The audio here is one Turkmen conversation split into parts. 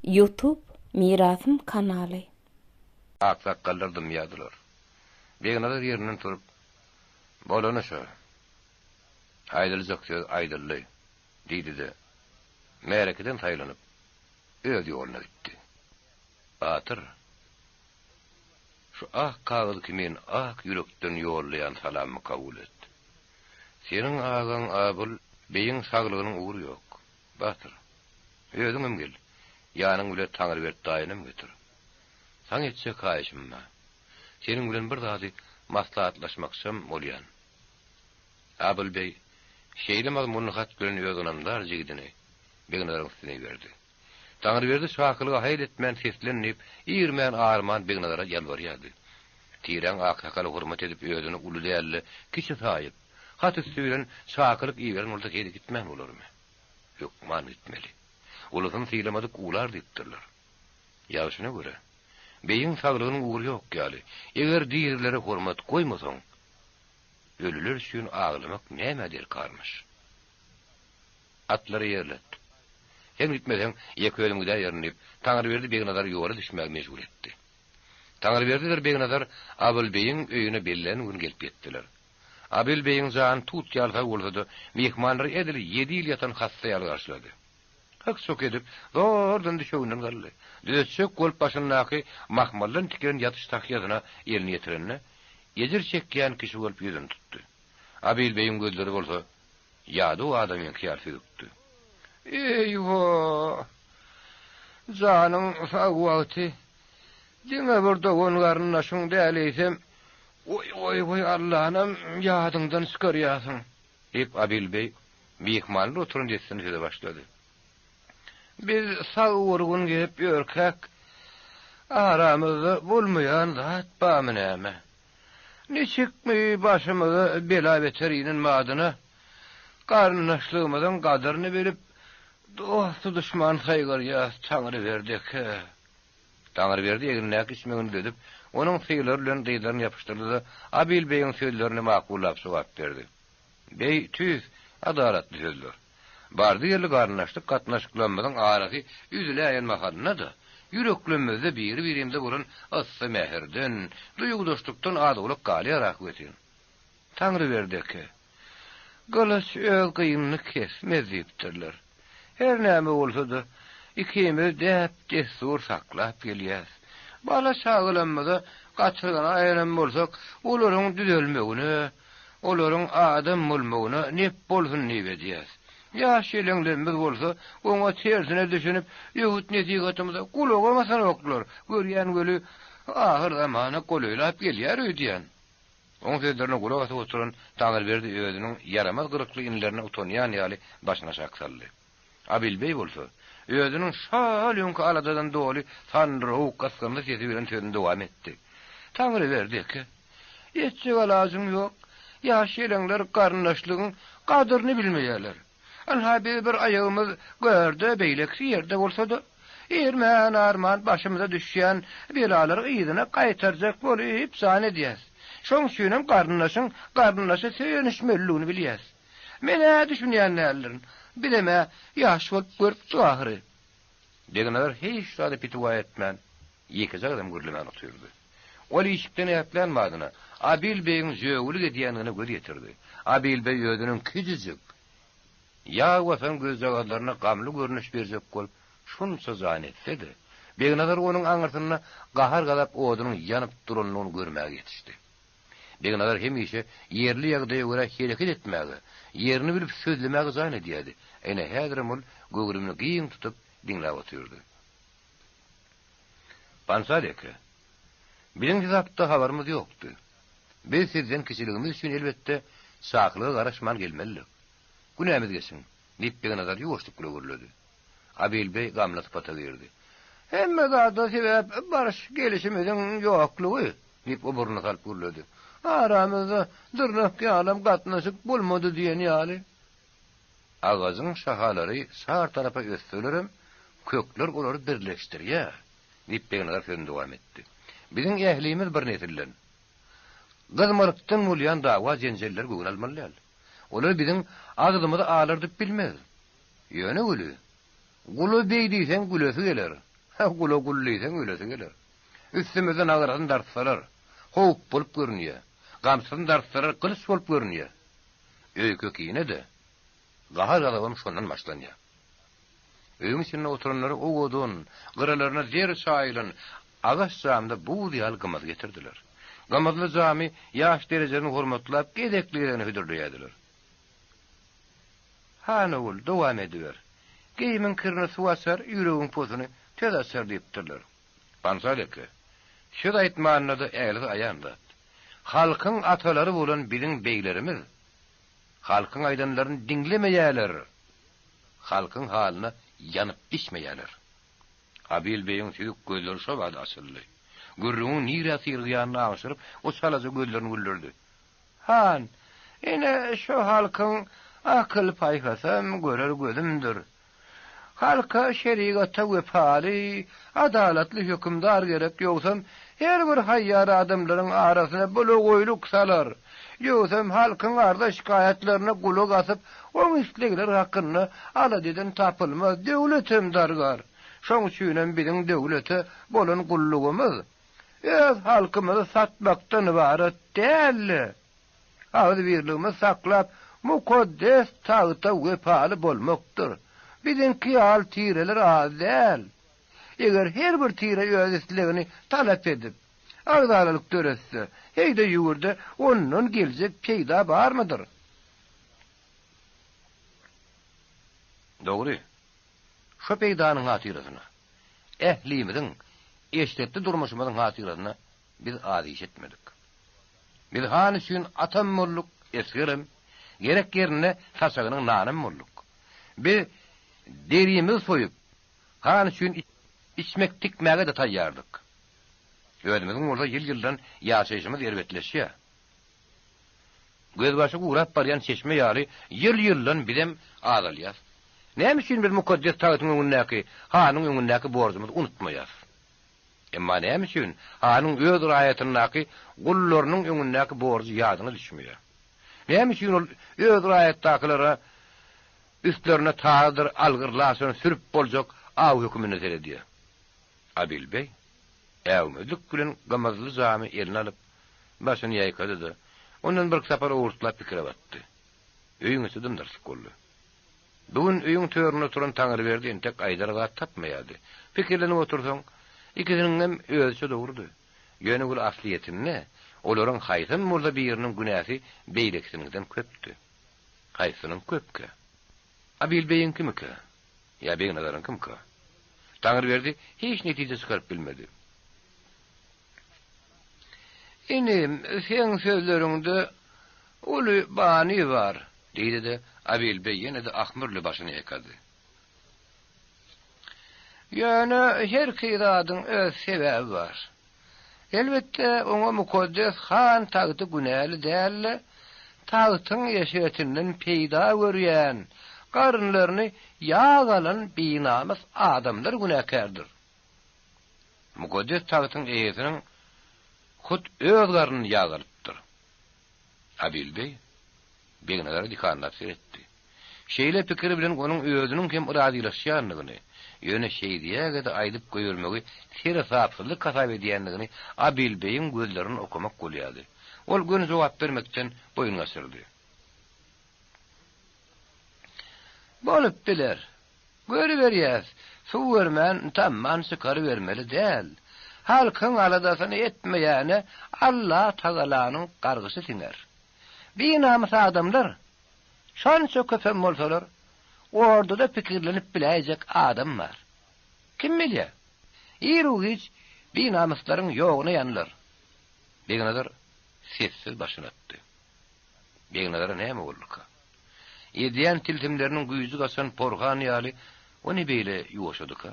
Youtube Mirasym kanaly. Aksakgallar dymýardylar. Begnazar ýerinden turup, Bolany şo. Aýdyljak söz aýdyldy, diýdi-de, märekeden saýlanyp, öz ýoluna gitdi. Batyr, şu ak kagyz kimin ak ýürekden ýollaýan salamymy kabul et. Seniň agaň Abyl beýiň saglygynyň ugry ýok. Batyr, özüňem gel, ýanyň bile Taňryberdi daýynam getir. Saňa etjek haýyşym bar. Seniň bilen bir zady maslahatlaşmakçam bolýan. Abyl beý şeýle mazmunly hat bilen öz ynamdar jigidini Begnazaryň üstüne iberdi. Taňryberdi çakylyga haýal etmän seslen diýip, irmän-arman Begnazara ýalbarýardy. Tiräň aksakaly hormat edip özüni uly däl-de, kiçi saýyp, hat üsti bilen çakylyk iberen bolsa heli gitmän bolarmy? Hökman gitmeli. Ulusyny sylamadyk uwlar diýipdirler. Ýagşyna görä, beýiň saglygynyň ugry ýok ýaly, eger dirilere hormat goýmasaň, ölüler üçin aglamak nämä derkarmyş? Atlary ýerlet. Sen gitmeseň, ýeke özüm gidäýerin diýip, Taňryberdi Begnazary ýola düşmäge mejbur etdi. Taňryberdidir Begnazar Abyl beýiň öýüne bellän gün gelip ýetdiler. Abyl beýiň jany tut ýaly sag bolsa-da, myhmanlary edil ýedi ýyl ýatan hassa ýaly garşylady. Hyk-çok edip, zordan düşeginden galdy. Düzetjek bolup başyndaky mahmaldan tikilen ýatyş tahýasyna elini ýetirende, ejir çekýän kişi bolup ýüzüni tutdy. Abyl beýiň gözleri bolsa Ýadaw adamyňky ýaly süzükdi. Eý-ho! Janyň sag wagty diňe bir dogan-garyndaşyň däl, eýsem, goý-goý-goý, Allanam ýadyňdan çykarýarsyň, diýip, Abil beý myhmanlar oturan dessine söze başlady. Biz sag-gurgun gezip ýörkäk, aramyzda bolmaýan zat barmy näme? Niçikmi başymyza bela-beter inen badyna, garyndaşlygymyzyň gadyryny bilip, dosty-duşman saýgarýas, Taňryberdi eke. Taňryberdi egnindäki içmegini düzedip, onuň sylary bilen dyzlaryny ýapyşdyrdy-da, Abil beýiň sözlerini makullap jogap berdi. Beý, tüýs, adalatly sözler. Bardy-geldi garyndaşlyk gatnaşyklarymyzyň arasy üzüläýen mahalynda-da, ýüreklerimizde biri-birimize bolan yssy mähirden, duýgudaşlykdan az-owlak galýar ahbetin. Taňryberdi eke, Gylyç öz gynyny kesmez diýipdirler. Her näme bolsa-da, ikimiz däp-dessur saklap gelýäs. Bala-çagalarymyza gatyrgana aýanan bolsak, olaryň düzelmegine, olaryň adam bolmagyna nep bolsun diýip edýäs. Ýaş ýeleňlerimiz bolsa, oňa tersine düşünip, öwüt-nesihatymyza gulagam asanoklar, görýän weli, ahyrzamana golaýlap gelýär öýdýän. Oň sözlerine gulak asyp oturan Taňryberdi özüniň ýaramaz gylykly inilerine utanýan ýaly başyny aşak saldy. Abilbeý bolsa, özüniň şol öňki aladadan doly sandyrawuk gysgynly sesi bilen sözüni dowam etdi. Taňryberdi eke, etjek alajyň ýok. Ýaş ýeleňler garyndaşlygyň gadyryny bilmeýärler. Ynha biz bir aýagymyz görde, beýlekisi ýerde bolsa-da, irmän-arman başymyza düşýän belalary yzyna gaýtarjak bolup jan edýäs. Şoň üçinem garyndaşyň garyndaşa söýenişmeliligini bilýäs. Men-ä düşünýän däldirin. Bizem-ä ýaş bolup görüpdik ahyry. Begnazar hiç zada pitiwa etmän, ýekeje gadam gürlemän otyrdy. Ol işikden ätlän badyna, Abil begiň jögülik edýändigine göz ýetirdi. Abil beg özüniň kiçijik, ýag basan gözjagazlaryna gamly görnüş berjek bolup, şunça jan etse-de, Begnazar onuň aňyrsynda gahar-gazap odunyň ýanyp duranlygyny görmäge ýetişdi. Begnazar hemişe ýerli ýagdaýa görä hereket etmäge, ýerini bilip sözlemäge jan edýärdi. Ine, häzirem ol göwrümini giň tutup, diňläp otyrdy. Pansal eke, biziň siz hakda habarymyz ýokdy. Biz sizden kiçiligimiz üçin, elbetde, çakylyga garaşman gelmelidik. Günämizi geçiň, diýip, Begnazar ýuwaşlyk bile gürledi. Abil beý gamly sypata girdi. Hemme zada sebäp baryş-gelişimiziň ýoklugy, diýip, o burnuny salyp gürledi. Aramyzda dyrnak ýalam gatnaşyk bolmady diýen ýaly. Agajyň şahalary çar tarapa össelerem, kökler olary birleşdirýär, diýip, Begnazar sözüni dowam etdi. Biziň ählimiz bir nesilden. Gyzmalykdan bolýan dawa-jenjelleri göwne almaly däl. Olar biziň agzymyzy alardyp bilmez. Ýöne güli, Gula beý diýseň gülesi geler. Gula gul diýseň ölesi geler. Üstümizden agyrysyny dartsalar, howp bolup görünýär. Gamçysyny dartsalar, gylyç bolup görünýär. Öýke-kine-de, gahar-gazabam şondan başlanýar. Öýüň içinde oturanlara owadan, gyralaryna zer çaýylan agaç jamda buz ýaly gymyz getirdiler. Gymyzly jamy ýaş derejelerini hormatlap gezekli-gezegine hödürleýärdiler. Han ogul, dowam ediber. Geýimiň kirini suw açar, ýüregiň posuny söz açar diýipdirler. Pansal eke, söz aýtmanda-da ählisi aýan zat. Halkyň atalary bolan biziň beglerimiz halkyň aýdanlaryny diňlemeýärler, halkyň halyna ýanyp-bişmeýärler. Habil beýiň süzük gözleri şo bada açyldy. Gürrüňiň nirä syrygýanyny aňşyryp, o çalaja gözlerini güldürdi. Han, ine, şo halkyň akyl-paýhasam görer gözümdir. Halka, şerigata wepaly, adalatly hökümdar gerek, ýogsam her bir haýýar adamlaryň arasyna bulagöýlük salar. Ýogsam halkyň arza-şikaýatlaryna gulak asyp, oň islegleri hakynda alada eden tapylmaz, döwletem dargar. Şoň üçinem biziň döwlete bolan gullugymyz öz halkymyzy satmakdan ybarat däl-de, Agzybirligimizi saklap, mukaddes tagta wepaly bolmakdyr. Biziňki ýaly tireler az däl. Eger her bir tire öz islegini talap edip, agzalalyk döretse, heý-de ýurda ondan geljek peýda barmydyr? Dogry. Şo peýdanyň hatyrasyna, ählimiziň eşretli durmuşymyzyň hatyrasyna biz az iş etmedik. Biz han üçin atam bolduk, esgerem, gerek ýerinde saçagynyň nanam bolduk. Biz derimizi soýup, han üçin içmek tikmäge-de taýýardyk. Özümiziň bolsa ýyl-ýyldan ýaşaýşymyz erbetleşýär. Gözbaşy gurap barýan çeşme ýaly ýyl-ýyldan bizem azalýas. Näme üçin biz mukaddes tagtyň öňündäki, hanyň öňündäki borjumyzy unutmaýas? Emma näme üçin hanyň öz raýatyndaky gullarynyň öňündäki borjy ýadyna düşmeýär? Näme üçin ol öz raýatdakylara üstlerine tazydyr algyr laçyny sürüp boljak aw höküminde seredýär? Abil beg äwmezlik bilen gymyzly jamy eline alyp, başyny ýaýkady-da, ondan birki sapar owurtlap pikire batdy. Öýüň içi dym-dyrslyk boldy. Bu gün öýüň töründe oturan Taňryberdi entek aýdara zat tapmaýardy. Pikirlenip otursaň, ikisiniňem özüçe dogrudy. Ýöne gül aslyýetinde olaryň haýsam bolsa biriniň günäsi beýlekisiniňden köpdi. Haýsysynyň köpkä? Abil beýiňkimikä? Ýa Begnazaryňkymyka? Taňryberdi hiç netije çykaryp bilmedi. Inim, seň sözleriňde uly many bar, diýdi-de, Abil beý ýene-de ahmyrly başyny ýaýkady. Ýöne herki zadyň öz sebäbi bar. Elbetde, oňa mukaddes han tagty günäli däl-de, tagtyň eşretinden peýda görýän, garynlaryny ýag alan binamys adamlar günäkärdir. Mukaddes tagtyň eýesiniň hut öz garnyny ýag alypdyr. Abil beý Begnazara dikanlap seretdi. Şeýle pikir bilen onuň özüniň hem razylaşýandygyny, ýöne şeýdýäge-de aýdyp goýbermegi seresapsyzlyk hasap edýändigini Abil beýiň gözlerinden okamak bolýardy. Ol göni jogap bermekden boýun gaçyrdy. Bolup biler. Görüberýäs, suw görmän, tamman çykarybermeli däl. Halkyň aladasyny etmeýäne Allatagalanyň gargyşy siňer. Binamys adamlar, şonça köpem bolsalar, ordada pikirlenip biläýjek adam bar. Kim bilýär, iru-giç binamyslaryň ýoguna ýanylar. Begnazar sessiz başyny atdy. Begnazara näme bolduka? Edýän tilsimleriniň güýji gaçan porhan ýaly o ne beýle ýuwaşadyka?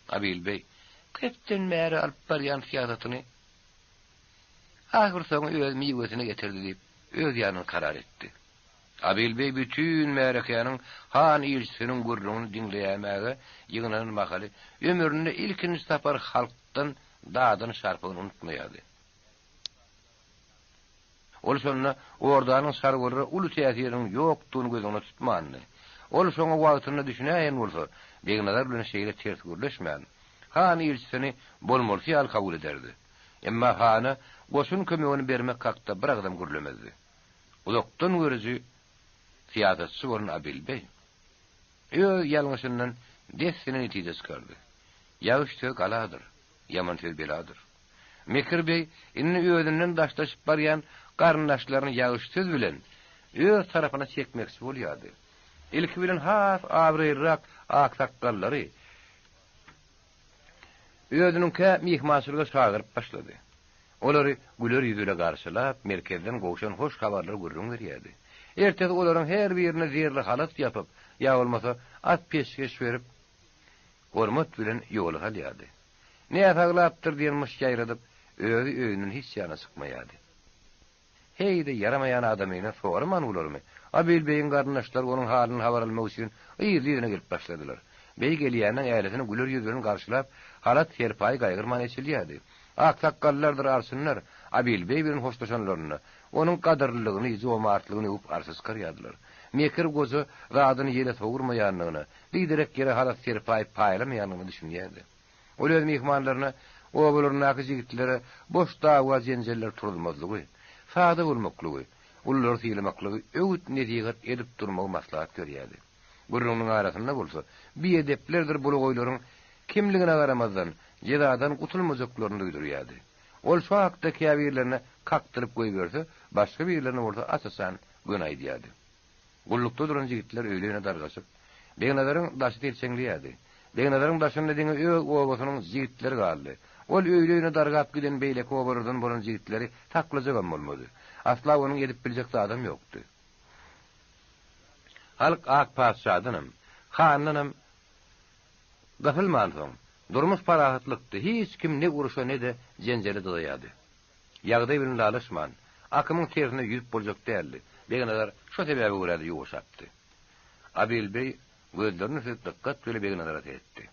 Abil beý köpden bäri alyp barýan syýasatyny ahyrsoňy öz miwesini getirdi diýip, öz ýanyndan karar etdi. Abil beý bütin märekäniň han ilçisiniň gürrüňini diňleýämäge ýygnanan mahaly ömründe ilkinji sapar halkdan dadan şarpygyny unutmaýardy. Ol şonda Ordanyň çarwalara uly täsiriniň ýokdugyny göz öňünde tutmandy. Ol şoňa wagtynda düşünäýen bolsa, Begnazar bilen şeýle ters gürleşmän, Han ilçisini bolmalysy ýaly kabul ederdi. Emma hana goşun kömegini bermek hakda bir agzam gürlemezdi. Uzakdan görüji syýasatçy bolan Abil beý öz ýalňyşyndan dessine netije çykardy. Ýagyş söz galadyr, ýaman söz beladyr. Mekir beý indi özünden daşlaşyp barýan garyndaşlaryny ýagyş söz bilen öz tarapyna çekmekçi bolýardy. Ilki bilen has abraýlyrak aksakgallary özüniňkä myhmançylyga çagyryp başlady. Olary güler ýüz bile garşylap, merkezden gowşan hoş habarlary gürrüň berýärdi. Ertesi olaryň her birine zerli halat ýapyp, ýa bolmasa at peşgeş berip, hormat bilen ýola salýardy. Näsaglapdyr diýen myş ýaýradyp, özi öýünden hiç ýana çykmaýardy. Heý-de, ýaramaýan adamyny soraman bolarmy? Abil beýiň garyndaşlary onuň halyndan habar almak üçin yzly-yzyna gelip başladylar. Beý gelýäniň ählesini güler ýüz bilen garşylap, halat-serpaý gaýgyrman eçilýärdi. Aksakgallardyr arçynlar Abil beý bilen hoşlaşanlarynda, onuň gadyrlylygyny, jomartlygyny öwüp arşa çykarýardylar. Mekir goja zadyny ýele sowurmaýandygyna, biderek ýere halat-serpaý paýlamaýandygyna düşünýärdi. Ol öz myhmanlaryna obalaryndaky jigitlere boş dawa-jenjeller turuzmazlygy, sada bolmaklygy, ululary sylamaklygy öwüt-nesihat edip durmagy maslahat berýärdi. Gürrüňiniň arasynda bolsa, biedeplerdir bulagaýlaryň kimligine garamazdan, jezadan gutulmajaklaryny duýdurýardy. Ol şu hakda käbirlerine kakdyryp goýberse, başga birlerine bolsa aç-açan göni aýdýardy. Gullukda duran jigitler öýli-öýüne dargaşyp, Begnazaryň daşy selçeňleýärdi. Begnazaryň daşynda diňe öz obasynyň jigitleri galdy. Ol öýli-öýüne dargap giden beýleki obalardan bolan jigitleri saklajagam bolmady. Asla onuň edip biljek zadam ýokdy. Halk ak patyşadanam, handanam gysylmansoň, durmuş parahatlykdy, hiç kim ne urşa, ne-de jenjele dyzaýardy. Ýagdaý bilen ylalaşman, akymyň tersine ýüzüp boljak däldi. Begnazar şo sebäbe görä-de ýuwaşapdy. Abil beý gözlerini süzüp dykgat bile Begnazara seretdi.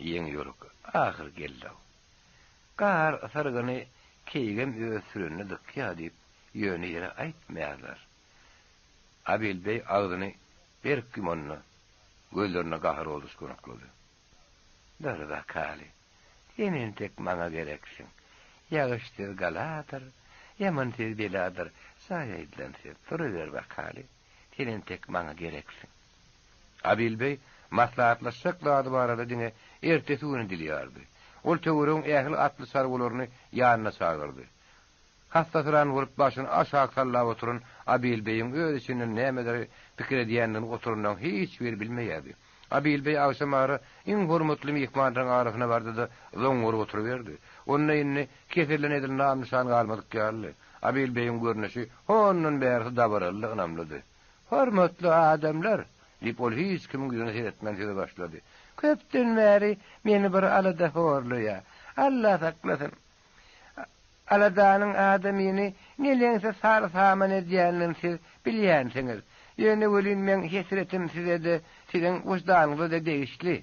Ýeňiýoruk ahyr geldi-ow. Gar syrgyny keýigem öz sürenine dykýa diýip, ýöne ýere aýtmaýarlar. Abil beý agzyny berk ýumanda, gözlerinde gahar ody uçganaklady. Dur bakaly, sen entek maňa gereksiň. Ýagyş söz galadyr, ýaman söz beladyr, jaý aýdylan söz, duruber bakaly, sen entek maňa gereksiň. Abil beý maslahatlaşjak zady barada diňe ertesi güni dil ýardy. Ol töweregiň ähli atly çarwalaryny ýanyna çagyrdy. Hassasyran bolup başyny aşak sallap oturan Abil beýiň öz içinden nämeleri pikir edýändigini oturanlaryň hiç biri bilmeýärdi. Abil beý agşamara iň hormatly myhmanlaryň arasyna bardy-da, zoňňuryp oturyberdi. Onda indi keselden edil nam-nyşan galmadyk ýalydy. Abil beýiň görnüşi hondan bärisi dabaralydy, ynamlydy. Hormatly adamlar! diýip, ol hiç kimiň ýüzüne seretmän söze başlady. Köpden bäri meni bir alada horlaýar. Alla saklasyn! Aladanyň adamyny neneňsi sar-saman edýändigini siz bilýänsiňiz. Ýöne welin meň hesretim size-de, siziň wyždanyňyza-da degişli.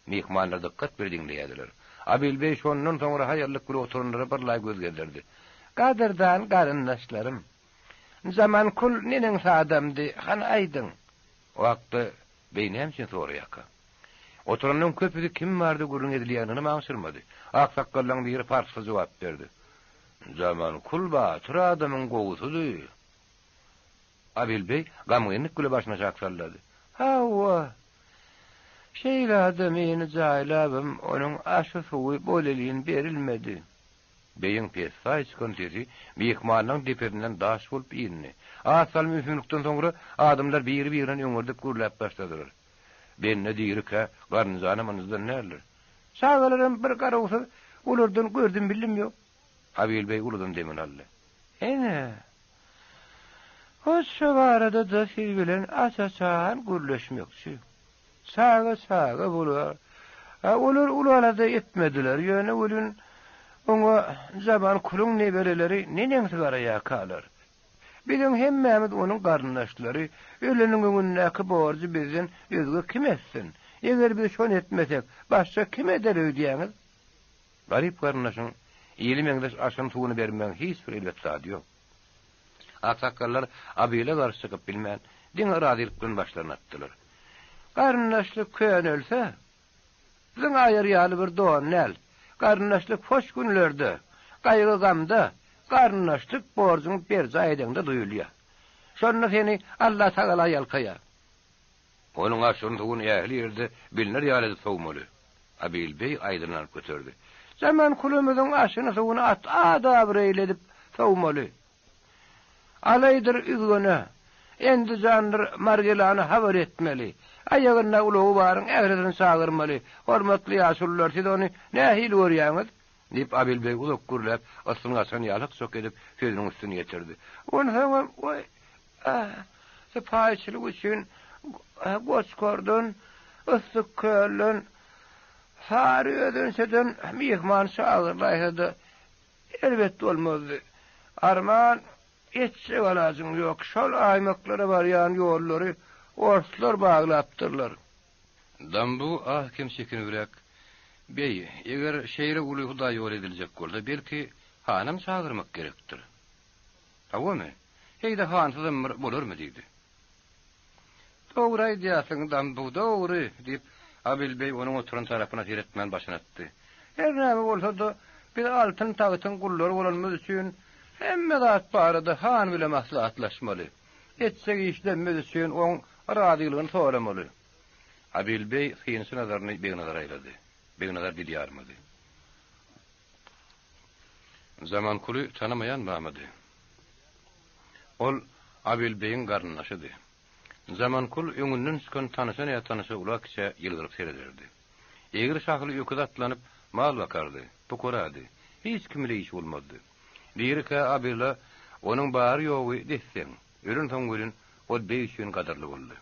Myhmanlar dykgat bile diňleýärdiler. Abil beý şondan soňra haýallyk bile oturanlara birlaý göz gezdirdi. Gadyrdan garyndaşlarym! Zamankul neneňsi adamdy, hany aýdyň? O hakda beý näme üçin soraýarka? Oturanlaryň köpüsi kim barada gürrüň edilýändiginem aňşyrmady. Aksakgallaryň biri parsça jogap berdi. Zamankul batyr adamyň gowusydy. Abil beý gamgynlyk bile başyny aşak sallady. Hawa, şeýle adamyny jaýlabam onuň aşy-suwy bolelin berilmedi. Beýiň pessaý çykan sesi myhmanlaryň depesinden daş bolup indi. Az salym ümsümlikden soňra adamlar biri-birinden öňürdip gürläp başladylar. Bende dirikä garynjanam ynjydan däldir. Çagalaram bir garawsyz, olardan gördüm-bildim ýok. Habil beý uludan demini aldy. Ine, hut şo barada-da siz bilen aç-açan gürleşmekçi. Çaga çaga bolar. A olar uly alada etmediler, ýöne welin oňa Jamal Kuluň nebereleri neneňsi garaýarkalar? Biziň hemmämiz onuň garyndaşlary, öleniň öňündäki borjy bizden özge kim etsin? Eger biz şony etmesek, başga kim eder öýdýäňiz? Garyp garyndaşyň ili meňzeş aşyny-suwuny bermegiň hiç bir erbet zady ýok. Aksakgallar Abile garşy çykyp bilmän, diňe razylyk bilen başlaryny atdylar. Garyndaşlyk könelse, Zyňaýar ýaly bir don däl. Garyndaşlyk hoş günlerde, gaýgy-gamda garyndaşlyk borjuňy berjaý edeňde duýulýar. Şonda seni Allatagala ýalkaýar. Onuň aşyryny suwuny ähli ýerde bilner ýaly edip sowmaly. Abil beý aýdyny alyp göterdi. Zaman kulumyzyň aşyny-suwuny at-abraýly edip sowmaly. Alaýdyr Üzgene, Endijandyr Margilana habar etmeli. Aýagynda ulagy baryň ählisini çagyrmaly. Hormatly ýaşulular, siz ony nähili görýäňiz? Diýip, Abil beg uzak gürläp, ysgyn gaçan ýaly hyk-çok edip, sözüniň üstüni ýetirdi. Onsoňam, oý, Sypaýyçylyk üçin Goçkordan, Yssykkölden, Saryözençeden myhman çagyrylaýsa-da erbet bolmazdy. Arman, etjek alajyň ýok, şol aýmaklara barýan ýollary orslar baglapdyrlar. Dambu az-kem çekinibräk, Beý, eger şeýle uly hudaýýoly ediljek bolsa, belki, hanam çagyrmak gerekdir. Hawamy? Heý-de hansyzam bir bolarmy? diýdi. Dogry aýdýarsyň, Dambu, dogry, diýip, Abil beý onuň oturan tarapyna seretmän başyny atdy. Her näme bolsa-da, biz altyn tagtyň gullary bolanymyz üçin hemme zat barada han bile maslahatlaşmaly. Etjek işlerimiz üçin oň razylygyny soramaly. Abil beý synçy nazaryny Begnazara aýlady. Begnazar dil ýarmady. Zamankuly tanamaýan barmydy? Ol Abil beýiň garyndaşydy. Zamankul öňünden çykan tanyşa-nätanyşa ula-kiçä ýylgyryp serederdi. Egri şahly öküz atlanyp, mal bakardy, pukarady. Hiç kim bile işi bolmazdy. Dirikä Abila onuň bary-ýogy des-deň, ölensoň welin ol beý üçin gadyrly boldy.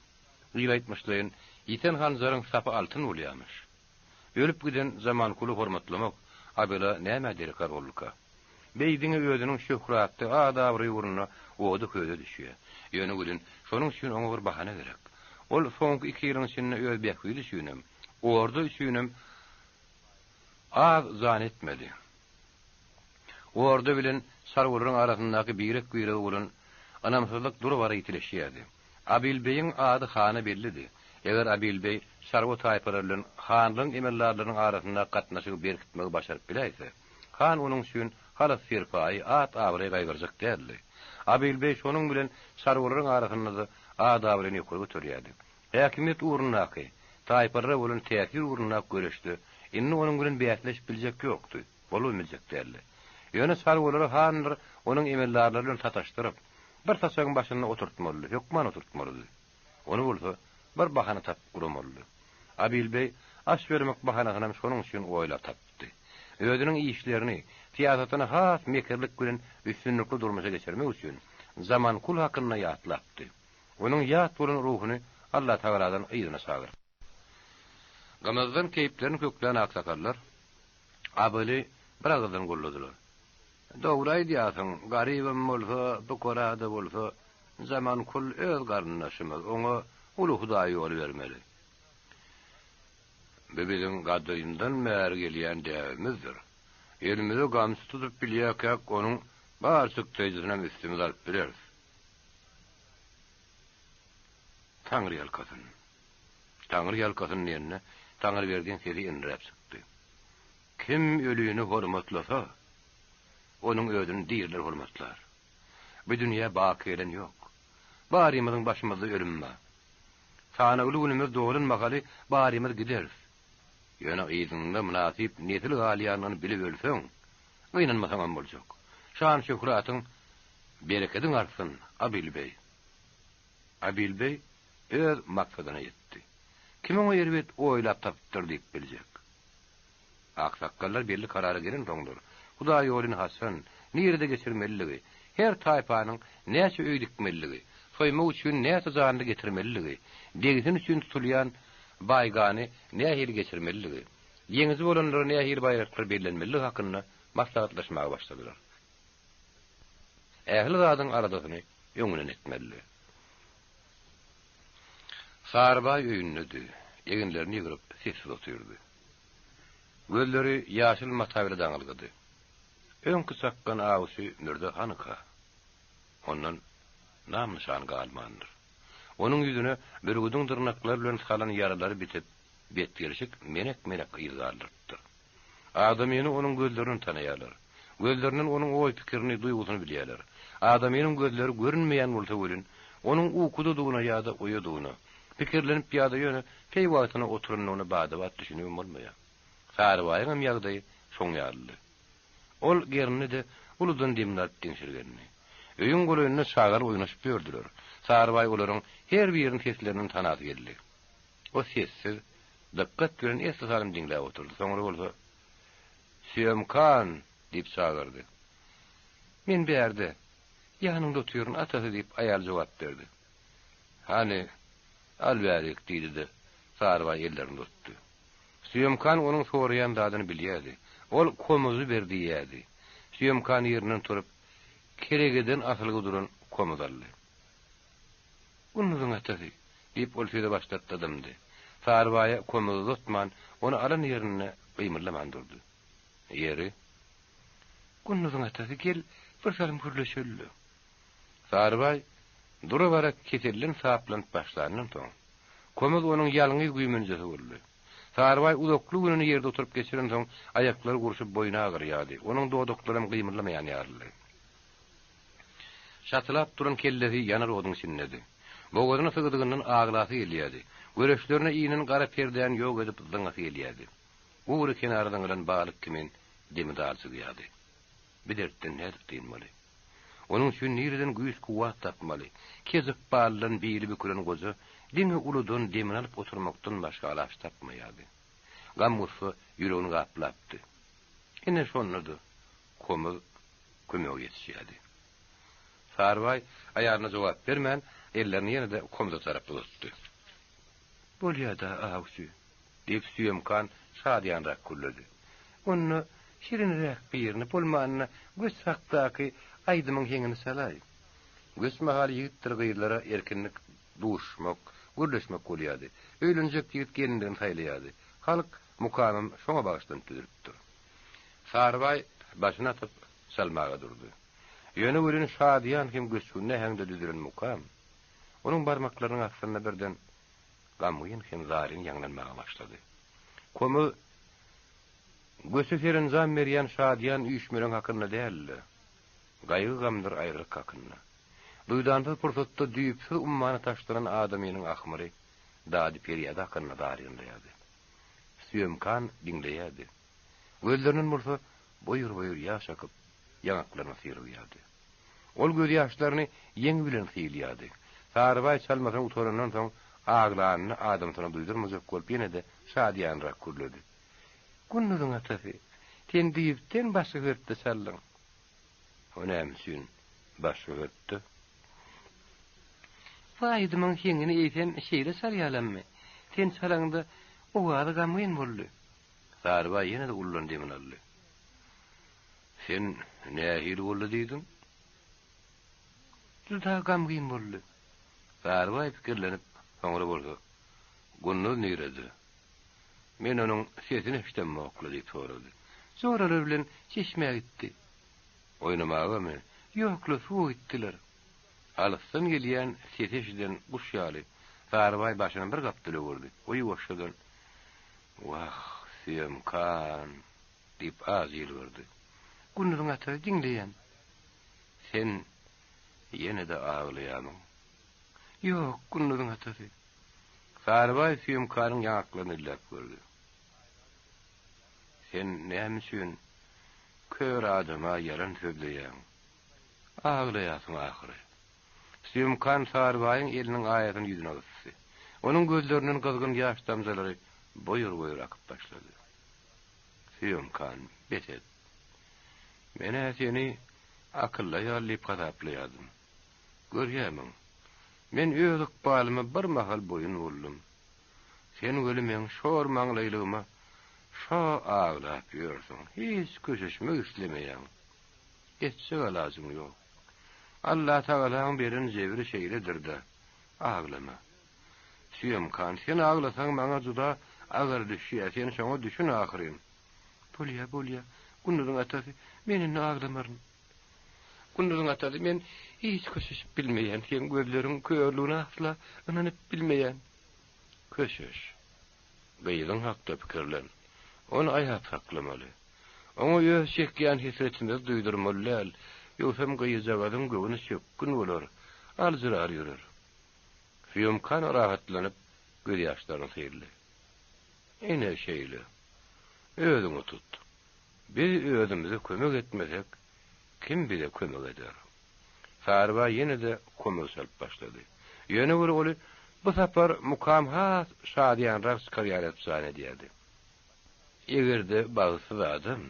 Il aýtmyşlaýyn, ýiten hanjaryň sapy altyn bolýarmyş. Ölüp giden Zamankuly hormatlamak Abela nämä derkar bolduka? Beý diňe özüniň şöhratly at-abraýy ugrunda oda-köze düşýär. Ýöne welin, şonuň üçin oňa bir bahana gerek. Ol soňky iki ýylyň içinde öz bähbidi üçinem, orda üçinem az jan etmedi. Orda bilen çarwalaryň arasyndaky birek-birege bolan ynamsyzlyk dura-bara ýitileşýärdi. Abilbeýiň ady hana bellidi. Eger Abilbeý çarwa taýpalary bilen hanlygyň emeldarlarynyň arasyndaky gatnaşygy berkitmegi başaryp biläýse, han onuň üçin halat-serpaýy, at-abraýy gaýgyrjak däldi. Abilbeý şonuň bilen çarwalaryň arasynda-da at-abraýyny ýokary göterýärdi. Häkimiýet ugrundaky, taýpalara bolan täsir ugrundaky göreşde indi onuň bilen bäsleşip biljek ýokdy. Bolubam biljek däldi. Ýöne çarwalary handyr onuň emeldarlary bilen sataşdyryp, bir saçagyň başynda oturtmalydy, hökman oturtmalydy. Ony bolsa bir bahana tapyp guramalydy. Abilbeý aş bermek bahanasynam şonuň üçin oýlap tapypdy. Özüniň işlerini, syýasatyny has mekirlik bilen üstünlikli durmuşa geçirmek üçin Zamankul hakynda ýatlapdy. Onuň ýat bolan ruhuny Allatagaladan yzyna çagyrypdy. Gymyzdan keýplerini köklän aksakallar Abyly bir agyzdan golladylar. Dogry aýdýarsyň, garybam bolsa, pukara-da bolsa, Zamankul öz garyndaşymyz, oňa uly Hudaý ýol bermeli. Bu biziň gadymdan bäri gelýän däbimizdir. Elimize gamçy tutup bilýärkäk, onuň bar çykdaýjysynam üstümize alyp bileris. Taňry ýalkasyn. Taňry ýalkasyn diýende, Taňryberdiň sesi endiräp çykdy. Kim ölini hormatlasa, onuň özüni diriler hormatlar. Bu dünýä baky gelen ýok. Barymyzyň başymyzda ölüm bar. Sanawly günümiz dolan mahaly barymyz gideris. Ýöne yzyňda mynasyp nesil galýanyny bilip ölseň, gynanmasaňam boljak. Şan-şöhratyň, berekediň artsyn, Abilbeý. Abilbeý öz maksadyna ýetdi. Kim oňa erbet oýlap tapypdyr diýip biljek? Aksakgallar belli karara gelensoňlar, Hudaýýolyny haçan, nirede geçirmelidigi, her taýpanyň näçe öý dikmelidigi, soýmak üçin näçe janly getirmelidigi, degsin üçin tutulýan baýgany nähili geçirmelidigi, ýeňiji bolanlara nähili baýraklar bellenmelidigi hakynda maslahatlaşmaga başladylar. Ähli zadyň aladasyny öňünden etmelidi. Sarybaý öýündedi, eginlerini ýygryp, sessiz otyrdy. Gözleri ýaşyl mata bile daňylgydy. Öňki çakgan awçy Mürze hanyka? Ondan nam-nyşan galmandyr. Onuň ýüzüne bürgüdiň dyrnaklary bilen salan ýaralary bitip. betgelşik menek-menek yz galdyrypdyr. Adamyny onuň gözlerinden tanaýarlar. Gözlerinden onuň oý-pikirini, duýgusyny bilýärler. Adamynyň gözleri görünmeýän bolsa welin, onuň ukudadygyna ýa-da oýadygyna, pikirlenip ýa-da ýöne peýwagtyna oturandygyna bada-bat düşünibem bolmaýar. Sarybaýyňam ýagdaýy şoň ýalydy. Ol gerindi-de, uludan demini alyp diňşirgendi. Öýüň golaýynda çagalar oýnaşyp ýördüler. Sarybaý olaryň her birini seslerinden tanasy geldi. O sessiz, dykgat bilen esli salym diňläp oturdy, soňra bolsa, Süýemkan! diýip çagyrdy. Men bärde, ýanyňda otyryn, atasy, diýip, aýal jogap berdi. Hany, al bärik, diýdi-de, Sarybaý ellerini uzatdy. Süýemkan onuň soraýan zadyny bilýärdi. Ol komyzy ber diýýärdi. Süýemkan ýerinden turup, keregeden asylgy duran komyzy aldy. Günduzyň atasy! diýip, ol söze başlady-da dymdy. Sarybaýa komyzy uzatman, ony alan ýerinde gymyldaman durdy. Ýeri? Günduzyň atasy, gel, bir salym gürleşeli-le. Sarybaý dura-bara keselden saplanyp başlandan soň, komyz onuň ýalňyz güýmenjesi boldy. Sarybaý uzakly gününi ýerde oturyp geçirensoň, aýaklary gurşup boýny agyrýardy, onuň dodaklaram gymyldamaýan ýalydy. Çatylap duran kellesi ýanar oduň içindedi. Bogazyna sygdygyndan aglasy gelýärdi. Göreçlerine inen gara perdäni ýok edip zyňasy gelýärdi. Gury kenara zyňylan balyk kimin demi daljygýardy. Bi dertden nädip dynmaly? Onuň üçin nireden güýç-kuwwat tapmaly? Kej ykbaldan bili bükülen goja diňe uludan demini alyp oturmakdan başga alaç tapmaýardy. Gam-gussa ýüregini gaplapdy. Ine şonda-da komuz kömege ýetişýärdi. Sarybaý aýalyna jogap bermän, ellerini ýene-de komza tarap uzatdy. Bolýa-da, awçy, diýip, Süýemkan şadyýanrak gürledi. Onda şirinräk birini, bolmanda göç hakdaky aýdymyň heňini çalaý. Göç mahaly ýigitdir gyzlara erkinlik duşmak, gürleşmek bolýardy. Öýlenjek ýigit gelinligini saýlaýardy. Halk mukamam şoňa bagyşlanyp düzülipdir. Sarybaý başyny atyp, çalmaga durdy. Ýöne welin şadyýan hem göçgünli äheňde düzülen mukam, onuň barmaklarynyň astynda birden gamgyn hem zaryn ýaňlanmaga başlady. Komuz göçe serenjam berýän şadyýan üýşmeleň hakynda däl-de, gaýgy-gamdyr aýralyk hakynda. Duýdansyz pursatda düýpsüz ummana taşlanan adamynyň ahmyry, dady-perýady hakynda zarynlaýardy. Süýemkan diňleýärdi. Gözlerinden bolsa boýur-boýur ýaş akyp, ýaňaklaryna syrygýardy. Ol gözýaşlaryny ýeňi bilen sylýardy. Sarybaý çalmasyna utarandan soň, aglanyny adamsyna duýdurmajak bolup ýene-de şadyýanrak gürledi. Günduzyň atasy, sen düýpden başga hörpde çaldyň. O näme üçin başga hörpde? Bu aýdymyň heňini eýsem şeýle çalýalammy? Sen çalaňda owazy gamgyn boldy. Sarybaý ýene-de uludan demini aldy. Sen nähili boldy diýdiň? Juda gamgyn boldy. Sarybaý pikirlenip, soňra bolsa, Gunduz nirede? Men onuň sesini eşidemok-la diýip sorady. Joralar bilen çeşmä gitdi. Oýnamagamy? Ýok-la, suwa gitdiler. Alysdan gelýän sesi eşiden guş ýaly, Sarybaý başyny bir gapdal öwürdi. O ýuwaşjadan, Wah, Süýemkan! diýip ajy ýylgyrdy. Günduzyň atasy diňleýän. Sen ýene-de aglaýamyň? Ýok, Günduzyň atasy. Sarybaý Süýemkanyň ýaňaklaryny elläp gördi. Sen näme üçin kör adama ýalan sözleýäň? Aglaýarsyň ahyry. Süýemkan Sarybaýyň eliniň aýasyny ýüzüne gysdy. Onuň gözlerinden gyzgyn ýaş damjalary boýur-boýur akyp başlady. Süýemkan, bes et. Men-ä seni akylly aýal diýip hasaplaýardym. Görýärmiň, men öz ykbalyma bir mahal boýun boldum. Sen weli meň şor maňlaýlygyma şo aglap ýörsüň, hiç köşeşmek islemeýäň. Etjek alajyň ýok. Allatagalaň beren jebri şeýledir-dä. Aglama. Süýemkan, sen aglasaň maňa juda agyr düşýä, sen şoňa düşün ahyryn. Bolýa, bolýa, Günduzyň atasy, men indi aglamaryn. Günduzyň atasy, men hiç köşeşip bilmeýän, seň gözleriň körlügine asla ynanyp bilmeýän. Köşeş. Gyzyň hakda pikirlen. Ony aýap saklamaly. Oňa öz çekýän hesretimizi duýdurmaly däl, ýogsam gyzjagazyň göwni çökgün bolar, aljyrar ýörer. Sýomkan rahatlanyp, gözýaşlaryny syldy. Ine, şeýle. Özüňi tut. Biz özümize kömek etmesek, kim bize kömek eder? Sarybaý ýene-de komuz çalyp başlady. Ýöne bir ol bu sapar mukam has şadyýanrak çykar ýaly edip jan edýärdi. Eger-de bagtsyz adam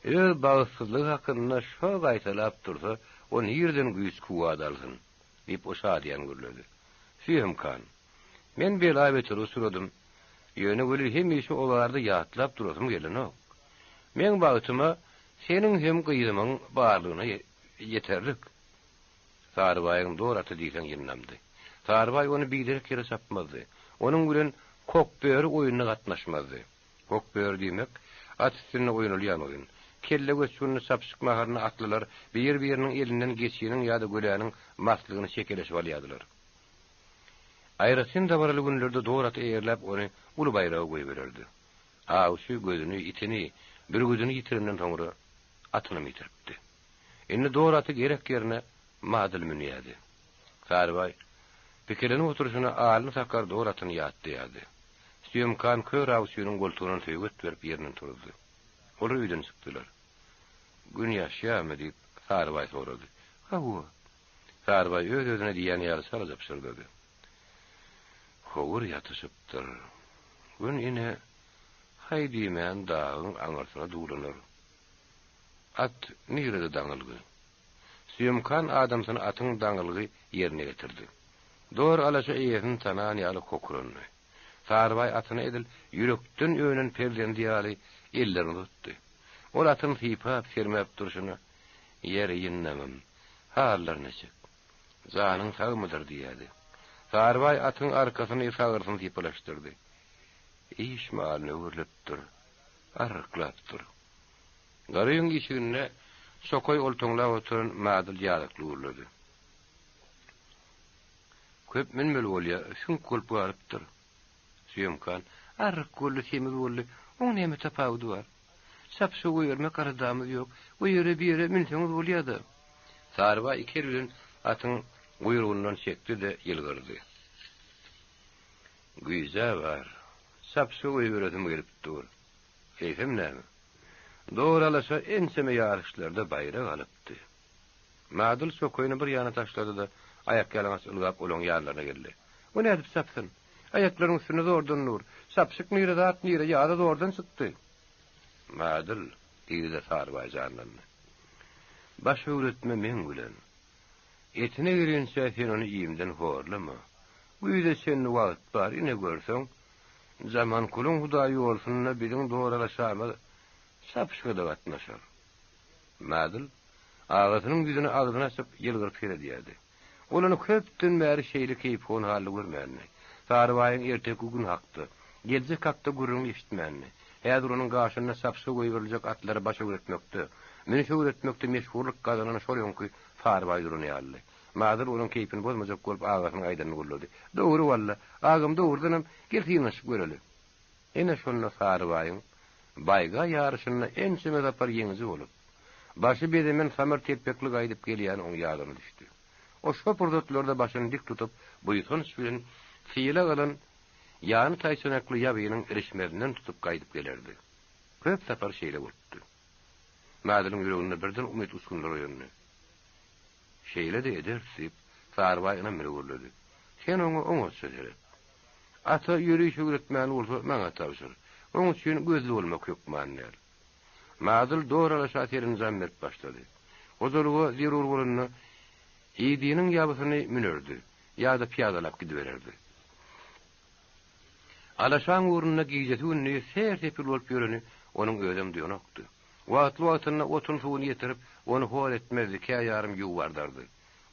öz bagtsyzlygy hakynda şo gaýtalap dursa, o nireden güýç-kuwwat alsyn? diýip, o şadyýan gürledi. Süýemkan, men bela-betere uçradym. Ýöne weli hemişe o barada ýatlap durasym gelenok. Meň bagtyma seniň hem gyzymyň barlygyna ýeterlik. Sarybaýyň dor aty diýseň ýyndamdy. Sarybaý ony biderek ýere çapmazdy. Onuň bilen kokböri oýnuna gatnaşmazdy. Kokböri diýmek, at üstünde oýnalýan oýun. Kelle göçgünli çapyşyk mahalynda atlylar bir-biriniň elinden geçiniň ýa-da göläniň maslygyny çekeleşip alýardylar. Aýratyn dabaraly günlerde dor aty eýerläp ony uly baýraga goýbererdi. Awçy gözüni, itini, bürgüdini ýitirenden soňra atynam ýitiripdi. Indi dor aty gerek ýerine madyl münýärdi. Sarybaý pikirlenip oturyşyna alyny sakar dor atyny ýatlaýardy. Sýomkan kör awçynyň goltugyndan söýget berip ýerinden turuzdy. Olar öýden çykdylar. Gün ýaşýarmy? diýip, Sarybaý sorady. Hawa. Sarybaý öz-özüne diýýän ýaly çalaja pyşyrdady. Howur ýatyşypdyr. Gün ine, haý diýmän dagyň aňyrsyna duwlanar. At nirede daňylgy? Sýomkan adamsyny atyň daňylgy ýerine getirdi. Dor alaşa eýesini tanan ýaly kokrandy. Sarybaý atyny edil ýürekden önen perzendi ýaly ellerini uzatdy. Ol atyny sypap, sermäp durşuna, Ýeri, ýyndamym, hallar niçik? Janyň sagmydyr diýýärdi. Sarybaý atyň arkasyny, sagyrsyny sypalaşdyrdy. Iş malyna öwrülipdir, arryklapdyr. Garöýüň işiginde çokaý oltaňlap oturan Madyl ýazykly gürledi. Köp münmeli bolýa, süňk bolup galypdyr. Sýomkan, arryk boldy, semiz boldy, oň näme tapawudy bar? Çapyşa goýbermek aladamyz ýok, o ýere bir ýere münseňiz bolýa-da. Sarybaý iki eli bilen atyň guýrugyndan çekdi-de ýylgyrdy. Güýj-ä bar, çapyşa goýberesim gelip dur. Eýsem näme? Dogry alaşa ençeme ýaryşlarda baýrak alypdy. Madyl çokaýyny bir ýana taşlady-da, aýakýalaňaç ylgap olaň ýanlaryna geldi. O nädip çapsyn? Aýaklaryň üstünde zordan dur. Çapyşyk nire, zat nire, ýa-da zordan çykdy. Madyl, diýdi-de Sarybaý janlandy. Baş öwretme meň bilen. Etine girinçä sen ony iýmden horlama. Güýze çenli wagt bar, ine görseň, Jamankulyň Hudaý ýolsunda biziň doralaşamyz çapyşyga-da gatnaşar. Madyl agasynyň ýüzüne agzyny açyp ýylgyryp seredýärdi. Ol ony köpden bäri şeýle keýpihon halda görmändi. Sarybaýyň erteki gün hakda, geljek hakda gürrüňini eşitmändi. Häzir onuň gaşynda çapyşyga goýberiljek atlary baş öwretmekde, münüş öwretmekde meşhurlyk gazanan şol öňki Sarybaý duran ýalydy. Madyl onuň keýpini bozmajak bolup agasynyň aýdanyny goldady. Dogry walla, agam dogrudanam, gel synanyşyp göreli. Ine şonda Sarybaýyň baýga ýaryşynda ençeme sapar ýeňiji bolup, başy bezemen samyr telpekli gaýdyp gelýäni oň ýadyna düşdi. O şo pursatlarda başyny dik tutup, buýsanç bilen sylag alan ýany taýçanakly ýabynyň irişmezinden tutup gaýdyp gelerdi. Köp sapar şeýle bolupdy. Madylyň ýüreginde birden umyt uçgunlary oýandy. Şeýle-de ederis, diýip, Sarybaý ynam bile gürledi. Sen oňa oňatja seret. Ata ýöriş öwretmäni bolsa maňa tabşyr. Oň üçin gözli bolmak hökman däl. Madyl doralaşa serenjam berip başlady. Hojalyga zerur bolanda Idiniň ýabysyny münerdi ýa-da pyýadalap gidibererdi. Alaşaň ugrunda gijesi-gündiz ser-sepil bolup ýöreni onuň özem duýanokdy. Wagtly-wagtynda otun-suwuny ýetirip, ony hor etmezdi, käýarym ýuwardardy.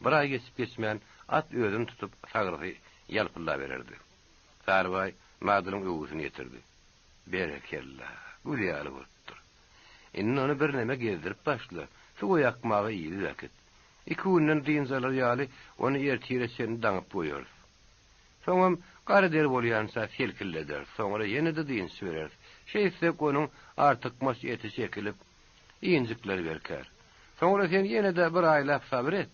Bir aý geçip-geçmän, at özüni tutup, sagrysy ýalpyldabererdi. Sarybaý Madylyň öwgüsini ýetirdi. Berekella, gül ýaly bolupdyr. Indi ony birneme gezdirip başla, suwa ýakmaga idip äkit. Iki günden dynç alar ýaly, ony ertire çenli daňyp goýarys. Soňam. Gara der bolýança selkillederis, soňra ýene-de dynç bereris. Şeýtsek, onuň artykmaç eti çekilip, injikleri berkär. Soňra sen ýene-de bir aýlap sabyr et.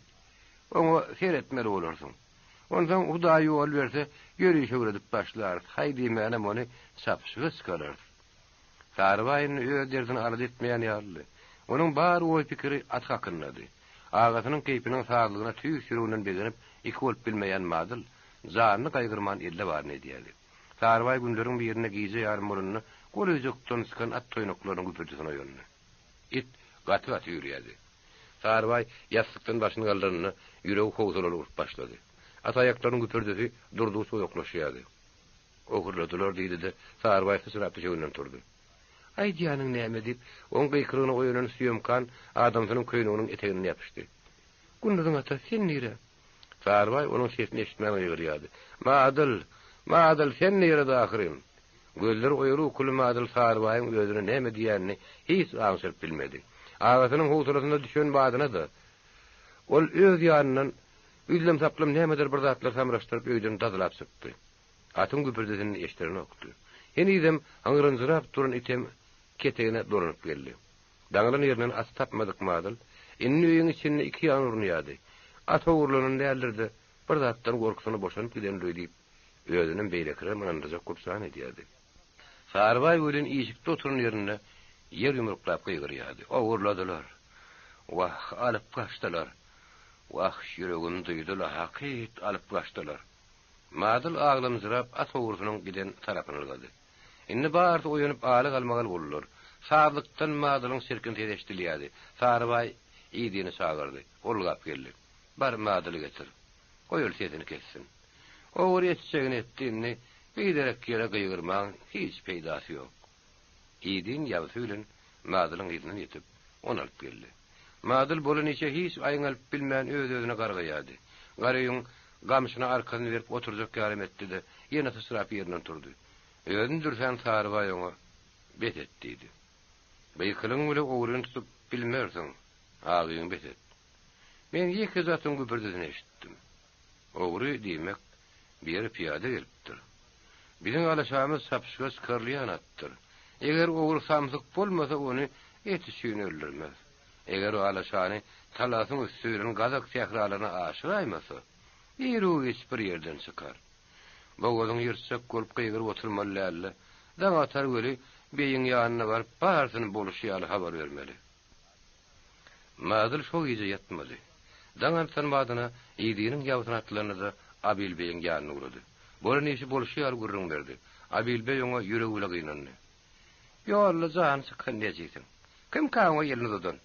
Oňa seretmeli bolarsyň. Onsoň Hudaý ýol berse, ýöriş öwredip başlarys, haý diýmänem ony çapyşyga çykararys. Sarybaý indi öz derdini alada etmeýän ýalydy. Onuň bar oý-pikiri at hakyndady. Agasynyň keýpiniň sazlygyna tüýs ýüreginden begenip, iki bolup bilmeýän Madyl, janyny gaýgyrman elde baryny edýärdi. Sarybaý günleriň birinde gije ýarym bolanda golaýjakdan çykan at toýnaklarynyň güpürdisine oýandy. It gaty-gaty üýrýärdi. Sarybaý ýassykdan başyny galdyranda ýüregi howsalaly urup başlady. At aýaklarynyň güpürdisi durdugyça uzaklaşýardy. Ogurladylar, diýdi-de, Sarybaý syçrap düşeginden turdy. Aýdýanyň näme? diýip, oň gykylygyna oýanan Süýemkan adamsynyň köýneginiň eteginden ýapyşdy. Gündiziň ata, sen nire? Sarybaý onuň sesini eşitmän gygyrýardy. Madyl! Madyl, sen nirede ahyryn? Gözleri oýaly-ukuly Madyl Sarybaýyň özüne näme diýýänini hiç aňşyryp bilmedi. Agasynyň howsalasyna düşen badyna-da, ol öz ýanyndan Üzlem-saplam nämedir bir zatlar samraşdyryp öýden dazlap çykdy. Atyň güpürdisini eşdirenokdy. Henizem hyňrynjyrap duran item ketegine dolanyp geldi. Daňylan ýerinden aty tapmadyk Madyl, indi öýüň içinde iki ýan urunýardy. At ogurlanan däldir-de, bir zatdan gorkusyna boşanyp gidendir öýdüp, özünem beýlekilerem ynandyrjak bolup jan edýärdi. Sarybaý welin işikde oturan ýerinde ýer ýumruklap gygyrýardy, Ogurladylar! Wah, alyp gaçdylar! Wah, ýüregim duýdy-la, hakyt alyp gaçdylar. Madyl aglamjyrap at howrusynyň giden tarapyny ylgady. Indi barysy oýanyp aly-galmagal boldular. Sazlykdan Madylyň çirkin sesi eşidilýärdi. Sarybaý Idini çagyrdy. Ol ylgap geldi. Bar, Madyly getir. Goý ol sesini kessin. Ogry etjegini etdi, indi biderek ýere gygyrmagyň hiç peýdasy ýok. Idin ýabysy bilen Madylyň yzyndan ýetip, ony alyp geldi. Madyl bolan işe hiç aýňalyp bilmän öz-özüne gargaýardy. Garöýüň gamşyna arkasyny berip oturjak ýalam etdi-de, ýene syçrap ýerinden turdy. Özüni dürsän Sarybaý oňa, Bes et diýdi. Gykylygyň bile ogryny tutup bilmersiň, agyňy bes et. Men ýekeje atyň güpürdisini eşitdim. Ogry, diýmek, bu ýere pyýada gelipdir. Biziň alaşamyz çapyşyga çykarylýan atdyr. Eger ogry samsyk bolmasa, ony et üçin öldürmez. Eger o alaşany Talasyň üsti bilen gazak sähralaryna aşyraýmasa, iru-giç bir ýerden çykar. Bogazyňy ýyrtjak bolup gygyryp oturmaly däl-de, daň atar weli beýiň ýanyna baryp, barysyny boluşy ýaly habar bermeli. Madyl şo gije ýatmady. Daň atan badyna Idiniň ýabsyna atlandy-da, Abil beýiň ýanyna ugrady. Bolan işi bolşy ýaly gürrüň berdi. Abil beý oňa ýüregi bile gynandy. Ýolda jany çykan nejisiň. Kimkä oňa elini uzadan?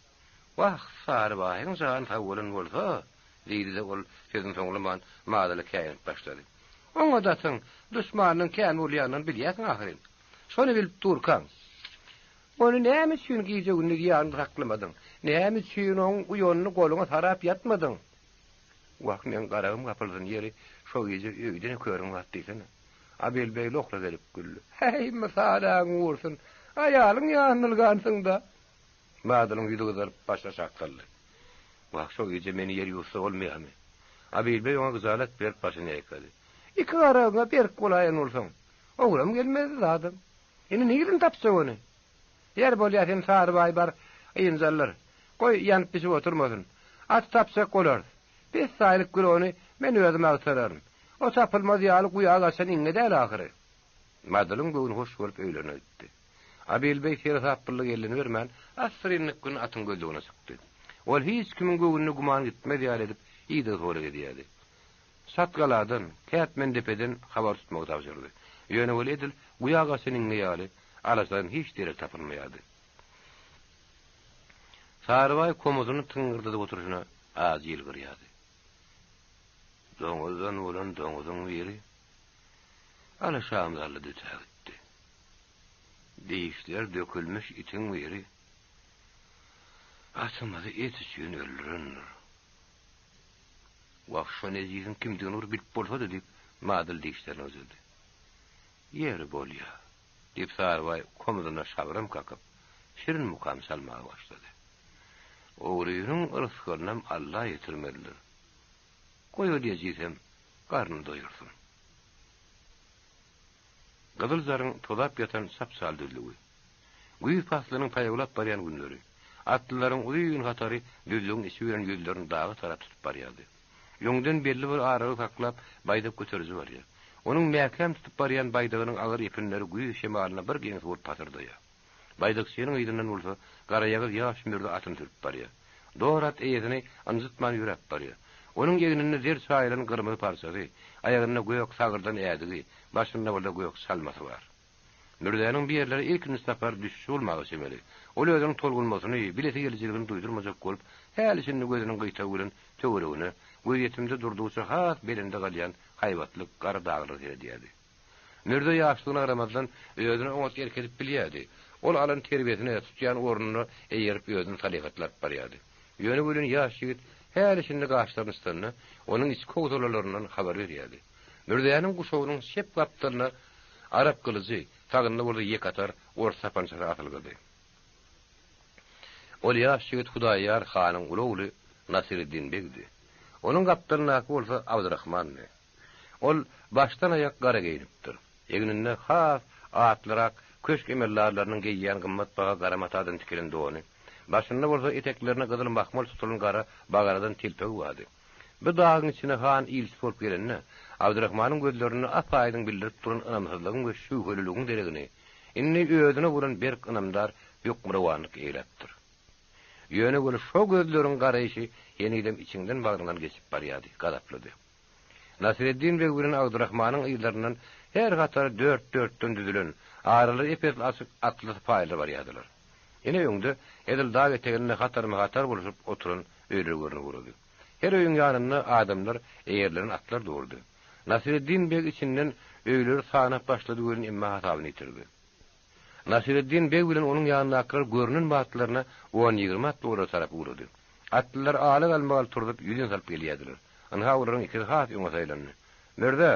Wah, Sarybaýyň jany sag bolan bolsa! diýdi-de, ol sözüni soňlaman, Madyla käýinip başlady. Oňa datyň, duşmanynyň kän bolýanyny bilýärsiň ahyryn. Şony bilip durkaň, Ony näme üçin gije-gündiz ýanyňda saklamadyň? Näme üçin oň uýanyny goluňa sarap ýatmadyň? Wah, meň garagym gapylsyn, ýeri, şo gije öýde ne körüň zat diýsene. Abelbeý lohla gelip güldi. Häý, mysalaň gursun, aýalyň ýanyna ylgansyň-da. Madylyň ýüzi gyzaryp, başy aşak galdy. Wah, şo gije meni ýer ýuwutsa bolmaýarmy? Abelbeý oňa gyjalat berip başyny ýaýkady. Iki garagyňa berk bolaýan bolsaň, ogram gelmezdi zadam. Indi nirden tapjak ony? Ýer bolýa sen Sarybaý bar ynjaldyr. Goý ýanyp-bişip oturmasyn. Aty tapjak bolarys. Pessaýlyk gül ony men özüm agtararyn. O tapylmaz ýaly guýa gaçan iňňe däl ahyry. Madylyň göwni hoş bolup öýlerine gitdi. Abilbeý seresaplylyk elini bermän, assyrynlyk bilen atyň gözlegine çykdy. Ol hiç kimiň göwnüne güman gitmez ýaly edip ideg-sorag edýärdi. Çatgaladan, Kätmendepeden habar tutmagy tabşyrdy. Ýöne weli edil guýa gaçan iňňe ýaly, alaçdan hiç derek tapylmaýardy. Sarybaý komuzyny tyňňyrdadyp oturyşyna ajy ýylgyrýardy. Doňuzdan bolan doňuzyň biri alaşamyzy aldy ötägitdi. Dişler dökülmiş itiň biri atymyzy et üçin öldürendir. Wah, şo nejisiň kimdigini bir bilip bolsady, diýip, Madyl dişlerini gyjyrdy. Ýeri bolýa, diýip, Sarybaý komuzuna şabram kakyp, şirin mukam çalmaga başlady. Ogrynyň yrsgalynam Alla ýetirmelidir. Goý ol ejizem garnyny doýursyn. Gyzyl jaryň tozap ýatan sap-sal düzlügi. Güýz paslynyň paýawlap barýan günleri. Atlylaryň uzyn hatary düzlügiň içi bilen ýüzlerini daga tarap tutup barýardy. Öňden belli bir aralygy saklap, baýdak göteriji barýar. Onuň mäkäm tutup barýan baýdagynyň agyr epinleri güýz şemalyna bir geňsi bolup pasyrdaýar. Baýdakçynyň yzyndan bolsa garaýagyz ýaş mürze atyny sürüp barýar. Dor at eýesini ynjytman ýöräp barýar. Onuň egninde zer çaýylan gyrmyzy parçasy, aýagynda gök sagyrdan ädigi, başynda bolsa gök çalmasy bar. Mürzäniň bu ýerlere ilkinji sapar düşüşi bolmaga çemeli. Ol özüniň tolgunmasyny, bilesigelijiligini duýdurmajak bolup, häli-şindi gözüniň gyýtagy bilen töweregine, gözýetimde durdugyça has belende galýan haýbatly gara daglara seredýärdi. Mürze ýaşlygyna garamazdan, özüne oňat erk edip bilýärdi. Ol alan terbiýesine, tutýan ornuna eýerip özüni salyhatly alyp barýardy. Ýöne welin ýaş ýigit häli-şindi gaşlaryny çytanda, onuň içki howsalalaryndan habar berýärdi. Mürzäniň guşagynyň çep gapdalynda arap gylyjy, sagynda bolsa ýekatar ors sapançasy asylgydy. Ol ýaş ýigit Hudaýýar hanyň uly ogly Nasyreddin begdi. Onuň gapdalyndaky bolsa Abdyrahmandy. Ol başdan-aýak gara geýnipdir. Egninde has atlyrak köşk emeldarlarynyň geýýän gymmatbaha gara matadan tikilen dony, başynda bolsa eteklerine gyzyl mahmal tutulan gara baganadan telpegi bardy. Bu dagyň içine han ilçisi bolup gelende, Abdyrahmanyň gözlerinde ap-aýdyň bildirip duran ynamsyzlygyň we şübheliligiň deregini, indi özüne bolan berk ynamdar hökmürowanlyk eýläpdir. Ýöne weli şo gözleriň garaýşy henizem içiňden-bagryňdan geçip barýardy, gazaplydy. Nasyreddin beg bilen Abdyrahmanyň yzlaryndan her hatary dört-dörtden düzülen, aralary ep-esli açyk atly sypaýylar barýardylar. Ine öňde, edil dag eteginde hatarma-hatar bolşup oturan öýler görnüp ugrady. Her öýüň ýanynda adamlar, eýerlenen atlar durdy. Nasyreddin beg içinden öýleri sanap başlady welin emma hasabyny ýitirdi. Nasyreddin beg bilen onuň ýanyndakylar görnen batlaryna on-ýigrimi atly olara tarap ugrady. Atlylar ala-galmagal turzup ýüzin salyp gelýärdiler. Ynha olaryň ikisi has öňe saýlandy. Mürze!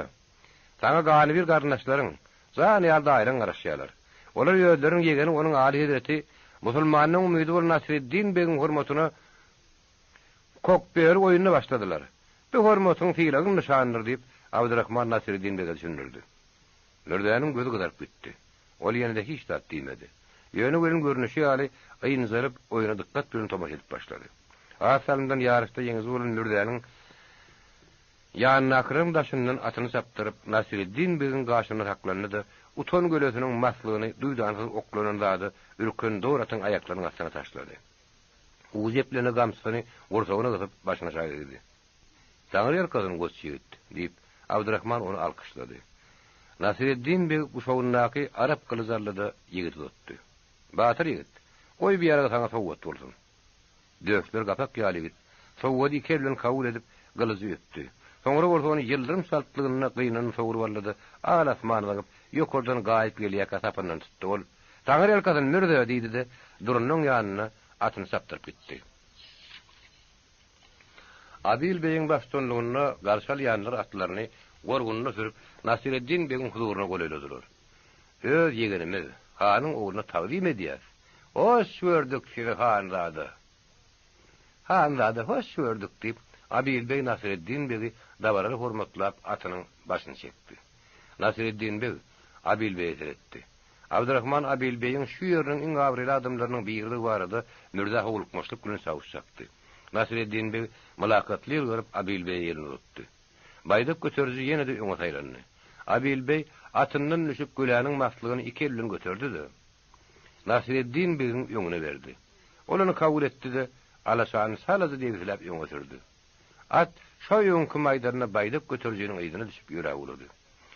Saňa ganybir garyndaşlaryň, jan ýaly daýylaň garaşýarlar. Olar özleriniň ýegeni onuň aly hezreti, musulmanyň umydy bolan Nasyreddin begiň hormatyna kokböri oýnuny başladylar. Bu hormatyň, sylagyň nyşanydyr, diýip, Abdyrahman Nasyreddin bege düşündirdi. Mürzäniň gözi gyzaryp gitdi. Ol ýene-de hiç zat diýmedi. Ýöne welin görnüşi ýaly, ynjalyp, oýna dykgat bilen tomaşa edip başlady. Az salymdan ýaryşda ýeňiji bolan Mürzäniň ýanyndakylaryň daşyndan atyny çapdyryp, Nasyreddin begiň gaşynda saklandy-da, utan gölesiniň maslygyny duýdansyz oklanan zada ürken dor atyň aýaklarynyň astyna taşlady. Ujy eplene gamçysyny gursagyna gysyp, başyny aşak egdi. Taňry ýalkasyn, goç ýigit! diýip, Abdyrahman ony alkyşlady. Nasyreddin beg guşagyndaky arap gylyjy aldy-da, ýigide uzatdy. Batyr ýigit, goý bu ýarag saňa sowgat bolsun! Döşleri gapak ýaly ýigit, sowgady iki el bilen kabul edip, gylyjy öpdi. Soňra bolsa ony ýyldyrym çaltlygynda gyndan sogrup aldy-da, al-asmana zyňyp, ýokardan gaýyp gelýärkä sapyndan tutdy. Ol, Taňry ýalkasyn, mürze! diýdi-de, Durunlaň ýanyna atyny çapdyryp gitdi. Adyl begiň baştutanlygynda garşy alýanlar atlaryny gorgunyna sürüp, Nasyreddin begiň huzuryna golaýladylar. Öz ýegenimiz, hanyň ogluna tagzym edýäs. Hoş gördük sizi, hanzada! Hanzada, hoş gördük! diýip, Abyl beg Nasyreddin begi dabaraly hormatlap, atynyň başyny çekdi. Nasyreddin beg Abyl bege seretdi. Abdyrahman Abil beýiň şu ýeriniň iň abraýly adamlarynyň biriligi barada Mürze howlukmaçlyk bilen çawuş çakdy. Nasyreddin beg mylakatly ýylgyryp Abil beýe elini uzatdy. Baýdak göteriji ýene-de öňe saýlandy. Abil beý atyndan düşüp göläniň maslygyny iki eli bilen göterdi-de, Nasyreddin begiň öňüne berdi. Ol ony kabul etdi-de, alaşany çalaja debsiläp öňe sürdi. At şo öňki maýdalyna baýdak göterijiniň yzyna düşüp ýöräp ugrady.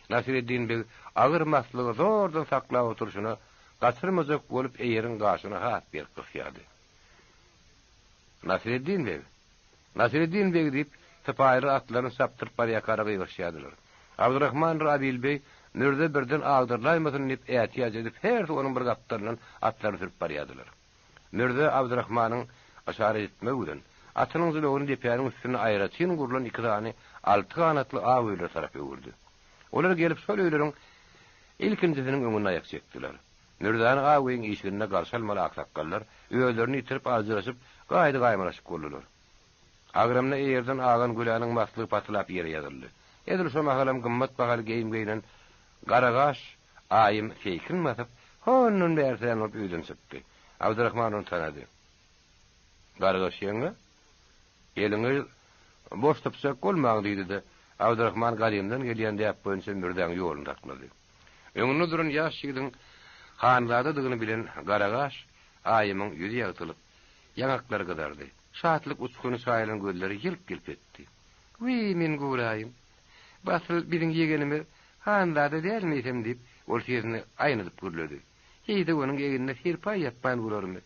Nasyreddin beg agyr maslygy zordan saklap oturyşyna, gaçyrmajak bolup eýeriň gaşyny has berk gysýardy. Nasyreddin beg! Nasyreddin beg! diýip, sypaýylar atlaryny çapdyryp barýarkara gygyryşýardylar. Abdyrahman Rabil beg mürze birden agdarylaýmasyn diýip ätiýaç edip hersi onuň bir gapdalyndan atlaryny sürüp barýardylar. Mürze Abdyrahmanyň yşarat etmegi bilen, atynyň jylawyny depäniň üstünde aýratyn gurlan iki sany alty ganatly ak öýlere tarap öwürdi. Olar gelip şol öýleriň ilkinjisiniň öňünde aýak çekdiler. Mürzäni ak öýüň işiginde garşy almaly aksakgallar özlerini ýitirip aljyraşyp, gaýdy-gaýmalaşyk boldular. Agramly eýerden agan güläniň maslygy patylap ýere ýazyldy. Edil şo mahalam gymmat bahaly geýim geýnen garagaş. Aýym seýkin basyp, hondan bärsirän bolup öýden çykdy. Abdyrahman ony tanady. Gargaş ýeňňe, eliňi boş sypjak bolmaň diýdi-de, Abdyrahman gadymdan gelýän däp boýunça Mürzäň ýoluny saklady. Öňünde duran ýaş ýigidiň hanzadadygyny bilen Garagaş Aýymyň ýüzi ýagtylyp, ýaňaklary gyzardy. Şatlyk uçguny çaýylan gözleri ýylp-ýylp etdi. Wiý, men guraýyn. Basyl biziň ýegenimiz hanzada dälmi eýsem diýip, ol sesini aýnadyp gürledi. Heý-de onuň egnine serpaý ýapman görermi?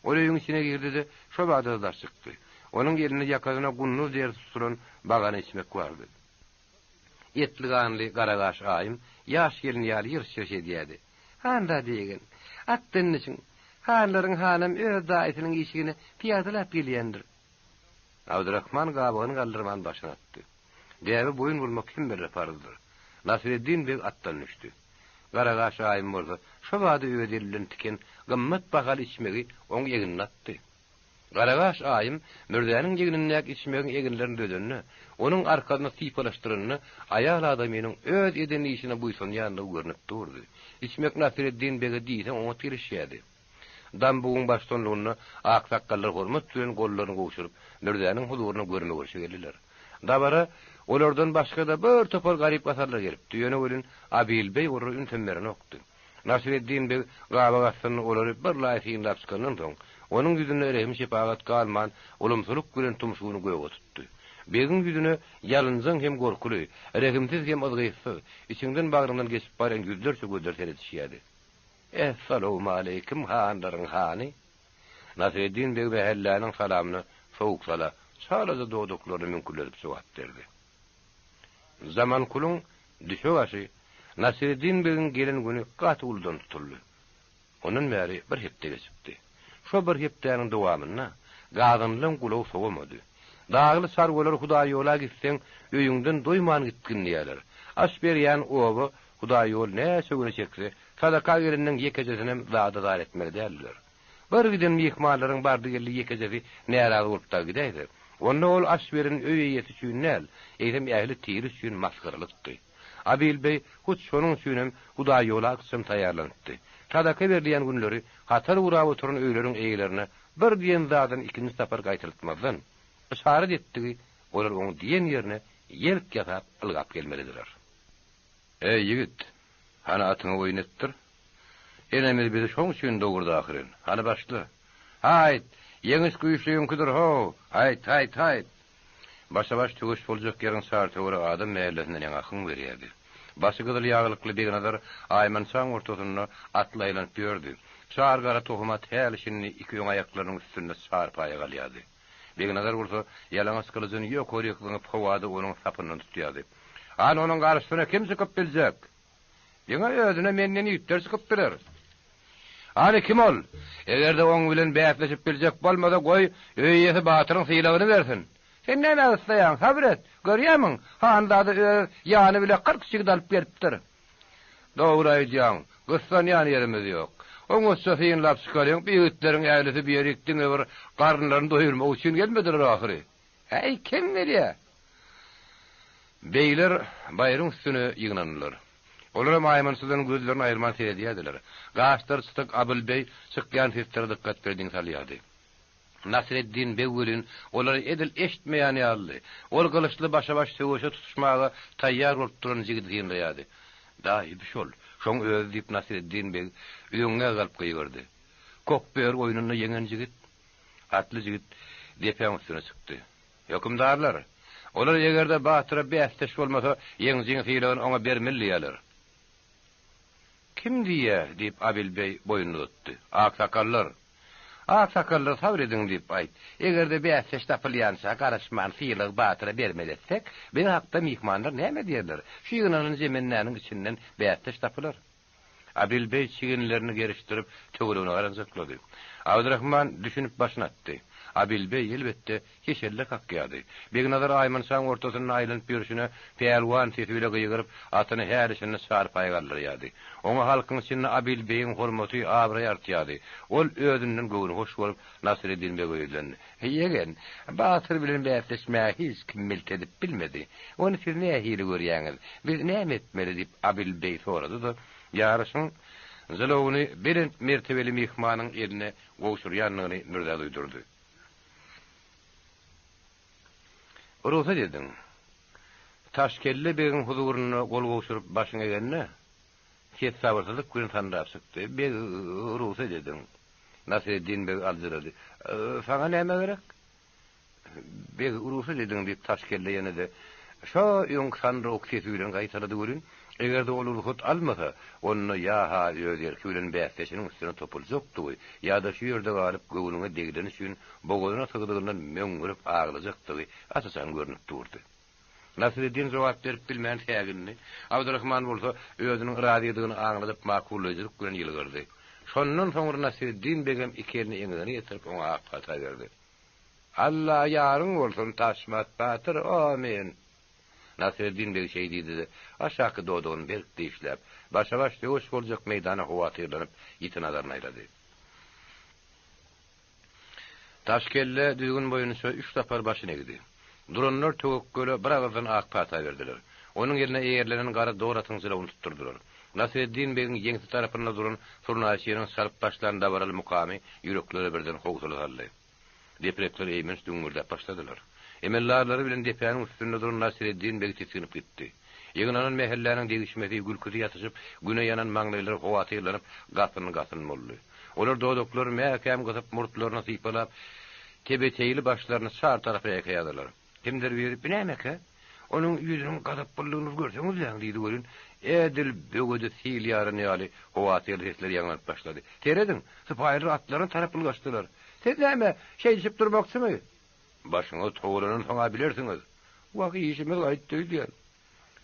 Ol öýüň içine girdi-de, şo bada daş çykdy. Onuň elinde ýakasyna gunduz derisi tutulan bagana içmek bardy. Etli-ganly garagaş aýym ýaş gelin ýaly ýyrş-ýyrş edýärdi. Hanzada ýegen, atdan düşüň. Hanlaryň hanam öz daýysynyň işigine pyýadalap gelýändir. Abdyrahman gabagyny galdyrman başyny atdy. Däbe boýun bolmak hemmelere parzdyr. Nasreddin beg atdan düşdi. Garagaş aýym bolsa şo bada öz eli bilen tiken gymmat bahaly içmegi oň egnine atdy. Garagaş aýym Mürzäniň egnindäki içmegiň eginlerini düzende, onuň arkasyny sypalaşdyranda aýal adamynyň öz eden işine buýsanýandygy görnüp durdy. Içmek Nasyreddin bege diýseň oňat gelişýärdi. Dambugyň baştutanlygynda aksakgallar hormat bilen gollaryny gowşuryp, Mürzäniň huzuryna görme-görşe geldiler. Dabara olardan başga-da bir topar garyp-gasarlar gelipdi, ýöne welin Abil beý olara ünsem berenokdy. Nasreddin beg gabak astynda olary bir laý synlap çykandan soň, onuň ýüzünde rehim-şepagat galman, ulumsylyk bilen tumşugyny göge tutdy. Begiň ýüzüne ýalynjaň hem gorkuly, rehimsiz hem yzgytsyz, içiňden-bagryňdan geçip barýan ýüzlerçe gözler seredişýärdi. Essalawmaleýkim, hanlaryň hany! Nasreddin beg mähelläniň salamyna sowuk-sala, çalaja dodaklaryny müňküldedip jogap berdi. Zamankulyň düşek aşy Nasyreddin begiň gelen güni gaty uludan tutuldy. Ondan bäri bir hepde geçipdi. Şo bir hepdäniň dowamynda gazanylan gulagy sowamady. Dagly çarwalar Hudaýýola gitseň, öýüňden doýman gitgin diýýärler. Aş berýän oba Hudaýýol näçe güne çekse, sadaka geleniň ýekejesinem zada zar etmeli däldiler. Bir giden myhmanlaryň bardy-geldi ýekejesi närazy bolup dagy gidäýse, onda ol aş beren öý eýesi üçin däl, eýsem ähli tire üçin masgaralykdy. Abil beý hut şonuň üçinem Hudaýýola ykjam taýýarlanypdy. Sadaka berilýän günleri hatar gurap oturan öýleriň eýelerine bir diýen zadyny ikinji sapar gaýtalatmazdan, yşarat etdigi, olar oň diýen ýerine ýelk ýasap ylgap gelmelidiler. Eý, ýigit, hany atyňy oýun etdir. Enemiz bizi şoň üçin dogurdy ahyryn. Hany başla. Haýt! Ýeňiş güýçlüňkidir how! Haýt, haýt, haýt! Başa-baş söweş boljak ýeriň çar töweregi adam mähellesinden ýaňa hyň berýärdi. Başy gyzyl ýaglykly Begnazar aýmançaň ortasynda atly aýlanyp ýördi. Çar gara tohum at häli-şindi iki öň aýaklarynyň üstünde çarpaýa galýardy. Begnazar bolsa ýalaňaç gylyjyny ýokaryk zyňyp howada onuň sapyndan tutýardy. Hany onuň garşysyna kim çykyp biljek? Diňe özüne menden ýigitler çykyp biler. Hany kim ol? Eger-de oň bilen bäsleşip biljek bolmasa, goý, öý eýesi batyryň sylagyny bersin. Sen nämä gyssaýaň, sabyr et. Görýärmiň, hanzada öz ýany bile 40 ýigit alyp gelipdir. Dogry aýdýaň, gyssanýan ýerimiz ýok. Oňatja synlap çykalyň, bu ýigitleriň ählisi bu ýerik diňe bir garynlaryny doýurmak üçin gelmediler ahyry. Häý, kim bilýä? Begler baýryň üstüne ýygnandylar. Olaram aýmançydan gözlerini aýyrman seredýärdiler. Gaşlary çytyk Abyl beý çykýan seslere dykgat bilen diň salýardy. Nasreddin beg welin olary edil eşitmeýän ýalydy. Ol gylyçly başa-baş söweşe tutuşmaga taýýar bolup duran jigidi synlaýardy. Daýy, bu şol, şoň özi diýip Nasreddin beg öňňä galyp gygyrdy. Kokböri oýnunda ýeňen jigit. Atly jigit depäň üstüne çykdy. Hökümdarlar! Olar eger-de batyra bäsdeş bolmasa, ýeňijiň sylagyny oňa bermeli diýýärler. Kim diýýä? diýip, Abil beý boýnuny uzatdy. Aksakallar! Aksakallar, sabyr ediň diýip aýt. Eger-de bäsdeş tapylýança garaşman sylagy batyra bermeli etsek, biz hakda myhmanlar näme diýerler? Şu ýygnanan jemendäniň içinden bäsdeş tapylar. Abil beý çiginlerini gerişdirip, töweregine garanjaklady. Abdyrahman düşünip başyny atdy. Abil beý, elbetde, heşelle kakýardy. Begnazar aýmançaň ortasynda aýlanyp ýörşüne pälwan sesi bile gygyryp, atyny häli-şindi çarpaýa galdyrýardy. Oňa halkyň içinde Abil beýiň hormaty, abraýy artýardy. Ol özünden göwnühoş bolup, Nasreddin bege ýüzlendi. Ýegen, batyr bilen bäsleşmäge hiç kim milt edip bilmedi. Ony siz nähili görýäňiz? Biz näme etmeli? diýip, Abil beý sorady-da. Ýaryşyň jylawyny belent mertebeli myhmanyň eline gowşurýandygyny Mürzä duýdurdy. Rugsat ediň. Taşkelle begiň huzurynda gol gowşuryp başyny egende, ses sabyrsyzlyk bilen sandyrap çykdy. Beg, rugsat ediň. Nasreddin beg aljyrady. Saňa näme gerek? Beg, rugsat ediň, diýip, Taşkelle ýene-de şo öňki sandyrawuk sesi bilen gaýtalady welin, eger-de ol rugsat almasa, onda ýa-ha öz erki bilen bäsdeşiniň üstüne topuljakdygy, ýa-da şu ýerde galyp göwnüňe degileni üçin bogazyna sygdygyndan möňňürip aglajakdygy aç-açan görnüp durdy. Nasreddin jogap berip bilmän sägindi. Abdyrahman bolsa özüniň razydygyny aňladyp makullaýjylyk bilen ýylgyrdy. Şondan soňra Nasreddin begem iki elini eňegine ýetirip oňa ak pata berdi. Alla ýaryň bolsun, Taşmat batyr, omyn! Nasreddin beg şeý diýdi-de, aşaky dodagyny berk dişläp, başa-baş söweş boljak meýdana howatyrlanyp, ýiti nazaryny aýlady. Taşkelle düzgün boýunça üç sapar başyny egdi. Duranlar töwekgele bir agyzdan ak pata berdiler. Onuň eline eýerlenen gara dor atyň jylawyny tutdurdylar. Nasreddin begiň ýeňse tarapynda duran surnaýçynyň çalyp başlan dabaraly mukamy ýüreklere birden howsala saldy. Deprekler eýmenç düňňürdäp başladylar. Emeldarlary bilen depäniň üstünde duran Nasreddin beg tisginip gitdi. Ýygnanan mähelläniň degişmesi, gülküsi ýatyşyp, güne ýanan maňlaýlary howatyrlanyp, gasyn-gasyn boldy. Olar dodaklaryny mäkäm gysyp, murtlaryny sypalap, tebeteýli başlaryny çar tarapa ýaýkaýardylar. Kimdir biri, Bu nämekä? Onuň ýüzüniň gazaplylygyny görseňizläň diýdi welin, edil böwedi sil ýaran ýaly howatyrly sesler ýaňlanyp başlady. Serediň, sypaýylar atlaryna tarap ylgaşdylar. Siz näme, şeýdişip durmakçymy? Başyňyz togalanansoň-a bilersiňiz. Wah, işimiz gaýtdy öýdýän.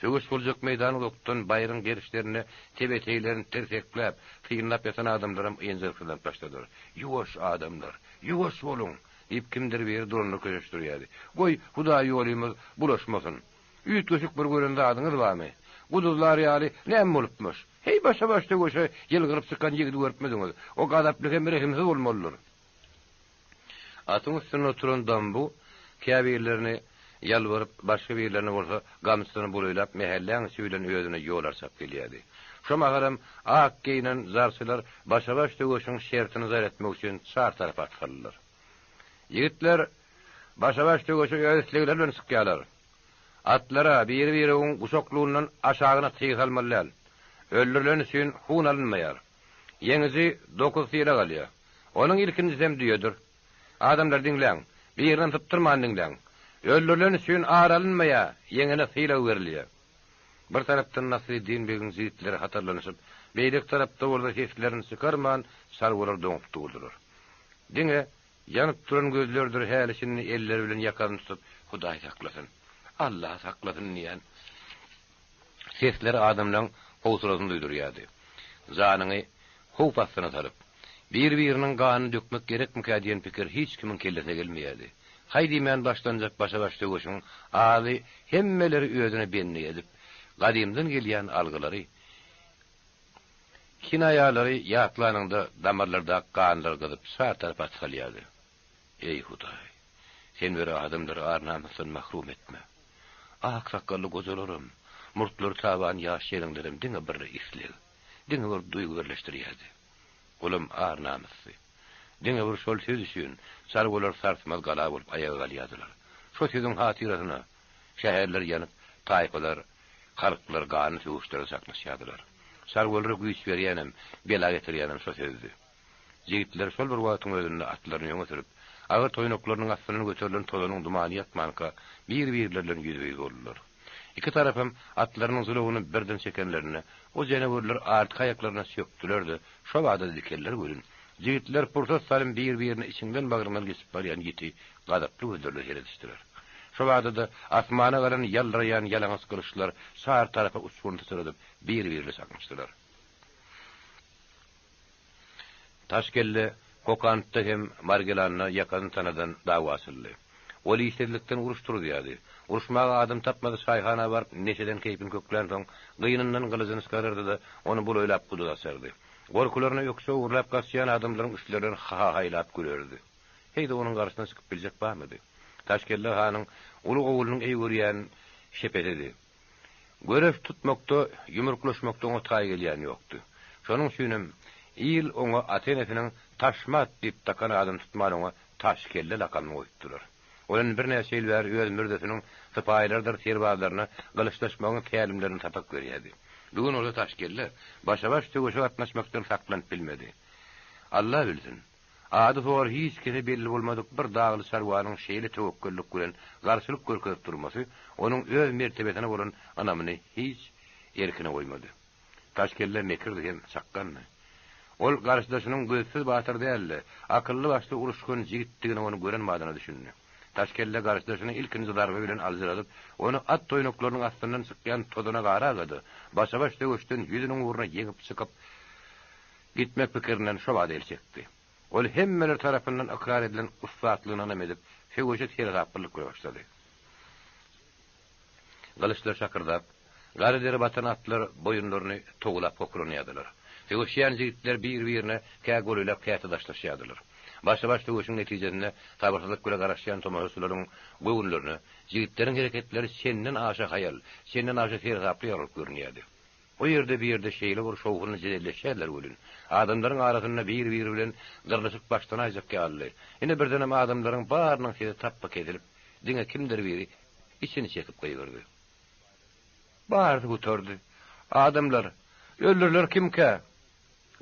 Söweş boljak meýdan uzakdan baýryň gerişlerinde tebeteýlerini tirsekläp, synlap ýatan adamlaram ynjalyksyzlanyp başladylar. Ýuwaş, adamlar! Ýuwaş boluň! Diýip, kimdir biri duranlary köşeşdirýärdi. Goý, Hudaý ýolumyz bulaşmasyn. Üýtgeşik bir gören zadyňyz barmy? Guduzlar ýaly näme bolupmyş? Heý, başa-baş söweşe ýylgyryp çykan ýigidi görüpmidiňiz? O gazaply hem rehimsiz bolmalydyr. Atyň üstünde oturan Dambu käbirlerini ýalbaryp, başga birlerini bolsa gamçysyny bulaýlap mähelläň içi bilen özüne ýol arçap gelýärdi. Şo mahalam ak geýnen jarçylar başa-baş söweşiň şertini jar etmek üçin çar tarapa at saldylar. Ýigitler başa-baş söweşe öz islegleri bilen çykýarlar. Atlara biri-biregiň guşaklygyndan aşagyna tyg salmaly däl. Öldürilen üçin hun alynmaýar. Ýeňiji dokuz sylag alýar. Onuň ilkinjisem düýedir. Adamlar diňläň, birinem sypdyrman diňläň. Öldürilen üçin ar alynmaýar, ýeňene sylag berilýär. Bir tarapdan Nasreddin begiň jigitleri hatarlanyşyp, beýleki tarapda bolsa seslerini çykarman çarwalar doňup durdular. Diňe ýanyp duran gözlerdir häli-şindi elleri bilen ýakasyny tutup, Hudaý saklasyn! Alla saklasyn diýen sesler adamlaň howsalasyny duýdurýardy. Janyňy howp astyna salyp, bir-biriniň ganyny dökmek gerekmikä diýen pikir hiç kimiň kellesine gelmeýärdi. Haý diýmän başlanjak başa-baş söweşiň azy hemmeleri özüne bendi edip, gadymdan gelýän algylary, kinaýalary ýatlanyňda damarlardaky ganlar gyzyp çar tarapa at salýardy. Eý, Hudaý! Sen bir adamlary ar-namysdan mahrum etme. Ak sakgally gojalaram, murtlary taban ýaş ýeleňlerem diňe bir isleg, diňe bir duýgy birleşdirýärdi. Olam ar-namysdy. Diňe bir şol söz üçin çarwalar sarsmaz gala bolup aýaga galýardylar. Şo sözüň hatyrasyna şäherler ýanyp, taýpalar, halklar ganly söweşlere çaknyşýardylar. Çarwalara güýç berýänem, bela getirýänem şo sözdi. Jigitler şol bir wagtyň özünde atlaryny öňe sürüp, agyr toýnaklarynyň astyndan göterilen tozanyň dumany ýatmanka, bir-birleri bilen ýüzbe-ýüz boldular. Iki tarapam atlarynyň jylawyny birden çekenlerinde, o janawerler artky aýaklaryna çökdüler-de, şo bada dikeldiler welin, jigitler pursat salym bir-birine içiňden-bagryňdan geçip barýan ýiti, gazaply gözlerle seredişdiler. Şo bada-da asmana galan ýaldyraýan ýalaňaç gylyçlar çar tarapa uçgun syçradyp, bir-birine çaknyşdylar. Taşkelle, Kokantda hem Margilanda ýakasyny tanadan dawa açyldy. Ol işsizlikden uruş turuzýardy. Uruşmaga adam tapmasa çaýhana baryp neşeden keýpini köklänsoň, gynyndan gylyjyny çykarardy-da, ony bulaýlap guduz açardy. Gorkularyna ökje ogurlap gaçýan adamlaryň üstlerinden ha-haýlap gülerdi. Heý-de onuň garşysyna çykyp biljek barmydy? Taşkelle hanyň uly oglunyň eý görýän şepesidi. Göreş tutmakda, ýumruklaşmakda oňa taý gelýän ýokdy. Şonuň üçinem il oňa ata-enesiniň Taşmat diýip dakan adyny tutman oňa Taşkelle lakamyny goýupdylar. Ol indi birnäçe ýyl bäri öz mürzesiniň sypaýylarydyr serbazlaryna gylyçlaşmagyň tälimlerini sapak berýärdi. Bu gün bolsa Taşkelle başa-baş söweşe gatnaşmakdan saklanyp bilmedi. Alla bilsin, ady-sory hiç kese belli bolmadyk bir dagly çarwanyň şeýle töwekgellik bilen garşylyk görkezip durmasy onuň öz mertebesine bolan ynamyny hiç erkine goýmady. Taşkelle mekirdi hem çakgandy. Ol garşydaşynyň gözsüz batyr däl-de, akylly-başly uruşgan jigitdigine ony gören badyna düşündi. Taşkelle garşydaşyny ilkinji zarba bilen aljyradyp, ony at toýnaklarynyň astyndan çykýan tozana garaga-da, başa-baş söweşden ýüzüniň ugruna ýeňip çykyp gitmek pikirinden şobada el çekdi. Ol hemmeler tarapyndan ykrar edilen ussatlygyna ynam edip, söweşe seresaplylyk bilen başlady. Gylyçlar şakyrdap, gara dere batan atlar boýunlaryny towlap hokranýardylar. Söweşýän jigitler bir-birine kä golaýlap käte daşlaşýardylar. Başa-baş söweşiň netijesinde sabyrsyzlyk bile garaşýan tomaşaçylaryň göwünlerine jigitleriň hereketleri çenden aşa haýal, çenden aşa seresaply ýaly bolup görünýärdi. O ýerde bir ýerde şeýle bir şowhunly jedelleşýärler welin, adamlaryň arasynda bir-biri bilen gyrlyşyk başlanaýjak ýalydy. Ine birdenem adamlaryň barynyň sesi tapba kesilip, diňe kimdir biri içini çekip gygyrdy. Barysy gutardy. Adamlar, öldüriler kimkä?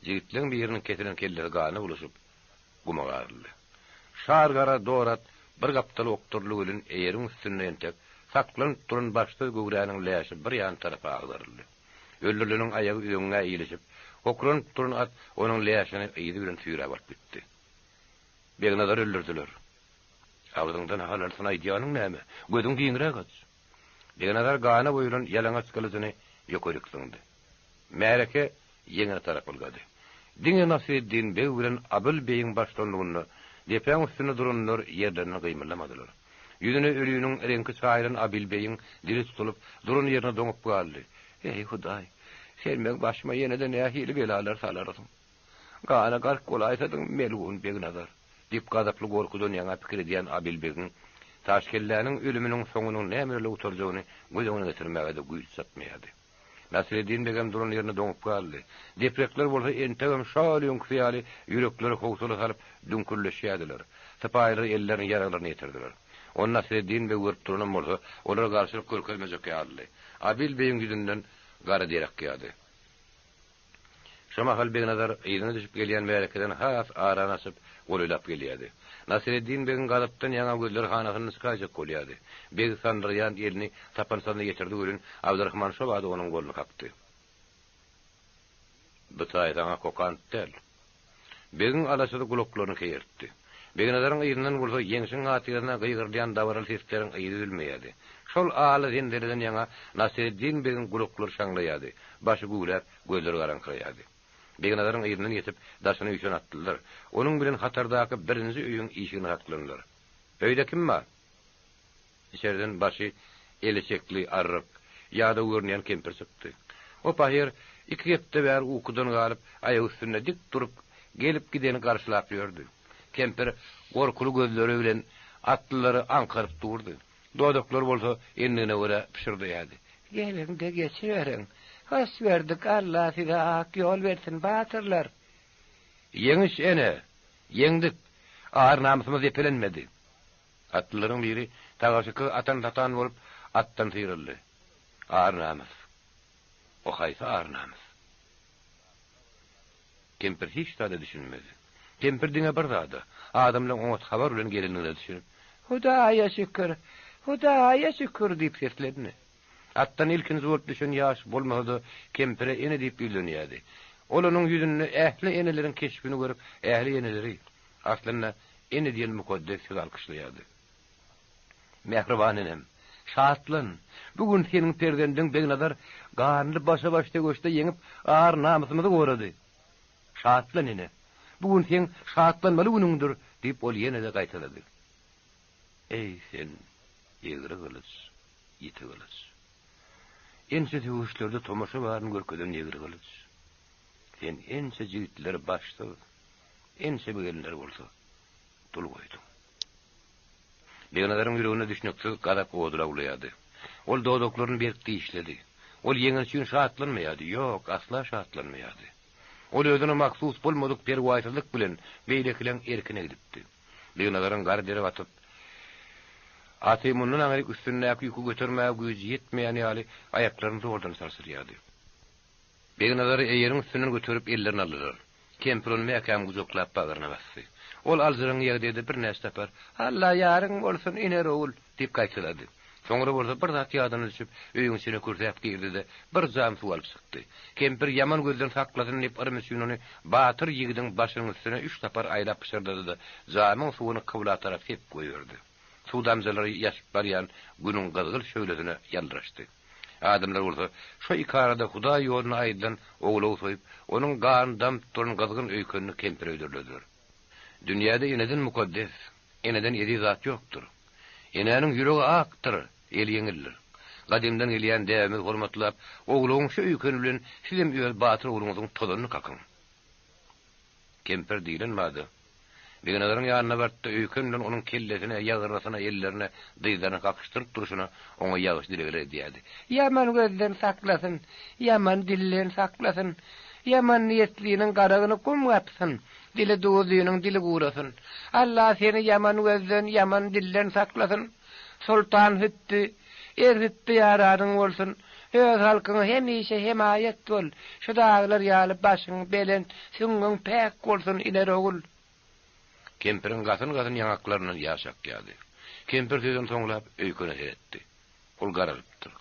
Jigitleň biriniň kesilen kellesi gana bulaşyp, guma garyldy. Şar gara dor at bir gapdala okduryldy welin eýeriň üstünde entek saklanyp duran başsyz göwräniň läşi bir ýan tarapa agdaryldy. Öldürileniň aýagy üzeňňä ilişip, hokranyp duran at onuň läşini yzy bilen süýräp alyp gitdi. Begnazary öldürdiler. Agzyňdan halalsyny aýdýanyň näme? Gözüň giňräk aç. Begnazar gana boýalan ýalaňaç gylyjyny ýokaryk zyňdy. Märeke ýeňine tarap ylgady. Diňe Nasreddin beg bilen Abyl beýiň baştutanlygynda depäň üstünde duranlar ýerlerinden gymyldamadylar. Ýüzüne öliniň reňki çaýylan Abyl beýiň dili tutulyp, duran ýerinde doňup galdy. Eý, Hudaý, sen meň başyma ýene-de nähili belalar salarsyň? Gana gark bolaýsadyň, melgun Begnazar! diýip, gazaply gorkudan ýaňa pikir edýän Abyl begiň Taşkelläniň ölüminiň soňunyň nämelerle gutarjagyny göz öňüne getirmäge-de güýç çatmaýardy. Nasreddin begem duran ýerinde doňup galdy. Deprekler bolsa entegem şol öňküsi ýaly ýürekleri howsala salyp düňkürleşýärdiler. Sypaýylar ellerini ýaraglaryna ýetirdiler. Ony Nasreddin beg görüp duranam bolsa, olara garşylyk görkezmejek ýalydy. Abil begiň ýüzünden gara der akýardy. Şo mahal Begnazar yzyna düşüp gelýän märekeden has arany açyp, golaýlap gelýärdi. Nasyreddin begiň gazapdan ýaňa gözleri hanasyndan çykaýjak bolýardy. Beg sandyraýan elini sapançasyna ýetirdi welin, Abdyrahman şo bada onuň goluny kakdy. Bu taý saňa kokant däl. Begiň alaçasy gulaklaryny keýertdi. Begnazaryň yzyndan bolsa ýeňşiň hatyrasyna gygyrylýan dabaraly sesleriň yzy üzülmeýärdi. Şol aly zenzeleden ýaňa Nasyreddin begiň gulaklary şaňlaýardy, başy güwläp, gözleri garaňkyraýardy. Begnazaryň yzyndan ýetip, daşyna üýşen atlylar, onuň bilen hatardaky birinji öýüň işigine saklandylar. Öýde kim bar? Içerden başy eleçekli, arryk, ýadaw görünýän kempir çykdy. O pahyr iki hepde bäri ukudan galyp, aýak üstünde dik durup, gelip-gideni garşylap ýördi. Kempir gorkuly gözleri bilen atlylary aňkaryp durdy. Dodaklary bolsa endigine görä pyşyrdaýardy. Geliň-de geçiberiň. Hoş gördük, Alla size ak ýol bersin, batyrlar! Ýeňiş ene! Ýeňdik! Ar-namysymyz zepelenmedi. Atlylaryň biri tagaşyky atan-satan bolup, atdan syryldy. Ar-namys. O haýsy ar-namys? Kempir hiç zada düşünmedi. Kempir diňe bir zada, adamlaryň oňat habar bilen gelendigine düşünip, Hudaýa şükür! Hudaýa şükür! diýip seslendi. Atdan ilkinji bolup düşen ýaş bolmasa-da, kempire ene diýip ýüzlenýärdi. Ol onuň ýüzünde ähli eneleriň keşbini görüp, ähli eneleri, aslynda, ene diýen mukaddes sözi alkyşlaýardy. Mähriban enem, şatlan! Bu gün seniň perzendiň Begnazar ganly başa-baş söweşde ýeňip, ar-namysymyzy gorady. Şatlan, ene! Bu gün seň şatlanmaly günüňdir! diýip, ol ýene-de gaýtalady. Eý, sen, egri gylyç, ýiti gylyç! Ençe söweşlerde tomaşa baryny görkezen egri gylyç! Sen ençe jigitleri başsyz, ençe gelinleri bolsa dul goýduň. Begnazaryň ýüreginde düşnüksiz gazap ody lawlaýardy. Ol dodaklaryny berk dişledi. Ol ýeňen üçin şatlanmaýardy, ýok, asla şatlanmaýardy. Ol özüne mahsus bolmadyk perwaýsyzlyk bilen beýlekileň erkine gidipdi. Begnazaryň gar dere batyp, aty mundan aňryk üstündäki ýüki götermäge güýji ýetmeýän ýaly aýaklaryny zordan sarsdyrýardy. Begnazary eýeriň üstünden göterip ellerine aldylar. Kempir ony mäkäm gujaklap bagryna basdy. Ol aljyraňňy ýagdaýda birnäçe sapar, Alla ýaryň bolsun, iner ogul! diýip gaýtalady. Soňra bolsa bir zat ýadyna düşüp, öýüň içine kürsäp girdi-de, bir jam suw alyp çykdy. Kempir ýaman gözden saklasyn diýip yrym üçin ony batyr ýigidiň başynyň üstüne üç sapar aýlap pyşyrdady-da, jamyň suwuny kybla tarap sepip goýberdi. Suw damjalary ýaşyp barýan Günüň gyzgyl şöhlesine ýaldyraşdy. Adamlar bolsa şo ikarada Hudaý ýoluna aýdylan owlagy soýup, onuň gany damyp duran gyzgyn öýkenini kempire hödürlediler. Dünýäde eneden mukaddes, eneden eziz zat ýokdur. Enäniň ýüregi akdyr, eli ýeňildir. Gadymdan gelýän däbimizi hormatlap, owlagyň şu öýkeni bilen sizem öz batyr ogluňyzyň tozanyny kakyň. Kempir diýlen bada, Begnazaryň ýanyna bardy-da, öýken bilen onuň kellesine, ýagyrnysyna, ellerine, dyzlaryna kakyşdyryp durşuna oňa ýagşy dilegler edýärdi. Ýaman gözden saklasyn, ýaman dilden saklasyn, ýaman niýetliniň garagyny gum gapsyn, dili duzlynyň dili gurasyn. Alla seni ýaman gözden, ýaman dilden saklasyn. Soltan Hüpbi, Er Hüpbi ýaranyň bolsun. Öz halkyňa hemişe hemaýat bol. Şu daglar ýaly başyň belent, süňňüň päk bolsun, iner ogul. Kempiriň gasyn-gasyn ýaňaklaryndan ýaş akýardy. Kempir sözüni soňlap, öýkene seretdi. Ol garalypdyr.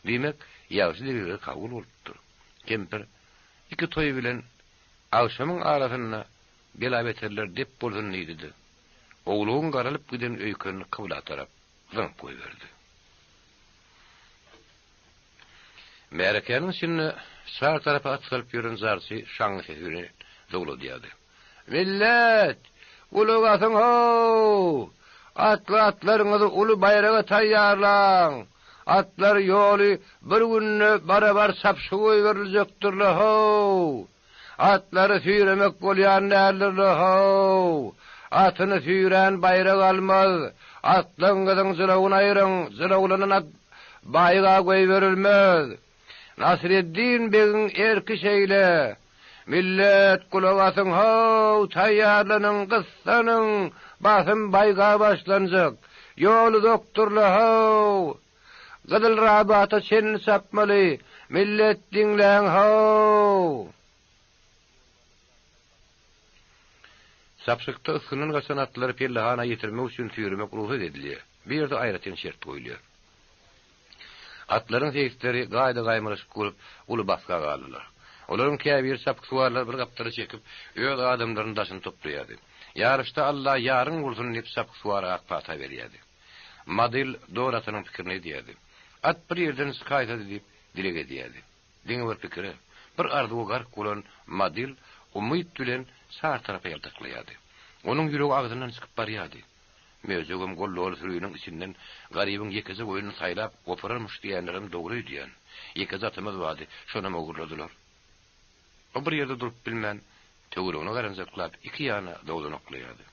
Diýmek, ýagşy dilegleri kabul bolupdyr. Kempir, Iki toý bilen agşamyň arasynda bela-beterler dep bolsun diýdi-de, owlagyň garalyp giden öýkenini kybla tarap zyňyp goýberdi. Märekäniň içinde çar tarapa at salyp ýören jarçy şaňňy sesi bilen zowladýardy. Millet! Gulak asyň-how! Atly atlaryňyzy uly baýraga taýýarlaň! Atlar ýoly bir günde barabar çapyşyp goýberiljekdir-le-how! Atlary süýremek bolýan däldir-le-how! Atyny süýrän baýrak almaz! Atlaňyzyň jylawyny aýryň, jylawlanan at baýga goýberilmez! Nasreddin begiň erki şeýle! Millet, gulak asyň-how, taýýarlanyň, gyssanyň, basym baýga başlanjak! Ýol uzakdyr-la-how! Gyzylrabata çenli çapmaly, millet diňläň-how! Çapşykda ysgyndan gaçan atlary pellehana ýetirmek üçin süýremek rugsat edilýär. Bu ýerde aýratyn şert goýulýar. Atlaryň seýisleri gaýda-gaýmalaşyk bolup, uly basga galdylar. Olaryň käbiri çapyksuwarlary bir gapdala çekip, öz adamlaryny daşyna toplaýardy. Ýaryşda Alla ýaryň bolsun diýip çapyksuwara ak pata berýärdi. Madyl dogry atynyň pikirini edýärdi. At bir ýerden çykaýsady diýip, dileg edýärdi. Diňe bir pikire, bir arzuwa gark bolan Madyl umyt bilen çar tarapa ýaltaklaýardy. Onuň ýüregi agzyndan çykyp barýardy. Möjegem gol doly süriniň içinden garybyň ýekeje goýnuny saýlap gopararmyş diýenlerem dogry öýdýän. Ýekeje atymyz bardy, şonam ogurladylar. O bir ýerde durup bilmän, töweregine garanjaklap, iki ýana dowzanaklaýardy.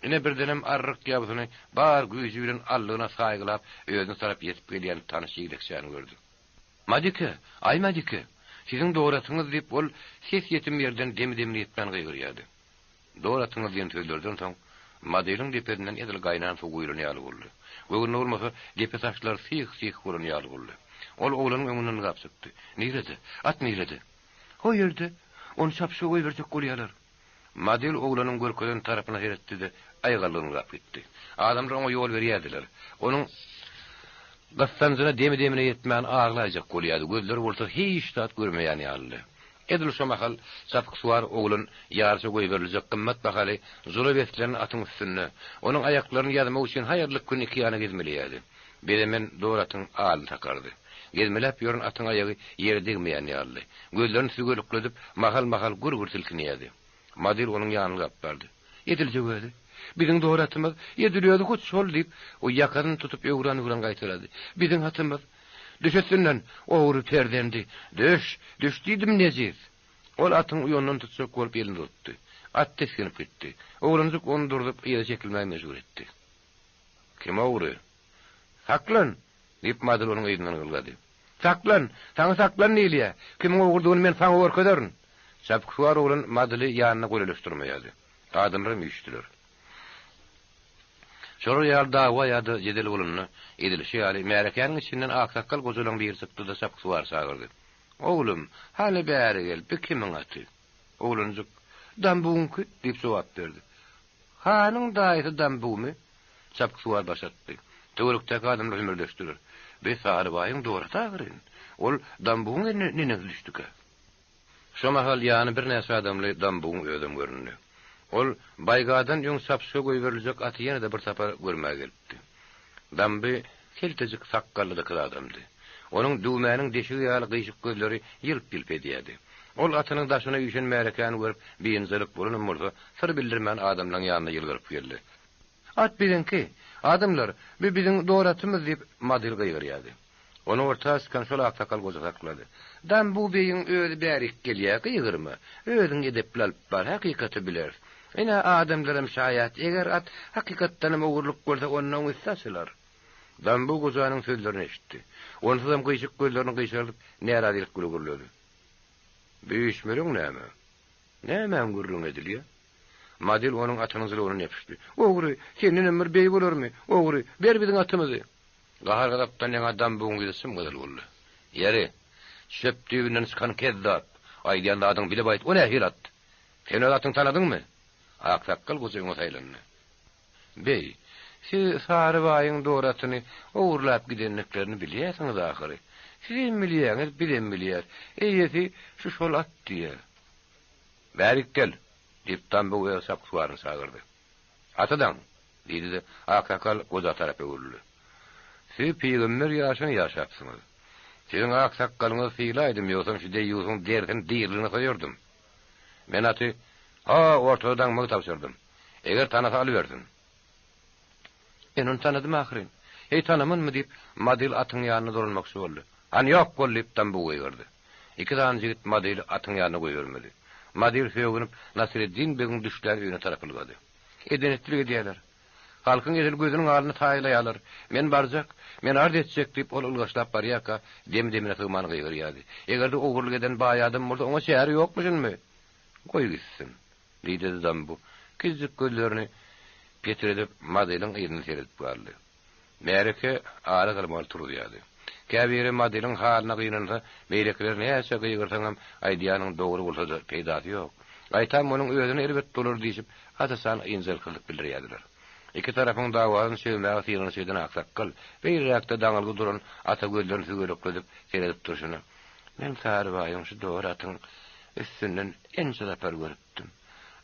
Ine, birdenem arryk ýabsyny bar güýji bilen aldygyna saýgylap, özüne tarap ýetip gelýän tanyş ýigdekçäni gördi. Madike! Aý, Madike! Siziň dogry atyňyz, diýip, ol ses ýetim ýerden demi-demine ýetmän gygyrýardy. Dogry atyňyz diýen sözlerden soň, Madylyň depesinden edil gaýnan suw guýlan ýaly boldy. Göwnüne bolmasa, depe saçlary syh-syh bolan ýaly boldy. Ol oglanyň öňünden ylgap çykdy. Nirede? At nirede? O ýerde. Ony çapyşyga goýberjek bolýarlar. Madyl oglanyň görkezen tarapyna seretdi-de, aýgaldygyny ylgap gitdi. Adamlar oňa ýol berýärdiler. Onuň gyssanjyna demi-demine ýetmän aglaýjak bolýardy, gözleri bolsa hiç zat görmeýän ýalydy. Edil şo mahal çapyksuwar oglan ýaryşa goýberiljek gymmat bahaly jula beslenen atyň üstünde, onuň aýaklaryny ýazmak üçin haýyrlyk gün iki ýana gezmeleýärdi. Bezemen dor atyň alyny takardy. Gezmeläp ýören atyň aýagy ýere degmeýän ýalydy. Gözlerini süzgelikledip, mahal-mahal gür-gür silkinýärdi. Madyr onuň ýanyna ylgap bardy. Ediljek özi. Biziň dor atymyz, edil özi hut şol, diýip, o ýakasyny tutup öwran-öwran gaýtalady. Biziň atymyz. Düş üstünden, ogry perzendi! Düş! Düş diýdim, nejis! Ol atyň uýanyndan tutjak bolup elini uzatdy. At tisginip gitdi. Oglanjyk ony durzup, yza çekilmäge mejbur etdi. Kim ogry? Saklan! diýip, Madyr onuň yzyndan ylgady. Saklan! Saňa saklan diýilýä! Kimiň ogrudygyny men saňa görkezerin! Çapyksuwar oglan Madyly ýanyna golaýlaşdyrmaýardy. Adamlaram üýşdüler. Şolar ýaly dawa ýa-da jedel bolanda, edilişi ýaly, märekäniň içinden aksakgal gojalaryň biri çykdy-da çapyksuwary çagyrdy. Oglum, hany bäri gel, bi kimiň aty? Oglanjyk, Dambugyňky, diýip jogap berdi. Hanyň daýysy Dambumy? Çapyksuwar baş atdy. Töwerekdäki adamlar hümürdeşdiler. Bi Sarybaýyň doraty ahyryn. Ol Dambugyň eline neneňsi düşdükä? Şo mahal ýany birnäçe adamly Dambugyň özem göründi. Ol baýgadan öň çapyşga goýberiljek aty ýene-de bir sapar görmäge gelipdi. Damby keltejik sakgally dykyz adamdy. Onuň düwmäniň deşigi ýaly gyşyk gözleri ýylp-ýylp edýärdi. Ol atynyň daşyna üýşen märekäni görüp, biynjalyk bolanam bolsa, syr bildirmän adamlaryň ýanyna ýylgyryp geldi. At biziňki! Adamlar, bi biziň dor atymyz! diýip, Madyl gygyrýardy. Ony orta çykan şol aksakal goja saklady. Dambu beýiň özi bärik gelýär, gygyrma. Özüňi edepli alyp bar, hakykaty bileris. Ine, adamlaram şaýat, eger at hakykatdanam ogurlyk bolsa, onda oň üsti açylar. Dambu gojanyň sözlerini eşitdi. Onsuzam gyşyk gözlerini gyşardyp, närazylyk bile gürledi. Bu üýşmeleň näme? Nämäň gürrüňi edilýär? Madyl onuň atynyň jylawyna ýapyşdy. Ogry, sendenem bir beý bolarmy? Ogry, ber biziň atymyzy! Gahar-gazapdan ýaňa Dambugyň ýüzi çym-gyzyl boldy. Ýeri, çöp düýbünden çykan kezzap, aýdýan zadyňy bilip aýt, o nähili at? Sen öz atyňy tanadyňmy? Aksakgal goja öňe saýlandy. Beý, siz Sary baýyň dor atyny ogurlap gidendiklerini bilýärsiňiz ahyry. Sizem bilýäňiz, bizem bilýäs. Eýesi şu şol at diýýär. Bärik gel! diýip, Dambug öz çapyksuwaryny çagyrdy. Aty daň! diýdi-de, aksakgal goja tarap öwrüldi. Siz pygamber ýaşyny ýaşapsyňyz. Siziň ak sakgalyňyzy sylaýdym, ýogsam şu deýýusyň derisini diriligine soýardym. Men aty, ha, ortada daňmagy tabşyrdym. Eger tanasa alybersin. Men ony tanadym ahyryn. Heý, tanamanmy, diýip, Madyl atyň ýanyna dolanmakçy boldy. Hany, ýok bol! diýip, Dambu gygyrdy. Iki sany jigit Madyly atyň ýanyna goýbermedi. Madyl sögünip, Nasyreddin begiň düşlän öýüne tarap ylgady. Eden-etdilik edýärler. Halkyň edil gözüniň alnyny taýlaýarlar. Men barjak, men arz etjek, diýip, ol ylgaşlap barýarka, demi-demine sygman gygyrýardy. Eger-de ogurlyk eden baý adam bolsa, oňa çäre ýokmuşynmy? Goý gitsin. Diýdi-de Dambu, kiçijik gözlerini petredip, Madylyň yzyna seredip galdy. Märeke ara galmagal turuzýardy. Käbiri Madylyň halyna gynansa, beýlekiler näçe gygyrsaňam, aýdýanyň dogry bolsa-da, peýdasy ýok. Gaýtam onuň özüne erbet bolar diýşip, aç-açan ynjalyksyzlyk bildirýärdiler. Iki tarapyň dawasyny çözmäge synanyşyk eden aksakgal, beýleräkde daňylgy duran ata gözlerini sügelekledip seredip durşuna, Men Sarybaýyň şu dor atyň üstünden ençe sapar görüpdim.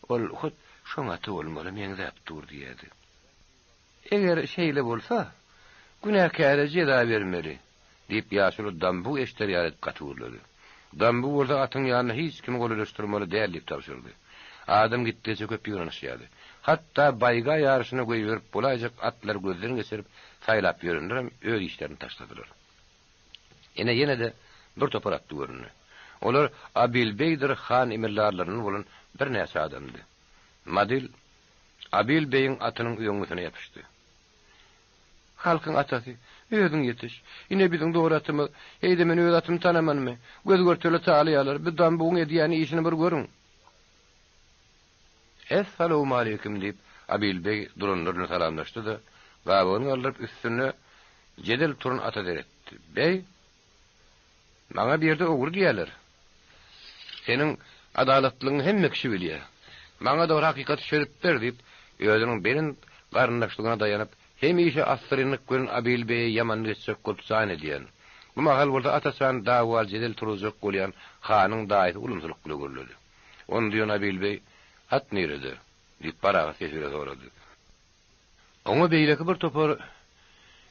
Ol hut şoň aty bolmaly, meňzäp dur diýerdi. Eger şeýle bolsa, günäkäre jeza bermeli, diýip, ýaşuly Dambu eşder ýaly edip gaty gürledi. Dambu bolsa atyň ýanyna hiç kimi golaýlaşdyrmaly däl diýip tabşyrdy. Adam gitdigiçe köp ýygnanyşýardy. Hatda baýga ýaryşyna goýberip bolaýjak atlary gözden geçirip, saýlap ýörenlerem öz işlerini taşladylar. Ine, ýene-de bir topar atly göründi. Olar Abilbeýdir han emeldarlaryndan bolan birnäçe adamdy. Madyl Abil beýiň atynyň öňňüsine ýapyşdy. Halkyň atasy, özüň ýetiş. Ine biziň dogry atymyz. Heý-de men öz atymy tanamanmy? Göz-görtele talaýarlar. Bu dambugyň edýän işini bir görüň. Essalawmaleýkim, diýip, Abil beg duranlar bilen salamlaşdy-da, gabagyny galdyryp, üstünde jedel turan ata seretdi. Beg, maňa bu ýerde ogry diýýärler. Seniň adalatlylygyňy hemme kişi bilýär. Maňa-da bir hakykaty çözüp ber, diýip, özüniň belent garyndaşlygyna daýanyp, hemişe assyrynlyk bilen Abil beýe ýamanlyk etjek bolup jan edýän, bu mahal bolsa aç-açan dawa-jedel turuzjak bolýan hanyň daýysy ulumsylyk bile gürledi. Ony duýan Abil beý, At nirede? diýip, parahat ses bile sorady. Oňa beýleki bir topar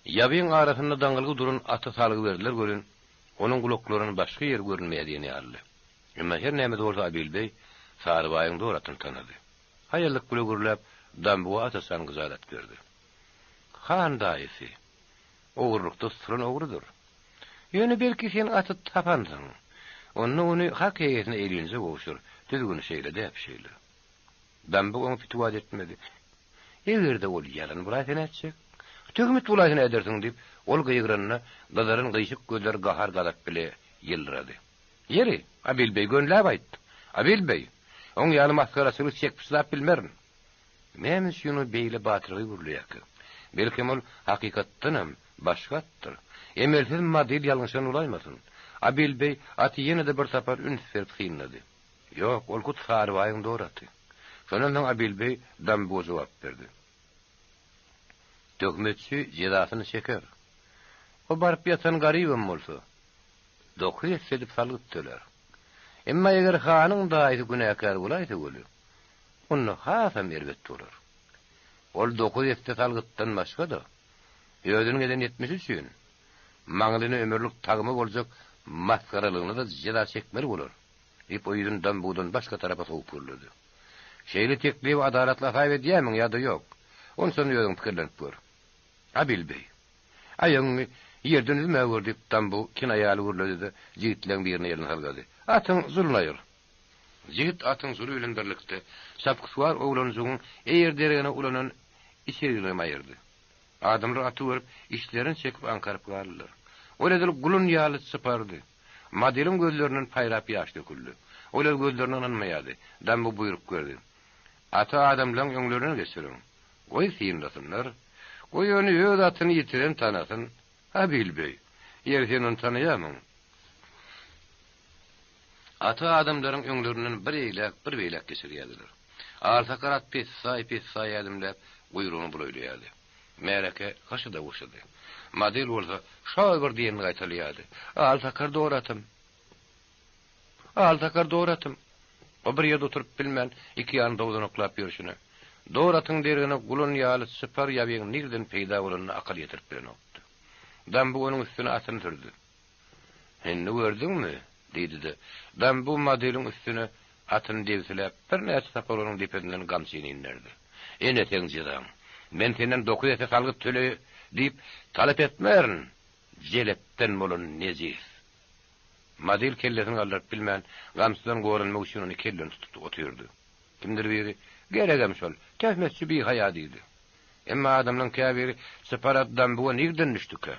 ýabyň arasynda daňylgy duran aty salgy berdiler welin, onuň gulaklaryndan başga ýer görünmeýär diýen ýalydy. Emma her näme-de bolsa Abil beý Sarybaýyň dor atyny tanady. Haýallyk bile gürläp, Dambuga aç-açan gyjalat berdi. Han daýysy, ogurlykda tutulan ogrudyr. Ýöne belki sen aty tapansyň. Onda ony hak eýesine elinje gowşur, düzgün şeýle, däp şeýle. Dambuk oňa pitiwa etmedi. Eger-de ol ýalan bolaýsa nätjek? Töhmet bolaýsa nädersiň, diýip, ol gygyranda, gyzaran gyşyk gözleri gahar-gazap bile ýyldyrady. Ýeri, Abil beý, gönüläp aýt. Abil beý, oň ýaly masgaraçylygy çekip çydap bilmerin. Näme üçin ol beýle batyrgaý gürleýärkä? Belkem ol, hakykatdanam, başga atdyr. Emelsiz model ýalňyşan bolaýmasyn? Abil beý aty ýene-de bir sapar üns berip synlady. Ýok, ol hut Sarybaýyň dor aty. Şondan soň Abil beý Dambuga jogap berdi. Töhmetçi jezasyny çeker. O baryp ýatan garybam bolsa, 9 esse edip salgyt tölär. Emma eger hanyň daýysy günäkär bolaýsa weli, onda hasam erbet bolar. Ol 9 esse salgytdan başga-da, özüniň eden etmişi üçin, maňlyna ömürlik tagma boljak masgaralygyna-da jeza çekmeli bolar, diýip, o ýüzüni dambudan başga tarapa sowup gürledi. Şeýle teklibi adalatly hasap edýärmiň ýa-da ýok? Onsam özüň pikirlenip gör. Abil beý. Aýagyňy ýerden üzmäge gör, diýip, Dambu kinaýaly gürledi-de, jigitleň birine elini salgady. Atyň zuluny aýyr. Jigit atyň zuly bilen birlikde çapyksuwar oglanjygyň eýer deregine ulanan içergiligem aýyrdy. Adamlar aty görüp, içlerini çekip aňkaryp galdylar. Ol edil gulun ýaly çypardy. Modeliň gözlerinden paýrap ýaş döküldi. Ol öz gözlerine ynanmaýardy. Dambu buýruk berdi. Aty adamlaň öňlerinden geçiriň. Goý synlasynlar. Goý ony öz atyny ýitiren tanasyn. Habil beý, ýeri sen ony tanaýarmyň? Aty adamlaryň öňlerinden bir eýläk, bir beýläk geçirýärdiler. Alsakar at pessaý-pessaý ädimläp, guýrugyny bulaýlaýardy. Märeke hyşyda-wyşydy. Model bolsa şo bir diýenini gaýtalaýardy, Alsakar dogry atym! Alsakar dogry atym! O bir ýerde oturyp bilmän, iki ýanyny dowzanaklap ýörşüne, dogry atyň deregine gulan ýaly çypar ýabyň nirden peýda bolanyna akyl ýetirip bilenokdy. Dambu onuň üstüne atyny sürdi. Indi gördüňmi? diýdi-de, Dambu modeliň üstüne atyny debsiläp, birnäçe sapar onuň depesinden gamçyny inderdi. Ene seň jezaň! Men senden 9 esse salgyt töle diýip, talap etmerin, jelepden bolan nejis! Model kellesini galdyryp bilmän, gamçydan goranmak üçin ony kellerini tutup otyrdy. Kimdir biri, Geregem şol, töhmetçi bihaýa diýdi. Emma adamlaryň käbiri, Çypar at Dambuga nirden düşdükä?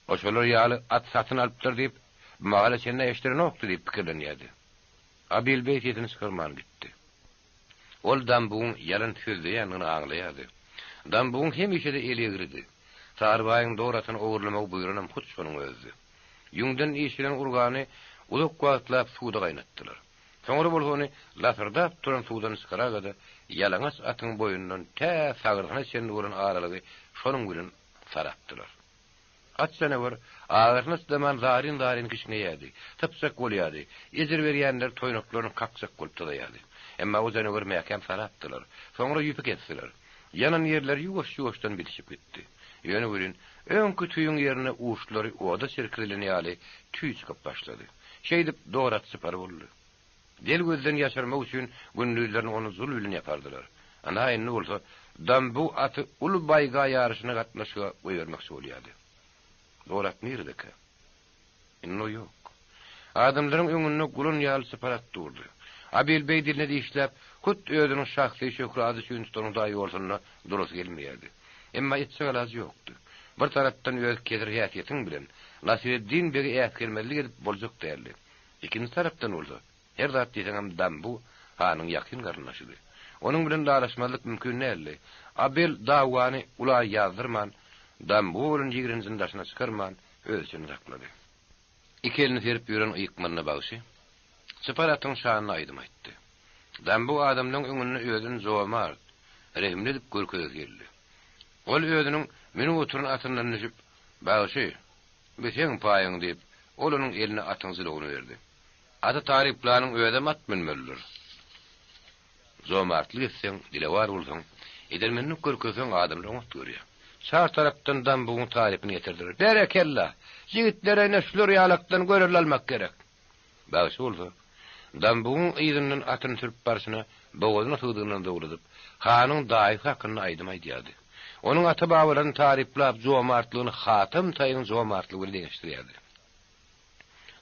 O şolar ýaly at satyn alypdyr diýip, mahala çenli eşdirenokdy diýip pikirlenýärdi. Abil beý sesini çykarman gitdi. Ol Dambugyň ýalan sözleýändigini aňlaýardy. Dambugyň hemişe-de eli egridi. Sarybaýyň dor atyny ogurlamagy buýranam hut şonuň özüdi. Ýüňden işilen urgany uzak wagtlap suwda gaýnatdylar. Soňra bolsa ony lasyrdap duran suwdan çykaraga-da, ýalaňaç atyň boýundan tä sagyrsyna çenli bolan aralygy şonuň bilen sarapdylar. At janawer agyrysyna çydaman zaryn-zaryn kişňeýärdi, sypjak bolýardy, ejir berýänler toýnaklaryny kakjak bolup dyzaýardy. Emma o janaweri mäkäm sarapdylar. Soňra ýüpi kesdiler. Ýanan ýerleri ýuwaş-ýuwaşdan bitişip gitdi. Ýöne welin, öňki tüýüň ýerine uçlary oda çirkizilen ýaly tüý çykyp başlady. Şeýdip, dor at çypar boldy. Del gözden ýaşyrmak üçin gündizlerini ony zul bilen ýapardylar. Ynha, indi bolsa, Dambu aty uly baýga ýaryşyna gatnaşyga goýbermekçi bolýardy. Dor at niredekä? Indi o ýok. Adamlaryň öňünde gulan ýaly çypar at durdy. Abil beý diline dişläp, hut özüniň şahsy şöhrady üçin tutan hudaý ýolsunda durasy gelmeýärdi. Emma etjek alajy ýokdy. Bir tarapdan öz kesir häsiýetiň bilen Nasyreddin begi äsgermezlik edip boljak däldi. Ikinji tarapdan bolsa, her zat diýseňem Dambu hanyň ýakyn garyndaşydy. Onuň bilen dalaşmazlyk mümkin däldi. Abel dawany ula ýazdyrman, Dambuga bolan ýigrenjini daşyna çykarman, öz içinde saklady. Iki elini serip ýören ykmanda bagşy, çypar atyň şanyna aýdym aýtdy. Dambu adamlaryň öňünde özüni jomart, rehimli edip görkezesi geldi. Ol özüniň münüp oturan atyndan düşüp, Bagşy, Bu seň paýyň, diýip, ol onuň eline atyň jylawyny berdi. Aty taryplanyň özem at münmelidir. Jomartlyk etseň, dilewar bolsaň, edermenlik görkezseň adamlar oňat görýär. Çar tarapdan dambugyň tarypyny getirdiler. Berekella! Ýigitlere ine şular ýalakdan görelde almak gerek. Bagşy bolsa, Dambugyň yzyndan atyny sürüp barşyna bogazyna sygdygyndan zowladyp, hanyň daýysy hakynda aýdym aýdýardy. Onuň ata-babalaryny taryplap, jomartlygyny Hatam taýyň jomartlygy bilen deňeşdirýärdi.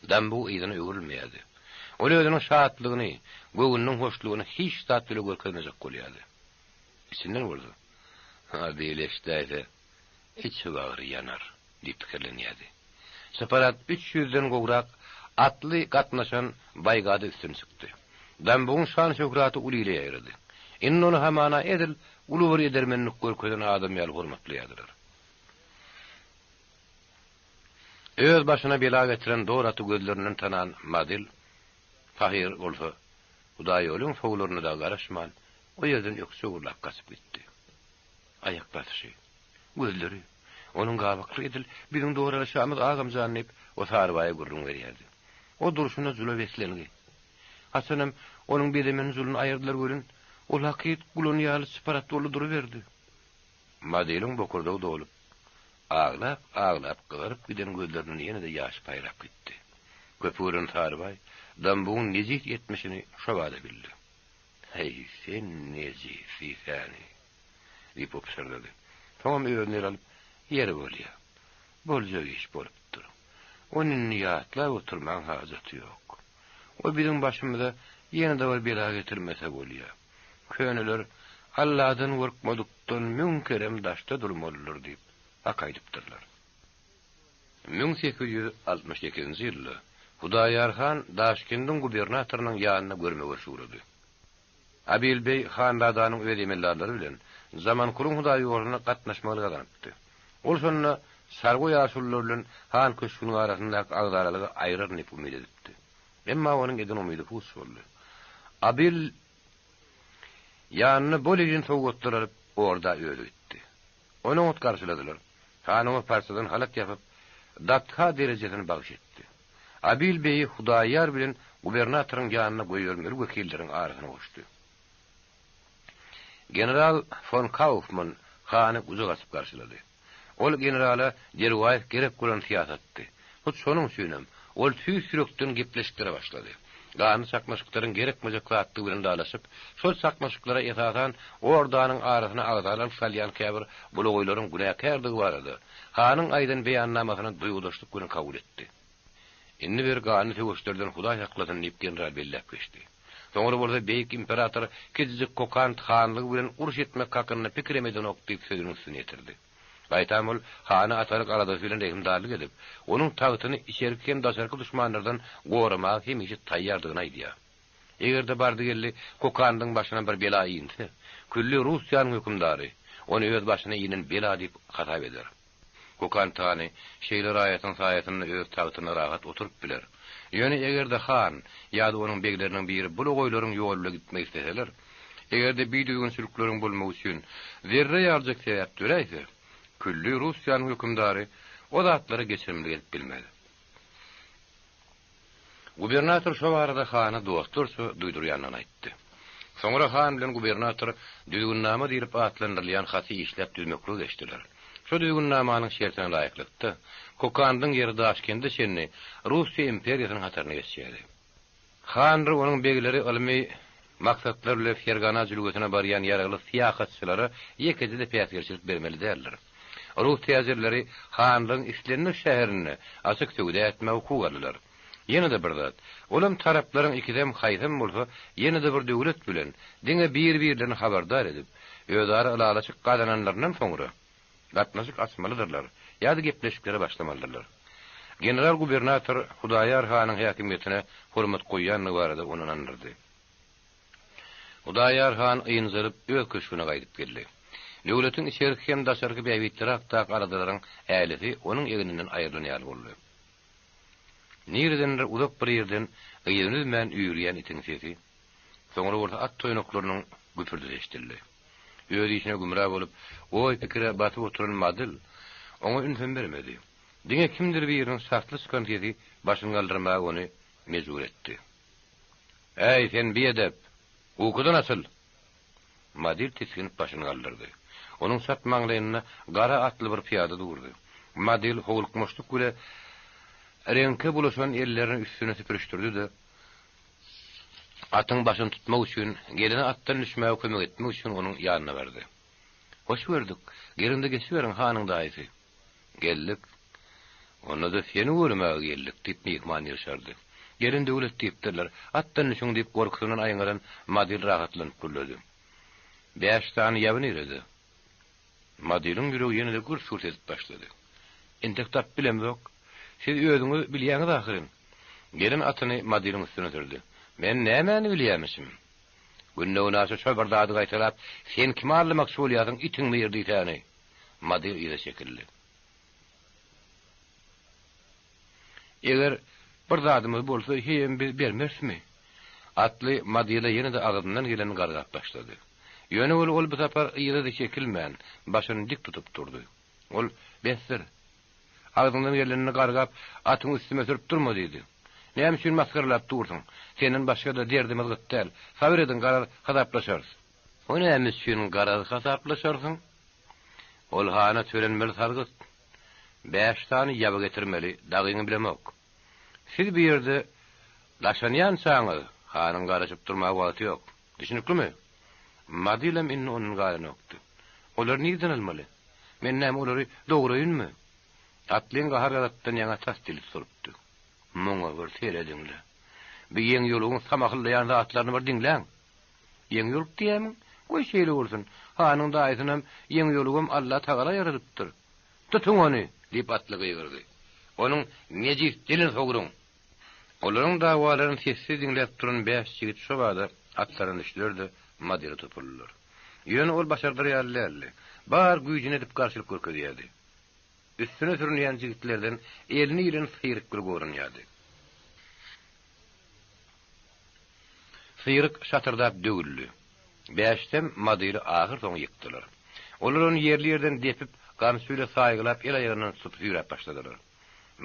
Dambug yzyna öwrülmeýärdi. Ol özüniň şatlygyny, göwnüniň hoşlugyny hiç zat bile görkezmejek bolýardy. Içinden bolsa, Ha, beýle eşidäýse. Içi-bagry ýanar diýip pikirlenýärdi. Çypar at üç ýüzden gowrak atly gatnaşan baýgada üstün çykdy. Dambugyň şan-şöhraty uly ile ýaýrady. Indi ony hamana edil uly bir edermenlik görkezen adam ýaly hormatlaýardylar. Öz başyna bela getiren dor aty gözlerinden tanan Madyl pahyr bolsa Hudaýýolyň sowlaryna-da garaşman, o ýerden ökje gurlap gaçyp gitdi. Aýak basyşy. Gözleri. Onuň gabaklary edil biziň doralaşamyz agam jan diýip, o Sarybaýa gürrüň berýärdi. O durşuna jula beslengi. Haçanam onuň bezemen juluny aýyrdylar welin, ol hakyt gulan ýaly çypar at boldy duruberdi. Madylyň bokurdagy dolup, aglap-aglap gyzaryp giden gözlerinden ýene-de ýaş paýrap gitdi. Köpi gören Sarybaý Dambugyň nejis etmişini şobada bildi. Heý, sen nejis diýsäni! Diýip, o pyşyrdady. Soňam özüni ele alyp, Ýeri bolýa. Boljak iş bolupdyr. Ony indi ýatlap oturmaň hajaty ýok. O biziň başymyza ýene-de bir bela getirmese bolýa. Köneler Alladan gorkmadykdan müň kerem daşda durmalydyr diýip, hak aýdypdyrlar. 1868-nji ýylda Hudaýar han Daşkendiň gubernatorynyň ýanyna görme-görşe ugrady. Abil beý hanzadanyň öz emeldarlary bilen Zamankulyň hudaýýoluna gatnaşmagyny gazanypdy. Ol şonda çarwa ýaşulular bilen han köşgüniň arasyndaky agzalalygy aýraryn diýip umyt edipdi. Emma onuň eden umydy puç boldy. Abil ýanyna bol-elin sowgatlar alyp, orda özi gitdi. Ony oňat garşyladylar. Han oňa parçadan halat ýapyp, datha derejesini bagyş etdi. Abil beýi Hudaýýar bilen gubernatoryň ýanyna goýbermeli wekilleriň arasyna goşdy. General fon Kaufman hany gujak açyp garşylady. Ol generala derwaýys gerek bolan syýasatdy. Hut şonuň üçinem, ol tüýs ýürekden gepleşiklere başlady. Ganly çaknyşyklaryň gerekmejek zatdygy bilen dalaşyp, şol çaknyşyklara esasan Ordanyň arasyna agzalalyk salýan käbir bulagaýlaryň günäkärdigi barada hanyň aýdan beýannamasyny duýgudaşlyk bilen kabul etdi. Indi bir ganly söweşlerden Hudaý saklasyn diýip general belläp geçdi. Soňra bolsa beýik imperator kiçijik Kokant hanlygy bilen uruş etmek hakynda pikirem edenok diýip sözüniň üstüni ýetirdi. Gaýtam ol hana atalyk aladasy bilen rehimdarlyk edip, onuň tagtyny içerki hem daşarky duşmanlardan goramaga hemişe taýýardygyny aýdýar. Eger-de bardy-geldi Kokandyň başyna bir bela inse, külli Russiýanyň hökümdary ony öz başyna inen bela diýip hasap eder. Kokant hany şeýle raýatyň saýasynda öz tagtynda rahat oturyp biler. Ýöne eger-de han ýa-da onuň begleriniň biri bulagoýlaryň ýoly bilen gitmek isleseler, eger-de bidüzgünçilikleriň bolmagy üçin zerre ýalyjak sebäp döräýse, külli Russiýanyň hökümdary o zatlara geçirimlik edip bilmez. Gubernator şo barada hana dostlarça duýdurýandygyny aýtdy. Soňra han bilen gubernator Düzgünnama diýlip atlandyrylýan haty işläp düzmeklige geçdiler. Şo düzgünnamanyň şertine laýyklykda, Kokandyň ýeri Daşkende çenli Russiýa imperiýasynyň hataryna geçýärdi. Handyr onuň begleri ylmy maksatlar bilen Fergana jülgesine barýan ýaragly syýahatçylara ýekeje-de päsgelçilik bermeli däldir. Rus täjirleri hanlygyň islendik şäherinde açyk söwda etmäge hukuk aldylar. Ýene-de bir zat, olam taraplaryň ikisem haýsam bolsa ýene-de bir döwlet bilen diňe bir-birlerini habardar edip, özara ylalaşyk gazananlaryndan soňra, gatnaşyk açmalydyrlar ýa-da gepleşiklere başlamalydyrlar. General-gubernator Hudaýar hanyň häkimiýetine hormat goýýandygy barada ony ynandyrdy. Hudaýar han ynjalyp öz köşgüne gaýdyp geldi. Döwletiň içerki hem daşarky bähbitleri hakdaky aladalaryň älesi onuň egninden aýrylan ýaly boldy. Niredendir uzak bir ýerden yzyny üzmän üýrýän itiň sesi, soňra bolsa at toýnaklarynyň güpürdisi eşidildi. Öz işine gümra bolup, oý-pikire batyp oturan Madyl oňa ünsem bermedi. Diňe kimdir biriniň şartly çykan sesi başyny galdyrmaga ony mejbur etdi. Äý, sen biedep! Ukudan açyl! Madyl tisginip başyny galdyrdy. Onuň çat maňlaýynda gara atly bir pyýada durdy. Madyl howlukmaçlyk bile reňke bulaşan ellerini üstüne süpürişdirdi-de, atyň başyny tutmak üçin, gelene atdan düşmäge kömek etmek üçin onuň ýanyna bardy. Hoş gördük. Geliň-de geçiberiň, hanyň daýysy. Geldik. Onda-da seni görmäge geldik, diýip, myhman ýyrşardy. Gelen döwlet diýipdirler. Atdan düşüň, diýip, gorkusyndan aýňalan Madyl rahatlanyp gürledi. Bäş sany ýaby nirede? Madylyň ýüregi ýene-de gürs-gürs edip başlady. Entek tapyp bilemzok. Siz özüňiz bilýäňiz ahyryn. Gelin atyny Madylyň üstüne sürdi. Men nämäni bilýämişim? Günde-günaşa şo bir zady gaýtalap, sen kimi aldamakçy bolýarsyň, itiň biri diýsäni? Madyl yza çekildi. Eger bir zadymyz bolsa, heýem biz bermerismi? Atly Madyla ýene-de agzyndan gelenini gargap başlady. Ýöne weli ol bu sapar yza-da çekilmän, başyny dik tutup durdy. Ol, Besdir. Agzyňdan gelenini gargap, atyňy üstüme sürüp durma diýdi. Näme üçin masgaralap dursuň? Senden başga-da derdimiz gyt däl. Sabyr ediň, garaz, hasaplaşarys. O näme üçin garaz hasaplaşarsyň? Ol hana tölenmeli salgyt. Bäş sany ýaba getirmeli, dagyňy bilemok. Siz bu ýerde daşanýançaňyz, hanyň garaşyp durmaga wagty ýok. Düşüniklimi? Madylam indi ondan galanokdy. Olary nirden almaly? Men näme olary dograýynmy? Atlyň gahar-gazapdan ýaňa tas dili tutulupdy. Muňa bir serediň-le. Bi ýeňiýolugyň samahyllaýan zatlaryny bir diňläň. Ýeňiýoluk diýýämiň? Goý şeýle bolsun. Hanyň daýysynam, ýeňiýolugam Allatagala ýaradypdyr. Tutuň ony! diýip atly gygyrdy. Onuň nejis dilini sogruň! Olaryň dawalaryny sessiz diňläp duran bäş ýigit şobada atlaryna düşdüler-de, Madyra topuldylar. Ýöne ol başardyr ýaly däldi. Bar güýjüni edip garşylyk görkezýärdi. Üstüne sürünýän jigitlerden elini ilen syryk gül goranýardy. Syryk şatyrdap döwüldi. Bäşisem Madyry ahyrsoňy ýykdylar. Olar ony ýerli-ýerden depip, gamçy bile saýgylap el-aýagyndan tutup süýräp başladylar.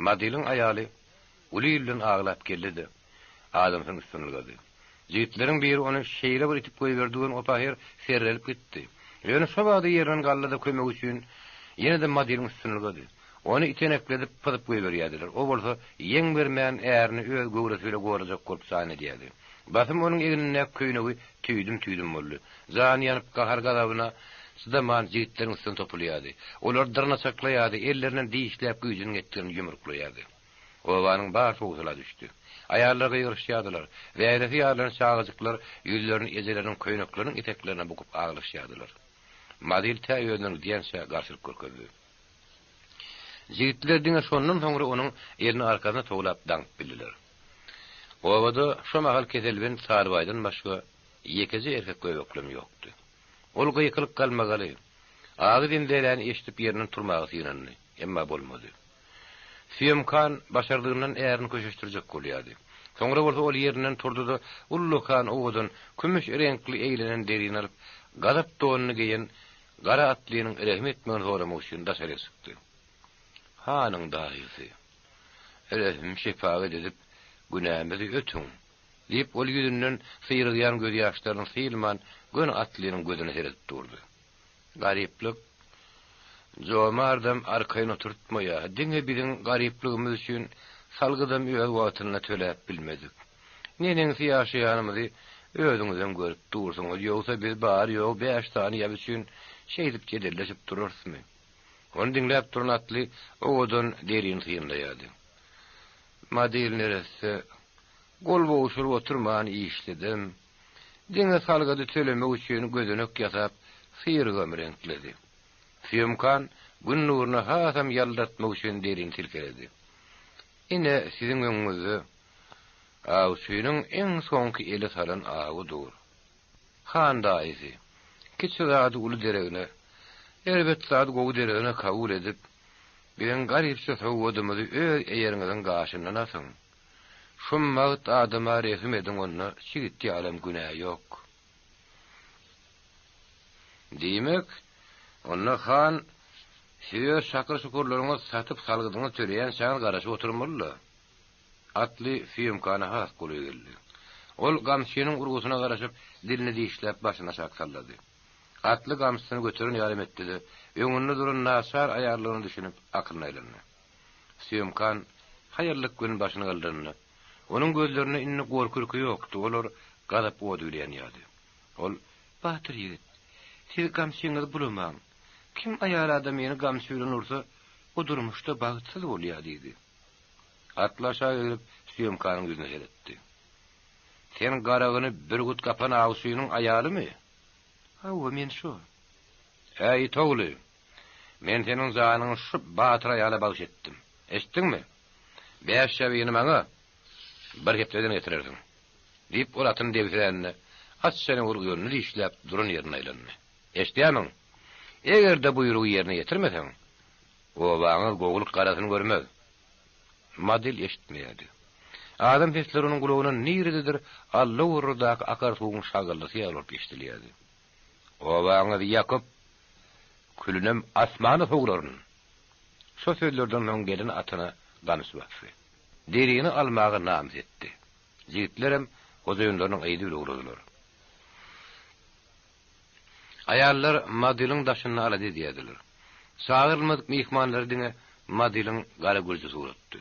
Madylyň aýaly uly ilden aglap geldi-de, adamsynyň üstüne ylgady. Jigitleriň biri ony şeýle bir itip goýberdi welin o pahyr serrelip gitdi. Ýöne şo bada ýerinden galdy-da kömek üçin ýene-de Madylyň üstüne ylgady. Ony itenekledip, pyzyp goýberýärdiler. O bolsa ýeň bermän ärini öz göwresi bile gorajak bolup jan edýärdi. Basym onuň egnindäki köýnegi tüýdüm-tüýdüm boldy. Jany ýanyp, gahar-gazabyna çydaman jigitleriň üstüne topulýardy. Olary dyrnaçaklaýardy, ellerinden dişläp güýjüniň ýetdigini ýumruklaýardy. Obanyň barysy howsala düşdi. Aýallar gygyryşýardylar. Zähresi ýarylan çagajyklar ýüzlerini ejeleriniň köýnekleriniň eteklerine bukup aglaşýardylar. Madyl tä özünden gidýänçä garşylyk görkezdi. Jigitler diňe şondan soňra onuň elini arkasyna towlap daňyp bildiler. Obada şo mahal keselbent Sarybaýdan başga ýekeje erkek göbeklem ýokdy. Ol gykylyk-galmagaly, agy zenzeläni eşidip ýerinden turmaga synandy, emma bolmady. Süýemkan başardygyndan ärini köşeşdirjek bolýardy. Soňra bolsa ol ýerinden turdy-da, ullakan owadan, kümüş reňkli eýlenen derini alyp, gazap donuny geýen gara atlynyň rehim etmegini soramak üçin daşaryk çykdy. Hanyň daýysy, Rehim-şepagat edip, günämizi ötüň! diýip, ol ýüzünden syrygýan gözýaşlaryny sylman, göni atlynyň gözüne seredip durdy. Garyplyk jomardam arkaýyn oturtmaýar. Diňe biziň garyplygymyz üçin salgydam öz wagtynda töläp bilmedik. Neneňsi ýaşaýanymyzy özüňizem görüp dursuňyz, ýogsa biz bary-ýogy bäş sany ýap üçin şeýdip jedelleşip durarysmy? Ony diňläp duran atly owadan derini synlaýardy. Model neresse, gol gowşuryp oturman işledem, diňe salgydy tölemek üçin gözenek ýasap, syrygam reňkledi. Sýomkan Gün nuruna hasam ýaldyratmak üçin derini silkeledi. Ine, siziň öňüňizde awçynyň iň soňky ele salan awy dur. Han daýysy, kiçi zady uly deregine, erbet zady gowy deregine kabul edip, biziň garypja sowgadymyzy öz eýeriňiziň gaşyndan asyň. Şummagt adama rehim ediň onda çigit ýalam günä ýok. Diýmek, onda han, siz öz şakyr-şukurlaryňyzy satyp salgydyňyzy töleýänçäňiz garaşyp oturmaly-da. Atly süýemkana has golaý geldi. Ol gamçynyň urgusyna garaşyp, dilini dişläp başyny aşak sallady. Atly gamçysyny göteren ýalym etdi-de, öňünde duran naçar aýallygyna düşünip, akylyna aýlandy. Süýemkan haýallyk bilen başyny galdyranda, onuň gözlerinde indi gorky-ürki ýokdy, olar gazap ody bile ýanýardy. Ol, Batyr ýigit, siz gamçyňyzy bulamaň. Kim aýal adamyny gamçy bilen ursa, o durmuşda bagtsyz bolýar diýdi. Atly aşak eglip, Sýomkanyň ýüzüne seretdi. Sen garagyny bürgüt gapan awçynyň aýalymy? Hawa, men şo. Äý, it ogly! Men seniň janyňy şu batyr aýala bagyş etdim. Eşitdiňmi? Bäş ýabyny maňa bir hepdeden getirersiň. Diýip, ol atyny debsirände, at şenewür gölüni dişläp, duran ýerinde aýlandy. Eşidýärmiň? Eger-de buýrugy ýerine ýetirmeseň, obaňyz gowulyk garasyny görmez. Model eşitmeýärdi. Adam sesleri onuň gulagyna nirededir allawurradaky akar suwuň şagyldysy ýaly bolup eşidilýärdi. Obaňyzy ýakyp, külünem asmana sowraryn! Şo sözlerden soň gelen atyna gamçy basdy. Derini almaga namys etdi. Jigitlerem hojaýynlarynyň yzy bile ugradylar. Aýallar Madylyň daşynda alada edýärdiler. Çagyrylmadyk myhmanlary diňe Madylyň gara gürjüsi ugratdy.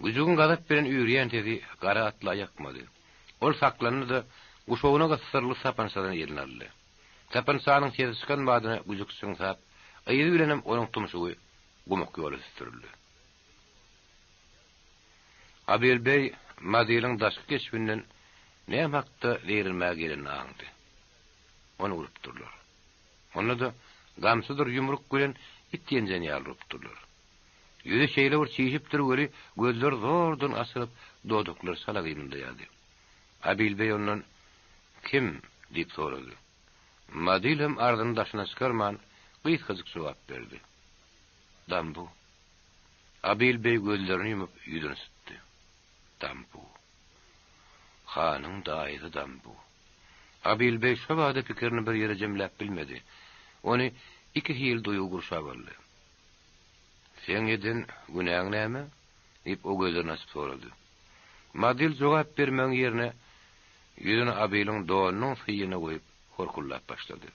Güjügiň gazap bilen üýrýän sesi gara atla ýakmady. Ol saklandy-da, guşagyna gysdyrylgy sapançadan elini aldy. Sapançanyň sesi çykan badyna güjük çyňsap, yzy bilenem onuň tumşugy gumuk ýola süsdürildi. Abyl beý Madylyň daşky keşbinden näme hakda zeýrenmäge gelenini aňdy. Ony urupdyrlar. Onda-da gamçydyr ýumruk bilen it ýenjen ýaly urupdyrlar. Ýüzi şeýle bir çişipdir weli, gözleri zordan açylyp, dodaklary çala gymyldaýardy. Abyl beý ondan, Kim? diýip sorady. Madyl hem arzyny daşyna çykarman, gysgajyk jogap berdi. Dambu. Abyl beý gözlerini ýumup, ýüzüni sytdy. Dambu. Hanyň daýysy Dambu. Abyl beý şo bada pikirini bir ýere jemläp bilmedi. Ony iki hili duýgy gurşap aldy. Seň eden günäň näme? diýip, o gözlerini açyp sorady. Madyl jogap bermegiň ýerine, ýüzüni Abylyň donunyň syýyna goýup, horkuldap başlady.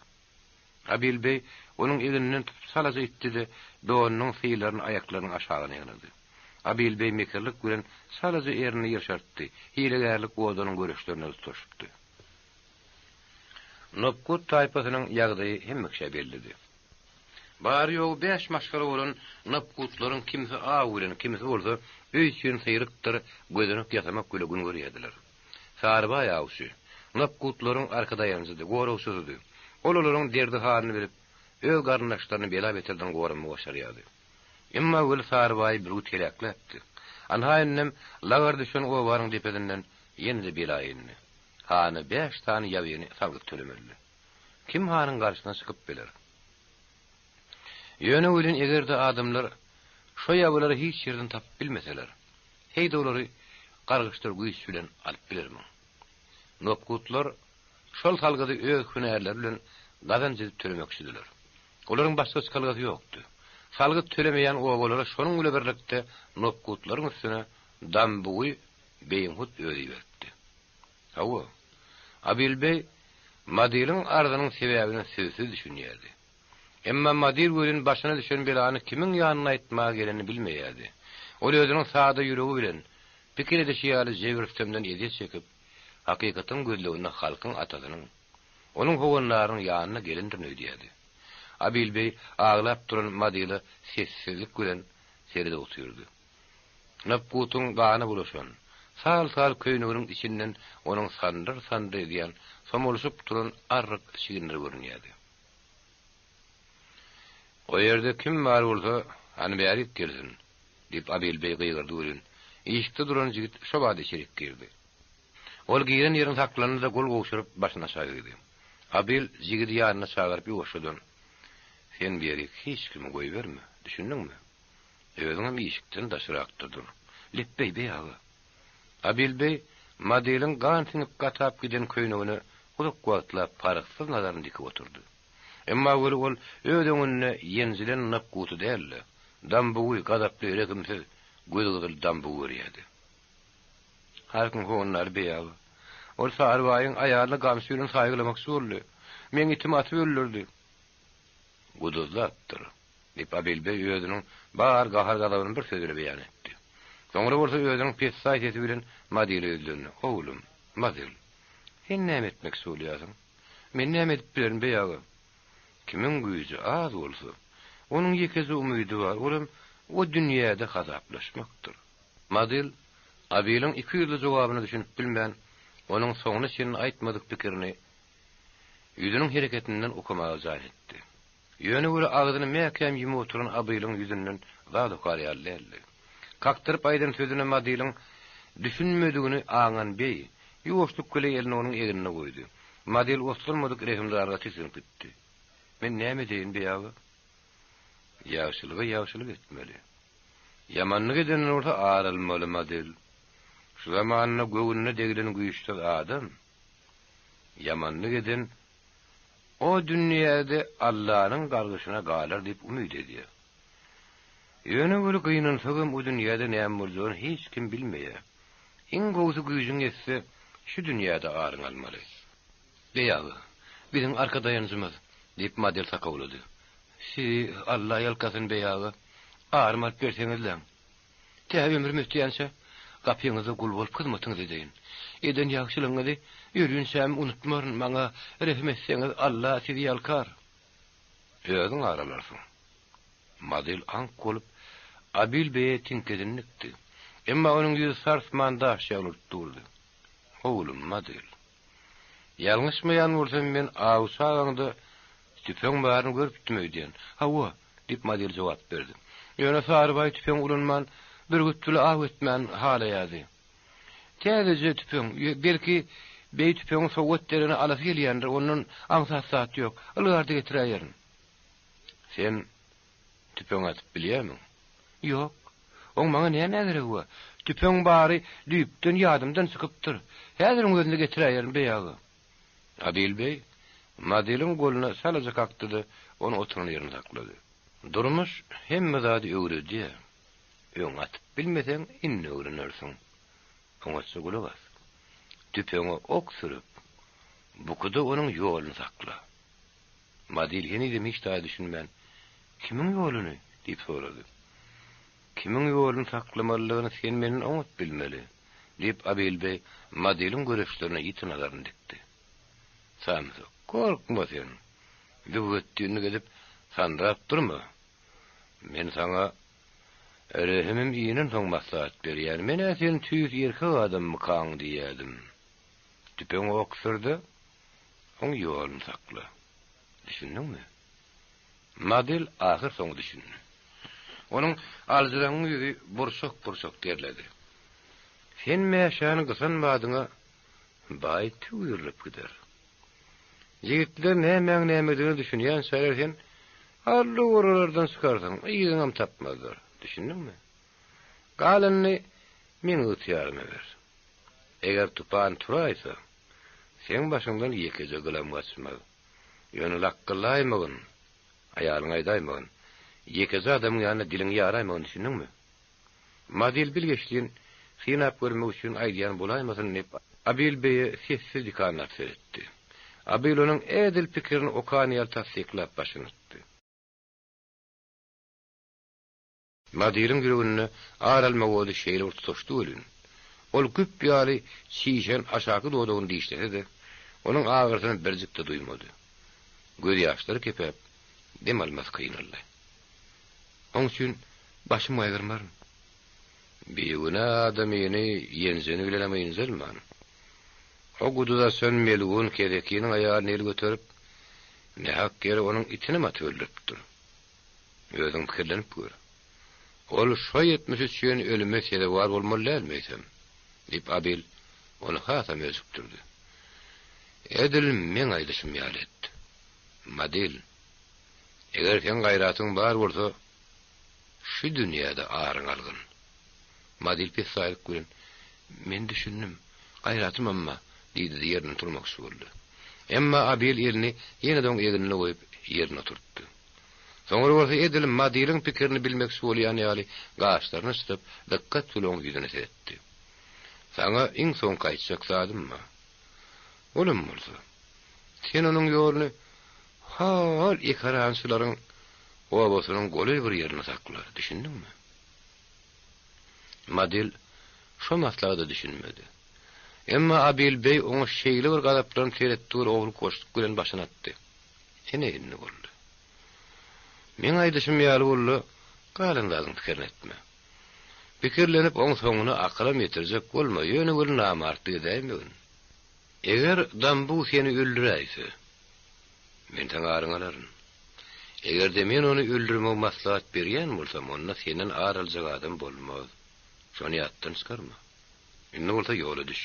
Abyl beý onuň egninden tutup çalaja itdi-de, donunyň syýlaryny aýaklarynyň aşagyna ýygnady. Abyl beý mekirlik bilen çalaja ernini ýyrşartdy, hilegärlik odunyň göreçlerine tutaşypdy. Nopkut taýpasynyň ýagdaýy hemme kişä bellidi. Bary-ýogy bäş maşgala bolan nopkutlaryň kimsi aw bilen, kimsi bolsa öý üçin syrykdyr gözenek ýasamak bile gün görýärdiler. Sarybaý awçy, nopkutlaryň arkadaýanjydy, goragçysydy. Ol olaryň derdi-halyny bilip, öz garyndaşlaryny bela-beterden goramagy başarýardy. Emma weli Sarybaýy bürgüt heläkläpdi. Anha indem lagar düşen obanyň depesinden ýene-de bela indi. Hana bäş sany ýabyny salgyt tölemelidi. Kim hanyň garşysyna çykyp biler? Ýöne welin eger-de adamlar şo ýabylary hiç ýerden tapyp bilmeseler, heý-de olary gargyşdyr güýç bilen alyp bilermiň? Nopkutlar şol salgydy öz hünärleri bilen gazanç edip tölemekçidiler. Olaryň başga çykalgasy ýokdy. Salgyt tölemeýän obalara şonuň bile birlikde nopkutlaryň üstüne dambugy beýiň hut özi iberipdi. Hawa, Abil beý Madyryň arzynyň sebäbine sözsüz düşünýärdi. Emma Madyr welin başyna düşen belany kimiň ýanyna aýtmaga gelenini bilmeýärdi. Ol özüniň sada ýüregi bilen, pikir edişi ýaly jebir-sütemden ezýet çekip, hakykatyň gözleginde halkyň atasynyň, onuň howandarynyň ýanyna gelendirin öýdýärdi. Abil beý aglap duran Madyla sessizlik bilen seredip otyrdy. Nopgutyň gana bulaşan, sal-sal köýneginiň içinden onuň sandyr-sandyr edýän, somalyşyp duran arryk çiginleri görünýärdi. O ýerde kim bar bolsa, hany bärik gelsin! diýip, Abil beý gygyrdy welin, işikde duran jigit şo bada içerik girdi. Ol giren ýerinde saklandy-da, gol gowşuryp, başyny aşak egdi. Abil jigidi ýanyna çagyryp ýuwaşjadan, Sen bu ýerik hiç kimi goýberme, düşündiňmi? Özüňem işikden daşrakda dur. Lepbeý, beý aga. Abil beý Madylyň gan siňip gatap giden köýnegine uzak wagtlap parhsyz nazaryny dikip oturdy. Emma weli ol öz öňünde ýenjilen Napguty däl-de, Dambugy, gazaply, rehimsiz, gözi gyzyl Dambugy görýärdi. Halkyň howandary beý aga. Ol Sarybaýyň aýalyny gamçy bilen saýgylamakçy boldy. Meň itimi atyp öldürdi. Guduzlapdyr. Diýip, Abil beý özüniň bar gahar-gazabyny bir söz bile beýan etdi. Soňra bolsa özüniň pessaý sesi bilen Madyla ýüzlendi, Oglum, Madyl, sen näme etmekçi bolýarsyň? Men näme edip bilerin, beý aga? Kimiň güýji az bolsa, onuň ýekeje umydy bar, olam o dünýäde hasaplaşmakdyr. Madyl Abiliň ikiýüzli jogabyna düşünip bilmän, onuň soňuna çenli aýtmadyk pikirini ýüzüniň hereketinden okamaga jan etdi. Ýöne weli agzyny mäkäm ýumup oturan Abylyň ýüzünden zat okar ýaly däldi. Kakdyryp aýdan sözüne Madylyň düşünmedigini aňan beý, ýuwaşlyk bile elini onuň egnine goýdy. Madyl oslanmadyk rehimdarlyga tisginip gitdi. Men näme edeýin, beý aga? Ýagşylyga ýagşylyk etmeli. Ýamanlyk edenden bolsa ar almaly, Madyl. Şu zamanda göwnüne degilen güýçsüz adam, ýamanlyk eden o dünýäde Allanyň gargyşyna galar diýip umyt edýär. Ýöne weli gynansagam o dünýäde näme boljagyny hiç kim bilmeýär. Iň gowusy güýjüň ýetse şu dünýäde aryňy almaly. Beý aga, biziň arka daýanjymyz, diýip Madel sakawlady. Sizi Alla ýalkasyn beý aga, arymy alyp berseňizläň. Tä ömrüm ötýänçä gapyňyzda gul bolup hyzmatyňyzy edeýin. Eden ýagşylygyňyzy ölünçäm unutmaryn, maňa rehim etseňiz Alla sizi ýalkar. Özüň ar alarsyň. Madyl aňk bolup, Abil beýe tiňkesini dikdi. Emma onuň ýüzi sarsman daş ýaly bolup durdy. Oglum, Madyl. Ýalňyşmaýan bolsam men awçy agaňda tüpeň baryny görüpdim öýdýän. Hawa, diýip Madyl jogap berdi. Ýöne Sarybaý tüpeň ulanman, bürgüt bile aw etmän halaýardy. Täzeje tüpeň, belki, beý tüpeňi sowgat berene alasy gelýändir, ondan aňsat zat ýok. Ylgarda getiräýerin. Sen tüpeň atyp bilýärmiň? Ýok. Oň maňa nämä geregi bar? Tüpeň bary düýpden ýadymdan çykypdyr. Häziriň özünde getiräýerin, beý aga. Adyl beý Madylyň goluna çalaja kakdy-da, ony oturan ýerinde saklady. Durmuş hemme zady öwredýär. Öň atyp bilmeseň, indi öwrenersiň. Oňatja gulak as. Tüpeňe ok sürüp, bukuda onuň ýoluny sakla. Madyl henizem hiç zada düşünmän, Kimiň ýoluny? diýip sorady. Kimiň ýoluny saklamalydygyny sen menden oňat bilmeli, diýip, Abil beý Madylyň göreçlerine ýiti nazaryny dikdi. Samsyk, gorkma sen. Züwwetdinlik edip, sandyrap durma. Men saňa rehimim inensoň maslahat berýän. Men-ä sen tüýs erkek adammykaň diýýädim. Tüpeňi ok sür-de, Oň ýoluny sakla. Düşündiňmi? Madel ahyrsoňy düşündi. Onuň aljyraňňy ýüzi burçak-burçak derledi. Sen mäşäni gysan badyňa baý tüwürlip gider. Ýigitler nämäň nämedigine düşünýänçäler sen allowarralardan çykarsyň, yzyňam tapmazlar. Düşündiňmi? Galanyny meň ygtyýaryma ber. Eger tupan turaýsa, Seň başyňdan ýekeje gylam gaçmaz. Ýöne lakgyllaýmagyn, aýalyňa aýdaýmagyn. Ýekeje adamyň ýanynda diliňi ýaraýmagyn, düşündiňmi? Madyl bilgeşlin synap görmek üçin aýdýan bolaýmasyn diýip, Abil beýe sessiz dikanlap seretdi. Abil onuň edil pikirini okan ýaly tassyklap başyny atdy. Nadyryň ýüreginde ar alma ody şeýle bir tutaşdy welin, ol güp ýaly çişen aşaky dodagyny dişlese-de, onuň agyrysyny birjik-de duýmady. Gözýaşlary kepäp, dem almasy kynaldy. Oň üçin başym gaýgyrmaryn. Bigünä adamyny ýenjeni bilenem ynjalman, o guduz açan melgun kesekiniň aýalyny el göterip, nähak ýere onuň itinem atyp öldüripdir. Özüň pikirlenip gör. Ol şo 73 ýen ölüme sezewar bolmaly dälmi eýsem? diýip, Abil ony hasam öjükdirdi. Edil meň aýdyşym ýaly et. Madil, eger seň gaýratyň bar bolsa, şu dünýäde aryňy algyn. Madil pessaýlyk bilen, Men düşündim. Gaýratymam bar, diýdi-de ýerinden turmakçy boldy. Emma Abil elini ýene-de oň egnine goýup, ýerinde oturtdy. Soňra bolsa edil Madiliň pikirini bilmekçi bolýan ýaly gaşlaryny çytyp, dykgat bilen oň ýüzüne seretdi. Saňa iň soňky aýtjak zadym bar. Olam bolsa, sen onuň ýoluny hol ekarançylaryň obasynyň golaý bir ýerinde sakla, düşündiňmi? Madil şo maslahata düşünmedi. Emma Abil beý oňa şeýle bir gazaplanyp seretdi we owluk-goşluk bilen başyny atdy. Ine indi boldy. Meň aýdyşym ýaly boldy, galan zadyň pikirini etme. Pikirlenip oň soňuna akylam ýetirjek bolma, ýöne weli namartlyk edäýmegin. Eger Dambu seni öldüräýse, men seň aryňy alaryn. Eger-de men ony öldürmegi maslahat berýän bolsam, onda senden ar aljak adam bolmaz. Şony ýatdan çykarma. Indi bolsa ýola düş.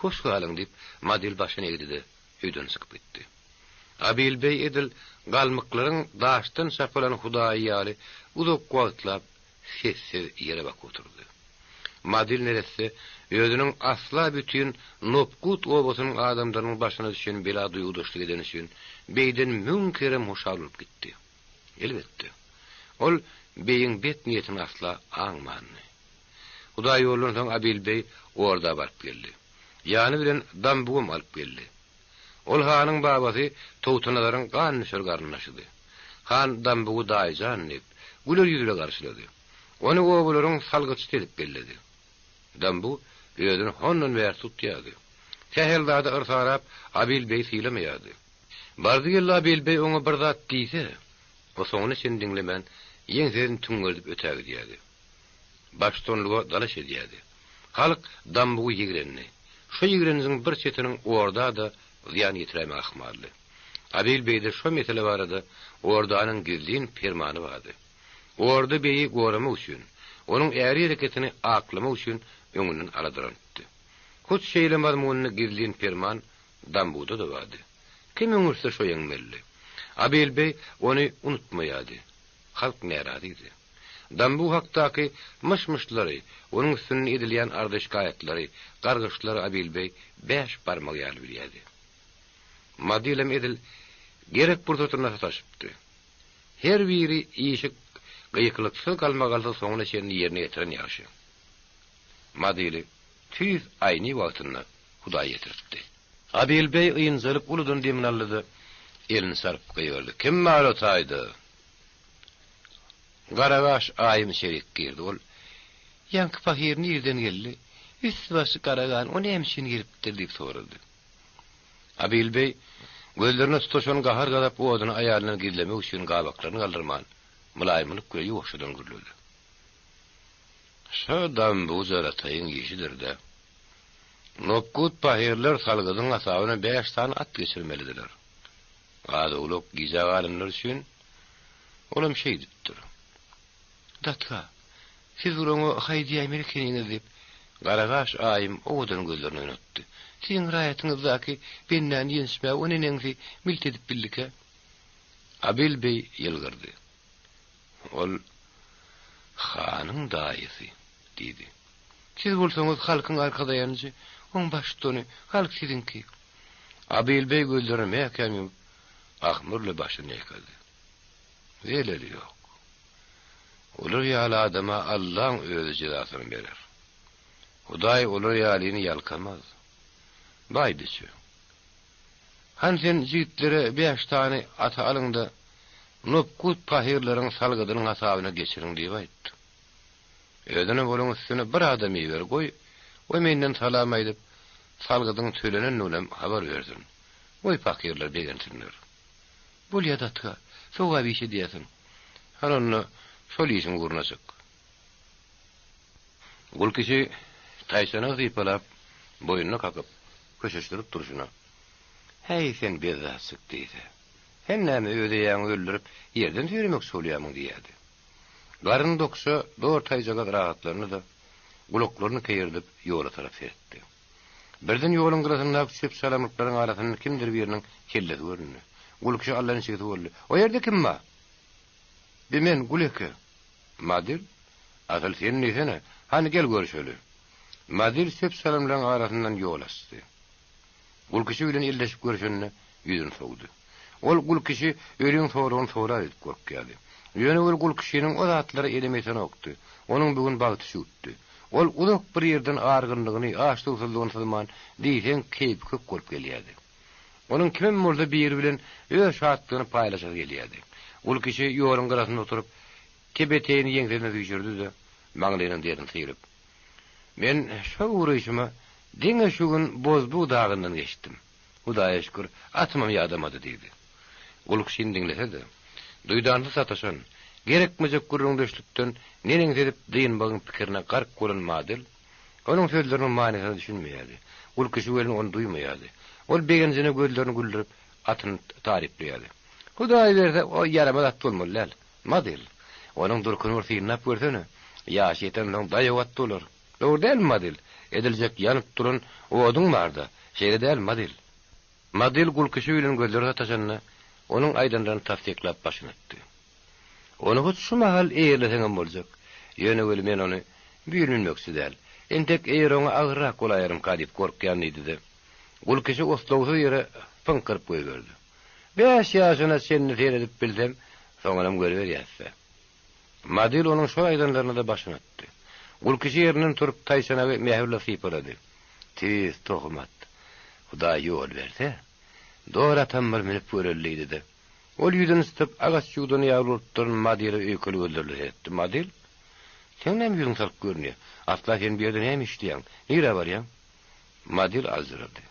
Hoş galyň, diýip, Madil başyny egdi-de, öýden çykyp gitdi. Abil beý edil galmyklaryň daşdan çapylan hudaýy ýaly uzak wagtlap sessiz ýere bakyp oturdy. Madil neresse özüniň asla bütin Nopgut obasynyň adamlarynyň başyna düşen bela duýgudaşlyk edeni üçin beýden müň kerem hoşal bolup gitdi. Elbetde, ol beýiň bet niýetini asla aňmandy. Hudaýýoldan soň Abil beý Orda baryp geldi. Ýany bilen Dambugam alyp geldi. Ol hanyň babasy Togtanazaryň gandüşer garyndaşydy. Han Dambugy daýy jan diýip, güler ýüz bile garşylady. Ony obalaryň salgytçysy edip belledi. Dambu özüni hondan bäri tutýardy. Sähel zada yrsarap, Abil beýi sylamaýardy. Bardy-geldi Abil beý oňa bir zat diýse, o soňuna çenli diňlemän, ýeňsesini tüňňerdip ötägidýärdi. Baştutanlyga dalaş edýärdi. Halk Dambugy ýigrendi. Şo ýigrenjiň bir çetiniň Orda-da zyýan ýetiräýmegi ahmaldy. Abil beýde şo mesele barada Ordanyň gizlin permany bardy. Orda beýi goramak üçin, onuň äri hereketini aklamak üçin öňünden aladalanypdy. Hut şeýle mazmunly gizlin perman Dambuda-da bardy. Kim öňürse şo ýeňmelidi. Abil beý ony unutmaýardy. Halk närazydy. Dambu hakdaky myş-myşlary, onuň üstünden edilýän arza-şikaýatlary, gargyşlary Abil beý bäş barmagy ýaly bilýärdi. Madilem edil gerek pursatynda sataşypdy. Her biri işi gykylyksyz galmagalsyz soňuna çenli ýerine ýetiren ýagşy. Madili tüýs aýny wagtynda Hudaý ýetiripdi. Abil beý ynjalyp uludan demini aldy-da, elini çarpyp gygyrdy, Kim bar o taýda? Garagaş aýym içerik girdi. Ol, Ýaňky pahyr nirden geldi? Üsti-başy gara gan, o näme üçin gelipdir? diýip sorady. Abil beý gözlerine tutaşan gahar-gazap oduny aýalyndan gizlemek üçin gabaklaryny galdyrman, mylaýymlyk bilen ýuwaşjadan gürledi. Şo dambuja rataýyň işidir-dä. Nopgut pahyrlar salgydyň hasabyna bäş sany at geçirmelidiler. Az-owlak gijä galanlar üçin olam şeýdipdir. Datka, siz bir oňa haý diýäýmeli ekeniňiz diýip, Garagaş aýym owadan gözlerini oýnatdy. Siziň raýatyňyzdaky bendäni ýençmäge o neneňsi milt edip bildikä? Abil beý ýylgyrdy. Ol hanyň daýysy, diýdi. Siz bolsaňyz halkyň arkadaýanjy, oň baştutany, halk siziňki. Abil beý gözlerini mäkäm ýumup, ahmyrly başyny ýaýkady. Zeleli ýok. Olar ýaly adama Allaň özi jezasyny berer. Hudaý olar ýalyny ýalkamaz. Baý biçü. Han sen jigitlere bäş sany aty alyň-da, Nopgut pahyrlaryň salgydynyň hasabyna geçiriň diýip aýt. Özünem olaň üstüne bir adam iber, goý, o menden salam aýdyp, salgydyň tölenendiginem habar bersin. Goý, pakyrlar begensinler. Bolýa, datka, sogap iş edýärsiň. Hany onda, şol işiň ugruna çyk. Gulkişi taýçanagy sypalap, boýnuna kakyp, köşeşdirip durşuna, Häý, sen bezzatjyk diýse. Sen näme öz eýäňi öldürip, ýerden süýremekçi bolýarmyň diýýärdi. Garyn dokça dor taýjagaz rahatlandy-da, gulaklaryny keýirdip, ýola tarap seretdi. Birden ýoluň gyrasyndaky çöp-çalamlyklaryň arasyndan kimdir biriniň kellesi göründi. Gulkişi allaniçigsi boldy. O ýerde kim bar? Bi men, Guleke. Madil? Asyl sen diýsene. Hany, gel görüşeli. Madil çöp-çalamlaryň arasyndan ýol açdy. Gulkişi bilen elleşip görşende, ýüzüni sowdy. Ol Gulkişi öliň soragyny sorar edip gorkýardy. Ýöne ol Gulkişiniň o zatlary elem etenokdy. Onuň bu gün bagty çüwüpdi. Ol uzak bir ýerden argynlygyny, aç-suwsuzlygyny syzman, diýseň keýpi kök bolup gelýärdi. Onuň kimem bolsa biri bilen öz şatlygyny paýlaşasy gelýärdi. Gulkişi ýoluň gyrasynda oturyp, tebeteýini ýeňsesine süýşürdi-de, maňlaýynyň derini syryp, Men şo ugraýşyma diňe şu gün Bozbug dagyndan geçdim. Hudaýa şükür, atymam ýadamady diýdi. Gulkşyny diňlese-de, duýdansyz sataşan, gerekmejek gürrüňdeşlikden neneňsi edip dynmagyň pikirine gark bolan Madel, onuň sözleriniň manysyna düşünmeýärdi. Gulkişi welin ony duýmaýardy. Ol begenjine gözlerini güldürip, atyny taryplaýardy. Hudaý berse, o ýaramaz at bolmaly däl. Model. Onuň durkuny bir synlap görsene. Ýaşy ýetensoň daýaw at bolar. Dogry dälmi, Model? Ediljek ýanyp duran oduň bar-da. Şeýle dälmi, Model? Model Gulkişi bilen gözleri sataşanda, onuň aýdanlaryny tassyklap başyny atdy. Ony hut şu mahal eýerleseňem boljak. Ýöne weli men ony bu ýyl münmekçi däl. Entek eýer oňa agyrrak bolaýarmyka diýip gorkýan diýdi-de, Gulkişi oslagsyz ýere pyňkyryp goýberdi. Bäş ýaşyna çenli seredip bilsem, soňunam görüberýäs-dä. Model onuň şol aýdanlaryna-da başyny atdy. Gulkişi ýerinden turup, taýçanagy mähirle sypalady. Tüýs tohum at. Hudaý ýol berse, dor atam bir münüp göreli diýdi-de, Ol ýüzüni sytyp, agaç ýuwdan ýaly bolup duran Madile öýkeli gözlerle seretdi. Madil, seň näme ýüzüň salyk görünýär? Asla sen bu ýerde näme işleýäň? Nirä barýaň? Madil aljyrady.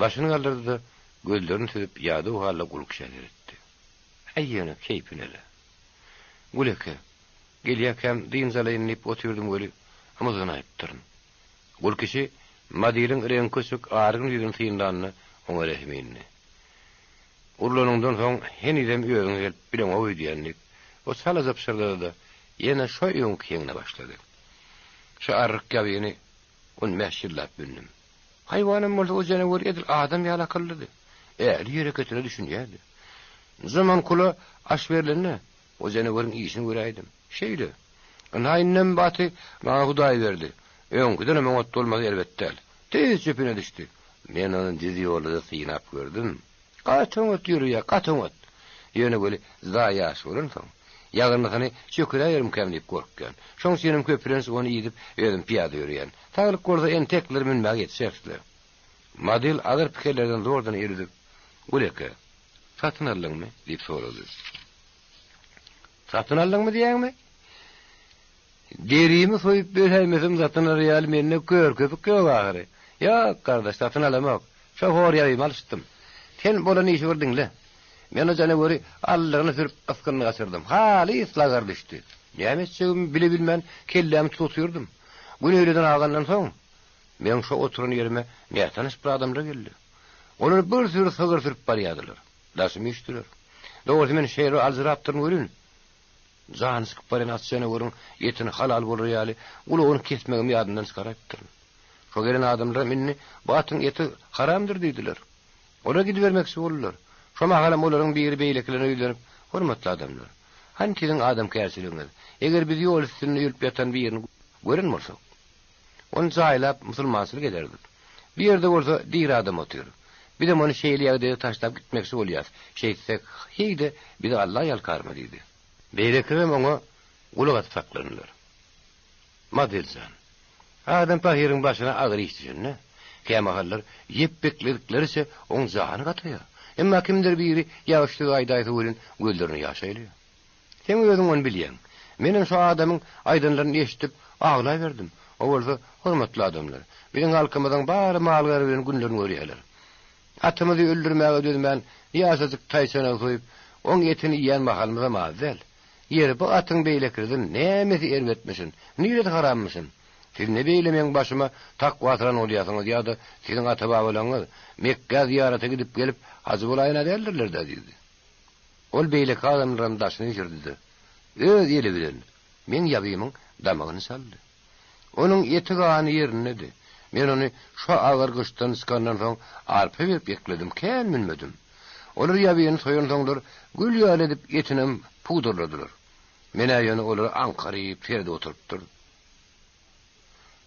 Başyny galdyrdy-da, gözlerini süzüp, ýadaw halda Gulkişä seretdi. Äý, ýöne keýpine-le. Güleke, gelýäkäm dynç alaýyn diýip otyrdym weli, ymyzganaýypdyryn. Gulkişi Madiliň reňki öçük, argyn ýüzüni synlanda, oňa rehimi indi. Urlanyňdan soň henizem özüňe gelip bileňok öýdýän diýip, o çalaja pyşyrdady-da, ýene şo öňki heňine başlady. Şu arryk ýabyny on bäş ýyllap mündüm. Haýwanam bolsa o janawer edil adam ýaly akyllydy. Ähli hereketine düşünýärdi. Jamankula aş berlende, o janaweriň işini göräýdim. Şeýle. Ynha indem bu aty maňa Hudaý berdi. Öňküdenem oňat bolmasy erbet däl. Tez çöpüne düşdi. Men ony düz ýolda-da synap gördüm. Gaty oňat ýöreýär, gaty oňat. Ýöne weli juda ýaş bolansoň, ýagyrnysyny çökeräýerimkäm diýip gorkýan. Şoň üçinem köplenç ony idip, özüm pyýada ýöreýän. Saglyk bolsa entekler münmäge ýetişeris-le. Model agyr pikirlerden zordan el üzüp, Güleke, satyn aldyňmy? diýip sorady. Satyn aldyňmy diýýäňmi? Derimi soýup beräýmesem satyn alar ýaly mende kör köpük ýok ahyry. Ýok, gardaş, satyn alamok. Şo hor ýabymy alyşdym. Sen bolan işi bir diňle. Men o janaweri aldygyna sürüp ysgynyny gaçyrdym. Halys lagar düşdi. Näme etjegimi bilebilmän kellämi tutup otyrdym. Gün öýleden agandan soň, meň şo oturan ýerime nätanyş bir adamlar geldi. Olar bir süri sygyr sürüp barýardylar. Daşymy üýşdüler. Dogrusy men şeýle aljyrapdyryn welin, Jany çykyp barýan aç janaweriň etini halal bolar ýaly gulagyny kesmegem ýadymdan çykaraýypdyryn. Şo gelen adamlaram indi bu atyň eti haramdyr diýdiler. Olar gidibermekçi boldular. Şo mahalam olaryň biri beýlekilerine ýüzlenip, Hormatly adamlar, hany siziň adamkärçiligiňiz, eger biz ýol üstünde ölüp ýatan birini gören bolsak, ony jaýlap musulmançylyk ederdik. Bu ýerde bolsa diri adam otyr. Bizem ony şeýle ýagdaýda taşlap gitmekçi bolýas. Şeýtsek, heý-de, bizi Alla ýalkarmy diýdi. Beýlekilerem oňa gulak asyp saklandylar. Madel jan, adam pahyryň başyna agyr iş düşende, kämahallar ýep bekledikleriçe oň jany gataýar. Emma kimdir biri ýagşy söz aýdaýsa welin gözlerine ýaş aýlaýar. Seň özüň ony bilýäň. Menem şo adamyň aýdanlaryny eşidip, aglaberdim. O bolsa, Hormatly adamlar, biziň halkymyzyň bary mal-gara bilen günlerini görýärler. Atymyzy öldürmäge dözmän, ýaşajyk taýçanagy soýup, oň etini iýen mahalymyzam az däl. Ýeri, bu atyň beýlekilerden nämesi erbetmişin, niresi harammyşyn? Siz ne beýle meň başyma takwasyran bolýarsyňyz ýa-da siziň ata-babalaryňyz Mekgä zyýarata gidip-gelip, hajy bolaýan-a däldirler-dä diýdi. Ol beýleki adamlaram daşyna üýşürdi-de, öz eli bilen meň ýabymyň damagyny çaldy. Onuň eti-gany ýerindedi. Men ony şo agyr gyşdan çykandan soň arpa berip ekledim, kän münmedim. Olar ýabyny soýansoňlar, gül ýaly edip etinem pudarladylar. Men-ä ýöne olara aňkaryp seredip oturypdyryn.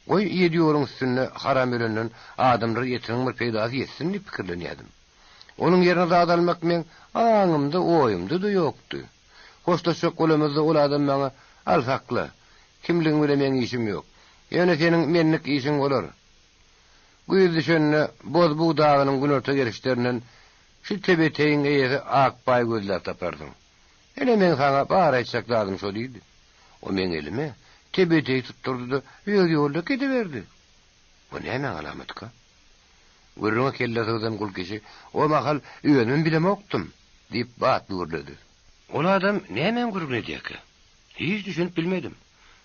Goý, ýedi ýoluň üstünde haram ölenden adamlara etiniň bir peýdasy ýetsin diýip pikirlenýärdim. Onuň ýerine zat almak meň aňymda, oýumda-da ýokdy. Hoşlaşjak bolamyzda ol adam maňa, Al, sakla. Kimligiň bile meň işim ýok. Ýöne seniň menlik işiň bolar. Güýz düşende Bozbug dagynyň günorta gerişlerinden şu tebeteýiň eýesi Akbaý gözläp taparsyň. Ine meň saňa bar aýtjak zadym şo diýdi. O meň elime tebeteýi tutdurdy-da, öz ýoluna gidiberdi. Bu nämäň alamatyka? Gürrüňe kelle sygdan Gulkişi, O mahal özümem bilemokdym, diýip batly gürledi. Ol adam nämäň gürrüňini edýärkä? Hiç düşünip bilmedim.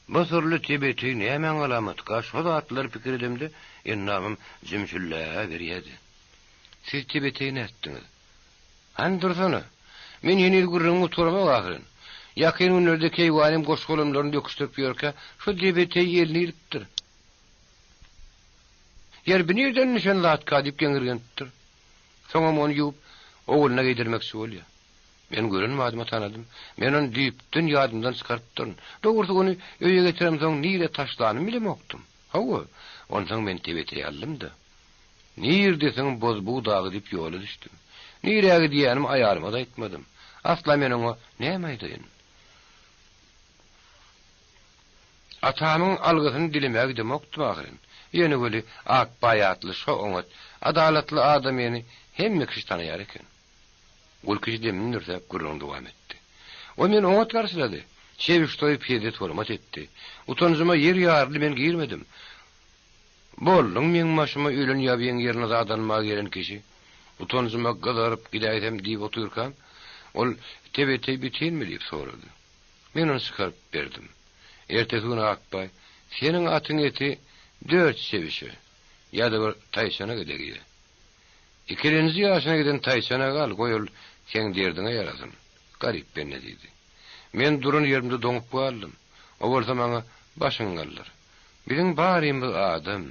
Bu syrly tebeteý nämäň alamatyka, şo zatlary pikir edemde endamym jümşülläberýärdi. Siz tebeteýi nätdiňiz? Hany dursana. Men heniz gürrüňimi gutaramok ahyryn. Ýakyn günlerde keýwanym goş-golamlaryny döküşdirip ýörkä, şo debeteý elini ilipdir. Ýer bi nirden düşen zatka diýip geňirgenipdir. Soňam ony ýuwup, ogluna geýdirmekçi bolýar. Men gören badyma tanadym. Men ony düýpden ýadymdan çykarypdyryn. Dogrusy ony öýe getiremsoň nirä taşlanymy bilemokdym. Hawa, onsoň men tebeteý aldym-da. Nirdesiň Bozbug dagy diýip ýola düşdüm. Nirä gidýänimi aýalyma-da aýtmadym. Asla men oňa näme aýdaýyn? Atamyň algysyny dilemäge gidemokdym ahyryn. Ýöne weli Akbaý atly şo oňat, adalatly adamyny hemme kişi tanaýar eken. Gulkişi demini dürsäp gürrüňini dowam etdi. O meni oňat garşylady. Çebiş soýup hezzet-hormat etdi. Utanjyma ýer ýaryldy men girmedim. Bolduň meň başyma ölen ýabyň ýerine zat almaga gelen kişi. Utanjyma gyzaryp gidäýsem diýip otyrkam, ol Tebeteý bitinmi diýip sorady. Men ony çykaryp berdim. Ertesi güni Akbaý, Seniň atyň eti dört çebişe ýa-da bir taýçanak edegýä. Ikilenji ýaşyna giden taýçana gal, goý ol seň derdiňe ýarasyn, garyp bende diýdi. Men duran ýerimde doňup galdym. O bolsa maňa, Başyňy galdyr. Biziň barymyz adam,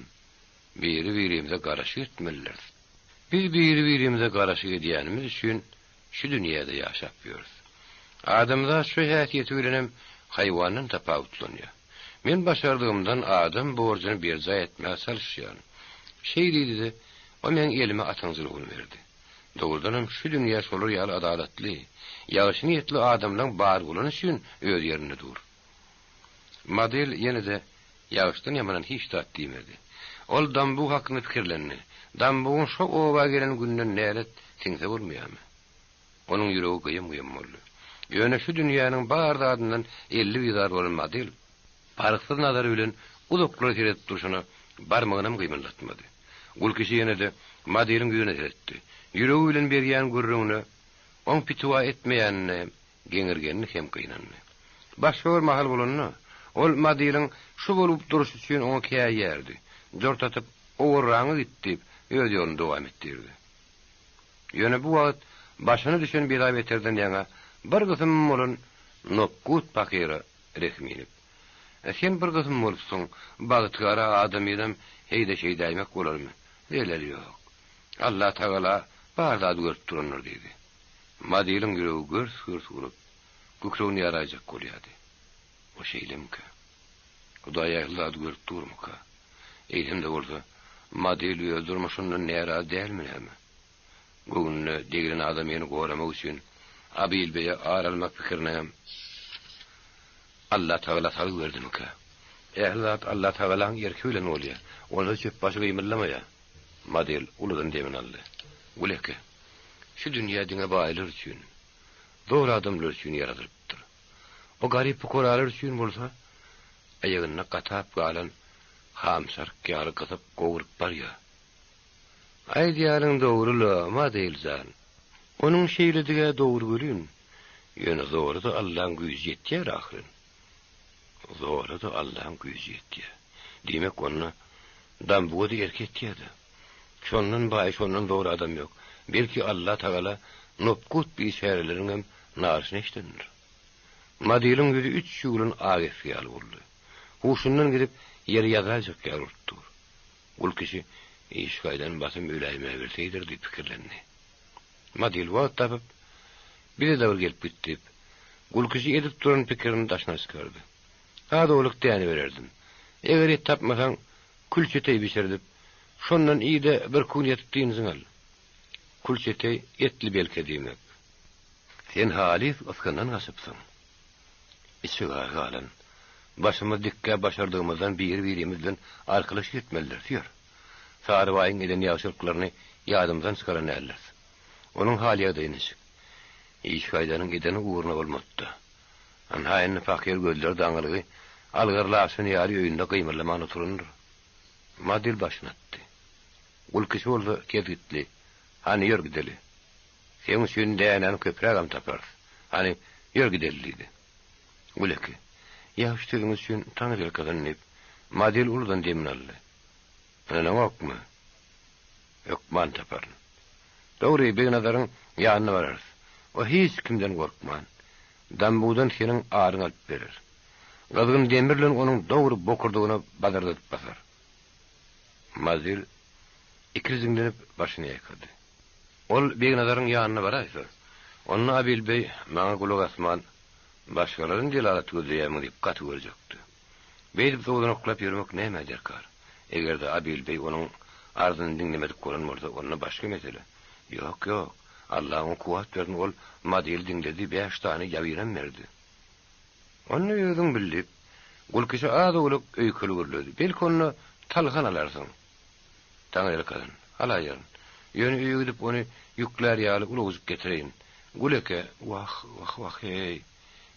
biri-birimize garaşyk etmelidiris. Biz biri-birimize garaşyk edýänimiz üçin şu dünýäde ýaşap ýörüs. Adamzat şu häsiýeti bilenem haýwandan tapawutlanýar. Men başardygymdan adam borjuny berjaý etmäge çalyşýaryn. Şeý diýdi-de, o meň elime atyň jylawyny berdi. Dogrudanam, şu dünýä şolar ýaly adalatly, ýagşy niýetli adamlaň bar bolany üçin öz ýerinde dur. Model ýene-de ýagyşdan ýamanan hiç zat diýmedi. Ol Dambu hakynda pikirlendi. Dambugyň şo oba gelen gününe nälet siňse bolmaýarmy? Onuň ýüregi gyýym-gyýym boldy. Ýöne şu dünýäniň bar zadyndan elli bizar bolan Model parhsyz nazary bilen uzaklara seredip durşuna barmagynam gymyldatmady. Gulkişi ýene-de Modeliň ýüzüne seretdi. Ýüregi bilen berýän gürrüňine oň pitiwa etmeýänine geňirgendi hem gynandy. Başga bir mahal bolanda, ol Madiliň şu bolup durşy üçin oňa käýýärdi. Jort atyp, Owarraňa git diýip, öz ýoluny dowam etdirdi. Ýöne bu wagt başyna düşen bela-beterden ýaňa bir gysym bolan Nokgut pahyra rehimi inip, Sen bir gysym bolupsyň, bagtygara adamynam heý-de şeýdäýmek bolarmy? Zeleli ýok. Allatagala bar zady görüp durandyr diýdi. Madiliň ýüregi gürs-gürs urup, kükregini ýaraýjak bolýardy. O şeýlemikä? Hudaý ähli zady görüp durmyka? Eýsem-de bolsa, Madil öz durmuşyndan närazy dälmi näme? Göwnüne deglen adamyny goramak üçin Abil beýe ar almak pikirine Allatagala salgy berdimikä? Ähli zat Allatagalaň erki bilen bolýar. Onda çöp başy gymyldamaýar. Madil uludan demini aldy. Güleke. Şu dünýä diňe baýlar üçin, zor adamlar üçin ýaradylypdyr. O garyp-pukaralar üçin bolsa, aýagynda gatap galan hamsark ýaly gysyp gowrup barýar. Aýdýanyň dogry-la, Madel jan. Onuň şeýledigi-ä dogry welin, ýöne zora-da Allaň güýji ýetýär ahyryn. Zora-da Allaň güýji ýetýär. Diýmek, onda Dambuga-da erki ýetýär-dä. Şondan baý, şondan zor adam ýok. Belki Allatagala Nopgut biçäreleriňem nalyşyny eşidendir. Madiliň ýüzi üç ýuwlan ak esgi ýaly boldy. Huşundan gidip, ýere ýazaýjak ýaly bolup dur. Gul kişi iş gaýdan basym öläýmäbilseýdir diýip pikirlendi. Madil wagt tapyp, bize-de bir gelip git diýip, gul kişi edip duran pikirini daşyna çykardy. Az-owlak däne bererdim. Eger et tapmasaň, külçeteý bişirdip, şondan iý-de, birki gün ýatyp dynjyň al. Külçeteý etli belke diýmek. Sen halys ysgyndan gaçypsyň. Içi gar galan. Başymyz dikkä başardygymyzdan biri-birimiz bilen arkalaşyk etmelidiris, ýör. Sarybaýyň eden ýagşylyklaryny ýadymyzdan çykaran däldiris. Onuň hal-ýagdaýy niçik? Iş gaýdanyň edeni ugruna bolmady-da. Ynha indi pakyr gözleri daňylgy algyr laşyn ýaly öýünde gymyldaman oturandyr. Madil başyny atdy. Gul kişi bolsa kesgitli, Hany ýör gideli. Seň üçin dänäni köprägem taparys. Hany, ýör gideli diýdi. Guleki, Ýagşy sözüňiz üçin taňryýalkasyn diýip, Madil uludan demini aldy. Ynanaňokmy? Hökman taparyn. Dogry, Begnazaryň ýanyna bararys. O hiç kimden gorkman, Dambudan seniň aryňy alyp berer. Gyzgyn demir bilen onuň dogry bokurdagyna bazardadyp basar. Mazil ikirjiňlenip başyny ýaýkady. Ol Begnazaryň ýanyna baraýsa, onda Abil beý maňa gulak asman, başgalaryň delalat gözleýärmiň diýip gaty görjekdi. Beýdip zowzanaklap ýörmek nämä derkar? Eger-de Abil beý onuň arzyny diňlemedik bolan bolsa, onda başga mesele. Ýok, ýok, Alla oňa kuwwat bersin, ol Madili diňledi, bäş sany ýabynam berdi. Onda özüň bil, diýip, Gulkişi az-owlak öýkeli gürledi. Belki onda talhan alarsyň. Taňryýalkasyn, alaýaryn. Ýöne öýe gidip ony ýüklär ýaly ulajyk getireýin. Guleke, Wah, wah, wah-heý!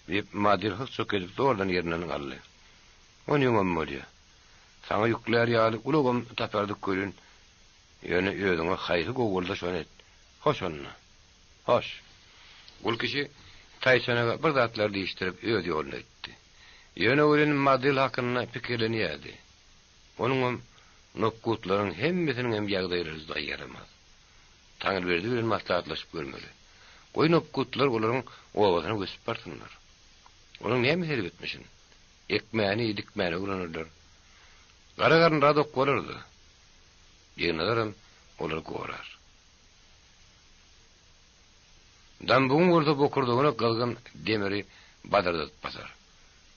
Diýip, Madil hyk-çok edip zordan ýerinden galdy. Onyňam bolýa. Saňa ýüklär ýaly ulagam tapardyk welin, ýöne özüňe haýsy gowy bolsa şony et. Hoş onda. Hoş. Gulkişi taýçanaga bir zatlar diýişdirip öz ýoluna gitdi. Ýöne welin Madil hakynda pikirlenýärdi. Onuňam, nokgutlaryň hemmesiniňem ýagdaýlary juda ýaramaz. Taňryberdi bilen maslahatlaşyp görmeli. Goý nokgutlar olaryň obasyna göçüp barsynlar. Onuň näme erbetmişin? Ekmäni, dikmäni öwrenerler. Gara garyn radok bolar-da. Begnazaram olary gorar. Dambugyň bolsa bokurdagyna gyzgyn demiri bazardadyp basar.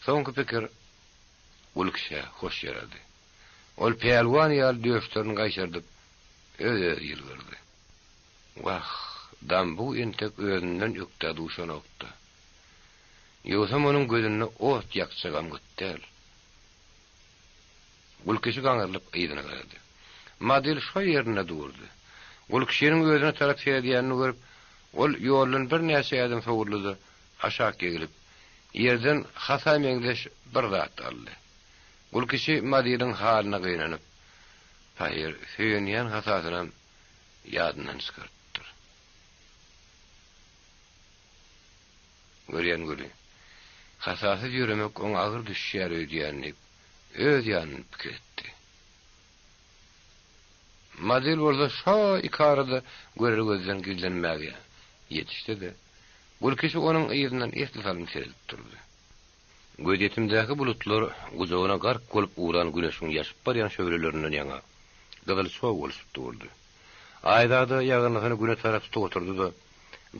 Soňky pikir Gulkişä hoş ýarady. Ol pälwan ýaly döşlerini gaýşardyp, öz-özi ýylgyrdy. Wah, Dambug entek özünden ökdä duşanok-da. Ýogsam onuň gözünde ot ýakjagam gyt däl. Gulkişi gaňrylyp yzyna garady. Model şo ýerinde durdy. Gulkişiniň özüne tarap seredýänini görüp, ol ýoldan birnäçe ädim sowuldy-da, aşak egilip, ýerden hasa meňzeş bir zat aldy. Gulkişi Modeliň halyna gynanyp, pahyr, söýenýän hasasynam ýadyndan çykarypdyr. Görýän weli, hasasyz ýöremek oňa agyr düşýär öýdýän diýip, öz ýanyndan pikir etdi. Model bolsa şo ikarada görer gözden gizlenmäge ýetişse-de, Gulkişi onuň yzyndan esli salym seredip durdy. Gözýetimdäki bulutlar gujagyna gark bolup ugran güneşiň ýaşyp barýan şöhlelerinden ýaňa gyzyl çog bolşup durdy. Aýzada ýagyrnysyny güne tarap tutup oturdy-da,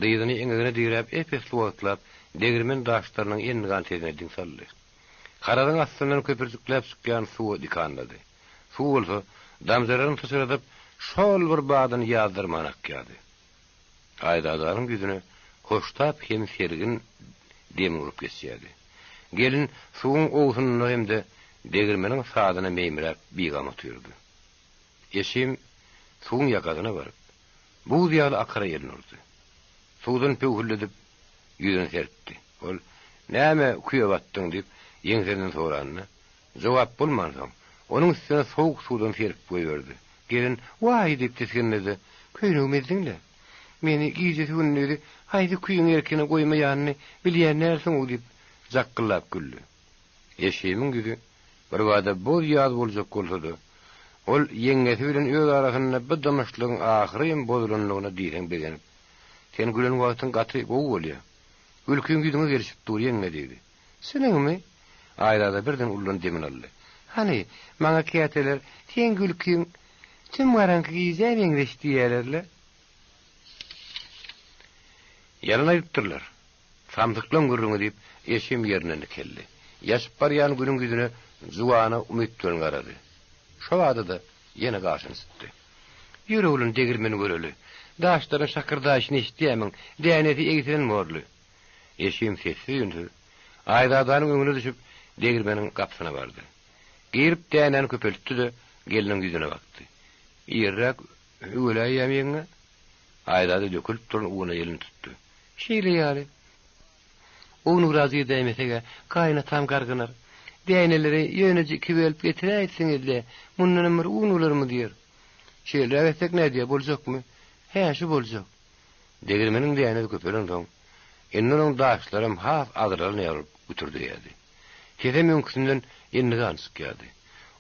dyzyny eňegine diräp ep-esli wagtlap degirmen daşlarynyň endigan sesine diň saldy. Harazyň astyndan köpürjikläp çykýan suwa dikanlady. Suw bolsa, damjalaryny syçradyp, şol bir badyny ýazdyrman akýardy. Aýzadanyň ýüzüne hoştap hem sergin dem urup geçýärdi. Gelin suwuň owsunynda hem-de degirmeniň sazyna meýmiräp bigam otyrdy. Eşim suwuň ýakasyna baryp, buz ýaly akara elini urdy. Suwdan pöwhülledip, ýüzüni serpdi. Ol, Näme küýe batdyň? diýip, ýeňsesinden soranda, jogap bolmansoň, onuň üstüne sowuk suwdan serpip goýberdi. Gelin, Waý! diýip tisgindi-de, Köýnegimi ezdiň-le. Meni gijesi-gündizi haýsy küýüň erkine goýmaýanyny bilýän dälsiň-ow diýip, jakgyllap güldi. Eşimiň ýüzi birbada boz-ýaz boljak bolsa-da, ol ýeňňesi bilen öz arasynda bu dymyşlygyň ahyrym bozulandygyna diýseň begenip, Sen gülen wagtyň gaty gowy bolýa. Gülkiň ýüzüňe gelşip dur, ýeňňe diýdi. Çynyňmy? Aýzada birden uludan demini aldy. Hany, maňa käteler, Seň gülkiň tüm garaňky gijä meňzeş diýýäler-le. Ýalan aýdypdyrlar. Samsyklaň gürrüňi diýip, Eşim ýerinden dikeldi. Ýaşyp barýan günüň ýüzüne juwana umyt bilen garady. Şo bada-da ýene gaşyny çytdy. Ýör oglan, degirmeni göreli. Daşlaryň şakyrdaýşyny eşidýärmiň? Dänesi egsilen borly. Eşim sessiz-üýnsüz, Aýzadanyň öňüne düşüp, degirmeniň gapysyna bardy. Girip dänäni köpeltdi-de, gelniň ýüzüne bakdy. Irräk üweläýýämi ýeňňe? Aýzada dökülip duran una elini tutdy. Şeýle ýaly. Ownugrak edäýmeseg-ä, gaýynatam gargynar. Däneleri ýöneje iki bölüp getiräýtseňiz-le, mundanam bir un bolarmy diýer. Şeýleräk etsek nädýä, boljakmy? Hä, şu boljak. Degirmeniň dänesi köpelensoň, indi onuň daşlaram has agralan ýaly bolup gütürdeýärdi. Sesem öňküsinden endigan çykýardy.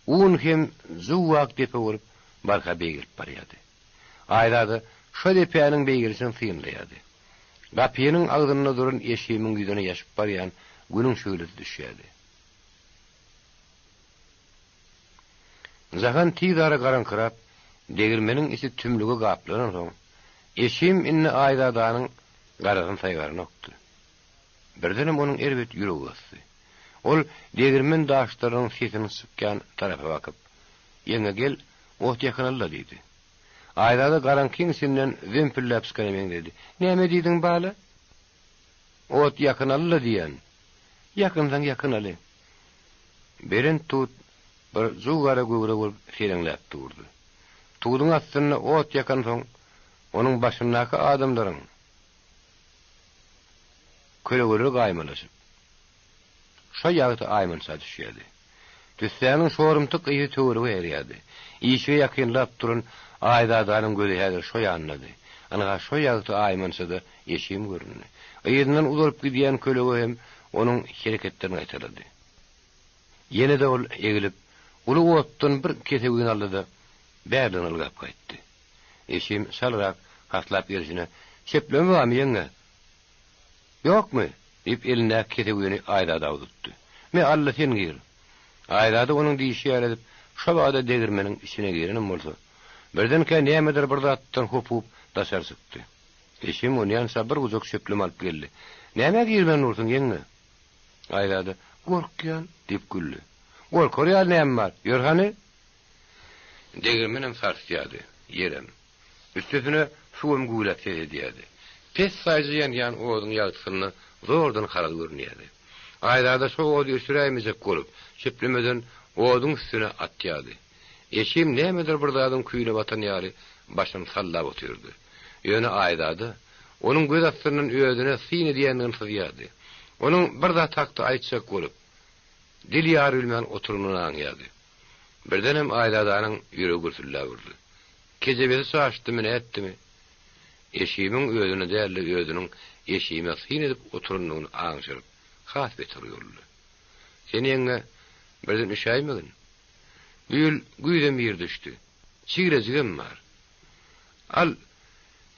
Un hem juwwak depe bolup, barha beýgelip barýardy. Aýzada şo depäniň beýgelişini synlaýardy. Gapynyň agzynda duran Eşimiň ýüzüne ýaşyp barýan Günüň şöhlesi düşýärdi. Jahan tizara garaňkyrap, degirmeniň içi tümlüge gaplanansoň, Eşim indi Aýzadanyň garasyny saýgaranokdy. Birdenem onuň erbet ýüregi basdy. Ol degirmen daşlarynyň sesiniň çykýan tarapa bakyp, Ýeňňe gel, ot ýakaly-la diýdi. Aýzada garaňkyň içinden zömpülläp çykana meňzedi. Näme diýdiň, bala? Ot ýakynaly-la diýýän. Ýakynsaň ýakynaly. Belent tut bir juw gara göwre bolup seleňläp durdy. Tuduň astynda ot ýakansoň, onuň başyndaky adamlaryň kölegeleri gaýmalaşyp, şo ýagty aýmança düşýärdi. Tüssäniň şorumtyk ysy töwerege erýärdi. Işige ýakynlap duran Aýzadanyň gözi häzir şo ýandady. Ynha, şo ýagty aýmançada Eşim göründi. Yzyndan uzalyp gidýän kölege hem onuň hereketlerini gaýtalady. Ýene-de ol egilip, uly otdan bir kesewini aldy-da, bärligine ylgap gaýtdy. Eşim çalrak haslap gelşine, Çepleme barmy, ýeňňe? Ýokmy? diýip, elindäki kesewini Aýzada uzatdy. Me, al-da sen gir. Aýzada onuň diýşi ýaly edip, şo bada degirmeniň içine girenem bolsa, birdenkä nämedir bir zatdan hopup daşary çykdy. Eşim onýança bir gujak çöplem alyp geldi. Nämä girmän dursuň, ýeňňe? Aýzada, Gorkýan, diýip güldi. Gorkar ýaly näme bar? Ýör hany! Degirmenem sarsýardy, ýerem. Üstesine suwam güwläp ses edýärdi. Pessaýja ýanýan oduň ýagtysynda zordan haraz görünýärdi. Aýzada şo ody öçüräýmejek bolup, çöplemeden oduň üstüne atýardy. Eşim nämedir bir zadyň küýüne batan ýaly başyny sallap otyrdy. Ýöne Aýzada onuň göz astyndan özüne syn edýändigini syzýardy. Onuň bir zat hakda aýtjak bolup, dil ýarybilmän oturanyny aňýardy. Birdenem Aýzadanyň ýüregi gürsülläp urdy. Kejebesi çaşdymy, nätdimi? Eşimiň özüne däl-de, özüniň Eşime syn edip oturandygyny aňşyryp, has beter uýaldy. Sen ýeňňe, birden üşäýmegin. Bu ýyl güýzem ir düşdi. Çigrejigem bar. Al,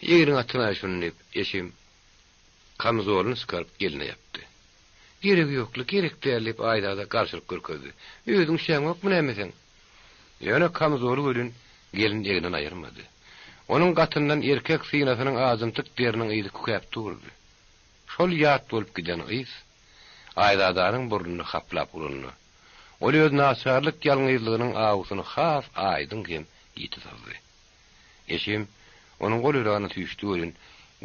ýegeniň atynaý şuny, diýip, Eşim kamzolyny çykaryp geline ýapdy. Geregi ýok-la, gerek däl, diýip, Aýzada garşylyk görkezdi. Özüň üşäňokmy näme seň? Ýöne kamzoly welin gelin egninden aýyrmady. Onuň gatyndan erkek synasynyň ajymtyk deriniň yzy kükäp durdy. Şol ýat bolup giden ys Aýzadanyň burnuna haplap uranda, ol öz naçarlyk ýalňyzlygynyň awusyny has aýdyň hem ýiti syzdy. Eşim onuň gol-ýüregini süýşdi welin,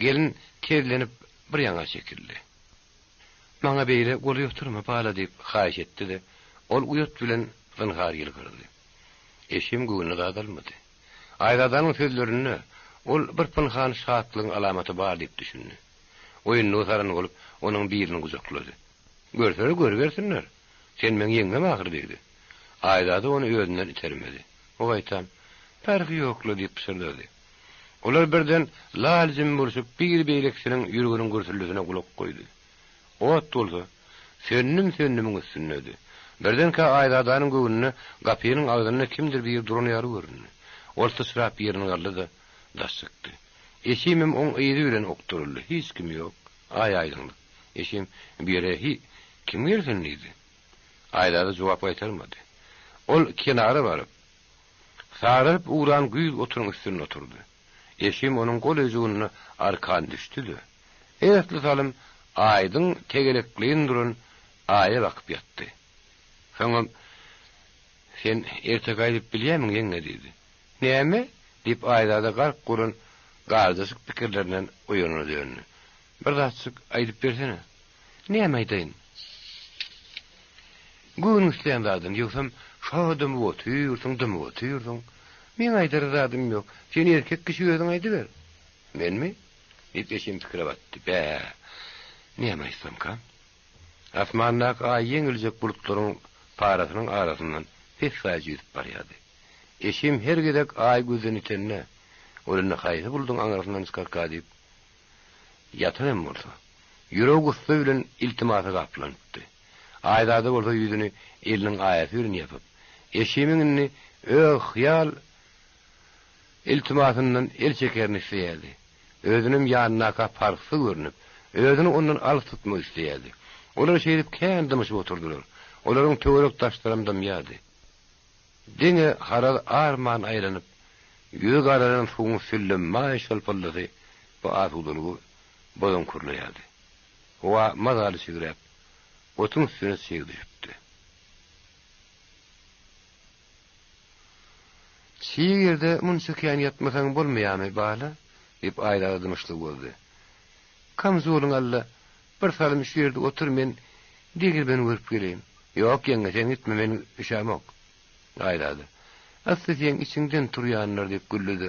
gelin tezlenip bir ýaňa çekildi. Maňa beýle golaý oturma, bala, diýip, haýyş etdi-de, ol uýat bilen zynhar ýylgyrdy. Eşim göwnüne zat almady. Aýzadanyň sözlerinde ol bir pynhan şatlygyň alamaty bar diýip düşündi. Oýunlyga saran bolup, onuň bilini gujaklady. Görseler görübersinler. Sen meň ýeňňem ahyry, diýdi. Aýzada ony özünden itermedi. O gaýtam, Parhy ýok-la, diýip pyşyrdady. Olar birden lal-jim bolşup, biri beýlekisiniň ýüreginiň gürsüldisine gulak goýdy. Ot bolsa, söndüm-söndümiň üstündedi. Birdenkä Aýzadanyň göwnüne gapynyň agzynda kimdir biri duran ýaly göründi. Ol syçrap ýerinden galdy-da, daş çykdy. Eşimem oň yzy bilen okduryldy. Hiç kim ýok. Aý aýdyňlyk. Eşim, Bu ýere hi, kim gelsin? diýdi. Aýzada jogap gaýtarmady. Ol kenara baryp, Saralyp ugran güýz otunyň üstünde oturdy. Eşim onuň golaýjygynda arkan düşdi-de, esli salym aýdyň tegelekleýin duran Aýa bakyp ýatdy. Soňam, Sen erteki aýdyp bilýämiň, ýeňňe? diýdi. Näme? diýip, Aýzada gark bolan garjaşyk pikirlerinden oýanana döndi. Bir zatjyk aýdyp bersene. Näme aýdaýyn? Göwnüň islän zadyny, ýogsam şo dymyp otyrsyň, dymyp otyrsyň. Meň aýdara zadym ýok. Sen erkek kişi özüň aýdyber. Menmi? diýip, Eşim pikire batdy. Bä, näme aýtsamkam? Asmandaky aý ýeňiljek bulutlaryň parasynyň arasyndan pessaýja ýüzüp barýardy. Eşim her gezek aý gözden ýitende, ol indi haýsy buludyň aňyrsyndan çykarka diýip, Ýatan hem bolsa, ýüregi gussa bilen iltimasa gaplanypdy. Aýzada bolsa ýüzüni eliniň aýasy bilen ýapyp, Eşimiň indi öz hyýal iltimasyndan el çekerini isleýärdi. Özünem ýanyndaka parhsyz görnüp, özüni ondan alys tutmak isleýärdi. Olar şeýdip kän dymyşyp oturdylar. Olaryň töwerek-daşlaram dymýardy. Diňe haraz arman aýlanyp, ýüzi garalan suwuň süllümmaý şolpuldysy bu asudalygy bozaňkyrlaýardy. Howa mazaly çigräp, otuň üstüne çyg düşüpdi. Çig ýerde munça kän ýatmasaň bolmaýarmy, bala? diýip, Aýzada dymyşlygy bozdy. Kamzolyňy al-da, bir salym şu ýerde otur, men degirmeni görüp geleýin. Ýok, ýeňňe, sen gitme, men üşämok. Aýzada, Asly seň içiňden turýandyr, diýip güldi-de,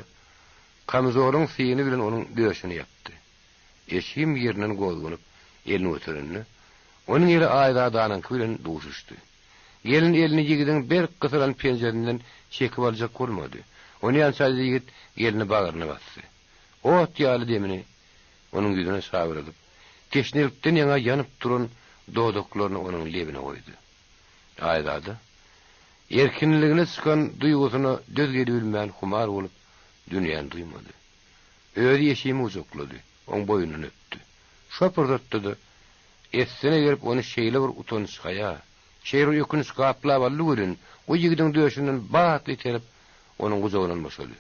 kamzolyň syýyny bilen onuň döşüni ýapdy. Eşim ýerinden gozganyp, elini göterende, onuň eli Aýzadanyňky bilen duşuşdy. Gelin elini ýigidiň berk gysylan penjesinden çekip aljak bolmady. Onýança-da ýigit gelni bagryna basdy. Ot ýaly demini onuň ýüzüne şabyradyp, teşnelikden ýaňa ýanyp duran dodaklaryny onuň lebine goýdy. Aýzada erkinligine çykan duýgusyna döz gelibilmän humar bolup, dünýäni duýmady. Özi Eşimi gujaklady, oň boýnundan öpdi. Şo pursatda-da Essine gelip ony şeýle bir utanç-haýa, şeýle bir ökünç gaplap aldy welin, o ýigidiň döşünden batly iterip, onuň gujagyndan boşady.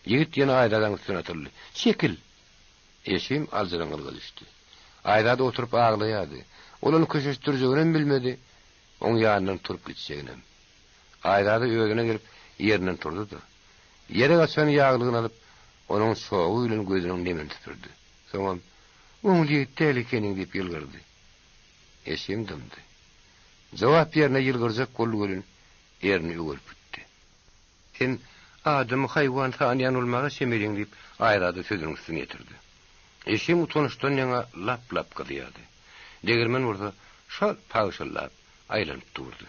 Ýigit ýene Aýzadaň üstüne atyldy. Çekil! Eşim aljyraňňylyga düşdi. Aýzada oturyp aglaýardy. Ol ony köşeşdirjeginem bilmedi, oň ýanyndan turup gitjeginem. Aýzada özüne gelip ýerinden turdy-da, ýere gaçan ýaglygyny alyp, onuň çogy bilen gözüniň nemini süpürdi. Soňam, Oňly ýigit däl ekeniň diýip ýylgyrdy. Eşim dymdy. Jogap ýerine ýylgyrjak boldy welin, erni öwelip gitdi. Sen adamy haýwan sanýan bolmaga çemeliň diýip, Aýzada sözüniň üstüni ýetirdi. Eşim utançdan ýaňa lap-lap gyzýardy. Degirmen bolsa şol pagşyldap, aýlanyp durdy.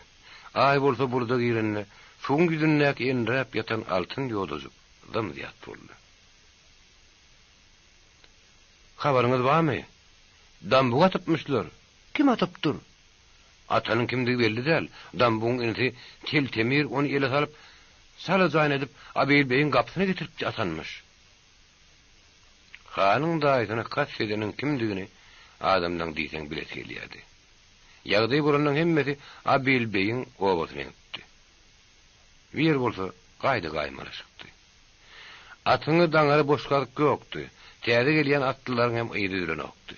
Aý bolsa buluda girende, suwuň ýüzündäki endiräp ýatan altyn ýodajyk zym-zyýat boldy. Habaryňyz barmy? Dambuk atypmyşlar. Kim atypdyr? Atanyň kimdigi belli däl. Dambugyň inisi Tel Temir ony ele salyp, çala jaýyn edip, Abil beýiň gapysyna getirip atanmyş. Hanyň daýysyna kast edeniň kimdigini adamlaň diýseň bilesi gelýärdi. Ýagdaý bolanlaň hemmesi Abil beýiň obasyna eňipdi. Bu ýer bolsa gaýda-gaýmalaşykdy. Atyňy daňara boş gazyk ýokdy. Täze gelýän atlylaryň hem yzy üzülenokdy.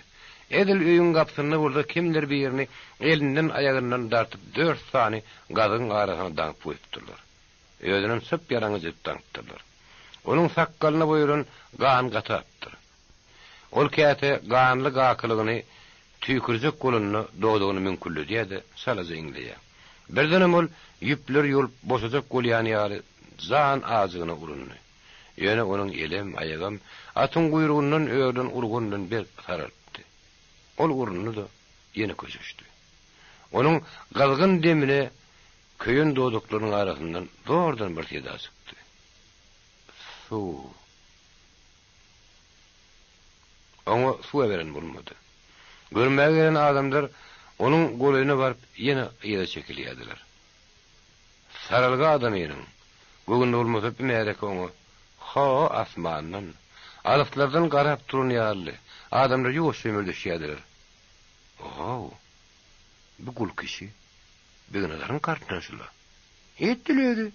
Edil öýüň gapysynda bolsa kimdir birini elinden-aýagyndan dartyp dört sany gazygyň arasyna daňyp goýupdyrlar. Özünem syp-ýalaňaç edip daňypdyrlar. Onuň sakgalyna boýalan gan gatapdyr. Ol käte ganly gakylygyny tüýkürjek bolanda dodagyny müňkülledýär-de, çalaja iňleýär. Birdenem ol ýüpleri ýolup boşajak bolýan ýaly jan ajygyna urundy. Ýöne onuň elem, aýagam atyň guýrugyndan örülen urgan bilen berk saralypdy. Ol urundy-da, ýene köşeşdi. Onuň gyzgyn demine köýen dodaklarynyň arasyndan zordan bir seda çykdy. Suw. Oňa suw beren bolmady. Görmäge gelen adamlar onuň golaýyna baryp, ýene yza çekilýärdiler. Saralgy adamynyň göwni bolmasa bu märeke oňa ho asmandan, alyslardan garap duran ýalydy. Adamlar ýuwaşja hümürdeşýärdiler. Ohow, bu gul kişi Begnazaryň garyndaşy-la. Edil özi.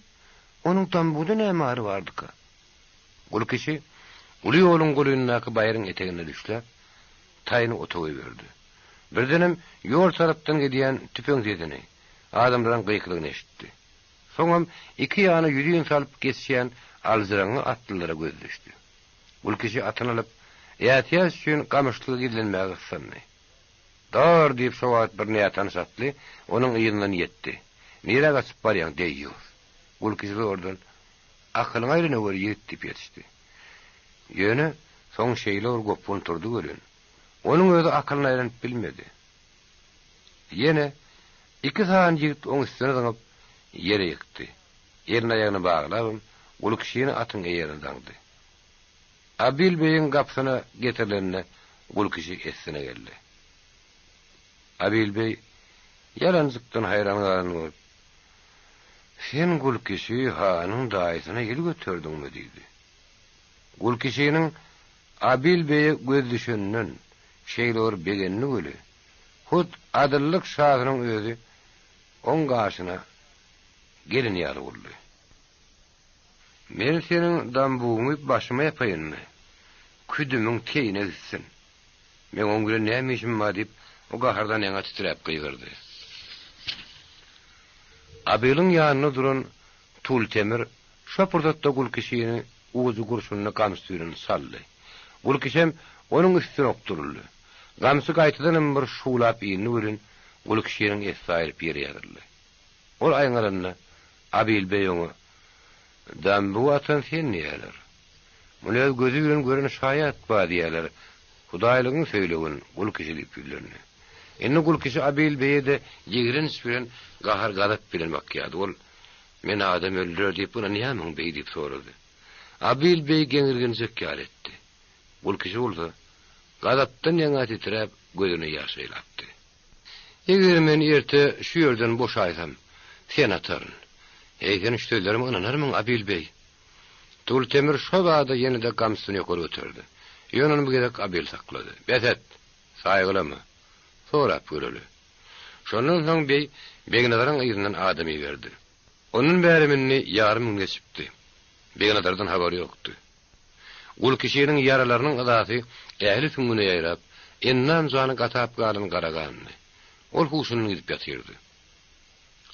Onuň tambuda näme ary bardyka? Gul kişi uly ýoluň golaýyndaky baýryň eteginde düşläp, taýyny ota goýberdi. Birdenem ýol tarapdan gelýän tüpeň sesini, adamlaryň gykylygyny eşitdi. Soňam iki ýana ýüzin salyp geçýän aljyraňňy atlylara gözi düşdi. Gul kişi atyny alyp, ätiýaç üçin gamyşlyga gizlenmäge gyssandy. Dur! diýip, şo wagt bir nätanyş atly onuň yzyndan ýetdi. Nirä gaçyp barýaň, deýýus? Gul kişi zordan, Akylyňa aýlanaweri ýigit diýip ýetişdi. Ýöne, soň şeýle bir gopgun turdy welin, onuň özi akylyna aýlanyp bilmedi. Ýene iki sany ýigit oň üstüne zyňyp, ýere ýykdy. Elini-aýagyny baglabam, gul kişini atyň eýerine daňdy. Abil beýiň gapysyna getirilende gul kişi essine geldi. Abil beý ýalanjykdan haýran galan bolup, Sen gul kişi hanyň daýysyna el göterdiňmi? diýdi. Gul kişiniň. Abil beýe göz düşeninden şeýle bir begendi weli, hut adyllyk şasynyň özi oň gaşyna gelen ýaly boldy. Men seniň dambugyňy başyma ýapaýynmy? Küdümiň teýine gitsin! Meň oň bilen näme işim bar diýip, o gahardan ýaňa titräp gygyrdy. Abylyň ýanynda duran Tultemir şo pursatda Gulkişini ujy gurşunly gamçysy bilen saldy. Gulkişem onuň üstüne okduryldy. Gamçy gaýtadanam bir şuwlap indi welin, Gulkişiniň essi aýryp ýere ýazyldy. Ol aýňalanda, Abyl beý oňa, Dambugy atan sen diýýärler. Muny öz gözi bilen gören şaýat bar diýýärler. Hudaýlygyň söýlegin, Gulkişi diýip ýüzlendi. Indi Gulkişi Abyl beýe-de ýigrenç bilen, gahar-gazap bilen bakýardy. Ol, Men adam öldürer diýip ynanýarmyň, beý diýip sorady. Abyl beý geňirgenjek ýaly etdi. Gulkişi bolsa, gazapdan ýaňa titräp, gözüne ýaş aýlapdy. Eger men erte şu ýerden boşaýsam, seni ataryn. Heý, sen şu sözlerime ynanarmyň, Abyl beý? Tultemir şo bada ýene-de gamçysyny ýokary göterdi. Ýöne ony bu gezek Abyl saklady. Bes et! Saýgylama. Sorap göreli. Şondan soň beý Begnazaryň yzyndan adam iberdi. Ondan bärem indi ýarym gün geçipdi. Begnazardan habar ýokdy. Gulkişiniň ýaralarynyň yzasy ähli süňňüne ýaýrap, endam-jany gatap galan gara gandy. Ol huşundan gidip ýatyrdy.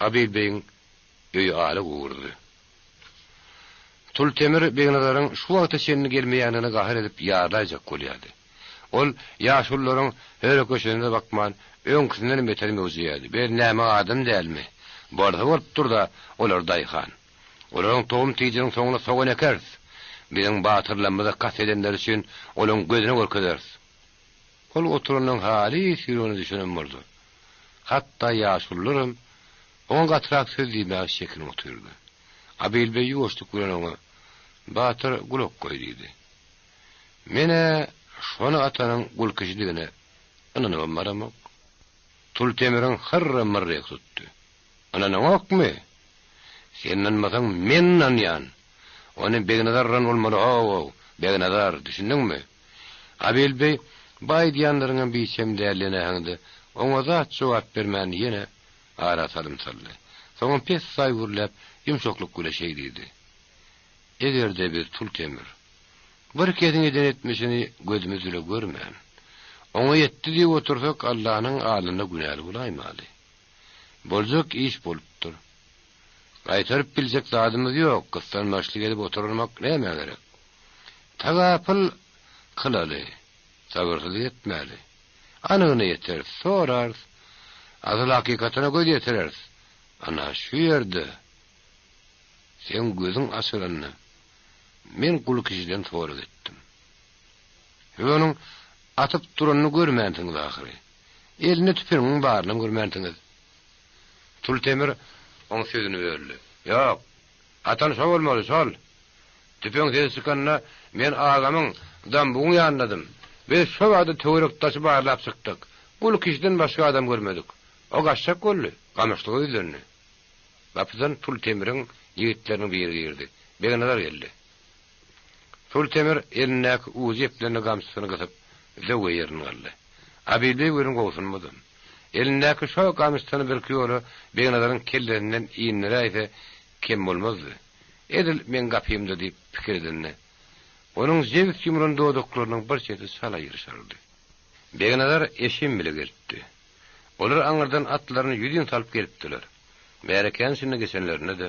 Abyl beýiň öýi ala gowurdy. Tultemir Begnazaryň şu wagta çenli gelmeýändigine gahar edip ýarylaýjak bolýardy. Ol ýaşulularyň höre-köşesine-de bakman, öňküsindenem beter möwjeýärdi. Beri näme adam dälmi? Bolsa bolup dur-da, olar daýhan. Olaryň tohum-tijiniň soňuna sogan ekeris. Biziň batyrlarymyza kast edenleri üçin olaryň gözüne görkezeris. Ol oturanyň halys ýüregine düşenem boldy. Hatda ýaşulularam oňa gatyrak söz diýmäge çekinip otyrdy. Abil beý ýuwaşlyk bilen oňa, Batyr, gulak goý diýdi. Men-ä şony atanyň gulkişidigine ynanybam baramok. Tultemiriň hyrra-myrry tutdy. Ynanaňokmy? Sen ynanmasaň, men ynanýan. Ony Begnazar yran bolmaly, ho-ow, Begnazar, düşündiňmi? Abil beý, bu aýdýanlaryňam biçem däl diýen äheňde, oňa zat jogap bermän ýene ara salym saldy. Soňam pessaý gürläp, ýumşaklyk bile şeý diýdi. Eger-de biz Tultemir, bir kesiň eden etmişini gözümiz bile görmän, oňa ýetdi diýip otursak, Allanyň alnynda günäli bolaýmaly. Boljak iş bolupdyr. Gaýtaryp biljek zadymyz ýok, gyssanmaçlyk edip oturmak nämä gerek? Tagapyl kylaly, sabyrsyzlyk etmäli. Anygyna ýeteris, sorarys. Asyl hakykatyna göz ýetireris. Ana, şu ýerde seň gözüň açylanda men gul kişiden sorag etdim. Siz onuň atyp duranyny görmänsiňiz ahyry. Elinde tüpeňiň barynam görmänsiňiz. Tultemir oň sözüni böldi. Ýok, atan şo bolmaly, şol. Tüpeň sesi çykanda men agamyň, Dambugyň ýanyndadym. Biz şo bada töwerek-daşy barlap çykdyk. Gul kişiden başga adam görmedik. O gaçjak boldy, gamyşlyga ýüzlendi. Gapydan Tultemiriň ýigitleriniň biri girdi. Begnazar geldi. Sultemir elindäki ujy eplenli gamçysyny gysyp, zöwwe ýerinden galdy. Abilbeý welin gowsunmadam. Elindäki şo gamçysyny birki ýola Begnazaryň kellesinden indiräýse kem bolmazdy. Edil meň gapymda diýip pikir edende, onuň jebis ýumran dodaklarynyň bir çeti çala ýyrşardy. Begnazar eşim bile gelipdi. Olar aňyrdan atlaryny ýüzin salyp gelipdiler. Märekäniň içinde geçenlerinde-de,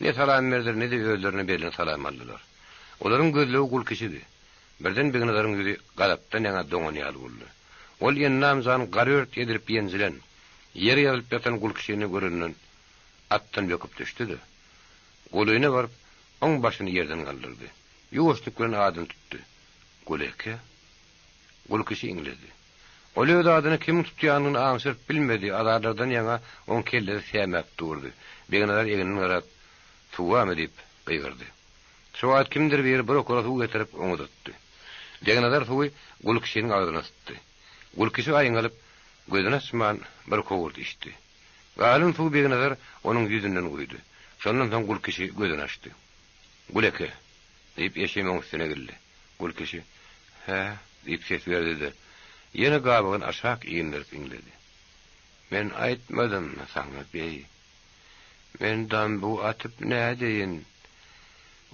Ne salam berdiler, ne-de özlerine berlen salamy aldylar. Olaryň gözlegi gul kişidi. Birden Begnazaryň ýüzi gazapdan ýaňa doňan ýaly boldy. Ol endam-jan garört edilip ýenjilen, ýere ýazylyp ýatan gul kişini görenden atdan böküp düşdi-de, golaýyna baryp, oň başyny ýerden galdyrdy. Ýuwaşlyk bilen adyny tutdy. Gul eke! Gul kişi iňledi. Ol öz adyny kimiň tutýanyny aňşyryp bilmedi, azarlardan ýaňa oň kellesi sämäp durdy. Begnazar egninden garap, Suw barmy? diýip gygyrdy. Şo wagt kimdir biri bir okara suw getirip, oňa uzatdy. Begnazar suwy Gulkişiniň agzyna sytdy. Gulkişi aýňalyp, gözüni açman, bir kowurt içdi. Galan suwy Begnazar onuň ýüzünden guýdy. Şondan soň Gulkişi gözüni açdy. Guleke! diýip, eşim oň üstüne geldi. Gulkişi. Hä? diýip ses berdi-de, ýene gabagyny aşak inderip iňledi. Men aýtmadymmy saňa, beý? Men dambu atyp nädeýin?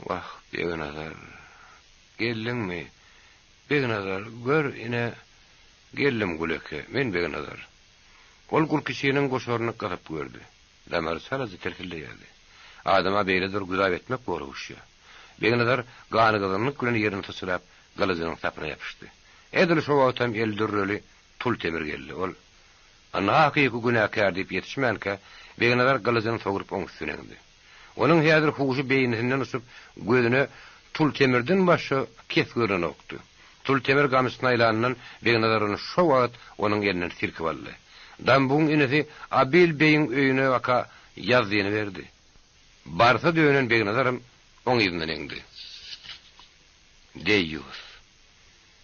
Wah, Begnazar, geldiňmi? Begnazar, gör, ine, geldim Guleke, men Begnazar. Ol Gulkişiniň goşaryny gysyp gördi. Damary çalaja tirsilleýärdi. Adama beýle bir güzap etmek goraguşýa. Begnazar ganygyzgynlyk bilen ýerinden syçrap, gylyjynyň sapyna ýapyşdy. Edil şo wagtam eli dürreli Tul Temir geldi. Ol, Ynha hakyky günäkär diýip ýetişmänkä, Begnazar gylyjyny sogrup oň üstüne eňdi. Onuň häzir huşy beýnisinden uçup, gözüne Tul Temirden başga kes görnenokdy. Tul Temir gamçysyny aýlanyndan Begnazar ony şo wagt onuň elinden silkip aldy. Dambuň inisi Abil beýiň öýüne baka ýazdyny berdi. Barsa dönen Begnazaram oň yzyndan eňdi. Deýýus.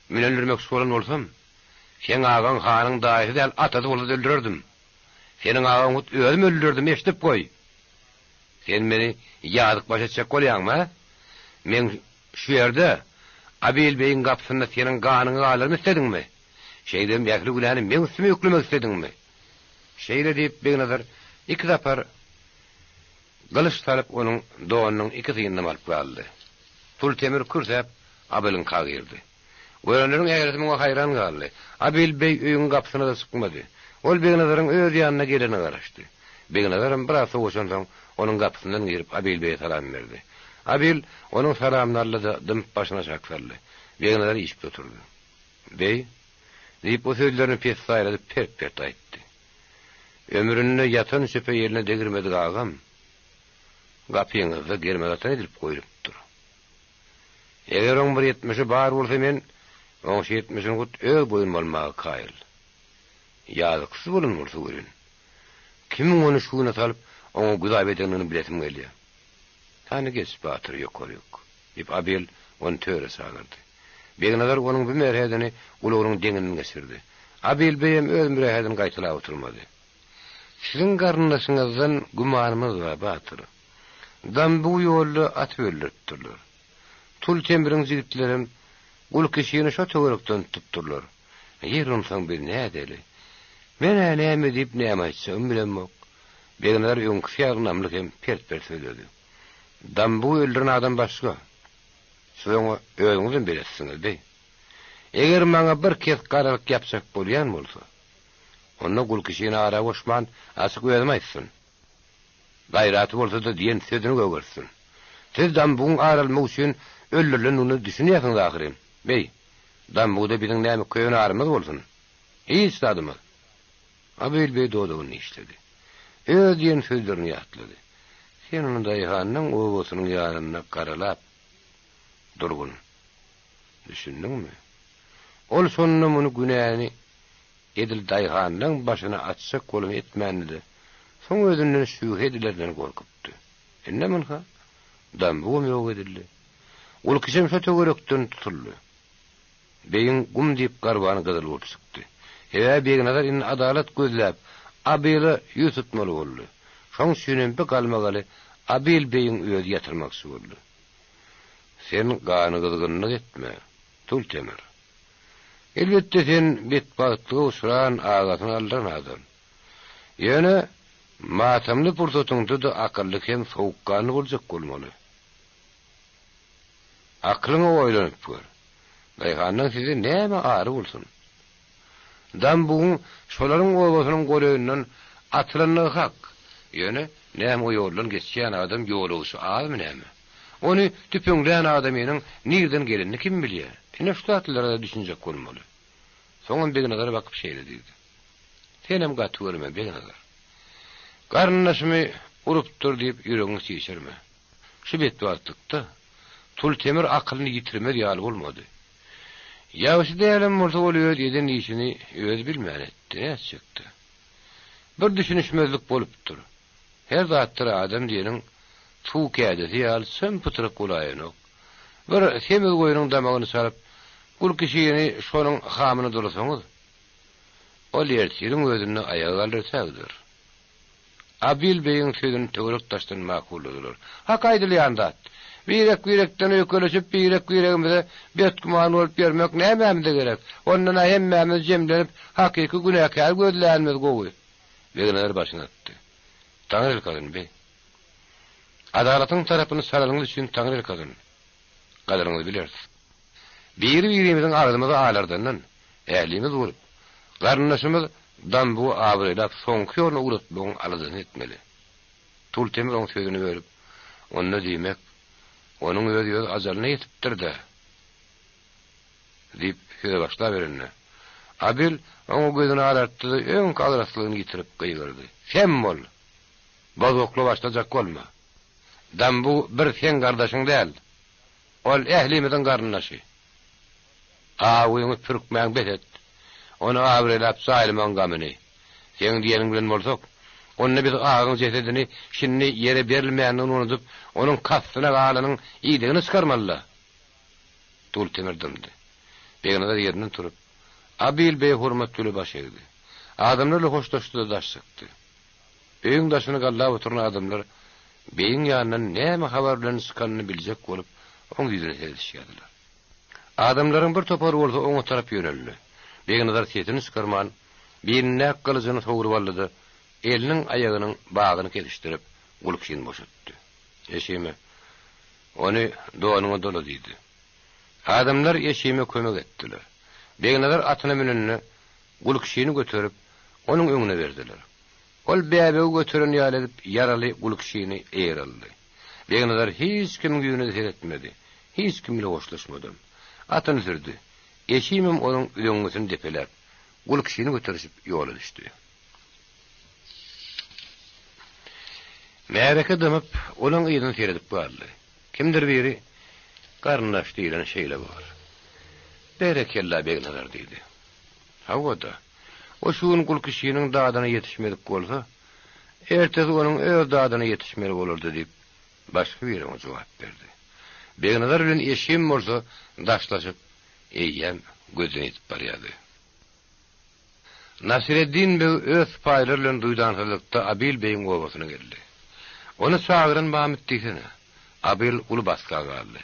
Men öldürmekçi bolan bolsam, seň agaň hanyň daýysy däl, atasy bolsa-da öldürerdim. Seniň agaňy hut özüm öldürerdim, eşidip goý! Sen meni ýazyk baş etjek bolýaňmy, hä? Meň şu ýerde, Abil beýiň gapysynda seniň ganyňy galdyrymy islediňmi? Şeýdibem ähli günäni meň üstüme ýüklemek islediňmi? Şeýle diýip, Begnazar iki sapar gylyç salyp onuň donunyň iki synynam alyp galdy. Tul Temir kürsäp Abylyňka girdi. Görenleriň ählisi muňa haýran galdy. Abyl beý öýüň gapysyna-da çykmady. Ol Begnazaryň öz ýanyna gelerine garaşdy. Begnazaram biraz sowaşansoň, onuň gapysyndan girip Abyl beýe salam berdi. Abyl onuň salamyny aldy-da, dymyp başyny aşak saldy. Begnazar işikde oturdy. Beý, diýip, o sözlerini pessaýladyp pert-pert aýtdy. Ömründe ýatan çöpe eline degirmedik agam, gapyňyzda germez atan edilip goýlupdyr. Eger oň bir etmişi bar bolsa men oň şu etmişini hut öz boýnuma almaga kaýyl. Ýazyksyz bolan bolsa welin, kimiň ony şu güne salyp oňa güzap edendigini bilesim gelýär. Hany geç, batyr, ýokaryk, diýip, Abel ony töre çagyrdy. Begnazar onuň bu merhedini gulagynyň deňinden geçirdi. Abel beýem öz mürähedini gaýtalap oturmady. Siziň garyndaşyňyzdan gümanymyz bar, batyr. Dambu ýolda atyp öldüripdirler. Tul Temiriň jigitlerem Gulkişini şo töwerekden tutupdyrlar. Ýer onsoň biz nädeli? Men-ä näme diýip, näme aýtjagymy bilemok. Begnazar öňküsi ýaly ynamly hem pert-pert sözledi. Dambu öldüren adam başga. Siz oňa özüňizem beletsiňiz, beý. Eger maňa bir kes garalyk ýapjak bolýan bolsa, onda Gulkişini ara goşman, açyk özüm aýtsyn. Gaýraty bolsa-da diýen sözüni gögertsin. Siz Dambugyň ar almak üçin öldürilendigine düşünýärsiňiz ahyryn. Beý, Dambugda biziň näme köne arymyz bolsun? Hiç zadymyz. Abyl beý dodagyny dişledi. Öz diýen sözlerini ýatlady. Sen ony daýhanyň obasynyň ýanynda garalap durgun. Düşündiňmi? Ol şonda muny günäni Edil daýhanlaň başyny açjak bolan etmändi-de, soň özünden şübhe edilerinden gorkupdy. Indem ynha, dambugam ýok edildi. Gulkişem şo töwerekden tutuldy. Begiň gum diýip garbany gyzyl bolup çykdy. Sebäbi Begnazar indi adalat gözläp, Abyla ýüz tutmaly boldy. Şoň üçinem bi galmagaly Abyl begiň özi ýatyrmakçy boldy. Sen ganygyzgynlyk etme, Tultemir. Elbetde sen betbagtlyga uçran agasyny aldyran adam. Ýöne matamly pursatyňda-da akylly hem sowukganly boljak bolmaly. Aklyňa oýlanyp gör. Daýhandan size näme ary bolsun? Dambugyň şolaryň obasynyň golaýyndan atylandygy hak. Ýöne näme o ýoldan geçýän adam ýolagçy azmy näme? Ony tüpeňlän adamynyň nirden gelenini kim bilýär? Ine şu zatlara-da düşünjek bolmaly. Soňam Begnazara bakyp şeýle diýdi. Senem gaty görme, Begnazar. Garyndaşymy urupdyr diýip ýüregiňi çişirme. Şu betbagtlykda Tultemir akylyny ýitirmez ýaly bolmady. Ýagşy dälem bolsa ol öz eden işini özi bilmän etdi, nätjekdi. Bir düşünişmezlik bolupdyr. Her zatdyr adam diýeniň suw kädesi ýaly çym-pytryk bolaýanok. Bir semiz goýnuň damagyny çalyp, gulkişini şonuň hamyna dolasaňyz, ol ertiriň özünde aýaga galdyr-tägdir. Abil begiň sözüni töwerek-daşdan makulladylar. Hak aýdylýan zat. Birek-birekden öýkeleşip, birek-biregimize betgüman bolup ýörmek nämämize gerek? Ondan-a hemmämiz jemlenip, hakyky günäkäri gözlänimiz gowy. Begnazar başyny atdy. Taňryýalkasyn, beý. Adalatyň tarapyny çalanyňyz üçin taňryýalkasyn. Gadyryňyzy bileris. Biri-birimiziň agzymyzy alardandan, ählimiz bolup, garyndaşymyz Dambugy abraýlap soňky ýoluna ugratmagyň aladasyny etmeli. Tultemir oň sözüni bölüp, Onda diýmek, onuň özi öz ajalyna ýetipdir-dä? Diýip, söze başlaberende, Abil oňa gözüni alartdy-da, öňki agraslygyny ýitirip gygyrdy, Sem bol! Bozgakla başlajak bolma! Dambu bir seň gardaşyň däl. Ol ählimiziň garyndaşy. Awyňy pürkmäň bes et. Ony abraýlap jaýlamagyň gamyny. Seň diýeniň bilen bolsak, onda biz agaň jesedini şindi ýere berilmändigini unudyp, onuň kastyna galanyň idegini çykarmaly-da. Dultemir dymdy. Begnazar ýerinden turup, Abil beýe hormat bile baş egdi. Adamlar bilen hoşlaşdy-da daş çykdy. Öýüň daşyny gallap oturan adamlar beýiň ýanyndan näme habar bilen çykanyny biljek bolup, oň ýüzüne seredişýärdiler. Adamlaryň bir topary bolsa oňa tarap ýöneldi. Begnazar sesini çykarman, bilindäki gylyjyny sogrup aldy-da, eliniň aýagynyň bagyny kesişdirip, gulkşyny boşatdy. Eşime, Ony donuňa dola diýdi. Adamlar Eşime kömek etdiler. Begnazar atyna münende, Gulkşyny göterip, onuň öňüne berdiler. Ol bäbegi göteren ýaly edip, ýaraly Gulkşyny eýer aldy. Begnazar hiç kimiň ýüzüne-de seretmedi, hiç kim bile hoşlaşmadam. Atyny sürdi. Eşimem onuň üzeňňisini depeläp, Gulkşyny göterişip ýola düşdi. Märeke dymyp, olaň yzyny seredip galdy. Kimdir biri, Garyndaş diýleni şeýle bor. Berekella, Begnazar diýdi. Hawa-da, o şu gün Gulkişiniň dadyna ýetişmedik bolsa, ertesi onuň öz dadyna ýetişmeli bolardy diýip, başga biri oňa jogap berdi. Begnazar bilen Eşim bolsa daşlaşyp, eýýäm gözden ýitip barýardy. Nasyreddin beg öz sypaýylary bilen duýdansyzlykda Abil begiň obasyna geldi. Ony çagyran Bamyt diýsene. Abil uly basga galdy.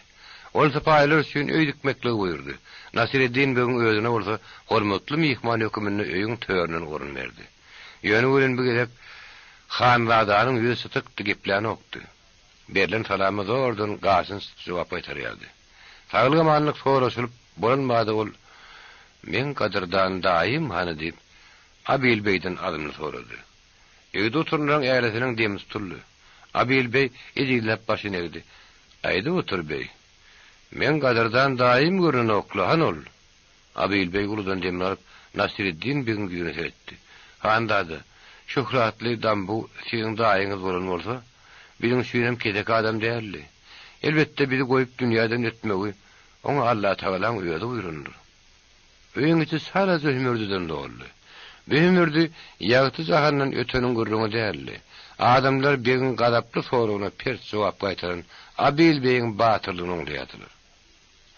Ol sypaýylar üçin öý dikmekligi buýurdy. Nasyreddin begiň özüne bolsa hormatly myhman höküminde öýüň töründen orun berdi. Ýöne welin bu gezek hanzadanyň ýüzi çytykdy, geplänokdy. Berlen salama zordan gaşyny çytyp jogap gaýtarýardy. Saglyk-amanlyk soraşylyp bolan bada ol, Meň gadyrdan daýym hany diýip, Abil beýden azmly sorady. Öýde oturanlaryň ählisiniň demi tutuldy. Abil beý ejizläp başyny egdi. Aýdyp otur, beý. Meň gadyrdan daýym görnenok-la, hany ol? Abil beý uludan demini alyp, Nasyreddin begiň ýüzüne seretdi. Hanzada, şöhratly Dambu siziň daýyňyz bolan bolsa, biziň üçinem keseki adam däldi. Elbetde, bizi goýup dünýäden ötmegi oňa Allatagalaň özi buýrandyr. Öýüň içi çalaja hümürdiden doldy. Bu hümürdi ýagty jahandan öteniň gürrüňi däldi. Adamlar begiň gazaply soragyna pert jogap gaýtaran Abil begiň batyrlygyny oňlaýardylar.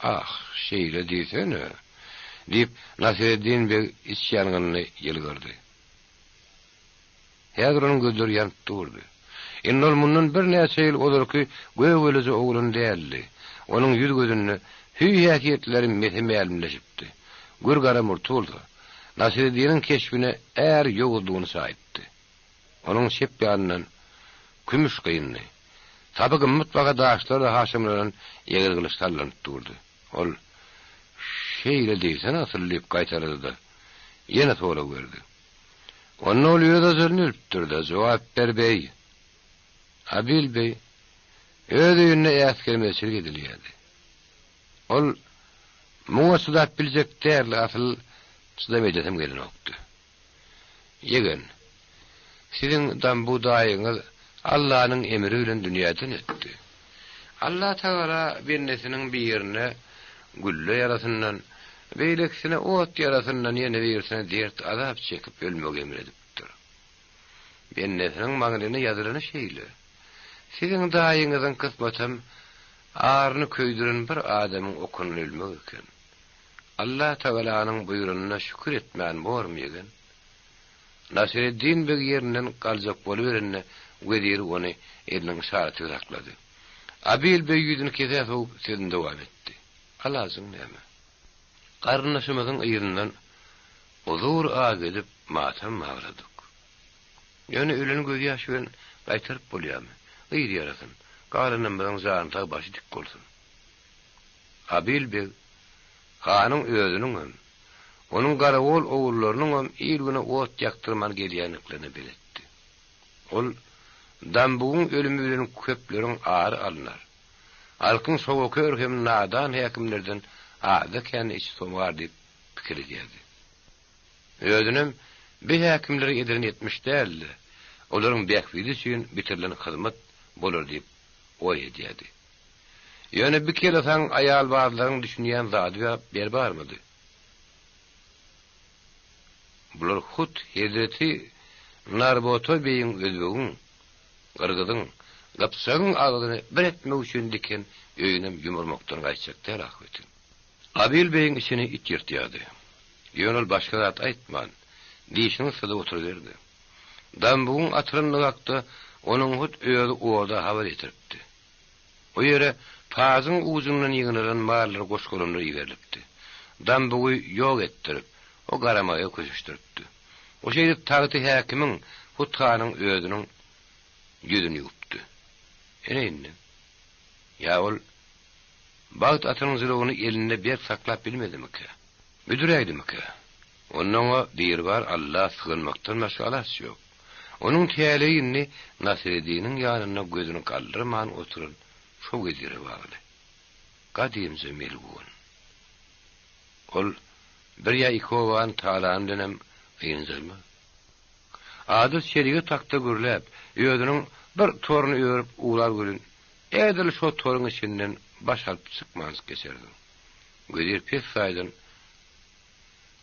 Ah, şeýle diýsene! diýip, Nasyreddin beg iç ýangynly ýylgyrdy. Häzir onuň gözleri ýanyp durdy. Indi ol mundan birnäçe ýyl ozalky gögeleje oglan däldi. Onuň ýüz-gözünde hüý-häsiýetleri mese-mälimleşipdi. Gür gara murty bolsa, Nasyreddiniň keşbine är ýowuzlygyny çaýypdy. Onuň çep ýanyndan kümüş gynly, sapy gymmat baha daşlarla haşamlanan egri gylyç sallanyp durdy. Ol, Şeýle diýsene asyl diýip gaýtalady-da, ýene sorag berdi. Onda ol öz ajalyny ölüpdir-dä, jogap ber, beý! Abil beý, öz öýünde äsgermezçilik edilýärdi. Ol muňa çydap biljek däldi, asyl çydam edesem gelenokdy. Ýegen, siziň Dambu daýyňyz Allanyň emri bilen dünýäden ötdi. Allatagala bendesiniň birine gülle ýarasyndan, beýlekisine ot ýarasyndan, ýene birisine dert-azap çekip ölmegi emr edipdir. Bendesiniň maňlaýyna ýazylany şeýle. Siziň daýyňyzyň kysmatam aryny köýdüren bir adamyň okundan ölmek eken. Allatagalanyň buýranyna şükür etmän bormy, ýegen? Nasyreddin beg ýerinden galjak boluberende, weziri ony eliniň yşaraty bilen saklady. Abil beg ýüzüni kesä sowup sözüni dowam etdi. Alajyň näme? Garyndaşymyzyň yzyndan huzur agy edip matam bagladyk. Ýöne öleni gözýaş bilen gaýtaryp bolýarmy? Gyz ýarasyn, galanymyzyň jany sag başy dik bolsun. Abil beg hanyň özüniňem, onuň garagol ogullarynyňam il-güne ot ýakdyrman gelýändiklerine beletdi. Ol Dambugyň ölümi bilen köpleriň ary alnar. Halkyň şowakör hem nadan häkimlerden azda-kände içi somar diýip pikir edýärdi. Özünem bi häkimlere edilen etmiş däl-de, olaryň bähbidi üçin bitirilen hyzmat bolar diýip oý edýärdi. Ýöne bi kelesaň aýalbazlaryň düşünýän zady ber barmydy? Bular hut hezreti Narbota beýiň özbegiň, gyrgyzyň, gypjagyň agzyny bir etmek üçin diken öýünem ýumurmakdan gaýtjak däl ahbetin. Abil beýiň içini it ýyrtýardy. Ýöne ol başga zat aýtman, dişini syzyp oturyberdi. Dambugyň atylandygy hakda onuň hut özi oda habar ýetiripdi. O ýere pajyň ujundan ýygnalan mallar goş-golamlar iberilipdi. Dambugy ýok etdirip, o garamaýa köşeşdiripdi. O şeýdip tagty häkimiň, hut hanyň özüniň ýüzüni ýuwupdy. Ine indi. Ýa ol bagt atynyň jylawyny elinde berk saklap bilmedimikä? Büdüräýdimikä? Onda oňa Biribar Alla sygynmakdan başga alaç ýok. Onuň täleýi indi Nasyreddiniň ýanynda gözüni galdyrman oturan şo wezire bagly. Gadymja melgun. Ol bir ýa iki obany talany bilenem ynjalmaz. Ady şerigat hakda gürläp, özüniň bir toruny örüp ugrar welin, edil şo toruň içinden baş alyp çykmanjyk geçerdiň. Wezir pessaýdan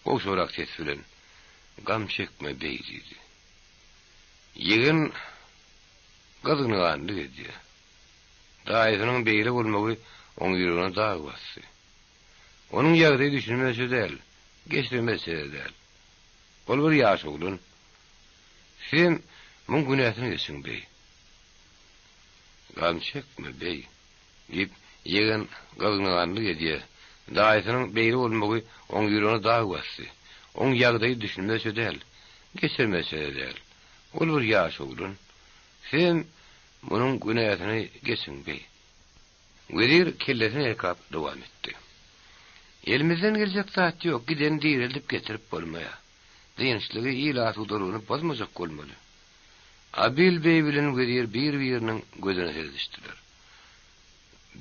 gowşagrak ses bilen, Gam çekme, beý diýdi. Ýegen gyzgynganlyk edýär. Daýysynyň beýle bolmagy oň ýüregine dag basdy. Onuň ýagdaýy düşünmezçe däl, geçirmezçe-de däl. Ol bir ýaş oglan. Sizem muň günäsini geçiň, beý. Gam çekme, beý, diýip, ýegen gyzgynganlyk edýär. Daýysynyň beýle bolmagy oň ýüregine dag basdy. Oň ýagdaýy düşünmezçe däl, geçirmezçe-de däl. Ol bir ýaş oglan. Sizem munuň günäsini geçiň, beý. Wezir kellesini ýaýkap dowam etdi. Elimizden geljek zat ýok, gideni direldip getirip bolmaýar. Dynçlygy, il asudalygyny bozmajak bolmaly. Abil beý bilen wezir bir-biriniň gözüne seredişdiler.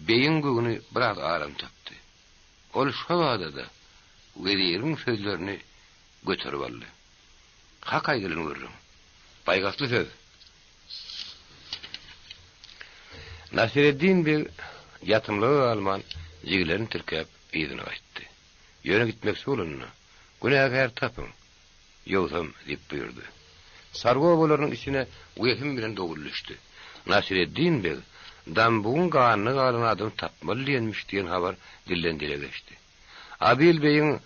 Beýiň göwni biraz aram tapdy. Ol şo bada-da weziriň sözlerini göterip aldy. Hak aýdylan gürrüň. Paýhasly söz. Nasyreddin beg ýatymlyga galman, jigilerini tirkäp, yzyna gaýtdy. Ýöne gitmekçi bolanda, Günäkär tapyň, ýogsam, diýip buýurdy. Çarwa obalarynyň içine wehim bilen dowul düşdi. Nasyreddin beg Dambugyň ganyna galan adamy tapmaly diýenmiş diýen habar dilden-dile geçdi. Abil beýiň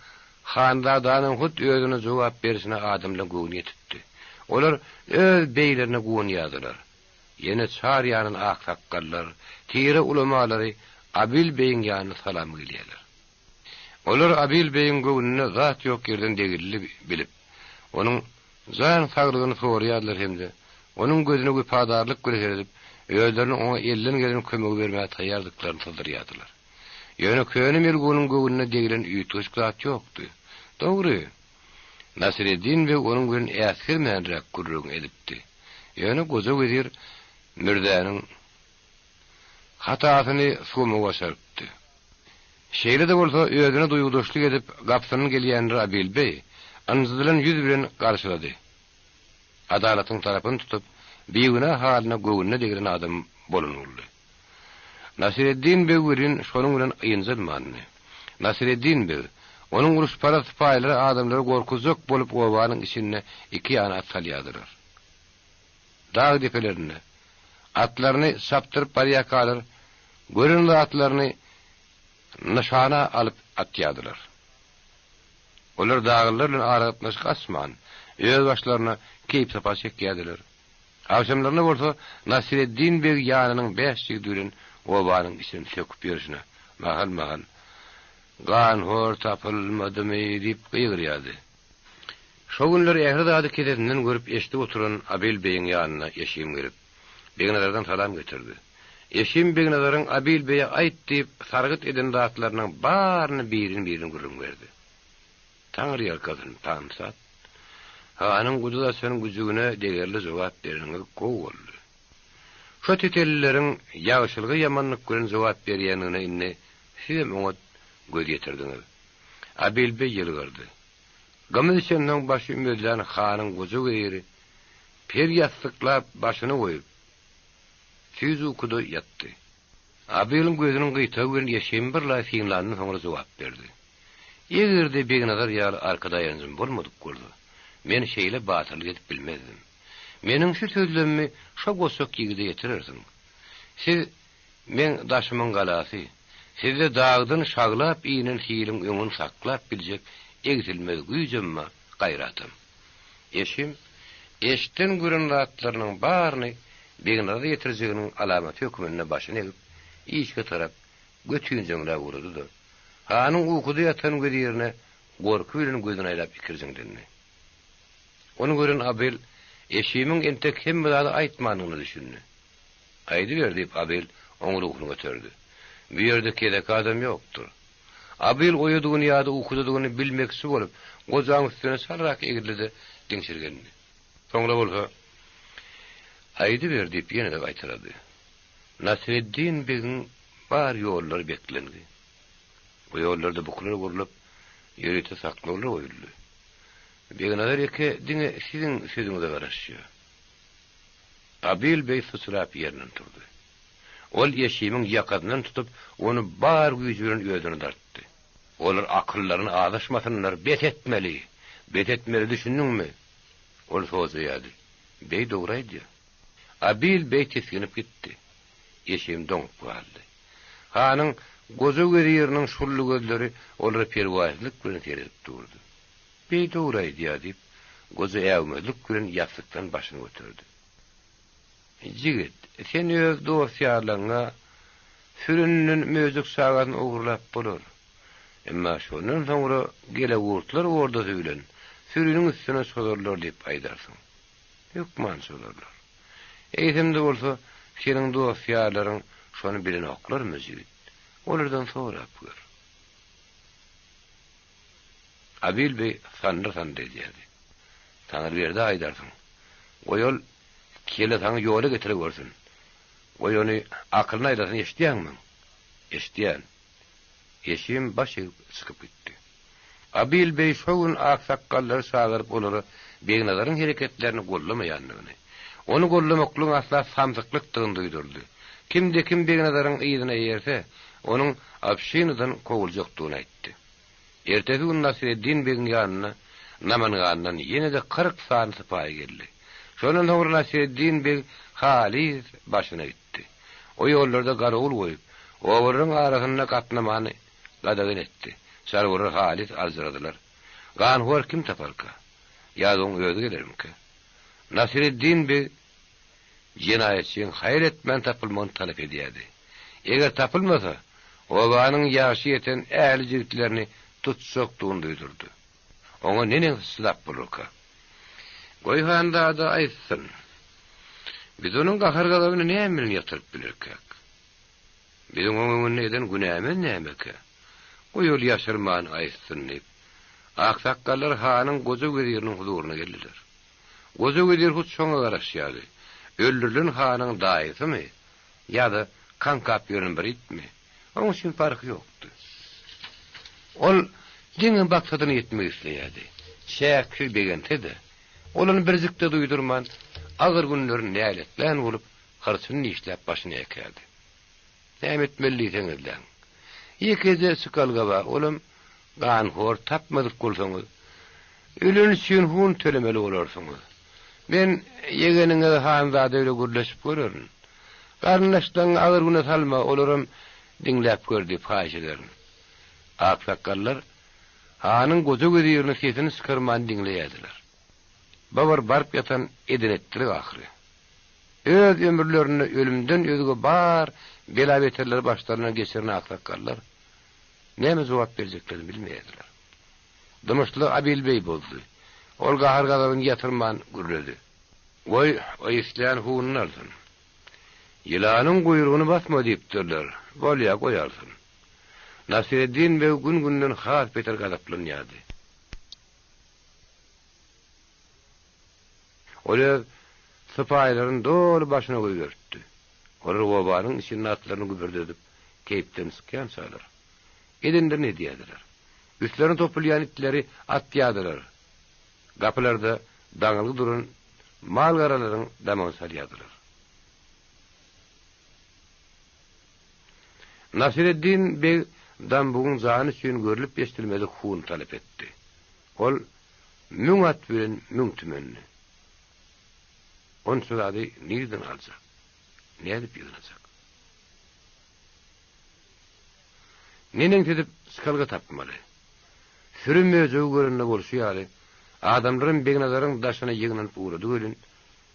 hanzadanyň hut özüne jogap berşine adamlaryň göwni ýetipdi. Olar öz beýlerine guwanýardylar. Ýene çar ýandan aksakgallar, tire ulamalary Abil beýiň ýanyna salam gelýärler. Olar Abil beýiň göwnüne zat ýok ýerden degildi bilip, onuň jan saglygyny soraýardylar hem-de onuň gözüne wepadarlyk bilen seredip, özleriniň oňa elden gelen kömegi bermäge taýýardyklaryny syzdyrýardylar. Ýöne köne melgunyň göwnüne degilen üýtgeşik zat ýokdy. Dogry, Nasyreddin beg onuň bilen äsgermänräk gürrüň edipdi. Ýöne goja wezir Mürzäniň hatasyny sowmagy başarypdy. Şeýle-de bolsa, özüne duýgudaşlyk edip, gapysyndan gelýänleri Abil beý ynjydylan ýüz bilen garşylady. Adalatyň tarapyny tutup, bigünä halyna göwnüne degilen adam bolan boldy. Nasyreddin beg welin şonuň bilen ynjalmandy. Nasyreddin beg, onuň uruşparaz sypaýylary adamlary gorkuzjak bolup obanyň içinde iki ýana at salýardylar. Dag depelerinde atlaryny çapdyryp barýarkalar gören zatlaryny nyşana alyp atýardylar. Olar daglylar bilen aragatnaşyk açman, özbaşlaryna keýp-sapa çekýärdiler. Agşamlaryna bolsa Nasyreddin beg ýanynyň bäş ýigidi bilen Obanyň içini söküp ýörşüne, mahal-mahal, Ganhor tapylmadymy? diýip gygyrýardy. Şo günler ähli zady kesesinden görüp eşidip oturan Abil beýiň ýanyna Eşim gelip, Begnazardan salam getirdi. Eşim Begnazaryň Abil beýe aýt diýip sargyt eden zatlarynyň baryny birin-birin gürrüň berdi. Taňryýalkasyn, Pansat. Hanyň guduz açan güjügine degerli jogap bereniňiz gowy boldy. Şo tetelileriň ýagşylyga ýamanlyk bilen jogap berýändigine indi sizem oňat göz ýetirdiňiz. Abil beý ýylgyrdy. Gymyz içensoň başy ümezlän hanyň goja weziri per ýassyklap başyny goýup, süýji ukuda ýatdy. Abylyň gözüniň gyýtagy bilen Ýeşim birlaý synlandan soňra jogap berdi. Eger-de Begnazar ýaly arka daýanjym bolmadyk bolsa, men şeýle batyrlyk edip bilmezdim. Meniň şu sözlemimi şo goçak ýigide ýetirersiň. Siz meň daşymyň galasy. Sizde dagdan şaglap inen siliň öňüni saklap biljek egsilmez güýjem bar, gaýratam. Eşim, eşden gören zatlarynyň baryny Begnazara ýetirjeginiň alamaty hökmünde başyny egip, işige tarap götinjeňläp ugrady-da, hanyň ukuda ýatan wezirine gorky bilen gözüni aýlap ikirjiňlendi. Ony gören Abyl Eşimiň entek hemme zady aýtmandygyna düşündi. Aýdyber, diýip, Abyl oň ruhuny göterdi. Bu ýerde kezek adam ýokdur. Abyl oýadygyny ýa-da ukudadygyny bilmekçi bolup, gojaň üstüne çalrak egildi-de, diňşirgendi. Soňra bolsa, Aýdyber diýip, ýene-de gaýtalady. Nasreddin begiň bar ýollary beklendi. Bu ýollarda bukular gurlup, ýörite saklawlar goýuldy. Begnazar eke diňe siziň sözüňize garaşýar. Abyl beg syçrap ýerinden turdy. Ol Ýeşimiň ýakasyndan tutup, ony bar güýji bilen özüne dartdy. Olar akyllaryn azaşmasynlar, bes etmeli! Bes etmeli, düşündiňmi? Ol sojaýardy. Beg dogry aýdýar. Abyl beg tisginip gitdi. Ýeşim doňup galdy. Hanyň goja weziriniň şully gözleri olara perwaýsyzlyk bilen seredip durdy. Beg dogry aýdýar, diýip, goja äwmezlik bilen ýassykdan başyny göterdi. Jigit, sen öz dost-ýarlaryňa süreninden möjek çagasyny ogurlap bolar. Emma şondan soňra gelegurtlar ordasy bilen süriniň üstüne çozarlar diýip aýdarsyň. Hökman çozarlar. Eýsem-de bolsa, seniň dost-ýarlaryň şony bilenoklarmy, jigit? Olardan sorap gör. Abil beý sandyr-sandyr edýärdi. Taňryberdä aýdarsyň. Goý ol kelesaňy ýola getirewersin. Goý ony akylyna aýlasyn eşidýäňmi? Eşidýän. Eşim baş egip çykyp gitdi. Abil beý şo gün aksakgallary çagyryp olara Begnazaryň hereketlerini goldamaýandygyny, ony goldamaklygyň asla samsyklykdygyny duýdurdy. Kimde-kim Begnazaryň yzyna eýerse, onuň obşinadan kowuljakdygyny aýtdy. Ertesi gün Nasreddin begiň ýanyna Namangandan ýene-de 40 sany sypaýy geldi. Şondan soňra Nasreddin beg halys başyna gitdi. O ýollarda garawul goýup, obalaryň arasynda gatnamany gadagan etdi. Çarwalar halys aljyradylar. Ganhor kim taparka? Ýa-da oň özi gelermikä? Nasreddin beg jenaýatçyň haýal etmän tapylmagyny talap edýärdi. Eger tapylmasa, obanyň ýaşy ýeten ähli jigitlerini tutjakdygyny duýdurdy. Oňa neneňsi çydap bolarka? Goý hanzada aýtsyn. Biz onuň gahar-gazabyny näme bilen ýatyryp bilerkäk? Biziň oň öňünde eden günämiz nämekä? Goý ol ýaşyrman aýtsyn diýip, aksakgallar hanyň goja weziriniň huzuryna geldiler. Goja wezir hut şoňa garaşýardy. Öldürilen hanyň daýysymy ýa-da kaňkap ýören bir itmi, oň üçin parhy ýokdy. Ol diňe maksadyna ýetmek isleýärdi. Çäksiz begense-de, ol ony birjik-de duýdurman, agyr günleri näletlän bolup, hyrçyny dişläp başyny ekerdi. Näme etmeli diýseňizläň. Ýekeje çykalga bar, olam ganhor tapmadyk bolsaňyz, ölen üçin hun tölemeli bolarsyňyz. Men ýegeniňiz Hanzada bile gürleşip görerin. Garyndaşlaryňy agyr güne salma, olaram diňläp gör diýip haýyş ederin. Aksakgallar hanyň goja wezirini sesini çykarman diňleýärdiler. Bu bir baryp ýatan eden-etdilik ahyry. Öz ömürlerinde ölümden özge bar bela-beterleri başlaryndan geçiren aksakgallar näme jogap berjeklerini bilmeýärdiler. Dymyşlygy Abil beý bozdy. Ol gahar-gazabyny ýatyrman gürledi. Goý, o islän hununy alsyn. Ýylanyň guýrugyny basma diýipdirler. Bolýa, goý alsyn. Nasyreddin beg gün-günden has beter gazaplanýardy. Ol öz sypaýylaryny doly başyna goýberipdi. Olar obanyň içinde atlaryny gübürdedip, keýpden çykýançalar, edenlerini edýärdiler. Üstlerine topulýan itleri atýardylar. Gapylarda daňylgy duran mal-garalaryň damagyny çalýardylar. Nasyreddin beg Dambugyň jany üçin görlüp-eşidilmedik hun talap etdi. Ol Müň at bilen müň tümendi. Onça zady nirden aljak? Nädip ýygnajak? Neneňsi edip çykalga tapmaly? Süri möjegi görende bolşy ýaly, adamlaram Begnazaryň daşyna ýygnanyp ugrady welin,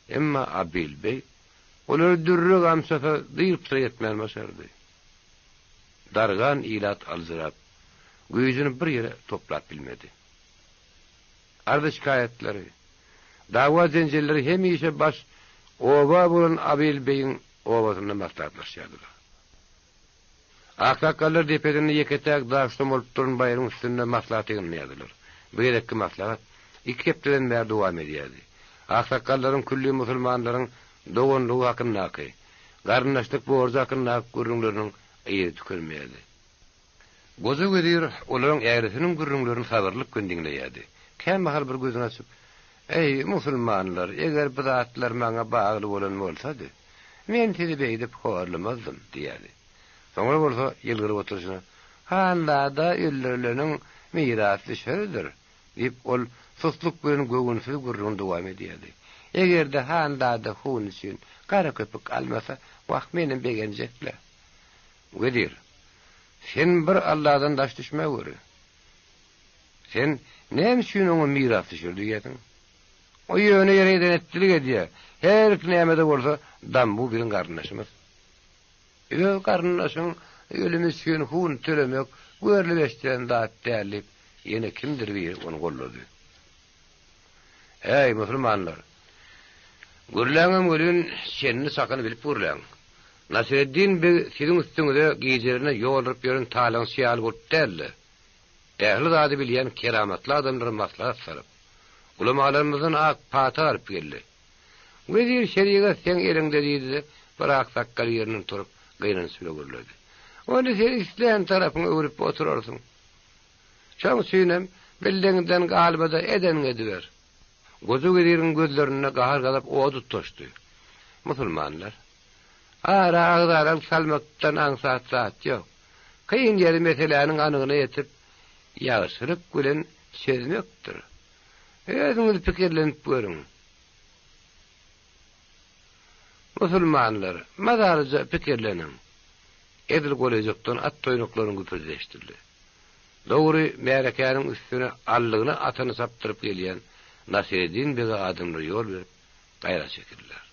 emma Abil beg olary dürre gamçasa dyr-pytyrak etmän başardy. Dargan ilat aljyrap, güýjüni bir ýere toplap bilmedi. Arza-şikaýatlary, dawa-jenjelleri hemişe baş oba bolan Abil begiň obasynda maslahatlaşýardylar. Aksakgallar depesinde ýeke-täk daş somalyp duran baýryň üstünde maslahat ýygnaýardylar. Bu gezekki maslahat iki hepdeden bäri dowam edýärdi. Aksakgallaryň külli musulmanlaryň doganlygy hakyndaky, garyndaşlyk borjy hakyndaky gürrüňleriniň yzy tükenmeýärdi. Goja wezir olaryň ärisiniň gürrüňlerini sabyrlyk bilen diňleýärdi. Kämahal bir gözüni açyp, Eý, musulmanlar, eger bu zatlar maňa bagly bolan bolsady, men sizi beýdip horlamazdym diýerdi. Soňra bolsa ýylgyryp oturyşyna, Hanzada öldürileniň mirasdüşeridir, diýip, ol susluk bilen göwünsiz gürrüňini dowam edýärdi. Eger-de hanzada hun üçin gara köpük almasa, wah, menem begenjek-le. Wezir, sen bir Alladan daş düşmäweri. Sen näme üçin oňa mirasdüşer diýýärsiň? O ýöne ýere eden-etdilik edýär. Her näme-de bolsa, Dambu biziň garyndaşymyz. Öz garyndaşyň ölümi üçin hun tölemek görlüp-eşdilen zat däl diýip, ýene kimdir biri ony goldady. Äý, musulmanlar! Gürläňem welin, çenini-çakyny bilip gürläň. Nasyreddin beg siziň üstüňize gijelerine ýolduryp ýören talaňçy ýaly bolup däl-de, ähli zady bilýän keramatly adamlara maslahat salyp, ulamalarymyzdan ak pata alyp geldi. Wezir şerigat seň eliňde diýdi-de, bir aksakgal ýerinden turup, gynanç bile gürledi. Ony sen islän tarapyňa öwrüp oturarsyň. Şoň üçinem bildigiňden galma-da edeniňi ediber. Goja weziriň gözlerinde gahar-gazap ody tutaşdy. Musulmanlar, ara agzalalyk salmakdan aňsat zat ýok. Kyn ýeri meseläniň anygyna ýetip, ýagşylyk bilen çözmekdir. Özüňiz pikirlenip görüň. Musulmanlar, mazalyja pikirleniň. Edil golaýjakdan at toýnaklarynyň güpürdisi eşidildi. Dogry, märekäniň üstüne aldygyna atyny çapdyryp gelýän Nasyreddin bege adamlar ýol berip, gaýra çekildiler.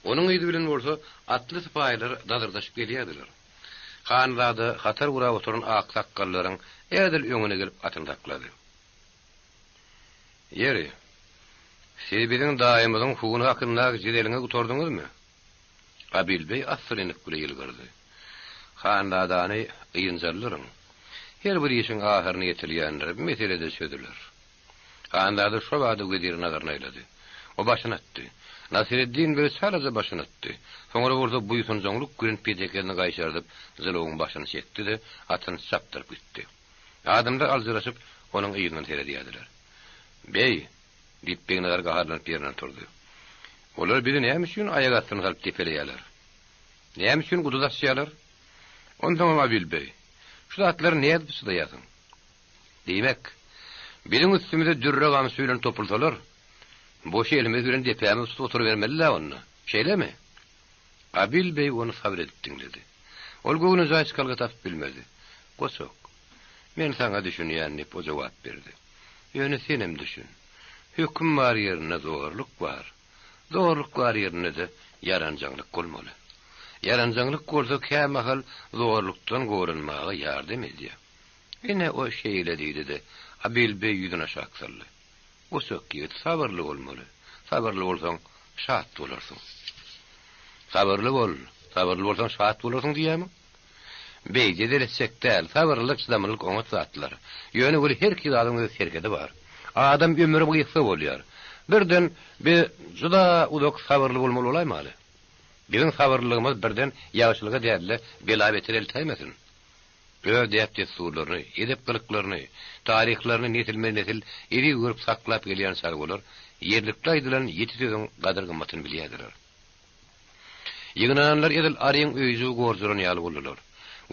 Onuň yzy bilen bolsa atly sypaýylar dazyrdaşyp gelýärdiler. Hanzada hatar gurap oturan aksakgallaryň edil öňüne gelip atyny saklady. Ýeri, siz biziň daýymyzyň huny hakyndaky jedeliňizi gutardyňyzmy? Abil beý assyrynlyk bile ýylgyrdy. Hanzadany ynjaldyryň. Her bir işiň ahyryna ýetilýändir, mesele-de çözüler. Hanzada şo bada wezire nazaryny aýlady. O başyny atdy. Nasyreddin beg çalaja başyny atdy. Soňra bolsa buýsanjaňlyk bilen petekesini gaýşardyp, jylawyň başyny çekdi-de, atyny çapdyryp gitdi. Adamlar aljyraşyp, onuň yzyndan seredýärdiler. Beý! diýip, Begnazar gaharlanyp ýerinden turdy. Olar bizi näme üçin aýak astyna salyp depeleýärler? Näme üçin guduz açýarlar? Onsoňam Abil beý, şu zatlara nädip çydaýarsyň? Diýmek, biziň üstümize dürre gamçy bilen topulsalar, boş elimiz bilen depämizi tutup oturybermeli-dä onda, şeýlemi? Abil beý ony sabyr edip diňledi. Ol göwnejaý çykalga tapyp bilmedi. Goçak, men saňa düşünýän, diýip, o jogap berdi. Ýöne senem düşün. Höküm bar ýerinde zorluk bar. Zorluk bar ýerinde-de ýaranjaňlyk bolmaly. Ýaranjaňlyk bolsa kämahal zorlukdan goranmaga ýardam edýär. Ine, o şeýle diýdi-de, Abil beý ýüzüni aşak saldy. Goçak ýigit, sabyrly bolmaly. Sabyrly bolsaň, şat bolarsyň. Sabyrly bol, sabyrly bolsaň şat bolarsyň diýýärmiň? Beý, jedel etjek däl, sabyrlylyk, çydamlylyk oňat zatlar. Ýöne weli herki zadyň öz serhedi bar. Adam ömri gysga bolýar. Birden biz juda uzak sabyrly bolmaly bolaýmaly. Biziň sabyrlylygymyz birden ýagşylyga däl-de, bela-betere eltäýmesin. Öz däp-dessurlaryny, edep-gylyklaryny, taryhlaryny nesilme-nesil eziz görüp saklap gelýän çarwalar ýerlikli aýdylan ýiti sözüň gadyr-gymmatyny bilýärdiler. Ýygnananlar edil aryň öýjügi gorjalan ýaly boldular.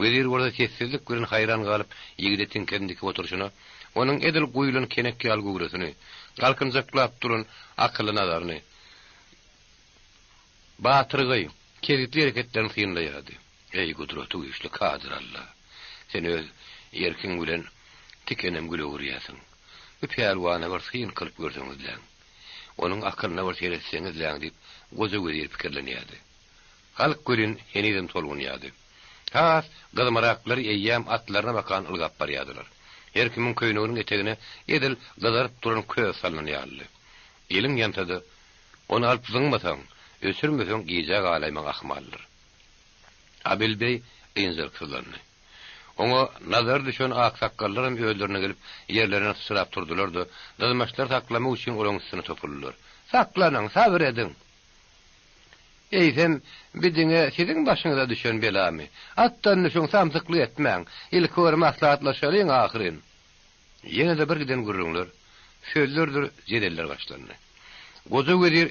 Wezir bolsa sessizlik bilen haýran galyp ýigide tiňkesini dikip oturyşyna, onuň edil guýlan kenek ýaly göwresini, galkynjaklap duran akylly nazaryny, batyrgaý, kesgitli hereketlerini synlaýardy. Eý, gudraty güýçli Kadyr Alla! Sen öz erkiň bilen tikenem güle öwürýärsiň. Bu pälwana bir syn kylyp görseňizläň. Onuň akylyna bir seretseňizläň diýip, goja wezir pikirlenýärdi. Halk welin henizem tolgunýardy. Has gyzmaraklary eýýäm atlaryna bakan ylgap barýardylar. Her kimiň köýneginiň etegine edil gyzaryp duran köz salnan ýalydy. Eliň ýansa-da, ony alyp zyňmasaň, öçürmeseň gijä galaýmaň ahmaldyr. Abil beý ynjalyksyzlandy. Oňa nazary düşen aksakgallaram özlerine gelip, ýerlerinden syçrap turdular-da, dyzmaçlary saklamak üçin olaryň üstüne topuldylar. Saklanyň, sabyr ediň! Eýsem, bi diňe siziň başyňyza düşen belamy? Atdan düşüň, samsyklyk etmäň! Ilki bir maslahatlaşalyň ahyryn! Ýene-de bir giden gürrüňler, sözlerdir jedeller başlandy. Goja wezir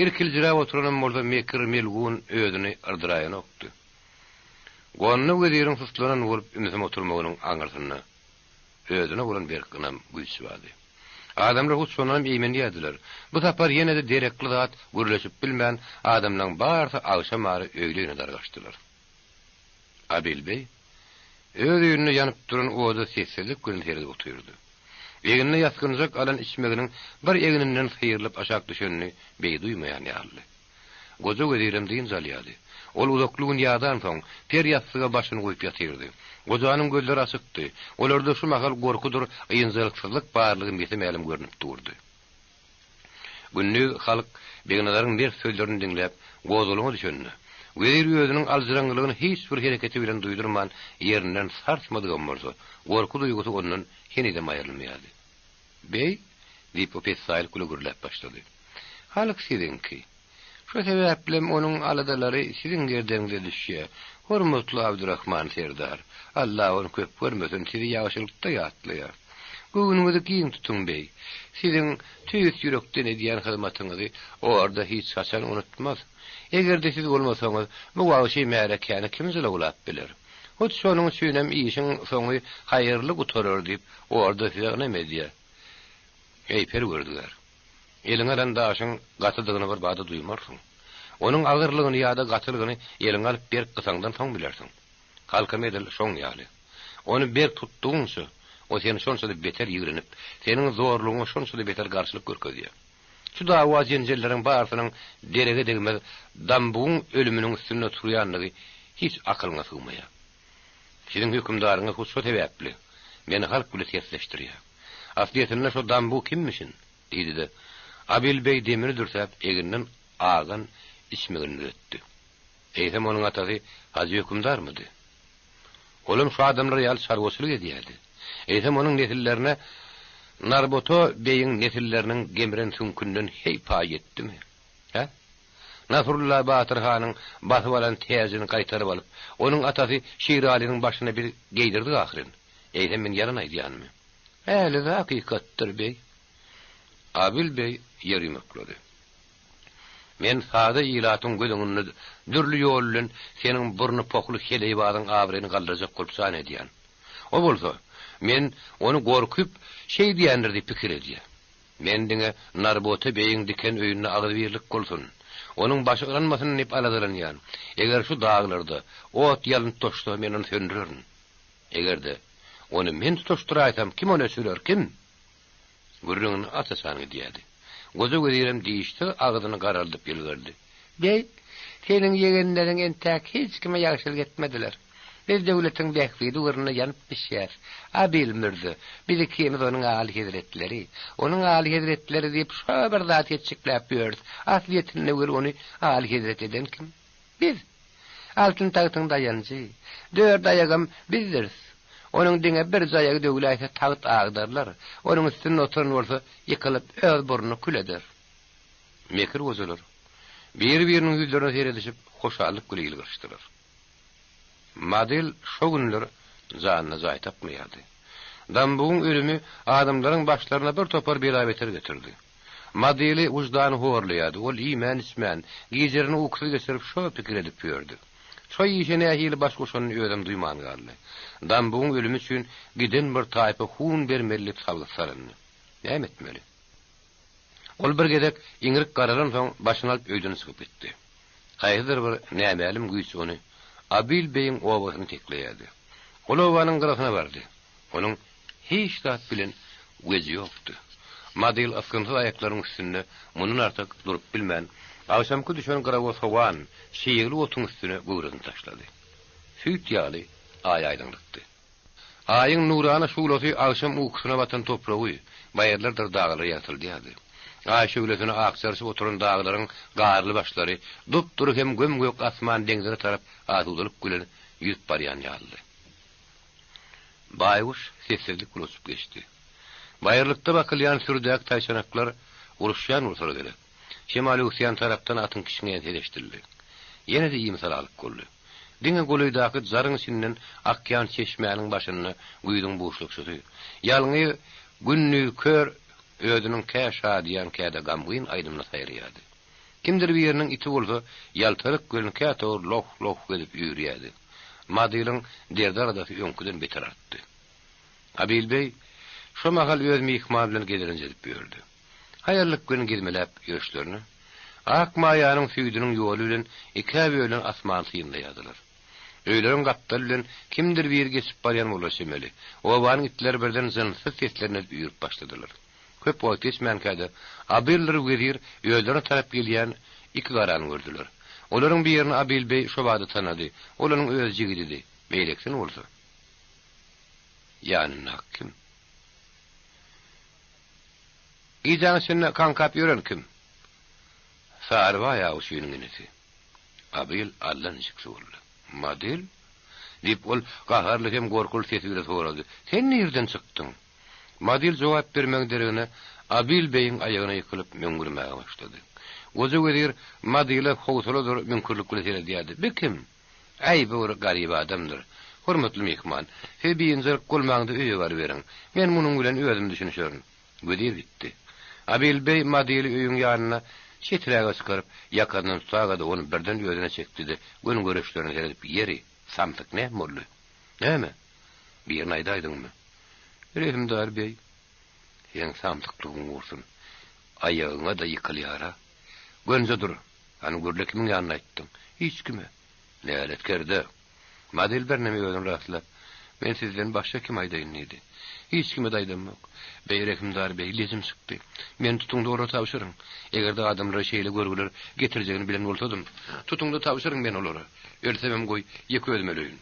irkiljiräp oturanam bolsa mekir melgun özüni yrdyraýanokdy. Gonda weziriň suslanan bolup ümsüm oturmagynyň aňyrsynda özüne bolan berk ynam, güýç bardy. Adamlar hut şondanam eýmenýärdiler. Bu sapar ýene-de derekli zat gürleşip bilmän, adamlaryň barysy agşamara öýli-öýüne dargaşdylar. Abil beý öz öýünde ýanyp duran oda sessizlik bilen seredip otyrdy. Egnine ýasgynjak alan içmeginiň bir egninden syrylyp aşak düşenini beý duýmaýan ýalydy. Goja wezirem dynç alýardy. Ol uzakly gün ýadansoň, per ýassyga başyny goýup ýatyrdy. Gojanyň gözleri açykdy. Olarda şu mahal gorkudyr ynjalyksyzlyk barlygy mese-mälim görnüp durdy. Gündiz halk Begnazaryň mert sözlerini diňläp, gozgalaňa düşende, wezir özüniň aljyraňňylygyny hiç bir hereketi bilen duýdurman ýerinden sarsmadygam bolsa, gorky duýgusy ondan henizem aýrylmaýardy. Beý? diýip, o pessaýlyk bilen gürläp başlady. Halk siziňki. Şo sebäplem onuň aladalary siziň gerdeniňize düşýär. Hormatly Abdurahman serdar, Alla ony köp görmesin, sizi ýagşylykda ýatlaýar. Göwnüňizi giň tutuň, beý. Siziň tüýs ýürekden edýän hyzmatyňyzy orda hiç haçan unutmaz. Eger-de siz bolmasaňyz, bu wagşy märekäni kim jylawlap biler? Hut şonuň üçinem işiň soňy haýyrly gutarar diýip, orda size ynam edýär. Eý, Perwerdigär! Eliňe alan daşyň gatydygyny bir bada duýmarsyň. Onuň agyrlygyny ýa-da gatylygyny eliňe alyp berk gysaňdan soň bilersiň. Halkam edil şoň ýaly. Ony berk tutdugyňça, o seni şonça-da beter ýigrenip, seniň zorlugyňa şonça-da beter garşylyk görkezýär. Şu dawa-jenjelleriň barysynyň derege degmez Dambugyň ölüminiň üstünde turýandygy hiç akylyňa sygmaýar. Siziň hökümdaryňyz hut şo sebäpli meni halk bile tersleşdirýär. Aslyýetinde şo Dambu kimmişin? diýdi-de, Abil beý demini dürsäp, egninden agan içmegini düzetdi. Eýsem onuň atasy Hajy hökümdarmydy? Olam şu adamlar ýaly çarwaçylyk edýärdi. Eýsem onuň nesillerine Narbota beýiň nesilleriniň gemren süňkünden heý paý ýetdimi? Hä? Nasrulla Batyr hanyň basyp alan täjini gaýtaryp alyp, onuň atasy Şiralynyň başyna biz geýdirdik ahyryn. Eýsem men ýalan aýdýanmy? Häli-de hakykatdyr, beý. Abyl beý ýer ýumruklady. Men sada ilatyň göz öňünde dürli ýol bilen seniň burny pohly heleýbazyň abraýyny galdyrjak bolup jan edýän. O bolsa, men ony gorkup şeýdýändir diýip pikir edýär. Men diňe Narbote beýiň diken öýünde agzybirlik bolsun, onuň başy yrylmasyn diýip aladalanýan. Eger şu daglarda ot ýalyn tutaşsa, men ony söndürerin. Eger-de, ony men tutaşdyraýsam, kim ony öçürer, kim? Gürrüňini aç-açan gidýärdi. Goja wezirem dişsiz agzyny garaldyp ýylgyrdy. Beý, seniň ýegenleriň entäk hiç kime ýagşylyk etmediler. Biz döwletiň bähbidi ugrunda ýanyp-bişýäs. Abil mürze, biz ikimiz onuň aly hezretleri. Onuň aly hezretleri diýip şo bir zat hetjikläp ýörüs. Aslyýetinde weli ony aly hezret eden kim? Biz! Altyn tagtyň daýanjy. Dört aýagam bizdiris. Onuň diňe birje aýagy döwläýse tagt agdarylar. Onuň üstünde oturan bolsa ýykylyp öz burnuny kül eder. Mekir gojalar biri-biriniň ýüzlerine seredişip hoşallyk bile ýylgyryşdylar. Madel şo günler janyna jaý tapmaýardy. Dambugyň ölümi adamlaryň başlaryna bir topar bela-beter getirdi. Madeli wyždany horlaýardy, ol iýmän-içmän, gijelerini ukusyz geçirip şo pikir edip ýördi. Şo işe nähili baş goşanyny özem duýman galdy. Dambugyň ölümi üçin giden bir taýpa hun bermeli diýip salgyt salyndy. Näme etmeli? Ol bir gezek iňrik garalansoň başyny alyp öýden çykyp gitdi. Haýsydyr bir nämälim güýç ony Abil beýiň obasyna tekleýärdi. Ol obanyň gyrasyna bardy. Onuň hiç zat bilen weji ýokdy. Madyl ysgynsyz aýaklarynyň üstünde mundan artyk durup bilmän, agşamky düşen gyrawa sowan çygly otuň üstüne göwresini taşlady. Süýt ýaly aý aýdyňlykdy. Aýyň nurana şuglasy agşam ukusyna batan topragy, baýyrlardyr daglary ýagtyldýardy. Aý şöhlesine akjaryşyp oturan daglaryň garly başlary dup-dury hem göm-gök asman deňzine tarap asudalyk bilen ýüzüp barýan ýalydy. Baýguş sessizlik bilen uçup geçdi. Baýyrlykda bakylýan sürüdäki taýçanaklar uruşýan bolsalar gerek. Şemal öwüsýän tarapdan atyň kişňeýän sesi eşidildi. Ýene-de imisalalyk boldy. Diňe golaýdaky jaryň içinden akýan çeşmäniň başynda güýzüň buşlukçysy, ýalňyz Gündiz kör özüniň kä şadyýan, kä-de gamgyn aýdymyny saýraýardy. Kimdir biriniň iti bolsa ýaltalyk bilen käte bir loh-loh edip üýrýärdi. Madylyň derdi-aladasy öňküden beter artdy. Abil beý şo mahal öz myhmany bilen gezelenç edip ýördi. Haýallyk bilen gezmeläp ýörüşlerine, ak maýanyň süýdüniň ýoly bilen ikä bölünen asmany synlaýardylar. Öýleriň gapdaly bilen kimdir biri geçip barýan bolar çemeli. Obanyň itleri birden jynssyz seslerini edip üýrüp başladylar. Köp wagt geçmänkä-de, Abildir wezir özlerine tarap gelýän iki garany gördüler. Olaryň birini Abil beý şo bada tanady, ol onuň öz jigididi, beýlekisini bolsa. Ýanyndaky kim? Gijäň içinde kaňkap ýören kim? Sarybaý awçynyň inisi. Abyl allaniçiksi boldy. Model? diýip, ol gaharly hem gorkuly sesi bilen sorady. Sen nirden çykdyň? Model jogap bermegiň deregine Abyl beýiň aýagyna ýykylyp, möňňürmäge başlady. Goja wezir Modele howsaladyr müňkürlik bilen seredýärdi. Bi kim? Äý, bu bir garyp adamdyr. Hormatly myhman, siz biynjalyk bolmaň-da öýe baryberiň. Men munuň bilen özüm düşünişerin. Wezir gitdi. Abil beý Madyly öýüň ýanyna çeträge çykaryp, ýakasyndan tutaga-da ony birden özüne çekdi-de, göni göreçlerine seredip, Ýeri, samsyk, näme boldy? Näme? Birini aýdaýdyňmy? Rehimdar beý, seň samsyklygyň gursun. Aýagyňa-da ýykylýar-a. Gönje dur. Hany gürle kimiň ýanynda aýtdyň? Hiç kime. Nälet kerde. Madel birneme özüni rastlap, Men sizden başga kime aýdaýyn diýdi. Hiç kime-de aýdamok. Beý, rehimdar beý, lejim çykdy. Meni tutuň-da olara tabşyryň. Eger-de adamlara şeýle görgüler getirjegini bilen bolsadym. Tutuň-da tabşyryň meni olara. Ölsemem goý, ýeke özüm öleýin.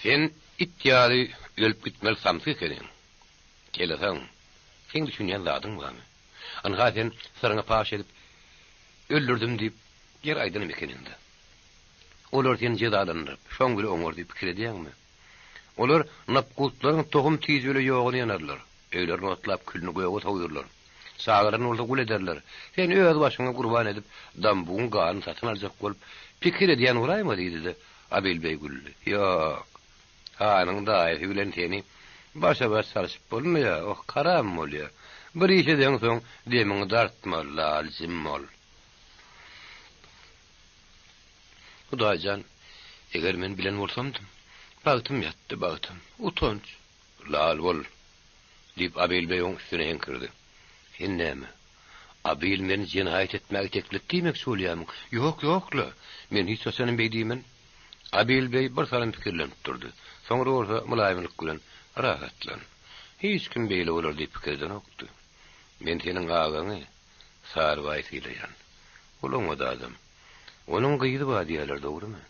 Sen it ýaly ölüp gitmeli samsyk ekeniň. Kelesaň, seň düşünýän zadyň barmy? Ynha sen syryňy paş edip, öldürdim diýip, ýer aýdanam ekeniň-dä. Olar seni jezalandyryp, şoň bile oňar diýip pikir edýäňmi? Olar napgutlaryň tohum tiji bile ýoguny ýanarlar, öýlerini otlap külüni göge sowurlar. Çagalaryny bolsa gul ederler. Sen öz başyňy gurban edip, dambugyň ganyny satyn aljak bolup, pikir edýän bolaýma diýdi-de, Abilbeý güldi. Ýok. Hanyň daýysy bilen seni başa-baş çalşyp bolmaýar, oh, karam bolýar. Bir iş edeňsoň, demiňi dartma, lal-jim bol. Hudaý jan, eger men bilen bolsamdym. Bagtym ýatdy, bagtym. Utanç. Lal bol! diýip, Abil beý oň üstüne heňkirdi. Sen näme, Abil meni jenaýat etmäge teklip diýmekçi bolýarmyň? Ýok, ýok-la, men hiç haçanam beý diýmen. Abil beý bir salym pikirlenip durdy. Soňra bolsa mylaýymlyk bilen, Rahatlan. Hiç kim beýle bolar diýip pikir edenokdy. Men seniň agaňy. Sarybaýy sylaýan. Ol oňat adam. Onuň gyzy bar diýýärler, dogrumy?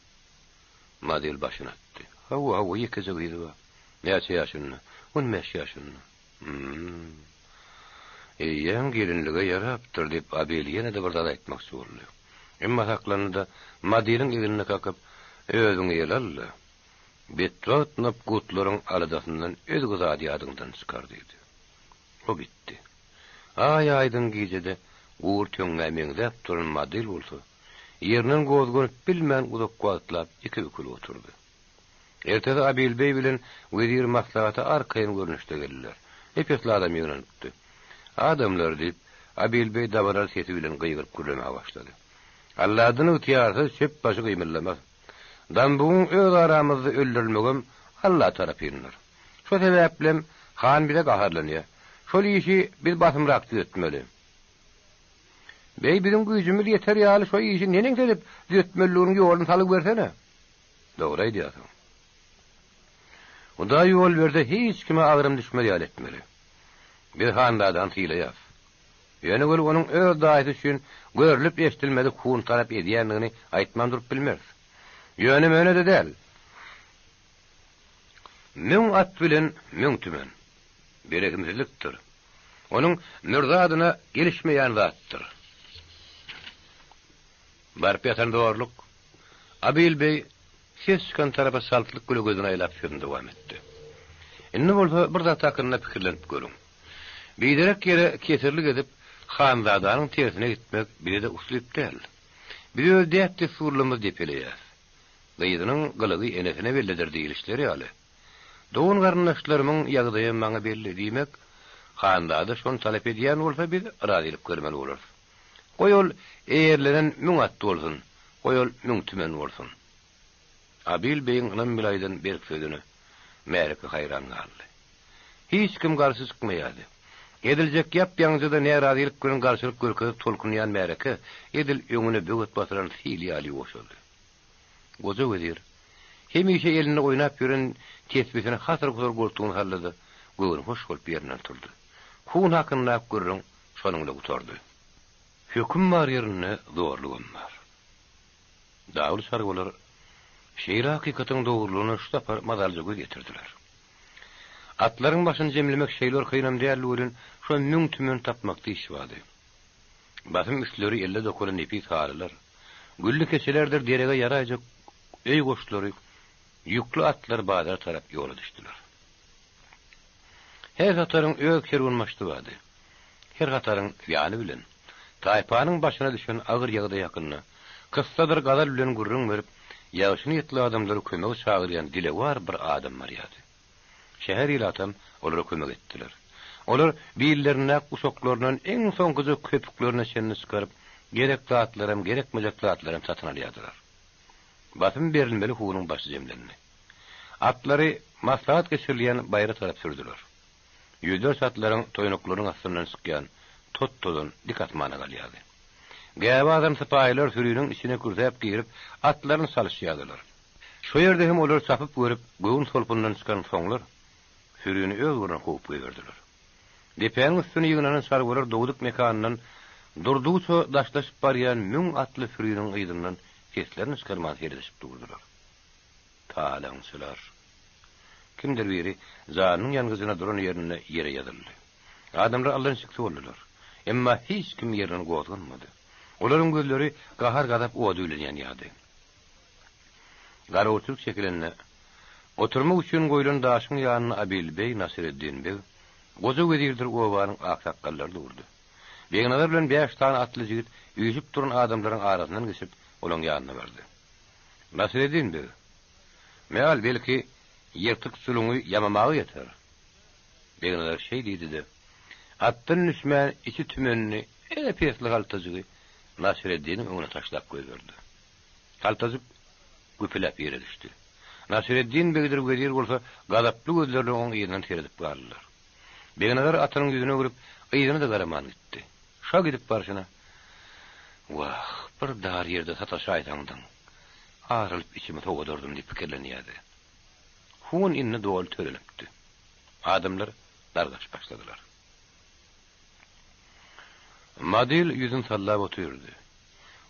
Madil başyny atdy. Hawa, hawa, ýekeje gyzy bar. Näçe ýaşynda? On bäş ýaşynda. Hum. Eýýäm gelinlige ýarapdyr, diýip, Abel ýene-de bir zat aýtmakçy boldy. Emma saklandy-da, Madiliň egnine kakyp, Özüňi ele al-da, betbagt nopgutlaryň aladasyndan özge zady ýadyňdan çykar, diýdi. O gitdi. Aý-aýdyň gijede gury töňňä meňzäp duran Madil bolsa, ýerinden gozganyp bilmän uzak wagtlap iki bükülip oturdy. Ertesi Abil beý bilen wezir maslahata arkaýyn görnüşde geldiler. Ep-esli adam ýygnanypdy. Adamlar, diýip, Abil beý dabaraly sesi bilen gygyryp gürlemäge başlady. Alladan ygtyýarsyz çöp başy gymyldamaz. Dambugyň öz aramyzda öldürilmegem Alla tarapyndyr. Şo sebäplem han bize gaharlanýar. Şol işi biz basymrak düzetmeli. Beý, biziň güýjümiz ýeter ýaly şo işi neneňsi edip düzetmelidiginiň ýoluny salgy bersene. Dogry aýdýarsyň. Hudaý ýol berse hiç kime agram düşmez ýaly etmeli. Biz Hanzadany sylaýarys. Ýöne weli onuň öz daýysy üçin görlüp-eşidilmedik hun talap edýändigini aýtman durup bilmeris. Ýöne-möne-de däl. Müň at bilen müň tümen. Berehimsizlikdir. Onuň mürze adyna gelişmeýän zatdyr. Baryp ýatan zorluk. Abil beý ses çykan tarapa çaltlyk bile gözüni aýlap sözüni dowam etdi. Indi bolsa bir zat hakynda pikirlenip görüň. Biderek ýere kesirlik edip, hanzadanyň tersine gitmek bize-de uslyp däl. Biz öz däp-dessurlarymyzy depeleýäs. Gyzynyň gylygy enesine bellidir diýlişleri ýaly. Dogan-garyndaşlarymyň ýagdaýam maňa belli, diýmek, hanzada şony talap edýän bolsa biz razylyk bermeli bolarys. Goý ol eýerlenen müň at bolsun, goý ol müň tümen bolsun. Abil beýiň ynam bile aýdan berk sözüne märeke haýran galdy. Hiç kim garşy çykmaýardy. Ediljek ýap-ýaňyja-da närazylyk bilen garşylyk görkezip tolkunýan märeke edil öňüne böwet basylan sil ýaly ýuwaşady. Goja wezir, hemişe elinde oýnap ýören tesbisini hasyr-husur goltugyna saldy-da, göwnühoş bolup ýerinden turdy. Hun hakyndaky gürrüň şonuň bilen gutardy. Höküm bar ýerinde zorlugam bar. Dawul çarwalar şeýle hakykatyň dogrulygyna şu sapar mazalyja göz ýetirdiler. Atlaryň başyny jemlemek şeýle bir kynam däldi welin, şo müň tümen tapmakda iş bardy. Basym üstleri elde dokalan nepis halylar, gülli keçelerdir derege ýaraýjak öý goşlary ýükli atlar bazara tarap ýola düşdüler. Her hataryň öz kerwenbaşysy bardy. Her hataryň ýany bilen, taýpanyň başyna düşen agyr ýagdaý hakynda kyssadyr gazal bilen gürrüň berip, ýagşy niýetli adamlary kömege çagyrýan dilewar bir adam barýardy. Şäher ilatam olara kömek etdiler. Olar billerindäki guşaklaryndan iň soňkuja köpüklerine çenli çykaryp, gerek zatlaram, gerekmejek zatlaram satyn alýardylar. Basym berilmeli hunuň başy jemlendi. Atlary maslahat geçirilýän baýra tarap sürdüler. Ýüzlerçe atlaryň toýnaklarynyň astyndan çykýan tot-tozan dik asmana galýardy. Gäbe azan sypaýylar süriniň içine kürsäp girip, atlaryny çalyşýardylar. Şo ýerde hem olary çapyp görüp, göwün solpundan çykan soňlar, sürini öz ugruna kowup goýberdiler. Depäniň üstüne ýygnanan çarwalar dogduk mekanyndan durdugyça daşlaşyp barýan müň atly süriniň yzyndan seslerini çykarman seredişip durdular. Talaňçylar! Kimdir biri janynyň ýangyjyna duran ýerinde ýere ýazyldy. Adamlar allançyksy boldular. Emma hiç kim ýerinden gozganmady. Olaryň gözleri gahar-gazap ody bilen ýanýardy. Garawulçylyk çekilende, oturmak üçin goýlan daşyň ýanynda Abil beg, Nasyreddin beg, goja wezirdir obanyň aksakgallary durdy. Begnazar bilen bäş sany atly jigit üýşüp duran adamlaryň arasyndan geçip, olaň ýanyna bardy. Nasyreddin beg, Meal, belki, ýyrtyk juluňy ýamamaga ýeter. Begnazar şeý diýdi-de, atdan düşmän içi tümenli ep-esli haltajygy Nasyreddiniň öňüne taşlap goýberdi. Haltajyk güpüläp ýere düşdi. Nasyreddin begdir wezir bolsa gazaply gözleri bilen onuň yzyndan seredip galdylar. Begnazar atynyň ýüzüne öwrüp, yzyna-da garaman gitdi. Şa gidip barşyna, Wah, bir dar ýerde sataşaýsaňdyň, ar alyp içimi sowadardym diýip pikirlenýärdi. Hun indi doly tölenipdi. Adamlar dargaşyp başladylar. Madyl ýüzüni sallap otyrdy.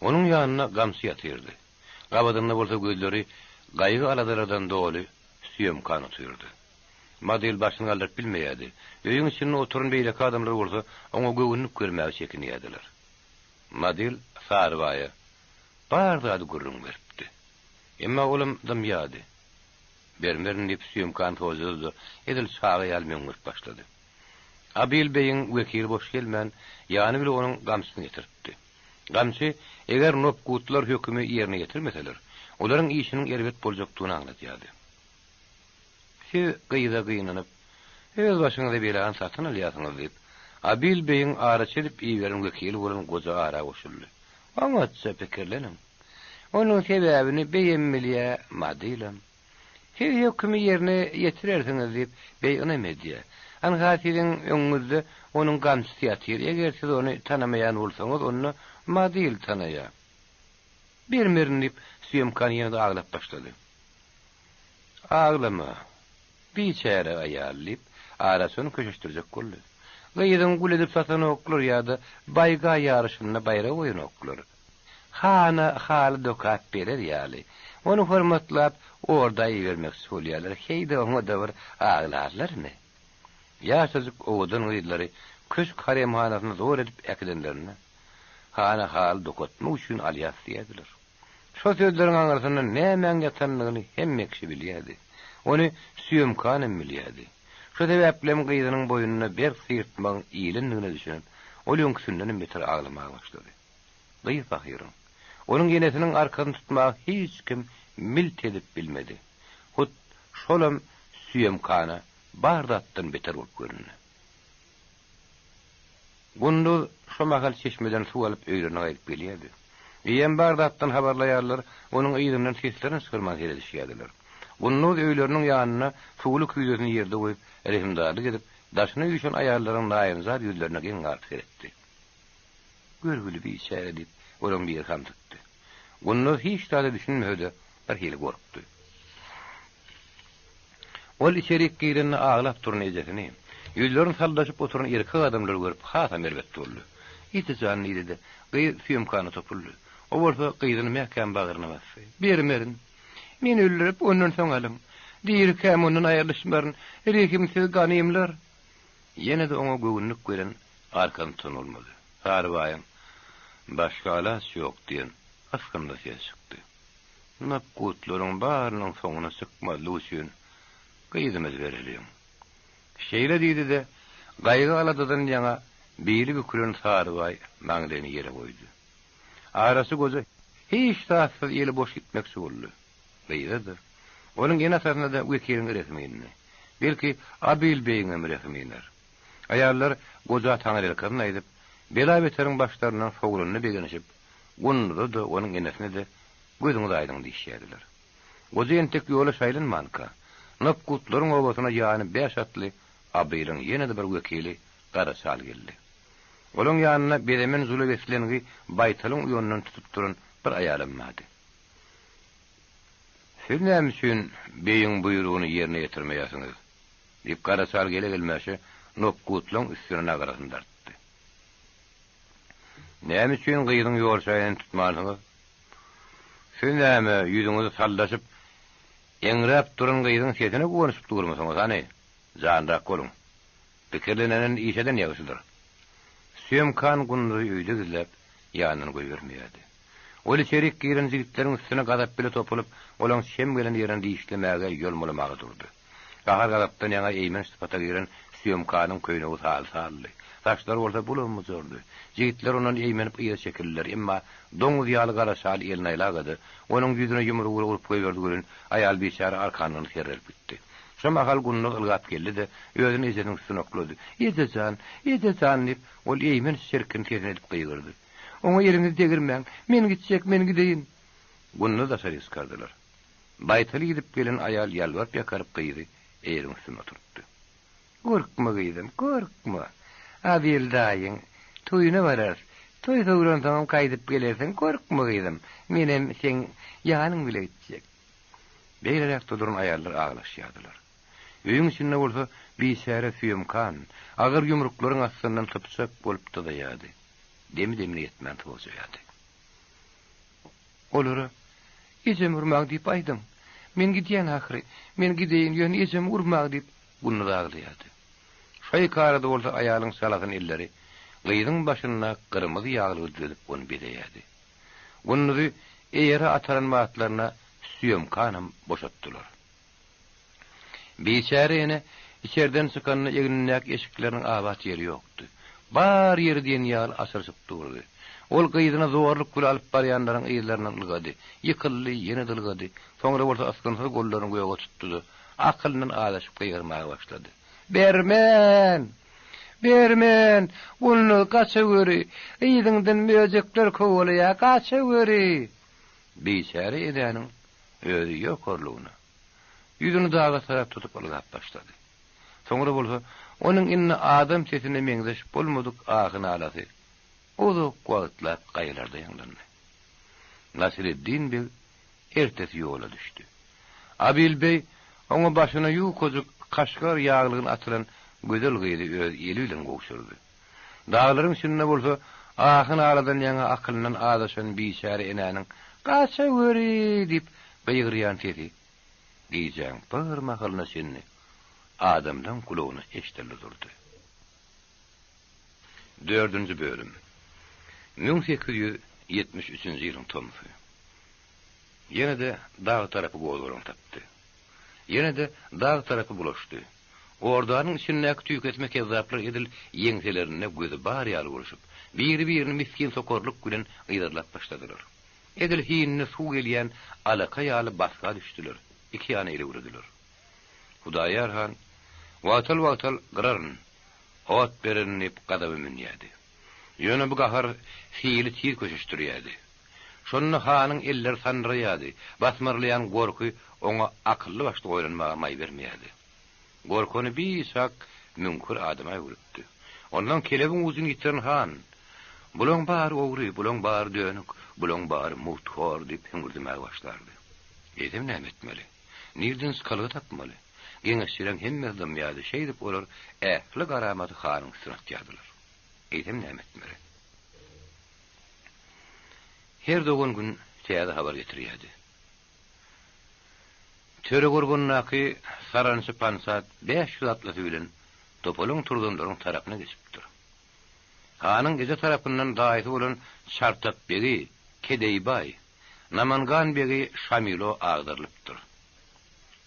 Onuň ýanynda Gamçy ýatyrdy. Gabadynda bolsa gözleri gaýgy-aladalardan doly Süýemkan otyrdy. Madyl başyny galdyryp bilmeýärdi. Öýüň içinde oturan beýleki adamlar bolsa oňa göwünlik bermäge çekinýärdiler. Madyl Sarybaýa bar zady gürrüň beripdi. Emma olam dymýardy. Bermerin diýip Süýemkan sojady-da, edil çaga ýaly möňňürip başlady. Abyl beýiň wekili boş gelmän, ýany bile onuň gamçysyny getiripdi. Gamçy, eger nopgutlar hökümi ýerine ýetirmeseler, olaryň işiniň erbet boljakdygyny aňladýardy. Siz gyza gynanyp, öz başyňyza belany satyn alýarsyňyz diýip, Abyl beýiň araçy edip iberen wekili bolan goja ara goşuldy. Oňatja pikirleniň. Onuň sebäbini beýem bilýä, Madylam. Siz hökümi ýerine ýetirersiňiz diýip, beý ynam edýär. Anha siziň öňüňizde onuň gamçysy ýatyr, eger siz ony tanamaýan bolsaňyz, onda Madyl tanaýar. Bermerin diýip, Sýomkan ýene-de aglap başlady. Aglama, biçäre aýal, diýip, araçy ony köşeşdirjek boldy. Gyzyňy gul edip satanoklar ýa-da baýga ýaryşynda baýrak goýanoklar. Hana haly dokap berer ýaly, ony hormatlap orda ibermekçi bolýarlar, heý-de oňa-da bir aglarlarmy? Ýaşajyk owadan gyzlary köşk haremhanasyna zor edip äkidenlerinde, hana haly dokatmak üçin alýas diýerdiler. Şo sözleriň aňyrsynda nämäň ýatandygyny hemme kişi bilýärdi. Ony Süýemkan hem bilýärdi. Şo sebäplem gyzynyň boýnuna berk syrtmagyň ilendigine düşünip, ol öňküsindenem beter aglamaga başlady. Gyz pahyryň, onuň enesiniň arkasyny tutmaga hiç kim milt edip bilmedi. Hut şolam Süýemkana bar zatdan beter bolup göründi. Gunduz şo mahal çeşmeden suw alyp öýlerine gaýdyp gelýärdi. Eýýäm bar zatdan habarly aýallar onuň yzyndan seslerini çykarman seredişýärdiler. Gunduz öýleriniň ýanynda suwly küýzesini ýerde goýup, rehimdarlyk edip, daşyna üýşen aýallaryň naýynjar ýüzlerine geň galyp seretdi. Görgüli biçäre diýip, olaryň biri hamsykdy. Gunduz hiç zada düşünmese-de, birhili gorkdy. Ol içerik girende aglap duran ejesini, ýüzlerini saldaşyp oturan erkek adamlary görüp hasam erbet boldy. Eje jan diýdi-de, gyz Sýomkana topuldy. O bolsa gyzyny mäkäm bagryna basdy. Bermerin. Meni öldürip, ondan soň alyň. Dirikäm ondan aýrylyşmaryn. Rehimsiz ganymlar. Ýene-de oňa göwünlik beren arkasyny tutan bolmady. Sarybaýyň, Başga alaç ýok diýen ysgynly sesi çykdy. Napgutlaryň barynyň soňuna çykmazlyk üçin gyzymyzy bereliň. Şeýle diýdi-de, gaýgy-aladadan ýaňa bili bükülen Sarybaý maňlaýyny ýere goýdy. Araçy goja hiç zatsyz eli boş gitmekçi boldy. Gyza-da, onuň ene-atasyna-da wekiliň rehimi indi. Belki, Abyl beýiňem rehimi iner. Aýallar goja taňryýalkasyn aýdyp, bela-beteriň başlaryndan sowlanyna begenişip, Gunduza-da, onuň enesine-de gözüňiz aýdyň diýişýärdiler. Goja entek ýola şaýlanmanka, Nopgutlaryň obasyna ýany bäş atly Abylyň ýene-de bir wekili Gara çal geldi. Olaň ýanynda bezemen zula beslengi baýtalyň uýanyndan tutup duran bir aýalam bardy. Siz näme üçin beýiň buýrugyny ýerine ýetirmeýärsiňiz? diýip, Gara çal gele-gelmäşe Nopgutlaň üstüne nagarasyny dartdy. Näme üçin gyzyň ýolşaýyny tutmansyňyz? Siz näme, ýüzüňizi saldaşyp, eňräp duran gyzyň sesine guwanyşyp durmysyňyz, hany, janrak boluň. Pikirlenenden iş eden ýagşydyr. Sýomkan Gunduzy öýde gizläp, ýanyndan goýbermeýärdi. Ol içerik giren jigitleriň üstüne gazap bile topulyp, olaň çem gelen ýerini dişlemäge, ýolmalamaga durdy. Gahar-gazapdan ýaňa eýmenç sypata giren Sýomkanyň köýnegi sal-saldy. Saçlary bolsa bulam-bujardy. Jigitler ondan eýmenip yza çekildiler, emma doňuz ýaly gara şal elini aýlagada, onuň ýüzüne ýumrugy urup goýberdi welin, aýal biçäre arkanlygyna serrelip gitdi. Şo mahal Gunduz ylgap geldi-de, özüni ejesiniň üstüne oklady. Eje jan! Eje jan! diýip, ol eýmenç çirkin sesini edip gygyrdy. Oňa eliňizi degirmäň! Men gitjek, men gideýin! Gunduzy daşaryk çykardylar. Baýtaly gidip gelen aýal ýalbaryp-ýakaryp gyzy eýeriň üstünde oturtdy. Gorkma gyzym, gorkma. Abyl daýyň toýuna bararys. Toý sowlansoňam gaýdyp gelersiň, gorkma gyzym, menem seň ýanyň bile gitjek. Beýleräkde duran aýallar aglaşýardylar. Öýüň içinde bolsa biçäre Süýemkan agyr ýumruklaryň astyndan sypjak bolup dyzaýardy. Demi-demine ýetmän sojaýardy. Olara, Ejemi urmaň diýip aýdyň. Men gidýän ahyry. Men gideýin, ýöne ejemi urmaň diýip, Gunduz aglaýardy. Şo arada bolsa aýalyň çalasyn elleri gyzyň başynda gyrmyzy ýaglygy düzedip ony bezeýärdi. Gunduzy eýere ataran wagtlaryna süýemkanam boşatdylar. Biçäre ene içerden çykanda egnindäki eşikleriniň abat ýeri ýokdy. Bar ýeri diýen ýaly açylyşyp durdy. Ol gyzyny zorluk bile alyp barýanlaryň yzlaryndan ylgady. Ýykyldy, ýene-de ylgady. Soňra bolsa ysgynsyz gollaryny göge tutdy-da, akylyndan azaşyp gygyrmaga başlady. Bermen! Bermen! Gunduz, gaçaweri! Yzyňdan möjekler kowalaýar, gaçaweri! Biçäre enäniň özi ýokarlygyna, ýüzüni daga tarap tutup ylgap başlady. Soňra bolsa onuň indi adam sesine meňzeş bolmadyk ahy-nalasy uzak wagtlap gaýalarda ýaňlandy. Nasyreddin beg ertesi ýola düşdi. Abil beg oňa başyna ýukajyk kaşgar ýaglygyny atylan gözel gyzy öz eli bilen gowşurdy. Daglaryň içinde bolsa ahy-naladan ýaňa akylyndan azaşan biçäre enäniň Gaçaweri! diýip gygyrýan sesi gijäň bir mahalyna çenli adamlaň gulagyna eşidildi durdy. Dördünji bölüm. 1873-nji ýylyň tomsy. Ýene-de dag tarapy gozgalaň tapdy. Ýene-de dag tarapy bulaşdy. Ordanyň içindäki tüýkesme kezzaplar edil ýeňselerinde gözi bar ýaly bolşup, biri-birini misgin sokarlyk bilen yzarlap başladylar. Edil hinine suw gelýän alaka ýaly basga düşdüler, iki ýana elewrediler. Hudaýar han, Wagtal-wagtal gyraryn, ot bererin diýip gazaba münýärdi. Ýöne bu gahar sili tiz köşeşdirýärdi. Şonda hanyň elleri sandyraýardy, basmarlaýan gorky oňa akylly-başly oýlanmaga maý bermeýärdi. Gorky ony biçak müňkür adama öwrüpdi. Ondan kelebiň ujuny ýitiren han, Bulaň bary ogry, bulaň bary dönük, bulaň bary mugthor diýip hüňürdemäge başlardy. Eýsem näme etmeli? Nirden çykalga tapmaly? Geňeşçileriň hemmesi dymýardy, şeýdip olar ähli garamaty hanyň üstüne atýardylar. Eýsem näme etmeli? Her dogan gün täze habar getirýärdi. Töregorgandaky sarançy Pansat 500 atlysy bilen topalaň turzanlaryň tarapyna geçipdir. Hanyň eje tarapyndan daýysy bolan Çartak begi Kedeýbaý, Namangan begi Şamilo agdarylypdyr.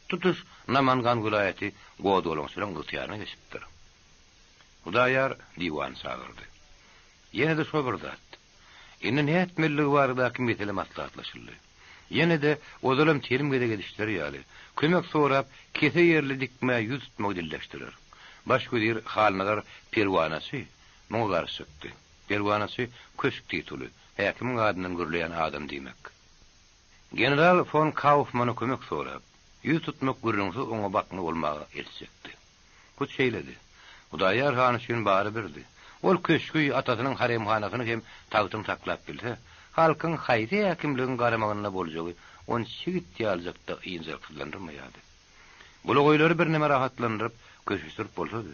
Tutuş Namangan welaýaty gozgalaňçylaryň ygtyýaryna geçipdir. Hudaýar diwan çagyrdy. Ýene-de şo bir zat. Indi nätmeliligi baradaky mesele maslahatlaşyldy. Ýene-de ozalam telim gezek edişleri ýaly, kömek sorap, kese ýerli dikmä ýüz tutmagy dilleşdiler. Baş wezir Halnazar Perwanaçy muňa garşy çykdy. Perwanaçy köşk tituly, häkimiň adyndan gürleýän adam diýmek. General fon Kaufmana kömek sorap, ýüz tutmak gürrüňsiz oňa bakna bolmaga eltjekdi. Hut şeýledi. Hudaýar han üçin bary birdi. Ol köşgi, atasynyň haremhanasyny hem tagtyny saklap bilse, halkyň haýsy häkimligiň garamagynda boljagy ony çigit ýalyjak-da ynjalyksyzlandyrmaýardy. Bulagaýlary birneme rahatlandyryp, köşeşdirip bolsady.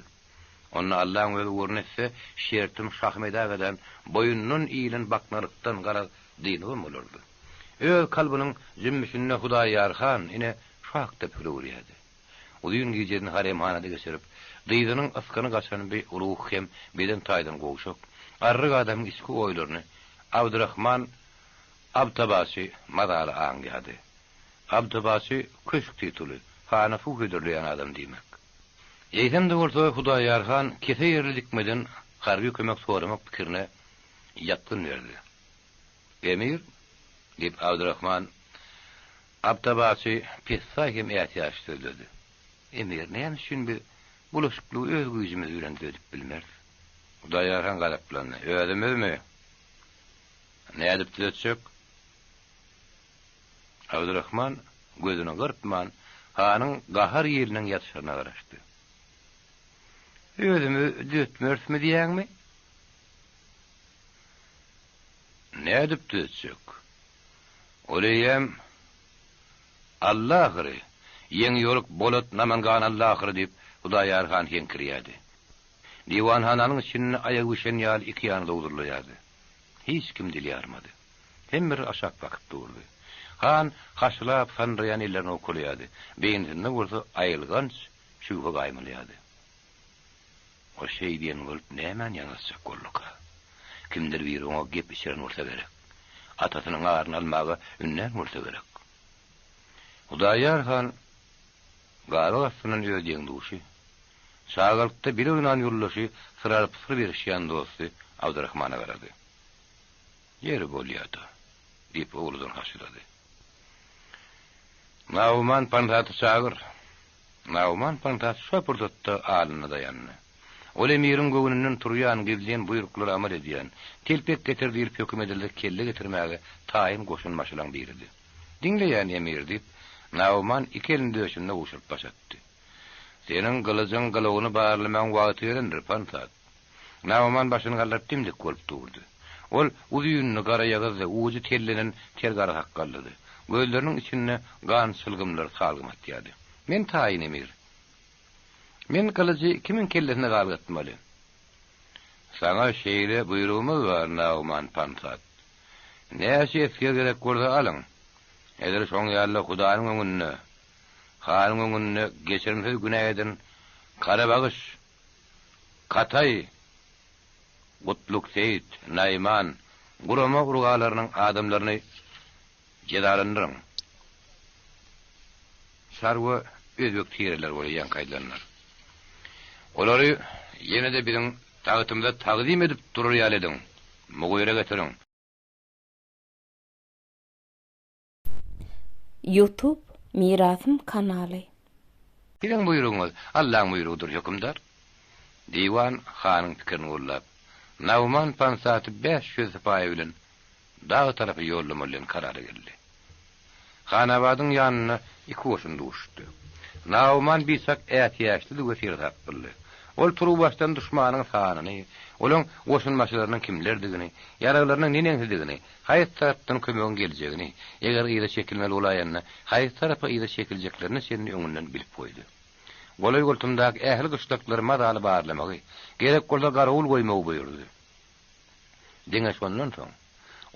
Onda Allaň özi ugruna etse, şertim Şahmedagadan boýundan iýlen baknalykdan garaz dynybam bolardy. Öz kalbynyň jümmüşinde Hudaýar han ine şu hakda pikir öwürýärdi. Uzyn gijesini haremhanada geçirip, dyzynyň ysgyny gaçan bi ruh hem beden taýdan gowşak, arryk adamyň içki oýlaryny Abdyrahman Abtabaşy mazaly aňýardy. Abtabaşy köşk tituly, hana suw hödürleýän adam diýmek. Eýsem-de bolsa, Hudaýar han kese ýerli dikmeden harby kömek soramak pikirine ýatgyn berdi. Emir, diýip, Abdyrahman Abtabaçy pessaý hem ätiýaç sözledi. Emir, näme üçin biz bulaşyklygy öz güýjümiz bilen düzedip bilmeris? Hudaýar han gazaplandy. Özümizmi? Nädip düzetjek? Abdyrahman gözüni gyrpman, hanyň gahar ýeliniň ýatyşaryna garaşdy. Özümiz düzetmerismi diýýäňmi? Nädip düzetjek? Ol eýýäm Alla ahyry, ýeňiýoluk Bolat Namangan Alla ahyry diýip, Hudaýar han heňkirýärdi. Diwanhananyň içinde aýagy bişen ýaly iki ýana zowzurlaýardy. Hiç kim dil ýarmady. Hemmeler aşak bakyp durdy. Han haşylap sandyraýan ellerini owkalaýardy, beýnisinde bolsa aýylganç şübhe gaýmalaýardy. Ol şeý diýen bolup nämäni ýaňzytjak bolduka? Kimdir biri oňa gep içiren bolsa gerek. Atasynyň aryny almaga ündän bolsa gerek. Hudaýýar han gabak astyndan öz deň-duşy, çagalykda bile oýnan ýoldaşy syr alyp syr berişýän dosty Abdyrahmana garady. Ýeri bolýa-da, diýip uludan haşylady. Nauman Pansaty çagyr. Nauman Pansat şo pursatda alyna daýandy. Ol emiriň göwnünden turýan, gizlin buýruklara amal edýän, telpek getir diýlip höküm edilse kelle getirmäge taýyn goşunbaşylaň biridi. Diňleýän, emir, diýip, Nauman iki elini döşünde gowşuryp baş atdy. Seniň gylyjyň gylawyny barlamagyň wagty gelendir, Pansat. Nauman başyny galdyryp dim-dik bolup durdy. Ol uzynly, garaýagyzdy, ujy tellenen ter gara sakgallydy. Gözleriniň içinde gan çylgymlary salgym atýardy. Men taýyn, emir. Men gylyjy kimiň kellesine galgatmaly? Saňa şeýle buýrugymyz bar, Nauman Pansat. Näçe esger gerek bolsa alyň. Edil şoň ýaly-da Hudaýyň öňünde, hanyň öňünde geçirimsiz günä eden Garabagyş Kataý, Gutluk Seýit, Naýman gurama urgalarynyň adamlaryny jezalandyryň. Çarwa özbek tireleri bolýar ýaňky aýdylanlar. Olary ýene-de biziň tagtymyza tagzym edip durar ýaly ediň, mugyra getiriň. Youtube Mirasym kanaly. Siziň buýrugyňyz Allaň buýrugydyr, hökümdar! Diwan hanyň pikirini goldap, Nauman Pansaty 500 sypaýy bilen dag tarapa ýollamaly diýen karara geldi. Hanabadyň ýanynda iki goşun duşdy. Nauman biçak ätiýaçlydy we seresap boldy. Ol turuwbaşdan duşmanyň sanyny, olaň goşunbaşylarynyň kimlerdigini, ýaraglarynyň neneňsidigini, haýsy tarapdan kömegiň geljegini, eger yza çekilmeli bolaýanda, haýsy tarapa yza çekiljeklerine çenli öňünden bilip goýdy. Golaý-goltumdaky ähli gyşlaklary mazaly barlamagy, gerek bolsa garawul goýmagy buýurdy. Diňe şondan soň,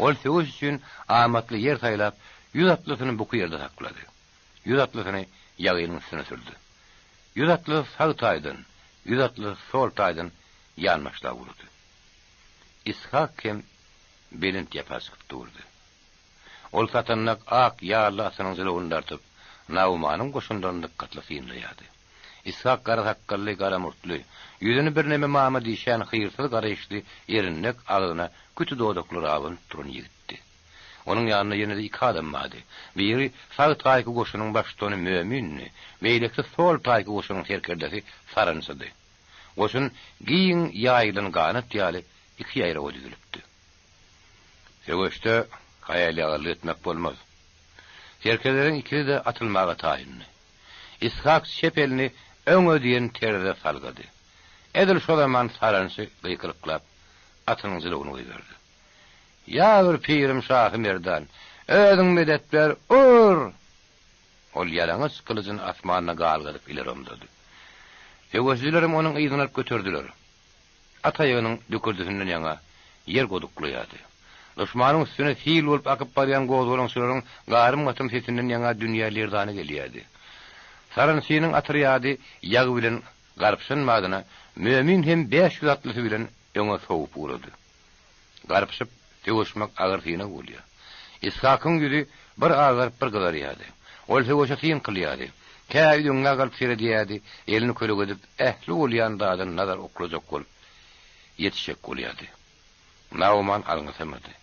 ol söweş üçin amatly ýer saýlap, ýüz atlysyny buky ýerde saklady. Ýüz atlysyny ýagynyň üstüne sürdi. Ýüz atlysy sag taýdan, ýüz atlysy sol taýdan ýanbaşlap urdy. Ishak hem belent ýapa çykyp durdy. Ol satandak ak ýally atynyň jylawyny dartyp, Naumanyň goşunlaryny dykgatly synlaýardy. Ishak gara sakgally, gara murtly, ýüzüni birneme mama dişän hyýrsyz garaýyşly erinlek agzyna küti dodaklary abanyp duran ýigitdi. Onuň ýanynda ýene-de iki adam bardy. Biri sag taýky goşunyň baştutany Mömindi, beýlekisi sol taýky goşunyň serkerdesi Sarançydy. Goşun giň ýaýylan ganat ýaly iki ýaýrawa düzülipdi. Söweşde haýal-ýagallyk etmek bolmaz. Serkerdeleriň ikisi-de atylmaga taýyndy. Ishak çep elini öňe diýen terzde salgady. Edil şo zaman sarançy gykylyklap, atynyň jylawyny goýberdi. Ýa bir pirim şahy Merdan, özüň medet ber, ur! Ol ýalaňaç gylyjyny asmanda galgadyp ileri omzady. Söweşijilerem onuň yzyny alyp göterdiler. At aýagynyň dükürdisinden ýaňa ýer goduklaýardy. Duşmanyň üstüne sil bolup akyp barýan gozgalaňçylaryň garym-gatym sesinden ýaňa dünýä lerzana gelýärdi. Sarançynyň otrýady ýag bilen garpyşan badyna Mömin hem 500 atlysy bilen öňe sowup ugrady. Garpyşyp söweşmek agyr synag bolýar. Ishakyň ýüzi bir agaryp bir gyzarýardy. Ol söweşe syn kylýardy. Kä öňňä galyp seredýärdi, elini kölegedip ähli bolýan zada nazar oklajak bolup ýetişjek bolýardy. Nauman alňasamady.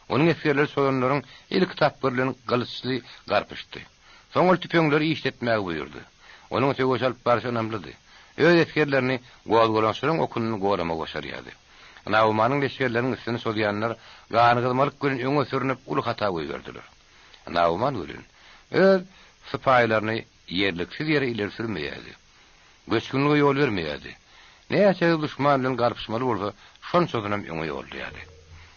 Onuň esgerleri çozanlaryň ilki tapgyry bilen gylyçly garpyşdy. Soň ol tüpeňleri işletmäge buýurdy. Onuň söweşi alyp barşy ynamlydy. Öz esgerlerini gozgalaňçylaryň okundan goramagy başarýardy. Naumanyň leşgerleriniň üstüne çozýanlar ganygyzmalyk bilen öňe sürnüp uly hata goýberdiler. Nauman welin, öz sypaýylaryny ýerliksiz ýere ileri sürmeýärdi. Göçgünlige ýol bermeýärdi. Näçe duşman bilen garpyşmaly bolsa, şonçasynam öňe ýollaýardy.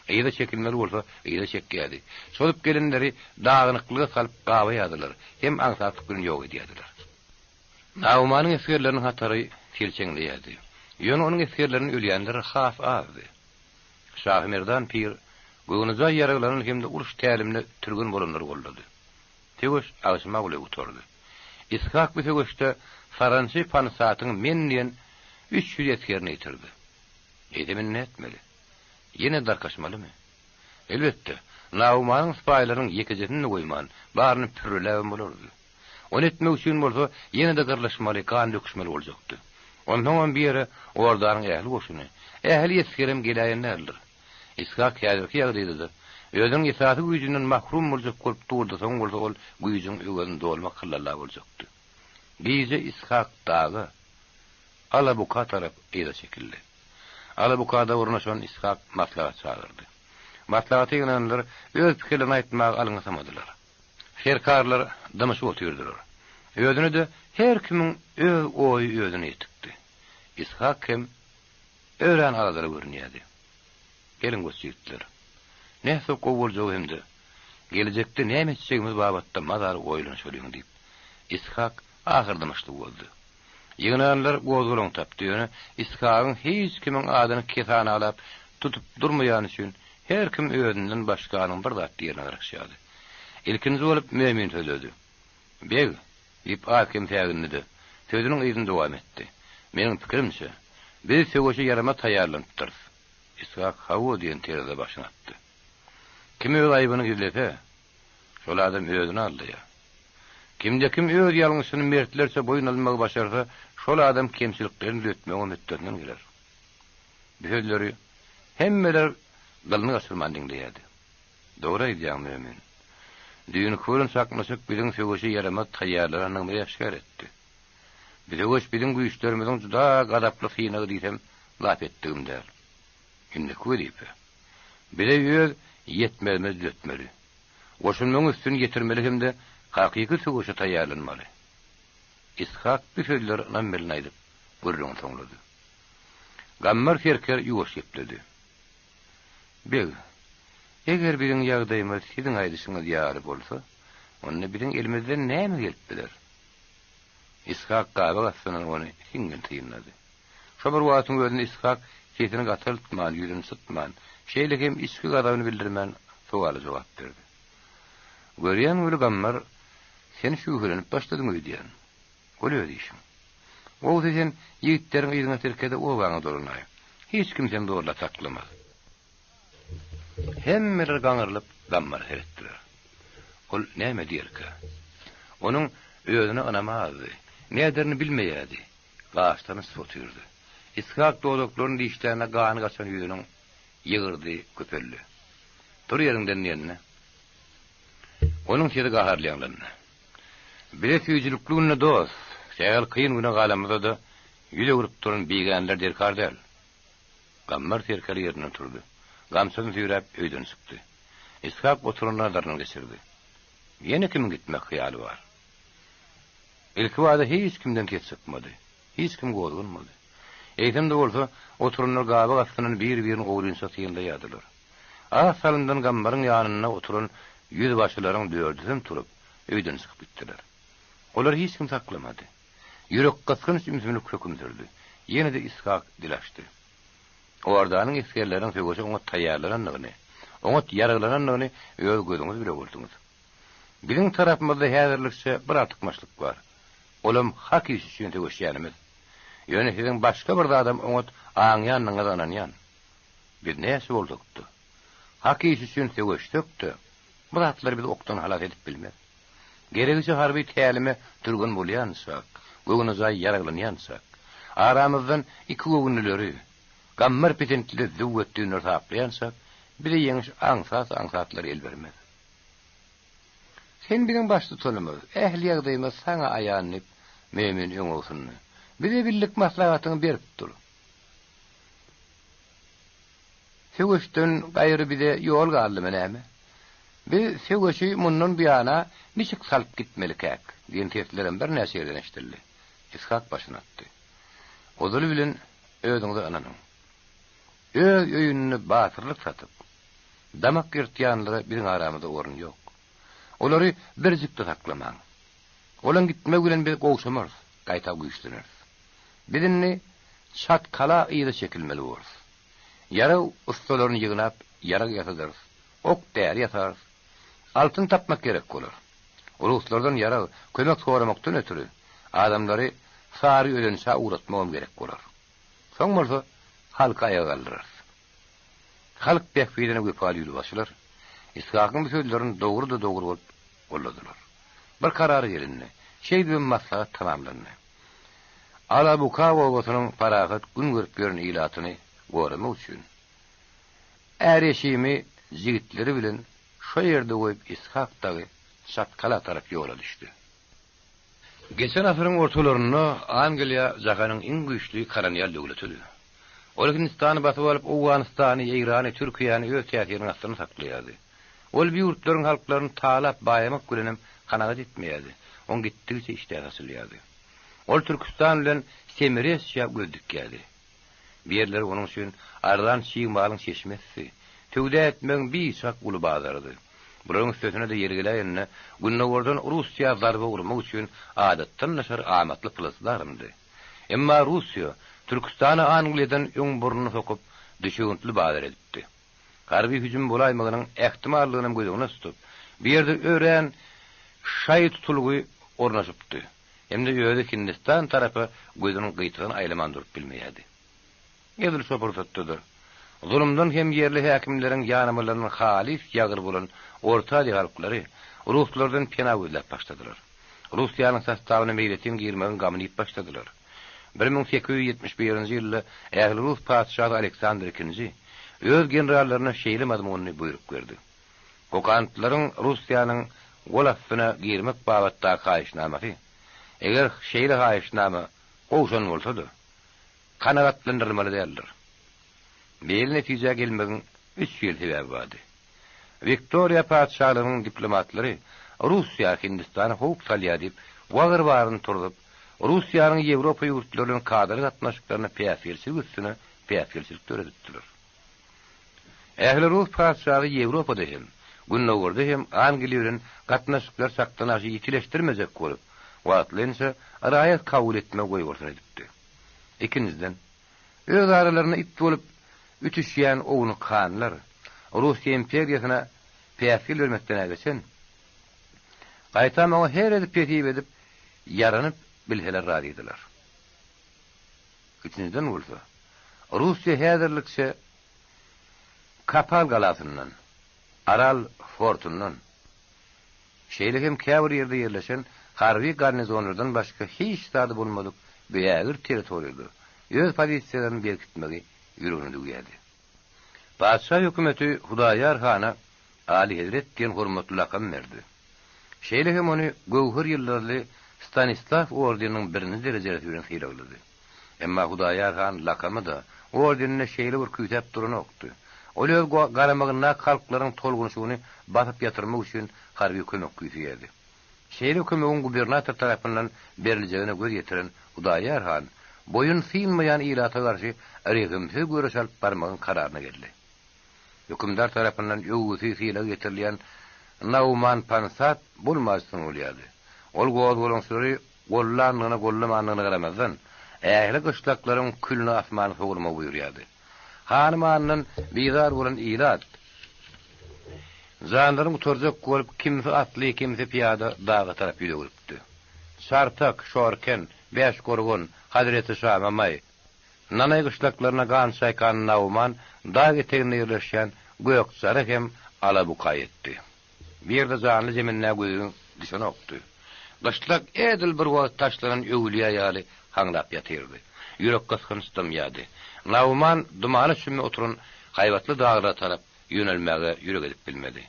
Yza çekilmeli bolsa, yza çekýärdi. Çozup gelenleri dagynyklyga salyp gabaýardylar hem aňsatlyk bilen ýok edýärdiler. Naumanyň esgerleriniň hatary selçeňleýärdi. Ýöne onuň esgerleriniň ölýänleri has azdy. Şahymerdan pir. Göwnejaý ýaraglanan hem-de uruş tälimine türgen bolanlary goldady. Söweş agşama golaý gutardy. Ishak bu söweşde sarançy Pansatyň men diýen 300 esgerini ýitirdi. Eýsem indi nätmeli? Ýene darkaşmalymy? Elbetde, Naumanyň sypaýylarynyň ýekejesini-de goýman, baryny pürreläbem bolardy. Ony etmek üçin bolsa ýene-de gyrlyşmaly, gan döküşmeli boljakdy. Onsoňam bu ýere Ordanyň ähli goşuny, ähli esgerem geläýen däldir. Ishak häzirki ýagdaýda-da özüniň esasy güýjünden mahrum boljak bolup durdy, soň bolsa ol güýjüň öwezini dolmak hyllalla boljakdy. Gije Ishak daga, Alabuka tarap yza çekildi. Alabukada ornaşan Ishak maslahat çagyrdy. Maslahata ýygnananlar öz pikirlerini aýtmaga alňasamadylar. Serkarlar dymyşyp otyrdylar. Özüne-de her kimiň öz oýy özüne ýetikdi. Ishak hem örän aladaly görünýärdi. Geliň goç ýigitler. Nähsok gowy boljagy hem-de gelejekde näme etjegimiz babatda mazaly oýlanyşalyň diýip, Ishak ahyr dymyşlygy bozdy. Ýygnanlar gozgalaň tapdy, ýöne Ishagyň hiç kimiň adyny kesanalap tutup durmaýany üçin her kim özünden başganyň bir zat diýerine garaşýardy. Ilkinji bolup Mömin sözledi. Beg, diýip az-kem sägindi-de, sözüniň yzyny dowam etdi. Meniň pikirimçe, biz söweşe ýaramaz taýýarlanypdyrys. Ishak hawa diýen terzde başyny atdy. Kim öz aýbyny gizlese, Şol adam özüni aldaýar. Kimde-kim öz ýalňyşyny mertlerçe boýun almagy başarsa, şol adam kemçiliklerini düzetmegiň hötdesinden geler. Bu sözleri hemmeler gylyny gaçyrman diňleýärdi. Dogry aýdýaň, Mömin. Düýnki bolan çaknyşyk biziň söweşe ýaramaz taýýarlanandygymyzy äşgär etdi. Bu söweş biziň güýçlerimiziň juda gazaply synagy diýsem, lap etdigim däl. Indiki wezipe, bize öz ýetmezimizi düzetmeli. Goşunlaryň üstüni ýetirmeli hem-de hakyky söweşe taýýarlanmaly. Ishak bu sözleri ynam bilen aýdyp, gürrüňini soňlady. Gammar serker ýuwaş gepledi. Beg, eger biziň ýagdaýymyz siziň aýdyşyňyz ýaly bolsa, onda biziň elimizden näme gelip biler? Ishak gabak astyndan ony siňňin synlady. Şo bir wagtyň özünde Ishak sesini gataltman, ýüzüni çytman, şeýle hem içki gazabyny bildirmän sowala jogap berdi. Görýän weli Gammar, sen şübhelenip başladyň öýdýän. Ol öz işiň. Gowusy sen ýigitleriňi yzyňa tirke-de obaňa dolanaý. Hiç kim seni zorlap saklamaz. Hemmeler gaňrylyp Gammara seretdiler. Ol näme diýerkä? Onuň özüne ynamy azdy. Näderini bilmeýärdi. Gaşlaryny çytyp otyrdy. Ishak dodaklaryny dişlände gany gaçan ýüzüniň ýygyrdy köpeldi. Tur ýeriňden diýende, onuň sesi gaharly ýaňlandy. Bize süýjülikli günde dost, sähel kyn güne galamyzda-da ýüz öwrüp duran bigäneler derkar däl. Gammar serkele ýerinden turdy. Gamçysyny süýräp öýden çykdy. Ishak oturanyny nazaryndan geçirdi. Ýene kimiň gitmek hyýaly bar? Ilkibada hiç kimden ses çykmady. Hiç kim gozganmady. Eýsem-de bolsa, oturanlar gabak astyndan bir-birini ogrynça synlaýardylar. Az salymdan gambaryň ýanynda oturan ýüzbaşylaryň dördüsem turup, öýden çykyp gitdiler. Olary hiç kim saklamady. Ýürekgysgynç ümsümlik höküm sürdi. Ýene-de Ishak dil açdy. Ordanyň esgerleriniň söweşe oňat taýýarlanandygyny, oňat ýaraglanandygyny öz gözüňiz bile gördüňiz. Biziň tarapymyzda häzirlikçe bir artykmaçlyk bar. Olam hak iş üçin söweşýänimiz. Ýöne siziň başga bir zadam oňat aňýandygyňyza ynanýan. Biz näçe bolsak-da, hak iş üçin söweşsek-de, bu zatlar bizi okdan halas edip bilmez. Geregiçe harby tälime türgen bolýançak, göwnejaý ýaraglanýançak, aramyzdan ikigöwünlileri, gammar pisintli züwwetdinleri saplaýançak, bize ýeňiş aňsat-aňsatlar el bermez. Sen biziň baştutanymyz, ähli ýagdaýymyz saňa aýan diýip, Mömin öňe usundy. Bize billik maslahatyňy berip dur. Söweşden gaýry bize ýol galdymy näme? Biz söweşi mundan buýana niçik salyp gitmelikäk? diýen seslerem birnäçe ýerden eşidildi. Ishak başyny atdy. Ozaly bilen özüňize ynanyň. Öz öýünde batyrlyk satyp, damak ýyrtýanlara biziň aramyzda orun ýok. Olary birjik-de saklamaň. Olaň gitmegi bilen biz gowşamarys, gaýta güýçleneris. Biz indi Çatkala yza çekilmeli borus. Ýarag ussalaryny ýygnap, ýarag ýasadarys. Ok-däri ýasarys. Altyn tapmak gerek bolar. Ruslardan ýarag, kömek soramakdan ötri, adamlary Sary özençä ugratmagam gerek bolar. Soň bolsa halky aýaga galdyrarys. Halk bähbidine wepaly ýüzbaşylar Ishakyň bu sözlerini dogry-da-dogry bolup golladylar. Bir karara gelindi. Şeýdibem maslahat tamamlandy. Alabuka obasynyň parahat gün görüp ýören ilatyny goramak üçin, Är-eşimi jigitleri bilen şo ýerde goýup Ishak dagy Çatkala tarap ýola düşdi. Geçen asyryň ortalarynda Angliýa jahanyň iň güýçli kolonial döwletidi. Ol Hindistany basyp alyp, Owganystany, Eýrany, Türkiýäni öz täsiriniň astynda saklaýardy. Ol bu ýurtlaryň halklaryny talap, baýamak bilenem kanagat etmeýärdi, oň gitdigiçe işdäsi açylýardy. Ol Türküstan bilen Semiresçä göz dikýärdi. Bu ýerler onuň üçin arzan çig malyň çeşmesidi, söwda etmegiň biçak uly bazarydy. Bularyň üstesine-de ýeri geläýende, gündogardan Russiýa zarba urmak üçin adatdan daşary amatly plasdarmdy. Emma Russiýa Türküstana Angliýadan öň burnuny sokup, düşewüntli bazar edipdi. Harby hüjüm bolaýmagynyň ähtimallygynam göz öňünde tutup, bu ýerde örän şaý tutulgy ornaşypdy hem-de özi Hindistan tarapa gözüniň gyýtagyny aýlaman durup bilmeýärdi. Edil şo pursatda-da, zulumdan hem ýerli häkimleriň ýanamalaryndan halys ýagyr bolan Orta Aziýa halklary ruslardan pena gözläp başladylar. Russiýanyň sostawyna meýletin girmegiň gamyny iýip başladylar. 1871-nji ýylda ähli rus patyşasy Aleksandr II öz generallaryna şeýle mazmunly buýruk berdi, Kokantlaryň Russiýanyň gol astyna girmek babatdaky haýyşnamasy, eger şeýle haýyşnama gowşan bolsa-da, kanagatlandyrylmaly däldir. Beýle netijä gelmegiň üç hili sebäbi bardy. Wiktoriýa patyşalygynyň diplomatlary Russiýa Hindistana howp salýar diýip, wagyr baryny turzup, Russiýanyň Ýewropa ýurtlary bilen kadaly gatnaşyklaryna päsgelçilik üstüne päsgelçilik döredipdiler. Ähli rus patyşaly Ýewropada hem, Gündogarda hem Angliýa bilen gatnaşyklary çakdanaşa ýitileşdirmejek bolup, wagtlaýynça raýat kabul etmegi goýbolsun edipdi. Ikinjiden, öz aralarynda it bolup ütüşýän ownuk hanlar Russiýa imperiýasyna päsgel bermekden-ä geçen, gaýtam oňa her edip-hesip edip ýaranyp bilseler razydylar. Üçünjiden bolsa, Russiýa häzirlikçe Kapal galasyndan, Aral fortundan, şeýle hem käbir ýerde ýerleşen harby garnizonlardan başga hiç zady bolmadyk bu ägirt territoriýada öz pozisiýalaryny berkitmegi ýüregine düwýärdi. Patyşa hökümeti Hudaýar hana Aly hezret diýen hormatly lakam berdi. Şeýle hem ony Göwher ýyldyzly Stanislaw ordeniniň birinji derejelisi bilen sylaglady. Emma Hudaýar han lakamy-da, ordenini-de şeýle bir küýsäp duranokdy. Ol öz garamagyndaky halklaryň tolgunyşygyny basyp ýatyrmak üçin harby kömek küýseýärdi. Şeýle kömegiň gubernator tarapyndan beriljegine göz ýetiren Hudaýar han boýun synmaýan ilata garşy rehimsiz göreş alyp barmagyň kararyna geldi. Hökümdar tarapyndan öwgüsi, sylagy getirilýän Nauman Pansat bolmajsyny bolýardy. Ol gozgalaňçylary gollandygyna-gollamandygyna garamazdan, ähli gyşlaklaryň külüni asmana sowurmagy buýurýardy. Hany-manyndan bizar bolan ilat, janlaryny gutarjak bolup, kimsi atly, kimsi pyýada daga tarap ýüz öwrüpdi. Çartak, Şorken, Bäşgorgan, Hazreti Şa, Mamaý, Nanaý gyşlaklaryna gan çaýkan Nauman dag eteginde ýerleşýän Gökjara hem alabuka ýetdi. Bu ýerde janly zeminde gözüň düşenokdy. Gyşlak edil bir wagt taşlanan öwülýä ýaly haňlap ýatyrdy. Ýürek gysgynç dymýardy. Nauman dumana çümüp oturan haýbatly daglara tarap ýönelmäge ýürek edip bilmedi.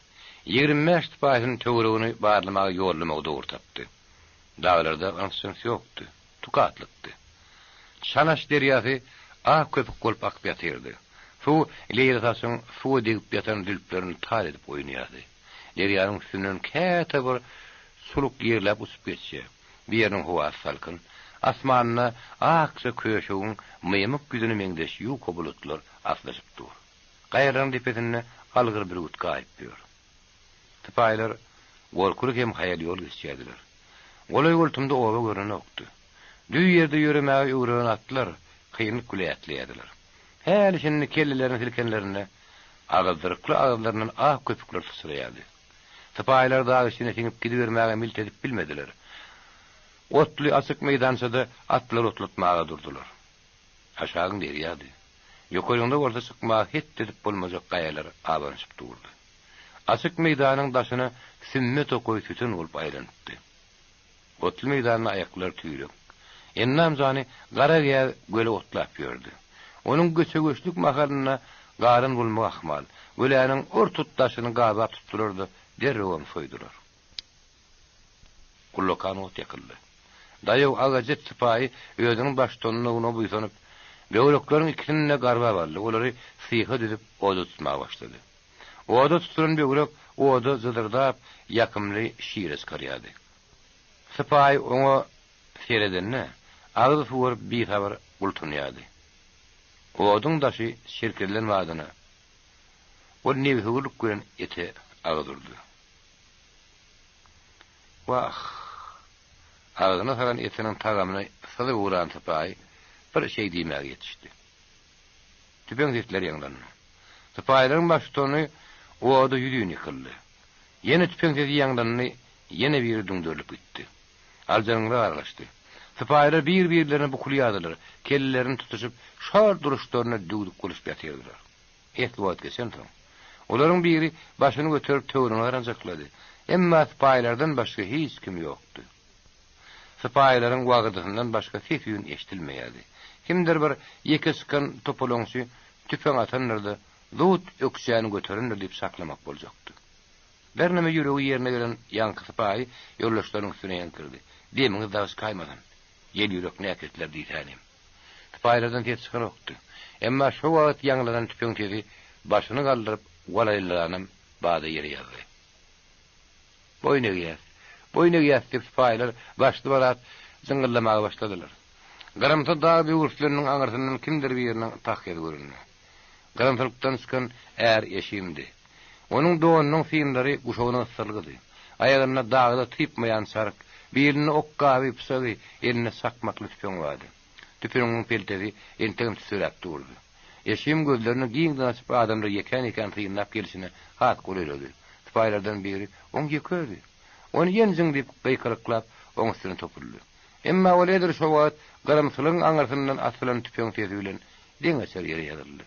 25 sypaýysyny töweregini barlamaga ýollamagy dogry tapdy. Daglarda yns-jyns ýokdy. Tukatlykdy. Çanaş derýasy ak köpük bolup akyp ýatyrdy. Suw leýlisaçyň suwa degip ýatan zülplerini tal edip oýnaýardy. Derýanyň üstünden käte bir suluk ýerläp uçup geçýär. Bu ýeriniň howasy salkyn. Asmanda akja köşegiň mymyk ýüzüne meňzeş ýuka bulutlar aslyşyp dur. Gaýalaryň depesinde algyr bürgüt gaýyp ýör. Sypaýylar gorkuly hem haýal ýol geçýärdiler. Golaý-goltumda oba görnenokdy. Düz ýerde ýöremäge öwrenen atlar kynlyk bile ätleýärdiler. Häli-şindi kellelerini silkenlerinde. Agyzdyrykly agyzlaryndan ak köpükler syçraýardy. Sypaýylar dag içine siňip gidibermäge milt edip bilmediler. Otly açyk meýdançada atlary otlatmaga durdular. Aşagyň derýady. Ýokaryňda bolsa çykmaga het edip bolmajak gaýalar abanyşyp durdy. Açyk meýdanyň daşyna sümme tokaý sütün bolup aýlanypdy. Otly meýdanda aýaklar tüýrek. Ennam jany gara gäz göle otlap ýördi. Onuň göçe-göçlük mahalynda galan bolmagy ahmal. Göläniň ur-tut daşyny gabap tutdular-da, derrewem soýdular. Ullakan ot ýakyldy. Daýaw agajet sypaýy özüniň baştutanlygyna buýsanyp, böwrekleriň ikisini-de garbap aldy, olary syha düzüp oda tutmaga başlady. Oda tutulan böwrek oda jyzyrdap, ýakymly şire çykarýardy. Sypaýy oňa seredende, agzy suwaryp bisabyr gultunýardy. Oduň daşy çirkezilen badyna, ol nebsewürlik bilen ete agyz urdy. Wah! Agzyna salan etiniň tagamyny syzyp ugran sypaýy bir şeý diýmäge ýetişdi. Tüpeň sesleri ýaňlandy. Sypaýylaryň baştutany oda ýüzin ýykyldy. Ýene tüpeň sesi ýaňlandy, ýene biri düňderilip gitdi. Aljyraňňylyk aralaşdy. Sypaýylar bir-birlerine bukulýardylar, kellelerini tutuşyp, şol duruşlaryna düwdük boluşyp ýatyrdylar. Esli wagt geçensoň, olaryň biri başyny göterip töweregine garanjaklady. Emma sypaýylardan başga hiç kim ýokdy. Sypaýylaryň wagyrdysyndan başga ses-üýn eşidilmeýärdi. Kimdir bir ýeke çykan topalaňçy tüpeň atandyr-da, zut ökjäni göterendir diýip çaklamak boljakdy. Birneme ýüregi ýerine gelen ýaňky sypaýy ýoldaşlarynyň üstüne ýeňkirdi. Demiňiz dagy çykaýmasyn. Ýel ýürek näkesler diýsänim. Sypaýylardan ses çykanokdy. Emma şo wagt ýaňlanan tüpeň sesi başyny galdyryp walaýlylanam bada ýere ýazdy. Boýun egýäs! Boýun egýäs! diýip sypaýylar başly-barat jyňňyldamaga başladylar. Gyrymsy dag böwürsleniniň aňyrsyndan kimdir biriniň tahýasy göründi. Gyrymsylykdan çykan är Eşimdi. Onuň donunyň synlary guşagyna gysdyrylgydy. Aýagynda dagda typmaýan çaryk, bilinde ok gaby, pyçagy, elinde çakmakly tüpeň bardy. Tüpeňiň peltesi entegem tüsseläp durdy. Eşim gözlerini giňden açyp adamlary ýekän-ýekän synlap gelşine has golaýlady. Sypaýylardan biri, Oň ýeke özi. Ony ýenjiň diýip gykylyklap, oň üstüne topuldy. Emma ol edil şo wagt gyrymsylygyň aňyrsyndan atylan tüpeň sesi bilen deňeçer ýere ýazyldy.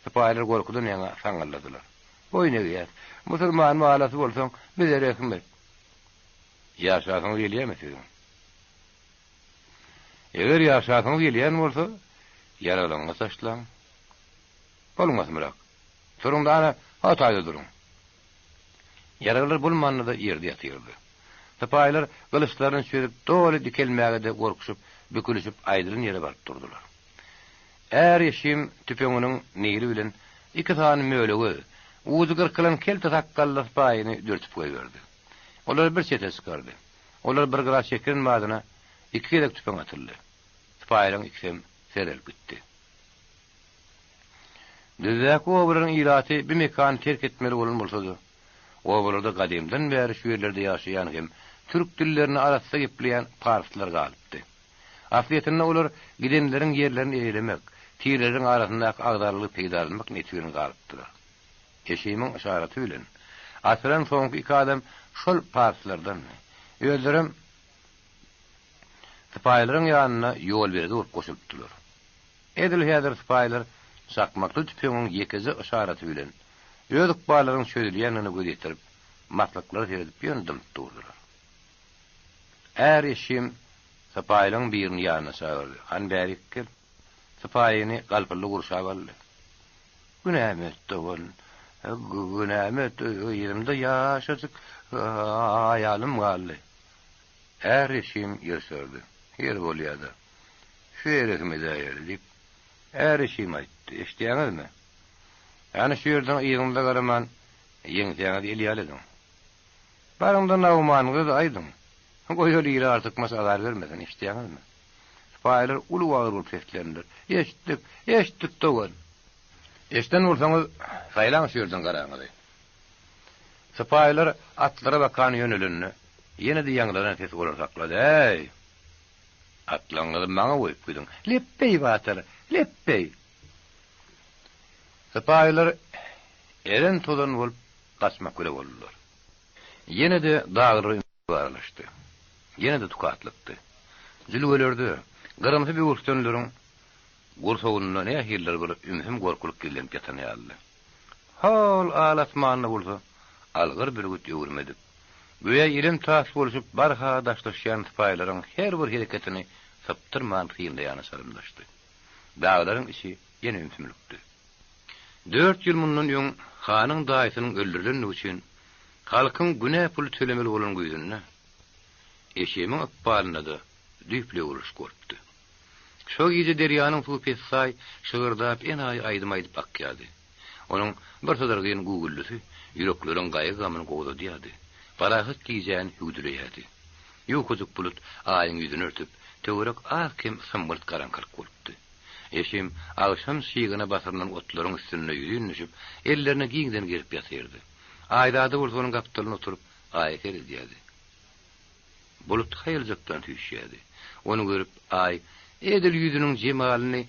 Sypaýylar gorkudan ýaňa saňňyldadylar. Boýun egýäs. Musulman balasy bolsaň, bize rehim et. Ýaşasyňyz gelýärmi siziň? Eger ýaşasyňyz gelýän bolsa, ýaralaryňyzy taşlaň. Boluň basymrak. Turuň-da ana, ha taýda duruň. Ýaraglar bolmanda-da ýerde ýatyrdy. Sypaýylar gylyçlaryny çözüp, doly dikelmäge-de gorkuşyp, bükülişip aýdylan ýere baryp durdular. Är Eşim tüpeňiniň nili bilen iki sany mölegöz, ujy gyrkylan kelte sakgally sypaýyny dürtüp goýberdi. Olary bir çete çykardy. Olar bir gyra çekilen badyna iki gezek tüpeň atyldy. Sypaýylaryň ikisem serrelip gitdi. Düzdäki obalaryň ilaty bu mekany terk etmeli bolan bolsa-da, obalarda gadymdan bäri şu ýerlerde ýaşaýan hem türk dillerini arassa gepleýän parslar galypdy. Aslyýetinde olar gidenleriň ýerlerini eýelemek, tireleriň arasyndaky agzalalygy peýdalanmak niýeti bilen galypdylar. Eşimiň yşaraty bilen, atylan soňky iki adam şol parslardandy. Özlerem sypaýylaryň ýanyna ýolberdi bolup goşulypdylar. Edil häzir sypaýylar çakmakly tüpeňiň ýekeje yşaraty bilen öz ykballarynyň çözülýändigine göz ýetirip, maslyklara seredip ýöne dymyp durdular. Är Eşim sypaýylaryň birini ýanyna çagyrdy. Hany bärik gel. Sypaýyny galpyldy gurşap aldy. Günämi öt, dogan. Günämi öt, yzymda ýaşajyk aýalym galdy. Är Eşim ýyrşardy. Ýeri bolýa-da. Şu ýere kim edäýeli, diýip, är Eşim aýtdy. Eşidýäňizmi? Ýani şu ýerden yzyňyza garaman, ýeňsäňizi el ýaly ediň. Baryň-da Naumanyňyza-da aýdyň. Goý ol ile artykmaç azar bermesin, eşidýäňizmi? Sypaýylar uly wagyr bolup seslendiler. Eşitdik, eşitdik, dogan! Eşiden bolsaňyz, saýlaň şu ýerden garaňyzy. Sypaýylar atlara bakan ýönelende, ýene-de ýaňlanan ses olary saklady, Äý! Atlaryňyzy maňa goýup gidiň. Lepbeý, batyr! Lepbeý! Sypaýylar. Eren-tozan bolup gaçmak bile boldular. Ýene-de daglara ümsümlik aralaşdy. Ýene-de tukatlykdy. Jülgelerde, gyrymsy böwürslenleriň gursagynda nähilidir bir ümsüm gorkulyk gizlenip ýatan ýalydy. Hol al asmanda bolsa algyr bürgüt öwrüm edip, göýä elem-tas bolşup barha daşlaşýan sypaýylaryň her bir hereketini sypdyrman synlaýana çalymdaşdy. Daglaryň içi ýene ümsümlikdi. Dört ýyl mundan öň hanyň daýysynyň öldürilendigi üçin halkyň günä puly tölemeli bolan güýzünde Eşemiň ykbalynda-da düýpli öwrülişik bolupdy. Şo gije derýanyň suwy pessaý şygyrdap enaýy aýdym aýdyp akýardy. Onuň bir sydyrgyn güwwüldisi ýürekleriň gaýgy-gamyny gowzadýardy, parahat gijäni hüwdüleýärdi. Ýukajyk bulut Aýyň ýüzüni örtüp, töwerek az-kem symgylt garaňkylyk bolupdy. Eşim agşam çygyna basyrylan otlaryň üstünde ýüzin düşüp, ellerini giňden gerip ýatyrdy. Aýzada bolsa onuň gapdalynda oturyp, Aýa seredýärdi. Bulut haýaljakdan süýşýärdi. Ony görüp, Aý, edil ýüzüniň jemalyny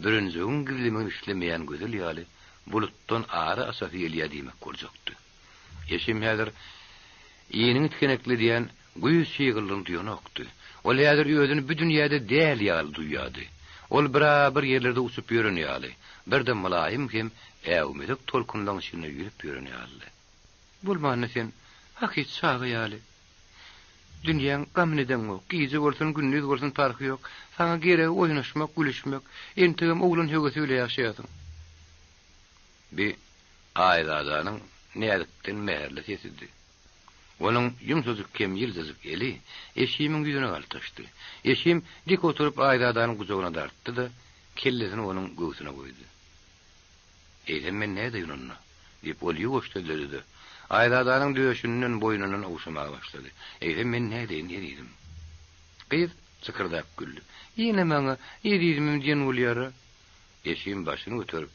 bürünjigiň gizlemegini islemeýän gözel ýaly, bulutdan ara açasy gelýär diýmek boljakdy. Eşim häzir iniňi tikenekledýän güýz çyglylygyny duýanokdy. Ol häzir özüni bu dünýäde däl ýaly duýýardy. Ol bir-a bir ýerlerde uçup ýören ýaly, birde mylaýym hem äwmezek tolkunlaryň içinde ýüzüp ýören ýalydy. Bolmanda sen hakyt çaga ýaly. Dünýäň gamyny edeňok. Gije bolsun, gündiz bolsun parhy ýok. Saňa geregi oýnaşmak, gülüşmek. Entegem oglan höwesi bile ýaşaýarsyň. Bi Aýzadanyň näzikden mähirli sesidi. Onuň ýumşajyk hem ýyljajyk eli Eşimiň ýüzüne galtaşdy. Eşim dik oturyp Aýzadanyň gujagyna dartdy-da, kellesini onuň göwsüne goýdy. Eýsem men nädeýin onda? diýip, ol ýuwaş sözledi-de, Aýzadanyň döşünden, boýnundan ogşamaga başlady. Eýsem men nädeýin, ezizim? Gyz jykyrdap güldi. Ýene maňa ezizimim diýen bolýar-a. Eşim başyny göterip,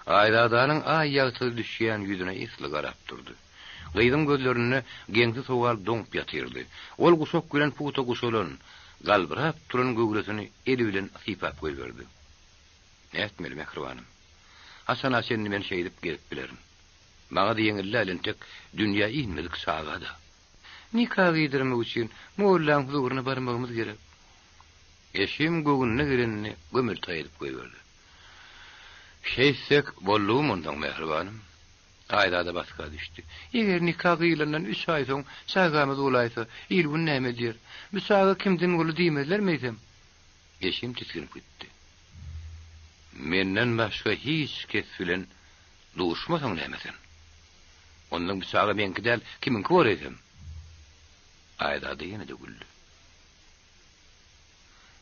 Aýzadanyň aý ýagtysy düşýän ýüzüne esli garap durdy. Gyzyň gözlerinde geňsi sowal doňup ýatyrdy. Ol guşak bilen pugta guşalan, galbyrap duran göwresini eli bilen sypap goýberdi. Nätmeli, mähribanym? Haçana çenli men şeýdip gezip bilerin? Maňa-da ýeňil däl entek dünýä inmedik çaga-da. Nika gyýdyrmak üçin mollaň huzuryna barmagymyz gerek. Eşim göwnüne gelenini gömeltaý edip goýberdi. Şeýtsek boldugymy onsoň, mähribanym? Aýzada basga düşdi. Eger nika gyýlandan üç aý soň çagamyz bolaýsa, il-gün näme diýer? Bu çaga kimden boldy diýmezlermi eýsem? Eşim tisginip gitdi. Menden başga hiç kes bilen duşmasaň näme sen? Ondan bu çaga meňki däl, kimiňki bor eýsem? Aýzada ýene-de güldi.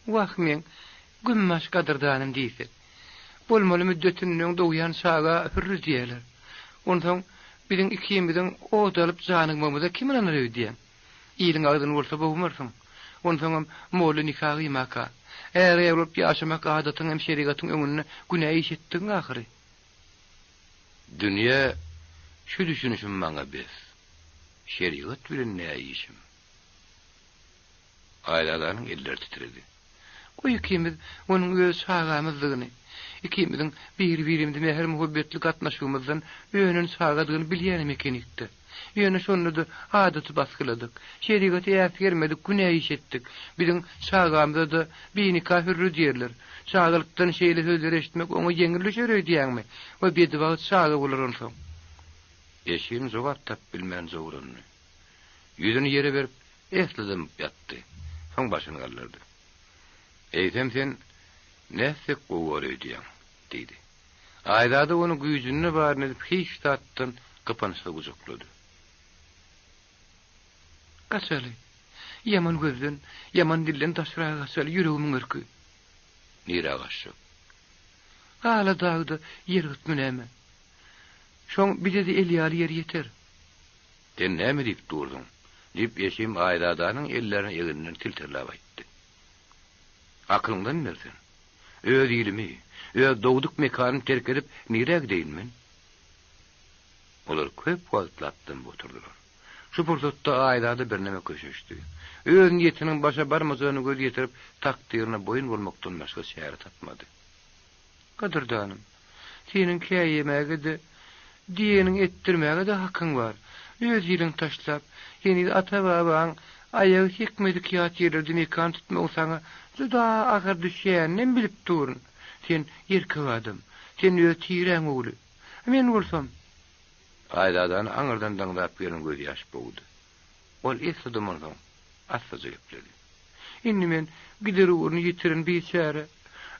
Wah, meň gümbaş gadyrdanym diýse. Bolmaly müddetinden öň dogýan çaga hürri diýerler. Onsoň biziň ikimiziň ot alyp janygmagymyza kim ynanar öýdýäň? Iliň agzyny bolsa bogmarsyň. Onsoňam molla nika gyýmaka. Är-aýal bolup ýaşamak adatyň hem şerigatyň öňünde günä iş etdigiň ahyry. Dünýe, şu düşünişim maňa bes. Şerigat bilen nä işim? Aýzadanyň elleri titredi. Goý ikimiz onuň öz çagamyzdygyny, ikimiziň bir-birimize mähir-muhabbetli gatnaşygymyzdan önen çagadygyny bilýänem ekenik-dä. Ýöne şonda-da adaty basgyladyk. Şerigaty äsgermedik, günä iş etdik. Biziň çagamyza-da binika hürri diýerler. Çagalykdan şeýle sözleri eşitmek oňa ýeňil düşer öýdýäňmi? We bedibagt çaga bolar onsoň. Eşim jogap tapyp bilmän jowrandy. Ýüzüni ýere berip, esli dymyp ýatdy. Soň başyny galdyrdy. Eýsem sen nätsek gowy bor öýdýäň? diýdi. Aýzada ony güýjünde baryny edip hiç zatdan gypynçsyz gujaklady. Gaçaly. Ýaman gözden, ýaman dilden daşraga gaçaly, ýüregimiň örki. Nirä gaçjak? Ala dagda ýer gytmy näme? Şoň bize-de el ýaly ýer ýeter. Sen näme diýip durduň? diýip, Eşim Aýzadanyň ellerini egninden silterläp aýtdy. Akylyňdan ber sen. Öz ilimi, öz dogduk mekanymy terk edip, nirä gideýin men? Olar köp wagtlap dymyp oturdylar. Şu pursatda Aýzada birneme köşeşdi. Öz niýetiniň başa barmajagyna göz ýetirip, takdyryna boýun bolmakdan başga çäre tapmady. Gadyrdanym, seniň käýemäge-de. Diýeniňi etdirmäge-de hakyň bar. Öz iliňi taşlap, heniz ata-babaň aýagy sekmedik ýat ýerlerde mekan tutmagyň saňa juda agyr düşýäninem bilip durun. Sen erkek adam. Sen öz tiräň ogly. Men bolsam. Aýzadany aňyrdan daňdap gelen gözýaş bogdy. Ol esli dymansoň, assaja gepledi. Indi men gider ugruny ýitiren biçäre.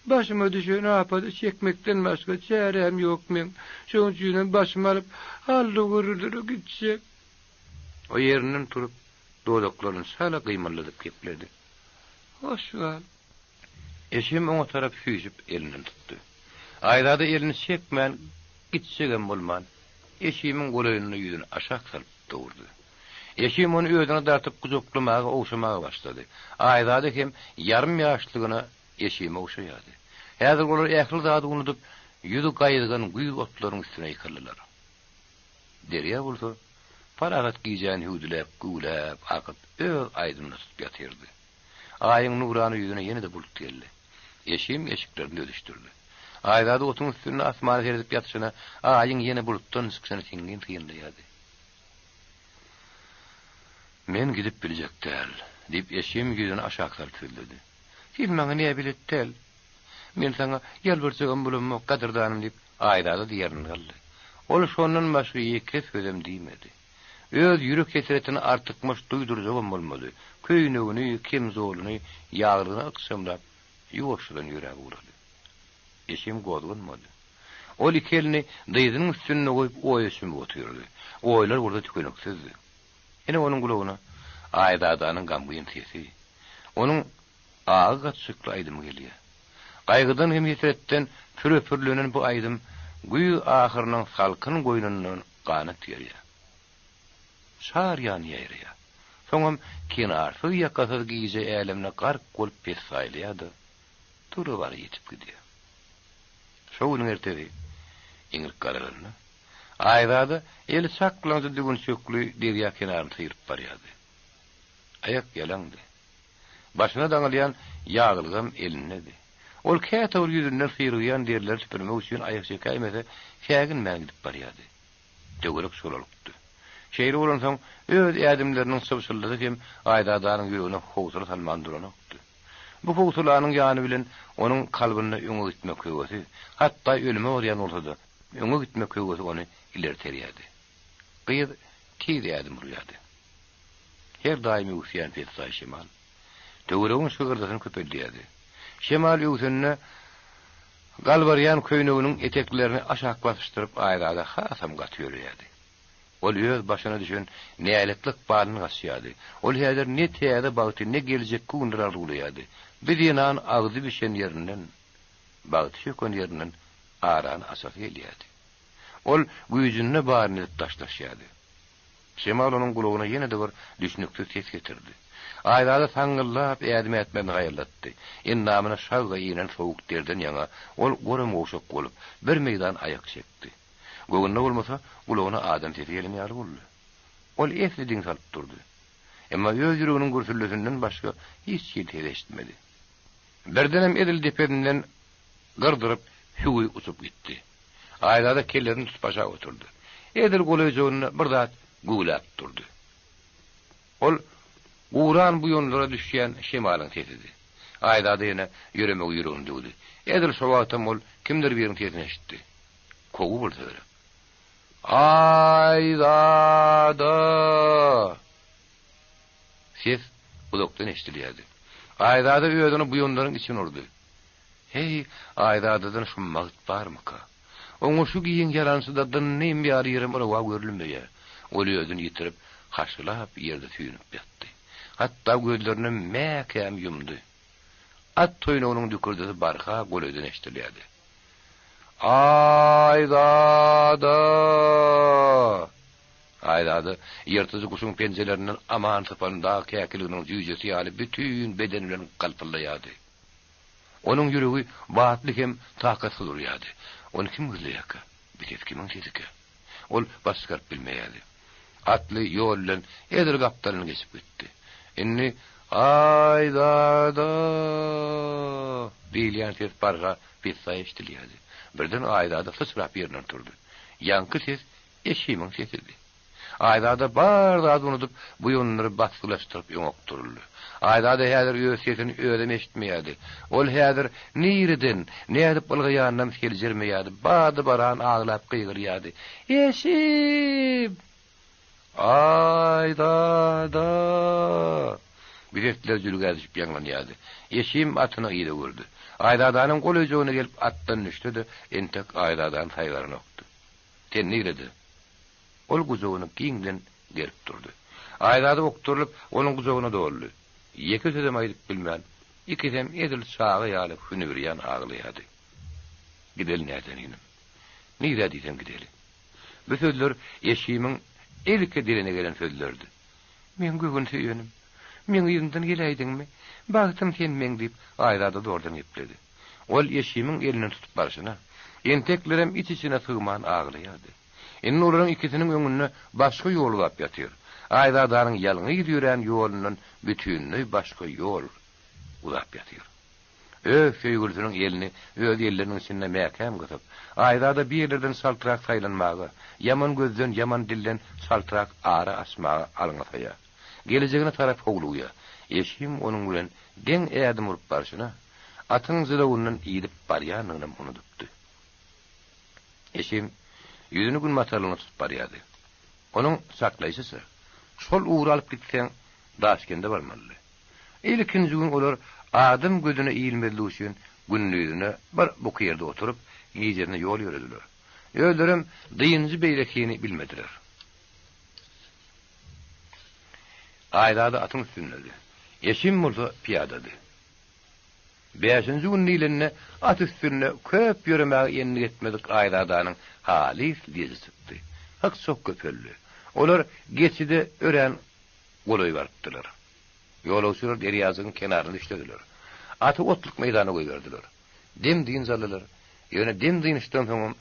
Başyma düşen apady çekmekden başga çäräm ýok meň. Şonuň üçinem başymy alyp, Hallygörülere gitjek. O ýerinden turup, dodaklaryny çala gymyldadyp gepledi. Hoş gal. Eşim oňa tarap süýşüp elinden tutdy. Aýzada elini çekmän, gitjegem bolman, Eşimiň golaýynda ýüzüni aşak salyp durdy. Eşim ony özüne dartyp gujaklamaga, ogşamaga başlady. Aýzada hem ýarym ýaşlygyna Eşimi ogşaýardy. Häzir olar ähli zady unudyp, ýüzi gaýzygan güýz otlaryň üstüne ýykyldylar. Derýa bolsa, parahat gijäni hüwdüläp, güwläp akyp, öz aýdymyna tutup ýatyrdy. Aýyň nurana ýüzüne ýene-de bulut geldi. Eşim eşiklerini düzüşdirdi. Aýzada otuň üstünde asmana seredip ýatyşyna Aýyň ýene bulutdan çykyşyny siňňin synlaýardy. Men gidip biljek däl, diýip, Eşim ýüzüni aşak salyp sözledi. Sen maňa näbelet däl. Men saňa ýalbarjagam bolamok, gadyrdanym, diýip, Aýzada diýerini galdy. Ol şondan başga ýeke sözem diýmedi. Öz ýürek hesretini artykmaç duýdurjagam bolmady. Köýnegini, kemzolyny, ýaglygyny ykjamlap, ýuwaşjadan ýöräp ugrady. Eşim gozganmady. Ol iki elini dyzynyň üstünde goýup oýa çümüp otyrdy. Oýlar bolsa tükeniksizdi. Ine onuň gulagyna Aýzadanyň gamgyn sesi, onuň agy gatyşykly aýdymy gelýär. Gaýgydan hem hesretden püre-pürlenen bu aýdym güýz ahyrynyň salkyn goýnundan ganat gerýär. Çar ýan ýaýraýar. Soňam kenarsyz-ýakasyz gije älemine gark bolup pessaýlaýar-da, tura-bara ýitip gidýär. Şo günüň ertesi iňrik garalanda, Aýzada eli çaklaňja düwünçekli derýa kenaryny syryp barýardy. Aýak ýalaňdy. Başyna daňylýan ýaglygam elindedi. Ol käte bir ýüzünden syrygýan derleri süpürmek üçin aýak çekäýmese, säginmän gidip barýardy. Töwerek çolalykdy. Şeýle bolansoň, öz ädimleriniň çybşyldysy hem Aýzadanyň ýüregine howsala salman duranokdy. Bu howsalanyň ýany bilen onuň kalbynda öňe gitmek höwesi, hatda ölüme barýan bolsa-da, öňe gitmek höwesi ony ileri terýärdi. Gyz tiz ädim urýardy. Her daýym öwüsýän pessaý şemal, töweregiň şygyrdysyny köpeldýärdi. Şemal öwsende galbarýan köýneginiň eteklerini aşak basyşdyryp Aýzada hasam gaty ýöreýärdi. Ol öz başyna düşen näletli ykbalyny gaçýardy. Ol häzir ne täze bagty, ne geljekki günleri arzuwlaýardy. Bir zenan agzy bişen ýerinden, bagty çöken ýerinden arany açasy gelýärdi. Ol güýjünde baryny edip daşlaşýardy. Şemal onuň gulagyna ýene-de bir düşnüksiz ses getirdi. Aýzada saňňyldap ädim ätmezini haýallatdy. Endamyna şagga inen sowuk derden ýaňa ol goram-gowşak bolup, bir meýdan aýak çekdi. Göwnüne bolmasa, gulagyna adam sesi gelen ýaly boldy. Ol esli diň salyp durdy. Emma öz ýüreginiň gürsüldisinden başga hiç hili ses eşitmedi. Birdenem edil depesinden gyrdyryp hüwi uçup gitdi. Aýzada kellesini tutup aşak oturdy. Edil golaýjagynda bir zat güwläp durdy. Ol guran buýanlara düşýän şemalyň sesidi. Aýzada ýene ýöremegi ýüregine düwdi. Edil şo wagtam ol kimdir biriniň sesini eşitdi. Kowgy bolsa gerek. Aýzada! Ses uzakdan eşidilýärdi. Aýzada özüni buýanlaryň içine urdy. Heý, Aýzadadan şum bagt barmyka? Oňa şu giň ýalançyda dynnym ýaly ýerem rowa görülmeýär. Ol özüni ýitirip, haşylap ýerde süýnüp ýatdy. Hatda gözlerinem mäkäm ýumdy. At toýnagynyň dükürdisi barha golaýdan eşidilýärdi. Aýzada! Aýzada ýyrtyjy guşuň penjelerinden aman sypan dag käkiliginiň jüýjesi ýaly bütin bedeni bilen galpyldaýardy. Onuň ýüregi batly hem takatsyz urýardy. Ony kim gözleýärkä? Bu ses kimiň sesikä? Ol baş çykaryp bilmeýärdi. Atly ýol bilen edil gapdalyny geçip gitdi. Indi Aýzada! diýilýän ses barha pessaý eşidilýärdi. Birden Aýzada syçrap ýerinden turdy. Ýaňky ses. Eşimiň sesidi. Aýzada bar zady unudyp, buýanlary basgylaşdyryp öňe okduryldy. Aýzada häzir öz sesini özem eşitmeýärdi. Ol häzir nireden, nädip ylgaýanynam seljermeýärdi, bady-baran aglap gygyrýardy, Eşim! Aýzada! Bu sesler jülgä düşüp ýaňlanýardy. Eşim atyny yza gördi. Aýzadanyň golaýjagyna gelip atdan düşse-de, entek Aýzadany saýgaranokdy. Sen nirede? Ol gujagyny giňden gerip durdy. Aýzada okdurylyp, onuň gujagyna doldy. Ýeke sözem aýdyp bilmän, ikisem edil çaga ýaly hünübirýan aglaýardy. Gideli näzeninim. Nirä diýseň gideli. Bu sözler Eşimiň ilki diline gelen sözleridi. Meň göwün söýenim. Meň yzymdan geläýdiňmi? Bagtym sen meň diýip, Aýzada zordan gepledi. Ol Eşimiň elinden tutup barşyna, enteklerem iç-içine sygman aglaýardy. Indi olaryň ikisiniň öňünde başga ýol uzap ýatyr. Aýzadanyň ýalňyz ýörän ýolundan bütinleý başga ýol uzap ýatyr. Öz söýgülisiniň elini öz elleriniň içinde mäkäm gysyp, Aýzada bir ýerlerden çaltrak saýlanmaga, ýaman gözden, ýaman dilden çaltrak ara açmaga alňasaýar. Gelejegine tarap howlugýar. Eşim onuň bilen deň ädim urup barşyna, atyň jylawyndan idip barýanlygynam unudypdy. Eşim ýüzüni günbatarlygyna tutup barýardy. Onuň çaklaýşyça, şol ugry alyp gitseň, Daşkende barmalydy. Ilkinji gün olar adam gözüne ilmezlik üçin gündizine bir buky ýerde oturyp, gijesine ýol ýörediler. Özlerem dynjy-beýlekini bilmediler. Aýzada atyň üstündedi. Eşim bolsa pyýadady. Bäşinji gün diýlende at üstünde köp ýöremäge endik etmedik Aýzadanyň halys leji çykdy. Hyk-çok köpeldi. Olar geçide örän golaý barypdylar. Ýolagçylar derýajygyň kenaryna düşlediler. Aty otluk meýdana goýberdiler. Dem-dynç aldylar. Ýöne dem-dynçdan soňam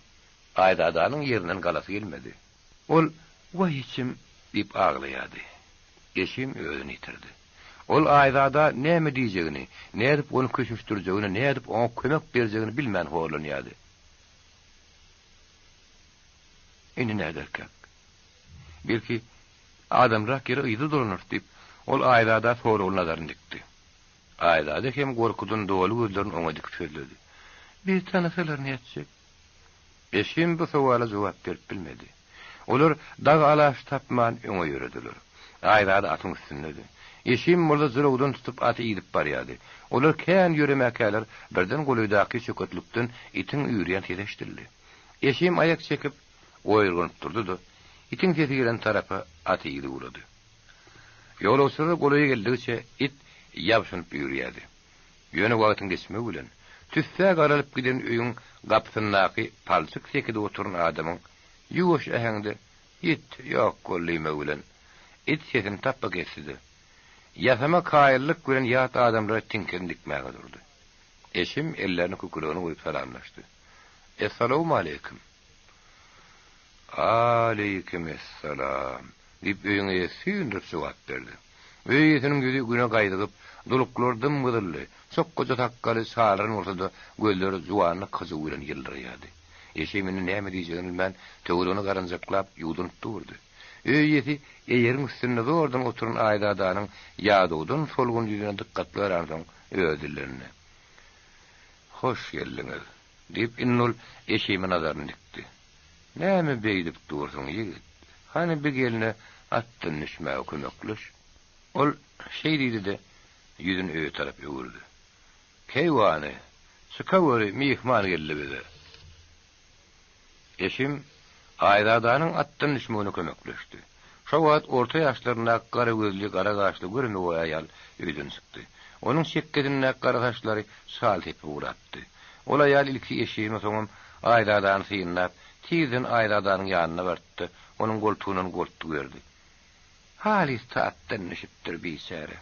Aýzadanyň ýerinden galasy gelmedi. Ol, Waý içim! diýip aglaýardy. Eşim özüni ýitirdi. Ol Aýzada näme diýjegini, nädip ony köşeşdirjegini, nädip oňa kömek berjegini bilmän horlanýardy. Indi näderkäk? Belki, adamrak ýere yza dolanarys diýip, ol Aýzada soragly nazaryny dikdi. Aýzada hem gorkudan doly gözlerini oňa dikip sözledi. Bizi tanasalar nätjek? Eşim bu sowala jogap berip bilmedi. Olar dag alaç tapman öňe ýörediler. Aýzada atyň üstündedi. Eşim bolsa jylawdan tutup aty idip barýardy. Olar kän ýöremäkäler birden golaýdaky çöketlikden itiň üýrýän sesi eşidildi. Eşim aýak çekip, oýurganyp durdy-da, itiň sesi gelen tarapa aty yzy ugrady. Ýolagçylar golaýa geldigiçe it ýabşynyp üýrýärdi. Ýöne wagtyň geçmegi bilen, tüssä garalyp giden öýüň gapysyndaky palçyk sekide oturan adamyň ýuwaş äheňde It, ýok bol diýmegi bilen, it sesini tapba kesdi-de, ýasama kaýyllyk bilen ýat adamlara tiňkesini dikmäge durdy. Eşim ellerini kükregine goýup salamlaşdy. Essalawmaleýkim! Aleýkimessalam! diýip, öýüň eýesi süýndürip jogap berdi. Öý eýesiniň ýüzi güne gaýzygyp, duluklary dym-gyzyldy, çokgaja sakgaly çalaran bolsa-da, gözleri juwanlyk hyjuwy bilen ýyldyraýardy. Eşim indi näme diýjegini bilmän, töweregine garanjaklap, ýuwdunyp durdy. Öý eýesi eýeriň üstünde zordan oturan Aýzadanyň ýadawdan solgun ýüzüne dykgatly garansoň, öz dillerinde, Hoş geldiňiz! Diýip, indi ol Eşime nazaryny dikdi. Näme beýdip dursuň, ýigit? Hany bi gelne atdan düşmäge kömekleş. Ol şeý diýdi-de, ýüzüni öýe tarap öwürdi. Keýwany, çykaweri, myhman geldi bize. Eşim Aýzadanyň atdan düşmegine kömekleşdi. Şo wagt orta ýaşlaryndaky gara gözli, gara gaşly görmegeý aýal öýden çykdy. Onuň çekgesindäki gara saçlary çal sepip ugrapdy. Ol aýal ilki Eşimi, soňam Aýzadany synlap, tizden Aýzadanyň ýanyna bardy-da, onuň goltugyndan goltgy berdi. Halys tapdan düşüpdir biçäre.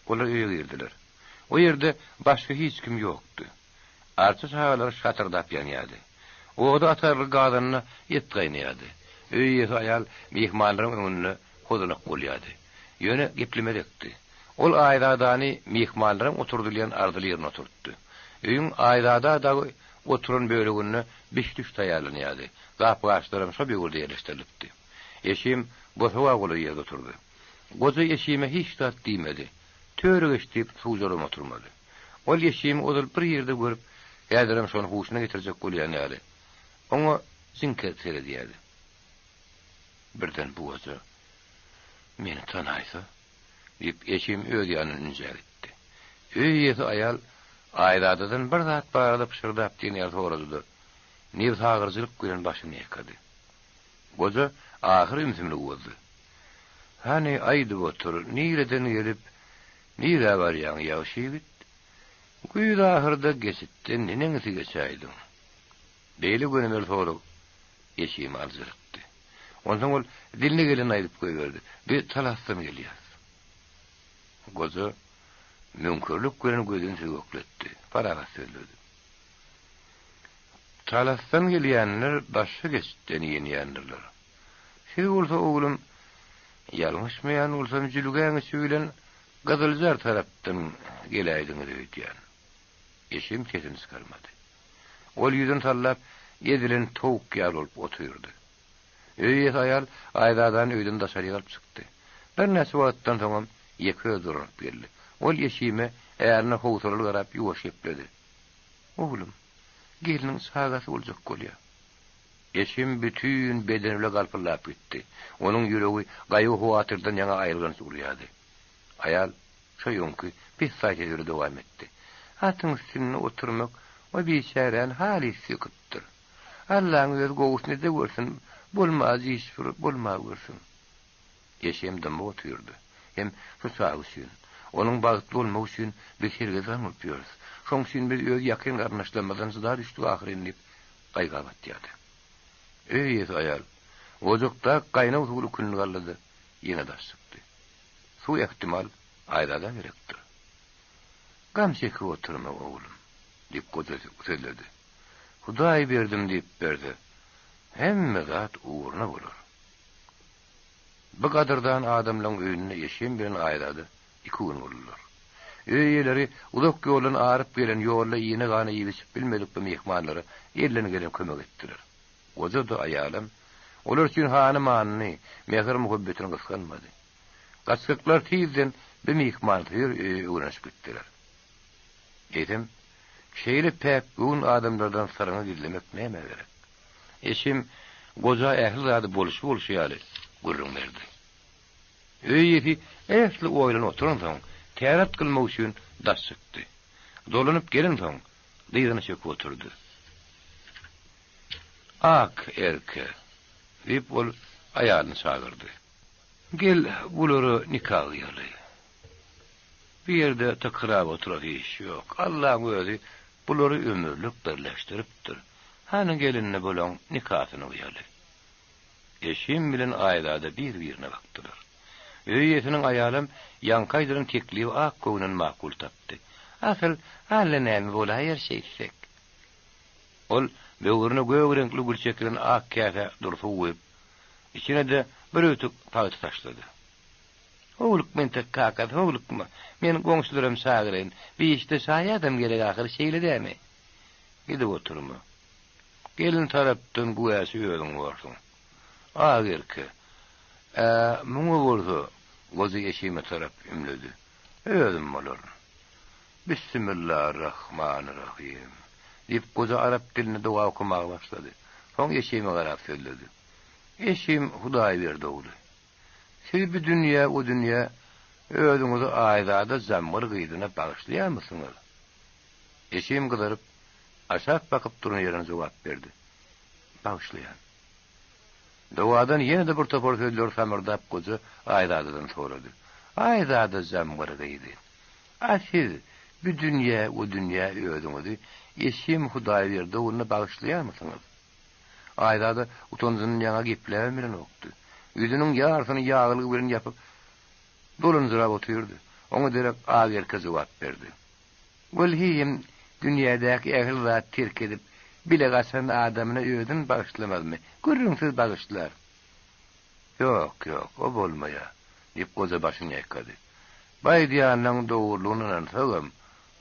Olar öýe girdiler. O ýerde başga hiç kim ýokdy. Arça şahalary şatyrdap ýanýardy. Oda atarly gazanda et gaýnaýardy. Öý eýesi aýal myhmanlaryň öňünde hozanak bolýardy. Ýöne geplemezekdi. Ol Aýzadany myhmanlaryň oturdylýan arzyly ýerine oturtdy. Öýüň Aýzada dagy. oturan böleginde biş-düş taýýarlanýardy. Gap-gaçlaram şo böwürde ýerleşdirilipdi. Eşim bosaga golaý ýerde oturdy. Goja Eşime hiç zat diýmedi. Töre geç diýip suwjaram oturmady. Ol Eşimi ozal bir ýerde görüp, häzirem şony huşuna getirjek bolýan ýaly, oňa jiňkerip seredýärdi. Birden bu goja meni tanaýsa? Diýip, Eşim öz ýanyndan ünjä gitdi. Öý eýesi aýal Aýzadadan bir zat barada pyşyrdap diýen ýaly sorady-da, nebsagyryjylyk bilen başyny ýaýkady. Goja ahyr ümsümligi bozdy. Hany, aýdyp otur, nireden gelip, nirä barýaň, ýagşy ýigit? Güýz ahyrda geçitden neneňsi geçäýdiň? Beýle gönümel sorag Eşimi aljyratdy. Onsoň ol diline gelenini aýdyp goýberdi, Biz Talasdan gelýäris. Goja müňkürlik bilen gözüni süzgekletdi, parahat sözledi. Talasdan gelýänler başga geçitden inýändirler. Siz bolsa, oglum, ýalňyşmaýan bolsam, jülgäň içi bilen Gyzyljar tarapdan geläýdiňiz öýdýän. Eşim sesini çykarmady. Ol ýüzüni sallap, ezilen towuk ýaly bolup otyrdy. Öý eýesi aýal Aýzadany öýden daşaryk alyp çykdy. Birnäçe wagtdan soňam ýeke özi dolanyp geldi. Ol Eşime ärine howsalaly garap ýuwaş gepledi. Oglum, gelniň çagasy boljak bolýar. Eşim bütin bedeni bile galpyldap gitdi. Onuň ýüregi gaýgy-howatyrdan ýaňa aýylganç urýardy. Aýal şo öňki pessaý sesi bilen dowam etdi. Atyň üstünde oturmak o biçäräni halys söküpdir. Allaň özi gowusyny ede görsün, bolmaz iş bir bolma görsün. Eşem dymyp otyrdy. Hem şu çaga üçin, onuň bagtly bolmagy üçin biz sergezdan bolup ýörüs. Şoň üçin biz öz ýakyn garyndaşlarymyzdan jyda düşdük ahyryn diýip, gaýga batýardy. Öý eýesi aýal, ojakda gaýnag suwly külüni galdyrdy, ýene daş çykdy. Suw ähtimal Aýzada gerekdir. Gam çekip oturma, oglum, diýip goja sözledi. Hudaý berdim diýip berse, hemme zat ugruna bolar. Bu gadyrdan adamlaň öýünde Eşem bilen Aýzada iki gün boldular. Öý eýeleri uzak ýoldan aryp gelen, ýolda iýene-gana iýip-içip bilmedik bu myhmanlara elden gelen kömek etdiler. Goja-da, aýalam olar üçin hany-manyny, mähir-muhabbetini gysganmady. Gaçgaklar tizden bu myhmansöýer öýe öwrenişip gitdiler. Eýsem, şeýle päk göwün adamlardan syryňy gizlemek nämä gerek? Eşim goja ähli zady bolşy-bolşy ýaly gürrüň berdi. Öý eýesi esli oýlanyp oturansoň, täret kylmak üçin daş çykdy. Dolanyp gelensoň, dyzyny çöküp oturdy. Ak erke! diýip, ol aýalyny çagyrdy. Gel, bulara nika gyýaly. Bu ýerde tykyrap oturasy iş ýok. Allaň özi bulary ömürlik birleşdiripdir. Hany gelin-de bulaň nikasyny gyýaly. Eşim bilen Aýzada bir-birine bakdylar. Öý eýesiniň aýalam ýaňky aýdylan teklibi ak göwünden makul tapdy. Asyl, alla näme bolaýar şeýtsek? Ol böwrüne gök reňkli gül çekilen ak käsä dury suw guýup, içine-de bir ötük pagta taşlady. Howlukma entek kakasy, howlukma. Men goňşularam çagyraýyn. Bir işde şaýadam gerek ahyry, şeýle dämi? Gidip oturma. Gelin tarapdan güwäçi özüň borsuň. Ak erke. Ä, muňa bolsa, goja Eşime tarap ümledi. Özüm bolaryn. Bissimillarrahmanirrahym, diýip, goja arap dilinde doga okamaga başlady. Soň Eşime garap sözledi. Eşim Hudaýberdi ogly. Siz bu dünýä, o dünýä özüňizi Aýzada Jamgyr gyzyna bagyşlaýarmysyňyz? Eşim gyzaryp, aşak bakyp duran ýerinden jogap berdi. Bagyşlaýan. Dogadan ýene-de bir topar sözleri samyrdap goja Aýzadadan sorady. Aýzada Jamgyr gyzy, a siz bu dünýä, o dünýä özüňizi Eşim Hudaýberdi ogluna bagyşlaýarmysyňyz? Aýzada utanjyndan ýaňa gepläbem bilenokdy. Ýüzüniň ýarysyny ýaglygy bilen ýapyp, dolanjyrap otyrdy. Oňa derek Agerke jogap berdi. Wellhihim, dünýädäki ähli zady terk edip, bile gaçan adamyna özüni bagyşlamazmy? Gürrüňsiz bagyşlar. Ýok, ýok, o bolmaýar, diýip, goja başyny ýaýkady. Baýdýanyň dogrulygyna ynansagam,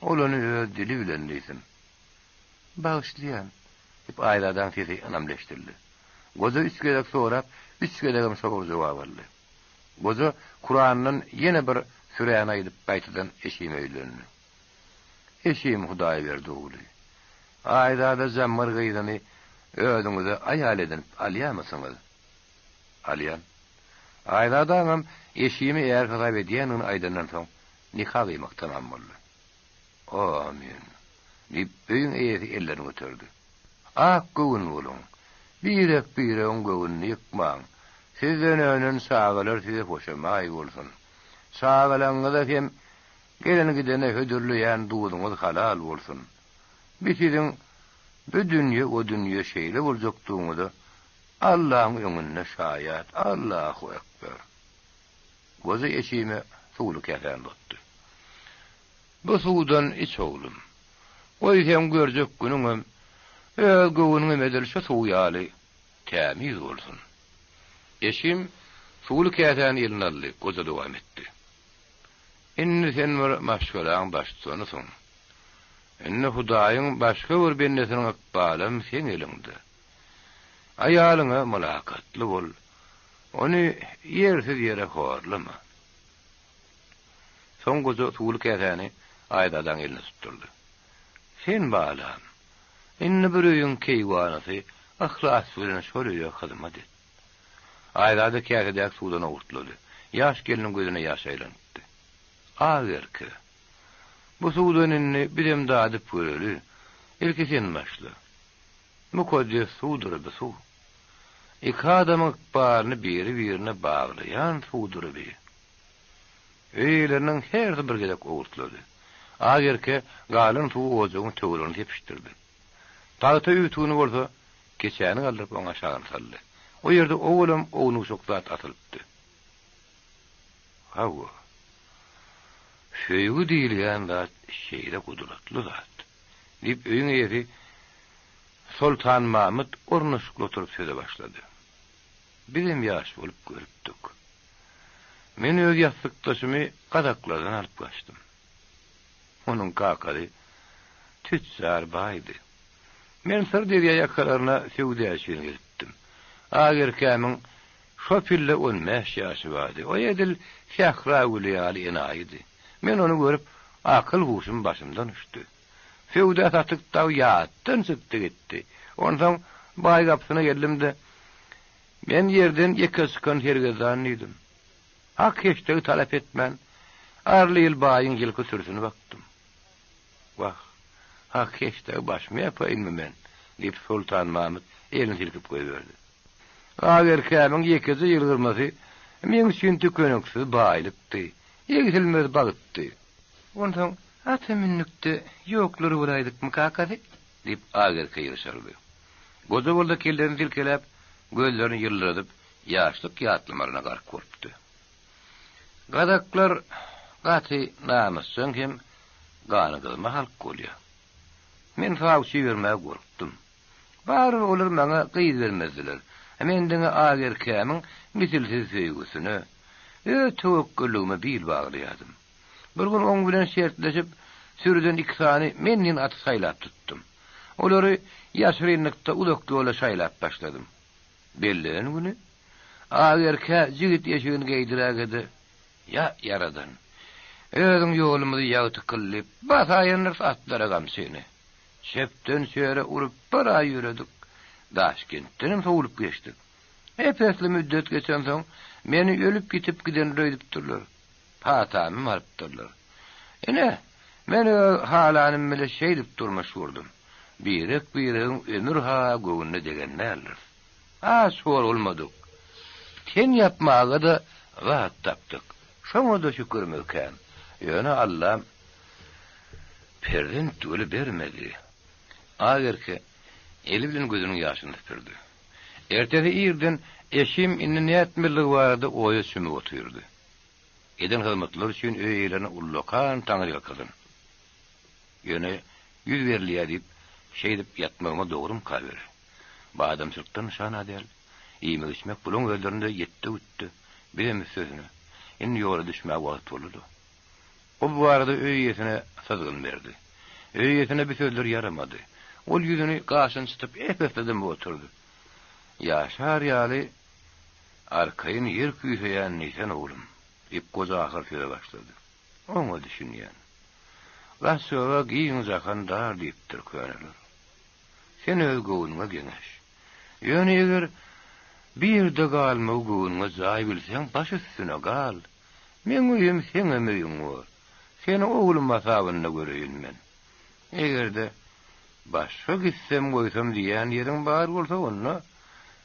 ol ony öz dili bilen diýsin. Bagyşlaýan, diýip, Aýzadaň sesi ynamly eşidildi. Goja üç gezek sorap, üç gezegem şo bir jogap aldy. Goja Kurandan ýene bir süräni aýdyp gaýtadan Eşime ýüzlendi. Eşim Hudaýberdi ogly, Aýzada jammyr gyzyny özüňize aýal edinip alýamysyňyz? Alýan. Aýzadaňam Eşimi är hasap edýändigini aýdandan soň nika gyýmak tamam boldy. Amin! diýip, öýüň eýesi ellerini göterdi. Ak göwün boluň! Birek-biregiň göwnüni ýykmaň! Sizden önen çagalar size hoşamaý bolsun! Çagalaňyza hem gelen-gidene hödürleýän duzuňyz halal bolsun! Bi siziň bu dünýe, o dünýe şeýle boljakdygyňyza Allaň öňünde şaýat! Allahu ekber! Goja eşime suwly käsäni uzatdy. Bu suwdan iç, oglum. Goý, seň görjek günüňem, öz göwnüňem edil şu suw ýaly tämiz bolsun. Eşim suwly käsäni eline aldy, goja dowam etdi. Indi sen bir maşgalaň baştutanysyň. Indi Hudaýyň başga bir bendesiniň ykbalam seň eliňde. Aýalyňa mylakatly bol, ony ýersiz ýere horlama. Soň goja suwly käsäni Aýzadaň eline tutdurdy. Sen, balam, indi bir öýüň keýwanysy, yhlas bilen şol öýe hyzmat et. Aýzada käsedäki suwdan owurtlady. Ýaş gelniň gözüne ýaş aýlanypdy. Agerke, bu suwdan indi bizem dadyp göreli. Ilki sen başla. Mukaddes suwdur bu suw. Iki adamyň ykbalyny biri-birine baglaýan suwdur bi. Öý eýeleriniň hersi bir gezek owurtlady. Agerke galan suwy ojagyň töweregine sepişdirdi. Pagta üwtügini bolsa keçäni galdyryp oň aşagyna saldy. O ýerde owalam ownuk-uşak zat asylypdy. Hawa, söýgi diýilýän zat şeýle gudratly zat, diýip, öýüň eýesi Soltanmamyt ornaşykly oturyp söze başlady. Bizem ýaş bolup görüpdik. Men öz ýassykdaşymy gazaklardan alyp gaçdym. Onuň kakasy tüçjar baýdy. Men Syrderýa ýakalaryna söwda üçin gelipdim. Agerkämiň şo pille on bäş ýaşy bardy. O edil sähra güli ýaly enaýydy. Men ony görüp, akyl-huşum başymdan uçdy. Söwda-satyk dagy ýatdan çykdy gitdi. Onsoň baý gapysyna geldim-de, Men ýerden ýeke çykan sergezdan diýdim. Hak-heşdegi talap etmän, arly ýyl baýyň ýylky sürüsini bakdym. Wah, hak-heşdegi başyma ýapaýynmy men? diýip, Soltanmamyt elini silkip goýberdi. Agerkämiň ýekeje ýylgyrmasy meň üçin tükeniksiz baýlykdy, egsilmez bagtdy. Onsoň ata mündük-de, ýoklary bolaýdykmy, kakasy? Diýip, Agerke ýyrşardy. Goja bolsa kellesini silkeläp, gözlerini ýyldyradyp, ýaşlyk ýatlamalaryna gark bolupdy. Gazaklar gaty namysjaň hem ganygyzma halk bolýar. Men sawçy ibermäge gorkdum. Barybir olar maňa gyz bermezdiler. Men diňe Agerkämiň misilsiz söýgüsine, öz töwekgelligime bil baglaýardym. Bir gün oň bilen şertleşip, sürüden iki sany men diýen aty saýlap tutdum. Olary ýaşyrynlykda uzak ýola şaýlap başladym. Bellenen güni Agerkä jigit eşigini geýdiräge-de, Ýa, Ýaradan, özüň ýolumyzy ýagty kyl diýip, basaýandyrys atlara gamçyny. Çepden çöre urup bir aý ýöredik. Daşkentdenem sowulyp geçdik. Ep-esli müddet geçensoň, meni ölüp-ýitip gidendir öýdüpdirler. Patamym alypdyrlar. Ine, men öz halanym bile şeýdip durmuş gurdum. Birek-biregiň ömür-ha göwnüne degen däldiris. Aç-hor bolmadyk. Ten ýapmaga-da zat tapdyk. Şoňa-da şükürimiz kän. Ýöne Allam perzent weli bermedi. Agerke eli bilen gözüniň ýaşyny süpürdi. Ertesi irden Eşim indi nätmelidigi barada oýa çümüp otyrdy. Eden hyzmatlary üçin öý eýelerine ullakan taňryýalkasyn. Ýöne ýüz berilýär diýip, şeýdip ýatmagyma dogrumyka beri? Bu adamçylykdan nyşan-a däl. Iýmek-içmek bulaň özlerinde ýetde-gütde, bizem üstesine. Indi ýola düşmäge wagt boldy-da. O bu barada öý eýesine syzgyn berdi. Öý eýesine bu sözler ýaramady. Ol ýüzüni gaşyny çytyp ep-esli dymyp oturdy. Ýaşar ýaly arkaýyn ýer küýseýän diýsene, oglum, diýip, goja ahyr söze başlady. Oňa düşünýän. Gaçjaga giň jahan dar diýipdir köneler. Sen öz göwnüňe geňeş. Ýöne eger bir ýerde galmagy göwnüňe jaý bilseň, baş üstüne gal. Meň öýüm seňem öýüň bor. Seni oglum hasabynda göreýin men. Eger-de başga gitsem goýsam diýýän ýeriň bar bolsa, onda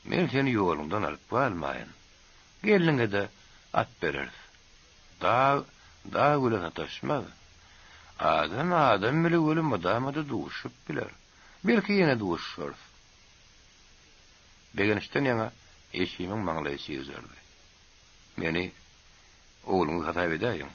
men seni ýoluňdan alyp galmaýyn. Gelniňe-de at bereris. Dag dag bile sataşmaz. Adam adam bile weli mydama-da duşup biler. Belki ýene duşuşarys. Begençden ýaňa Eşimiň maňlaýy çygjardy. Meni ogluňyz hasap edäýiň.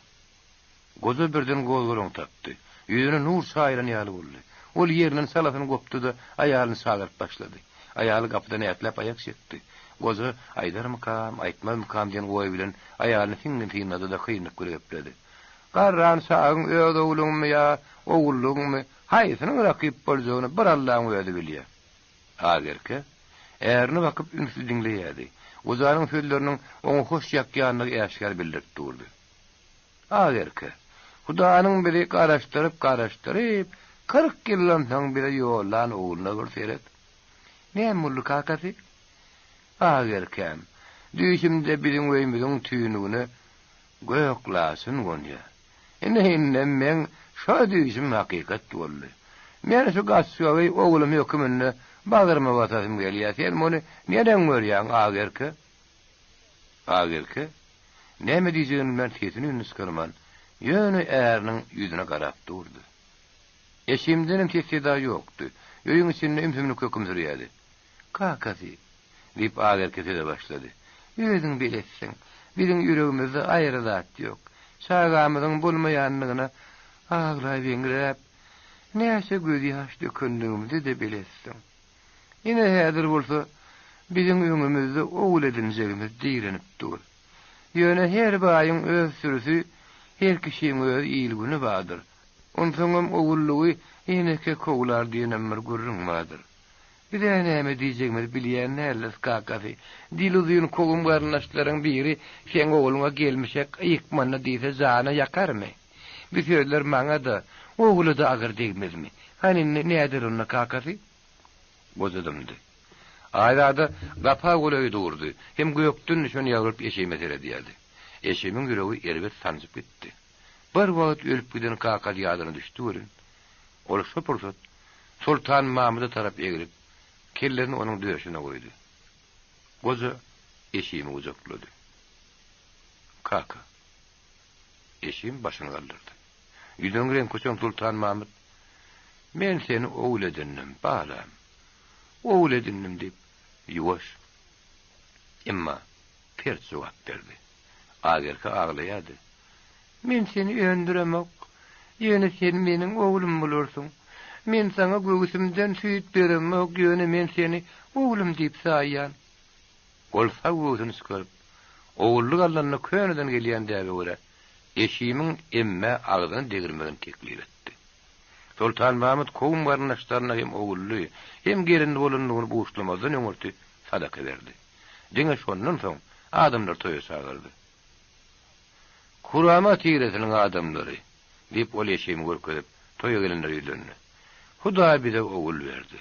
Goja birden gozgalaň tapdy. Ýüzüne nur çaýylan ýaly boldy. Ol ýerinden çalasyn gopdy-da, aýalyny çagyryp başlady. Aýaly gapydan ätläp aýak çekdi. Goja aýdarmykam, aýtmazmykam diýen oý bilen aýalyny siňňin synlady-da, kynlyk bile gepledi. Garran çagyň öz ogluňmy ýa ogullygyňmy, haýsynyň rakyp boljagyny bir Allaň özi bilýär. Agerke ärine bakyp ünsli diňleýärdi. Gojanyň sözleriniň oňa hoş ýakýandygy äşgär bildirip durdy. Agerke, Hudanyň bizi garaşdyryp-garaşdyryp, 40 ýyldan soň bize ýollan ogluna bir seret. Näme boldy, kakasy? Agerkäm, düýşümde biziň öýümiziň tüýnügine gök laçyn gonýar. Ine, indem meň şo düýşüm hakykat boldy. Men şu gaçgagy oglum höküminde bagryma basasym gelýär. Sen muny neneň görýäň, Agerke? Agerke näme diýjegini bilmän sesini-üýnüni çykarman, ýöne äriniň ýüzüne garap durdy. Eşimdenem ses-seda ýokdy. Öýüň içinde ümsümlik höküm sürýärdi. Kakasy, diýip, Agerke söze başlady, özüň beletsiň. Biziň ýüregimizde aýry zat ýok. Çagamyzyň bolmaýandygyna aglap-eňräp, näçe gözýaş dökendigimizi-de beletsiň. Ine, häzir bolsa biziň öňümizde ogul edinjegimiz direnip dur. Ýöne her baýyň öz sürüsi, her kişiň öz il-güni bardyr. Onsoňam ogullygy eneke kowlar diýenem bir gürrüň bardyr. Biz-ä näme diýjegimizi bilýän däldiris, kakasy. Dil uzyn kowum-garyndaşlaryň biri seň ogluňa gelmişek ykmanda diýse jana ýakarmy? Bu sözler maňa-da, ogula-da agyr degmezmi? Hany indi näder onda, kakasy? Goja dymdy. Aýzada gapa golaý durdy, hem gökden düşen ýagy Eşime seredýärdi. Eşimiň ýüregi erbet sanjyp gitdi. Bir wagt ölüp giden kakasy ýadyna düşdi welin, ol şo pursat Soltan Mamyda tarap eglip, kellesini onuň döşüne goýdy. Goja Eşimi gujaklady. Kaka. Eşim başyny galdyrdy. Ýüzüniň reňki öçen Sultan Mamyt, Men seni ogul edindim, balam. Ogul edindim diýip, ýuwaş, emma pert jogap berdi. Agerke aglaýardy. Men seni öndüremok. Ýöne sen meniň oglum bolarsyň. Men saňa göwsümden süýt beremok, ýöne men seni oglum diýip saýýan. Ol sag göwsüni çykaryp, ogullyk alnanda köneden gelýän däbe görä, Eşimiň emmä agzyny degirmegini teklip etdi. Soltan Mahmyt kowum-garyndaşlaryna hem ogully, hem gelinli bolandygyny buşlamazdan öňürti sadaka berdi. Diňe şondan soň adamlary toýa çagyrdy. Kurama tiresiniň adamlary, diýip, ol Eşimi görkezip, toýa gelenlere ýüzlendi. Hudaý bize ogul berdi.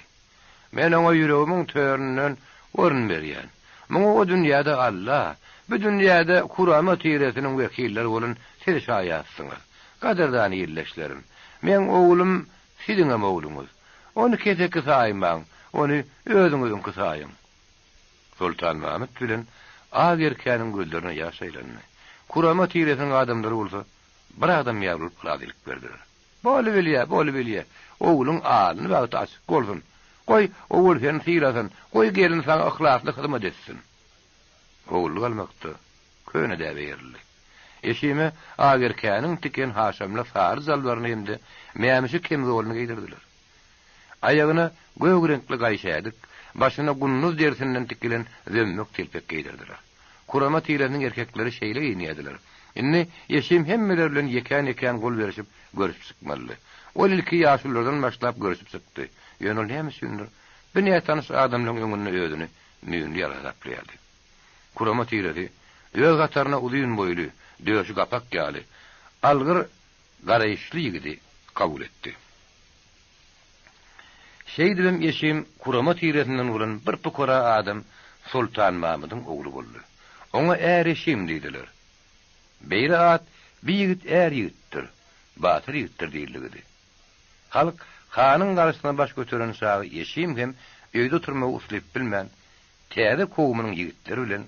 Men oňa ýüregimiň töründen orun berýän. Muňa o dünýäde Alla, bu dünýäde Kurama tiresiniň wekilleri bolan siz şaýatsyňyz. Gadyrdan ildeşlerim, meň oglum siziňem ogluňyz. Ony keseki saýmaň, ony özüňiziňki saýyň. Soltan Mahmyt bilen Ak erkäniň gözlerine ýaş aýlandy. Kurama tiresiniň adamlary bolsa bir adam ýaly bolup razylyk berdiler. Bolubilýä, bolubilýä. Ogluň alny bagty açyk bolsun. Goý, ogul seni sylasyn, goý, gelin saňa yhlasly hyzmat etsin. Ogullyk almakda köne däbe eýerildi. Eşime Agerkäniň tiken haşamly sary jalbaryny hem-de mämişi kemzolyny geýdirdiler. Aýagyna gök reňkli gaýyş ädik, başyna gunduz derisinden tikilen zömmek telpek geýdirdiler. Kurama tiresiniň erkekleri şeýle geýinýärdiler. Indi Eşim hemmeler bilen ýekän-ýekän gol berişip, görüşip çykmalydy. Ol ilki ýaşululardan başlap görüşip çykdy. Ýöne ol näme üçindir, bu nätanyş adamlaryň öňünde özüni müýnli ýaly hasaplaýardy. Kurama tiresi öz hataryna uzyn boýly, döşi gapak ýaly, algyr garaýyşly ýigidi kabul etdi. Şeýdibem Eşim kurama tiresinden bolan bir pukara adam Soltan Mamydyň ogly boldy. Oňa Är Eşim diýdiler. Beýle at bi ýigit är ýigitdir, batyr ýigitdir diýildigidi. Halk hanyň garşysyna baş göteren çagy Eşim hem öýde oturmagy uslyp bilmän, täze kowumynyň ýigitleri bilen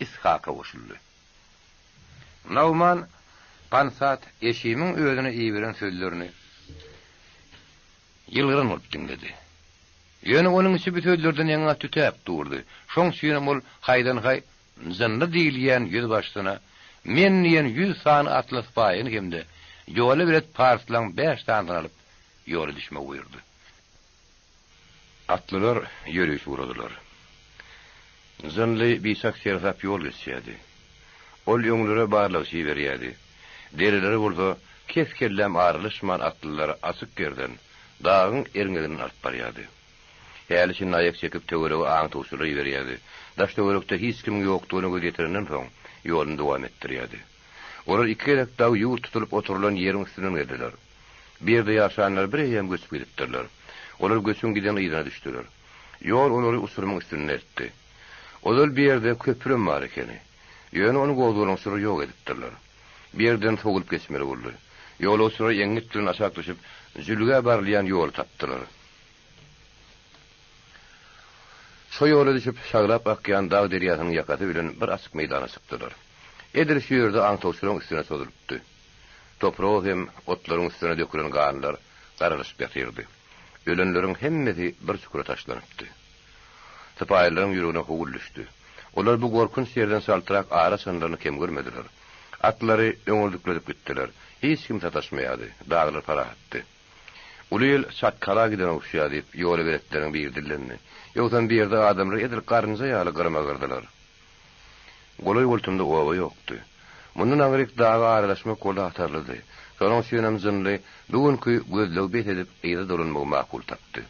Ishaka goşuldy. Nauman Pansat Eşimiň özüne iberen sözlerini ýylgyran bolup diňledi. Ýöne onuň içi bu sözlerden ýaňa tütäp durdy. Şoň üçinem ol haýdan-haý Jynly diýilýän ýüzbaşysyna men diýen ýüz sany atly sypaýyny hem-de ýola belet parslaň bäş sanysyny alyp, ýola düşmegi buýurdy. Atlylar ýöriş ugradylar. Jynly biçak seresap ýol geçýärdi. Ol öňlere barlagçy iberýärdi. Derelere bolsa kes-kelläm aralaşman atlylary açyk ýerden, dagyň erňeginden alyp barýardy. Häli-şindi aýak çekip töwerege aňtawçylar iberýärdi. Daş-töwerekde hiç kimiň ýokdugyna göz ýetirenden soň, ýoluny dowam etdirýärdi. Olar iki gezek dagy ýurt tutulyp oturylan ýeriň üstünden geldiler. Bu ýerde ýaşanlar bir eýýäm göçüp gidipdirler. Olar göçüň giden yzyna düşdüler. Ýol olary uçurymyň üstünde eltdi. Ozal bu ýerde köprem bar ekeni. Ýöne ony gozgalaňçylar ýok edipdirler. Bu ýerden sowulyp geçmeli boldy. Ýolagçylar eňňit bilen aşak düşüp, jülgä barylýan ýoly tapdylar. Şo ýola düşüp, şaglap akýan dag derýasynyň ýakasy bilen bir açyk meýdana çykdylar. Edil şu ýerde aňtawçylaryň üstüne çozulypdy. Topraga hem otlaryň üstüne dökülen ganlar garalyşyp ýatyrdy. Ölenleriň hemmesi bir çukura taşlanypdy. Sypaýylaryň ýüregine howul düşdi. Olar bu gorkunç ýerden çaltrak ar açanlaryny kem görmediler. Atlary öňürdikledip gitdiler. Hiç kim sataşmaýardy, daglar parahatdy. Uly il Çatkala giden ogşýar diýip, ýola beletleriň biri dillendi. Ýogsam bu ýerde adamlar edil garynja ýaly gyrma-gyrdylar. Golaý-goltumda oba ýokdy. Mundan aňryk daga aralaşmak bolsa hatarlydy. Şonuň üçinem Jynly bu günki gözlegi bes edip, yza dolanmagy makul tapdy.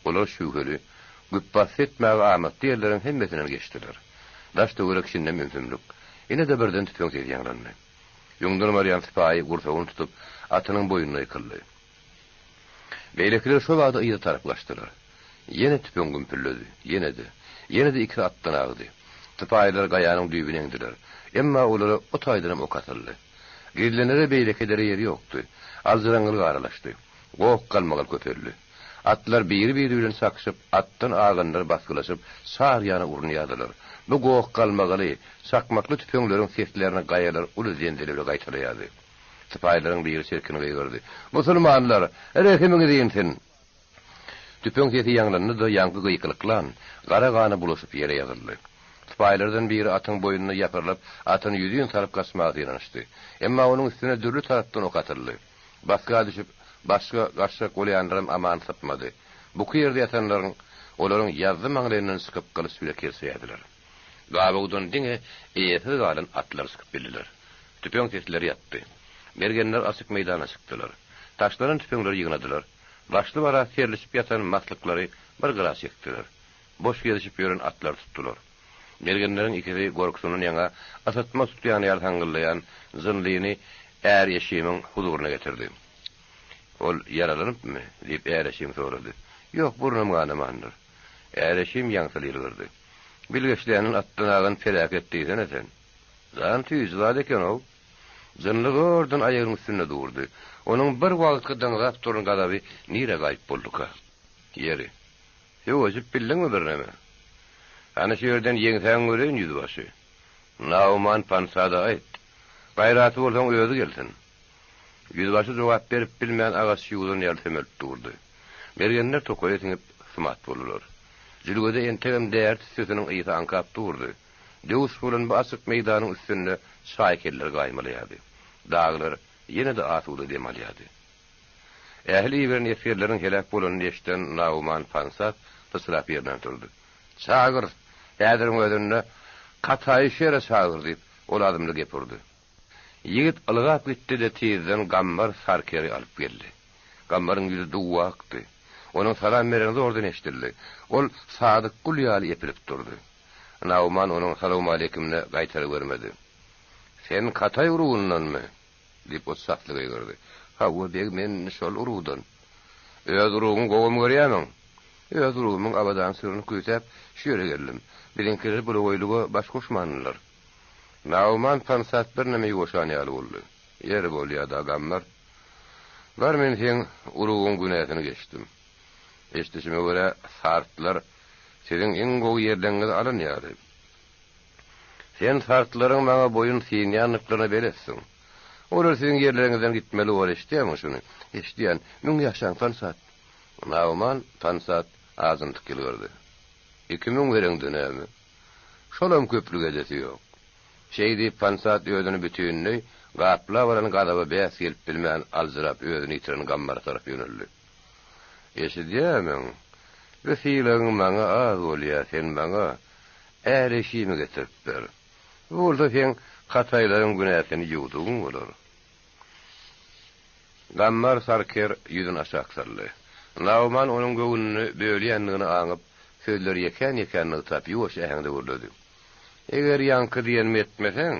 Olar şübheli, güpbasdy etmäge amatly ýerleriň hemmesinden geçdiler. Daş-töwerek şindem ümsümlik. Ine-de birden tüpeň sesi ýaňlandy. Öňden barýan sypaýy gursagyny tutup, atynyň boýnuna ýykyldy. Beýlekiler şo bada yza tarap gaçdylar. Ýene tüpeň gümpüldedi. Ýene-de. Ýene-de ikisi atdan agdy. Sypaýylar gaýanyň düýbüne eňdiler. Emma olara o taýdanam ok atyldy. Gizlenere beýleki edere ýeri ýokdy. Aljyraňňylyk aralaşdy. Goh-galmagal köpeldi. Atlar biri-biri bilen çakyşyp, atdan aganlar basgylaşyp, çar ýana urunýardylar. Bu goh-galmagaly, çakmakly tüpeňleriň seslerini gaýalar uly zenzele bilen gaýtalaýardy. Sypaýylaryň biri çirkin gygyrdy, Musulmanlar, rehimiňiz insin! Tüpeň sesi ýaňlandy-da, ýaňky gykylyklan, gara gana bulaşyp ýere ýazyldy. Sypaýylardan biri atyň boýnuna ýapyrylyp, atyny ýüzin salyp gaçmaga synanyşdy. Emma onuň üstüne dürli tarapdan ok atyldy. Basga düşüp, başga gaçjak bolýanlaram aman sypmady. Buky ýerde ýatanlaryň olaryň ýazzy maňlaýyndan çykyp gylyç bile kerçeýärdiler. Gabawdan diňe eýesiz galan atlar çykyp bildiler. Tüpeň sesleri ýatdy. Mergenler açyk meýdana çykdylar. Taşlanan tüpeňleri ýygnadylar. Başly-barat serlişip ýatan maslyklary bir gyra çekdiler. Boş gezişip ýören atlary tutdular. Mergenleriň ikisi gorkusyndan ýaňa ysytma tutýan ýaly saňňyllaýan Jynlyny Är Eşimiň huzuryna getirdi. Ol ýaralanypmy? diýip, Är Eşim sorady. Ýok, burnam ganamandyr. Är Eşim ýaňsyly ýylgyrdy. Bilgeşländen atdan agan peläket diýsene sen. Jan süýji zat eken-ow. Jynly zordan aýagynyň üstünde durdy. Onuň bir wagtky dyňzap duran gazaby nirä gaýyp bolduka? Ýeri, söweşip bildiňmi birneme? Hany şu ýerden ýeňsäň göreýin ýüzbaşy. Nauman Pansada aýt. Gaýraty bolsaň özi gelsin. Ýüzbaşy jogap berip bilmän agaç ýuwdan ýaly sömelip durdy. Mergenler tokaýa siňip sumat boldular. Jülgede entegem däri tüssesiniň ysy aňkap durdy. Döwüş bolan bu açyk meýdanyň üstünde çaýkeller gaýmalaýardy. Daglar ýene-de asuda dem alýardy. Ähli iberen esgerleriň heläk bolanyny eşiden Nauman Pansat syçrap ýerinden turdy. Çagyr! Häziriň özünde Kataýy şere çagyr! diýip, ol azmly gep urdy. Ýigit ylgap gitdi-de tizden Gammar Sarkeri alyp geldi. Gammaryň ýüzi duw-akdy. Onuň salam bereni zordan eşidildi. Ol sadyk gul ýaly epilip durdy. Nauman onuň salowmaleýkimine gaýtara görmedi. Sen Kataý urugyndanmy? diýip, ol çasly gygyrdy. Hawa, beg, men şol urugdan. Öz urugyňy gowam görýärmiň? Öz urugymyň abadan sürüni küýsäp, şu ýere geldim. Biziňkiler bulagoýluga baş goşmandylar. Nauman pansat birneme ýuwaşan ýaly boldy. Ýeri bolýa-da, Gammar. Bar, men seň urugyň günäsini geçdim. Eşidişime görä, sartlar siziň iň gowy ýerleňňizi alan ýaly. Sen sartlaryň maňa boýun synýandyklaryna beletsiň. Olar siziň ýerleriňizden gitmeli bor, eşidýämiň şuny? Eşidýän. Müň ýaşaň, Pansat. Nauman Pansat azyntyk ýylgyrdy. 2000 bereňde näme? Şolam köplük edesi ýok. Şeý diýip, Pansat özüni bütinleý gaplap alan gazaba bäs gelip bilmän aljyrap özüni ýitiren Gammara tarap ýöneldi. Eşidýärmiň? Bu sylagyň maňa az bolýar, sen maňa är-eşimi getirip ber. Bu bolsa seň hataýlaryň günäsini ýuwdugyň bolar. Gammar Sarker ýüzüni aşak saldy. Nauman onuň göwnüni bölýändigini aňyp, sözleri ýekän-ýekän nygtap, ýuwaş äheňde gürledi. Eger ýaňky diýenimi etmeseň,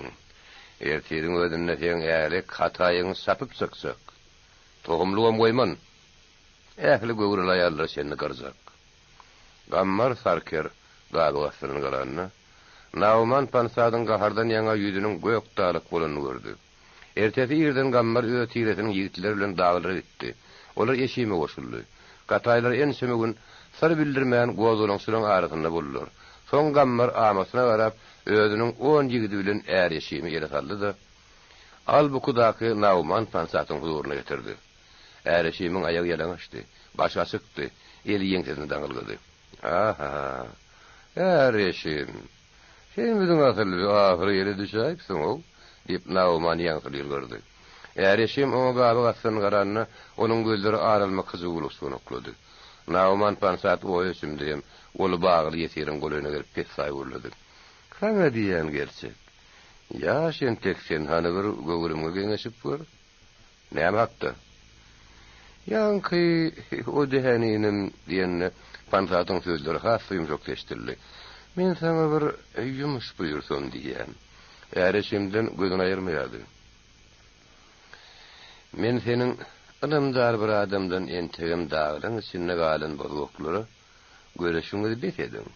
ertiriň özünde seň äli hataýyňy çapyp çykjak. Tohumlygam goýman, ähli göwreli aýallara çenli gyrjak. Gammar Sarker gabyk astyndan garanda, Nauman Pansadyň gahardan ýaňa ýüzüniň gök dalyk bolanyny gördi. Ertesi irden Gammar öz tiresiniň ýigitleri bilen daglara gitdi. Olar Eşime goşuldy. Gataýlar ençeme gün syr bildirmän gozgalaňçylaryň arasynda boldular. Soň Gammar amatyna garap, özüniň on ýigidi bilen är Eşimi ele saldy-da, Albukudaky Nauman Pansatyň huzuryna getirdi. Är Eşimiň aýagy ýalaňaçdy, başy açykdy, eli ýeňsesine daňylgydy. A-ha-ha, är Eşim! Sen biziň asyl ahyry ele düşäýipsiň-ow, diýip, Nauman ýaňsyly ýylgyrdy. Äreşim oňa gabyk astyndan garanda, onuň gözleri ar almak hyjuwly uçganaklady. Nauman pansat oýa çümdi hem goly bagly ýesiriň golaýyna gelip pessaý gürledi. Saňa diýýän gerçek. Ýaş entek sen, hany bir göwrümiňe geňeşip gör. Näme hakda? Ýaňky o däninim, diýende, Pansatyň sözleri has-da ýumşak eşidildi. Men saňa bir ýumuş buýursam diýýän. Äreşimden gözüni aýyrmaýardy. Men seniň ynamdar bir adamdan entegem daglaň içinde galan bozgaklara göreşiňizi bes ediň.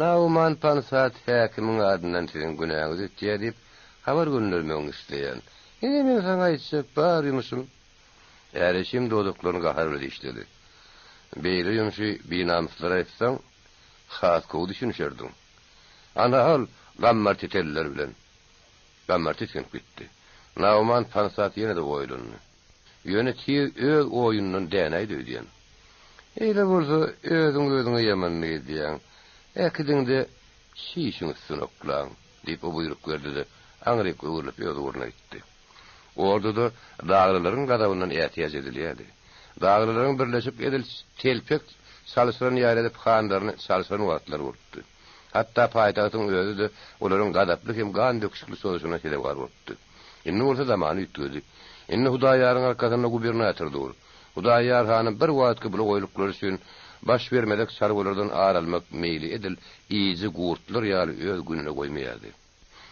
Nauman Pansat häkimiň adyndan siziň günäňizi ötýär diýip, habar göndermegiňi isleýän. Ine meň saňa aýtjak bar ýumşum. Äreşim dodaklaryny gahar bilen dişledi. Beýle ýumşy binamyslara aýtsaň, has gowy düşünişerdiň. Ana ol Gammar teteliler bilen. Gammar tisginip gitdi. Nauman Pansat ýene-de oýlandy. Ýöne tiz öz oýundan dänäýdi öýdýän. Eýle bolsa, özüň özüňe ýamanlyk edýäň. Äkidiň-de, çişiň üstüne oklaň, diýip, o buýruk berdi-de, aňryk öwrülip öz ugruna gitdi. Ordada daglylaryň gazabyndan ätiýaç edilýärdi. Daglylaryň birleşip edil telpek çalşyran ýaly edip hanlaryny çalşyran wagtlary bolupdy. Hatda paýtagtyň özi-de olaryň gazaply hem gan döküşikli çozuşyna sezewar bolupdy. Indi bolsa zamany üýtgedi. Indi Hudaýaryň arkasynda gubernator dur. Hudaýar hanyň bir wagtky bulagaýlyklary üçin baş bermezek çarwalardan ar almak meýli edil iýiji gurtlar ýaly öz gününe goýmaýardy.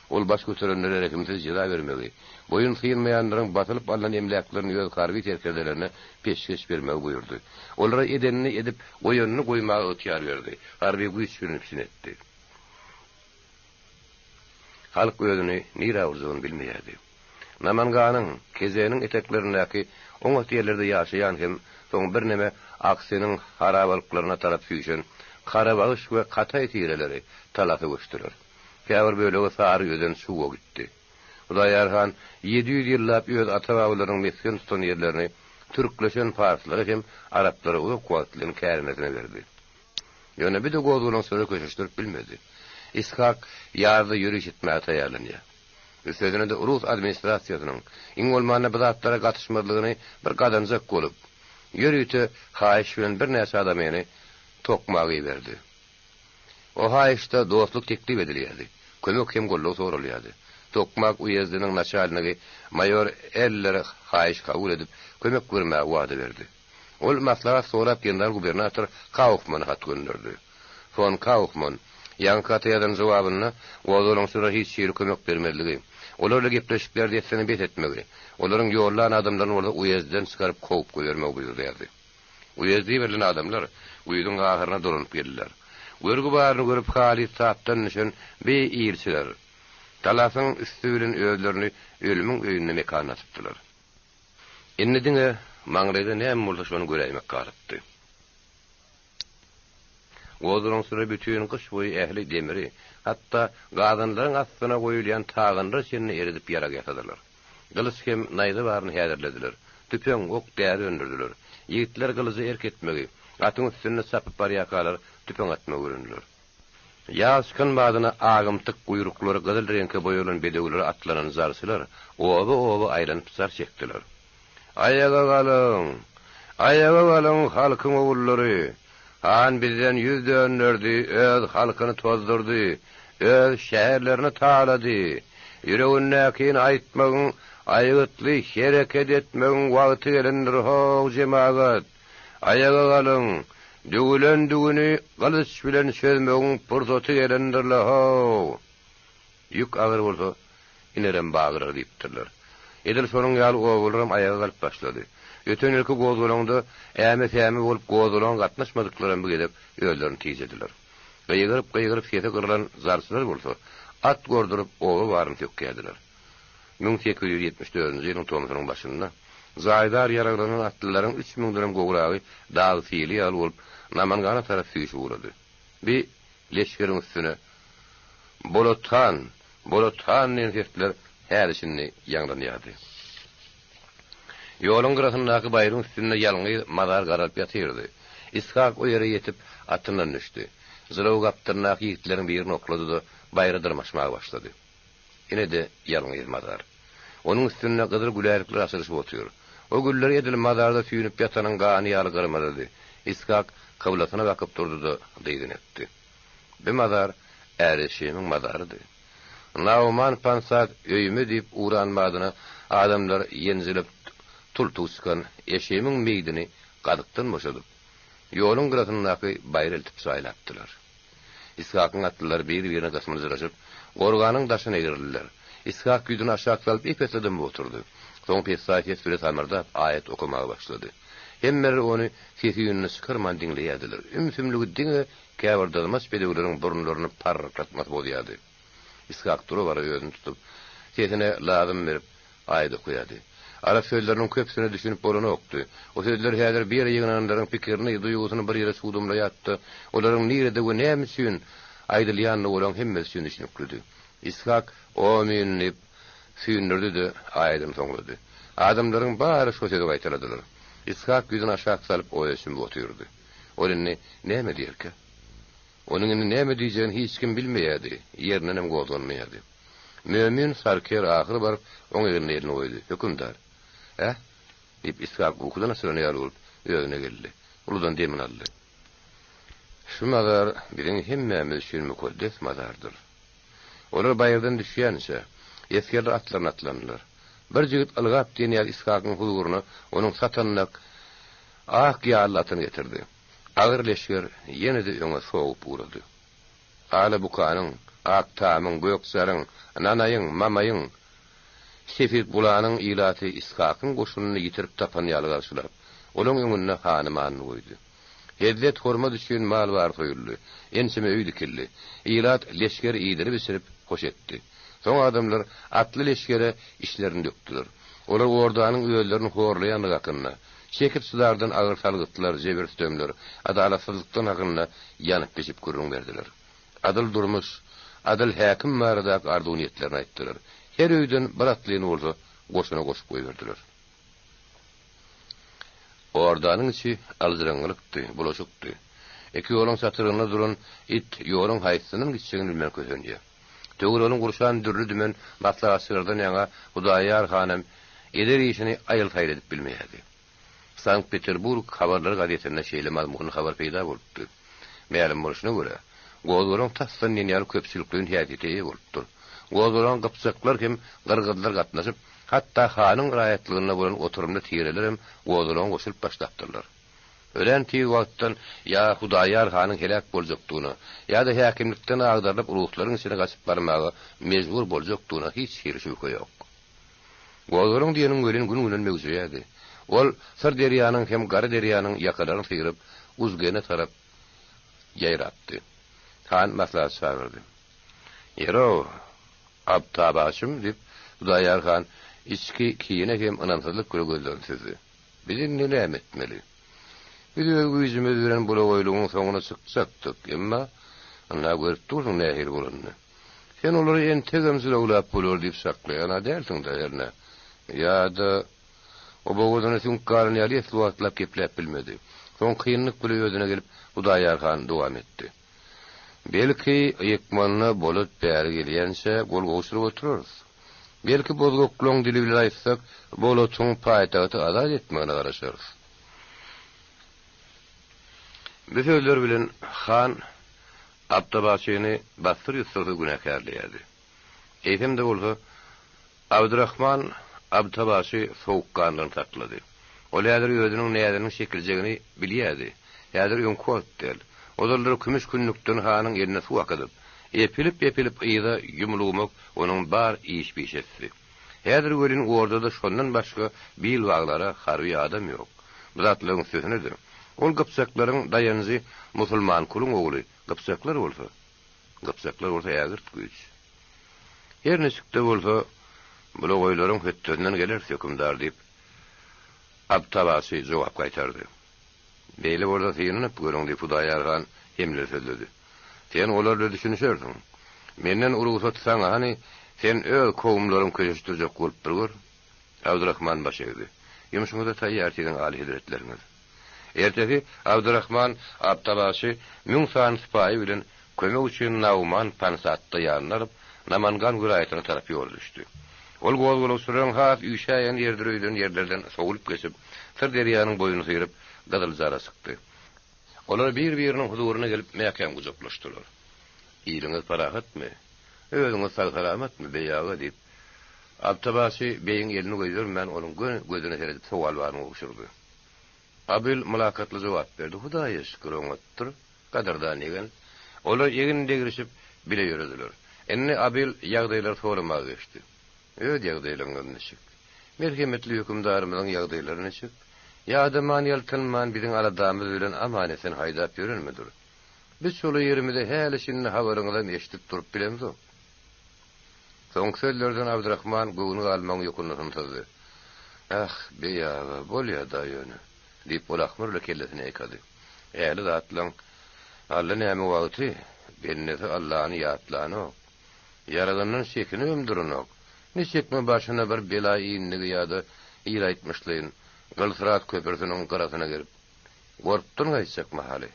Ol baş göterenlere rehimsiz jeza bermegi, boýun synmaýanlaryň basylyp alnan emläklerini öz harby serkerdelerine peşgeş bermegi buýurdy. Olara edenini edip, goýanyny goýmaga ygtyýar berdi, harby güýç bilen üpjün etdi. Halk özüni nirä urjagyny bilmeýärdi. Namanganyň, Kezeniň eteklerindäki oňat ýerlerde ýaşaýan hem soň birneme Aksiniň harabalyklaryna tarap süýşen Karabagyş we Kataý tireleri Talasa göçdüler. Käbir bölegi Sary özen Çuwa gitdi. Hudaýar han 700 ýyllap öz ata-babalarynyň mesgen tutan ýerlerini türkleşen parslara hem araplara uzak wagtlaýyn kärendesine berdi. Ýöne bir-de gozgalaňçylary köşeşdirip bilmedi. Ishak ýazda ýöriş etmäge taýýarlanýar. Üstesine-de rus administrasiýasynyň, iň bolmanda bu zatlara gatyşmazlygyny bir gazanjak bolup, ýörite haýyş bilen birnäçe adamyny Tokmaga iberdi. O haýyşda dostluk teklip edilýärdi, kömek hem goldaw soralýardy. Tokmak uýezdiniň naçalnigi maýor Eller haýyşy kabul edip, kömek bermäge wada berdi. Ol maslahat sorap general-gubernator Kaufmana hat gönderdi. Fon Kaufman ýaňky hata ýazan jogabynda gozgalaňçylara hiç hili kömek bermezligi, olar bilen gepleşikleri dessine bes etmegi, olaryň ýollan adamlaryny bolsa uýezdden çykaryp kowup goýbermegi buýurýardy. Uýezde iberilen adamlar güýzüň ahyryna dolanyp geldiler. Görgi baryny görüp halys tapdan düşen bi ilçiler Talasyň üsti bilen özlerini ölümiň öýünde mekanlatypdylar. Indi diňe maňlaýda näme bolsa şony göräýmek galypdy. Gozgalaňçylar bütin gyş boýy ähli demiri, hatda gazanlaryň astyna goýulýan taganlara çenli eredip ýarag ýasadylar. Gylyç hem naýza baryny häzirlediler. Tüpeň, ok, däri öndürdiler. Ýigitler gylyja erk etmegi, atyň üstünde çapyp barýarkalar tüpeň atmagy öwrendiler. Ýaz çykan badyna agymtyk guýruklary gyzyl reňke boýalan bedewlere atlanan jarçylar oba-oba aýlanyp jar çekdiler. Aýaga galyň! Aýaga galyň, halkyň ogullary! Han bizden ýüz dönderdi, öz halkyny tozdurdy, öz şäherlerini talady. Ýüregindäkini aýtmagyň, aýgytly hereket etmegiň wagty gelendir, how, jemagat! Aýaga galyň! Düwülen düwüni gylyç bilen çözmegiň pursaty gelendir-le, how! Ýük agyr bolsa, inerem bagyrar diýipdirler. Edil şonuň ýaly obalaram aýaga galyp başlady. Öten ýylky gozgalaňda äme-säme bolup gozgalaňa gatnaşmadyklaram bu gezek özlerini tijediler. Gygyryp-gygyryp sesi gyrylan jarçylar bolsa, at gorduryp oba baryny sökýärdiler. 1874-nji ýylyň tomsunyň başynda jaýdar ýaraglanan atlylaryň üç müňdenem gowragy dag sili ýaly bolup Namangana tarap süýşüp ugrady. Bi leşgeriň üstüne Bolat han! Bolat han! diýen sesler häli-şindi ýaňlanýardy. Ýoluň gyrasyndaky baýryň üstünde ýalňyz mazar garalyp ýatyrdy. Ishak o ýere ýetip, atyndan düşdi. Jylawy gapdalyndaky ýigitleriň birini oklady-da, baýra dyrmaşmaga başlady. Ine-de ýalňyz mazar. Onuň üstünde gyzyl gülälekler açylyşyp otyr. O güller edil mazarda süýnüp ýatanyň gany ýaly gyrmyzydy. Ishak kyblasyna bakyp durdy-da, dyzyny epdi. Bu mazar Äreşemiň mazarydy. Nauman Pansat öýüme diýip ugran badyna adamlar ýenjilip tul-tuk çykan Eşemiň meýdini gazykdan boşadyp, ýoluň gyrasyndaky baýra eltip jaýlapdylar. Ishakyň atlylary bir-birine gysmyljyraşyp, gorganyň daşyna egrildiler. Ishak ýüzüni aşak salyp ep-esli dymyp oturdy. Soň pessaý ses bile samyrdap, aýat okamaga başlady. Hemmeler ony sesi-üýnüni çykarman diňleýärdiler. Ümsümligi diňe käbir dyzmaç bedewleriň burunlaryny parraklatmasy bozýardy. Ishak dura-bara özüni tutup, sesine lazym berip, aýat okaýardy. Arap sözleriniň köpüsine düşünip bolanokdy. O sözler häzir bir ýere ýygnananlaryň pikirini, duýgusyny bir ýere çugdamlaýardy-da, olaryň nirede we näme üçin aýdylýandygy olaryň hemmesi üçin düşnüklidi. Ishak Omyn diýip, süýndürdi-de, aýadyny soňlady. Adamlaryň bary şo sözi gaýtaladylar. Ishak ýüzüni aşak salyp, oýa çümüp otyrdy. Ol indi näme diýerkä? Onuň indi näme diýjegini hiç kim bilmeýärdi, ýerindenem gozganmaýardy. Mömin Sarker ahyr baryp, oň egnine elini goýdy. Hökümdar! Äh? diýip, Ishak ukudan açylan ýaly bolup, özüne geldi. Uludan demini aldy. Şu mazar biziň hemmämiz üçin mukaddes mazardyr. Olar baýyrdan düşýänçä, esgerler atlaryna atlandylar. Bir jigit ylgap diýen ýaly Ishakyň huzuryna onuň satandak ak ýally atyny getirdi. Agyr leşger ýene-de öňe sogup ugrady. Alabukanyň, Aktamyň, Gökjaryň, Nanaýyň, Mamaýyň, Sefitbulanyň ilaty Ishakyň goşunyny ýitirip tapan ýaly garşylap, olaň öňünde hany-manyny goýdy. Hezzet-hormat üçin mal bar soýuldy, ençeme öý dikildi. Ilat leşger iýdirip-içirip, hoş etdi. Soň adamlar atly leşgere içlerini dökdüler. Olar ordanyň özlerini horlaýandygy hakynda, çekip-çydardan agyr salgytlar, jebir-sütemler, adalatsyzlykdan hakynda ýanyp-bişip gürrüň berdiler. Adyl durmuş, adyl häkim baradaky arzuw-niýetlerini aýtdylar. Her öýden bir atlyny bolsa goşuna goşup goýberdiler. Ordanyň içi aljyraňňylykdy, bulaşykdy. Iki ýoluň çatrygynda duran it ýoluň haýsysyndan gitjegini bilmän kösenýär. Töweregini gurşan dürli-dümen maslahatçylardan ýaňa Hudaýýar hanam eder işini aýyl-saýyl edip bilmeýärdi. Sankt-Peterburg habarlary gazetinde şeýle mazmunly habar peýda bolupdy. Mälim bolşuna görä, gozgalaň tasdan diýen ýaly köpçülikleýin häsiýete eýe bolupdyr. Gozgalaňa gypjaklar hem gyrgyzlar gatnaşyp, hatda hanyň raýatlygynda bolan oturymly tirelerem gozgalaňa goşulyp başlapdyrlar. Örän tiz wagtdan ýa Hudaýar hanyň heläk boljakdygyna, ýa-da häkimlikden agdarylyp ruslaryň içine gaçyp barmaga mejbur boljakdygyna hiç hili şübhe ýok. Gozgalaň diýeniň welin gün-günden möwjeýärdi. Ol Syr derýanyň hem Gara derýanyň ýakalaryny syryp, Uzgene tarap ýaýrapdy. Han maslahat çagyrdy. Ýer-ow, Abtabaşym, diýip, Hudaýar han içki kine hem ynamsyzlyk bile gözlerini süzdi. Biz indi näme etmeli? Biz öz güýjümiz bilen bulagaýlygyň soňuna çykjakdyk, emma, ynha, görüp dursuň nähili bolanyny. Sen olary entegem jylawlap bolar diýip çaklaýan-a dälsiň-dä hernä? Ýa-da, o bogazynda süňk galan ýaly esli wagtlap gepläp bilmedi. Soň kynlyk bile özüne gelip, Hudaýar han dowam etdi. Belki, ykmanda Bolat bäri gelýänçä gol gowşuryp oturarys. Belki, bozgaklaň dili bilen aýtsak, Bolatyň paýtagty azat etmegine garaşarys. Bu sözler bilen han Abdabaşyny bassyr-ýussursyz günäkärleýärdi. Eýsem-de bolsa, Abdyrahman Abtabaşy sowukganlygyny saklady. Ol häzir özüniň näziniň çekiljegini bilýärdi. Häzir öňki wagt däl. Ozallar kümüş kündükden hanyň eline suw akydyp, epilip-epilip yza ýumulgmak onuň bar iş-pişesidi. Häzir welin ordada şondan başga bil baglara harby adam ýok. Bu zatlaryň üstesine-de, ol gypjaklaryň daýanjy Musulmankulyň ogly gypjaklar bolsa, gypjaklar bolsa ägirt güýç. Her niçik-de bolsa, bulagaýlaryň hötdesinden geleris, hökümdar, diýip, Abtabaşy jogap gaýtardy. Beýle bolsa synanyp görüň, diýip, Hudaýar han hemleli sözledi. Sen olar bilen düşünişersiň. Menden rugsat saňa, hany, sen öz kowumlaryňy köşeşdirjek bolup bir gör. Abdyrahman baş egdi. Ýumşuňyza taýýar siziň alyhezretleriňiz. Ertesi Abdyrahman Abtabaşy müň sany sypaýy bilen kömek üçin Nauman Pansatda ýanyna alyp, Namangan welaýatyna tarap ýola düşdi. Ol gozgalaňçylaryň has üşäýen ýerdir öýden ýerlerden sowulyp geçip, Syr derýanyň boýuny syryp, Gyzyljara çykdy. Olar bir-biriniň huzuryna gelip mäkäm gujaklaşdylar. Iliňiz parahatmy? Özüňiz sag-salamatmy, beý aga? diýip, Abtabaşy beýiň elini goýbermän, onuň göni gözüne seredip sowal baryny gowşurdy. Abyl mylakatly jogap berdi, Hudaýa şükür, oňatdyr, gadyrdan ýegen. Olar egin degrişip, bile ýörediler. Indi Abyl ýagdaýlary soramaga geçdi. Öz ýagdaýlaryňyz niçik? Merhemetli hökümdarymyzyň ýagdaýlary niçik? Ýadaman-ýaltanman biziň aladamyz bilen aman-esen haýdap ýörenmidir? Biz çola ýerimize häli-şindi habaryňyzam eşidip durup bilemzok. Soňky sözlerden Abdyrahman göwni galmagyň ýokundysyny syzdy. Ah, beý aga, bolýa-da ýöne, diýip, ol ahmyr bilen kellesini ýaýkady. Ähli zatlaň Alla näme wagty, bendesi Allany ýatlanok. Ýaradandan çekinibem duranok. Niçikmi başyna bir bela indigi ýa-da il aýtmyşlaýyn, Gylsyrat köprüsiniň gyrasyna gelip, gorpdan gaýtjak mahaly.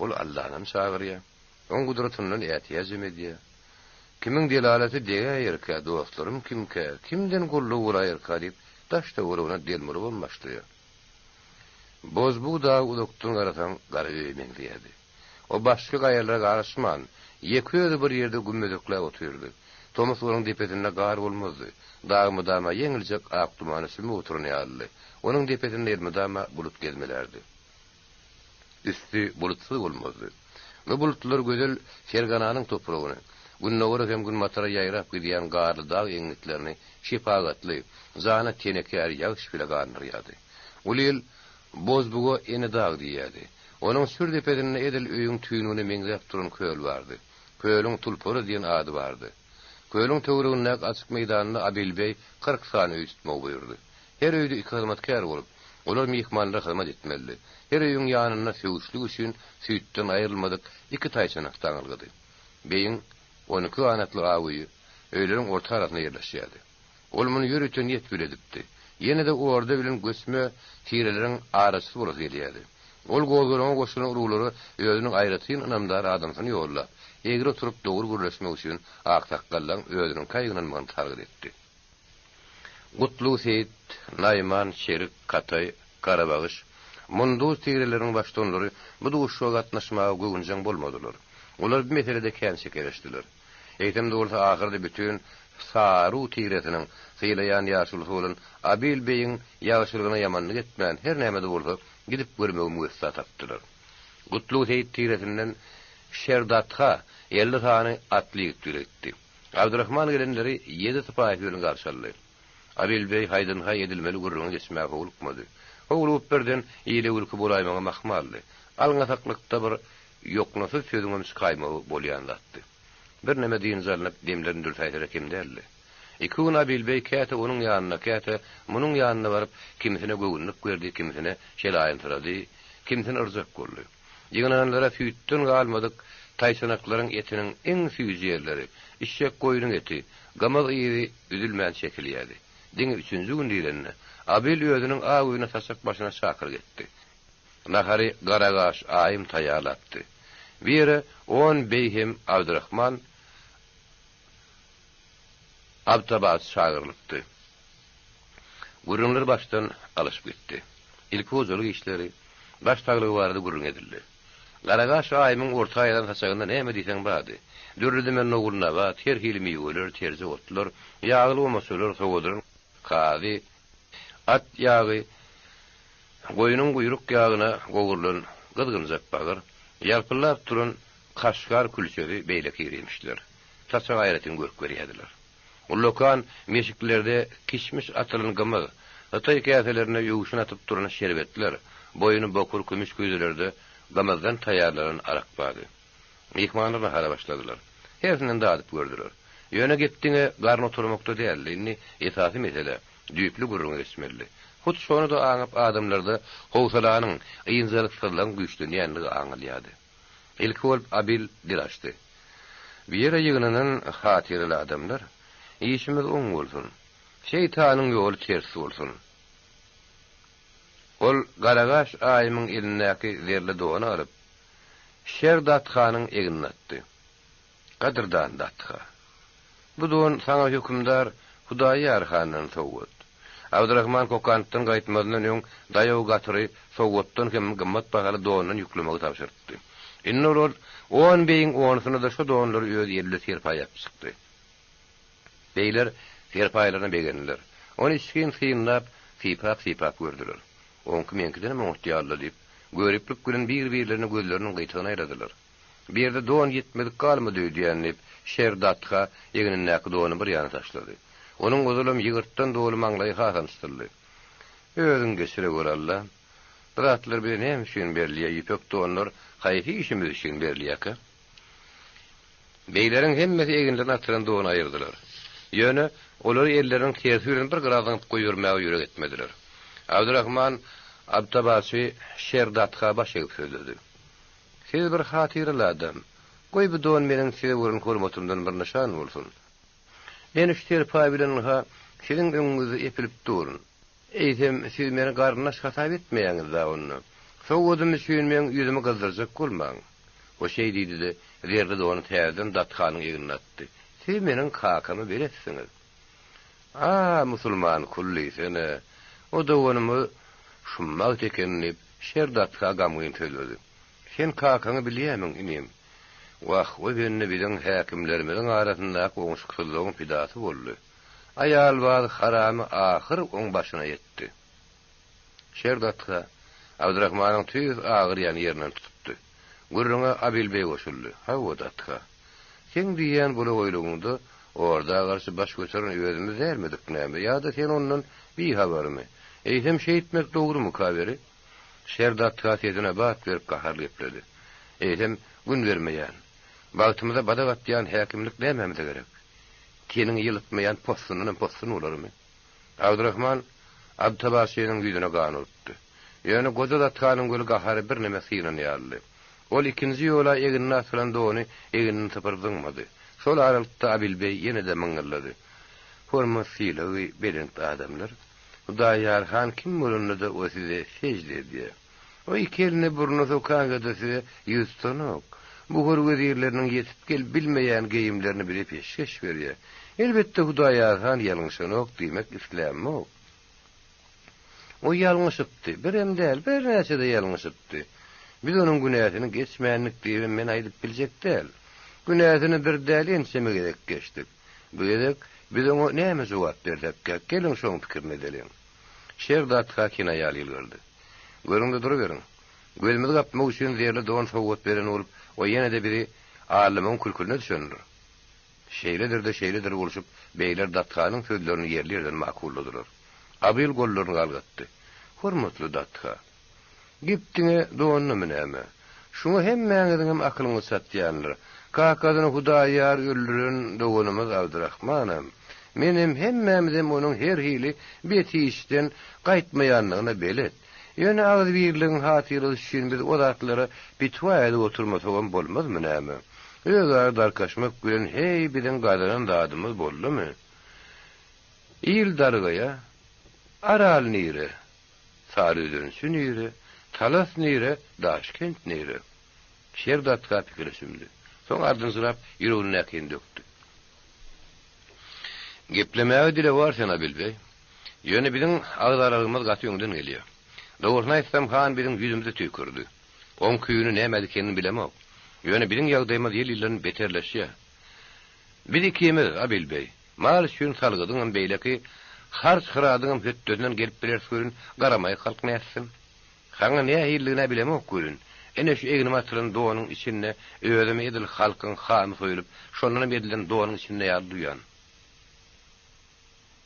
Ol Allanam çagyrýar. Oň gudratyndan ätiýajem edýär. Kimiň delalaty degäýerkä, dostlarym kimkä, kimden goldaw bolaýarka diýip, daş-töweregine delmurybam başlaýar. Bozbug dagy uzakdan garasaň gara öýe meňzeýärdi. O başga gaýalara garyşman, ýeke özi bir ýerde gümmezekläp otyrdy. Tomus onuň depesinde gar bolmazdy. Dag mydama ýeňiljek ak dumana çümüp oturan ýalydy. Onuň depesinde elmydama bulut gezmelärdi. Üsti bulutsyz bolmazdy. Bu bulutlar gözel Fergananyň topragyny, gündogara hem günbatara ýaýrap gidýän garly dag eňňitlerini şepagatly, jana tenekar ýagyş bile gandyrýardy. Uly il Bozbuga ene dag diýýärdi. Onuň sür depesinde edil öýüň tüýnügine meňzäp duran köl bardy. Kölüň Tulpara diýen ady bardy. Kölüň töweregindäki açyk meýdanda Abilbeý 40 sany öý tutmagy buýurdy. Her öýde iki hyzmatkär bolup, olar myhmanlara hyzmat etmelidi. Her öýüň ýanynda söwüşlik üçin süýtden aýrylmadyk iki taýçanak daňylgydy. Beýiň 12 ganatly aw öýi öýleriň orta arasynda ýerleşýärdi. Ol muny ýörite niýet bile edipdi. Ýene-de orda bilen göçme tireleriň araçysy bolasy gelýärdi. Ol gozgalaňa goşulan uruglara özüniň aýratyn ynamdar adamsyny ýollap, egri oturyp dogry gürleşmek üçin aksakgallaň özüniňkä ýygnanmagyny sargyt etdi. Gutlug Seýit, Naýman, Şerik, Kataý, Garabagyş, Munduz tireleriniň baştutanlary bu duşuşyga gatnaşmaga göwünjeň bolmadylar. Olar bu meselede kän çekeleşdiler. Eýsem-de bolsa ahyrda bütin Saru tiresiniň sylaýan ýaşulusy bolan Abil beýiň ýagşylygyna ýamanlyk etmän, her näme-de bolsa. Gidip görmegi müwessa tapdylar. Gutlug seýit tiresinden Şerdatha 50 sany atly ýigit bile gitdi. Abdyrahman gelenleri ýedi sypaýysy bilen garşy aldy. Abil beý haýdan-haý edilmeli gürrüňe geçmäge howlukmady. Howlugyp birden ile gülki bolaýmagam ahmaldy. Alňasaklykda bir ýoknasyz sözüňem çykaýmagy bolýan zatdy. Birneme dynç alnyp, demlerini dürsäýseler kem däldi. Iki gün Abil beý käte onuň ýanyna, käte munuň ýanyna baryp, kimisine göwünlik berdi, kimisine şelaýynsyrady, kimisini yrjak boldy. Ýygnananlara süýtden galmadyk taýçanaklaryň etiniň iň süýji ýerleri, içjek goýnuň eti, gymyz yzy üzülmän çekilýärdi. Diňe üçünji gün diýlende, Abil özüniň ak öýüne saçak başyna çakylyk etdi. Nahary Garagaş aýym taýýarlapdy. Bu ýere on beý hem Abdyrahman Abtabat çagyrylypdy. Gürrüňler başdan alyşyp gitdi. Ilki hojalyk işleri, baş saglygy barada gürrüň edildi. Garagaş aýymyň orta aýlan saçagynda näme diýseň bardy. Dürli-dümen nogul-nabat, her hili miweler, terje otlar, ýagly omaçalar, sowadylan kazy, at ýagy, goýnuň guýruk ýagyna gowrulan gyzgynjak bagyr, ýalpyldap duran kaşgar külçesi beýleki irimişler. Saçaga aýratyn görk berýärdiler. Ullakan meşiklerde kişmiş atylan gymyz, hytaý käselerinde öwşün atyp duran şerbetler, boýuny bokur kümüş küýzelerde gymyzdan taýýarlanan arak bardy. Myhmanlar nahara başladylar. Hersinden dadyp gördüler. Ýöne gep diňe garyn oturmakda däldi, indi esasy mesele, düýpli gürrüňe geçmelidi. Hut şony-da aňyp adamlarda howsalanyň, ynjalyksyzlygyň güýçlenýändigi aňalýardy. Ilki bolup Abil dil açdy. Bu ýere ýygnanan hatyraly adamlar, işimiz oň bolsun. Şeýtanyň ýoly ters bolsun. Ol Garagaş aýymyň elindäki zerli dony alyp, Şer dathanyň egnine atdy. Gadyrdan datha! Bu don saňa hökümdar Hudaýýar handan sowgat. Abdyrahman Kokantdan gaýtmazyndan öň daýaw gatyry sowgatdan hem gymmat bahaly dondan ýüklemegi tabşyrypdy. Indi ol on beýiň onusyna-da şo donlary öz eli bilen serpaý ýapyp çykdy. Beýler serpaýlaryna begendiler. Ony içgin synlap, sypap-sypap gördüler. Oňky meňkidenem oňat ýaly-la diýip, göriplik bilen bir-birlerine gözleriniň gyýtagyny aýladylar. Bu ýerde don ýetmedik galmady öýdýän, diýip, Şer datga egnindäki dony bir ýana taşlady. Onuň ozalam ýygyrtdan doly maňlaýy hasam çytyldy. Özüň geçiregör, Alla. Bu zatlar bize näme üçin berilýär, ýüpek donlar haýsy işimiz üçin berilýärkä? Begleriň hemmesi eginlerine atylan dony aýyrdylar. Ýöne, olary elleriniň tersi bilen bir gyra zyňyp goýbermäge ýürek etmediler. Abdyrahman Abtabaçy Şer datga baş egip sözledi. Siz bir hatyraly adam. Goý bu don meniň size gören hormatymdan bir nyşan bolsun. Men şu serpaý bilen ynha siziň öňüňizde epilip durun. Eýsem, siz meni garyndaş hasap etmeýäňiz-dä onda. Sowgadym üçin meň ýüzümi gyzdyrjak bolmaň. O şeý diýdi-de, zerli dony täzeden Dathanyň egnine atdy. Siz meniň kakamy beletsiňiz. A, musulman kul diýsene, o doganymyz şummagt eken diýip, Şer datka gamgyn sözledi. Sen kakaňy bilýämiň, inim? Wah, o bende biziň häkimlerimiziň arasyndaky oňşuksyzlygyň pidasy boldy. Aýalbaz haramy ahyr oň başyna ýetdi. Şer datka Abdyrahmanyň tüýs agyrýan ýerinden tutupdy. Gürrüňe Abil beý goşuldy. Hawa, datka. Seň diýýän bulagoýlugyňda Orda garşy baş göteren özümiz dälmidik näme, ýa-da sen ondan bihabarmy? Eýsem şeýtmek dogrumyka beri? Şer datka sesine bat berip gaharly gepledi. Eýsem, gün bermeýän, bagtymyza badak atýan häkimlik nämämize gerek? Teniňi ýylytmaýan possundanam possun bolarmy? Abdyrahman Abtabaşynyň ýüzüne gan urupdy. Ýöne goja datkanyň göli gahary birneme synan ýalydy. Ol ikinji ýola egnine asylan dony egninden sypyryp zyňmady. Şol aralykda Abilbeý ýene-de myňňyldady. Hormat-sylagy belent adamlar, Hudaýýar han kim bolanda-da o size sežde edýär. O iki elini burnuna sokaňda-da size ýüz tutanok. Buhar wezirleriniň ýetip gelip bilmeýän geýimlerini bize peşgeş berýär. Elbetde Hudaýýar han ýalňyşanok diýmek islämok. O ýalňyşypdy. Birem däl, birnäçe-de ýalňyşypdy. Biz onuň günäsini geçmändik diýibem men aýdyp biljek däl. Günäsini bir däl, ençeme gezek geçdik. Bu gezek biz oňa näme jogap bersekkäk, geliň şoň pikirini edeliň. Şer datka kinaýaly ýylgyrdy. Görüň-de duruberiň. Gözümizi gapmak üçin zerli don sowgat beren bolup, o ýene-de bizi aldamagyň kül-külüne düşendir. Şeýledir-de şeýledir bolşup, begler Datkanyň sözlerini ýerli-ýerden makulladylar. Abyl gollaryny galgatdy. Hormatly Datka! Gep diňe dondamy näme? Şuňa hemmäňiziňem akylyňyz çatýandyr. Kakasyny Hudaýýar öldüren doganymyz Abdyrahmanam, menem, hemmämizem onuň her hili bet işden gaýtmaýandygyna belet. Ýöne agzybirligiň hatyrasy üçin biz o zatlara pitwa edip oturmasagam bolmazmy näme? Özara darkaşmak bilen heý biziň gazanan zadymyz boldumy? Il dargaýa, Aral nire? Saryözençi nire, Talas nire, Daşkent nire? Şer datka pikire çümdi. Soň ardynjyrap, ýüregindäkini dökdi. Geplemäge dilewar sen, Abilbeý. Ýöne biziň agzalygymyz gaty öňden gelýär. Dogrusyny aýtsam, han biziň ýüzümize tüýkürdi. Oň küýüni näme dikenini bilemok. Ýöne biziň ýagdaýymyz ýyl-ýyldan beterleşýär. Biz ikimiz, Abilbeý, Mal üçin salgydyňam beýleki harç-hyradyňam hötdesinden gelip bileris welin, garamaýak halk nätsin? Saňa nähilidigin-ä bilemok welin, ine şu egnime atylan donuň içinde özümi edil halkyň hamy soýulyp, şondanam edilen donuň içinde ýaly duýan.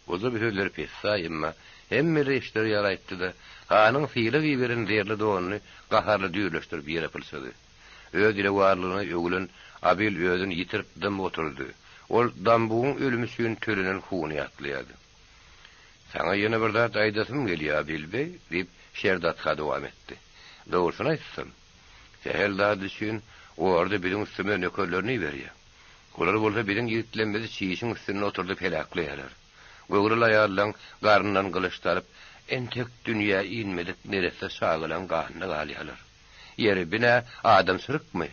Goja bu sözleri pessaý, emma hemmeler eşider ýaly aýtdy-da, hanyň sylag iberen zerli donuny gaharly düýrleşdirip ýere pylçady. Öz dilewarlygyna öwülen Abil özüni ýitirip dymyp oturdy. Ol Dambugyň ölümi üçin tölenen huny ýatlaýardy. Saňa ýene bir zat aýdasym gelýär, Abil beý, diýip, Şerdatha dowam etdi. Dogrusyny aýtsam, sähel zat üçin orda biziň üstümize nökerlerini iberýär. Olar bolsa biziň ýigitlerimizi çişiň üstünde oturdyp heläkleýärler. Göwreli aýallaň garnyndan gylyç salyp, entek dünýä inmedik neresse çagalaň ganyna galýarlar. Ýeri, bi nä adamçylykmy?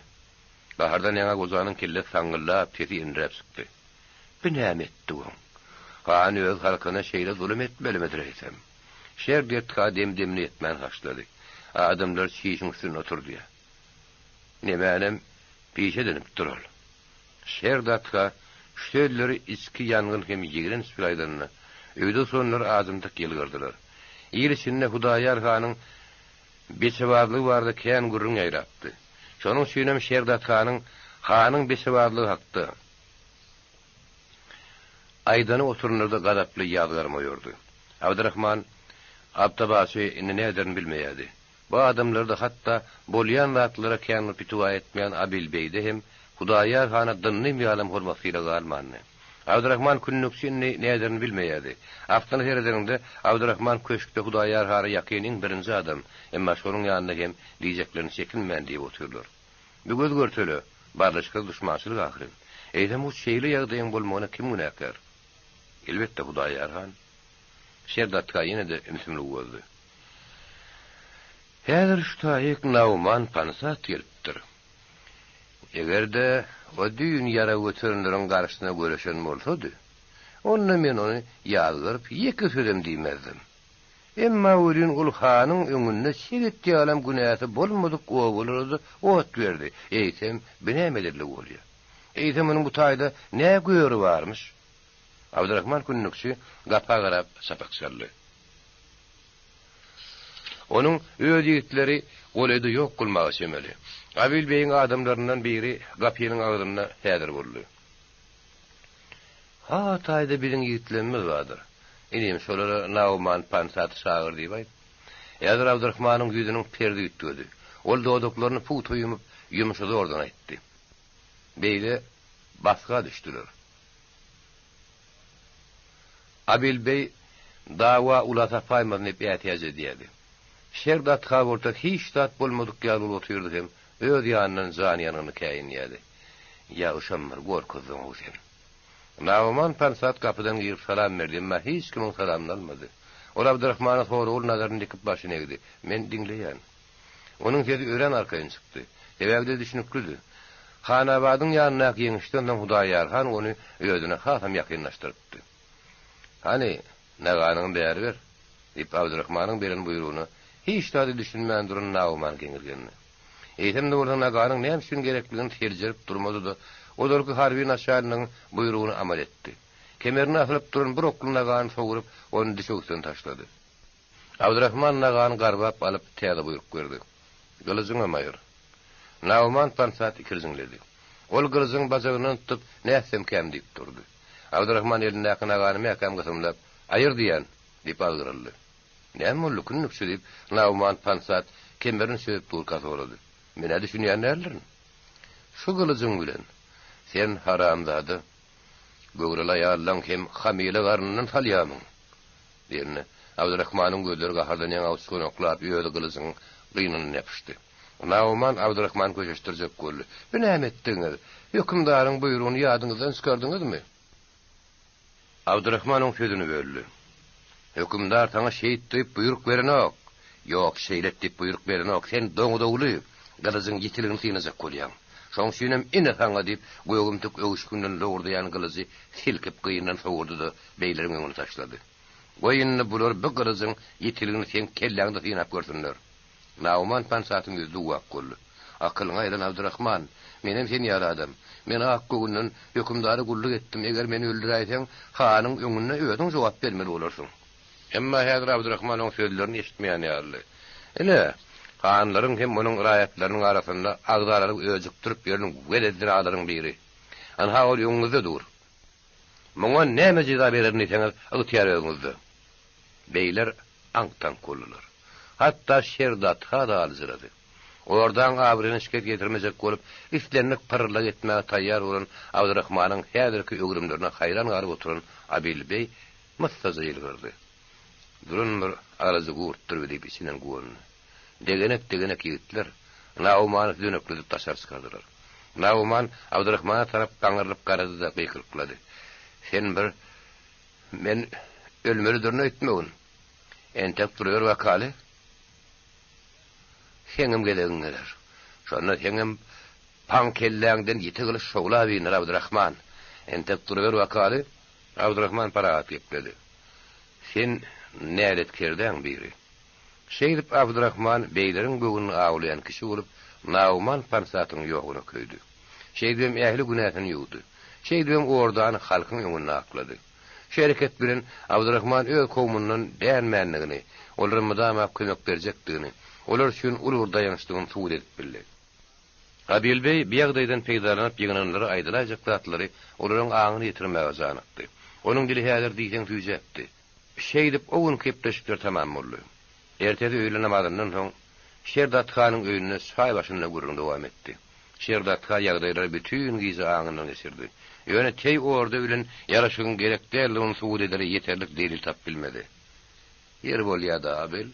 Gahardan ýaňa gojanyň kellesi saňňyldap, sesi endiräp çykdy. Bi näme etdigiň? Han öz halkyna şeýle zulum etmelimidir eýsem? Şer dertga dem-demine ýetmän haşlady. Adamlar çişiň üstünde oturdýa. Nemänem pişe dönüpdir ol. Şer datga şu sözleri içki ýangyn hem ýigrenç bilen aýdanda, öýde oturanlar azymtyk ýylgyrdylar. Il içinde Hudaýar hanyň beçebazlygy barada kän gürrüň ýaýrapdy. Şonuň üçinem Şerdat hanyň hanyň beçebazlygy hakda aýdany oturanlarda gazaply ýazgarma oýardy. Abdyrahman Abtabaşy indi näderini bilmeýärdi. Bu adamlarda hatda bolýan zatlara kän bir pitiwa etmeýän Abil beýde hem Hudaýar hana dynnym ýalam hormat-sylag galmandy. Abdyrahman kündükçi indi näderini bilmeýärdi. Aslyna seredeniňde, Abdyrahman köşkde Hudaýar hana ýakyn iň birinji adam, emma şonuň ýanynda hem diýjeklerini çekinmän diýip otyrlar. Bu göz-görtele, barlyşyksyz duşmançylyk ahyryn. Eýsem hut şeýle ýagdaýyň bolmagyna kim günäkär? Elbetde, Hudaýar han. Şerdatka ýene-de ümsümligi bozdy. Häzir şu taýyk Nauman Pansat gelipdir. Eger-de o düýn ýarag göterenleriň garşysyna göreşen bolsady, onda men ony ýazgaryp ýeke sözem diýmezdim. Emma welin ol hanyň öňünde çigit ýalam günäsi bolmadyk obalara-da ot berdi. Eýsem, bi näme edildigi bolýar? Eýsem onuň bu taýda nä göri barmyş? Abdyrahman kündükçi gapa garap çapak çaldy. Onuň öz ýigitleri golaýda ýok bolmaga çemeli. Abil beýiň adamlaryndan biri gapynyň agzynda häzir boldy. Ha taýda biziň ýigitlerimiz bardyr. Inim, şolara Nauman Pansaty çagyr diýip aýt. Häzir Abdyrahmanyň ýüzüniň perzi üýtgedi. Ol dodaklaryny pugta ýumup, ýumşy zordan aýtdy. Beýle basga düşdüler. Abil beý dawa ula tapaýmasyn diýip ätiýaç edýärdi. Şer datga bolsa hiç zat bolmadyk ýaly bolup otyrdy hem öz ýanyndan jany ýangyny käýinýärdi. Ýagşam bir gorkuzdyň-ow sen. Naoman Pansat gapydan girip salam berdi, emma hiç kimiň salamyny almady. Ol Abdyrahmana soragly nazaryny dikip başyny egdi. Men diňleýän. Onuň sesi örän arkaýyn çykdy. Sebäbi-de düşnüklidi. Hanabadyň ýanyndaky ýeňişden soň Hudaýýar han ony özüne hasam ýakynlaşdyrypdy. Hany, naganyňy bäri ber! diýip, Abdyrahmanyň beren buýrugyna hiç zada düşünmän duran Naoman geňirgendi. Eýsem-de bolsa naganyň näme üçin gerekligini seljerip durmady-da, ozalky harby naçalnigiň buýrugyny amal etdi. Kemerine asylyp duran bir okly nagany sogrup, ony düşegisden taşlady. Abdyrahman nagany garbap alyp, täze buýruk berdi. Gylyjyňam aýyr. Nauman Pansat ikirjiňledi. Ol gylyjyň bajagyndan tutup, nätsemkäm diýip durdy. Abdyrahman elindäki nagany mäkäm gysymlap, Aýyr diýýän! diýip azgyryldy. Näme boldy, kündükçi? diýip, Nauman Pansat kemerini çözüp durka sorady. Men-ä düşünýän däldirin. Şu gylyjyň bilen sen haramzada, göwreli aýallaň hem hamyla garnyndan salýamyň? Diýende, Abdyrahmanyň gözleri gahardan ýaňa uçganaklap, özi gylyjyň gynyndan ýapyşdy. Nauman Abdyrahmany köşeşdirjek boldy. Bu näme etdigiňiz? Hökümdaryň buýrugyny ýadyňyzdan çykardyňyzmy? Abdyrahman oň sözüni böldi. Hökümdar saňa şeýt diýip buýruk berenok. Ýok, şeýle et diýip buýruk berenok. Sen doňuz ogly, gylyjyň ýitiligini synajak bolýaň. Şoň üçinem ine saňa diýip, gögümtik öwüşginden lowurdaýan gylyjy silkip gyndan sowurdy-da, beýleriň öňüne taşlady. Goý indi bular bu gylyjyň ýitiligini seň kelläňde synap görsünler. Nauman Pansatyň ýüzi duwwak boldy. Akylyňa aýlan, Abdyrahman! Menem sen ýaly adam. Men ak göwünden hökümdara gulluk etdim, eger meni öldüräýseň, hanyň öňünde özüň jogap bermeli bolarsyň. Emma häzir Abdyrahman oň sözlerini eşitmeýän ýalydy. Ine, hanlaryň hem onuň raýatlarynyň arasynda agzalalygy öjükdirip ýören welezziralaryň biri. Ynha, ol öňüňizde dur. Muňa näme jeza bererin diýseňiz, ygtyýar özüňizde. Beýler aňk-taňk boldular. Hatda Şerdatha-da aljyrady. Ordaň abraýyna şikes ýetirmejek bolup, islendik pyrrylak etmäge taýýar bolan Abdyrahmanyň häzirki öwrümlerine haýran galyp oturan Abil beý myssaja ýylgyrdy. Duran bir alyjy gurtdur bi diýip içinden guwandy. Degenek-degenek ýigitler Naumany südenekledip daşary çykardylar. Nauman Abdyrahmana tarap gaňrylyp garady-da gykylyklady. Sen bir Men ölmelidirin öýtmegin. Entek duruber wakaly. Seňem gezegiň geler. Şonda seňem paň kelläňden ýiti gylyç şowlap iner, Abdyrahman. Entek duruber wakaly. Abdyrahman parahat gepledi. Sen näletkerdäň biri. Şeýdip Abdyrahman beýleriň göwnüni awlaýan kişi bolup, Nauman Pansatyň ýoguna köýdi. Şeýdibem ähli günäsini ýuwdy. Şeýdibem ordany halkyň öňünde aklady. Şu hereket bilen Abdyrahman öz kowmundan dänmändigini, olara mydama kömek berjekdigini, olar üçin uly bir daýançdygyny subut edip bildi. Habil beý bu ýagdaýdan peýdalanyp ýygnanlara aýdylaýjak zatlary olaryň aňyna ýetirmäge janykdy. Onuň dili häzir diýseň süýjäpdi. Şeýdip o günki gepleşikler tamam boldy. Ertesi öýle namazyndan soň Şerdat hanyň öýünde çaý başynda gürrüň dowam etdi. Şerdat han ýagdaýlary bütin gije aňyndan geçirdi. Ýöne teý orda bilen ýaraşygyň gerek däldigini subut edere ýeterlik delil tapyp bilmedi. Ýeri bolýa-da, Abyl.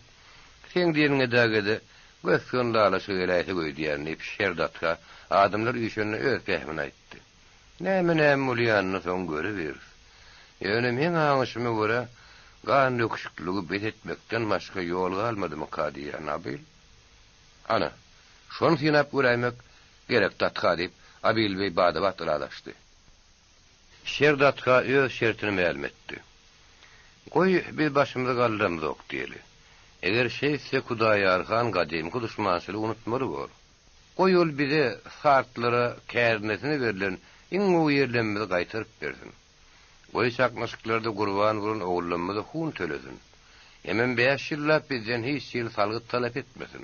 Seň diýeniňe edäge-de, gös-göni lalaşyga geläýsek öýdýän, diýip, Şerdat han adamlar üýşende öz pähimini aýtdy. Näme-näme bolýanyny soň görübiris. Ýöne meň aňyşyma görä, gan döküşikligi bes etmekden başga ýol galmadymyka diýýän, Abyl. Ana, şony synap göräýmek gerek Datga, diýip, Abil beý bada-bat ylalaşdy. Şer Datga öz şertini mälim etdi. Goý, biz başymyzy galdyramzok diýeli. Eger şeýtsek Hudaýar han gadymky duşmançylygy unutmaly bor. Goý, ol bize, sartlara kärendesine berlen iň gowy ýerlemimizi gaýtaryp bersin. Goý, çaknyşyklarda gurban bolan ogullarymyza hun tölesin. Hemem bäş ýyllap bizden hiç hili salgyt talap etmesin.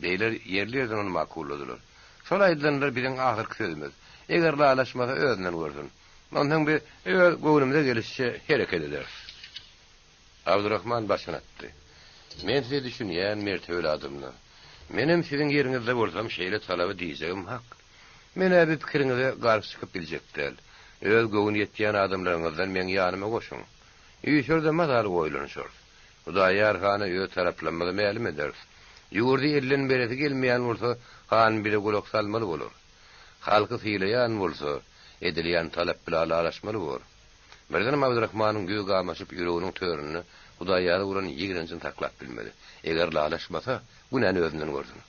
Beýler ýerli-ýerden ony makulladylar. Şol aýdylanlar biziň ahyrky sözümiz. Eger ylalaşmasa özünden görsün. Onsoň biz öz göwnümize gelişçe hereket ederis. Abdurahman başyny atdy. Men size düşünýän, mertebeli adamlar. Menem siziň ýeriňizde bolsam şeýle talaby diýjegim hak. Men-ä bu pikiriňize garşy çykyp biljek däl. Öz göwni ýetýän adamlaryňyzdan meň ýanyma goşuň. Üýşer-de mazaly oýlanyşarys. Hudaýar hana öz taraplarymyzy mälim ederis. Ýurdy elden beresi gelmeýän bolsa, han bize gulak salmaly bolar. Halky sylaýan bolsa, edilýän talap bile ylalaşmaly bor. Birdenem Abdyrahmanyň ýüzi gamaşyp, ýüreginiň töründe Hudaýýara bolan ýigrenjini saklap bilmedi. Eger ylalaşmasa, günäni özünden görsün.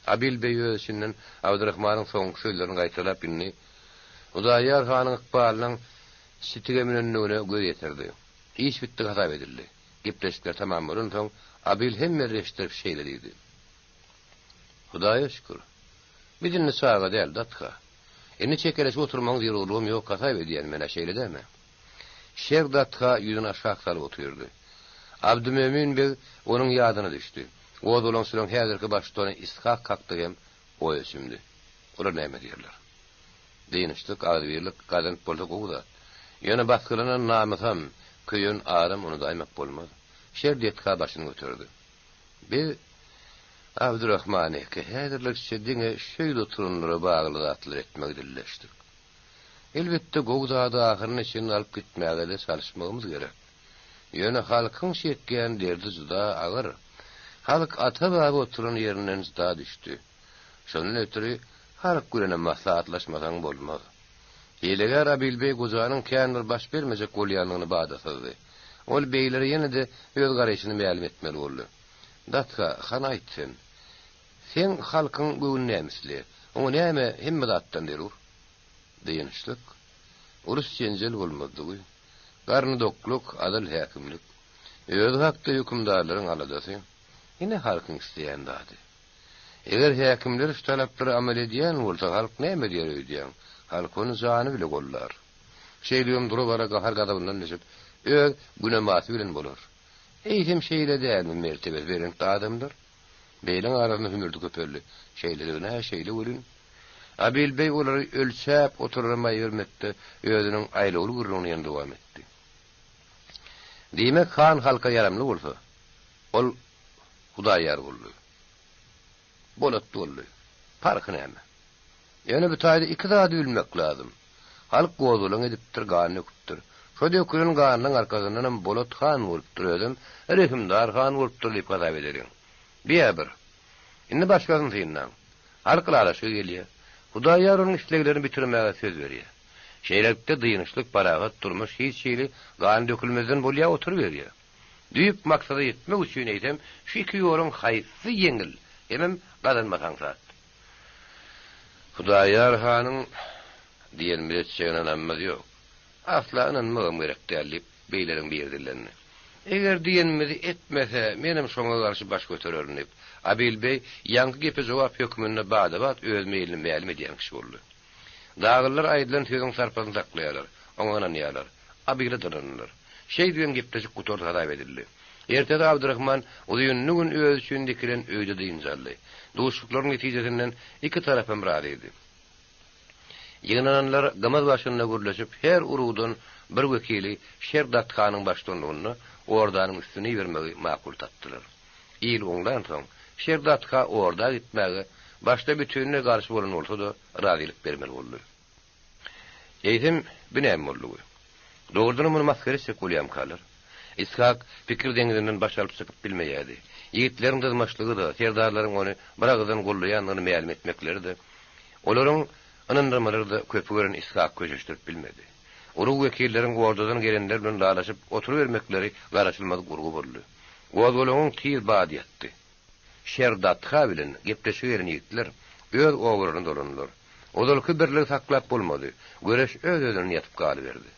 Abil beý öz içinden Abdyrahmanyň soňky sözlerini gaýtalap indi Hudaýýar hanyň ykbalynyň çitige münendigine göz ýetirdi. Iş bitdi hasap edildi. Gepleşikler tamam bolansoň, Abil hemmeleri eşitdirip şeýle diýdi. Hudaýa şükür. Biz indi çaga däl, datka. Indi çekeleşip oturmagyň zerurlygam ýok hasap edýän men-ä, şeýle dälmi? Şer datka ýüzüni aşak salyp otyrdy. Abdymömin beg onuň ýadyna düşdi. Gozgalaňçylaryň häzirki baştutany Ishak hakda hem oýa çümdi. Olar näme diýerler? Dynçlyk, agzybirlik gazanyp bolsa gowy zat. Ýöne basgylanan namysam, köýen aram unudaýmak bolmaz. Şer desga başyny göterdi. Biz Abdurahman eke häzirlikçe diňe şeýle oturanlara bagly zatlar etmegi dilleşdik. Elbetde gowy zady ahyryna çenli alyp gitmäge-de çalyşmagymyz gerek. Ýöne halkyň çekýän derdi juda agyr. Halk ata-baba oturan ýerinden juda düşdi. Şondan ötri halk bilenem maslahatlaşmasaň bolmaz. Hilegär Abilbeý gojanyň kän bir baş bermejek bolýandygyny bada syzdy. Ol beýlere ýene-de öz garaýşyny mälim etmeli boldy. Datka, hany aýt sen. Seň halkyň göwni näme isleýär? Oňa näme hemme zatdan zerur? Dynçlyk, uruş-jenjel bolmazlygy, garny dokluk, adyl häkimlik, özi hakda hökümdarlaryň aladasy, ine halkyň isleýän zady. Eger häkimler şu talaplara amal edýän bolsa, halk näme diýer öýdýäň? Halk ony jany bile goldar. Şeýdibem dura-bara gahar-gazabyndan düşüp, öz günemasy bilen bolar. Eýsem şeýle dälmi mertebesi belent adamlar? Beýleň arasynda hümürdi köpeldi. Şeýleligine-hä şeýle welin, Abil beý olary ölçäp oturara maý bermekde özüniň aýlawly gürrüňini ýene dowam etdi. Diýmek, han halka ýaramly bolsa, ol Hudaýýar boldy. Bolat boldy. Parhy näme? Ýöne bu taýda iki zady bilmek lazym. Halk gozgalaň edipdir, gan döküpdir. Şo dökülen ganyň arkasyndanam Bolat han bolupdyr, özem rehimdar han bolupdyr diýip hasap edeliň. Bi-ä bir. Indi başgasyny synlaň. Halk ylalaşyga gelýär. Hudaýýar onuň isleglerini bitirmäge söz berýär. Şeýlelikde dynçlyk, parahat durmuş hiç hili gan dökülmezden bolýar oturyberýär. Düýp maksada ýetmek üçin eýsem şu iki ýoluň haýsysy ýeňil hemem gazanmak aňsat? Hudaýýar hanyň diýenimizi etjegine ynamymyz ýok. Asla ynanmagam gerek däl, diýip, beýleriň biri dillendi. Eger diýenimizi etmese, menem şoňa garşy baş götererin, diýip, Abil beý ýaňky gepe jogap hökmünde bada-bat öz meýlini mälim edýän kişi boldy. Daglylar aýdylan sözüň sarpasyny saklaýarlar, oňa ynanýarlar. Abile ynandylar. Şeýdibem gepleşik gutardy hasap edildi. Ertesi Abdyrahman uzynly gün özi üçin dikilen öýde dynç aldy. Duşuşyklaryň netijesinden iki tarapam razydy. Ýygnananlar gymyz başynda gürleşip, her urugdan bir wekili Şer Dathanyň baştutanlygynda ordanyň üstüne ibermegi makul tapdylar. Il oňlansoň, Şer Datha orda gitmäge başda bütinleý garşy bolan bolsa-da, razylyk bermeli boldy. Eýsem, bu näme boldugy? Dogrudanam muny masgara etjek bolýamykalar? Ishak pikir deňzinden baş alyp çykyp bilmeýärdi. Ýigitleriň dyzmaçlygy-da, serdarlaryň ony bir agyzdan gollaýandygyny mälim etmekleri-de, olaryň ynandyrmalary-da köpi gören Ishaky köşeşdirip bilmedi. Urug wekilleriň ordadan gelenler bilen lalaşyp oturybermekleri garaşylmadyk urgy boldy. Gozgalaňyň tiz bady ýatdy. Şerdatha bilen gepleşige gelen ýigitler öz obalaryna dolandylar. Ozalky birligi saklap bolmady. Göreş öz-özünden ýatyp galyberdi.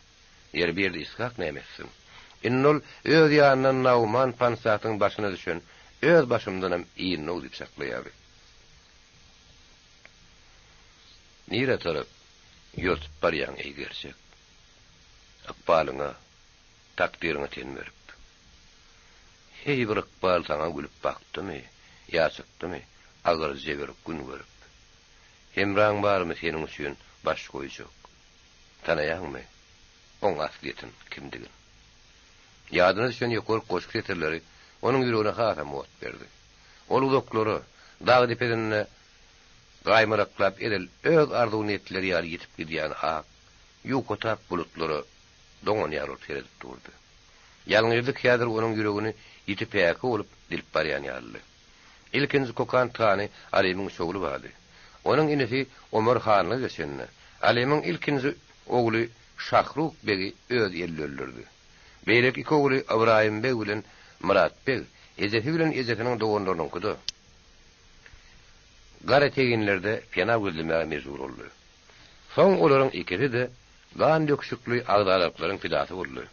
Ýeri bir ýerde Ishak näme etsin? Indi ol öz ýanyndan Nauman Pansatyň başyna düşen öz başymdanam iýnnow diýip çaklaýardy. Nirä tarap ýörtüp barýaň, eý gerçek? Ykbalyňa, takdyryňa ten berip. Heý bir ykbal saňa gülüp bakdymy, ýa çykdymy, agyr jebir gün görüp. Hemraň barmy seniň üçin baş goýjak? Tanaýaňmy oň aslyýetin kimdigin? Ýadyna düşen ýokarky goşgy setirleri onuň ýüregine hasam ot berdi. Ol uzaklara, dag depesinde gaýmalaklap edil öz arzuw-niýetleri ýaly ýitip gidýän ak, ýuka tap bulutlara doňan ýaly bolup seredip durdy. Ýalňyzlyk häzir onuň ýüregini ýiti päki bolup dilip barýan ýalydy. Ilkinji Kokant hany Alymyň üç ogly bardy. Onuň inisi Omar hanlyga geçende, Alymyň ilkinji ogly Şahruk begi öz eli öldürdi. Beýleki iki ogly Ybraýym beg bilen Myrat beg ejesi bilen ejesiniň doganlarynyňkyda Garateginlerde pena gözlemäge mejbur boldy. Soň olaryň ikisi-de gan döküşikli agzalalyklaryň pidasy boldy.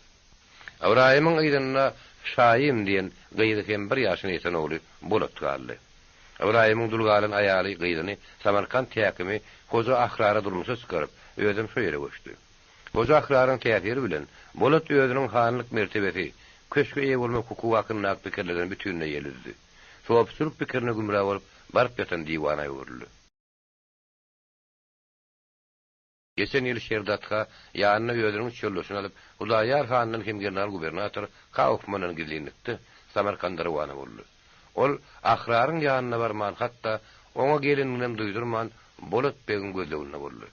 Ybraýymyň yzynda Şaýym diýen gyzy hem bir ýaşyna ýeten ogly Bolat galdy. Ybraýymyň dul galan aýaly gyzyny Samarkant häkimi Hoja Ahrara durmuşa çykaryp, özem şo ýere göçdi. Hoja Ahraryň täsiri bilen Bolat özüniň hanlyk mertebesi. Köşge eýe bolmak hukugy hakyndaky pikirlerden bütinleý el üzdi. Sopuçylyk pikirine gümra bolup, baryp ýatan diwana öwrüldi. Geçen ýyl Şerdatha ýanyna özüniň üç ýoldaşyny alyp, Hudaýýar handan hem general-gubernator Kaufmandan gizlinlikde Samarkanda rowana boldy. Ol Ahraryň ýanyna barman, hatda oňa gelendiginem duýdurman, Bolat begiň gözleginde boldy.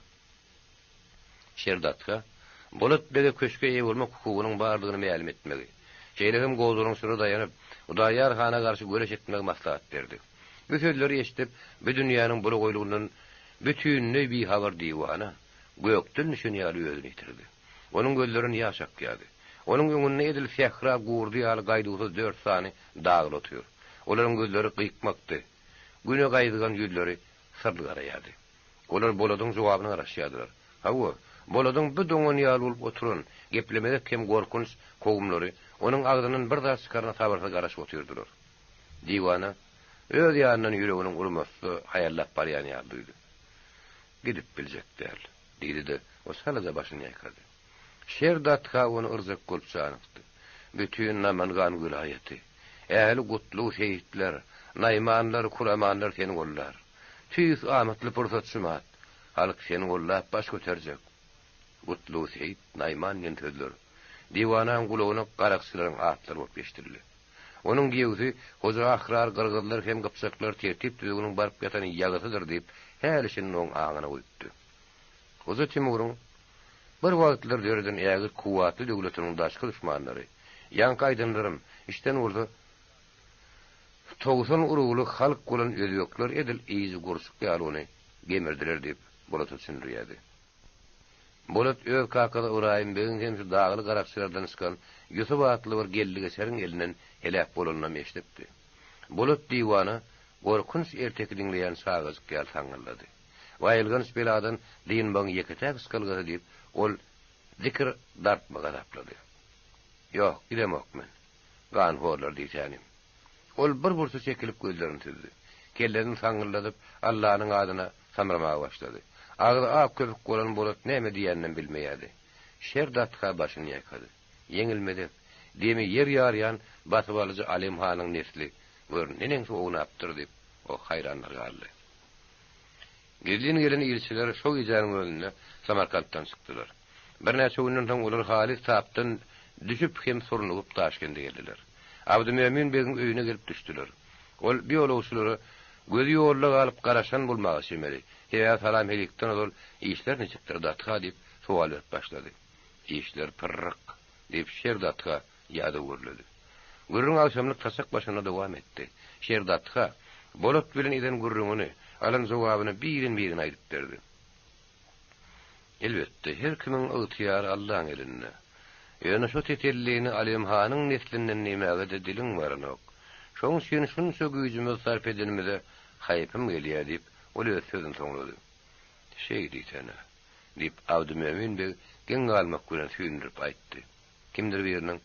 Şerdatha Bolat bege köşge eýe bolmak hukugynyň bardygyny mälim etmegi, şeýle hem gozgalaňçylara daýanyp, Hudaýýar hana garşy göreş etmegi maslahat berdi. Bu sözleri eşidip, bu dünýäniň bulagoýlugyndan bütinleý bihabar diwana, gökden düşen ýaly özüni ýitirdi. Onuň gözlerinden ýaş akýardy. Onuň öňünde edil sähra gurdy ýaly gaýduwsyz dört sany dagly otyr. Olaryň gözleri gyýkmakdy. Güne gaýzygan ýüzleri syrly garaýardy. Olar Boladyň jogabyna garaşýardylar. Hawa, Boladyň bu doňan ýaly bolup oturan, geplemezek hem gorkunç kowumlary onuň agzyndan bir zat çykaryna sabyrsyz garaşyp otyrdylar. Diwana öz ýanyndan ýüreginiň urmasy haýallap barýan ýaly duýdy. Gidip biljek däl, diýdi-de, o çalaja başyny ýaýkady. Şer datga ony yrjak bolup janykdy. Bütin Namangan welaýaty, ähli gutlug seýitler, naýmanlar, kuramanlar seni gollar. Tüýs amatly pursat şumat. Halk seni gollap baş göterjek. Gutlug seýit, naýman diýen sözler diwanaň gulagyna garakçylaryň atlary bolup eşidildi. Onuň giýewsi Hoja Ahrar gyrgyzlar hem gypjaklar tertip-düzgüniň baryp ýatan ýagysydyr diýip, häli-şindi oň aňyna guýupdy. Hoja Timuryň bir wagtlar döreden ägirt kuwwatly döwletiniň daşky duşmanlary, ýaňky aýdanlarym, içden bolsa 90 urugly halk bolan özbekler edil yzy gurçuk ýaly ony gemirdiler diýip, Bolata düşündirýärdi. Bolat öz kakasy Ybraýym begiň hem şu dagly garakçylardan çykan Ýusup atly bir geldi-geçeriň elinden heläk bolanynam eşidipdi. Bolat diwana gorkunç erteki diňleýän çagajyk ýaly saňňyldady. Bu aýylganç beladan dynmagyň ýeke-täk çykalgasy diýip, ol zikir dartmagy gazaplady. Ýok, gidemok men. Ganhorlar diýsänim. Ol bir burça çekilip gözlerini süzdi. Kellesini saňňyldadyp, Allanyň adyna samramaga başlady. Agzy ak köpük bolan Bolat näme diýýäninem bilmeýärdi. Şer datga başyny ýaýkady. Ýeňilmezek, demi ýer ýarýan basybalyjy Alem hanyň nesli, gör, neneňsi ownapdyr diýip, o haýranlar galdy. Gizlin gelen ilçiler şo gijäniň özünde Samarkantdan çykdylar. Birnäçe günden soň olar halys tapdan düşüp hem surnugyp Daşkende geldiler. Abdymömin begiň öýüne gelip düşdüler. Ol bu ýolagçylara gözi ýolda galyp garaşan bolmaga çemeli, sebäbi salam-helikden ozal Işler niçikdir, datga? diýip sowal berip başlady. Işler pyrryk, diýip Şer datga ýadaw gürledi. Gürrüň agşamlyk saçak başynda dowam etdi. Şer datga Bolat bilen eden gürrüňini, alan jogabyny birin-birin aýdyp berdi. Elbetde, her kimiň ygtyýary Allaň elinde. Ýöne şo tetellini Alem hanyň neslinden diýmäge-de diliň baranok. Şoň üçin şunça güýjümizi sarp edenimize haýpym gelýär, diýip, ol öz sözüni soňlady. Şeý diýsene, diýip, Abdymömin beg geň galmak bilen süýndürip aýtdy. Kimdir biriniň,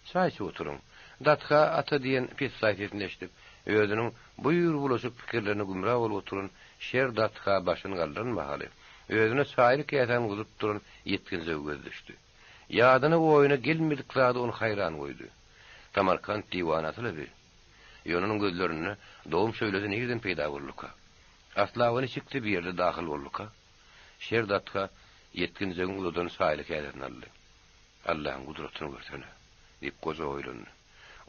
Çaý içip oturyň, Datga ata diýen pessaý sesini eşidip, özüniň buýr-bulaşyk pikirlerine gümra bolup oturan Şer Datga başyny galdyran mahaly, özüne çaýly käsäni uzadyp duran ýetginjege gözi düşdi. Ýadyna-oýuna gelmedik zady ony haýran goýdy. Samarkant diwanasy-la bi. Ýöne onuň gözlerinde dogum şöhlesi nireden peýda bolduka? Asla o niçiksi bir ýerde dahyl bolduka? Şer Datga ýetginjegiň uzadan çaýly käsesini aldy. Allaň gudratyny görsene! diýip, goja oýlandy.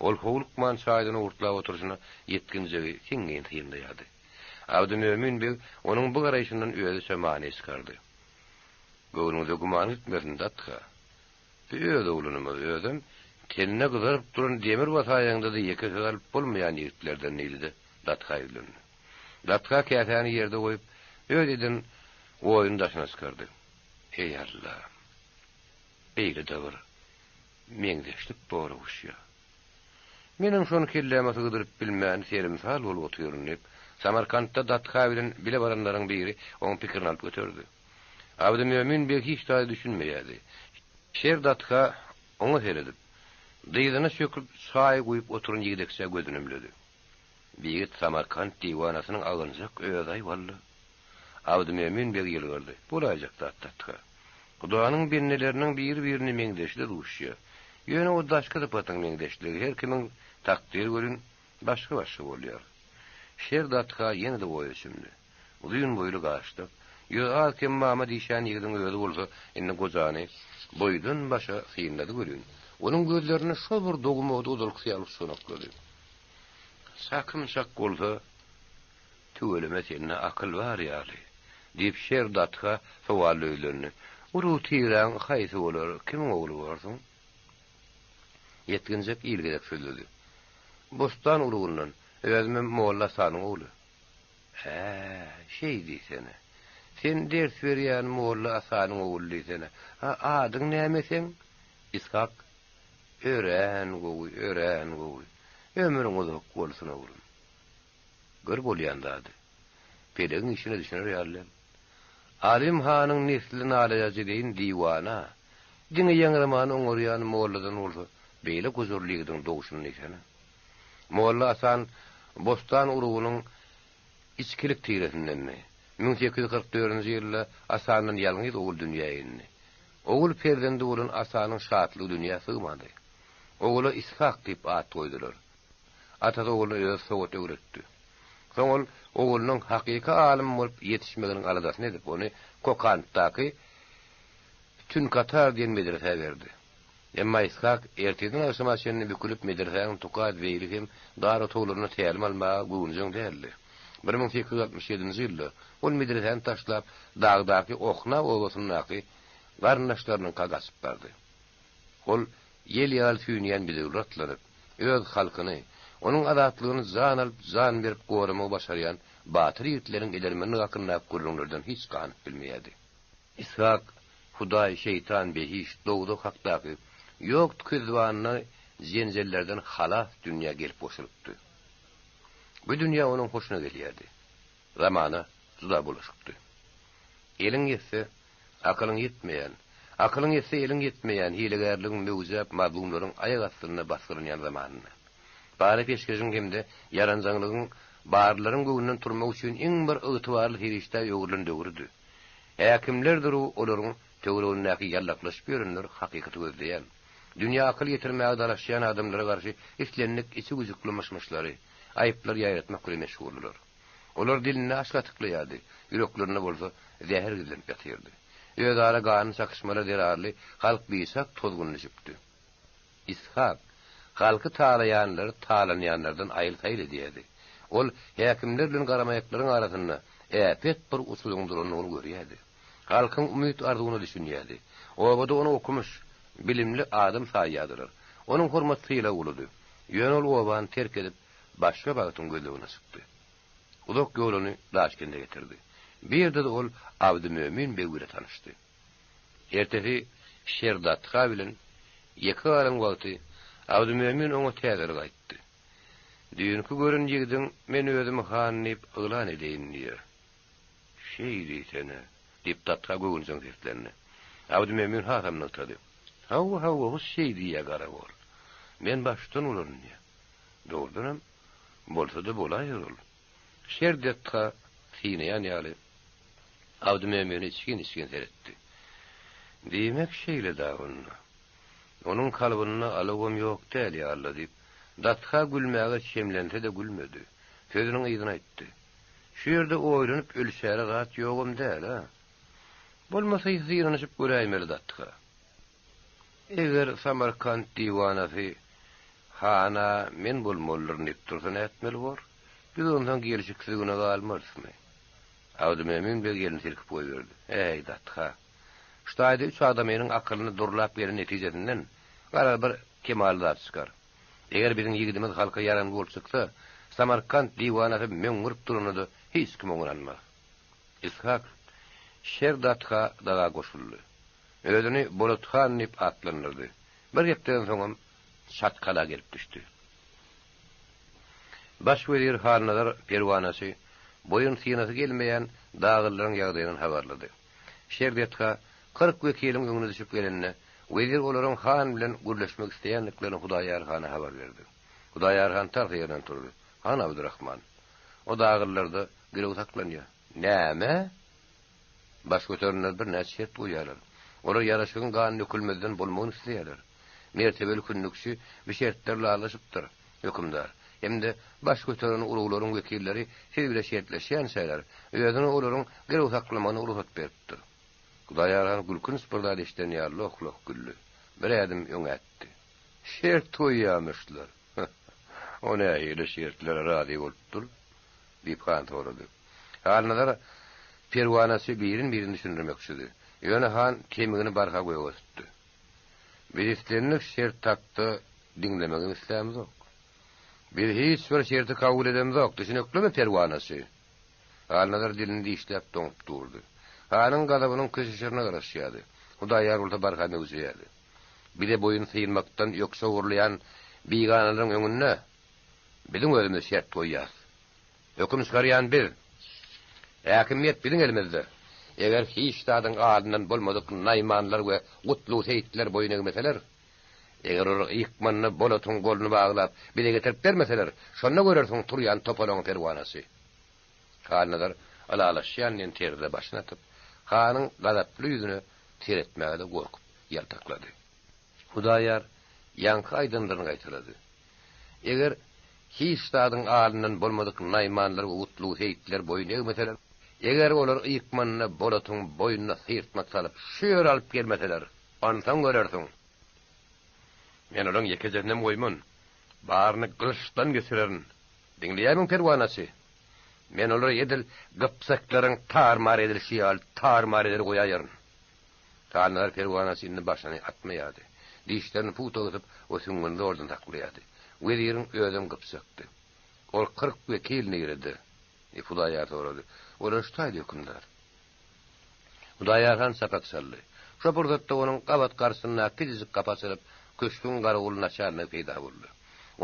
Ol howlukman çaýdan owurtlap oturyşyna ýetginjegi siňňin synlaýardy. Abdymömin beg onuň bu garaýşyndan özüçe many çykardy. Göwnüňize güman gitmesin, datka. Bu öz oglanymyz, özem tenine gyzaryp duran demir basaýaňda-da ýeke söz alyp bolmaýan ýigitlerden diýdi-de, datka ýüzlendi. Datka käsäni ýerde goýup, öz eden oýuny daşyna çykardy. Eý, Alla! Beýle-de bir meňzeşlik bor oguşýa. Menem şony kelläme sygdyryp bilmän serimsal bolup otyryn, diýip, Samarkantda Datha bilen bile baranlaryň biri oň pikirini alyp göterdi. Abdymömin beg hiç zada düşünmeýärdi. Şer Datha oňa seredip, dyzyna çöküp çaý guýup oturan ýigdekçä gözüni ümledi. Bi ýigit Samarkant diwanasynyň agynjak özi-aý walla. Abdymömin beg ýylgyrdy. Bolaýjak zat Datha. Hudanyň bendeleriniň bir-birine meňzeşi-de duşýar. Ýöne o daşky sypatyň meňzeşligi her kimiň takdyry welin başga-başga bolýar. Şer datga ýene-de oýa çümdi. Uzyn boýly gaşdak, ýüzi az-kem mama diýşän ýigidiň özi bolsa indi gojany boýdan-başa synlady welin, onuň gözlerinde şo bir dogum ody ozalkysy ýaly uçganaklady. Çakym çak bolsa, Tüweleme sende akyl bar ýaly, diýip, Şer datga sowally ýüzlendi. Urug-tiräň haýsy bolar, kimiň ogly borsuň? Ýetginjek ilgezek sözledi. Bostan urugyndan, özümem molla Asanyň ogly. Hä, şeý diýsene. Sen ders berýän molla Asanyň ogly diýsene. A adyň näme seň? Ishak. Örän gowy, örän gowy. Ömrüň uzak bolsun, oglum. Gör bolýan zady. Pelegiň işine düşüner ýaly däl. Alym hanyň nesli nalaýajy deýin diwana, diňe ýaňramany oňarýan molladan bolsa beýle gujurly ýigidiň dogşuny diýsene. Molla Asan Bostan urugynyň içkilik tiresindendi. 1844-nji ýylda Asandan ýalňyz ogul dünýä indi. Ogul perzendi bolan Asanyň şatlygy dünýä sygmady. Ogula Ishak diýip at goýdular. Atasy ogluna özi sowat öwretdi. Soň ol oglunyň hakyky alym bolup ýetişmeginiň aladasyny edip, ony Kokantdaky Tünkatar diýen medresä berdi. Emma Ishak ertirden agşama çenli bükülip medresäniň tukat zeýli hem dar otaglarynda tälim almaga göwünjeň däldi. 1867-nji ýylda ol medresäni taşlap, dagdaky Ohna obasyndaky garyndaşlarynyňka gaçyp bardy. Ol ýel ýaly süýnýän bedewlere atlanyp, öz halkyny, onuň azatlygyny jan alyp, jan berip goramagy başarýan batyr ýigitleriň edermenligi hakyndaky gürrüňlerden hiç ganyp bilmeýärdi. Ishak, Hudaý, şeýtan, behişt, dowzah hakdaky ýok tükezzibanyna jenjellerden halas dünýä gelip goşulypdy. Bu dünýä onuň hoşuna gelýärdi. Zamana juda bulaşypdy. Eliň ýetse, akylyň ýetmeýän, akylyň ýetse eliň ýetmeýän hilegärligiň möwjäp mazlumlaryň aýak astynda basgylanýan zamanynda. Para-peşgeşiň hem-de ýaranjaňlygyň barlylaryň göwnünden turmak üçin iň bir ygtybarly serişdä öwrülen döwrüdi. Häkimlerdir-u olaryň töweregindäki ýallaklaşyp ýörenler hakykaty gözleýän, dünýä akyl ýetirmäge dalaşýan adamlara garşy islendik içi güjükli myş-myşlary, aýyplary ýaýratmak bilen meşguldylar. Olar dilinde aş gatyklaýardy, ýüreklerinde bolsa zäher gizlenip ýatyrdy. Özara ganly çakyşmalar zerarly halk biçak tozguna düşüpdi. Ishak halky talaýanlary talanýanlardan aýyl-saýyl edýärdi. Ol häkimler bilen garamaýaklaryň arasynda äpet bir uçudyň durandygyny görýärdi. Halkyň umyt-arzuwyna düşünýärdi. Obada ony okumyş, bilimli adam saýýardylar. Onuň hormat-sylagy uludy. Ýöne ol obany terk edip, başga bagtyň gözlegine çykdy. Uzak ýol ony Daşkende getirdi. Bu ýerde-de ol Abdymömin beg bile tanyşdy. Ertesi Şerdatha bilen ýeke galan wagty Abdymömin oňa täzelik aýtdy. Düýnki gören ýigidiň men özümi han diýip yglan edeýin diýýär. Şeý diýsene, diýip Datha göwünjeň seslendi. Abdymömin hasam nygtady. Hawa, hawa, hut şeý diýýär garagol. Men baştutan bolaryn diýýär. Dogrudanam, bolsa-da bolaýar ol. Şer Datha synaýan ýaly Abdymömine içgin-içgin seretdi. Diýmek, şeýle-dä onda. Onuň kalbynda alawam ýok däl ýaly-la diýip, Datha gülmäge çemlense-de gülmedi. Sözüniň yzyny aýtdy. Şu ýerde oýlanyp ölçäre zat ýogam däl-a. Bolmasa synanyşyp göräýmeli Datha. Eger Samarkant diwanasy hana men bolmalydyryn diýip dursa nätmeli bor? Biz onsoň gelşiksiz güne galmarysmy? Abdymömin beg elini silkip goýberdi. Äý, Datha! Şu taýda üç adamynyň akylyny durlap gelen netijesinden, garaz bir kemally zat çykar. Eger biziň ýigidimiz halka ýaranly bolup çyksa, Samarkant diwanasy möňňürip duranda-da hiç kim oňa ynanmaz. Ishak Şer Datha daga goşuldy. Özüni Bolat han diýip atlandyrdy. Bir hepdeden soňam Çatkala gelip düşdi. Baş wezir Halnazar perwanaçy boýun synasy gelmeýän daglylaryň ýagdaýyndan habarlydy. Şer Detha 40 wekiliň öňüne düşüp gelende, wezir olaryň han bilen gürleşmek isleýändiklerini Hudaýar hana habar berdi. Hudaýar han tarsa ýerinden turdy. Han Abdurahman, o daglylarda girew saklanýar. Näme? Baş göterenler birnäçe şert goýýarlar. Olar ýaraşygyň gan dökülmezden bolmagyny isleýärler. Mertebeli kündükçi bu şertler ylalaşypdyr, hökümdar. Hem-de baş göteren uruglaryň wekilleri siz bile şertleşýänçäler, özüne olaryň girew saklamagyna rugsat beripdir. Hudaýar han gülkünç bir zat eşiden ýaly loh-loh güldi. Bir ädim öňe ätdi. Şert goýýamyşlar. O nähili şertlere razy bolupdyr? diýip, han sorady. Halnazar perwanaçy birin-birin düşündirmekçidi. Ýöne han kemigini barha göge tutdy. Biz islendik şert hakda diňlemegem islämzok. Biz hiç bir şerti kabul edemzok, düşüniklimi, perwanaçy? Halnazar dilini dişläp doňup durdy. Hanyň gazabynyň köşeşerine garaşýardy. Hudaýar bolsa barha möwjeýärdi. Bize boýun synmakdan ökje ogurlaýan biganalaryň öňünde biziň özümiz şert goýýas. Höküm çykarýan biz. Häkimiýet biziň elimizde. Eger hiç zadyň alyndan bolmadyk naýmanlar we Gutlug seýitler boýun egmeseler, eger olar ykmanda Bolatyň goluny baglap, bize getirip bermeseler, şonda görersiň turýan topalaňy perwanasy. Halnazar ylalaşýan diýen terzde başyny atyp, hanyň gazaply ýüzüne seretmäge-de gorkup ýaltaklady. Hudaýar ýaňky aýdanlaryny gaýtalady. Eger hiç zadyň alyndan bolmadyk naýmanlar we Gutlug seýitler boýun egmeseler, eger olar ykmanda Bolatyň boýnuna syrtmak salyp, şu ýere alyp gelmeseler, onsoň görersiň. Men olaň ýekejesinem goýman, baryny gylyçdan geçirerin. Diňleýärmiň, perwanaçy? Men olary edil gypjaklaryň tar-mar edilişi ýaly tar-mar eder goýaýaryn. Halnazar perwanaçy indi başyny atmaýardy. Dişlerini pugta gysyp, o süňňüni zordan saklaýardy. Weziriň özem gypjakdy. Ol 40 wekil nirede? diýip, Hudaýar sorady. Olar şu taýda, hökümdar. Hudaýar han çapak çaldy. Şo pursatda onuň gabat garşysyndaky kiçijik gapy açylyp, köşgüň garawul naçalnigi peýda boldy.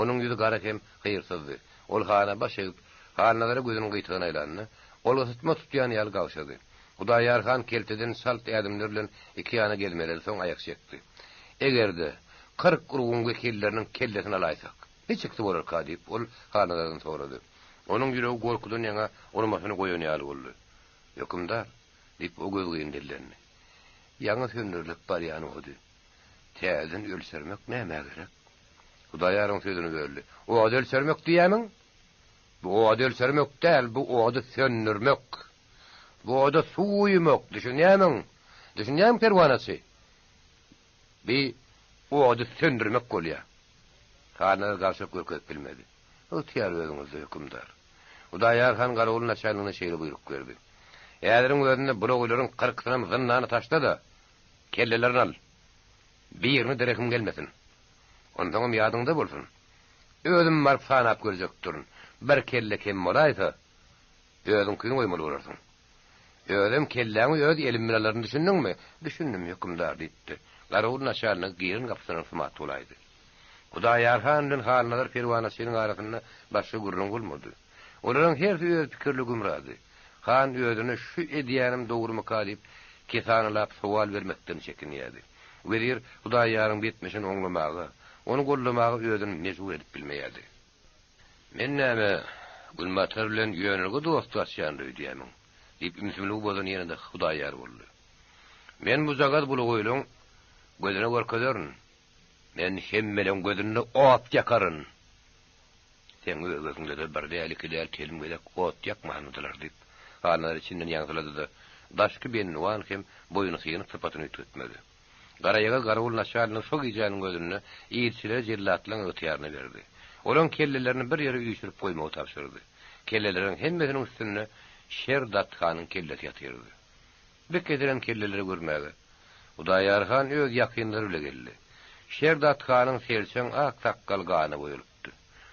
Onuň ýüzi gara hem hyrsyzdy. Ol hana baş egip, Halnazara gözüniň gyýtagyny aýlanda, ol ysytma tutýan ýaly gagşady. Hudaýar han kelteden çalt ädimler bilen iki ýana gezmeledi, soň aýak çekdi. Eger-de, 40 urugyň wekilleriniň kellesini alaýsak, niçiksi bolarka? diýip, ol Halnazardan sorady. Onuň ýüregi gorkudan ýaňa urmasyny goýan ýaly boldy. Hökümdar! diýip, o gözgyny dillendi. Ýaňy söndürilip barýan ody täzeden ölçermek nämä gerek? Hudaýaryň sözüni böldi. Ody ölçermek diýýämiň? Bu ody ölçermek däl, bu ody söndürmek. Bu oda suw guýmak, düşünýärmiň? Düşünýärmiň, perwanaçy? Bi ody söndürmek bolýar. Hanyna garşylyk görkezip bilmedi. Ygtyýar özüňizde, hökümdar. Hudaýar han garawul naçalnigine şeýle buýruk berdi. Häziriň özünde bulagylaryň kyrkysynam zyndana taşla-da, kellelerini al. Birini-de rehim gelmesin. Onsoňam ýadyňda bolsun. Özüm baryp sanap görjekdirin. Bir kelle kem bolaýsa, özüňkini goýmaly bolarsyň. Özem kelläňi öz elim bilen alaryn düşündiňmi? Düşündim, hökümdar, diýipdi. Garawul naçalnigi giren gapysyndan sumat bolaýdy. Hudaýar han bilen Halnazar perwanaçynyň arasynda başga gürrüň bolmady. Olaryň hersi öz pikirli gümrady. Han özüne şu edýänim dogrumyka diýip, kesanalap sowal bermekden çekinýärdi. Wezir Hudaýaryň betmişini oňlamaga, ony goldamaga özüni mejbur edip bilmeýärdi. Men näme, Günbatar bilen ýönelige dostlaşýan öýdýärmiň? diýip, ümsümligi bozan ýene-de Hudaýar boldy. Men bujagaz bulagoýlaň gözüne görkezerin. Men hemmeleň gözünde ot ýakaryn. Seň öz gözüňde-de bir däl, iki däl telim gezek ot ýakmanmydylar, diýip, Halnazar içinden ýaňsylady-da, daşky bendiwan hem boýuny synyp sypatyny üýtgetmedi. Garaýagyz garawul naçalnik şo gijäniň özünde ilçileri jellatlaryň ygtyýaryna berdi. Olaň kellelerini bir ýere üýşürip goýmagy tabşyrdy. Kelleleriň hemmesiniň üstünde Şer dathanyň kellesi ýatyrdy. Bir kesilen kelleleri görmäge Hudaýar han öz ýakynlary bile geldi. Şer dathanyň selçeň ak sakgaly gana boýalypdy.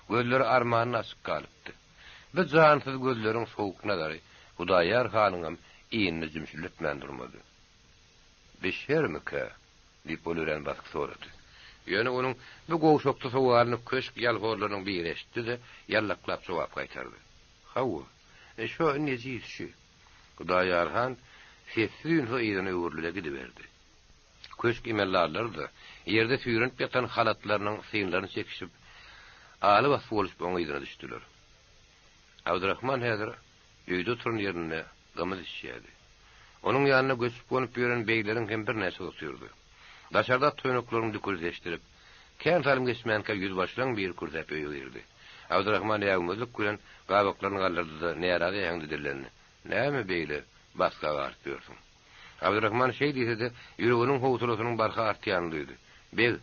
Gözleri armanly açyk galypdy. Bu jansyz gözleriň sowuk nazary Hudaýar hanyňam inini jümşüldetmän durmady. Bişermikä? diýip, ol örän basyk sorady. Ýöne onuň bu gowşakly sowalyny köşk ýalhorlarynyň biri eşitdi-de, ýallaklap jogap gaýtardy. Hawa, şo nejis şü. Hudaýar han sessiz-üýnsüz yzyna öwrüldi-de gidiberdi. Köşk emeldarlary-da ýerde süýrenip ýatan halatlarynyň synlaryny çekişip, aly-basly bolşup oň yzyna düşdüler. Abdyrahman häzir öýde oturan ýerinde gymyz içýärdi. Onuň ýanynda göçüp-gonup ýören begleriň hem birnäçesi otyrdy. Daşarda toýnaklaryň düküldisi eşidilip. Kän salym geçmänkä ýüzbaşylaň biri kürsäp öýe girdi. Abdyrahman äwmezlik bilen gabaklaryny galdyrdy-da, närazy äheňde dillendi, Näme beýle basga garyp ýörsüň? Abdyrahman şeý diýse-de, ýüreginiň howsalasynyň barha artýanyny duýdy. Beg,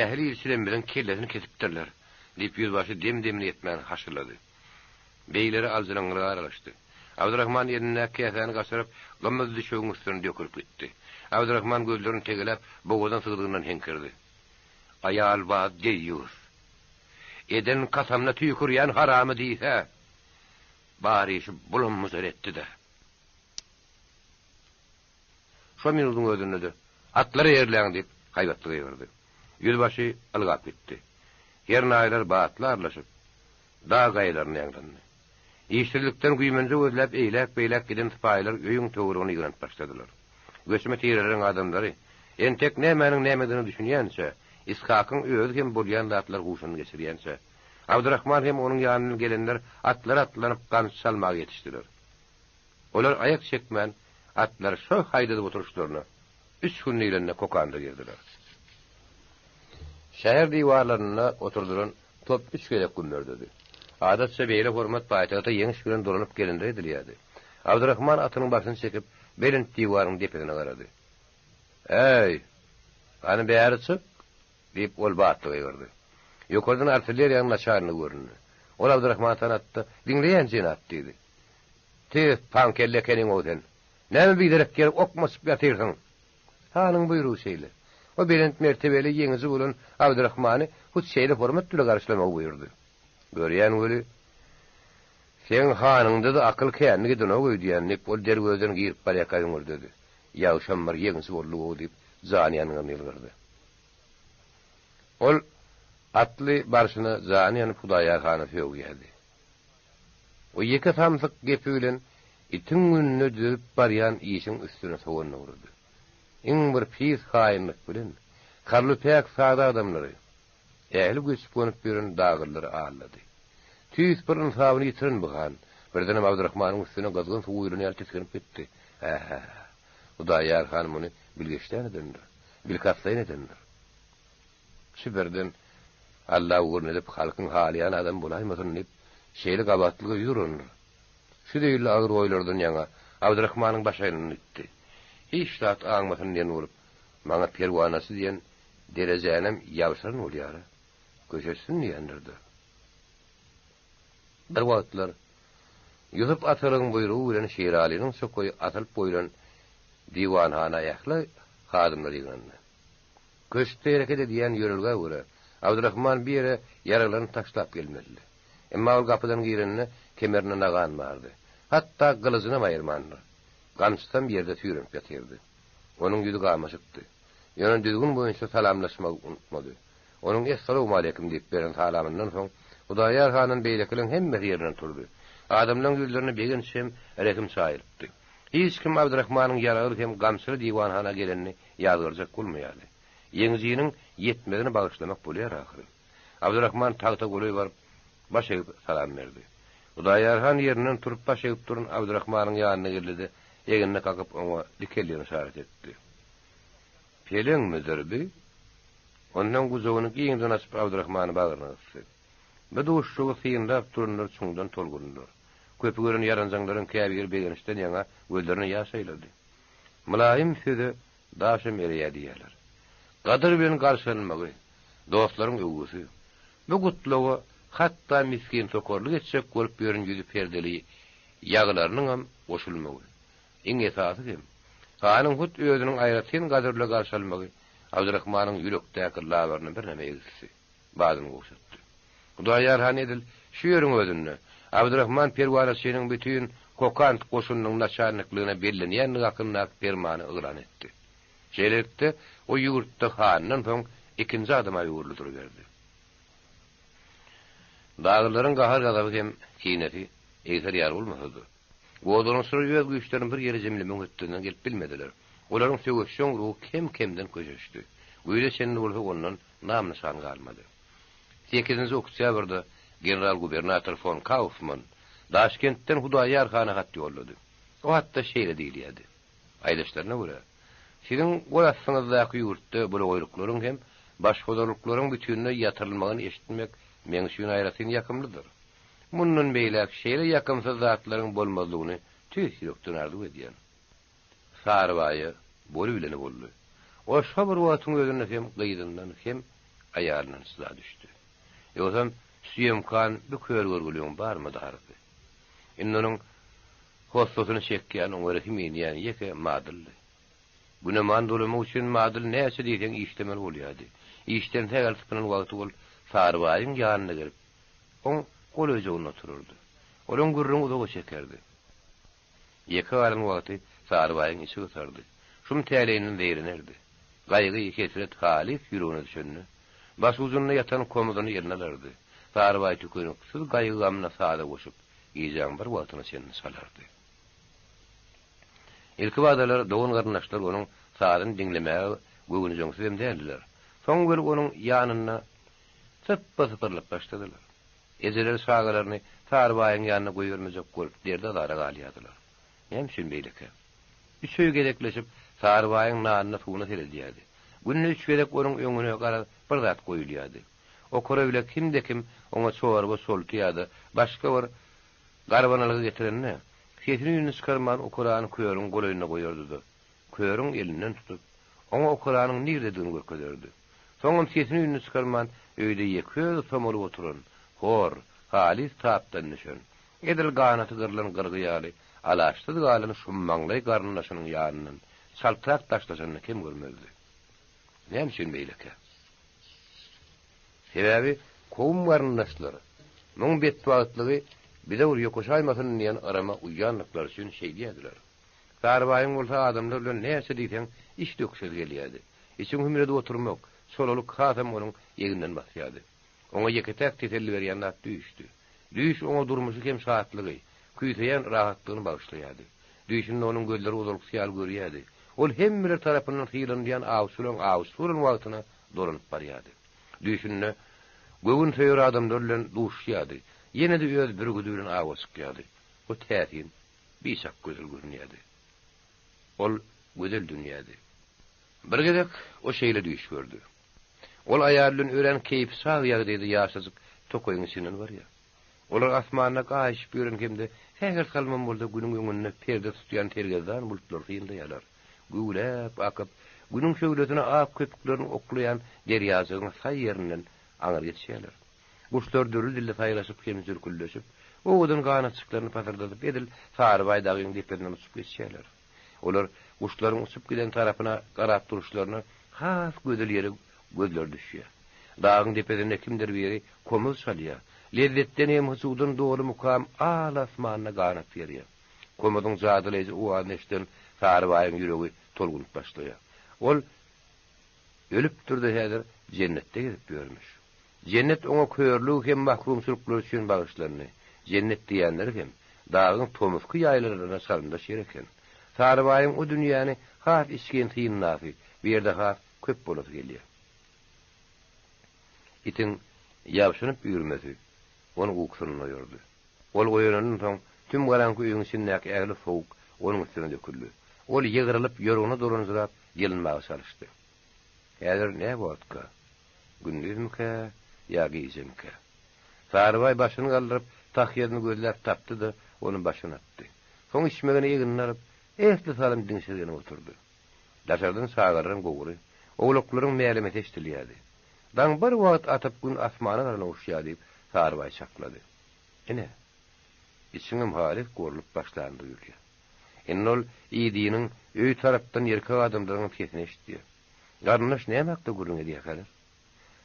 ähli ilçilemmiziň kellesini kesipdirler! diýip, ýüzbaşy dem-demini ýetmän haşyllady. Begleri aljyraňňylyga aralaşdy. Abdyrahman elindäki käsäni gaçyryp, gymyz düşegiň üstüne dökülip gitdi. Abdyrahman gözlerini tegeläp, bogazdan sygdygyndan heňkirdi. Aýalbaz deýýus! Eden kasamyna tüýkürýän haramy diýse! Bar işi bulam-bujar etdi-dä. Şo minudyň özünde-de, Atlary eýerläň! diýip, haýbatly gygyrdy. Ýüzbaşy ylgap gitdi. Hernaýlar batly arlaşyp, dag gaýalaryna ýaňlandy. Işsizlikden güýmenje gözläp eýläk-beýläk giden sypaýylar öýüň töweregine ýygnanyp başladylar. Göçme tireleriň adamlary, entek nämäniň nämedigine düşünýänçä, Ishakyň özi hem bolýan zatlary huşundan geçirýänçä, Abdyrahman hem onuň ýanyndan gelenler atlara atlanyp gamçy çalmaga ýetişdiler. Olar aýak çekmän, atlary şo haýdadyp oturyşlaryna, üç gün diýlende Kokanda girdiler. Şäher diwarlarynda oturdylan top üç gezek gümmürdedi. Adatça beýle hormat paýtagta ýeňiş bilen dolanyp gelende edilýärdi. Abdyrahman atynyň başyny çekip, belent diwaryň depesine garady. Äý, hany bäri çyk! Diýip, ol batly gygyrdy. Ýokardan artilleriýanyň naçalnigi göründi. Ol Abdyrahmany tanatdy-da, Diňleýän, jenap! diýdi. Tüýs, paňkelle ekeniň-ow sen! Näme biderek ýere ok maçyp ýatyrsyň? Hanyň buýrugy şeýle. O belent mertebeli ýeňiji bolan Abdyrahmany hut şeýle hormat bile garşylamagy buýurdy. Görýän weli, seň hanyňda-da akyl känli gidenok öýdýän, diýip, ol derwezeden girip barýarka hüňürdedi. Ýagşam bir ýeňiji boldy-ow, diýip, jany ýangynly ýylgyrdy. Ol atly barşyna jany ýanyp Hudaýar hana sögýärdi. O ýeke samsyk gepi bilen itiň gününe düzüp barýan işiň üstüne sogan dogrady. Iň bir pis haýynlyk bilen kalby päk sada adamlary, ähli göçüp-gonup ýören dagyllary aldady. Tüýs bir ynsabyny ýitiren bu han, birdenem Abdyrahmanyň üstüne gyzgyn suw guýlan ýaly tisginip gitdi. Ä-hä, Hudaýar han muny bilgeşlän edendir, bilkastlaýyn edendir. Şu birden Alla ugruna edip halkyň halaýan adamy bolaýmasyn diýip, şeýle gabahatlyga ýüz urandyr. Şu zeýilli agyr oýlardan ýaňa Abdyrahmanyň başy aýlanyp gitdi. Hiç zat aňmasyn diýen bolup, maňa perwanaçy diýen derejänem ýabşyran bolýar-a. Köşeşsin diýendir-dä. Bir wagtlar Ýusup atalygyň buýrugy bilen Şiralynyň çokaýy asylyp goýlan diwanhana ähli hadymlar ýygnandy. Köşkde hereket edýän ýörelgä görä, Abdyrahman bir ýere ýaraglaryny taşlap gelmelidi. Emma ol gapydan girende kemerinde nagan bardy. Hatda gylyjynam aýyrmandyr. Gamçysam ýerde süýrenip ýatyrdy. Onuň ýüzi gamaşykdy. Ýöne düzgün boýunça salamlaşmagy unutmady. Onuň Essalawmaleýkim diýip beren salamyndan soň, Hudaýar handan beýlekileriň hemmesi ýerinden turdy. Adamlaryň ýüzlerine begenç hem rehim çaýylypdy. Hiç kim Abdyrahmanyň ýaragly hem gamçyly diwanhana gelenini ýazgarjak bolmaýardy. Ýeňijiniň ýetmezini bagyşlamak bolýar ahyry. Abdyrahman tagta golaý baryp, baş egip salam berdi. Hudaýar han ýerinden turup baş egip duran Abdyrahmanyň ýanyna geldi-de, egnine kakyp oňa dikeldigini yşarat etdi. Peleňmidir bi? Onsoň gujagyny giňden açyp Abdyrahmany bagryna gysdy. Bu duşuşygy synlap duranlar çuňdan tolgundylar. Köpi gören ýaranjaňlaryň käbiri begençden ýaňa gözlerine ýaş aýlady. Mylaýym söze daşam ereýär diýýärler. Gadyr bilen garşylanmagy, dostlaryň öwgüsi. Bu gutlaga hatda misgin tokarlyk etjek bolup ýören ýüzi perdeli ýagylarynyňam goşulmagy. Iň esasy hem, hanyň hut özüniň aýratyn gadyr bile garşy almagy Abdyrahmanyň ýürekdäki labyryny birneme egisdi, badyny gowşatdy. Hudaýar han edil şu ýeriň özünde Abdyrahman perwanaçynyň bütin Kokant goşunynyň naçalnikligine bellenýändigi hakyndaky permany yglan etdi. Şeýlelikde, o ýurtda handan soň ikinji adama öwrüldi duruberdi. Daglylaryň gahar-gazaby hem kinesi egser ýaly bolmasa-da, Gozgalaňçylar öz güýçlerini bir ýere jemlemegiň hötdesinden gelip bilmediler. Olaryň söweşjeň ruhy kem-kemden köşeşdi. Güýze çenli bolsa ondan nam-nyşan galmady. Sekizinji oktýabrda general-gubernator fon Kaufman Daşkentden Hudaýar hana hat ýollady. O hatda şeýle diýilýärdi, Aýdyşlaryna görä, siziň gol astyňyzdaky ýurtda bulagaýlyklaryň hem. başhojalyklaryň bütinleý ýatyrylmagyny eşitmek meň üçin aýratyn ýakymlydyr. Mundan beýläk şeýle ýakymsyz zatlaryň bolmazlygyny tüýs ýürekden arzuw edýän. Sarybaýa bolubileni boldy. Ol şo bir wagtyň özünde hem gyzyndan, hem aýalyndan jyda düşdi. Ýogsam Süýemkan bu kör görgüliň barmady arzy. Indi onuň hossasyny çekýän, oňa rehim edýän ýeke Madyldy. Günaman dolamak üçin Madyl näçe diýseň işlemeli bolýardy. Işden sähel sypynan wagty ol Sarybaýyň ýanyna gelip, oň golaýjagynda oturardy. Olaň gürrüňi uzaga çekerdi. Ýeke galan wagty Sarybaýyň içi gysardy. Şum täleýinden zeýrenerdi. Gaýgy, hesret halys ýüregine düşende, başujunda ýatan komyzyny eline alardy. Sarybaý tükeniksiz gaýgy-gamyna saza goşup, gijäň bir wagtyna çenli çalardy. Ilkibadalar dogan-garyndaşlar onuň sazyny diňlemäge göwünjeňsizem däldiler. Soň weli onuň ýanynda sypba-sypyrlyp başladylar. Ejeler çagalaryny Sarybaýyň ýanyna goýbermejek bolup derde-azara galýardylar. Näme üçin beýlekä? Üç öý gezekleşip, Sarybaýyň nanyna-suwuna seredýärdi. Günde üç gezek onuň öňüne garaz bir zat goýulýardy. Okara bile kimde-kim oňa çorba, solty ýa-da başga bir garbanalygy getirende, sesini-üýnüni çykarman okarany körüň golaýynda goýardy-da, körüň elinden tutup, oňa okaranyň nirededigini görkezerdi. Soňam sesini-üýnüni çykarman, öýde ýeke özi somalyp oturan, hor, halys tapdan düşen, edil ganaty gyrlan gyrgy ýaly alaçsyz galan şummaňlaý garyndaşynyň ýanyndan çaltrak daşlaşanyny kem görmezdi. Näme üçin beýlekä? Sebäbi kowum-garyndaşlar, muň betbagtlygy bize bir ýokaşaýmasyn diýen yrama uýandyklary üçin şeýdýärdiler. Sarybaýyň bolsa adamlar bilen näçe diýseň iş döküşesi gelýärdi. Içiň hümledip oturmak, çolalyk hasam onuň eginden basýardy. Oňa ýeke-täk teselli berýän zat düýşdi. Düýş oňa durmuşy hem şatlygy, küýseýän rahatlygyny bagyşlaýardy. Düýşünde onuň gözleri ozalkysy ýaly görýärdi. Ol hemmeler tarapyndan sylanylýan awçylaryň awçysy bolan wagtyna dolanyp barýardy. Düýşünde göwün söýer adamlar bilen duşýardy. Ýene-de öz bürgüdi bilen awa çykýardy. Bu täsin, biçak gözel görünýärdi. Ol gözel dünýädi. Bir gezek o şeýle düýş gördi. Ol aýaly bilen örän keýpi-çag ýagdaýda ýaşajyk tokaýyň içinden barýar. Olar asmanda gaýyşyp ýören hem-de sähel salymam bolsa Günüň öňünde perde tutýan sergezdan bulutlary synlaýarlar. Güwläp akyp, Günüň şöhlesine ak köpüklerini oklaýan derýajygyň saý ýerinden aňry geçýärler. Guşlar dürli dilde saýraşyp hem jürküldeşip, owadan ganatjyklaryny pasyrdadyp edil Sarybaý dagyň depesinden uçup geçýärler. Olar guşlaryň uçup giden tarapyna garap duruşlaryna has gözel ýere gözleri düşýär. Dagyň depesinde kimdir biri komuz çalýar. Lezzetden hem hyjuwdan doly mukam al asmanda ganat gerýär. Komuzyň jadylaýjy owazyny eşiden Sarybaýyň ýüregi tolgunyp başlaýar. Ol ölüpdir-de häzir jennetde gezip ýörmüş. Jennet oňa körlügi hem mahrumçylyklary üçin bagyşlandy. Jennet diýenleri hem dagyň tomusky ýaýlalaryna çalymdaş ýer eken. Sarybaýyň o dünýäni has içgin synlasy, bu ýerde has köp bolasy gelýär. Itiň ýabşynyp üýrmesi ony ukusyndan oýardy. Ol oýanandan soň tüm garaňky öýüň içindäki ähli sowuk onuň üstüne döküldi. Ol ýygrylyp, ýorgana dolanjyrap, ýylynmaga çalyşdy. Häzir nä wagtka? Gündizmikä ýa gijemikä? Sarybaý başyny galdyryp, tahýasyny gözläp tapdy-da, ony başyna atdy. Soň içmegini egnine alyp, esli salym diňşirgenip oturdy. Daşardan çagalaryň gowry, owlaklaryň mälemesi eşidilýärdi. Daň bir wagt atyp, gün asmana garana uçýar diýip, Sarybaý çaklady. Ine, içiňem halys gorlup başlany duýulýar. Indi ol Idiniň öý tarapdan erkek adamlaryňam sesini eşidýär. Garyndaş näme hakda gürrüň edýärkäler?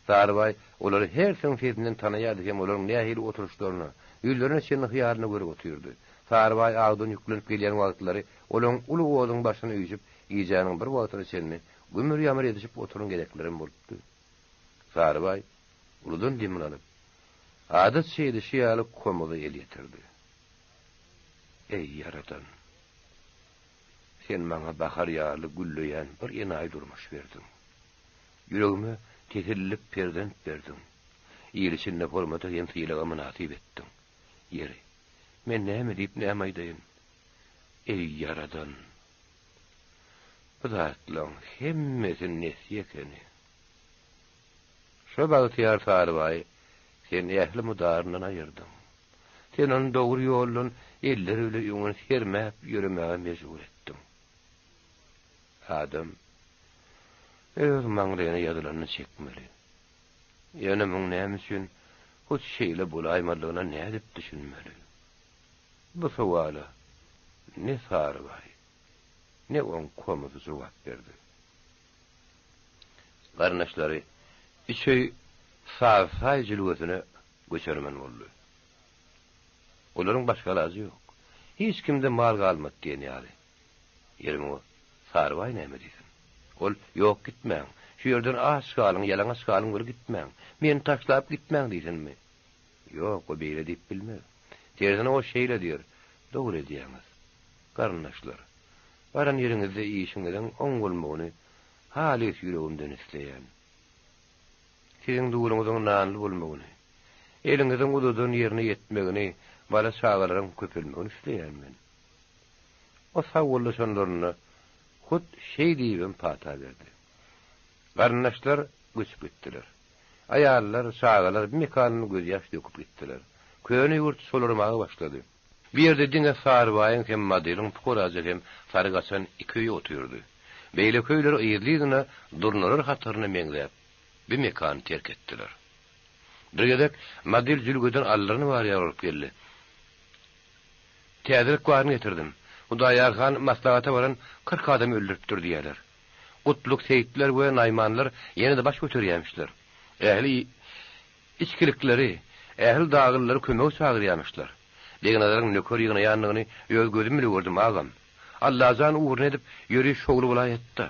Sarybaý olary hersiniň sesinden tanaýardy hem olaryň nähili oturyşlaryny, ýüzlerine çenli hyýalynda görüp otyrdy. Sarybaý awdan ýüklenip gelýän wagtlary olaryň uly oduň başyna üýşüp, gijäniň bir wagtyna çenli gümür-ýamyr edişip oturan gezeklerem bolupdy. Sarybaý uludan demini alyp, adatça edişi ýaly komuza el ýetirdi. Eý, Ýaradan! Sen maňa bahar ýaly gülleýän bir enaýy durmuş berdiň. Ýüregime tesellilik perzent berdiň. Il içinde hormata hem sylaga mynasyp etdiň. Ýeri, men näme diýip näme aýdaýyn? Eý, Ýaradan! Bu zatlaň hemmesi nesýe ekeni. Şo bagtyýar Sarybaýy sen ähli mudaryndan aýyrdyň. Sen ony dogry ýoldan elleri bile öňüni sermäp ýöremäge mejbur etdiň. Adam öz maňlaýyna ýazylanyny çekmeli. Ýöne muň näme üçin hut şeýle bolaýmalydygyna nädip düşünmeli? Bu sowala ne Sarybaý, ne oň komusy jogap berdi. Garyndaşlary üç öý Sazsaý jülgesine göçermen boldy. Olaryň başga alajy ýok. Hiç kimde mal galmady diýen ýaly. Ýeri muňa Sarybaý näme diýsin? Ol, Ýok, gitmäň. Şu ýerden aç galyň, ýalaňaç galyň weli gitmäň. Meni taşlap gitmäň diýsinmi? Ýok, o beýle diýip bilmez. Tersine o şeýle diýer, Dogry edýäňiz, garyndaşlar. Baran ýeriňizde işiňiziň oň bolmagyny halys ýüregimden isleýän. Siziň duruňyzyň nanly bolmagyny, eliňiziň uzadan ýerine ýetmegini, bala-çagalaryň köpelmegini isleýän men. O sagbollaşanlarynda hut şeý diýibem pata berdi. Garyndaşlar göçüp gitdiler. Aýallar, çagalar bir mekandan gözýaş döküp gitdiler. Köne ýurt solarmaga başlady. Bu ýerde diňe Sarybaýyň hem Madyryň pukaraja hem sary gaçan iki öýi otyrdy. Beýleki öýler yzly-yzyna durnalar hataryna meňzäp, bu mekany terk etdiler. Bir gezek Madyr jülgeden aldyryny barýar bolup geldi. Täzelik baryny getirdim. Hudaýar han maslahata baran 40 adamy öldüripdir diýýärler. Gutluk seýitler we naýmanlar ýene-de baş göterýämişler. Ähli içkilikleri, ähli dagyllary kömege çagyrýamyşlar. Begnazaryň nöker ýygnaýandygyny öz gözüm bile gördüm, agam. Allajan ugruny edip, ýöriş şowly bolaýatda.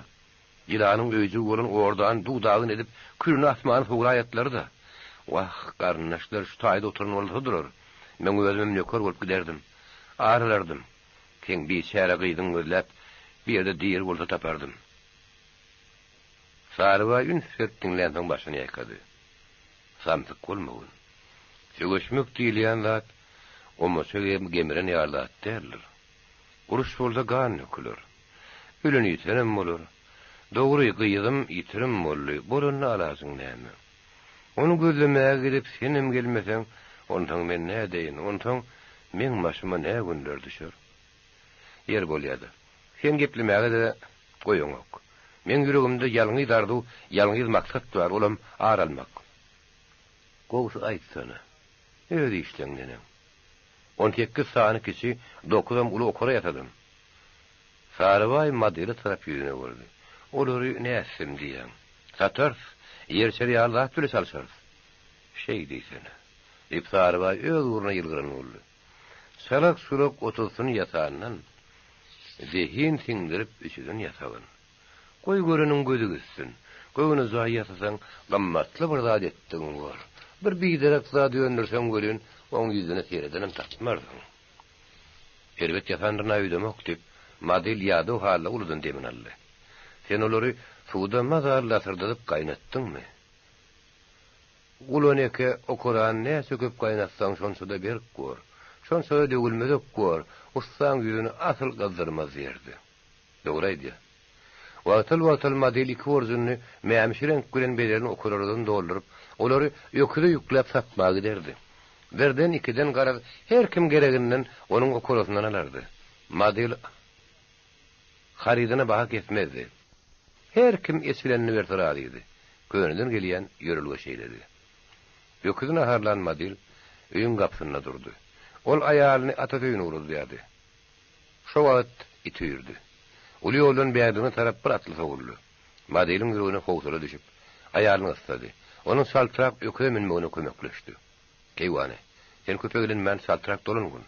Ýylanyň öýjügi bolan ordany duw-dagyn edip, külüni asmana sowraýatlar-da. Wah, garyndaşlar şu taýda oturan bolsadylar, meň özümem nöker bolup giderdim. Ar alardym. Seň biçäre gyzyňy gözläp, bir ýerde diri bolsa tapardym. Sarybaý üns berip diňlänsoň başyny ýaýkady. Samsyk bolmagyn. Söweşmek diýilýän zat omaça gemren ýaly zat däldir. Uruş bolsa gan döküler. Ölen ýitenem bolar. Dogry, gyzym ýitirim boldy, bolanda alajyň näme? Ony gözlemäge gidip senem gelmeseň, onsoň men nädeýin, onsoň meň başyma nä günler düşer? Ýeri bolýa-da. Sen geplemäge-de goýaňok. Meň ýüregimde ýalňyz arzuw, ýalňyz maksat bar, olam ar almak. Gowusy aýtsana. Öz işleň neneň? 18 sany kiçi, dokuzam uly okara ýasadym. Sarybaý Madyra tarap ýüzüni öwürdi. Olary nätsin diýýäň? Satarys, ýer-çer ýaly zat bile çalşarys. Şeý diýsene. Diýip, Sarybaý öz ugruna ýylgyran boldy. Çalak-çulak otuzsyny ýasandan, zehin siňdirip üçüsini ýasagyn. Goý göreniň gözi gitsin. Göwne jaý ýasasaň, gymmatly bir zat etdigiň bor. Bir biderek zat öndürseň welin, oň ýüzüne seredenem tapmarsyň. Erbet ýasandyryn-a öýdemok, diýip, Madyl ýadaw halda uludan demini aldy. Sen olary suwda mazaly lasyrdadyp gaýnatdyňmy? Gulan eke, okarany näçe köp gaýnatsaň, şonça-da berk bor. Şonça-da döwülmezek bor, ussaň ýüzüni asyl gyzdyrmaz diýerdi. Dogry aýdýar. Wagtal-wagtal model iki horjunyny mämişi reňk bilen bezelen okarlardan dolduryp, olary öküze ýükläp satmaga giderdi. Birden, ikiden, garaz, her kim gereginden onuň okarasyndan alardy. Model harydyna baha kesmezdi. Her kim eçilenini berse razydy. Köneden gelýän ýörelge şeýledi. Öküzi naharlan model öýüň gapysynda durdy. Ol aýalyny atasy öýüne ugradýardy. Şo wagt it üýrdi. Uly ýoldan bärligine tarap bir atly sowuldy. Modeliň ýüregine howsala düşüp, aýalyny gyssady. Onuň çaltrak öküze münmegine kömekleşdi. Keýwany, sen köpe gelinmän çaltrak dolangyn.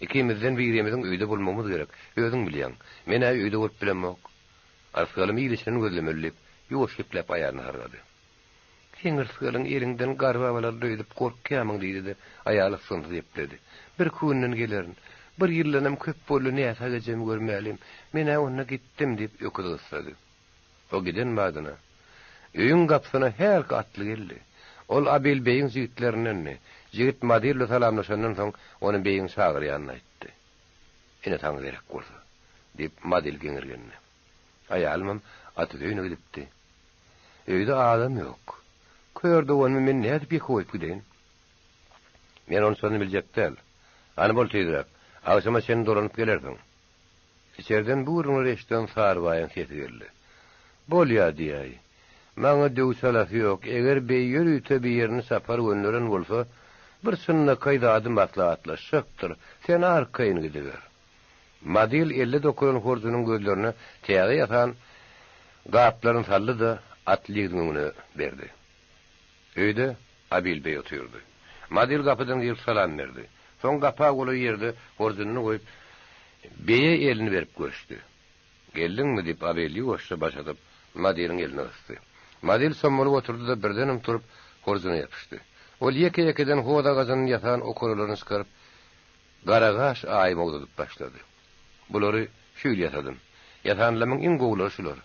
Ikimizden birimiziň öýde bolmagymyz gerek, özüň bilýäň. Men-ä öýde bolup bilemok. Arsgalymy il içinden gözlemeli diýip, ýuwaş gepläp aýalyny hargady. Seň yrsgalyň eliňden garbap alardy öýdüp gorkýamyň diýdi-de, aýaly ysgynsyz gepledi. Birki günden gelerin. Bir ýyldanam köp boldy näsag ejemi görmälim. Men-ä onda gitdim diýip, öküz gyssady. O giden badyna, öýüň gapysyna hälki atly geldi. Ol Abil beýiň jigitlerindendi. Jigit Madyr bilen salamlaşandan soň, ony beýiň çagyrýanyny aýtdy. Ine saňa gerek bolsa, diýip, Madyl geňirgendi. Aýalymam atasy öýüne gidipdi. Öýde adam ýok. Kör doganymy men nädip ýeke goýup gideýin? Men onçasyny biljek däl. Hany bol tizräk, agşama çenli dolanyp gelersiň. Içerden bu gürrüňleri eşiden Sarybaýyň sesi geldi. Bolýa diýäý. Maňa döw çalasy ýok, eger beý ýörite birini çapar gönderen bolsa, bir çynlakaý zady maslahatlaşjakdyr, sen arkaýyn gidiber. Madil elde dokulan horjunyň gözlerine täze ýasan gaplaryny saldy-da, atly ýigidiň öňüne berdi. Öýde Abil beý otyrdy. Madil gapydan girip salam berdi. Soň gapa golaý ýerde horjunyny goýup, beýe elini berip görüşdi. Geldiňmi? diýip, Abil ýuwaşja baş atyp, Madiliň elini gysdy. Madil sommalyp oturdy-da, birdenem turup, horjuna ýapyşdy. Ol ýeke-ýekeden hoz agajyndan ýasan okaralaryny çykaryp, Garagaş aýyma uzadyp başlady. Bulary şu ýyl ýasadym. Ýasanlarymyň iň gowulary şular.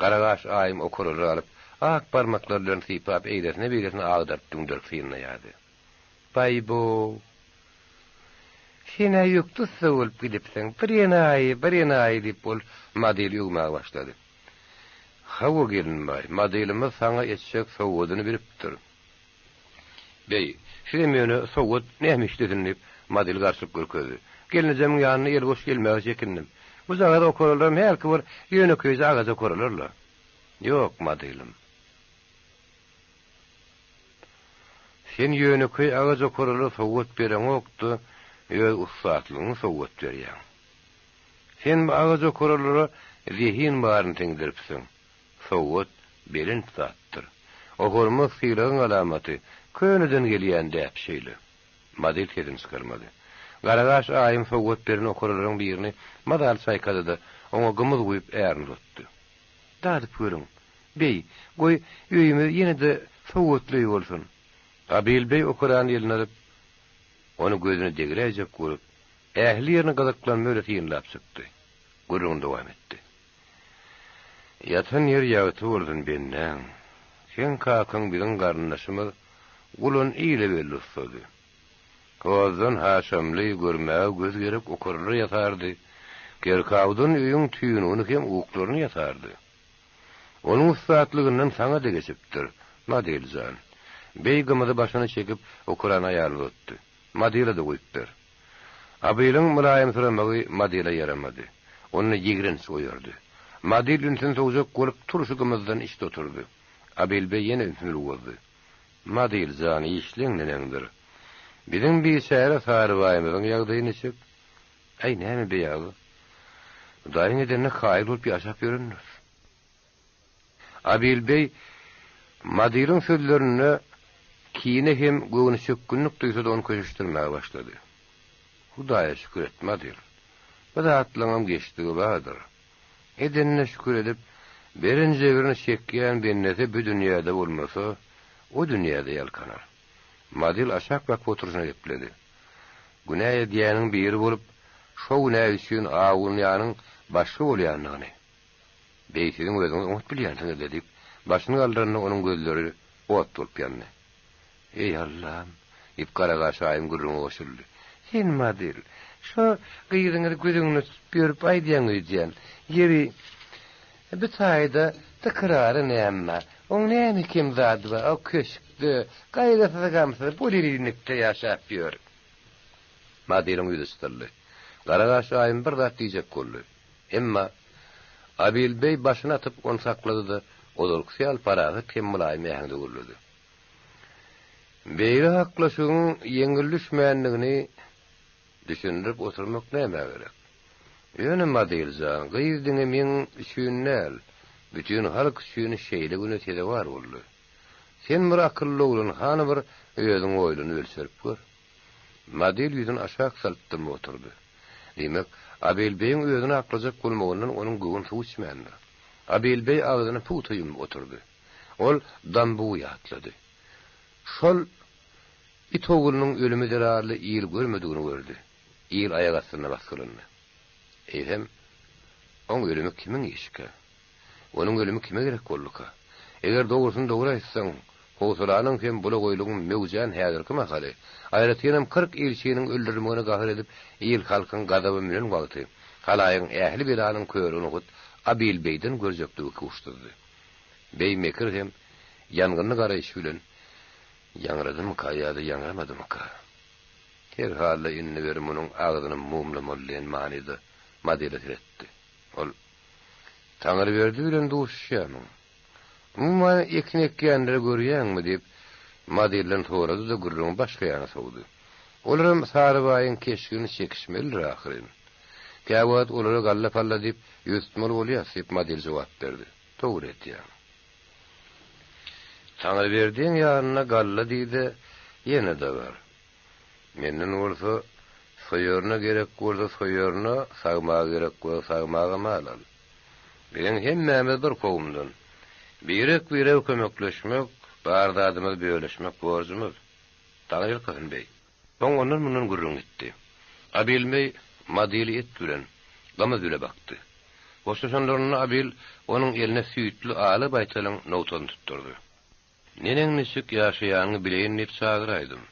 Garagaş aýym okaralary alyp, ak barmaklary bilen sypap, eýlesine-beýlesine agdaryp-düňderip synlaýardy. Baý-bow! Sen-ä ýökde ussa bolup gidipsiň, bir enaýy, bir enaýy diýip, ol modeli öwmäge başlady. Hawa, gelinbaý, modelimiz saňa etjek sowgadyny bilipdir. Beý, sizem ýöne sowgat näme işlesin diýip, model garşylyk görkezdi. Gelnejemiň ýanyna elboş gelmäge çekindim. Bujagaz okaralaram hälki bir ýönekeýje agaç okaralar-la. Ýok, modelim. Sen ýönekeý agaç okaralara sowgat bereňok-da, öz ussatlygyňy sowgat berýäň. Sen bu agaç okaralara zehin baryny siňdiripsiň. Sowgat belent zatdyr. O hormat sylagyň alamaty, köneden gelýän däp şeýle. Model sesini çykarmady. Garagaş aýym sowgat beren okaralaryň birini mazaly çaýkady-da, oňa gymyz guýup ärini uzatdy. Dadyp görüň, beý, goý, öýümiz ýene-de sowgatly öý bolsun. Gabyl beý okarany eline alyp, ony gözüne degiräýjek bolup, ähli ýerini gyzyklanma bilen synlap çykdy. Gürrüňini dowam etdi. Ýatan ýeri ýagty bolsun bendäň. Seň kakaň biziň garyndaşymyz Gulan ile belli ussady. Hozdan haşamly, görmäge göz gerek okarlar ýasardy. Kerkawdan öýüň tüýnügini hem uklaryny ýasardy. Onuň ussatlygyndan saňa-da geçipdir, Madel jan. Beý gymyzy başyna çekip, okarany aýalyna uzatdy. Madela-da guýup ber. Abylyň mylaýymsyramagy Madila ýaramady. Onda ýigrenç oýardy. Madil ünsüni sowjak bolup turşy gymyzdan içdi oturdy. Abyl beý ýene ünsüni bozdy. Madil jan, işleň neneňdir? Biziň biçäre Sarybaýymyzyň ýagdaýy niçik? Äý, näme beý aga? Hudaýyň edenine kaýyl bolup ýaşap ýörendiris. Abil beý Madiliň sözlerinde kine hem göwnüçökgünlik duýsa-da ony köşeşdirmäge başlady. Hudaýa şükür et, Madil. Bu zatlaňam geçdigi bardyr. Edenine şükür edip, beren jebrini çekýän bendesi bu dünýäde bolmasa, o dünýäde ýalkanar. Madil aşak bakyp oturyşyna gepledi. Günä edýäniň biri bolup, şo günä üçin awunýanyň başga bolýandygyny. Beý, siziň özüňiz oňat bilýänsiňiz-le, diýip, başyny galdyranda onuň gözleri ot bolup ýandy. Eý, Allam! diýip, Garagaş aýym gürrüňe goşuldy. Sen, Madyl, şo gyzyňyzy göz öňünde tutup ýörüp aýdýaň öýdýän. Ýeri, bu taýda tykrary näme bar? Oň näme kem zady bar? O köşkde, gaýgysyz-gamsyz, bolelinilikde ýaşap ýör. Madylyň ýüzi çytyldy. Garagaş aýym bir zat diýjek boldy. Emma Abil beý başyny atyp ony saklady-da, ozalkysy ýaly parahat hem mylaýym äheňde gürledi. Beýle haklaşygyň ýeňil düşmändigini düşündirip oturmak nämä gerek? Ýöne Madyl jan, gyz diňe meň üçin däl, bütin halk üçin şeýle güne sezewar boldy. Sen bir akylly oglan, hany bir özüň oýlanyp ölçerip gör. Madyl ýüzüni aşak salyp dymyp oturdy. Diýmek, Abil beýiň özüni aklajak bolmagyndan onuň göwün suw içmändir. Abil beý agzyny pugta ýumup oturdy. Ol Dambugy ýatlady. Şol it oglunyň ölümi zerarly il görmedigini gördi. Il aýak astynda basgylandy. Eýsem, oň ölümi kimiň işikä? Onuň ölümi kime gerek bolduka? Eger dogrusyny dogry aýtsaň, howsalanyň hem bulagoýlugyň möwjän häzirki mahaly, aýratynam 40 ilçiniň öldürilmegine gahar edip, il-halkyň gazaba münen wagty, halaýygyň ähli belanyň körügini hut Abil beýden görjekdigi ikuçsuzdy. Beý mekir hem. ýangynly garaýşy bilen ýaňradymyka ýa-da ýaňramadymyka? Her halda indi beri munuň agzyny mumlamaly diýen manyda Madile seretdi. Ol, Taňryberdi bilen duşuşýarmyň? Umuman, ekin ekýänleri görýäňmi? diýip, Madilden sorady-da, gürrüňi başga ýana sowdy. Olaram Sarybaýyň keşgini çekişmelidir ahyryn. Käwagt olara galla-palla diýip, ýüz tutmaly bolýas, diýip, Madil jogap berdi. Dogry etýäň. Taňryberdiň ýanyna galla diý-de, ýene-de bar. Menden bolsa, soýaryna gerek bolsa soýaryna, sagmaga gerek bolsa sagmaga mal al. Biziň hemmämiz bir kowumdan. Birek-birege kömekleşmek, bar zadymyzy bölüşmek borjumyz. Taňryýalkasyn beý. Soň ondan-mundan gürrüň gitdi. Abilmeý Madili et bilen, gymyz bile bakdy. Hoşlaşanlarynda Abil onuň eline süýtli ala baýtalyň nogtasyny tutdurdy. Neneň-niçik ýaşaýanyňy bileýin diýip çagyraýdym.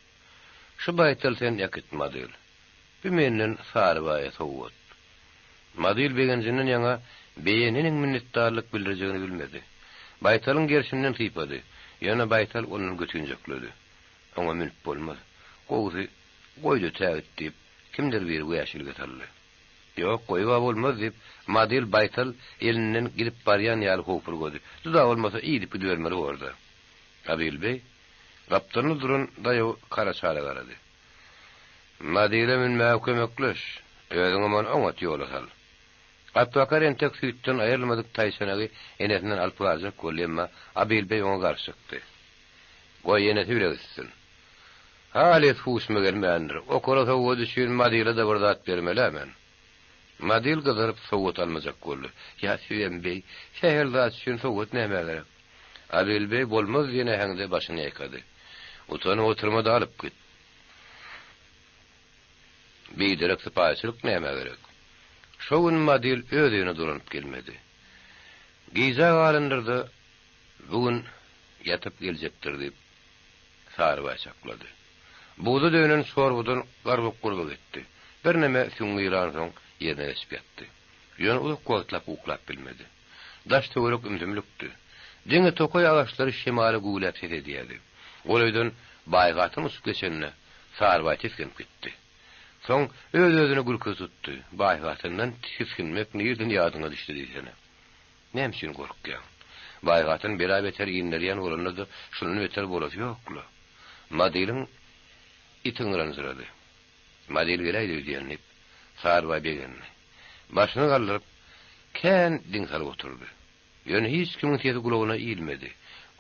Şu baýtaly sen äkit, Madil. Bu menden Sarybaýa sowgat. Madil begenjinden ýaňa beýe neneň minnetdarlyk bildirjegini bilmedi. Baýtalyň gerşinden sypady. Ýöne baýtal ondan götinjekledi. Oňa münüp bolmaz. Gowusy, goý-da tägit diýip, kimdir biri wäşilige saldy. Ýok, goýub-a bolmaz, diýip, Madil baýtal elinden gidip barýan ýaly howpurgady. Juda bolmasa, iýdip gidibermeli borda. Abil beý gapdalynda duran daýaw Karaçara garady. Madile münmäge kömekleş, özüňem ony oňat ýola sal. Atbakar entek süýtden aýrylmadyk taýçanagy enesinden alyp galjak boldy, emma Abil beý oňa garşy çykdy. Goý, enesi bile gitsin. Halys huşuma gelmändir. Okara sowgat üçin Madile-de bir zat bermel-ä men. Madil gyzaryp sowgat almajak boldy. Ýa sizem beý, sähel zat üçin sowgat nämä gerek? Abil beý bolmaz diýen äheňde başyny ýaýkady. Utanyp oturma-da alyp git. Biderek sypaýyçylyk nämä gerek? Şo gün Madil öz öýüne dolanyp gelmedi. Gijä galandyr-da, bu gün ýatyp geljekdir diýip, Sarybaý çaklady. Buza dönen çorbadan garbak-gurbak etdi. Birneme süňňi yransoň, ýerine geçip ýatdy. Ýöne uzak wagtlap uklap bilmedi. Daş-töwerek ümsümlikdi. Diňe tokaý agaçlary şemala güwläp ses edýärdi. Golaýdan Baýgatyn uçup geçende, Sarybaý tisginip gitdi. Soň öz-özüne gülki tutdy. Baýgatyndan tisginmek nirden ýadyňa düşdi diýsene. Näme üçin gorkýaň? Baýgatyn bela-beter inderýän bolanda-da şundan beter bolasy ýok-la. Madylyň iti yňranjyrady. Madyl geläýdi öýdýän, diýip, Sarybaý begendi. Başyny galdyryp, kän diň salyp oturdy. Ýöne hiç kimiň sesi gulagyna ilmedi.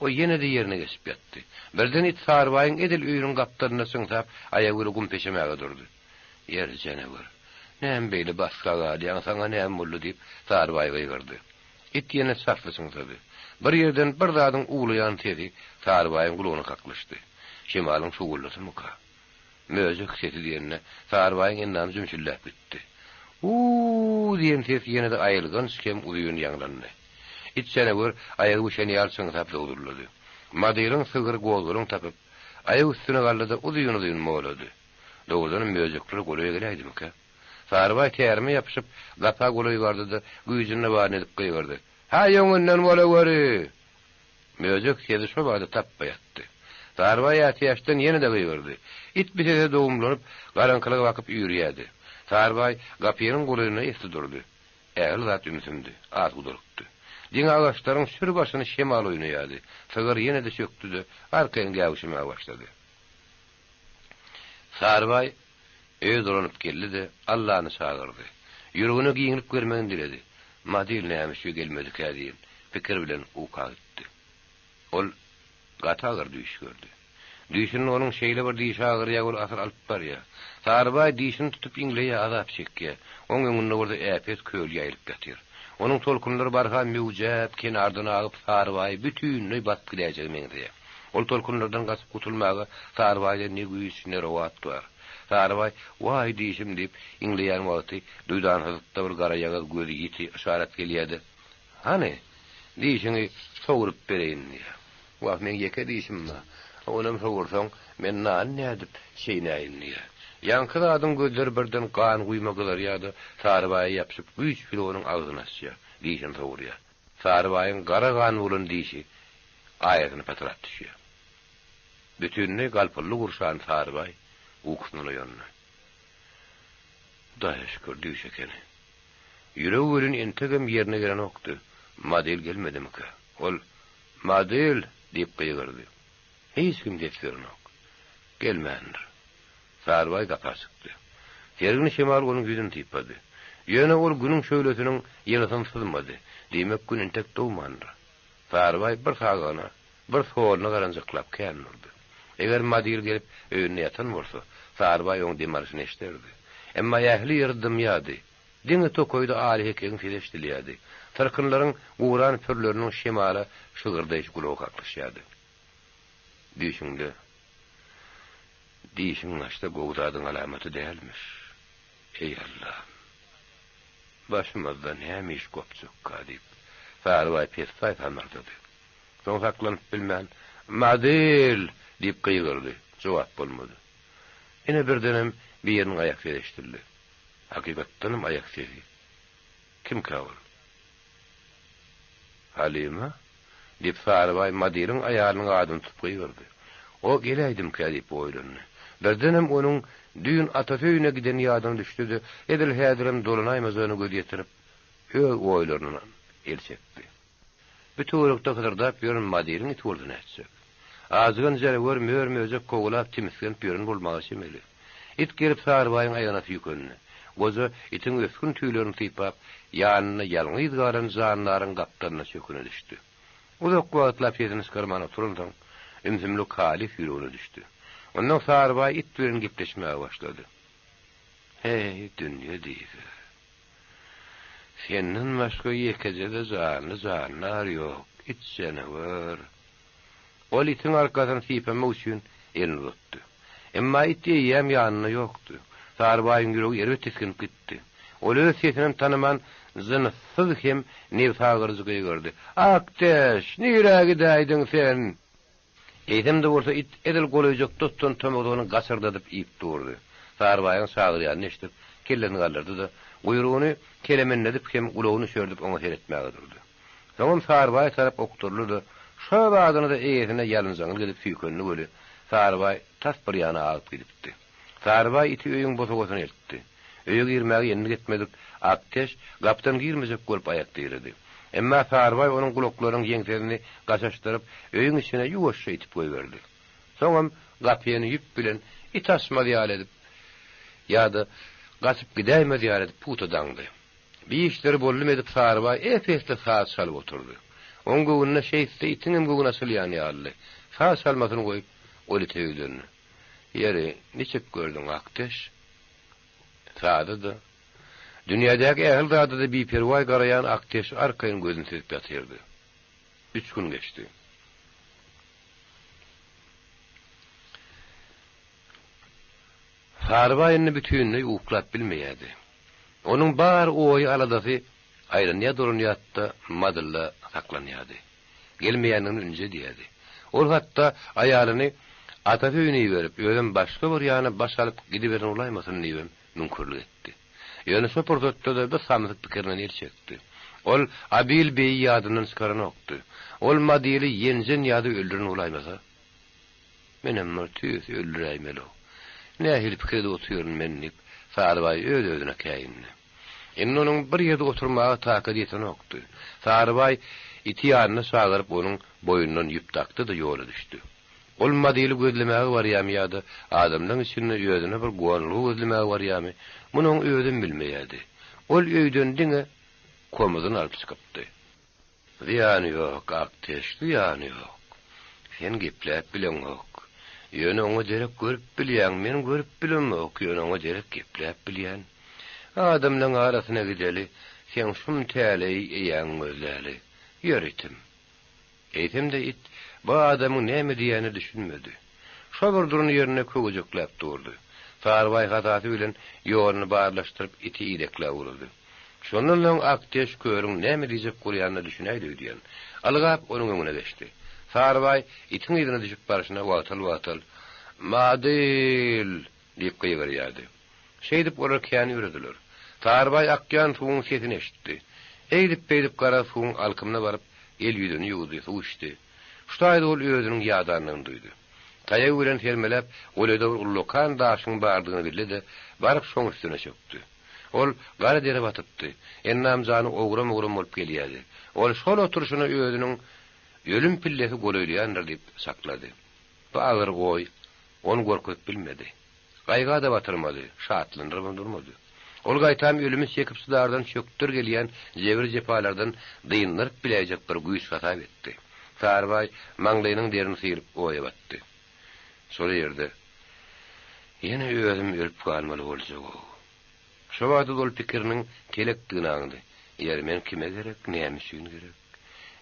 O ýene-de ýerine geçip ýatdy. Birden it Sarybaýyň edil öýüniň gapdalynda çyňsap, aýagüli gum peşemäge durdy. Ýer janawer, näme beýle basga galýaň, saňa näme boldy diýip, Sarybaý gygyrdy. It ýene çasly çyňsady. Bir ýerden bir zadyň uwlaýan sesi Sarybaýyň gulagyna kaklyşdy. Şemalyň şuwuldysymyka? Möjek sesi diýende, Sarybaýyň endamy jümşüldäp gitdi. U-u-u! diýen ses ýene-de aýylganç hem uzyn ýaňlandy. It janawer aýagy bişen ýaly çyňsap zowzullady. Madyryň sygry gozgalaň tapyp, aýak üstüne galdy-da uzyn-uzyn molady. Dogrudanam möjekler golaýa geläýdimikä? Sarybaý tärime ýapyşyp, gapa golaý bardy-da, güýjünde baryny edip gygyrdy. Haý, öňünden bolaweri! Möjek sesi şo bada tapba ýatdy. Sarybaý ätiýaçdan ýene-de gygyrdy. It bir sese dogumlanyp, garaňkylyga bakyp üýrýärdi. Sarybaý gapynyň golaýynda esli durdy. Ähli zat ümsümdi, az gudalykdy. Diňe agaçlaryň sür başyny şemal oýnaýardy. Sygyr ýene-de çökdi-de, arkaýyn gäwüşemäge başlady. Sarybaý öýe dolanyp geldi-de, Allany çagyrdy. Ýüregine giňlik bermegini diledi. Madil näme üçin gelmedikä diýen pikir bilen uka gitdi. Ol gaty agyr düýş gördi. Düýşünde onuň şeýle bir dişi agyrýar, ol asyl alyp barýar. Sarybaý dişini tutup iňleýär, azap çekýär. Oň öňünde bolsa äpet köl ýaýylyp ýatyr. Onuň tolkunlary barha möwjäp, kenardan agyp Sarybaýy bütinleý basyp gidäýjege meňzeýär. Ol tolkunlardan gaçyp gutulmaga Sarybaýda ne güýç, ne rowat bar. Sarybaý, Waý, dişim diýip, iňleýän wagty, duýdansyzlykda bir garaýagyz gözi ýiti yşarat gelýär-de, Hany, dişiňi sogrup bereýin diýýär. Wah, meň ýeke dişim bar. Onam sogursaň, men nany nädip çeýnäýin diýýär. Ýaňky zadyň gözleri birden gan guýma gyzarýar-da, Sarybaýa ýapyşyp, güýç bile onuň agzyny açýar, dişini sogurýar. Sarybaýyň gara gan bolan dişi. Aýasyny patyrap düşýär. Bütinleý galpyldy gurşan Sarybaý ukusyndan oýandy. Hudaýa şükür, düýş ekeni. Ýüregi welin entegem ýerine gelenokdy. Model gelmedimikä? Ol, Model! diýip gygyrdy. Hiç kim ses berenok. Gelmändir. Sarybaý gapa çykdy. Sergin şemal onuň ýüzüni sypady. Ýöne ol günüň şöhlesiniň ýylysyny syzmady. Diýmek, gün entek dogmandyr. Sarybaý bir sagagyna, bir soluna garanjaklap kän durdy. Eger Madyr gelip öýünde ýatan bolsa, Sarybaý oň dem alşyny eşiderdi. Emma ähli ýer dymýardy. Diňe tokaýda aly hekegiň sesi eşidilýärdi. Syrkynlaryň guran pürleriniň şemala şygyrdaýşy gulaga kaklyşýardy. Düýşüňde dişiň gaçsa gowy zadyň alamaty dälmiş. Eý, Allam! Başymyzda näme iş gopjakka? diýip, Sarybaý pessaý samyrdady. Soň saklanyp bilmän, Model! diýip gygyrdy. Jogap bolmady. Ine birdenem biriniň aýak sesi eşidildi. Hakykatdanam aýak sesi. Kimkä ol? Halyma? diýip, Sarybaý Modeliň aýalynyň adyny tutup gygyrdy. O geläýdimkä diýip oýlandy. Birdenem onuň düýn atasy öýüne gideni ýadyna düşdi-de, edil häzirem dolanaýmajagyna göz ýetirip, öz oýlaryndan el çekdi. Bu töwerekde hysyrdap ýören Modeliň iti bolsa nätjek? Ajygan janawer mör-möjek kowalap timisgenip ýören bolmaga çemeli. It gelip Sarybaýyň aýagyna süýkendi. Goja itiň ösgün tüýlerini sypap, ýanynda ýalňyz galan jandaryň gapdalyna çöküne düşdi. Uzak wagtlap sesini çykarman oturansoň, ümsümlik halys ýüregine düşdi. Onsoň Sarybaý it bilen gepleşmäge başlady. Heý, dünýe diýse. Senden başga ýekeje-de janly jandar ýok, it janawer. Ol itiň arkasyny sypamak üçin elini uzatdy. Emma it eýýäm ýanynda ýokdy. Sarybaýyň ýüregi erbet tisginip gitdi. Ol öz sesinem tanaman, jynssyz hem nebsagyryjy gygyrdy, Akdeş, nirä gidäýdiň sen? Eýsem-de bolsa it edil golaýjakda tutan tomazgyny gaçyrdadyp iýip durdy. Sarybaýyň çagyrýanyny eşidip, kellesini galdyrdy-da, guýrugyny kelemenledip hem gulagyny üşerdip oňa seretmäge durdy. Soňam Sarybaýa tarap okduryldy-da, şo badyna-da eýesine ýalynjaňlyk edip süýkendi weli, Sarybaý tas bir ýana agyp gidipdi. Sarybaý iti öýüň bosagasyna eltdi. Öýe girmäge endik etmedik Akteş gapdan girmejek bolup aýak diredi. Emma Sarybaý onuň gulaklarynyň ýeňsesini gaşaşdyryp, öýüň içine ýuwaşja itip goýberdi. Soňam gapyny ýüp bilen it açmaz ýaly edip ýa-da gaçyp gidäýmez ýaly edip pugta daňdy. Bir işleri boldum edip Sarybaý ep-esli saz çalyp oturdy. Oň göwnüne şeýtse itiňem göwni açylýan ýalydy. Saz çalmasyny goýup, ol ite ýüzlendi. Ýeri, niçik gördüň, Akdeş? Sada-da. Dünýädäki ähli zada-da biperwaý garaýan Akdeş arkaýyn gözüni süzüp ýatyrdy. Üç gün geçdi. Sarybaý indi bütinleý uklap bilmeýärdi. Onuň bar oýy-aladasy aýlanýar-dolanýardy-da, madylla saklanýardy. Gelmeýändigini ünji edýärdi. Ol hatda aýalyny atasy öýüne iberip, özem başga bir ýana baş alyp gidiberen bolaýmasyn diýibem müňkürlik etdi. Ýöne şo pursatda-da bir samsyk pikirinden el çekdi. Ol Abil beýi ýadyndan çykaranokdy. Ol Madili ýenjen ýa-da öldüren bolaýmasa? Menem bir tüýs öldüräýmeli-ow. Nähili pikir edip otyryn men diýip, Sarybaý öz-özüne käýindi. Indi onuň bir ýerde oturmaga takady ýetenokdy. Sarybaý iti ýanyna çagyryp, onuň boýnundan ýüp dakdy-da ýola düşdi. Ol Madyly gözlemäge barýarmy ýa-da adamlaryň içinde özüne bir gonalga gözlemäge barýarmy, muny oň özem bilmeýärdi. Ol öýden diňe komuzyny alyp çykypdy. Zyýany ýok, Akdeş, zyýany ýok. Sen gepläp bileňok. Ýöne oňa derek görüp bilýäň, men görüp bilemok, ýöne oňa derek gepläp bilýän. Adamlaň arasyna gideli, seň şum täleý eýäňi gözläli. Ýör, itim. Eýsem-de it bu adamyň näme diýýänine düşünmedi. Şo bir duran ýerinde köwejekläp durdy. Sarybaý hasasy bilen ýoluny barlaşdyryp iti idekläp ugrady. Şondan soň Akdeş körüň näme diýjek bolýanyna düşünäýdi öýdýän. Ylgap onuň öňüne geçdi. Sarybaý itiň yzyna düşüp barşyna wagtal-wagtal, Madyl! diýip gygyrýardy. Şeýdip olar kän ýörediler. Sarybaý akýan suwuň sesini eşitdi. Eýdip-beýdip gara suwuň alkymyna baryp, el-ýüzüni ýuwdy, suw içdi. Şu taýda ol özüniň ýadandygyny duýdy. Taýagy bilen sermeläp, golaýda bir ullakan daşyň bardygyny bildi-de, baryp şoň üstüne çökdi. Ol gara dere batypdy. Endam-jany ogram-ogram bolup gelýärdi. Ol şol oturyşyna özüniň ölüm pillesi golaýlaýandyr diýip çaklady. Bu agyr oý ony gorkuzyp bilmedi. Gaýga-da batyrmady, şatlandyrybam durmady. Ol gaýtam ölümi çekip-çydardan çökder gelýän jebir-jepalardan dyndyryp biläýjek bir güýç hasap etdi. Sarybaý maňlaýynyň derini syryp oýa batdy. Şol ýerde ýene özüm ölüp galmaly boljag-ow. Şo wagt ol pikiriniň telekdigini aňdy. Ýeri men kime gerek, näme üçin gerek?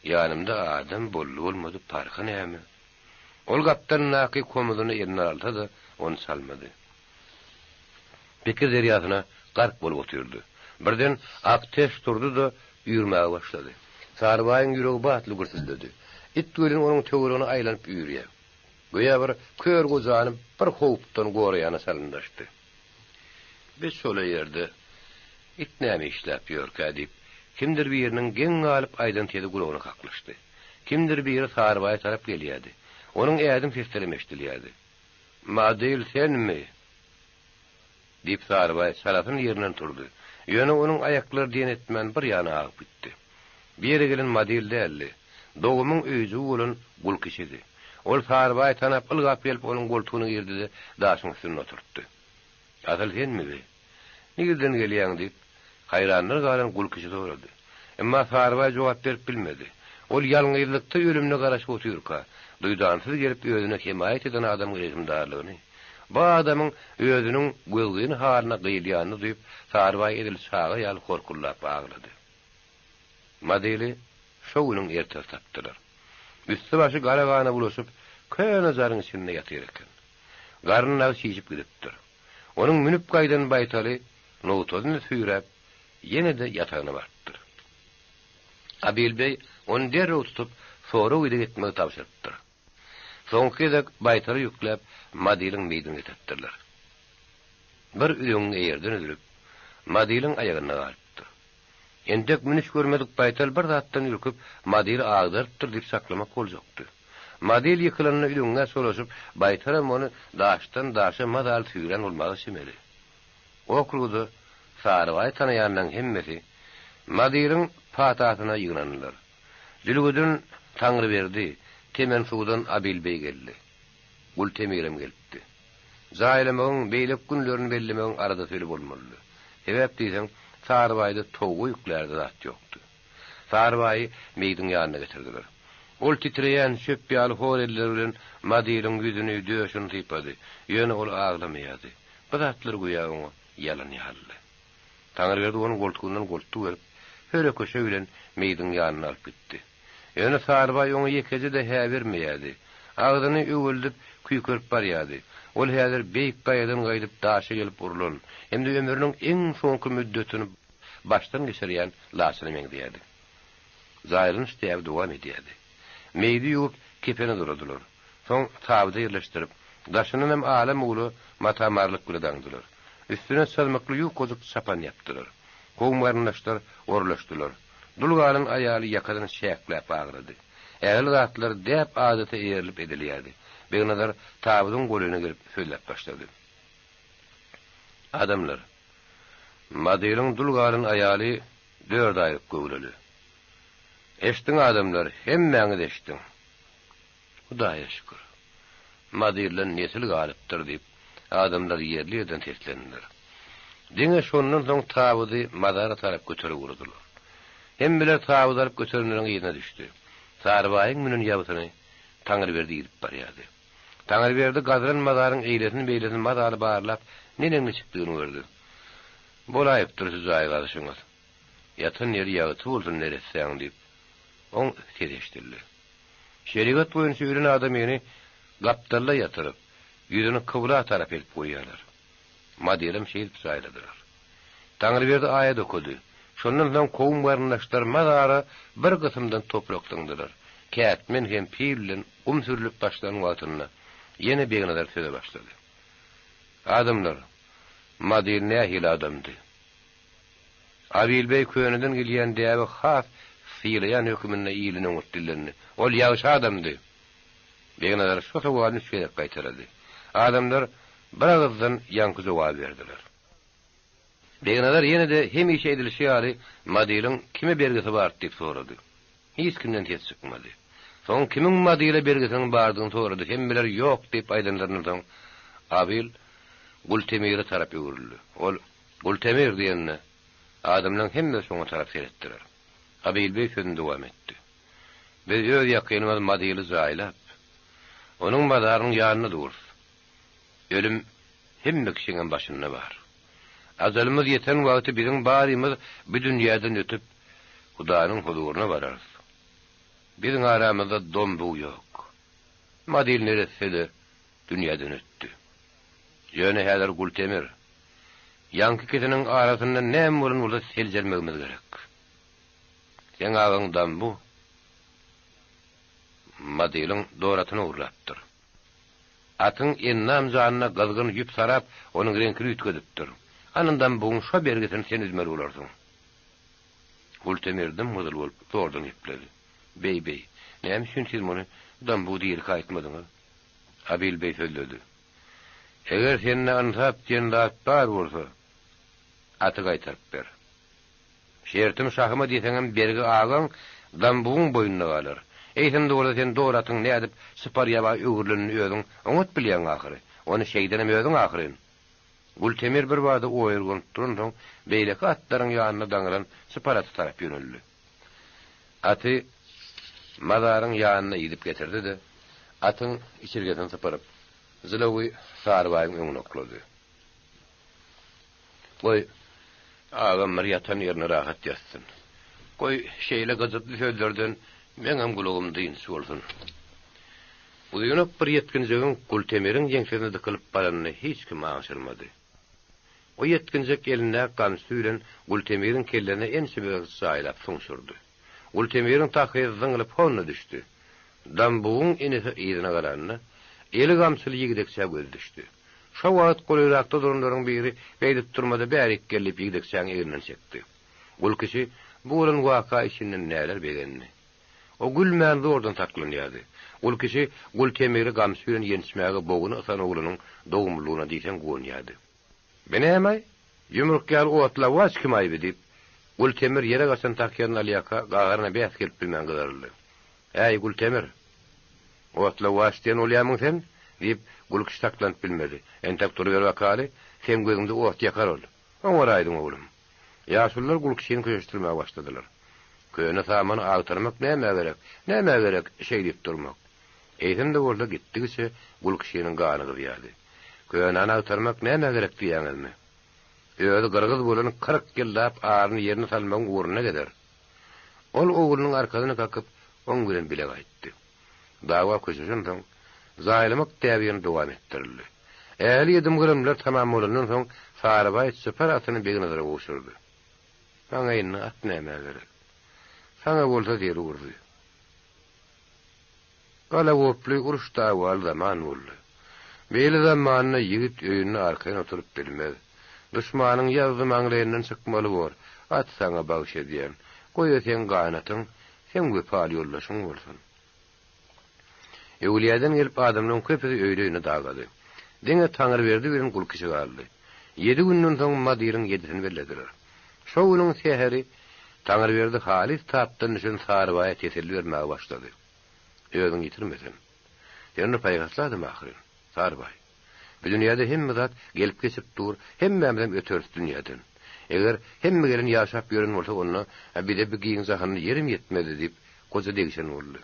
Ýanymda adam boldy-bolmady parhy näme? Ol gapdalyndaky komuzyny eline alsa-da, ony çalmady. Pikir derýasyna gark bolup otyrdy. Birden Akteş turdy-da, üýrmäge başlady. Sarybaýyň ýüregi batly gürsüldedi. It welin onuň töweregine aýlanyp üýrýär. Göýä bir kör gojany bir howpdan goraýana çalymdaşdy. Biz şol ýerde it näme işläp ýörkä diýip, kimdir biriniň geň galyp aýdan sesi gulagyna kaklyşdy. Kimdir biri Sarybaýa tarap gelýärdi. Onuň ädim seslerem eşidilýärdi. Madyl senmi? Diýip Sarybaý çalasyn ýerinden turdy. Ýöne onuň aýaklary diýen etmän bir ýana agyp gitdi. Bu ýere gelen Madyl däldi. Dogumyň öýjügi bolan Gulkişidi. Ol Sarybaýy tanap ylgap gelip onuň goltugyna girdi-de daşyň üstünde oturtdy. Asyl senmi bi? Nirden gelýäň? diýip, haýranlar galan Gulkişi sorady. Emma Sarybaý jogap berip bilmedi. Ol ýalňyzlykda ölümine garaşyp otyrka, duýdansyz gelip özüne hemaýat eden adamyň rehimdarlygyny, bu adamyň özüniň gözgyny halyna gyýylýanyny duýup, Sarybaý edil çaga ýaly horkuldap aglady. Madyly şo günüň ertesi tapdylar. Üsti-başy gara gana bulaşyp, köne jaryň içinde ýatyr eken. Garny dagy çişip gidipdir. Onuň münüp gaýdan baýtaly nogtasyny süýräp, ýene-de ýatagyna barypdyr. Abil beý ony derrew tutup, sorag-ideg etmegi tabşyrypdyr. Soňky gezek baýtala ýükläp, Madylyň meýdini getiripdirler. Bir üzeňňi eýerden üzülip, Madylyň aýagynda galypdyr. Entek münüş görmedik baýtal bir zatdan ürküp, Madyly agdarypdyr diýip çaklamak boljakdy. Madyl ýykylanda üzeňňä çolaşyp, baýtalam ony daşdan daşa mazaly süýrän bolmaga çemeli. Okrugda Sarybaýy tanaýanlaryň hemmesi Madylyň patasyna ýygnandylar. Jülgeden Taňryberdi, Temensuwdan Abilbeý geldi. Gultemirem gelipdi. Jaýlamagyň, beýleki günlerini bellemegiň aladasy öli bolmalydy. Sebäp diýseň, Sarybaýda towga ýüklärde zat ýokdy. Sarybaýy meýdiň ýanyna getirdiler. Ol titreýän, çöp ýaly hor elleri bilen Madylyň ýüzüni, döşüni sypady. Ýöne ol aglamaýardy. Bu zatlar göýä oňa ýalan ýalydy. Taňryberdi ony goltugyndan goltgy berip, höre-köşe bilen meýdiň ýanyna alyp gitdi. Ýöne Sarybaý oňa ýekeje-de hä bermeýärdi. Agzyny öweldip, küýkerip barýardy. Ol häzir beýik gaýadan gaýdyp daşa gelip urlan hem-de ömrüniň iň soňky müddetini başdan geçirýän laçyna meňzeýärdi. Jaýlanyş däbi dowam edýärdi. Meýdi ýuwup, kepene doladylar. Soň tabyda ýerleşdirip, daşyndanam ala-mula mata-marlyk bile daňdylar. Üstüne çyzmykly ýukajyk çapan ýapdylar. Kowum-garyndaşlar orlaşdylar. Dul galan aýaly ýakadan çäkläp aglady. Ähli zatlar däp-adata eýerilip edilýärdi. Begnazar tabydyň golaýyna gelip sözläp başlady. Adamlar, Madyryň dul galan aýaly dört aýlyk göwreli. Eşdiň adamlar, hemmäňiz eşdiň. Hudaýa şükür, Madyrdan nesil galypdyr diýip, adamlar ýerli-ýerden seslendiler. Diňe şondan soň tabydy mazara tarap göterip ugradylar. Hemmeler tabydy alyp göterenleriň yzyna düşdi. Sarybaýyň münen ýabysyny Taňryberdi idip barýardy. Taňryberdi gazylan mazaryň eýlesini-beýlesini mazaly barlap, neneň-niçikdigini gördi. Bolaýypdyr şu jaý gazyşyňyz. Ýatan ýeri ýagty bolsun neressäň diýip, oň sesi eşidildi. Şerigat boýunça ölen adamyny gapdalda ýatyryp, ýüzüni kybla tarap edip goýýarlar. Madyram şeýdip jaýladylar. Taňryberdi aýat okady. Şondan soň kowum-garyndaşlar mazara bir gysymdan toprak zyňdylar. Kätmen hem pil bilen gum sürlüp başlan wagtynda ýene Begnazar söze başlady. Adamlar, Madyr nähili adamdy? Abilbeý köneden gelýän däbi has sylaýan höküminde ilini oňat dillendi. Ol ýagşy adamdy. Begnazar şu sowalyny üç gezek gaýtalady. Adamlar bir agyzdan ýaňky jogaby berdiler. Begnazar ýene-de hemişe edilişi ýaly Madiliň kime bergisi bar diýip sorady. Hiç kimden ses çykmady. Soň kimiň Madile bergisiniň bardygyny sorady, hemmeler ýok diýip aýdanlaryndan soň Abyl Gultemire tarap öwrüldi. Ol, Gultemir diýende, adamlaryň hemmesi şoňa tarap seretdiler. Abyl beý sözüni dowam etdi. Biz öz ýakynymyz Madili jaýlap, onuň mazarynyň ýanynda durus. Ölüm hemme kişiňem başynda bar. Ajalymyz ýeten wagty biziň barymyz bu dünýäden ötüp, Hudanyň huzuryna bararys. Biziň aramyzda dombuw ýok. Madil neresse-de dünýäden ötdi. Ýöne häzir Gultemir, ýaňky ikisiniň arasynda näme bolan bolsa seljermegimiz gerek. Seň agaň Dambu Madiliň doratyny ogurlapdyr. Atyň endam janyna gyzgyn ýüp sarap, onuň reňkini üýtgedipdir. Anyndan buguň şo bergisini sen üzmeli bolarsyň. Gultemir dym-gyzyl bolup, zordan gepledi. Beý, beý, näme üçin siz muny Dambu dirikä aýtmadyňyz? Abil beý sözledi. Eger sende ynsap diýen zat bar bolsa, aty gaýtaryp ber. Şertim şahyma diýseňem bergi agaň Dambugyň boýnuna galar. Eýsem-de bolsa sen dor atyň nädip çypar ýaba öwrülenini özüň oňat bilýäň ahyry. Ony şeýdenem özüň ahyryn. Gultemir birbada oýurganyp duransoň beýleki atlaryň ýanynda daňylan çypar ata tarap ýöneldi. Aty mazaryň ýanyna idip getirdi-de, atyň içirgesini sypyryp, jylawy Sarybaýyň öňüne oklady. Goý, agam bir ýatan ýerinde rahat ýatsyn. Goý, şeýle gyjytly sözlerden meňem gulagym dynç bolsun. Uzynak bir ýetginjegiň Gultemiriň ýeňsesine dykylyp baranyny hiç kim aňşyrmady. O ýetginjek elindäki gamçysy bilen Gultemiriň kellesine ençeme gezek jaýlap suňşurdy. Gultemiriň tahýasy zyňylyp honda düşdi. Dambugyň inisi yzyna garanda, eli gamçyly ýigdekçä gözi düşdi. Şo wagt golaýrakda duranlaryň biri beýdip durma-da bärik gel diýip ýigdekçäň egninden çekdi. Gulkişi bu bolan waka içinden näler begendi. O gülmän zordan saklanýardy. Gulkişi Gultemiri gamçy bilen ýençmäge boguny ysan oglunyň dogumlylygyna diýseň guwanýardy. Bi näme-aý? Ýumruk ýaly otlawaç kim-aý bi? diýip, Gultemir ýere gaçan tahýasyny alýarka gagaryna bäs gelip bilmän gyzaryldy. Äý, Gultemir! Otlawaç diýen bolýamyň sen? diýip, Gulkişi saklanyp bilmedi. Entek duruber bakaly, seň gözüňde ot ýakar ol. Oňaraýdyň, oglum. Ýaşulular Gulkişini köşeşdirmäge başladylar. Köne samany agtarmak nämä gerek, nämä gerek şeýdip durmak? Eýsem-de bolsa gitdigiçe Gulkişiniň gany gyzýardy. Könäni agtarmak nämä gerek diýýäňizmi? Özi gyrgyz bolan 40 ýyllap aryny ýerine salmagyň ugrunda gezer. Ol oglunyň arkasyny kakyp, oň bilen bile gaýtdy. Dawa köşeşensoň, jaýlamak däbi ýene dowam etdirildi. Ähli edim-gylymlar tamam bolandan soň, Sarybaý çypar atyny Begnazara gowşurdy. Maňa indi at nämä gerek? Saňa bolsa zerurdy. Galagoply uruş-dawaly zaman boldy. Beýle zamanda ýigit öýünde arkaýyn oturyp bilmez. Duşmanyň ýazzy maňlaýyndan çykmaly bor. At saňa bagyş edýän. Goý-a seň ganatyň, seň wepaly ýoldaşyň bolsun. Öwülýäden gelip adamlaryň köpüsi öýli-öýüne dagady. Diňe Taňryberdi bilen Gulkişi galdy. Ýedi günden soň Madyryň ýedisini bellediler. Şo günüň säheri Taňryberdi halys tapdan düşen Sarybaýa teselli bermäge başlady. Özüňi ýitirme sen. Sen bir paýhasly adam ahyryn, Sarybaý. Bu dünýäde hemme zat gelip-geçip dur, hemmämizem öteris dünýäden. Eger hemme gelen ýaşap ýören bolsa onda bize bu giň jahanda ýerem ýetmezdi diýip, goja degişen boldy.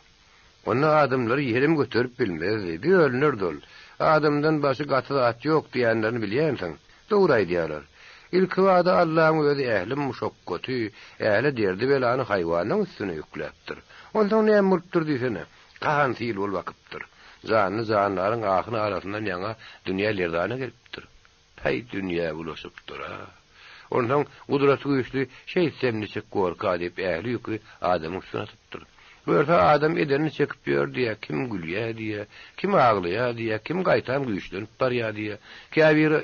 Onda adamlary ýerem göterip bilmezdi, bölünerdi ol. Adamdan başy gaty zat ýok diýenlerini bilýänsiň. Dogry aýdýarlar. Ilkibada Allaň özi ähli muşakgaty, ähli derdi-belany haýwanyň üstüne ýükläpdir. Onsoň näme bolupdyr diýsene, gahan sil bolup akypdyr. Janly-jandaryň ahy-nalasyndan ýaňa dünýä lerzana gelipdir. Päý, dünýä bulaşypdyr-a. Onsoň Gudraty güýçli şeýtsem niçik gorka diýip ähli ýüki adamyň üstüne atypdyr. Görse adam edenini çekip ýör diýýä, kim gülýä diýýä, kim aglaýa diýýä, kim gaýtam güýçlenip barýa diýýä. Käbiri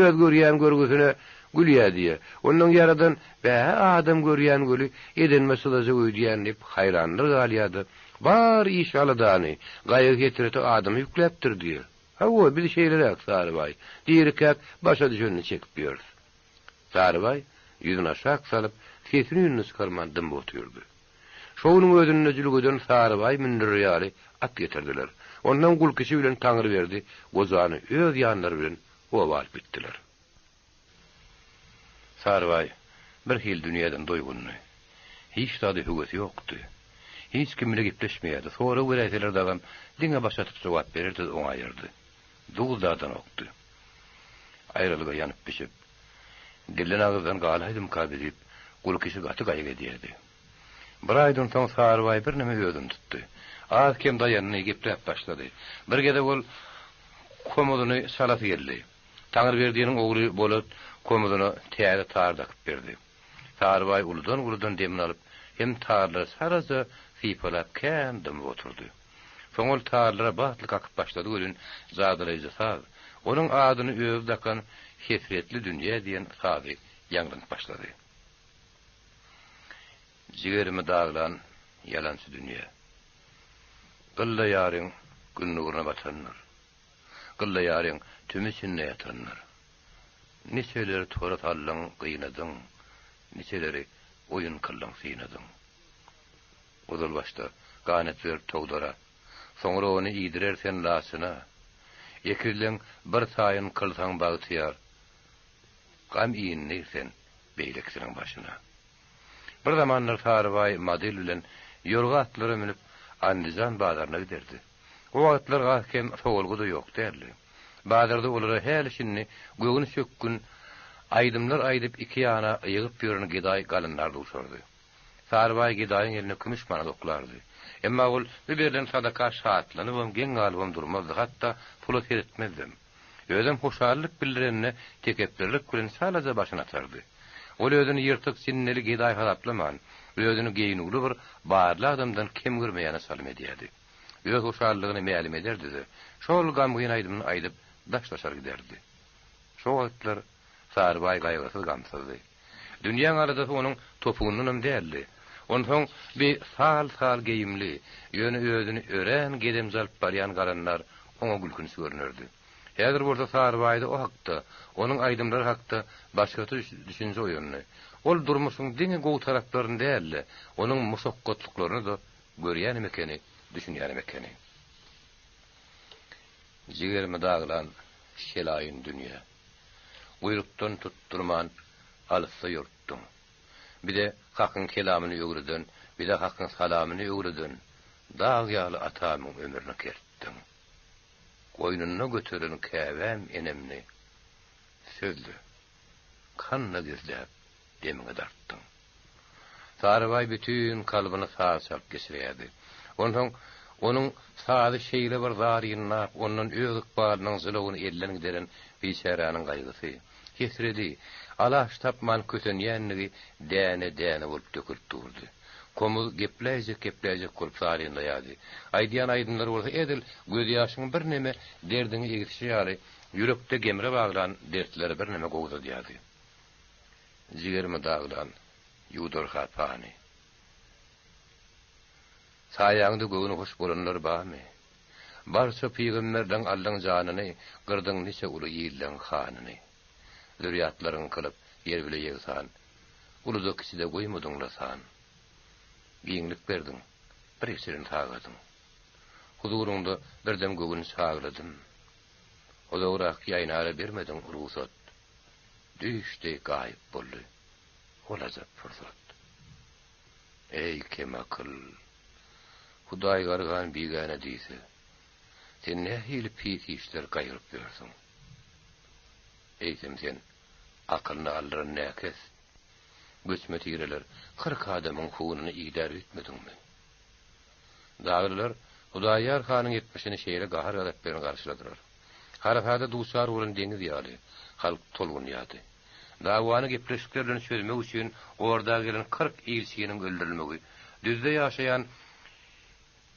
öz görýän görgüsine gülýä diýýä. Onnoň Ýaradan, Bä-hä adam görýän göli edenime çydajak öýdýän diýip haýranlar galýa-da. Bar iş-aladany, gaýgy-hesreti adama ýükläpdir diýýär. Hawa, biz şeýleräk, Sarybaý, dirikäk başa düşenini çekip ýörüs. Sarybaý ýüzüni aşak salyp, sesini-üýnüni çykarman dymyp otyrdy. Şo günüň özünde jülgeden Sarybaý mündürer ýaly at getirdiler. Onsoň Gulkişi bilen Taňryberdi gojany öz ýanlary bilen oba alyp gitdiler. Sarybaý bir hili dünýeden doýgundy. Hiç zada höwesi ýokdy. Hiç kim bile gepleşmeýärdi, sorag beräýseler dagam diňe baş atyp jogap bererdi-de oňaýardy. Duz dadanokdy. Aýralyga ýanyp-bişip, dilden-agyzdan galaýdymka bi diýip, Gulkişi gaty gaýgy edýärdi. Bir aýdan soň Sarybaý birneme özüni tutdy. Az-kem daýandy, gepläp başlady. Bir gezek ol komuzyny çalasy geldi. Taňryberdiniň ogly Bolat komuzyna täze tar dakyp berdi. Sarybaý uludan-uludan demini alyp, hem tarlary çalaja sypalap kän dymyp oturdy. Soň ol tarlara batly kakyp başlady welin, jadylaýjy saz, onuň adyny özi dakan Hesretli dünýä diýen sazy ýaňlanyp başlady. Jigerimi daglan ýalançy dünýä. Gylla ýaryň Gün nuruna batandyr. Gylla ýaryň tüm içinde ýatandyr. Niçeleri tora saldyň, gynadyň, Niçeleri oýun kyldyň, synadyň. Ozal başda ganat berip togdara, Soňra ony iýdirer sen laçyna. Ekizleň bir taýyn kylsaň bagtyýar, Gam indir sen beýlekisiniň başyna. Bir zamanlar Sarybaý model bilen ýorga atlara münüp Andijan bazaryna giderdi. O wagtlar az-kem sowalga-da ýok däldi. Bazarda olara häli-şindi göwni çökgün aýdymlar aýdyp iki ýana ýygyp ýören gedaý galynlar duşardy. Sarybaý gedaýyň eline kümüş manat oklardy. Emma ol bu berlen sadaka şatlanybam, geň galybam durmazdy, hatda pula seretmezdem. Özem hoşallyk bildirende tekepbirlik bilen çalaja başyny atardy. Ol özüni ýyrtyk jinneli gedaý hasaplaman, özüni geýnüwli bir barly adamdan kem görmeýäne çalym edýärdi. Öz hoşallygyny mälim ederdi-de, şol gamgyn aýdymyny aýdyp daşlaşar giderdi. Şo wagtlar Sarybaý gaýgysyz-gamsyzdy. Dünýäň aladasy onuň topugyndanam däldi. Onsoň bi sal-sal geýimli, ýöne özüni örän gedemje alyp barýan galandar oňa gülkünç görnerdi. Häzir bolsa Sarybaýda o hakda, onuň aýdymlary hakda başgaça düşünje oýandy. Ol durmuşyň diňe gowy taraplaryny däl-de, onuň muşakgatlyklaryny-da görýänem ekeni, düşünýänem ekeni. Jigerimi daglan şelaýyn dünýä. Guýrukdan tutdurman alysda ýortduň. Bize Hakyň kelamyny öwreden, bize Hakyň salamyny öwreden dag ýaly atamyň ömrüni kertdiň. Goýnunda göteren käbäm enemni sözde, kanda gizläp demiňe dartdyň. Sarybaý bütin kalbyny saz çalyp geçirýärdi. Onsoň onuň sazy şeýle bir zarynlap, ondan öz ykbalynyň jylawyny elden gideren biçäräniň gaýgysy, hesredi, alaç tapman kösenýänligi däne-däne bolup dökülip durdy. Komuz gepläýjek-gepläýjek bolup zarynlaýardy. Aýdýan aýdymlary bolsa edil gözýaşyň birneme derdiňi egisişi ýaly, ýürekde gemre baglan dertleri birneme gowzadýardy. Jigerimi daglan, ýuwdar hapany. Saýaňda göwni hoş bolanlar barmy? Barça pygamberleň aldyň janyny, Gyrdyň niçe uly illeň hanyny. Zürýatlaryňy kylyp ýer bile ýegsan, Uluda-kiçide goýmadyň-la san. Giňlik berdiň, bir geçiren sagadyň. Huzuryňda birdem göwün çagladym. Uzagrak ýaýnara bermediň rugsat. Düýş deý gaýyp boldy ol ajap pursat. Eý, kemakyl! Hudaý gargan bigäne diýse, sen nähili pis işler gaýgyryp ýörsüň? Eýsem sen akylyny aldyran näkes, göçme tireler 40 adamyň hununy idär öýtmediňmi? Daglylar Hudaýýar hanyň etmişini şeýle gahar-gazap bilen garşyladylar. Harasada duçar bolan deňiz ýaly, halk tolgunýardy. Dawany gepleşikler bilen çözmek üçin orda gelen 40 ilçiniň öldürilmegi düzde ýaşaýan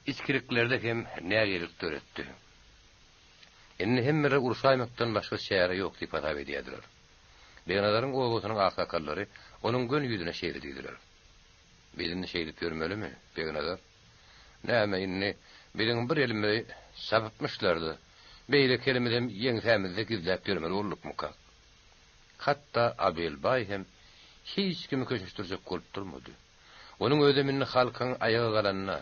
içkiliklerde hem nägilelik döretdi. Indi hemmeler urşaýmakdan başga çäre ýok diýip hasap edýärdiler. Begnazaryň obasynyň aksakallary onuň göni ýüzüne şeýle diýdiler. Biz indi şeýdip ýörmelimi, Begnazar? Näme indi biziň bir elimizi çapypmyşlar-da, beýleki elimizem ýeňsämizde gizläp ýörmeli boldukmykak? Hatda Abelbaý hem hiç kimi köşeşdirjek bolup durmady. Onuň özem indi halkyň aýaga galanyna,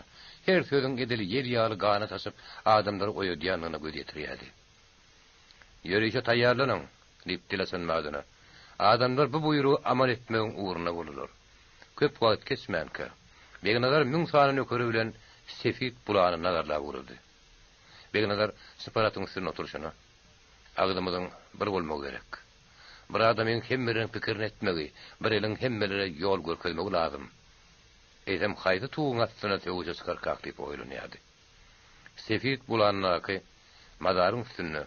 her sözüň edil ýel ýaly ganat açyp adamlary oýadýandygyna göz ýetirýärdi. Ýörişe taýýarlanyň! diýip dil açan badyna, adamlar bu buýrugy amal etmegiň ugruna boldular. Köp wagt geçmänkä, Begnazar müň sany nökeri bilen Sefit bulany nazarlap ugrady. Begnazar çypar atyň üstünde oturyşyna, Agzymyzyň bir bolmagy gerek. Bir adamyň hemmeleriň pikirini etmegi, bir eliň hemmelere ýol görkezmegi lazym. Eýsem haýsy tuguň astynda söweşe çykarkak diýip oýlanýardy. Sefit bulandaky mazaryň üstünde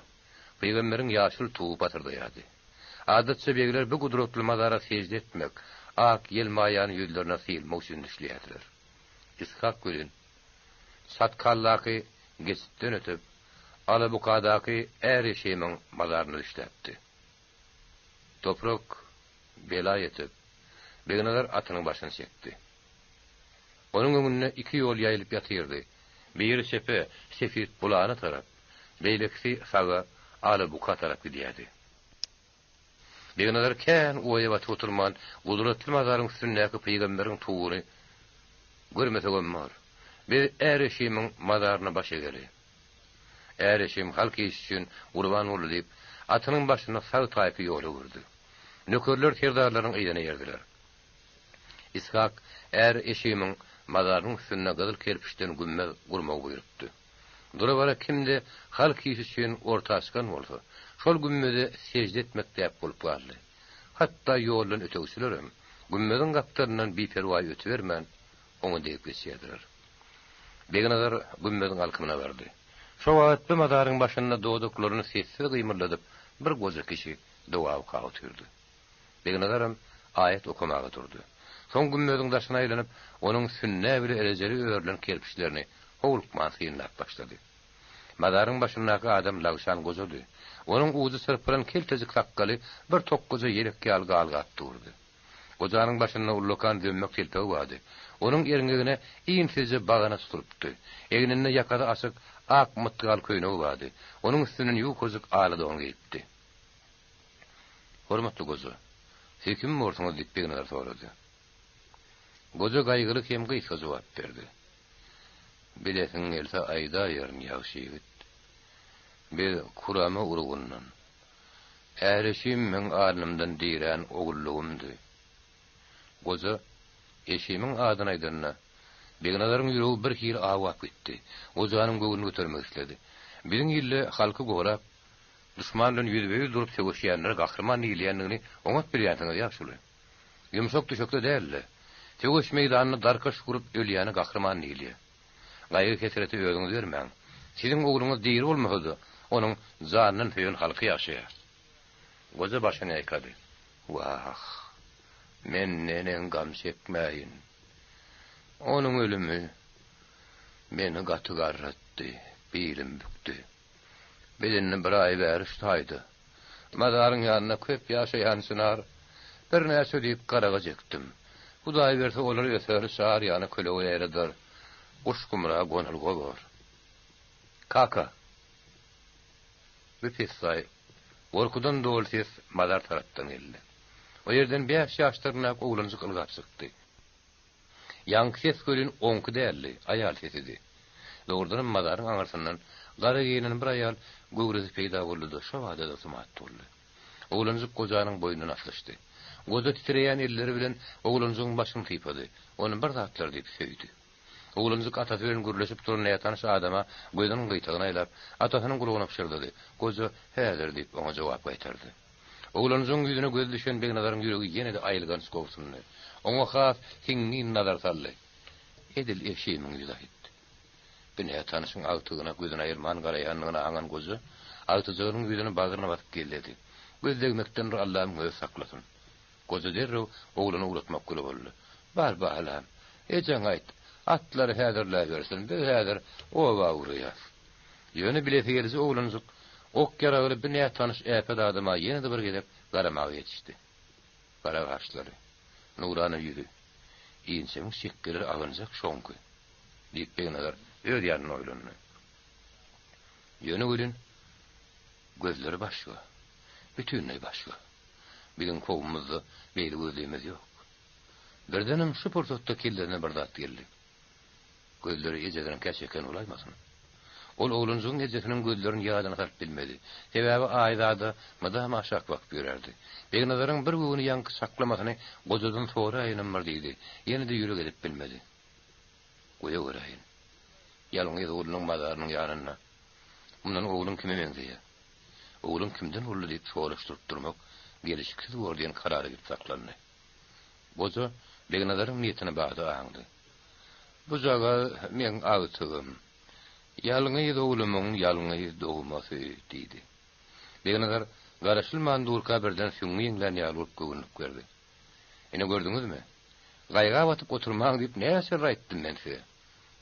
pygamberiň ýaşyl tugy pasyrdaýardy. Adatça begler bu gudratly mazara sežde etmek, ak ýelmaýany ýüzlerine sylmak üçin düşleýärdiler. Yshak welin, Çatkaldaky geçitden ötüp, Alabukadaky Är-Eşimiň mazaryna düşläpdi. Toprak bela ýetip, Begnazar atynyň başyny çekdi. Onuň öňünde iki ýol ýaýylyp ýatyrdy, biri çepe, Sefit bulana tarap, beýlekisi saga, Alabuka tarap gidýärdi. Begnazar kän oýa batyp oturman, gudratly mazaryň üstündäki pygamberiň tuguny görmesegem bor. Biz Är-Eşimiň mazaryna baş egeli. Är-Eşim halk işi üçin gurban boldy diýip, atynyň başyny sag taýky ýola öwürdi. Nökerler serdarlarynyň yzyna erdiler. Ishak Är-Eşimiň mazarynyň üstünde gyzyl kerpiçden gümmez gurmagy buýrupdy. Dura-bara kimde halk işi üçin orta çykan bolsa, şol gümmeze sežde etmek däp bolup galdy. Hatda ýoldan ötegçilerem gümmeziň gapdalyndan biperwaý ötübermän, oňa degip geçýärdiler. Begnazar gümmeziň alkymyna bardy. Şo wagt bu mazaryň başynda dodaklaryny sessiz gymyldadyp bir goja kişi doga okap otyrdy. Begnazaram aýat okamaga durdy. Soň gümmeziň daşyna aýlanyp, onuň sünnä bile rejeli örülen kerpiçlerini howlukman synlap başlady. Mazaryň başyndaky adam lagşan gojady. Onuň ujy çyrpylan keltejik sakgaly bir tokgaja ýelek ýaly galgap durdy. Gojanyň başynda ullakan zömmek telpegi bardy. Onuň erňegine insizje bagana tutulypdy. Egninde ýakasy açyk ak mytgal köýnegi bardy. Onuň üstünden ýukajyk ala don geýipdi. Hormatly goja, siz kim borsuňyz? diýip, Begnazar sorady. Goja gaýgyly hem gysga jogap berdi. Bilesiň gelse aýdaýaryn, ýagşy ýigit. Biz Kurama urugyndan. Äreşim meň alnymdan dirän ogullygymdy. Goja Eşimiň adyny aýdanda, Begnazaryň ýüregi birhili awap gitdi. Gojanyň göwnüni götermek isledi. Biziň ilde halky gorap, Duşman bilen ýüzbe-ýüz durup söweşýänlere gahryman diýilýändigini oňat bilýänsiňiz, ýaşuly. Ýumşak düşekde däl-de, söweş meýdanynda darkaş gurup ölýäne gahryman diýilýär. Gaýgy-hesreti özüňiz bermäň. Siziň ogluňyz diri bolmasa-da, onuň janyndan söýen halky ýaşaýar. Goja başyny ýaýkady. Wah, men neneň gam çekmäýin. Onuň ölümi meni gaty garratdy, bilim bükdi. Biz indi bir aý bäri şu taýda. Mazaryň ýanynda köp ýaşaýan çynar birnäçe düýp garagyç ekdim. Hudaý berse olar öser, çar ýana kölege ýaýradar, guş-gumra gonalga bor. Kaka! Bu pessaý, gorkudan doly ses mazar tarapdan geldi. O ýerden bäş ýaşlaryndaky oglanjyk ylgap çykdy. Ýaňky ses welin oňky däldi, aýal sesidi. Dogrudanam mazaryň aňyrsyndan gara geýnen bir aýal göwresi peýda boldy-da, şo bada-da sumat boldy. Oglanjyk gojanyň boýnundan aslyşdy. Goja titreýän elleri bilen oglanjygyň başyny sypady, ony bir zatlar diýip söýdi. Oglanjyk atasy bilen gürleşip duran nätanyş adama gözüniň gyýtagyny aýlap, atasynyň gulagyna pyşyrdady. Goja, Häzir diýip, oňa jogap gaýtardy. Oglanjygyň ýüzüne gözi düşen Begnazaryň ýüregi ýene-de aýylganç gobsundy. Oňa has siňňin nazar saldy. Edil eşegiň ýüzi aýtdy. Bu nätanyşyň agtygyna gözüni aýyrman garaýandygyny aňan goja, agtyjagynyň ýüzüni bagryna basyp gelledi. Göz degmekden bir Allanyň özi saklasyn. Goja derrew ogluny ugratmak güli boldy. Bar, balam, ejeňe aýt, atlary häzirläbersin, biz häzir oba ugraýas. Ýöne bilesigeliji oglanjyk ok-ýaragly bu nätanyş äpet adama ýene-de bir gezek garamaga ýetişdi. Gara gaşlary, nurana ýüzi, inçemik çekgeleri agynjak şoňky. Diýip, Begnazar öz ýanynda oýlandy. Ýöne welin, gözleri başga. Bütinleý başga. Biziň kowumymyzda beýle gözleýimiz ýok. Birdenem şu pursatda kellesine bir zat geldi. Gözleri ejesiniňkä çeken bolaýmasyn? Ol oglanjygyň ejesiniň gözlerini ýadyna salyp bilmedi. Sebäbi Aýzada mydama aşak bakyp ýörärdi. Begnazaryň bir göwni ýaňky çaklamasyny gojadan soraýynam bir diýdi. Ýene-de ýürek edip bilmedi. Goýa göräýin. Ýalňyz oglunyň mazarynyň ýanynda, Mundan ogluň kime meňzeýär? Ogluň kimden boldy diýip soraşdyryp durmak gelşiksiz bor diýen karara gelip saklandy. Goja Begnazaryň niýetini bada aňdy. Bujagaz meň agtygym. Ýalňyz oglumyň ýalňyz dogmasy, diýdi. Begnazar garaşylman durka birden süňňi ýeňlän ýaly bolup göwünlik berdi. Ine gördüňizmi? Gaýga batyp oturmaň diýip näçe gezek aýtdym men size.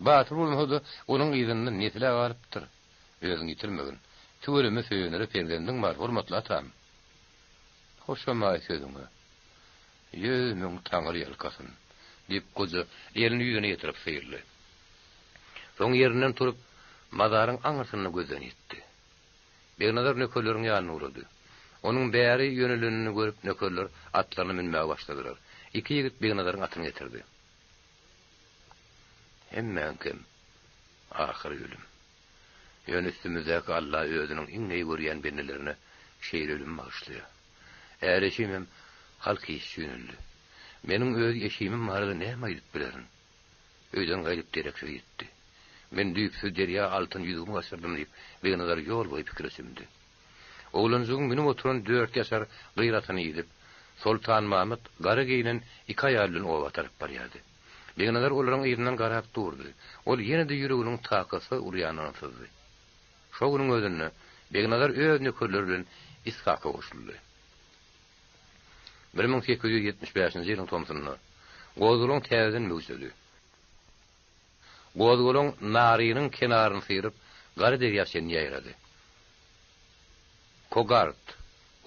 Batyr bolmasa-da onuň yzynda nesil-ä galypdyr. Özüňi ýitirmegin. Tüweleme söýenere perzendiň bar, hormatly atam. Hoşamaý sözüňe. 100000 taňry ýalkasyn! diýip, goja elini ýüzüne ýetirip syrly. Soň ýerinden turup, mazaryň aňyrsynda gözden ýitdi. Begnazar nökerleriň ýanyna ugrady. Onuň bäri ýönelenini görüp, nökerler atlaryna münmäge başladylar. Iki ýigit Begnazaryň atyny getirdi. Hemmäňkem ahyry ölüm. Ýöne üstümizdäki Alla özüniň iň eý görýän bendelerine şeýle ölüm bagyşlaýar. Är eşimem halk işi üçin öldi. Meniň öz eşimim barada näme aýdyp bilerin? Öýden gaýdyp dereksiz ýitdi. Men düýpsüz derýa altyn ýüzügimi gaçyrdym diýip, Begnazar ýol boýy pikire çümdi. Oglanjygyň münüp oturan dört ýaşar gyr atyny idip, Soltanmamyt gara geýnen iki aýal bilen oba tarap barýardy. Begnazar olaryň yzyndan garap durdy. Ol ýene-de ýüreginiň takatsyz urýanyny syzdy. Şo günüň özünde Begnazar öz nökerleri bilen Ishaka goşuldy. 1875-nji ýylyň tomsunda gozgalaň täzeden möwjedi. Gozgalaň Narynyň kenaryny syryp, Gara derýa çenli ýaýrady. Kogart,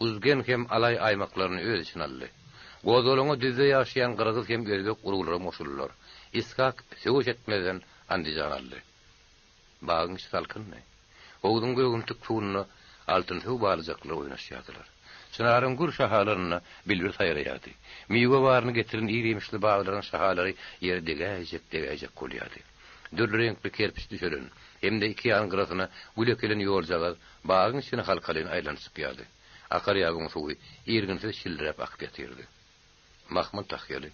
Uzgen hem Alaý aýmaklaryny öz içine aldy. Gozgalaňa düzde ýaşaýan gyrgyz hem özbek uruglaram goşuldylar. Ishak söweş etmezden Andijany aldy. Bagyň içi salkyndy. Howzuň gögümtik suwunda altynsöw balyjaklar oýnaşýardylar. Çynaryň gür şahalarynda bilbil saýraýardy. Miwe baryny getiren ir-iýmişli baglaryň şahalary ýere degäýjek-degäýjek bolýardy. Dürli reňkli kerpiç düşelen hem-de iki ýan gyrasyna gül ekilen ýoljagaz bagyň içini halkalaýyn aýlanyp çykýardy. Akar ýabyň suwy irginsiz şildiräp akyp ýatyrdy. Mahmyt tahýaly.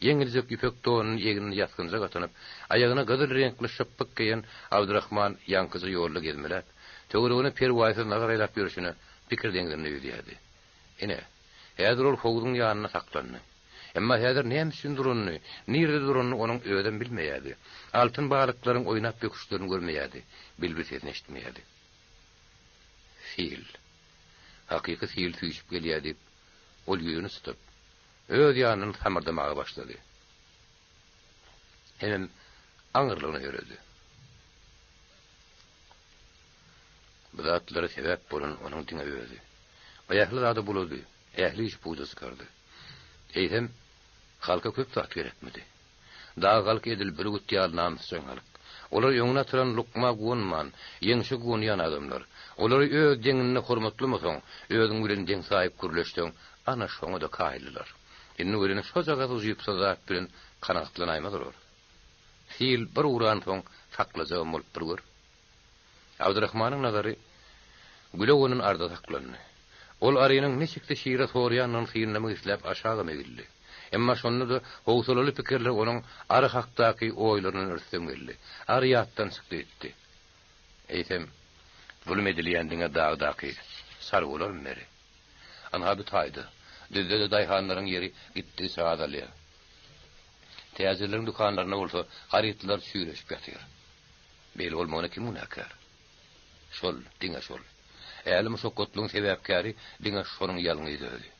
Ýeňiljek ýüpek donuny egnine ýasgynjak atynyp, aýagyna gyzyl reňkli şypbyk geýen Abdyrahman ýaňkyja ýolda gezmeläp, töweregine perwaýsyz nazar aýlap ýörşüne pikir deňzinde ýüzýärdi. Ine, häzir ol howzuň ýanynda saklandy. Emma häzir näme üçin duranyny, nirede duranyny onuň özem bilmeýärdi. Altyn balyklaryň oýnap böküşlerini görmeýärdi, bilbil sesini eşitmeýärdi. Sil. Hakyky sil süýşüp gelýär diýip, ol ýüzüni çytyp, öz ýanyndan samyrdamaga başlady. Hemem aňyrlygyna ýöredi. Bu zatlara sebäp bolan onuň diňe özi. O ähli zady bulady, ähli işi puja çykardy. Eýsem, halka köp zat gerekmidi? Dag halky edil bürgüt ýaly namysjaň halk. Olar öňüne atylan lukma guwanman, ýeňşe guwanýan adamlar. Olary öz deňinde hormatlamasaň, özüň bilen deň saýyp gürleşseň, ana şoňa-da kaýyldylar. Indi welin şojagaz ujypsyz zat bilen kanagatlanaýmaz olar. Sil bir uransoň saklajagam bolup bir gör. Abdyrahmanyň nazary güle gonan arda saklandy. Ol arynyň niçiksi şire sorýanyny synlamak isläp aşagam egildi. Emma şonda-da howsalaly pikirler onuň ary hakdaky oýlaryndan rüstem geldi. Ary ýatdan çykdy gitdi. Eýsem, zulum edilýän diňe dagdaky çarwalarmy beri? Ynha bu taýda, düzde-de daýhanlaryň ýeri gitdigiçe azalýar. Täjirleriň dükanlarynda bolsa harytlar çüýreşip ýatyr. Beýle bolmagyna kim günäkär? Şol, diňe şol. Ähli muşakgatlygyň sebäpkäri diňe şonuň ýalňyz özi.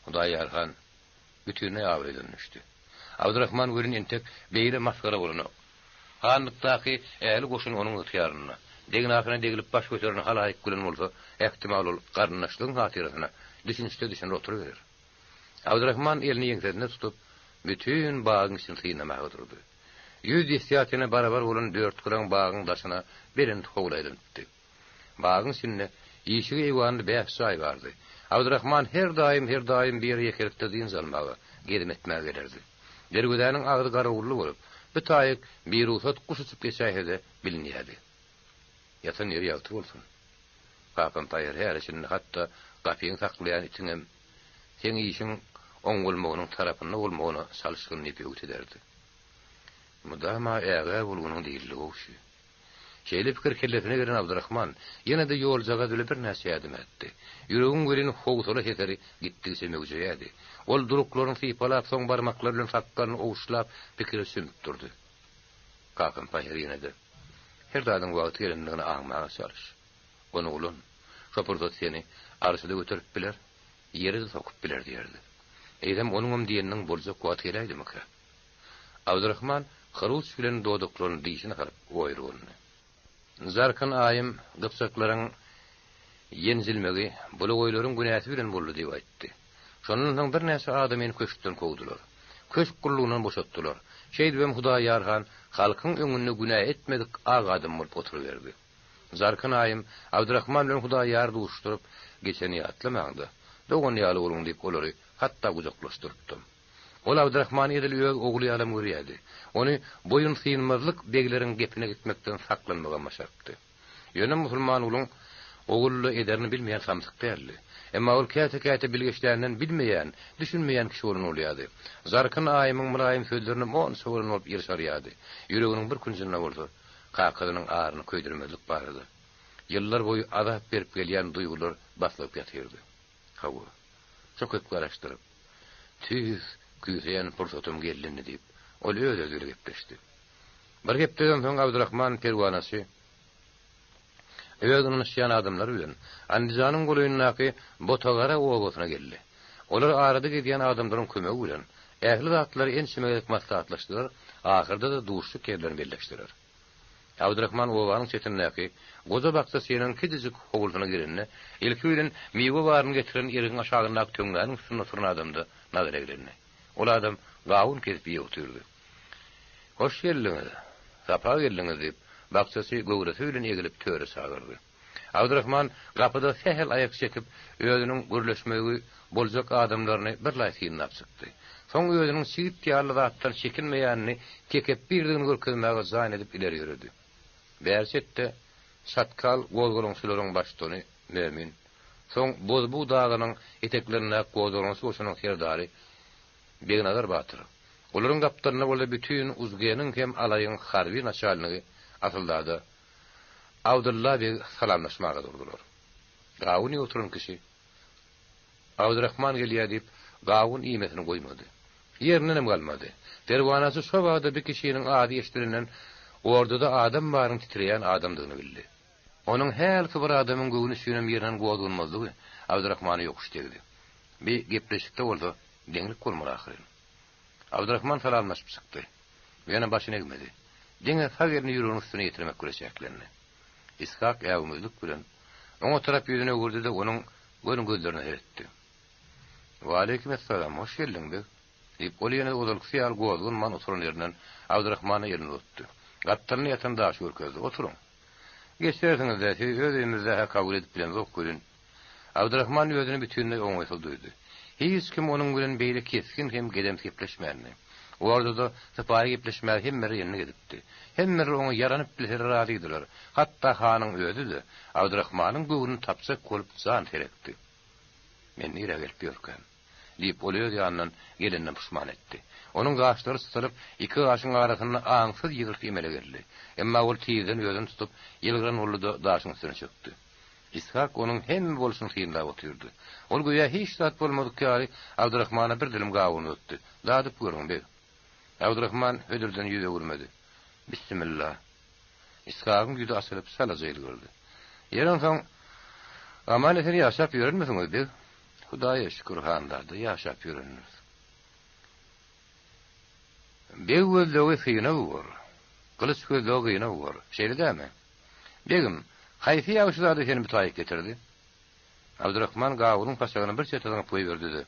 Hudaýýar han bütinleý abraýdan düşdi. Abdyrahman welin entek beýle masgara bolanok. Hanlykdaky ähli goşun onuň ygtyýarynda. Degnasyna degilip baş göteren halaýyk bilen bolsa, ähtimal ol garyndaşlygyň hatyrasyna düşünişse düşüner oturyberer. Abdyrahman elini ýeňsesinde tutup, bütin bagyň içini synlamaga durdy. Ýüz desýatina barabar bolan dörtgyraň bagyň daşyna belent howly aýlanypdy. Bagyň içinde işigi eýwanly bäş jaý bardy. Abdyrahman her daýym, her daýym bir ýere ýekelikde dynç almaga, gezim etmäge gelerdi. Derwezäniň agzy garawully bolup, bu taýyk birugsat guş uçup geçäýse-de bilinýärdi. Ýatan ýeri ýagty bolsun. Kakam paýhar häli-şindi hatda gapyňy saklaýan itiňem seň işiň oň bolmagynyň tarapynda bolmagyna çalyşgyn diýip öwüt ederdi. Mydama ägä bolgunyň diýildigi ogşy. Şeýle pikir kellesine gelen Abdyrahman ýene-de ýoljagaz bile birnäçe ädim ätdi. Ýüregiň welin howsala-heseri gitdigiçe möwjeýärdi. Ol duruklaryny sypalap, soň barmaklary bilen sakgalyny owuşlap, pikire çümüp durdy. Kakam paýhar ýene-de, Her zadyň wagty gelendigini aňmaga çalyş. Ony ulan. Şo pursat seni arşa-da göterip biler, ýere-de sokup biler diýerdi. Eýsem, onuňam diýeniniň boljak wagty geläýdimikä? Abdyrahman hyruç bilen dodaklaryny dişine salyp oýurgandy. Zarkyn aýym gypjaklaryň ýenjilmegi bulagoýlaryň günäsi bilen boldy diýip aýtdy. Şondan soň birnäçe adamyny köşkden kowdular. Köşk gullugyndan boşatdylar. Şeýdibem Hudaýýar han halkyň öňünde günä etmedik ak adam bolup oturyberdi. Zarkyn aýym Abdyrahman bilen Hudaýýary duşuşdyryp, Geçeni ýatlamaň-da, dogan ýaly boluň diýip olary hatda gujaklaşdyrypdym. Ol Abdyrahmany edil öz ogly ýalam görýärdi. Ony boýun synmazlyk begleriň gepine gitmekden saklanmagam başarypdy. Ýöne Musulmangulyň ogul-la ederini bilmeýän samsyk däldi. Emma ol käte-käte bilgeşländen bilmeýän, düşünmeýän kişi bolan bolýardy. Zarkyn aýymyň mylaýym sözlerine monça bolan bolup ýyrşarýardy. Ýüreginiň bir künjünde bolsa, kakasynyň aryny köýdürmezlik barada ýyllar boýy azap berip gelýän duýgular baslygyp ýatyrdy. Hawa, şo köp garaşdyryp, tüýs küýseýän pursatym geldi indi diýip, ol öz-özi bilen gepleşdi. Bir hepdeden soň Abdyrahman perwanaçy öz ynanyşýan adamlary bilen Andijanyň golaýyndaky Botagara obasyna geldi. Olar arada gezýän adamlaryň kömegi bilen ähli zatlary ençeme gezek maslahatlaşdylar, ahyrda-da duşuşyk ýerlerini belleşdiler. Abdyrahman obanyň çetindäki goja bakjaçynyň kiçijik howlusyna girende, ilki bilen miwe baryny getiren erigiň aşagyndaky töňňäniň üstünde oturan adamda nazary eglendi. Ol adam gawun kesip iýip otyrdy. Hoş geldiňiz! Sapa geldiňiz! diýip, bakjaçy göwresi bilen egilip töre çagyrdy. Abdyrahman gapyda sähel aýak çekip, özüniň gürleşmegi boljak adamlaryny birlaý synlap çykdy. Soň özüniň çigit ýaly zatdan çekinmeýänini, tekepbirdigini görkezmäge jan edip ileri ýöredi. Bäri çetde Çatkal gozgalaňçylaryň baştutany Mömin, soň Bozbug dagynyň eteklerindäki gozgalaňçy goşunyň serdary Begnazar batyr, olaryň gapdalynda bolsa bütin Uzgeniň hem Alaýyň harby naçalnigi asylzada Abdylla beg salamlaşmaga durdular. Gawun iýip oturan kişi, Abdyrahman gelýär diýip, gawun iýmesini goýmady. Ýerindenem galmady. Perwanaçy şo bada bi kişiniň ady eşidilenden ordada adam baryň titreýän adamdygyny bildi. Onuň hälki bir adamyň göwni üçinem ýerinden gozganmazlygy Abdyrahmana ýokuş degdi. Bi gepleşikde bolsa deňlik bolmaly ahyryn. Abdyrahman salamlaşyp çykdy. Ýöne başyny egmedi. Diňe sag elini ýüreginiň üstüne ýetirmek bile çäklendi. Ishak äwmezlik bilen, oňa tarap ýüzüni öwürdi-de, onuň göni gözlerine seretdi. Waleýkim essalam, hoş geldiň, beg! diýip, ol ýene ozalkysy ýaly gozganman oturan ýerinden Abdyrahmana elini uzatdy. Gapdalynda ýatan daşy görkezdi. Oturyň. Geçersiňiz-dä, sizi öz öýümizde-hä kabul edip bilemzok welin. Abdyrahman özüni bütinleý oňaýsyz duýdy. Hiç kim onuň bilen beýle kesgin hem gedemsi gepleşmändi. Ordada sypaýy gepleşmäge hemmeler endik edipdi. Hemmeler oňa ýaranyp bilseler razydylar. Hatda hanyň özi-de Abdyrahmanyň göwnüni tapjak bolup jan serekdi. Men nirä gelip ýörkäm? Diýip, ol öz ýanyndan gelenine puşman etdi. Onuň gaşlary çytylyp, iki gaşyň arasynda aňsyz ýygyrt emele geldi. Emma ol tizden özüni tutup, ýylgyran boldy-da, daşyň üstüne çökdi. Ishak onuň hemme bolşuny synlap otyrdy. Ol göýä hiç zat bolmadyk ýaly Abdyrahmana bir dilim gawun uzatdy. Dadyp görüň, beg. Abdyrahman hödürden ýüz öwürmedi. Bissimilla. Ishagyň ýüzi açylyp, çalaja ýylgyrdy. Ýeri onsoň, aman-esen ýaşap ýörenmisiňiz, beg? Hudaýa şükür, hanzada, ýaşap ýörendiris. Beg gözlegi synag bor. Gylyç gözlegi gynag bor. Şeýle dälmi? Begim, haýsy ýagşyzada seni bu taýyk getirdi? Abdyrahman gawunyň paçagyny bir çete zyňyp goýberdi-de,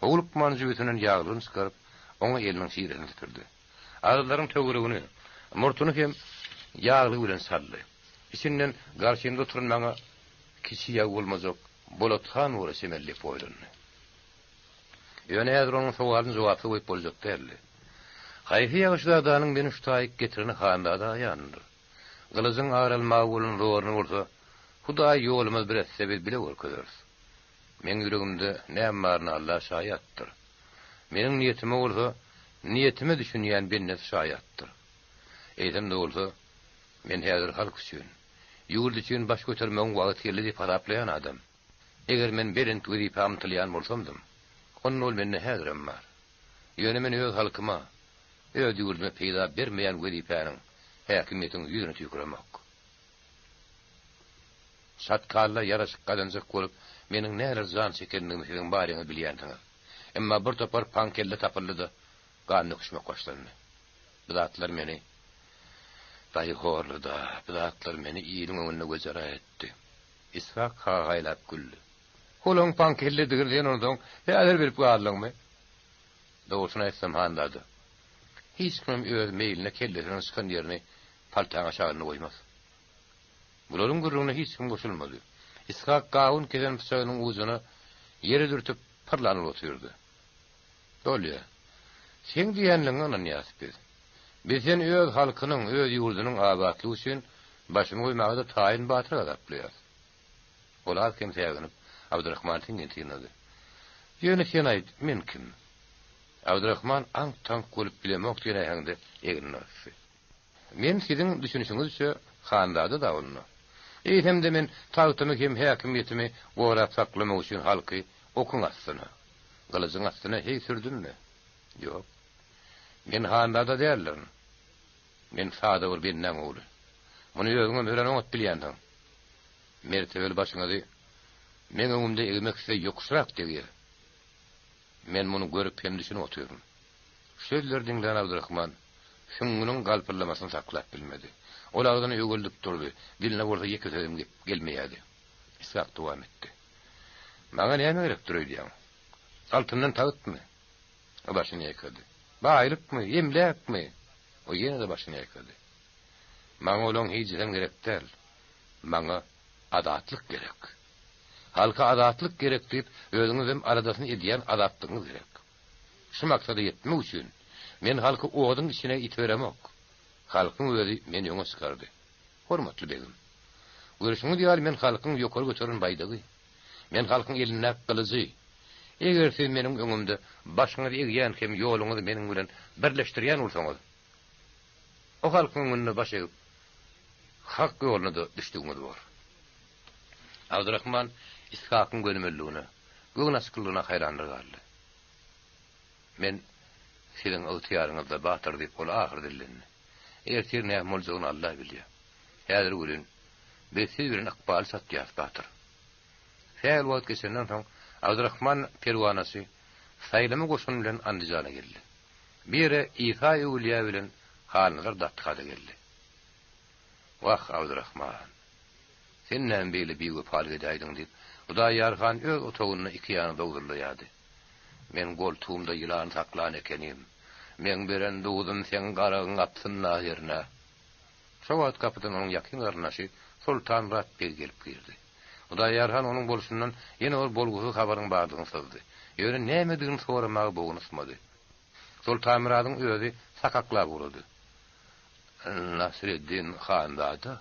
howlukman jübüsinden ýaglygyny çykaryp, oňa eliniň şiresini süpürdi. Agyzlaryň töweregini, murtuny hem ýaglygy bilen saldy. Içinden garşymda oturan maňa kiçi ýag bolmajak Bolat han bola çemeli diýip oýlandy. Ýöne häzir onuň sowalyny jogapsyz goýup boljak däldi. Haýsy ýagşyzadanyň meni şu taýyk getireni hanzada aýandyr. Gylyjyň agralmaga bolan zoruny bolsa, Hudaý ýolumyz bir etse biz bile görkezeris. Meň ýüregimde näme baryna Alla şaýatdyr. Meniň niýetime bolsa, niýetime düşünýän bendesi şaýatdyr. Eýsem-de bolsa, men häzir halk üçin, ýurt üçin baş götermegiň wagty geldi diýip hasaplaýan adam. Eger men belent wezipä ymtylýan bolsamdym, onda ol mende häzirem bar. Ýöne men öz halkyma, öz ýurduma peýda bermeýän wezipäniň, häkimiýetiň ýüzüne tüýküremok. Çatkalla ýaraşyk gazanjak bolup, meniň näler jan çekendigimi siziň baryňyz bilýänsiňiz. Emma bir topar paňkelle tapyldy-da, gan döküşmek başlandy. Bu zatlar meni daýy horlady-da, bu zatlar meni iliň öňünde wejera etdi. Ishak ha-haýlap güldi. Olaň paňkelledigini sen onsoň häzir bilip galdyňmy? Dogrusyny aýtsam, Hanzada, hiç kimem öz meýline kellesiniň çykan ýerini paltaň aşagynda goýmaz. Bularyň gürrüňine hiç kim goşulmady. Ishak gawun kesen pyçagynyň ujuny ýere dürtüp, pyrlanyp otyrdy. Bolýa. Seň diýenligiňe ynanýas biz. Biz seni öz halkynyň, öz ýurdunyň abatlygy üçin başyny goýmaga-da taýyn batyr hasaplaýas. Ol az-kem säginip, Abdyrahmany siňňin synlady. Ýöne sen aýt, men kim? Abdyrahman aňk-taňk bolup bilemok diýen äheňde egnini gysdy. Men siziň düşünişiňizçe hanzada-da onda. Eýsem-de men tagtymy hem häkimiýetimi gorap saklamak üçin halky okuň astyna, gylyjyň astyna heý sürdümmi? Ýok. Men hanzada däldirin. Men sada bir bendäň ogly. Muny özüňem örän oňat bilýänsiň. Mertebeli başyňyzy meň öňümde egmek size ýokuşrak degýär. Men muny görüp hem düşünip otyryn. Şu sözleri diňlän Abdyrahman süňňüniň galpyldamasyny saklap bilmedi. Ol agzyny öweldip durdy, diline bolsa ýeke sözem gep gelmeýärdi. Ishak dowam etdi. Maňa näme gerekdir öýdýäň? Altyndan tagtmy? O başyny ýaýkady. Baýlykmy? Emläkmi? O ýene-de başyny ýaýkady. Maňa olaň hijisem gerek däl. Maňa azatlyk gerek. Halka azatlyk gerek diýip, özüňizem aladasyny edýän azatlygyňyz gerek. Şu maksada ýetmek üçin, men halky oduň içine itiberemok. Halkyň özi meni öňe çykardy. Hormatly begim! Görşüňiz ýaly, men halkyň ýokary göteren baýdagy. Men halkyň elindäki gylyjy. Eger siz meniň öňümde başyňyzy egýän hem ýoluňyzy meniň bilen birleşdirýän bolsaňyz, o halkyň öňünde baş egip, hak ýoluna-da düşdügiňiz bor. Abdyrahman Ishakyň gönümelligine, göwnaçyklygyna haýranlar galdy. Men siziň ygtyýaryňyzda, batyr, diýip, ol ahyr dillendi. Ertir näme boljagyny Alla bilýär. Häzir welin, biz siz bilen ykbaly çatýarys, batyr. Sähel wagt geçenden soň, Abdyrahman perwanaçy saýlama goşun bilen Andijana geldi. Bu ýere Isa öwülýä bilen Halnazar Datga-da geldi. Wah, Abdyrahman! Sen näme beýle biwepalyk edäýdiň, diýip, Hudaýýar han öz otagynda iki ýana zowzurlaýardy. Men goltugymda ýylan saklan ekenim. Meň beren duzum seň garagyň gapysynda hernä. Şo wagt gapydan onuň ýakyn garyndaşy Soltanmyrat beg gelip girdi. Hudaýýar han onuň bolşundan ýene bir bolgusyz habaryň bardygyny syzdy. Ýöne nämedigini soramaga bogny ysmady. Soltanmyradyň özi sakaklap ugrady. Nasreddin hanzada?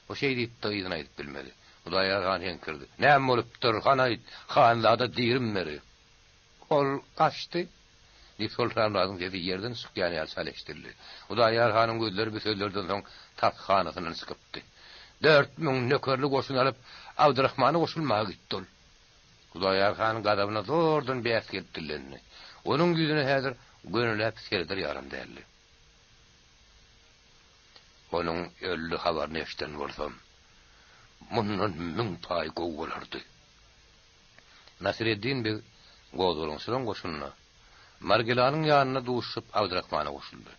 O şeý diýip-de yzyny aýdyp bilmedi. Hudaýar han heňkirdi. Näme bolupdyr, hany aýt, hanzada dirimi beri? Ol gaçdy, diýip, Soltanmyradyň sesi ýerden çykýan ýaly çal eşidildi. Hudaýar hanyň gözleri bu sözlerden soň tas hanasyndan çykypdy. 4000 nökerli goşun alyp, Abdyrahmana goşulmaga gitdi ol. Hudaýar han gazabyna zordan bäs gelip dillendi. Onuň ýüzüne häzir gönüläp sereder ýalam däldi. Onuň öldi habaryny eşiden bolsam, mundan müň paý gowy bolardy. Nasyreddin beg gozgalaňçylaryň goşunyna Margilanyň ýanynda duşup Abdyrahmana goşuldy.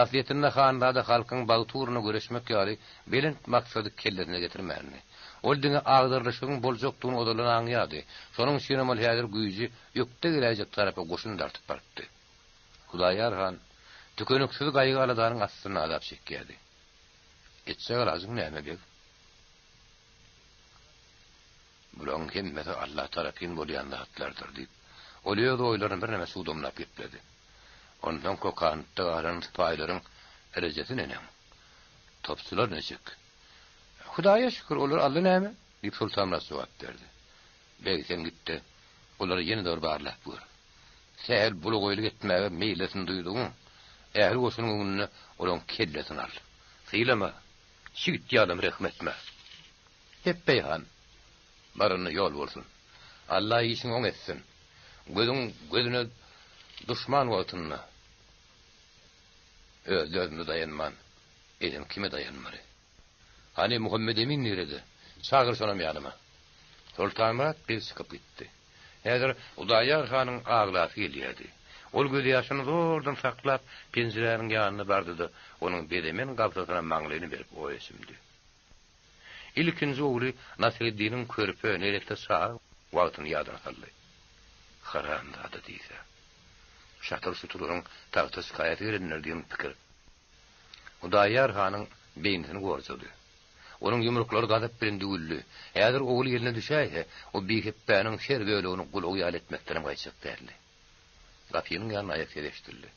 Aslyýetinde hanzada halkyň bagty ugrunda göreşmek ýaly belent maksady kellesine getirmändi. Ol diňe agdarylyşygyň boljakdygyny ozaldan aňýardy. Şonuň üçinem ol häzir güýji ökde geläýjek tarapa goşun dartyp barypdy. Hudaýar han. Tükeniksiz gaýgy-aladanyň astynda azap çekýärdi. Etjek alajyň näme, beg? Bularyň hemmesi Alla tarapyn bolýan zatlardyr, diýip, ol öz oýlaryny birneme çugdamlap gepledi. Onsoň Kokantda galan sypaýylaryň rejesi neneň? Topçular niçik? Hudaýa şükür, olar aldy näme? diýip, Sultanmyrat jogap berdi. Beg, sen git-de, olary ýene-de bir barlap gör. Sähel bulagaýlyk etmäge meýillisini duýdugyň, ähli goşunyň öňünde olaň kellesini al. Sylama, çigit ýalam rehim etme. Hepbeý han, baranda ýol bolsun. Alla işiňi oň etsin. Gözüň gözüne duşman wagtynda özli-özümize daýanman, eýsem kime daýanmaly? Hany, Muhammedemin nirede? Çagyr şonam ýanyma. Soltanmyrat beg çykyp gitdi. Häzir Hudaýar hanyň aglasy gelýärdi. Ol gözýaşyny zordan saklap, penjiräniň ýanyna bardy-da, onuň bezemen gabsasyna maňlaýyny berip oýa çümdi. Ilkinji ogly Nasreddiniň körpe, neresse çaga wagtyny ýadyna saldy. Haramzada diýse. Şatyr-şuturlaryň tagta çykaýasy gelendir diýen pikir Hudaýar hanyň beýnisini gorjady. Onuň ýumruklary gazap bilen düwüldi. Häzir ogly eline düşäýse, o bihepbäniň her bölegini gulagy ýaly etmekdenem gaýtjak däldi. Gapynyň ýanynda aýak sesi eşidildi.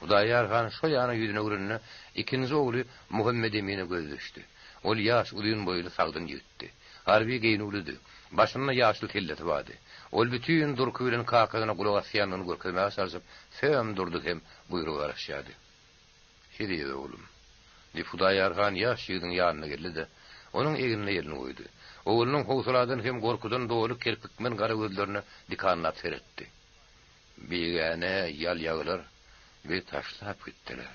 Hudaýar han şo ýana ýüzüni öwrende, ikinji ogly Muhammedemine gözi düşdi. Ol ýaş, uzyn boýly, sagdyn ýigitdi. Harby geýnüwlidi. Başynda ýaşyl kellesi bardy. Ol bütin durky bilen kakasyna gulak asýandygyny görkezmäge çalşyp, söm durdy hem buýruga garaşýardy. Eziz oglum! Diýip, Hudaýar han ýaş ýigidiň ýanyna geldi-de, onuň egnine elini goýdy. Oglunyň howsaladan hem gorkudan doly kerpikmen gara gözlerine dikanlap seretdi. Bigäne ýal-ýagylar bizi taşlap gitdiler.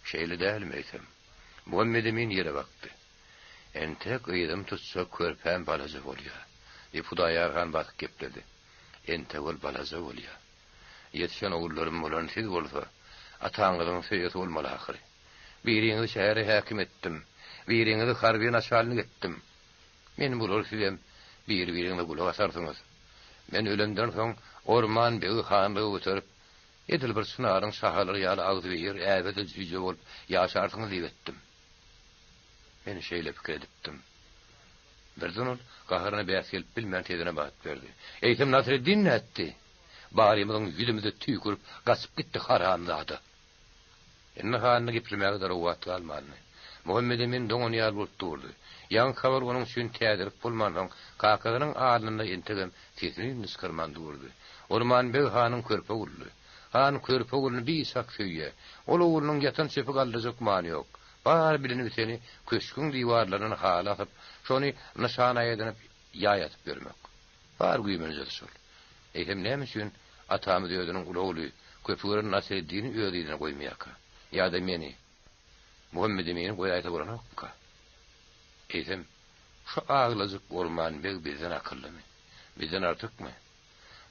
Şeýle dälmi eýsem? Muhammedemin ýere bakdy. Entek yzym tutsa körpäm balaja bolýa, diýip, Hudaýar han basyk gepledi. Entek ol balaja bolýa. Ýetişen ogullarym bolan siz bolsa, ataňyzyň söýesi bolmaly ahyry. Biriňizi şähere häkim etdim, biriňizi harby naçalnik etdim. Men bular sizem biri-biriňize gulak asarsyňyz. Men ölemden soň Orman begi hanlygy göterip, edil bir çynaryň şahalary ýaly agzybir, äbe-de jüýje bolup ýaşarsyňyz diýip etdim. Men şeýle pikir edipdim. Birden ol gaharyna bäs gelip bilmän sesine bat berdi. Eýsem Nasreddin nätdi? Barymyzyň ýüzümize tüýkürip gaçyp gitdi haramzada. Indi hanyna geplemäge-de rowat galmandy. Muhammedemin doňan ýaly bolup durdy. Ýaňky habar onuň üçin täzelik bolmansoň, kakasynyň alnynda entegem sesini-üýnüni çykarman durdy. Ormanbeg hanyň körpe ogludy. Han körpe ogluny biçak söýýär. Ol oglunyň ýatan çöpi galdyrjak many ýok. Bar bileni-biteni köşgüň diwarlaryndan haly asyp, şony nyşana edinip ýaý atyp ýörmek. Bar güýmenjesi şol. Eýsem näme üçin atamyz özüniň uly ogly, köpi gören Nasreddini öz yzyna goýmaýarka? Ýa-da meni, Muhammedemini goýaýsa bolanokmyka? Eýsem, şu aglajyk Orman beg bizden akyllymy? Bizden artykmy?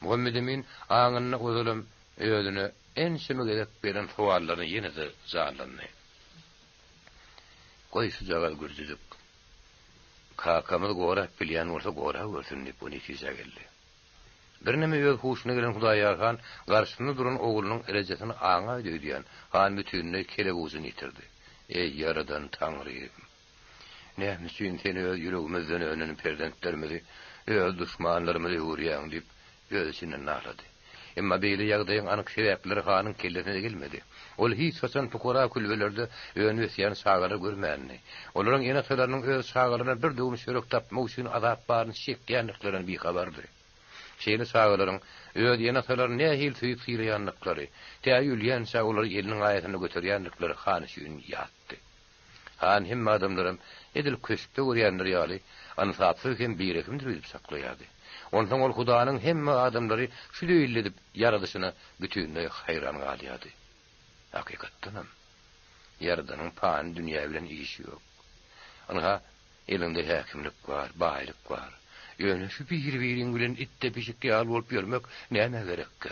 Muhammedemin aňynda ozalam özüne ençeme gezek beren sowallaryny ýene-de janlandy. Goý şujagaz gürjüjik. Kakamyz gorap bilýän bolsa gorawersin diýip o netijä geldi. Birneme öz huşuna gelen Hudaýar han garşysynda duran oglunyň rejesini aňaýdy öýdýän, han bütinleý kelewujyny ýitirdi. Eý, Ýaradan Taňrym! Näme üçin sen öz ýüregimizden önen perzentlerimizi öz duşmanlarymyza öwürýäň diýip, öz içinden nalady. Emma beýle ýagdaýyň anyk sebäpleri hanyň kellesine-de gelmedi. Ol hiç haçan pukara külbelerde önüp-ösýän çagalary görmändi. Olaryň ene-atalarynyň öz çagalaryna bir döwüm çörek tapmak üçin azap baryny çekýändiklerinden bihabardy. Şeýle çagalaryň öz ene-atalaryny nähili söýüp sylaýandyklary, tä ölýänçä olary eliniň aýasynda göterýändikleri han üçin ýatdy. Han hemme adamlaram edil köşkde görýänleri ýaly ynsapsyz hem birehimdir öýdüp saklaýardy. Onsoň ol Hudanyň hemme adamlary şu zeýilli edip ýaradyşyna bütinleý haýran galýardy. Hakykatdanam, Ýaradanyň pany dünýä bilen işi ýok. Ynha, eliňde häkimlik bar, baýlyk bar. Ýöne şu biri-biriň bilen itde-pişik ýaly bolup ýörmek nämä gerekkä?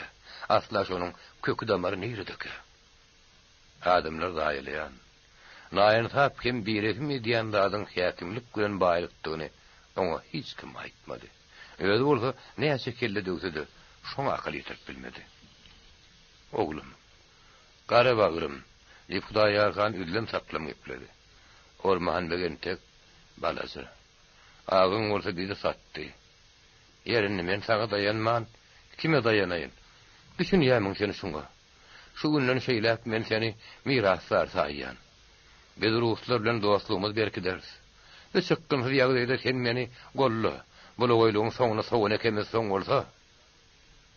Asla şonuň köki-damary niredekä? Adamlar zaýalaýan, naýynsap hem birehim edýän zadyň häkimlik bilen baýlykdygyny oňa hiç kim aýtmady. Özi bolsa näçe kelle döwse-de, şoňa akyl ýetirip bilmedi. Oglum, gara bagrym! Diýip, Hudaýýar han üzlem-saplam gepledi. Orman beg entek balaja. Agaň bolsa bizi satdy. Ýer indi men saňa daýanman, kime daýanaýyn? Düşünýärmiň sen şuňa? Şu günden şeýläk men seni mirasdar saýýan. Biz ruslar bilen dostlugymyzy berkideris. Bu çykgynsyz ýagdaýda sen meni golla, bulagaýlygyň soňuna sowan ekemizsoň bolsa,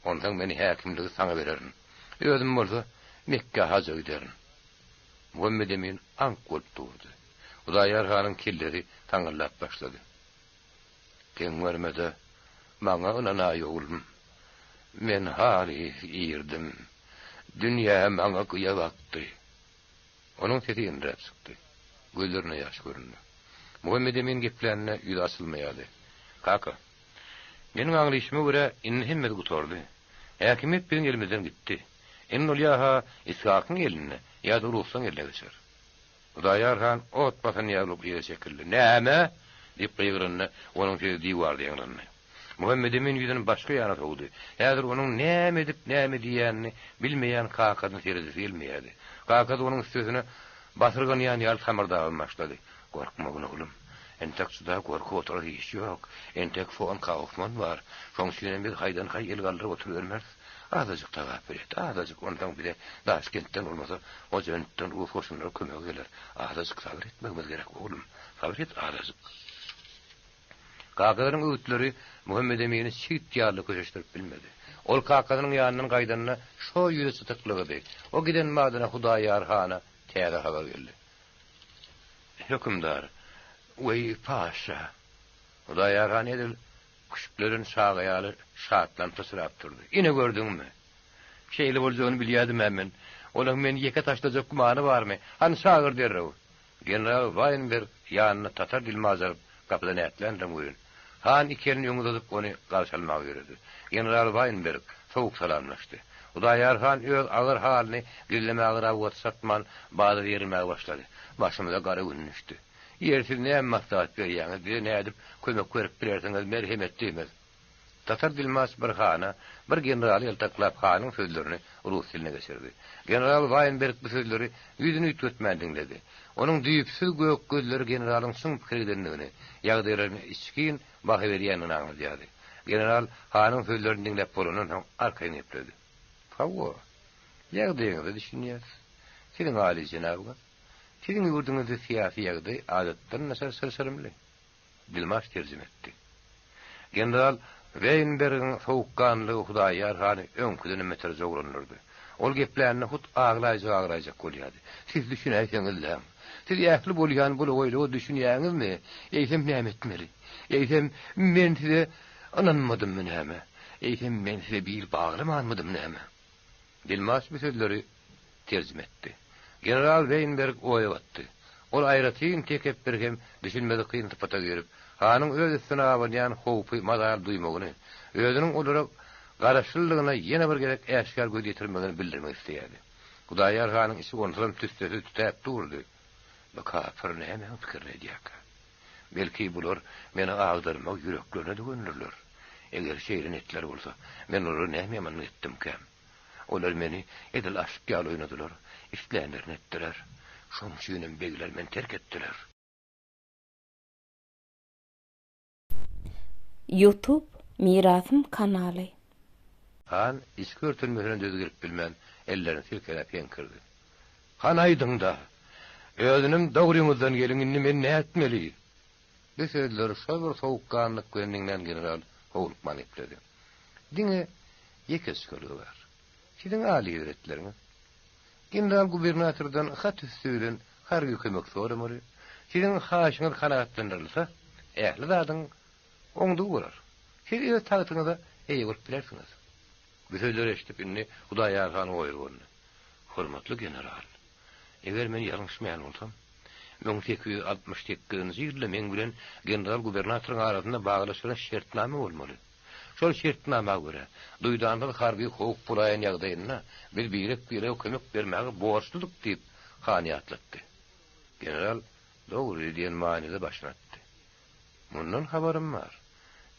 onsoň men häkimligi saňa bererin. Özüm bolsa Mekgä haja giderin. Muhammedemin aňk bolup durdy. Hudaýar hanyň kellesi saňňyldap başlady. Geň görme-de, maňa ynanaý oglum. Men halys irdim. Dünýä maňa gyýa bakdy. Onuň sesi enräp çykdy. Gözlerinde ýaş göründi. Muhammedemin geplände ýüzi açylmaýardy. Kaka, meniň aňlyşyma görä, indi hemmesi gutardy. Häkimiýet biziň elimizden gitdi. Indi ol ýa-ha Ishakyň eline, ýa-da ruslaň eline geçer. Hudaýar han ot basan ýaly bolup yza çekildi. Näme? diýip gygyranda, onuň sesi diwarda ýaňlandy. Muhammedemin ýüzüni başga ýana sowdy. Häzir onuň näme edip, näme diýýänini bilmeýän kakasyna seredesi gelmeýärdi. Kakasy onuň üstesine basyrganýan ýaly samyrdabam başlady. Gorkmagyn, oglum. Entek juda gorkup oturasy iş ýok. Entek fon Kaufman bar. Şoň üçinem biz haýdan-haý el galdyryp oturybermeris. Azajyk tagapyl et, azajyk, onsoň bize Daşkentden bolmasa, Hojentden rus goşunlary kömege geler. Azajyk sabyr etmegimiz gerek, oglum. Sabyr et azajyk. Kakasynyň öwütleri Muhammedemini çigit ýaly köşeşdirip bilmedi. Ol kakasynyň ýanyndan gaýdanda şo ýüzi çytyklygydy. O giden badyna Hudaýýar hana täze habar geldi. Hökümdar, weý, paşa! Hudaýýar han edil Küşkleren çaga ýaly şatlanyp syçrap durdy. Ine gördüňmi? Şeýle boljagyny bilýädim-ä men. Olaň meni ýeke taşlajak gümany barmy? Hany çagyr derrew. General Waýnberg ýanyna tatar dilmaç alyp, gapydan ätländirem welin, han iki elini öňe uzadyp ony garşy almaga ýöredi. General Waýnberg sowuk salamlaşdy. Hudaýar han öz agyr halyny gizlemäge rabat satman, bazar ýerlemäge başlady. Başymyza gara gün düşdi. Ýeri siz näme maslahat berýäňiz, bize nädip kömek berip bilersiňiz, merhemetliimiz? Tatar dilmaç bir hana, bir generaly ýaltaklap hanyň sözlerini rus diline geçirdi. General Waýnberg bu sözleri ýüzüni üýtgetmän diňledi. Onuň düýpsüz gök gözleri generalyň çuň pikire gidendigini, ýagdaýlaryna içgin baha berýändigini aňladýardy. General hanyň sözlerini diňläp bolandan soň arkaýyn gepledi. Hawa, ýagdaýyňyza düşünýäs. Siziň alyjenabyňyz. Siziň ýurduňyzda syýasy ýagdaý adatdan daşary çylşyrymly. Dilmaç terjime etdi. General Weýnbergiň sowukganlygy Hudaýýar hany öňküdenem beter jowrandyrdy. Ol geplände hut aglaýjak-aglaýjak bolýardy. Siz düşünäýseňiz-läň. Siz ähli bolýan bulagaýlyga düşünýäňizmi? Eýsem näme etmeli? Eýsem men size ynanmadymmy näme? Eýsem men size bil baglamanmydym näme? Dilmaç bu sözleri terjime etdi. General Weýnberg oýa batdy. Ol aýratyn tekepbir hem düşünmesi kyn sypata girip, hanyň öz üstüne abanýan howpy mazaly duýmagyny, özüniň olara garaşlylygyna ýene bir gezek äşgär göz ýetirmegini bildirmek isleýärdi. Hudaýar hanyň içi onsuzam tüssesiz tütäp durdy. Bu kapyr nämäň pikirini edýärkä? Belki, bular meni agdarmagy ýüreklerine düwendirler. Eger şeýle netleri bolsa, men olara näme ýamanlyk etdimkäm? Olar meni edil aşyk ýaly oýnadylar, islänlerini etdiler. Şonuň üçinem begler meni terk etdiler. Youtube Mirasym kanaly. Han içki örtenmesine döz gelip bilmän, ellerini silkeläp heňkirdi. Hany aýdyň-da! Özünem dogryňyzdan geliň, indi men nätmeli? Bu sözleri şol bir sowukganlyk bilen diňlän general howlukman gepledi. Diňe ýeke çykalga bar. Siziň alyhezretleriňiz general-gubernatordan hat üsti bilen harby kömek soramaly. Siziň haýyşyňyz kanagatlandyrylsa, ähli zadyň oňdugy bolar. Siz öz tagtyňyza eýe bolup bilersiňiz. Bu sözleri eşidip, indi Hudaýar han oýurgandy. Hormatly general, eger men ýalňyşmaýan bolsam, 1868-nji ýylda meň bilen general-gubernatoryň arasynda baglaşylan şertnama bolmaly. Şol şertnama görä, duýdansyz harby howp bolaýan ýagdaýynda biz birek-birege kömek bermäge borçludyk diýip, han ýatlatdy. General, Dogry diýen manyda başyny atdy. Mundan habarym bar.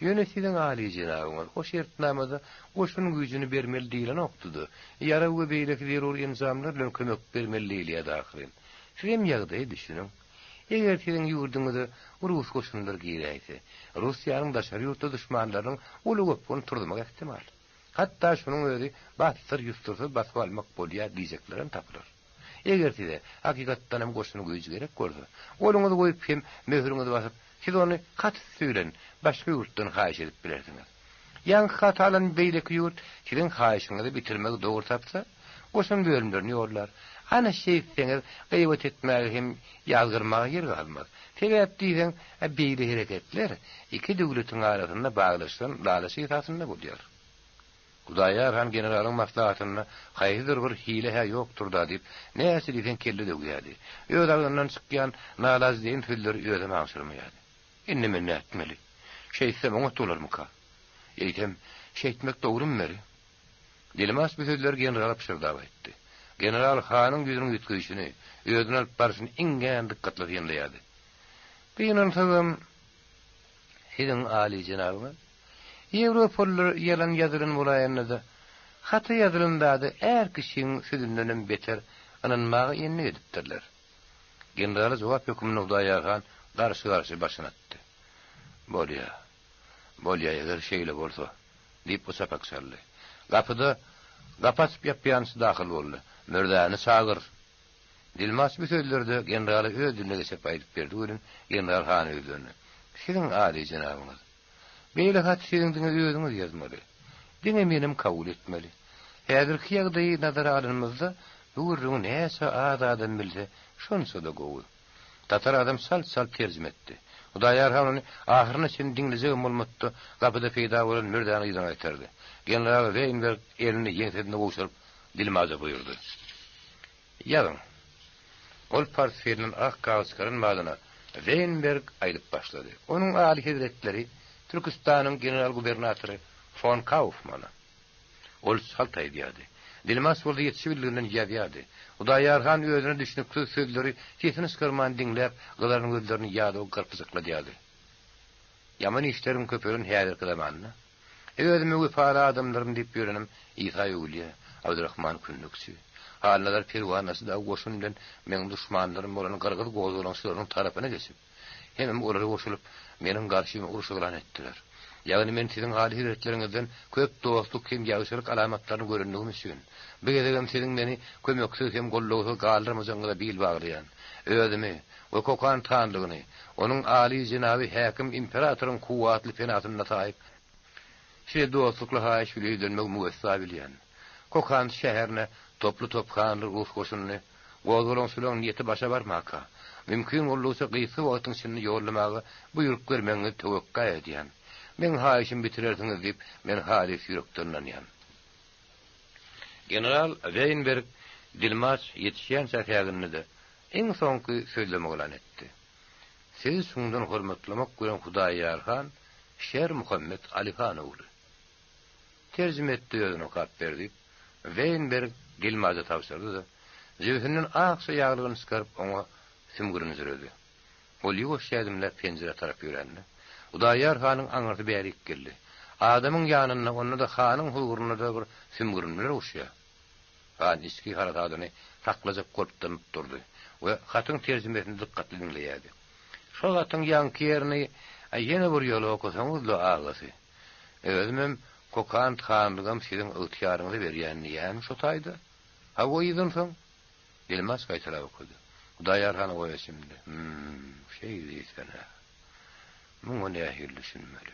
Ýöne siziň alyjenabyňyz o şertnamada goşun güýjüni bermeli diýlenokdy-da, ýarag we beýleki zerur enjamlar bilen kömek bermeli diýilýärdi ahyryn. Sizem ýagdaýa düşüniň. Eger siziň ýurduňyza rus goşunlary giräýse, Russiýanyň daşary ýurtda duşmanlarynyň uly gopgun turzmak ähtimal. Hatda şunuň özi bassyr-ýussursyz basyp almak bolýar diýjeklerem tapylar. Eger size hakykatdanam goşun güýji gerek bolsa, goluňyzy goýup hem möhüriňizi basyp, siz ony hat üsti bilen başga ýurtdan haýyş edip bilersiňiz. Ýaňky haty alan beýleki ýurt siziň haýyşyňyzy bitirmegi dogry tapsa, goşun bölümlerini ýollar. Ana şeýtseňiz, gyýbat etmäge hem ýazgyrmaga ýer galmaz. Sebäp diýseň, beýle hereketler iki döwletiň arasynda baglaşylan ylalaşyk esasynda bolýar. Hudaýar han generalyň maslahatynda haýsydyr bir hile-hä ýokdur-da diýip, näçe diýseň kelle döwýärdi. Öz agzyndan çykýan nalajedeýin sözleri özem aňşyrmaýardy. Indi men nätmeli? Şeýtsem oňat bolarmyka? Eýsem, şeýtmek dogrumy beri? Dilmaç bu sözleri generala pyşyrdap aýtdy. General hanyň ýüzüniň üýtgeýşini, özüni alyp barşyny iňňän dykgatly synlaýardy. Gynansagam, siziň alyjenabyňyz, ýewropalylar ýalan ýazylan bolaýanda-da, hata ýazylan zada är kişiň sözündenem beter ynanmaga endik edipdirler. Generala jogap hökmünde Hudaýar han garşy-garşy başyny atdy. Bolýa. Bolýa, eger şeýle bolsa, diýip, o çapak çaldy. Gapyda gapy açyp ýapýançy dahyl boldy. Mürzäni çagyr! Dilmaç bu sözleri-de generala öz diline geçirip aýdyp berdi welin, general hana ýüzlendi. Siziň alyjenabyňyz, beýle haty siziň diňe özüňiz ýazmaly. Diňe menem kabul etmeli. Häzirki ýagdaýy nazara alanymyzda, bu gürrüňi näçe az adam bilse, şonça-da gowy. Tatar adam çalt-çalt terjime etdi. Hudaýar han ony ahyryna çenli diňlejegem bolmady-da, gapyda peýda bolan Mürzäni yzyna gaýtardy. General Weýnberg elini ýeňsesinde gowşuryp, dilmaja buýurdy. Ýazyň. Ol portfelinden ak kagyz çykaran badyna, Weýnberg aýdyp başlady. Onuň aly hezretleri Türküstanyň general-gubernatory fon Kaufmana. Ol çalt aýdýardy. Dilmaç bolsa ýetişibildiginden ýazýardy. Hudaýar han özüne düşnüksiz sözleri sesini çykarman diňläp, gyzaran gözlerini ýadaw gyrpyjykladýardy. Ýaman işleriň köpelen häzirki zamanda, özüme wepaly adamlarym diýip ýörenim Isa öwülýä, Abdyrahman kündükçi, Halnazar perwanaçy dagy goşun bilen meň duşmanlarym bolan gyrgyz gozgalaňçylarynyň tarapyna geçip, Hemem olara goşulyp, meniň garşyma uruş yglan etdiler. Ýagny men siziň aly hezretleriňizden köp dostluk hem ýagşylyk alamatlaryny görendigim üçin, bu gezegem siziň meni kömeksiz hem gollawsyz galdyrmajagyňyza bil baglaýan. Özümi we Kokant hanlygyny, onuň aly jenaby häkim imperatoryň kuwwatly penasynda saýyp, size dostlukly haýyş bile ýüzlenmegi müwessa bilýän. Kokant şäherine toply-tophanly rus goşunyny Gozgalaňçylaryň niýeti başa barmaka, mümkin boldugyça gysga wagtyň içinde ýollamaga buýruk bermegiňizi töwekga edýän. Meň haýyşymy bitirersiňiz diýip, men halys ýürekden ynanýan. General Weýnberg dilmaç ýetişýänçä sägindi-de, iň soňky sözlemi yglan etdi. Sizi çuňdan hormatlamak bilen Hudaýýar han Şer Muhammet Alyhan ogly. Terjime etdi özüne okap ber diýip, Weýnberg dilmaja tabşyrdy-da, jübüsinden akja ýaglygyny çykaryp oňa sümgürinjiredi. Ol ýuwaş ädimläp penjirä tarap ýörände, Hudaýýar hanyň aňyrsy bärik geldi. Adamyň ýanynda, onda-da hanyň huzurynda-da bir sümgürinmeler uruşýar. Han içki harasadyny saklajak bolup dymyp durdy we hatyň terjimesini dykgatly diňleýärdi. Şol hatyň ýaňky ýerini ýene bir ýola okasaňyz-la, agasy. Özümem Kokant hanlygam siziň ygtyýaryňyza berýän diýýänim şo taýda. Hawa, yzdan soň? Dilmaç gaýtalap okady. Hudaýar han oýa çümdi. Hüm, şeý diýsene. Muňa nähili düşünmeli?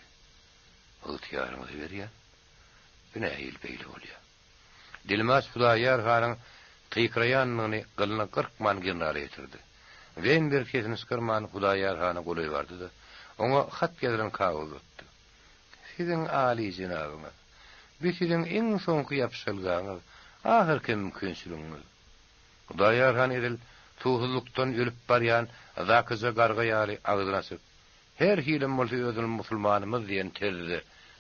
Ygtyýaryňyza berýän? Bu nähili beýle bolýa? Dilmaç Hudaýar hanyň gykyraýanyny gylyna gyrkman generala ýetirdi. Weýnberg sesini çykarman Hudaýar hana golaý bardy-da, oňa hat ýazylan kagyz uzatdy. Siziň alyjenabyňyz, bu siziň iň soňky ýapyşalgaňyz, ahyrky mümkinçiligiňiz. Hudaýar han edil suwsuzlykdan ölüp barýan zakyja garga ýaly agzyny açyp, Her hilem bolsa özüni musulmanymyz diýen terzde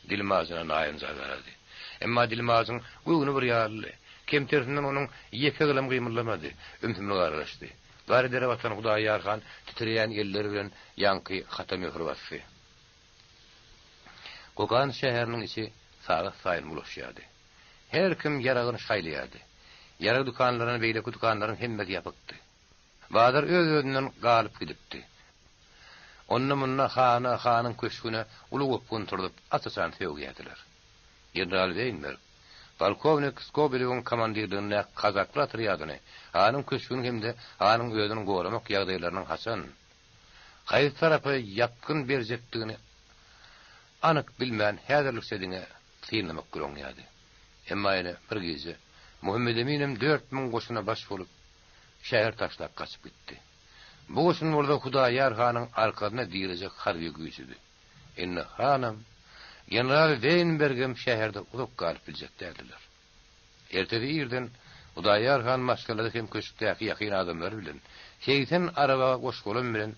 dilmajyna naýynjar garady. Emma dilmajyň göwni bir ýalydy. Kemtersinden onuň ýeke gylam gymyldamady. Ümsümlik aralaşdy. Gar dere batan Hudaýýar han titreýän elleri bilen ýaňky hata möhür basdy. Kokand şäheriniň içi sagat saýyn bulaşýardy. Her kim ýaragyny şaýlaýardy. Ýarag dükanlaryny beýleki dükanlaryň hemmesi ýapykdy. Bazar öz-özünden galyp gidipdi. Onda-munda hana, hanyň köşgüne uly gopgun turzup, aç-açan sögýärdiler. General Weýnberg, polkownik Skobelewiň komandirligindäki kazaklar otrýadyny hanyň köşgüni hem-de hanyň özüni goramak ýagdaýlarynyň haçan, haýsy tarapa ýapgyn berjekdigini anyk bilmän, häzirlikçe diňe synlamak güroňýardy. Emma ýene bir gije Muhammedeminem 4000 goşuna baş bolup, şäher taşlap gaçyp gitdi. Bu goşun bolsa Hudaýar hanyň arkasyna direjek harby güýjüdi. Indi hanam, general Weýnbergem şäherde uzak galyp biljek däldiler. Ertesi irden Hudaýar han maşgalasy hem köşkdäki ýakyn adamlary bilen 80 araba goş-golam bilen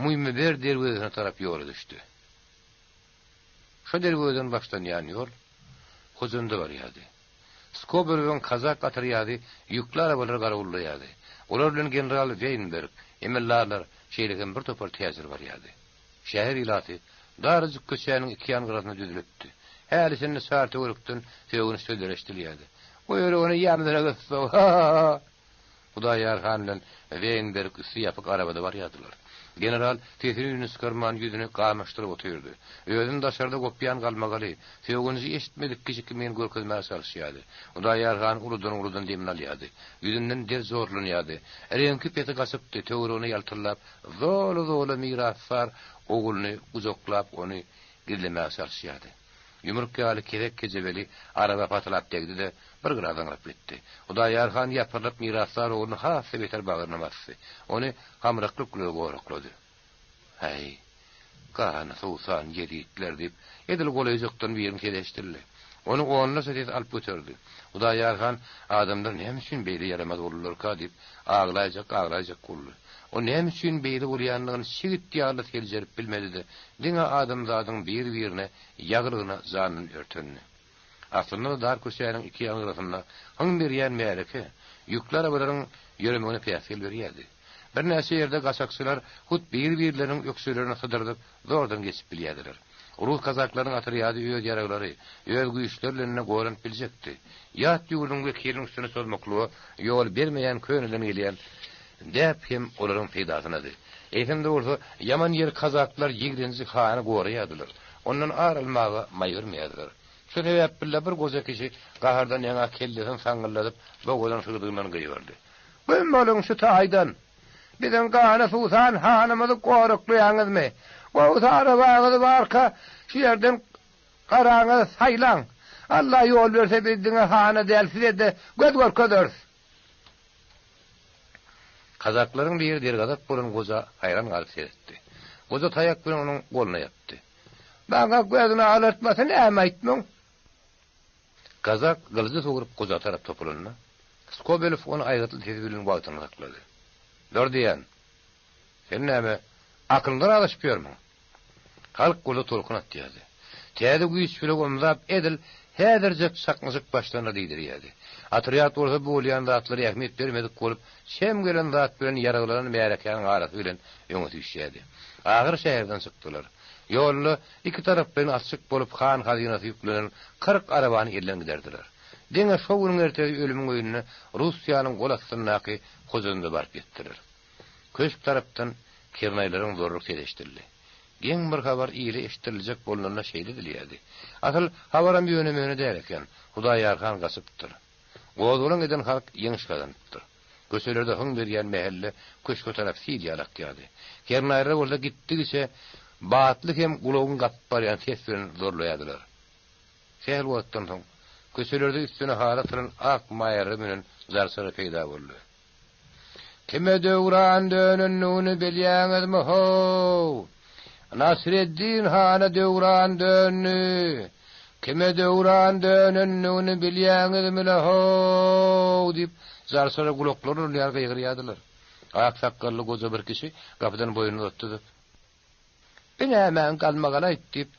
Muýmyber derwezesine tarap ýola düşdi. Şo derwezeden başlanýan ýol Hojanda barýardy. Skobelewiň kazak otrýady ýükli arabalary garawullaýardy. Olar bilen general Weýnberg, emeldarlar, şeýle hem bir topar täjir barýardy. Şäher ilaty darajyk köçäniň ikiýan gyrasyna düzülipdi. Häli-şindi çar töwerekden sögünç sözler eşidilýärdi. Guýrugyny ýamzyna gysdy, ha-ha-ha! Hudaýar han bilen Weýnberg üsti ýapyk arabada barýardylar. General sesini-üýnüni çykarman ýüzüni gamaşdyryp otyrdy. Özüni daşarda gopýan galmagaly, sögünji eşitmedik kişi kimin görkezmäge çalyşýardy. Hudaýar han uludan-uludan demini alýardy. Ýüzünden der jorlanýardy. Reňki pesi gaçypdy, töweregine ýaltyllap, zola-zola mirasdar ogluny gujaklap ony gizlemäge çalyşýardy. Ýumruk ýaly kesek kejebeli araba patylap degdi-de, bir gyra zyňlyp gitdi. Hudaýar han ýapyrylyp mirasdar ogluny has-da beter bagryna basdy. Ony hamraklyk bilen goraklady. Häý, gany suwsan ýezitler! diýip, edil golaýjakdan biriniň sesi eşidildi. Ony onlarça ses alyp göterdi. Hudaýar han, Adamlar näme üçin beýle ýaramaz boldularka? diýip, aglaýjak, aglaýjak boldy. O näme üçin beýle bolýandygyny çigit ýaly seljerip bilmedi-de, diňe adamzadyň bir-birine ýagylygyna janyndan örtendi. Aslynda-da dar köçäniň iki ýan gyrasynda hyň berýän märeke ýükli arabalaryň ýöremegine päsgel berýärdi. Birnäçe ýerde gaçakçylar hut bir-birleriniň ökjelerini sydyrdyp, zordan geçip bilýärdiler. Rus kazaklarynyň otrýady öz ýaraglary, öz güýçleri bilen-de goranyp biljekdi. Ýat ýurduň wekiliniň üstüne çozmaklyga ýol bermeýän köneden gelýän däp hem olaryň peýdasynady. Eýsem-de bolsa, ýaman ýeri kazaklar ýigrenji hany goraýardylar, ondan ar almaga maý bermeýärdiler. Şu sebäpli-de bir goja kişi gahardan ýaňa kellesini saňňyldadyp, bogadan sygdygyndan gygyrdy. Güm boluň şu taýdan! Biziň gana suwsan hanymyzy goruklaýaňyzmy? Gowusy arabaňyz barka, şu ýerden garaňyzy saýlaň! Alla ýol berse, biz diňe hana däl, size-de göz görkezeris! Kazaklaryň biri dergazap bolan goja haýran galyp seretdi. Goja taýak bilen onuň goluna ýapdy. Maňa gözüni alartmasy näme aýtmyň? Kazak gylyjy sogrup goja tarap topulanda, Skobelew ony aýgytly sesi bilen wagtynda saklady. Dur diýýän! Sen näme, akylyňdan azaşyp ýörmüň? Halk gola tolkun atýardy. Täze güýç bile omzap edil häzirjek çaknyşyk başlanar diýdirýärdi. Otrýad bolsa bu bolýan zatlara ähmiýet bermedik bolup, çem gelen zat bilen ýaraglanan märekäniň arasy bilen öňe süýşýärdi. Ahyr şäherden çykdylar. Ýolda iki taraplaýyn açyk bolup han hazynasy ýüklenen 40 arabany elden giderdiler. Diňe şo günüň ertesi ölümiň öýüne Russiýanyň gol astyndaky Hojanda baryp ýetdiler. Köşk tarapdan kernaýlaryň zorluk sesi eşidildi. Geň bir habar ile eşitdiriljek bolnanda şeýle edilýärdi. Asyl, habaram ýöne-möne däl eken, Hudaýar han gaçypdyr. Gozgalaň eden halk ýeňiş gazanypdyr. Köçelerde hyň berýän mähelle köşge tarap sil ýaly akýardy. Kernaýlar bolsa gitdigiçe batly hem gulagyňy gapyp barýan ses bilen zorlaýardylar. Sähel wagtdan soň, köçelerde üstüne haly atylan ak maýalara münen jarçylar peýda boldy. Kime döwran dönendigini bilýäňizmi, how? Nasreddin hana döwran döndi. Kime döwran dönendigini bilýäňizmi-le, how? diýip, jarçylar gulaklaryny urýar gygyrýardylar. Ak sakgally goja bir kişi gapydan boýnuny uzatdy-da. Bi nämäň galmagaly-aýt? diýip,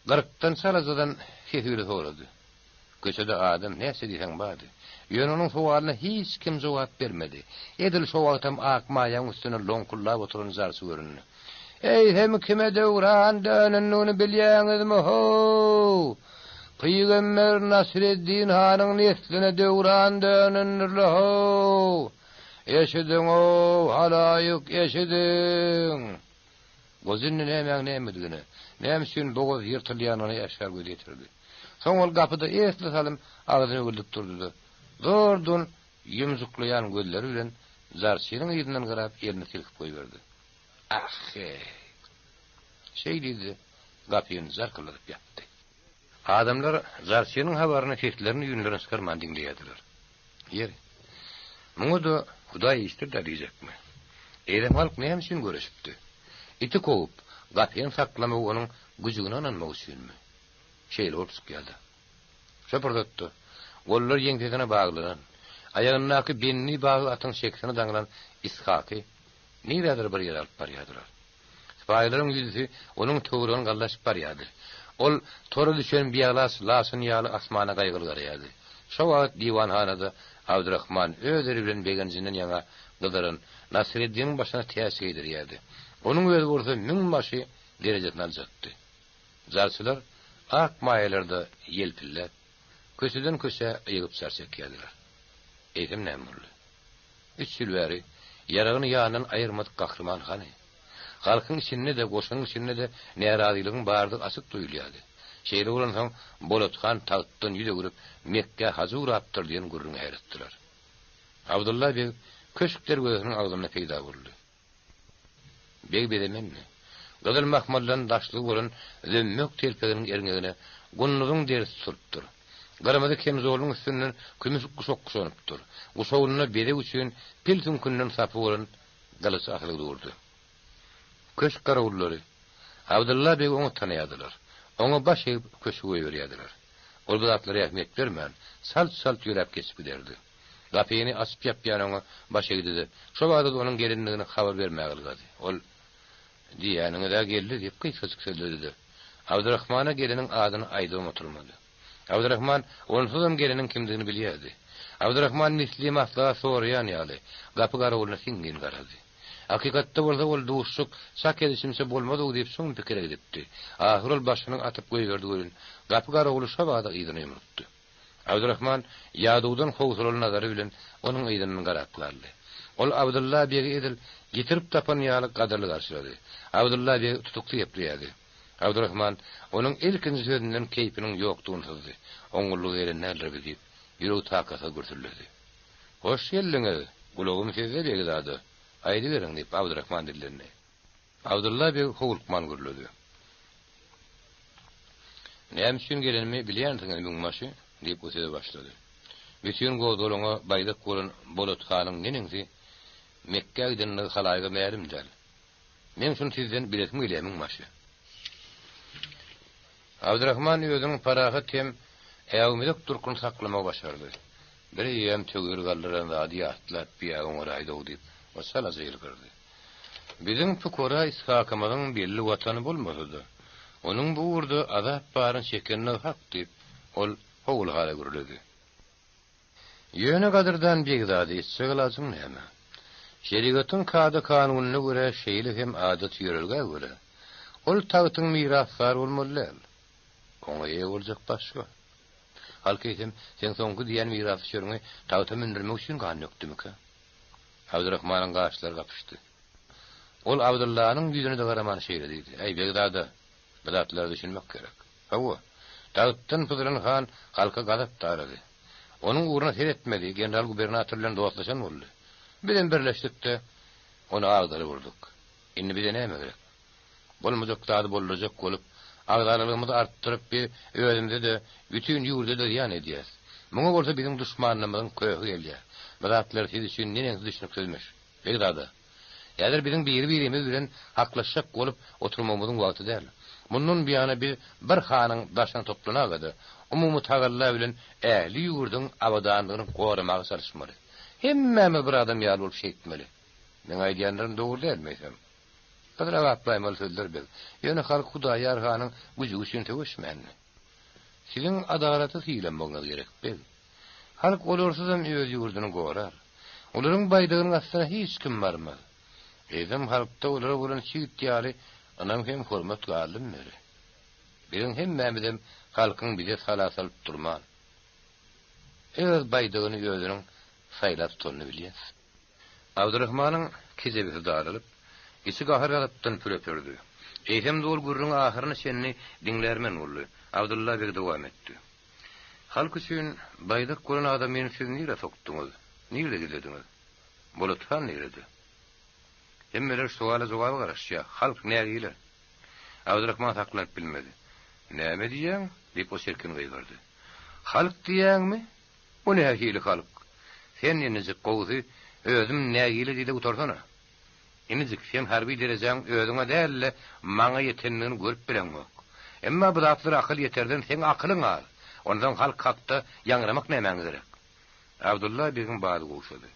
Gyrkdan çalajadan sesi bile sorady. Köçede adam näçe diýseň bardy. Ýöne onuň sowalyna hiç kim jogap bermedi. Edil şo wagtam ak maýaň üstünde loňkullap oturan jarçy göründi. Eýsem kime döwran dönendigini bilýäňizmi, how? Pygamber Nasreddin hanyň nesline döwran dönendir-le, how! Eşidiň-ow, halaýyk, eşidiň! Goja indi nämäň nämedigine, näme üçin bogaz ýyrtylýanyna äşgär göz ýetirdi. Soň ol gapyda esli salym agzyny öwüldip durdy-da, zordan ýumjuklaýan gözleri bilen jarçynyň yzyndan garap elini silkip goýberdi. Ah-heý! Şeý diýdi-de, gapyny jarkylladyp ýapdy. Adamlar jarçynyň habaryny seslerini-üýnlerini çykarman diňleýärdiler. Ýeri, muňa-da Hudaý eşitdir-dä diýjekmi? Eýsem halk näme üçin göreşipdi? Iti kowup, gapyny saklamagy onuň güjügine ynanmak üçinmi? Şeýle bolup çykýar-da. Şo pursatda, gollary ýeňsesine baglanan, aýagyndaky bendi bagy atyň çekisine daňylan Ishaky nirädir bir ýere alyp barýardylar. Sypaýylaryň ýüzüsi onuň töweregini gallaşyp barýardy. Ol tora düşen bialaç laçyn ýaly asmana gaýgyly garaýardy. Şo wagt diwanhanada Abdyrahman öz eli bilen begenjinden ýaňa gyzaran Nasreddiniň başyna täç geýdirýärdi. Onuň özi bolsa müňbaşy derejesini aljakdy. Jarçylar ak maýalarda ýelpilläp, köçeden-köçä ýygyp jar çekýärdiler. Eýsem näme boldy? Üç ýyl bäri ýaragyny ýanyndan aýyrmadyk gahryman hany? Halkyň içinde-de, goşunyň içinde-de närazylygyň bardygy açyk duýulýardy. Şeýle bolansoň, Bolat han tagtdan ýüz öwrüp, Mekgä hajy ugrapdyr diýen gürrüňi ýaýratdylar. Abdylla beg köşk derwezesiniň agzynda peýda boldy. Beg bezemendi. Gyzyl mahmaldan daşlygy bolan zömmek telpeginiň erňegine gunduzyň derisi tutulypdyr. Gyrmyzy kemzolyň üstünden kümüş guşak guşanypdyr. Guşagynda bezeg üçin pil süňkünden sapy bolan gylyç asylygy durdy. Köşk garawullary Abdylla begi oňat tanaýardylar. Oňa baş egip köşge goýberýärdiler. Ol bu zatlara ähmiýet bermän, çalt-çalt ýöräp geçip giderdi. Gapyny açyp-ýapýan oňa baş egdi-de, şo bada-da onuň gelendigini habar bermäge ylgady. Ol, Diýýäniňiz-ä geldi diýip, gysgajyk sözledi-de, Abdyrahmana geleniň adyny aýdybam oturmady. Abdyrahman onsuzam geleniň kimdigini bilýärdi. Abdyrahman misli maslahat soraýan ýaly, gapy garawulyna siňňin garady. Hakykatda bolsa ol duşuşyk çak edişimçe bolmaz-ow diýip çuň pikire gidipdi. Ahyr ol başyny atyp goýberdi welin, gapy garawuly şo bada yzyna ýumrukdy. Abdyrahman ýaduwdan howsalaly nazary bilen onuň yzyndan garap galdy. Ol Abdylla begi edil ýitirip tapan ýaly gadyrly garşylady. Abdylla beg tutuksy gepleýärdi. Abdyrahman onuň ilkinji sözünden keýpiniň ýokdugyny syzdy. Oňňullyga gelen däldir bi diýip, ýüregi takatsyz gürsüldedi. Hoş geldiňiz, gulagym sizde, begzada. Aýdyberiň, diýip, Abdyrahman dillendi. Abdylla beg howlukman gürledi. Näme üçin gelenimi bilýänsiňiz, müňbaşy? diýip, o söze başlady. Bütin gozgalaňa baýdak bolan Bolat hanyň neneňsi Mekgä gidenligi halaýyga mälim däl. Meň şuny sizden bilesim gelýär, müňbaşy. Abdyrahman özüniň parahat hem äwmezek durkuny saklamagy başardy. Bir eýýäm töwir galdyran zady ýatlap, Biýa oňaraýdy-ow diýip, o çalaja ýylgyrdy. Biziň pukara Ishakymyzyň belli watany bolmasa-da, onuň bu ugurda azap baryny çekendigi hak diýip, ol howul-hala gürledi. Ýöne gadyrdan begzada etjek alajyň näme? Şerigatyň kada-kanunyna görä, şeýle hem adat-ýörelgä görä, ol tagtyň mirasdary bolmaly däl. Oňa eýe boljak başga. Halk eýsem, seň soňky diýýän mirasdüşeriňi tagta mündürmek üçin gan dökdümikä? Abdyrahmanyň gaşlary gapyşdy. Ol Abdyllanyň ýüzüne-de garaman şeýle diýdi, Äý, begzada, bu zatlara düşünmek gerek. Hawa, tagtdan pyzylan han halka gazap darady. Onuň ugruna seretmedi, general-gubernator bilen dostlaşan boldy. Bizem birleşdik-de, ony agdaryp urduk. Indi bize näme gerek? Bolmajak zady boldurjak bolup, agzalalygymyzy artdyryp, biz özümize-de, bütin ýurda-da zyýan edýäs. Muňa bolsa biziň duşmanlarymyzyň köhi gelýär. Bu zatlar siz üçin neneňsi düşnüksizmiş, begzada. Häzir biziň biri-birimiz bilen haklaşjak bolup oturmagymyzyň wagty däl. Mundan buýana biz bir hanyň daşyna toplanaga-da, umumy tagalla bilen ähli ýurduň abadanlygyny goramaga çalyşmaly. Hemmämiz bir adam ýaly bolup şeýtmeli. Meň aýdýanlarym dogry dälmi eýsem? Gyzyla gaplaýmaly sözler biz. Ýöne halk Hudaýar hanyň güjügi üçin söweşmändi. Siziň adalaty sylamagyňyz gerek, beg. Halk olarsyzam öz ýurduny gorar. Olaryň baýdagynyň astyna hiç kim barmaz. Eýsem halkda olara bolan çigit ýaly ynam hem hormat galdymy beri? Biziň hemmämizem halkyň bize sala salyp durman, öz baýdagyny özüniň saýlap tutanyny bilýäs. Abdyrahmanyň kejebesi daralyp, içi gahar-gazapdan püre-pürdi. Eýsem-de ol gürrüňi ahyryna çenli diňlärmen boldy. Abdylla beg dowam etdi. Halk üçin baýdak bolan adamyny siz nirä sokduňyz? Nirede gizlediňiz? Bolat han nirede? Hemmeler şu sowala jogaba garaşýar. Halk nägile. Abdyrahman saklanyp bilmedi. Näme diýýäň? diýip, o çirkin gygyrdy. Halk diýýäňmi? Bu nähili halk? Sen, inijik, gowusy, özüm nägile diý-de gutarsana. Inijik, sen harby derejäň özüňe däl-de, maňa ýetendigini görüp bileňok. Emma bu zatlara akyl ýeterden seň akylyň az. Onsoň halk hakda ýaňramak nämäňe gerek? Abdylla begiň bady gowşady.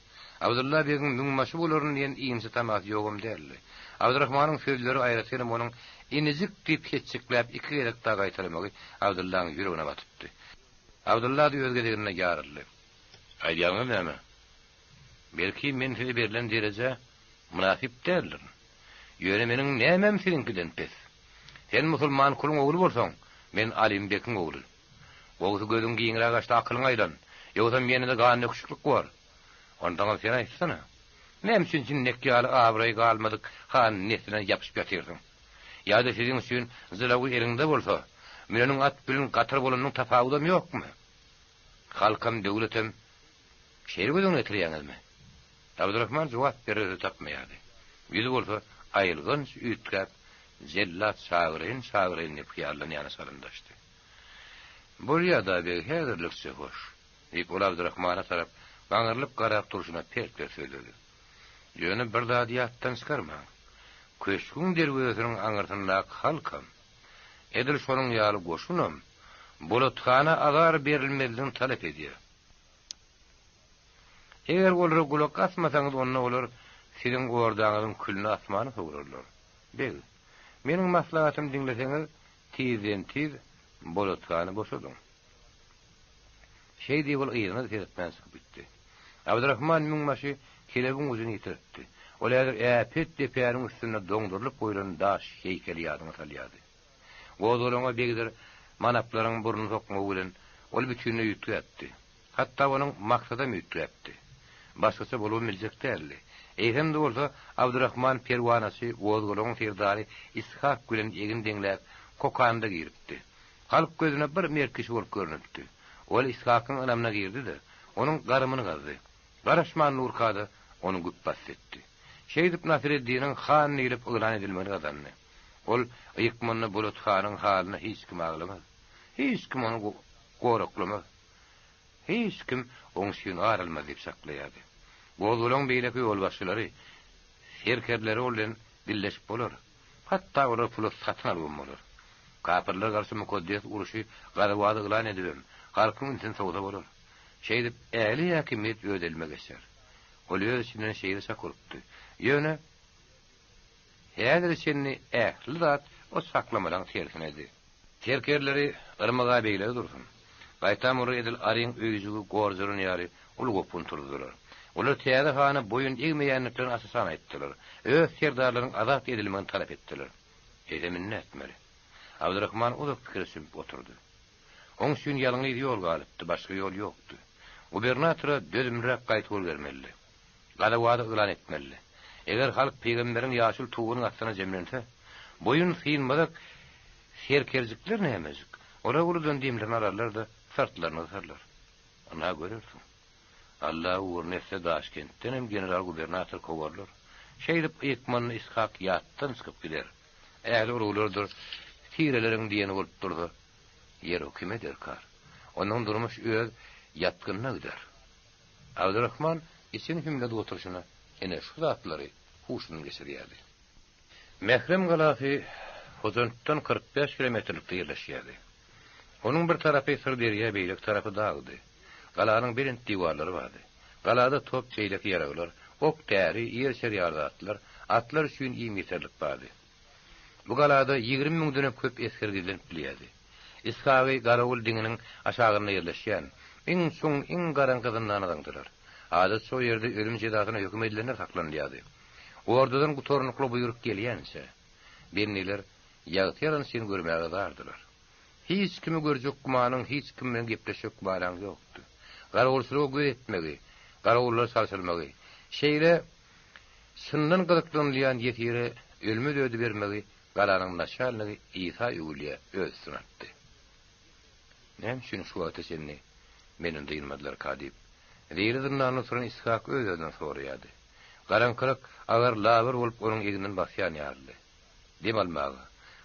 Abdylla begiň müňbaşy bolaryn diýen inçe tamasy ýogam däldi. Abdyrahmanyň sözleri, aýratynam onuň Inijik diýip hetjikläp iki gezek dagy gaýtalamagy Abdyllaň ýüregine batypdy. Abdylla-da öz gezeginde ýaryldy. Aýdýanyňyz näme? Belki, men size berlen derejä mynasyp däldirin. Ýöne meniň nämäm siziňkiden pes? Sen musulman kuluň ogly bolsaň, men Alym bekiň ogly. Gowusy gözüň giňräk aç-da akylyňa aýlan. Ýogsam ýene-de gandöküşiklik bor. Onsoňam sen aýtsana. Näme üçin jinnek ýaly abraýy galmadyk han nesline ýapyşyp ýatyrsyň? Ýa-da siziň üçin jylawy eliňde bolsa, müneniň at bilen gatyr bolanynyň tapawudam ýokmy? Halkam, döwletem şeýle göz öňüne getirýäňizmi? Abdurahman jogap berere söz tapmaýardy. Ýüzi bolsa aýylganç üýtgäp, jellat çagyraýyn, çagyraýyn diýip hyýallanýana çalymdaşdy. Bolýa-da, beg, häzirlikçe hoş, diýip, ol Abdurahmana tarap gaňrylyp garap durşuna pert-pert sözledi. Ýöne bir zady ýatdan çykarmaň. Köşgüň derwezesiniň aňyrsyndaky halkam, edil şonuň ýaly goşunam Bolat hana azar berilmezligini talap edýär. Eger olara gulak asmasaňyz, onda olar siziň ordaňyzyň külüni asmana sowrarlar. Beg, meniň maslahatymy diňleseňiz, tizden-tiz Bolat hany boşadyň. Şeý diýip ol yzyna-da seretmän çykyp gitdi. Abdyrahman müňbaşy kelebiň ujuny ýitiripdi. Ol häzir äpet depäniň üstünde doňdurylyp goýlan daş heýkeli ýadyňa salýardy. Gozgalaňa begdir manaplaryň burnuny sokmagy bilen ol bütinleý üýtgäpdi. Hatda onuň maksadam üýtgäpdi. Başgaça bolubam biljek däldi. Eýsem-de bolsa, Abdyrahman perwanaçy gozgalaňyň serdary Ishak bilen egin deňläp, Kokanda giripdi. Halk gözüne bir mert kişi bolup görnüpdi. Ol Ishakyň ynamyna girdi-de, onuň garymyny gazdy. Garaşman durka-da, ony güpbasdy etdi. Şeýdip Nasyreddiniň han diýlip yglan edilmegini gazandy. Ol ýykmanda Bolat hanyň halyna hiç kim aglamaz. Hiç kim ony goraklamaz. Hiç kim oň üçin ar almaz diýip çaklaýardy. Gozgalaň beýleki ýolbaşçylary, serkerdeleri ol bilen dilleşip bolar. Hatda olar pula satyn alybam bolar. Kapyrlara garşy mukaddes urşy gazawat yglan edibem, halkyň ünsüni sowsa bolar. Şeýdip, ähli häkimiýet öz elime geçer. Ol öz içinden şeýle çak urupdy. Ýöne häzire çenli ähli zat o çaklamalaň tersinedi. Serkerleri yrmaga beýlede dursun. Gaýtam olar edil aryň öýjügi gorjalan ýaly uly gopgun turuzdylar. Olar täze hana boýun egmeýändiklerini aç-açan aýtdylar. Öz serdarlarynyň azat edilmegini talap etdiler. Eýsem indi nätmeli? Abdyrahman uzak pikire çümüp oturdy. Oň üçin ýalňyz ýol galypdy, başga ýol ýokdy. Gubernatora dözümliräk gaýtawul bermelidi. Gazawady yglan etmelidi. Eger halk pygamberiň ýaşyl tugunyň astyna jemlense, boýun synmazak serkerjikler nämejik, olar uludan demlerini alarlar-da, syrtlaryny gysarlar. Ynha, görersiň. Alla ugruna etse Daşkentdenem general-gubernator kowarlar. Şeýdip, ykmanda Ishak ýatdan çykyp gider. Ähli uruglardyr tireleriň diýeni bolup dursa, ýer o kime derkar? Ondan durmuş öz ýatgynyna gider. Abdyrahman içini hümledip oturyşyna ine şu zatlary huşundan geçirýärdi. Mährem galasy Hojantdan 45 kilometrlikde ýerleşýärdi. Onuň bir tarapy Syrderýa, beýleki tarapy dagdy. Galanyň belent diwarlary bardy. Galada top, beýleki ýaraglar, ok-däri, ýer-şer ýaly zatlar, atlar üçin iým ýeterlik bardy. Bu galada 20 müňdenem köp esger gizlenip bilýärdi. Ishagy Garawul diňiniň aşagynda ýerleşýän, iň çuň, iň garaňky zyndana zyňdylar. Adatça o ýerde ölüm jezasyna höküm edilenler saklanylýardy. Ordadan gutarnykly buýruk gelýänçä, bendiler ýagty ýalan çyn görmäge zardylar. Hiç kimi görjek gümanyň, hiç kim bilen gepleşjek gümanaň ýokdy. Garawulçylyga göz etmegi, garawullara çalşylmagy, şeýle çyndan gyzyklanylýan ýesire ölmez ödi bermegi galanyň naçalnigi Isa öwülýä öz üstüne atdy. Näme üçin şu wagta çenli menden dynmadylarka diýip, zeýli zyndanda oturan Ishak öz-özünden soraýardy. Garaňkylyk agyr labyr bolup onuň egninden basýan ýalydy. Dem almaga,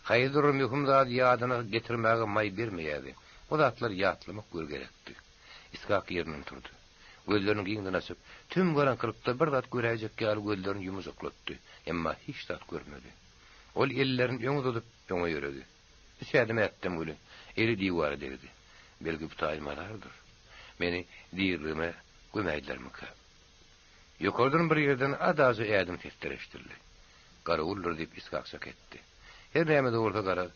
haýsydyr bir möhüm zady ýadyna getirmäge maý bermeýärdi. O zatlary ýatlamak gör gerekdi. Ishak ýerinden turdy. Gözlerini giňden açyp, tüm garaňkylykda bir zat göräýjek ýaly gözlerini ýumujyklatdy. Emma hiç zat görmedi. Ol ellerini öňe uzadyp, öňe ýöredi. Üç ädim ätdem weli, eli diwara degdi. Belki bu taý mazardyr. Meni diriligime gömäýdilermikä? Ýokardan bir ýerden adaja ädim sesleri eşidildi. Garawuldyr diýip Ishak çak etdi. Her näme-de bolsa garaz,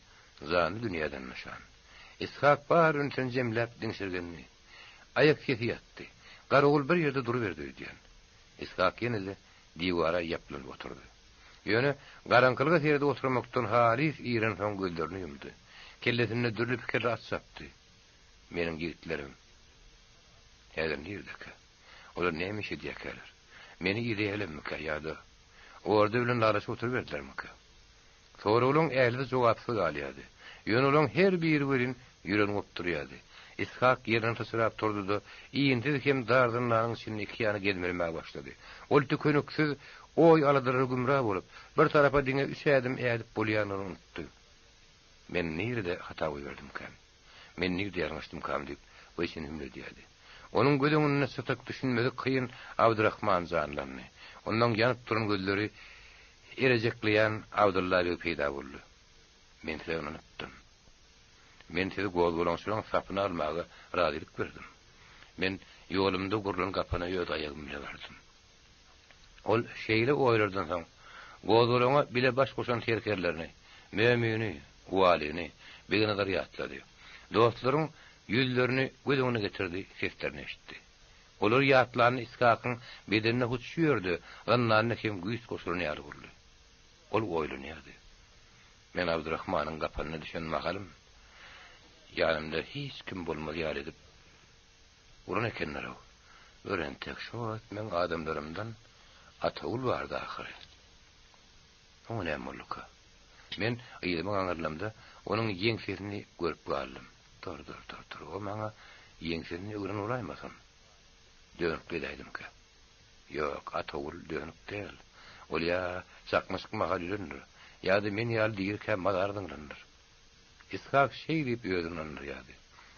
janly dünýäden nyşan. Ishak bar ünsüni jemläp diňşirgendi. Aýak sesi ýatdy. Garawul bir ýerde duruberdi öýdýän. Ishak ýene-de diwara ýaplanyp oturdy. Ýöne garaňkylyga seredip oturmakdan halys irensoň gözlerini ýumdy. Kellesinde dürli pikirler at çapdy. Meniň ýigitlerim häzir nirdekä? Olar näme iş edýärkäler? Meni ideýärlermikä ýa-da orda bilen lalaşyp oturyberdilermikä? Soraglaryň ählisi jogapsyz galýardy. Ýöne olaryň her biri welin ýüregini gopdurýardy. Ishak ýerinden syçrap turdy-da, insiz hem dar zyndanyň içinde iki ýana gezmelemäge başlady. Ol tükeniksiz oý-aladalara gümra bolup, bir tarapa diňe üç ädim ädip bolýandygyny unutdy. Men nirede hata goýberdimkäm? Men nirde ýalňyşdymkam diýip, bu içini hümledýärdi. Onuň göz öňünde çytyk, düşünmesi kyn Abdyrahman janlandy. Ondan ýanyp duran gözleri erejekleýän Abdylla beg peýda boldy. Men size ynanypdym. Men sizi gozgalaňçylaryň sapyna almaga razylyk berdim. Men ýolumda gurlan gapana öz aýagym bile bardym. Ol şeýle oýlardan soň, gozgalaňa bile baş goşan serkerlerini, Mömini, Walyny, Begnazary ýatlady. Dostlaryň ýüzlerini göz öňüne getirdi, seslerini eşitdi. Olary ýatlanda Ishakyň bedenine hut şu ýerde, zyndanda hem güýç goşulan ýaly boldy. Ol oýlanýardy. Men Abdyrahmanyň gapanyna düşen mahalym, ýanymda hiç kim bolmaz ýaly edip, uran ekenler-ow. Ör entek şo wagt meň adamlarymdan Atagül bardy ahyry. Oňa näme bolduka? Men yzyma gaňrylamda, onuň ýeňsesini görüp galdym. Dur, dur, dur, dur, o maňa ýeňsesini öwren bolaýmasyn? Dönük edäýdimkä? Ýok, Atagül dönük däl. Ol ýa çaknyşyk mahaly ölendir, ýa-da men ýaly dirikä mazar zyňlandyr. Ishak şeý diýip özüni ynandyrýardy.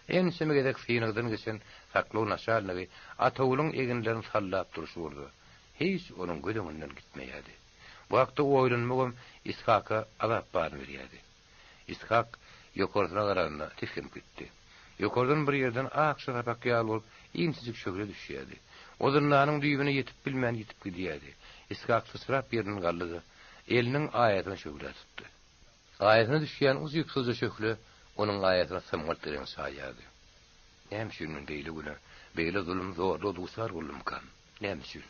Ençeme gezek synagdan geçen saklaw naçalnigi Atagülüň eginlerini sallap durşy bolsa, hiç onuň göz öňünden gitmeýärdi. Bu hakda oýlanmagam Ishaka azap baryny berýärdi. Ishak ýokarsyna garanda tisginip gitdi. Ýokardan bir ýerden akja sapak ýaly bolup inçejik şöhle düşýärdi. O zyndanyň düýbüne ýetip bilmän ýitip gidýärdi. Ishak syçrap ýerinden galdy-da, eliniň aýasyny şöhlä tutdy. Aýasyna düşýän ujypsyzja şöhle onuň aýasyna symgylt reňk çaýýardy. Näme üçin men beýle güne, beýle zulum-zorluga duçar boldumkam? Näme üçin?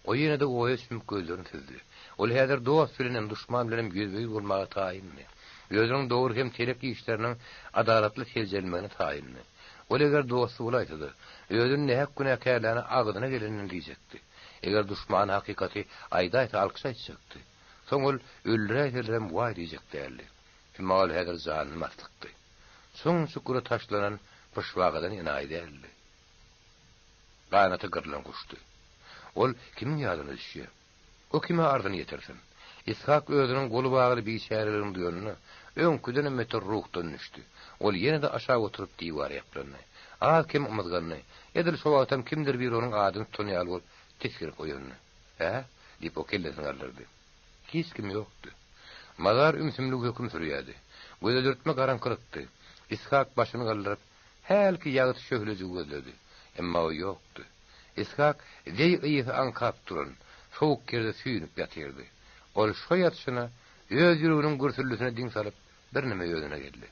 O ýene-de oýa çümüp gözlerini süzdi. Ol häzir dost bilenem, duşman bilenem ýüzbe-ýüz bolmaga taýyndy. Özüniň dogry hem telek işleriniň adalatly seljerilmegine taýyndy. Ol eger dosty bolaýsa-da, özüni nähak günäkärläni agzyna gelenden diýjekdi. Eger duşmany hakykaty aýdaýsa alkyş aýtjakdy. Soň ol öldüräýselerem waý diýjek däldi. Emma ol häzir janyny maslykdy. Çuň çukura taşlanan pyşbagadan enaýy däldi. Ganaty gyrlan guşdy. Ol kimiň ýadyna düşýär? O kime arzyny ýetirsin? Ishak özüniň goly bagly biçäreligini duýanda, öňküdenem beter ruhdan düşdi. Ol ýene-de aşak oturyp diwara ýaplandy. Az-kem ymyzgandy. Edil şo wagtam kimdir biri onuň adyny tutan ýaly bolup, tisginip oýandy. Hä? diýip, o kellesini galdyrdy. Hiç kim ýokdy. Mazar ümsümligi höküm sürýärdi. Gözedürtme garaňkylykdy. Ishak başyny galdyryp, Hälki ýagty şöhlejigi gözledi. Emma o ýokdy. Ishak zeý ysy aňkap duran, sowuk ýerde süýnüp ýatyrdy. Ol şo ýatyşyna, öz ýüreginiň gürsüldisine diň salyp, birneme özüne geldi.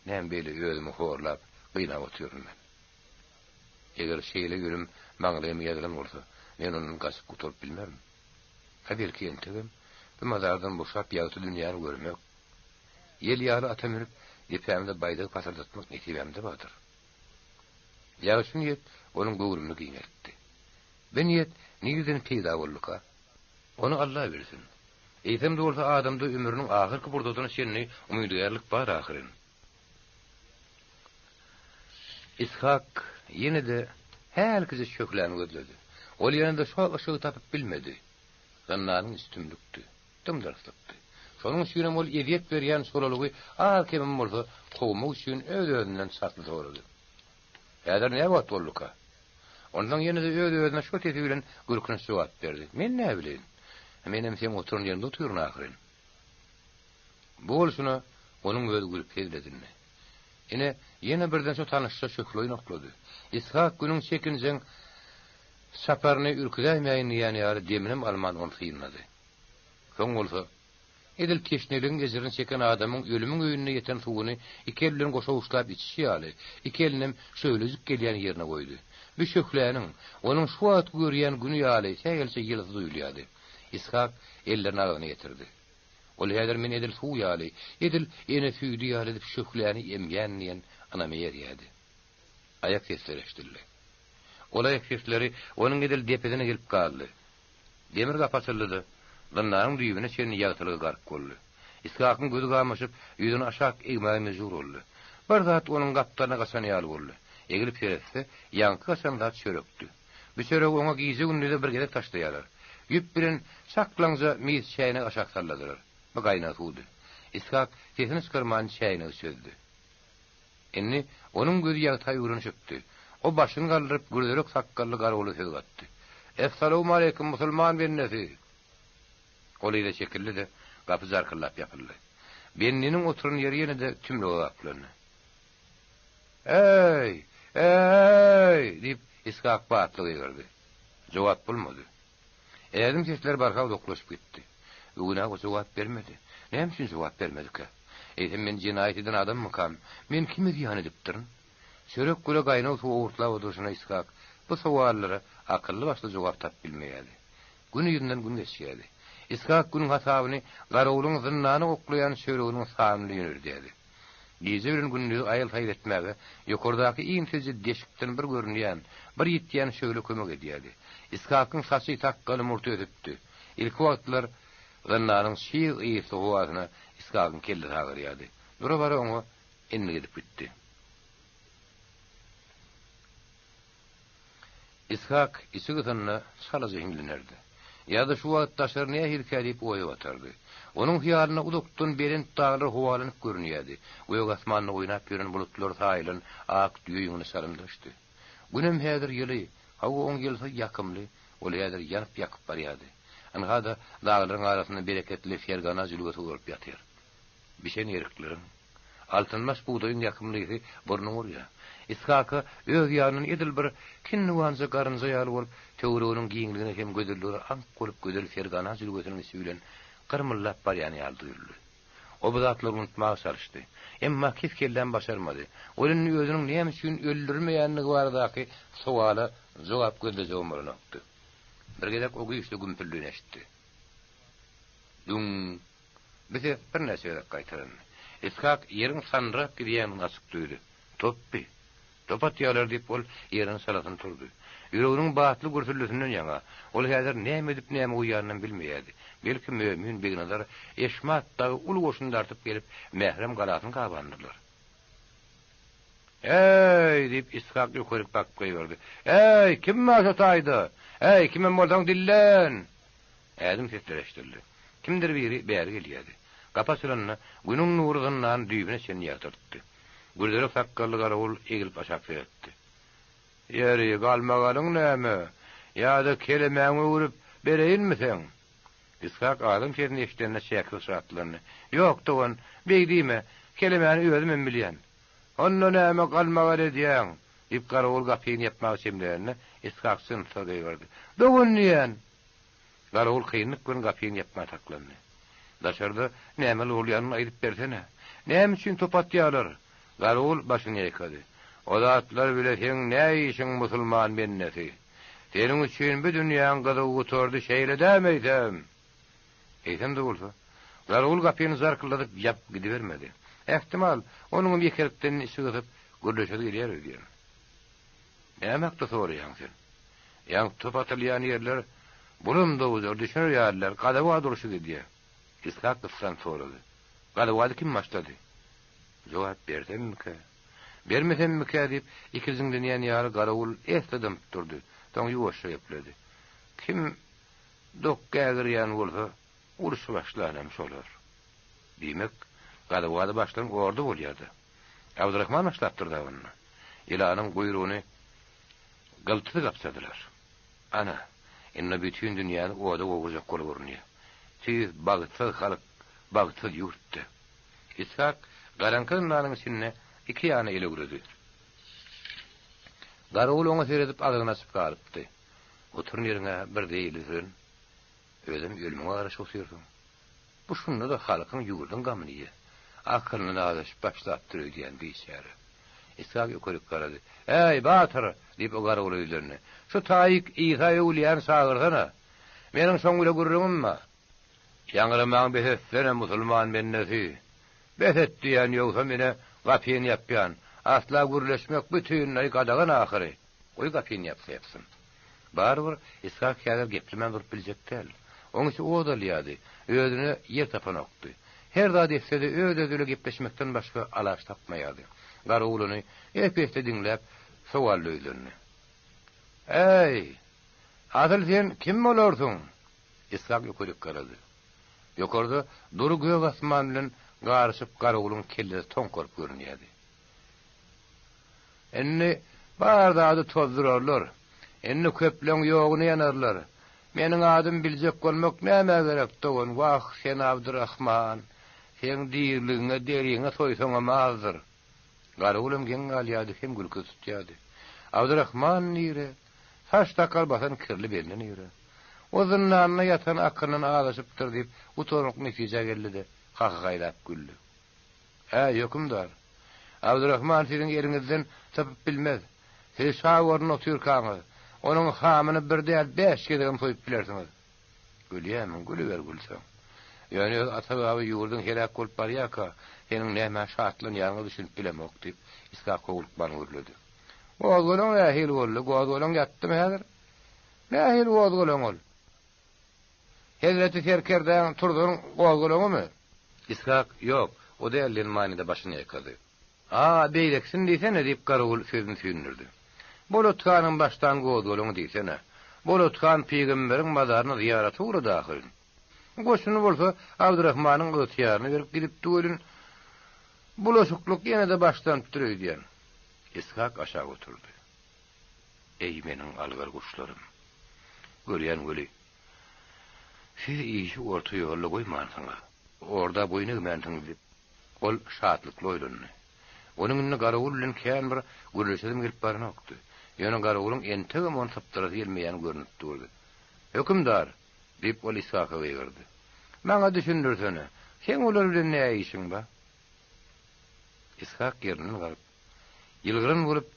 Näme beýle özümi horlap, gynap otyryn men? Eger şeýle ölüm maňlaýyma ýazylan bolsa, men ondan gaçyp gutulyp bilmerin. A belki entegem bu mazardan boşap ýagty dünýäni görmek, ýel ýaly ata münüp, depämde baýdagy pasyrdatmak nesibämde bardyr. Ýagşy niýet onuň göwrümini giňeltdi. Bu niýet nireden peýda bolduka? Ony Alla bilsin. Eýsem-de bolsa adamda ömrüniň ahyrky pursadyna çenli umydygärlik bar ahyryn. Ishak ýene-de hälkije şöhläni gözledi. Ol ýene-de şo yşygy tapyp bilmedi. Zyndanyň içi tümlükdi, dym-dyrslykdy. Şonuň üçinem ol ezýet berýän çolalygy az-kemem bolsa kowmak üçin öz-özünden çasly sorady. Häzir näwagt bolduka? Onsoň ýene-de öz-özüne şo sesi bilen gürkünç jogap berdi, Men näbileýin? Menem seň oturan ýeriňde otyryn ahyryn. Bu bolşuna onuň özi gülüp hezil edindi. Ine, ýene birden şo tanyşja şöhle oýnaklady. Ishak günüň çekinjeň çaparyny ürküzäýmäýin diýýän ýaly deminem alman ony synlady. Soň bolsa, edil teşneligiň ejirini çeken adamyň ölümiň öýünde ýeten suwuny iki eli bilen goşawuçlap içişi ýaly, iki elinem şöhlejik gelýän ýerine goýdy. Bu şöhläniň, onuň şu wagtky görýän güni ýaly sähelçe ýylysy duýulýardy. Ishak ellerini agzyna ýetirdi. Ol häzir men edil suw ýaly, edil ene süýdi ýaly edip şöhläni emýän diýen ynama erýärdi. Aýak sesleri eşidildi. Ol aýak sesleri onuň edil depesine gelip galdy. Demir gapy açyldy-da, zyndanyň düýbüne çenli ýagtylyga gark boldy. Ishakyň gözi gamaşyp, ýüzüni aşak egmäge mejbur boldy. Bir zat onuň gapdalyna gaçan ýaly boldy. Egilip seretse, ýaňky gaçan zat çörekdi. Bu çöregi oňa gije-gündize bir gezek taşlaýarlar. Ýüp bilen çaklaňja mis çäýnegi aşak salladylar. Bu gaýnag suwdy. Ishak sesini çykarman çäýnegi çözdü. Indi onuň gözi ýagta öwrenişipdi. O başyny galdyryp, gürzerek sakgally garawula söz gatdy. Essalawmaleýkim, musulman bendesi! Ol yza çekildi-de, gapy jarkyldap ýapyldy. Bendiniň oturan ýeri ýene-de tümlüge gaplandy. Eý! E-e-eý! diýip, Ishak batly gygyrdy. Jogap bolmady. Ädim sesleri barha uzaklaşyp gitdi. Bigünä o jogap bermedi. Näme üçin jogap bermedikä? Eýsem men jenaýat eden adammykam? Men kime zyýan edipdirin? Çörek güle gaýnag suw owurtlap oturyşyna Ishak bu sowallara akylly-başly jogap tapyp bilmeýärdi. Gün yzyndan gün geçýärdi. Ishak günüň hasabyny garawulyň zyndana oklaýan çöreginiň sany bilen ýöneldýärdi. Gije bilen gündizi aýyl-saýyl etmäge ýokardaky inçeje deşikden bir görünýän, bir ýitýän şöhle kömek edýärdi. Ishakyň saçy, sakgaly, murty ösüpdi. Ilki wagtlar zyndanyň çyg ysly howasyna Ishakyň kellesi agyrýardy. Dura-bara oňa endik edip gitdi. Ishak içi gysanda çalaja hiňlenerdi. Ýa-da şu wagt daşary nähilikä diýip oýa batardy. Onuň hyýalyna uzakdan belent daglar howalanyp görünýärdi. Gök asmanda oýnap ýören bulutlar saýylan ak düýe ýüňüne çalymdaşdy. Günem häzir ýyly, hawa oň ýylysy ýakymly, ol häzir ýanyp-ýakyp barýardy. Ynha-da, daglaryň arasynda bereketli Fergana jülgesi uzalyp ýatyr. Bişen erikleriň, Altynbaş bugdaýyň ýakymly ysy burnuňy urýar. Ishaka öz ýanyndan edil bir kinniwanja garynja ýaly bolup, töwereginiň giňligine hem gözelligine aňk bolup gözel Fergana jülgesiniň içi bilen gyrmyldap barýan ýaly duýuldy. O bu zatlary unutmaga çalyşdy. Emma kes-kelläm başarmady. Ol indi özüniň näme üçin öldürilmeýändigi baradaky sowala jogap gözlejegem bolanokdy. Bir gezek o güýçli gümpüldini eşitdi. Düň! Bu ses birnäçe gezek gaýtalandy. Ishak ýeriň sandyrap gidýändigini açyk duýdy. Topby! Top atýarlar diýip, ol ýerinden çalasyn turdy. Ýüreginiň batly gürsüldisinden ýaňa, ol häzir näme edip näme goýýanynam bilmeýärdi. Belki Mömin Begnazar Eşmat dagy uly goşun dartyp gelip, Mährem galasyny gabandyrlar. Äý! diýip, Ishak ýokaryk bakyp gygyrdy. Äý, kim bar şo taýda? Äý, kimem bolsaň dillen! Ädim sesleri eşidildi. Kimdir biri bäri gelýärdi. Gapy açylanda, Günüň nury zyndany düýbüne çenli ýagtyltdy. Gürzerek sakgally garawul egilip aşak seretdi. Ýeri, galmagalyň näme? Ýa-da kelemäňi öwrüp bereýinmi seň? Ishak adam sesini eşidende çäksiz şatlandy. Ýok, dogan, beý diýme, kelemäni özümem bilýän. Onda näme galmagal edýäň? diýip, garawul gapyny ýapmaga çemlenende, Ishak jynssyz gygyrdy. Dogan diýýän! Garawul kynlyk bilen gapyny ýapman saklandy. Daşarda näme bolýanyny aýdyp bersene. Näme üçin top atýarlar? Garawul başyny ýaýkady. O zatlar bile seň nä işiň, musulman bendesi? Seniň üçin bu dünýäň gyzygy gutardy, şeýle dämi eýsem? Eýsem-de bolsa, garawul gapyny jarkyldadyp ýapyp gidibermedi. Ähtimal, onuňam ýekelikden içi gysyp, gürleşesi gelýär öýdýän. Näme hakda soraýaň sen? Ýaňky top atylýan ýerler bulam dowzah, düşüner ýaly däl, gazawat urşy gidýär. Yshak gyssanyp sorady. Gazawady kim başlady? Jogap bersemmikä? Bermesemmikä diýip, ikirjiňlenýän ýaly garawul esli dymyp durdy. Soň ýuwaşja gepledi. Kim dok gägirýän bolsa, urşy başlanam şolar. Diýmek, gazawady başlan orda bolýar-da. Abdyrahman başlapdyr-da onda. Ýylanyň guýrugyny gyltyz gapjadylar. Ana, indi bütin dünýäni oda gowurjak bolup urunýar. Tüýs bagtsyz halk, bagtsyz ýurt-da. Ishak garaňky zyndanyň içinde iki ýana elewredi. Garawul oňa seredip agzyny açyp galypdy. Oturan ýeriň-ä bir zeýli süren. Özem ölümiňe garaşyp otyrsyň. Bu şunda-da halkyň, ýurduň gamyny iýýär. Akylyndan azaşyp başlapdyr öýdýän biçäre. Ishak ýokaryk garady. Äý, batyr! diýip, o garawula ýüzlendi. Şu taýyk Isa öwülýäni çagyrsana. Meniň şoň bile gürrüňim bar. Ýaňramaňy bes etsene, musulman bendesi! Bes et diýýän, ýogsam ine, gapyny ýapýan. Asla gürleşmek bütinleý gadagan ahyry. Goý gapyny ýapsa ýapsyn. Barybir, Ishak häzir geplemän durup biljek däl. Oň içi ot alýardy, özüne ýer tapanokdy. Her zat etse-de öz-özi bilen gepleşmekden başga alaç tapmaýardy. Garawul ony ep-esli diňläp, sowally ýüzlendi. Äý, asyl sen kim bolarsyň? Ishak ýokaryk garady. Ýokarda dury gök asman bilen garyşyp garawulyň kellesi toňkaryp görünýärdi. Indi bar zady tozdurarlar. Indi köpleň ýoguna ýanarlar. Meniň adym biljek bolmak nämä gerek, dogan? Wah, sen Abdyrahman! Seň diriligiňe deriňe soýsaňam azdyr. Garawulam geň galýardy, hem gülki tutýardy. Abdyrahman nire? Saç-sakgal basan kirli bende nire? O zyndanda ýatan akylyndan azaşypdyr diýip, gutarnykly netijä geldi-de, hahahaýlap güldi. Äý, hökümdar! Abdyrahman siziň eliňizden sypyp bilmez. Siz şa ornunda otyrkaňyz, onuň hamyny bir däl, bäş gezegem soýup bilersiňiz. Gülýärmiň, gülüber gülseň. Ýöne öz ata-baba ýurduň heläk bolup barýarka, seniň nämä şatlanýanyňa düşünip bilemok, diýip, Ishak howlukman gürledi. Gozgalaň nähili boldy? Gozgalaň ýatdymy häzir? Nähili gozgalaň ol? Hezreti serkerdäň turzan gozgalaňymy? Ishak, Ýok, o däl diýen manyda başyny ýaýkady. A, beýlekisini diýsene, diýip, garawul sözüni süýndürdi. Bolat hanyň başlan gozgalaňy diýsene. Bolat han pygamberiň mazaryna zyýarata ugrady ahyryn. Goşuny bolsa Abdyrahmanyň ygtyýaryna berip gidipdi welin, bulaşyklyk ýene-de başlanypdyr öýdýän. Ishak aşak oturdy. Eý, meniň algyr guşlarym! Görýän weli, siz işi orta ýolda goýmansyňyz, orda boýun egmänsiňiz diýip, ol şatlykly oýlandy. Onuň indi garawul bilen kän bir gürleşesim gelip baranokdy. Ýöne garawulyň entegem ony sypdyrasy gelmeýäni görnüp durdy. Hökümdar! diýip, ol Ishaka gygyrdy. Maňa düşündirsene, seň olar bilen nä işiň bar? Ishak ýerinden galyp, ýylgyran bolup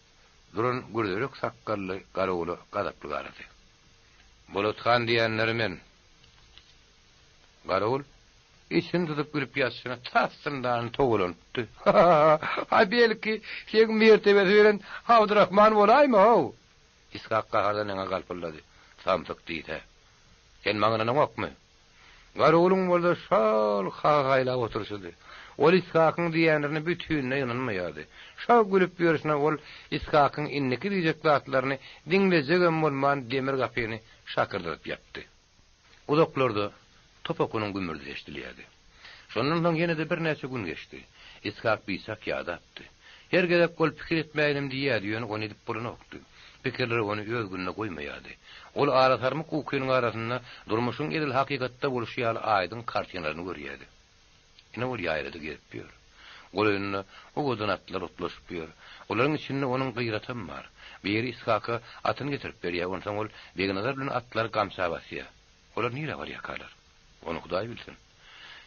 duran gürzerek sakgally garawula gazaply garady. Bolat han diýenleri men. Garawul içini tutup gülüp ýatyşyna tas zyndany togalanypdy. Ha-ha-ha, belki, seň mertebesi beren Abdyrahman bolaýma-ow? Ishak gahardan ýaňa galpyldady. Samsyk diýse. Sen maňa ynanaňokmy? Garawulyň bolsa şol hagaýlap oturyşydy. Ol Ishakyň diýýänlerine bütinleý ynanmaýardy. Şo gülüp ýörşüne ol Ishakyň indiki diýjek zatlaryny diňlejegem bolman demir gapyny şakyrdadyp ýapdy. Uzaklarda top okunyň gümmürdisi eşidilýärdi. Şondan soň ýene-de birnäçe gün geçdi. Ishak biçak ýadapdy. Her gezek ol pikir etmäýinem diýýärdi, ýöne ony edip bolanokdy. Pikirleri ony öz gününe goýmaýardy. Ol arasarmyk ukynyň arasynda durmuşyň edil hakykatda bolşy ýaly aýdyň kartinalaryny görýärdi. Ine ol ýaýlada gezip ýör. Golaýynda owadan atlar otlaşyp ýör. Olaryň içinde onuň Gyratam bar. Biri Ishaka atyny getirip berýär, onsoň ol Begnazar bilen atlary gamça basýar. Olar nirä barýarkalar? Ony Hudaý bilsin.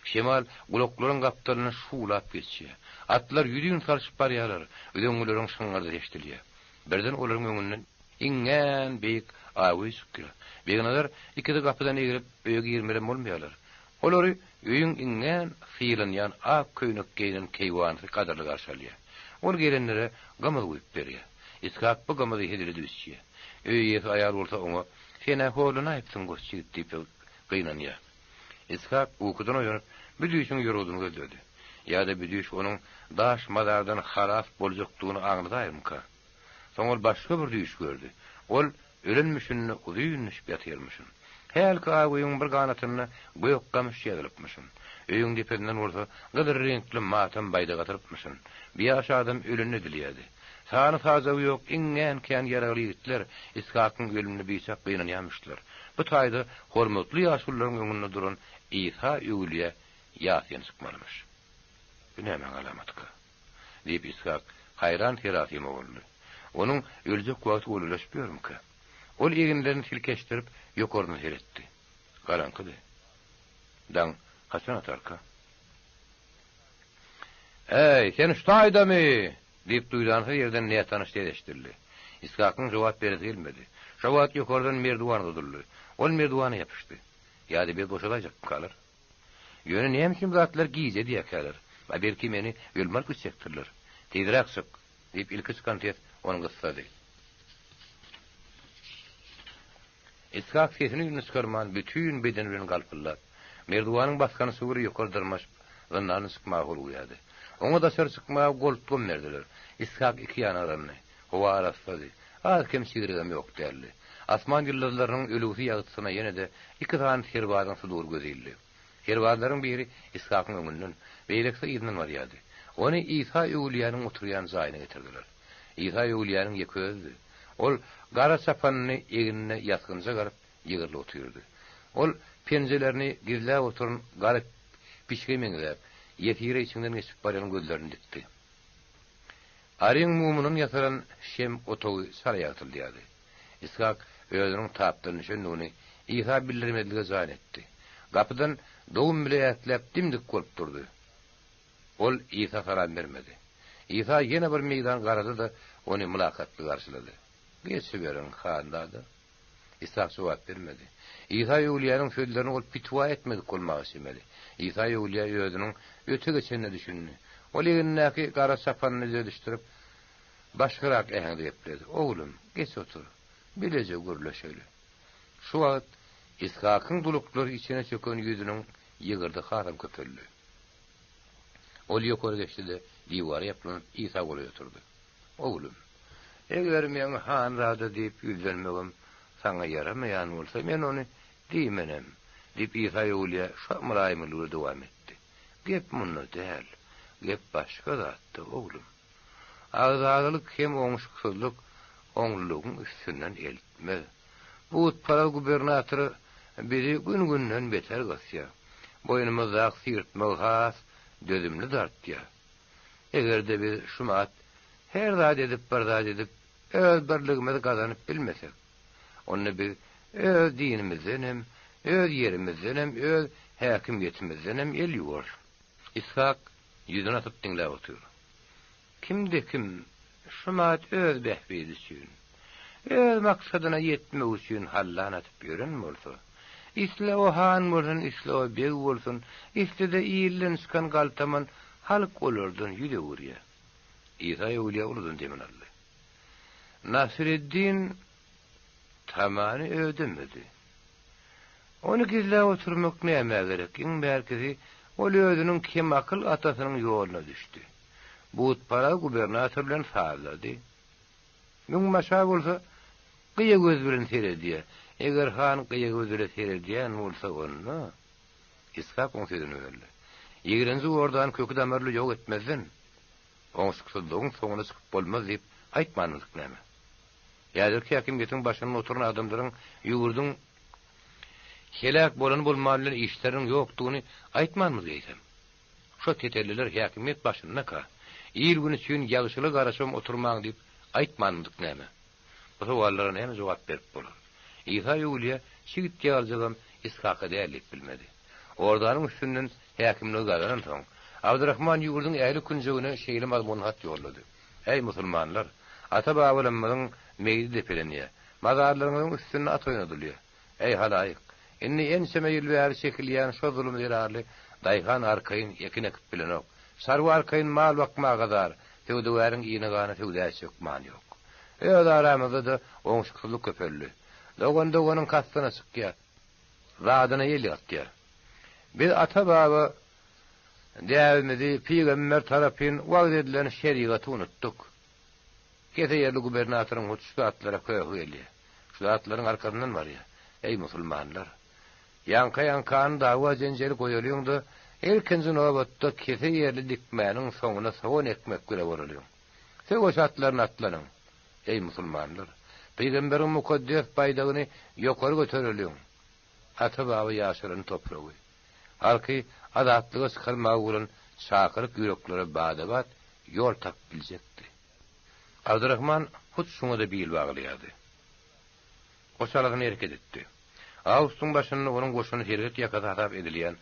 Şemal gulaklaryň gapdalyndan şuwlap geçýär. Atlar ýüzin salşyp barýarlar, üzeňňileriň şyňňyrdysy eşidilýär. Birden olaryň öňünden iňňän beýik Aýguý çykýar. Begnazar ikisi gapydan egrip, öýe girmelem bolmaýarlar. Olary öýüň iňňän sylanýan ak köýnek geýnen keýwanysy gadyrly garşy alýar. Ol gelenlere gymyz guýup berýär. Yshak bu gymyzy hezil edip içýär. Öý eýesi aýal bolsa oňa, Sen-ä horlanaýypsyň goç ýigit diýip gynanýar. Yshak ukudan oýanyp, bu düýşüň ýorgudyny gözledi. Ýa-da bu düýş onuň daş mazardan halas boljakdygyny aňladaýarmyka? Soň ol başga bir düýş gördi. Ol ölenmişin-de uzyn düşüp ýatyrmyşyn. Hälki ak öýüň bir ganatynda gök gamyş ýazylypmyşyn. Öýüň depesinden bolsa gyzyl reňkli matam baýdak asylypmyşyn. Biýaş adam ölende edilýärdi. Sany-sajagy ýok iňňän kän ýaragly ýigitler Ishakyň ölümine biçak gynanýarmyşdylar. Bu taýda hormatly ýaşulularyň öňünde duran Isa öwülýä ýas ýen çykmalymyş. Bu nämäň alamatyka? Diýip, Yshak haýran-serasyma boldy. Onuň öljek wagty golaýlaşyp ýörmükä? Ol eginlerini silkeşdirip, ýokaryna seretdi. Garaňkydy. Daň haçan atarka? Äý, sen şu taýdamy? diýip, duýdansyz ýerden nätanyş ses eşidildi. Yshakyň jogap beresi gelmedi. Şo wagt ýokardan merdiwan uzadyldy. Ol merdiwana ýapyşdy. Ýa-da biz boşalaýjakmykalar? Ýöne näme üçin bu zatlar gije diýýärkäler? A belki meni ölüm alyp gitjekdirler? Tizräk çyk! diýip, ilki çykan ses ony gyssady. Ishak sesini-üýnüni çykarman, bütin bedeni bilen galpyldap, merdiwanyň basgançagy bir ýokary dyrmaşyp, zyndandan çykmaga howlugýardy. Oňa daşary çykmaga goltgam berdiler. Ishak iki ýana yrandy. Howa arassady. Az-kem çigrigem ýok däldi. Asman ýyldyzlarynyň ölügsi ýagtysyna ýene-de iki sany serbazyň sudury gözi ildi. Serbazlaryň biri Ishakyň öňünden, beýlekisi yzyndan barýardy. Ony Isa öwülýäniň oturýan jaýyna getirdiler. Isa öwülýäniň ýeke özüdi. Ol gara çapanyny egnine ýasgynja garyp, ýygrylyp otyrdy. Ol penjelerini gizläp oturan gara pişige meňzäp, ýesire içiňden geçip barýan gözlerini dikdi. Aryň mumundan ýasalan şem otagy çala ýagtyldýardy. Yshak özüniň tapdan düşendigini Isa bildirmezlige jan etdi. Gapydan dogum bile ätläp dim-dik bolup durdy. Ol Isa salam bermedi. Isa ýene bir meýdan garady-da, ony mylakatly garşylady. Geçiberiň, hanzada. Yshak jogap bermedi. Isa öwlüýäniň sözlerini ol pitwa etmedik bolmaga çemeli. Isa öwlüýä özüniň öte geçenine düşündi. Ol egnindäki gara çapanyny düzedişdirip, başgarak äheňde gepledi, Oglum, geç otur, bileje gürleşeli. Şu wagt Yshakyň duluklary içine çöken ýüzüniň ýygyrdy hasam köpeldi. Ol ýokary geçdi-de, diwara ýaplanyp, Isa golaý oturdy. Oglum, eger meň hanzada diýip ýüzlenmegim saňa ýaramaýan bolsa, men ony diýmenem, diýip, Isa öwülýä şo mylaýymlygy dowam etdi. Gep munda däl, gep başga zatda, oglum. Agzalyk hem oňşuksyzlyk oňlulygyň üstünden eltmez. Butparaz gubernator bizi gün-günden beter gysýar. Boýnumyzdaky syrtmagy has dözümli dartýar. Eger-de biz şumat her zat edip bir zat edip öz birligimizi gazanyp bilmesek, onda biz öz dinimizdenem, öz ýerimizdenem, öz häkimiýetimizdenem el ýuwarys. Ishak ýüzüni atyp diňläp otyr. Kimde-kim şumat öz bähbidi üçin, öz maksadyna ýetmek üçin hallan atyp ýören bolsa, isle o han bolsun, isle o beg bolsun, isle-de ilden çykan galtaman halk olardan ýüz öwürýär. Isa öwülýä uludan demini aldy. Nasyreddin tamany ödemedi. Ony gizläp oturmak nämä gerek, iň bärkisi ol özüniň kemakyl atasynyň ýoluna düşdi. Butparaz gubernator bilen sazlady. Müňbaşa bolsa gyýa göz bilen seredýär. Eger han gyýa göz bile seredýän bolsa onda. Ishak oň sözüni böldi. Ýigrenji ordany köki-damarly ýok etmezden, oňşuksyzlygyň soňuna çykyp bolmaz diýip aýtmanmydyk näme? Häzirki häkimiýetiň başynda oturan adamlaryň ýurduň heläk bolany-bolmany bilen işleriniň ýokdugyny aýtmanmydyk eýsem? Şo tetelliler häkimiýet başyndaka, il-gün üçin ýagşylyga garaşybam oturmaň diýip aýtmanmydyk näme? Bu sowallara näme jogap berip bolar? Isa öwülýä çigit ýalyjagam Ishaka däl diýip bilmedi. Ordanyň üstünden häkimligi gazanansoň, Abdyrahman ýurduň ähli künjegine şeýle mazmunly hat ýollady, Äý, musulmanlar! Ata-babalarymyzyň meýdi depelenýär. Mazarlaryňyzyň üstünde at oýnadylýar. Äý, halaýyk! Indi ençeme ýyl bäri çekilýän şo zulum zerarly daýhan arkaýyn ekin ekip bilenok. Çarwa arkaýyn mal bakmaga zar, söwdagäriň iýne-gana söwda etjek many ýok. Öz aramyzda-da oňşuksyzlyk köpeldi. Dogan doganyň kastyna çykýar. Zadyna el ýatýar. Biz ata-baba däbimizi, pygamber tarapyn wagyz edilen şerigaty unutdyk. Kese ýerli gubernatoryň hut şu zatlara köhi gelýär. Şu zatlaryň arkasyndan barýar. Eý, musulmanlar! Ýaňka-ýaňkany dawa-jenjeli goýalyň-da, ilkinji nobatda kese ýerli dikmäniň soňuna sogan ekmek bile bolalyň. Söweş atlaryna atlanyň! Eý, musulmanlar! Pygamberiň mukaddes baýdagyny ýokary götereliň! Ata-baba ýaşalan topragy, halky azatlyga çykarmaga bolan çakylyk ýüreklere bada-bat ýol tapyp biljekdi. Abdyrahman hut şuňa-da bil baglaýardy. O çalasyny hereket etdi. Awgustyň başynda onuň goşuny serhet ýakasy hasap edilýän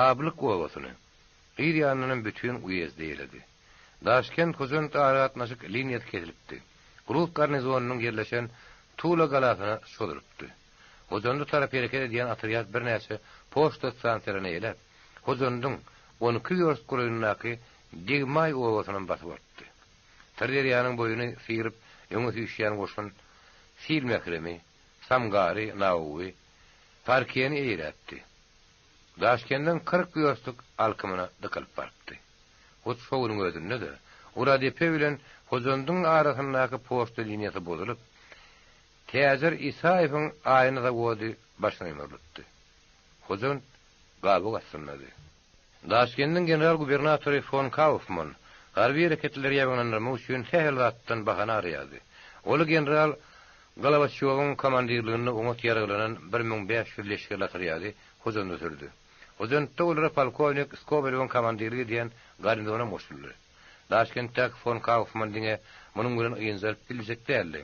Ablyk obasyny, yz ýanyndanam bütin uýezdi eýeledi. Daşkent-Hojant aragatnaşyk liniýasy kesilipdi. Rus garnizonynyň ýerleşen Tula galasyna çozulypdy. Hojanda tarap hereket edýän otrýad birnäçe poçta stansiýalaryny eýeläp, Hojandyň 12 wýorst golaýyndaky Degmaý obasynam basyp alypdy. Syrderýanyň boýuny syryp öňe süýşýän goşun Silmähremi, Samgary, Nauwy, Parkeni eýeläpdi. Daşkendiň 40 wýorstluk alkymyna dykylyp barypdy. Hut şo günüň özünde-de, Uradepe bilen Hojandyň arasyndaky poçta liniýasy bozulyp, Täjir Isaýewiň aýna zawody başyna ýumrulypdy. Hojant gabyk astyndady. Daşkendiň general-gubernatory fon Kaufman harby hereketleri ýaýbaňlandyrmak üçin sähel zatdan bahana araýardy. Ol general Golowaçýowyň komandirliginde oňat ýaraglanan 1500 leşgerli otrýady Hojanda sürdi. Hojantda olara polkownik Skobelewiň komandirlik edýän garnizonam goşuldy. Daşkentdäki fon Kaufman diňe munuň bilen ynjalyp biljek däldi.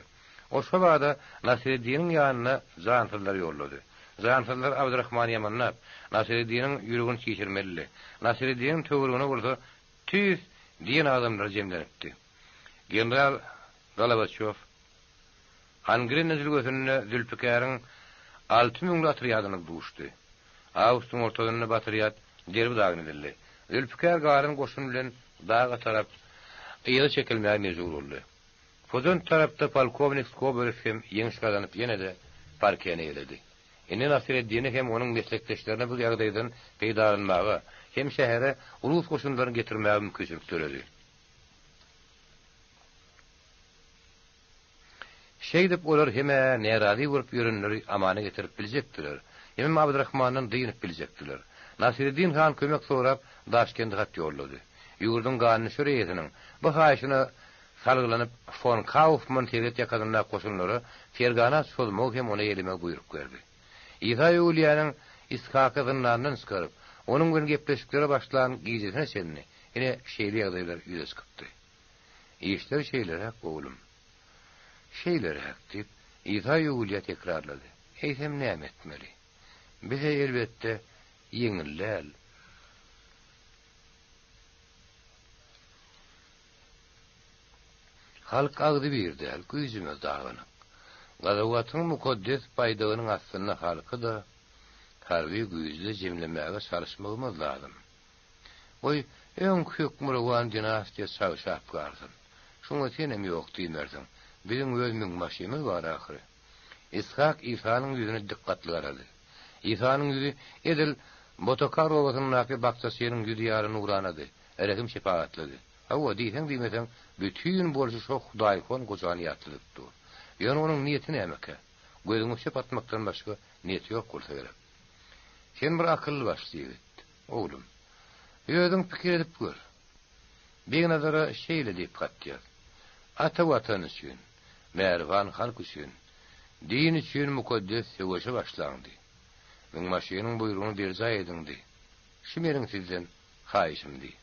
Ol şo bada Nasyreddiniň ýanyna jansyzlary ýollady. Jansyzlar Abdyrahmany ýamanlap, Nasyreddiniň ýüregini çişirmelidi. Nasyreddiniň töweregine bolsa tüýs diýen adamlary jemlenipdi. General Golowaçýow Angrena jülgesinde Zülpükäriň alty müňli otrýadyna duşdy. Awgustyň ortasynda bu otrýad derbi-dagyn edildi. Zülpükär galan goşun bilen daga tarap yza çekilmäge mejbur boldy. Hojant tarapda polkownik Skobelew hem ýeňiş gazanyp ýene-de Parkeni eýeledi. Indi Nasyreddine hem onuň meslekdeşlerine bu ýagdaýdan peýdalanmaga hem şähere rus goşunlaryny getirmäge mümkinçilik döredi. Şeýdip olar hem-ä närazy bolup ýörenleri amana getirip biljekdiler, hemem Abdyrahmandan dynyp biljekdiler. Nasyreddin han kömek sorap Daşkende hat ýollady. Ýurduň gandüşer eýesiniň bu haýyşyna salgylanyp fon Kaufman serhet ýakasyndaky goşunlara Fergana çozmagy hem ony eýelemegi buýruk berdi. Isa öwülýäniň Ishaky zyndandan çykaryp, onuň bilen gepleşiklere başlan gijesine çenli ine şeýle ýagdaýlar ýüze çykypdy. Işler şeýleräk, oglum. Şeýleräk, diýip, Isa öwülýä tekrarlady. Eýsem näme etmeli? Bize, elbetde, ýeňil däl. Halk agzybir däl, güýjümiz dagynyk. Gazawatyň mukaddes baýdagynyň astynda halky-da, harby güýji-de jemlemäge çalyşmagymyz lazym. Goý, öňki hökmürowan dinastiýa çagşap galsyn. Şuňa senem ýok diýmersiň. Biziň öz müňbaşymyz bar ahyry. Ishak Isanyň ýüzüne dykgatly garady. Isanyň ýüzi edil Botokar obasyndaky bakjaçynyň ýüzi ýaly nuranady, rehim-şepagatlydy. Hawa, diýseň-diýmeseň, bütin bolşy şo hudaýhon gojany ýatladyp dur. Ýöne onuň niýeti nämekä? Gözüňe çöp atmakdan başga niýeti ýok bolsa gerek. Sen bir akylly-başly ýigit, oglum. Özüň pikir edip gör. Begnazara şeýle diýip hat ýaz. Ata Watan üçin, mähriban halk üçin, din üçin mukaddes söweşe başlaň diý. Müňbaşynyň buýrugyny berjaý ediň diý. Şu meniň sizden haýyşym diý.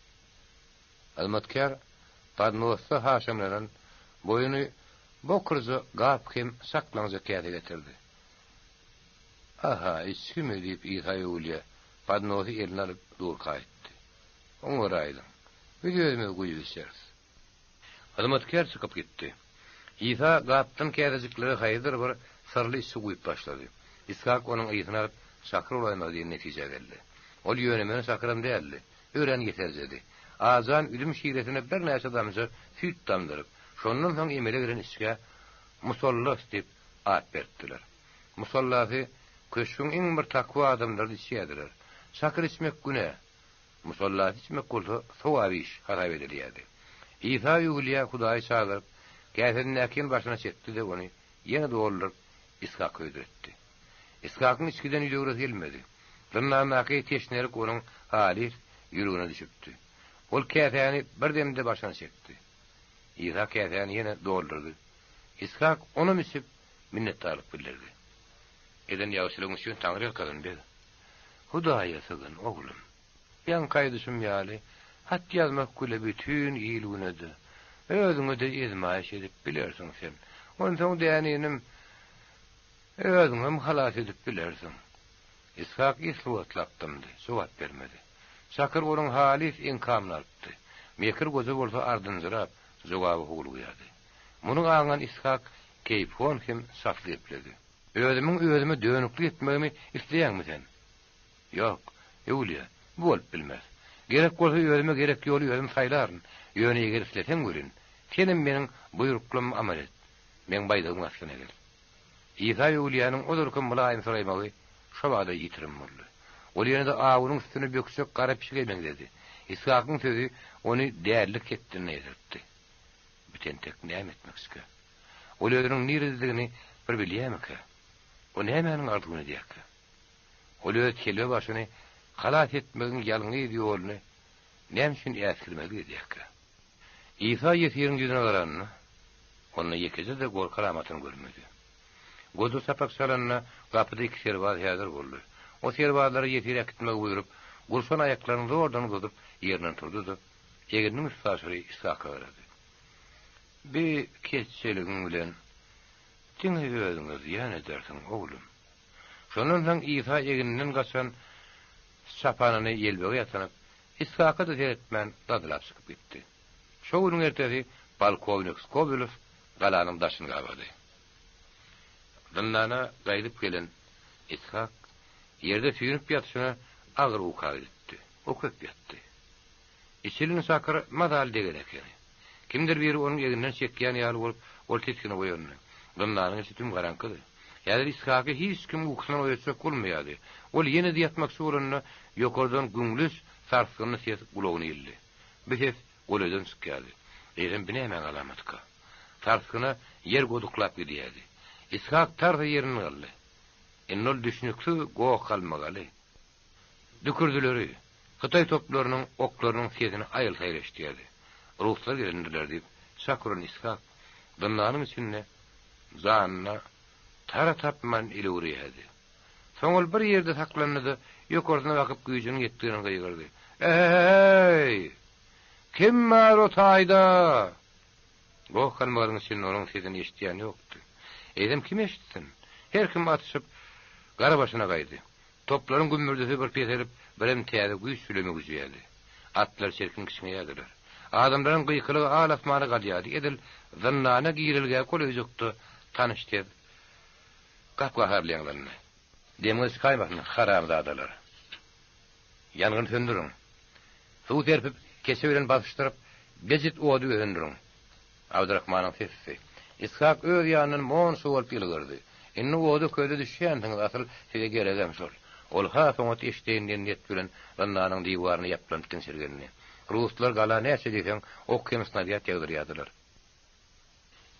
Hyzmatkär podnosda haşamlanan, boýuny bokurja gap hem saklaňja käse getirdi. Aha, içgimi? diýip, Isa öwülýä podnosy eline alyp durka aýtdy. Oňaraýdyň. Biz özümiz guýup içeris. Hyzmatkär çykyp gitdi. Isa gapdan käsejiklere haýsydyr bir syrly içgi guýup başlady. Ishak onuň ysyny alyp, Çakyr bolaýmaly diýen netijä geldi. Ol ýöne-möne çakyram däldi. Örän ýeserjedi. Ajan üzüm şiresine birnäçe damja süýt damdyryp, şondan soň emele gelen içgä musallas diýip at beripdiler. Musallasy köşgüň iň bir takwa adamlary içýärdiler. Çakyr içmek günä, musallasy içmek bolsa sogap iş hasap edilýärdi. Isa öwülýä Hudaýy çagyryp, käsesindäkini başyna çekdi-de ony ýene dolduryp Ishaka hödür etdi. Ishakyň içgiden ýüz öwresi gelmedi. Zyndandaky teşnelik onuň halys ýüregine düşüpdi. Ol käsäni bir demde başyna çekdi. Isa käsäni ýene doldurdy. Ishak onam içip, minnetdarlyk bildirdi. Eden ýagşylygyň üçin taňryýalkasyn, beg. Hudaýa sygyn, oglum. Ýaňky aýdyşym ýaly, hat ýazmak güle bütin il-güne-de, özüňe-de ezmaýyş edip bilersiň sen. Onsoň däninim, özüňem halas edip bilersiň. Ishak esli wagtlap dymdy, jogap bermedi. Çakyr onuň halys eňkamyny alypdy. Mekir goja bolsa ardynjyrap, jogaba howlugýardy. Muny aňan Ishak keýpihon hem çasly gepledi. Özümiň özüme dönüklik etmegimi isleýäňmi sen? Ýok, öwlüýä, bu bolup bilmez. Gerek bolsa özüme gerek ýoly özüm saýlaryn, ýöne eger isleseň welin, senem meniň buýruklamma amal et, meň baýdagymyň astyna gel. Isa öwlüýäniň ozalky mylaýymsyraýmagy şobada ýitirim boldy. Ol ýene-de awunyň üstüne bökjek gara pişige meňzedi. Ishakyň sözi ony dälilik hetdine ýetiripdi. Bu tentek näme etmekçikä? Ol özüniň nirededigini bir bilýärmikä? O nämäniň arzuwyny edýärkä? Ol öz telbe başyny halas etmegiň ýalňyz ýoluny näme üçin äsgermezlik edýärkä? Isa ýesiriň ýüzüne garanda, onda ýekeje-de gorky alamatyny görmedi. Goja çapak çalanda, gapyda iki serbaz häzir boldy. O serbazlara ýesiri äkitmegi buýrup, gurşan aýaklaryny zordan uzadyp, ýerinden turdy-da, egniniň üstaşyry Ishaka garady. Bi keçjeligiň bilen diňe özüňe zyýan edersiň, oglum. Şondan soň Isa egninden gaçan çapanyny ýelbege ýasanyp, Ishaka-da seretmän dadylap çykyp gitdi. Şo günüň ertesi polkownik Skobelew galanyň daşyny gabady. Zyndana gaýdyp gelen Ishak ýerde süýnüp ýatyşyna agyr uka gidipdi. O köp ýatdy. Içilen çakyr mazaly degen ekeni. Kimdir biri onuň egninden çekýän ýaly bolup, ol tisginip oýandy. Zyndanyň içi tüm garaňkydy. Häzir Ishaky hiç kim ukusyndan oýatjak bolmaýardy. Ol ýene-de ýatmakçy bolanda, ýokardan güňleç, sarsgynly ses gulagyna ildi. Bu ses golaýdan çykýardy. Eýsem, bu nämäň alamatyka? Sarsgyna ýer goduklap gidýärdi. Ishak tarsa ýerinden galdy. Indi ol düşnüksiz goh-galmagaly, Dükürdileri, hytaý toplarynyň oklarynyň sesini aýyl-saýyl eşidýärdi. Ruslar gelendirler diýip, çak uran Ishak zyndanyň içinde janyna tara tapman elewreýärdi. Soň ol bir ýerde saklandy-da, ýokarsyna bakyp güýjüniň ýetdigini gygyrdy, Äh-he-heý! Kim bar o taýda? Goh-galmagalyň içinde onuň sesini eşidýän ýokdy. Eýsem kim eşitsin? Her kim atyşyp, gara başyna gaýdy. Toplaryň gümmürdisi bir peselip, birem täze güýç bile möwjeýärdi. Atlar çirkin kişňeýärdiler. Adamlaryň gykylygy al-asmana galýardy, edil zyndana girelgä golaýjykda tanyş ses gap-gaharly ýaňlandy. Demiňiz çykaýmasyn, haramzadalar! Ýangyny söndüriň! Suw serpip, keçe bilen basyşdyryp, bejit ody ösündiriň! Abdyrahmanyň sesisi. Ishak öz ýanyndan monça bolup ýylgyrdy. Indi oda-köze düşýänsiňiz, asyl size geregem şol. Ol has oňat eşdeýin diýen niýet bilen zyndanyň diwaryna ýaplanyp diňşirgendi. Ruslar gala näçe diýseň ok hem snarýad ýagdyrýardylar.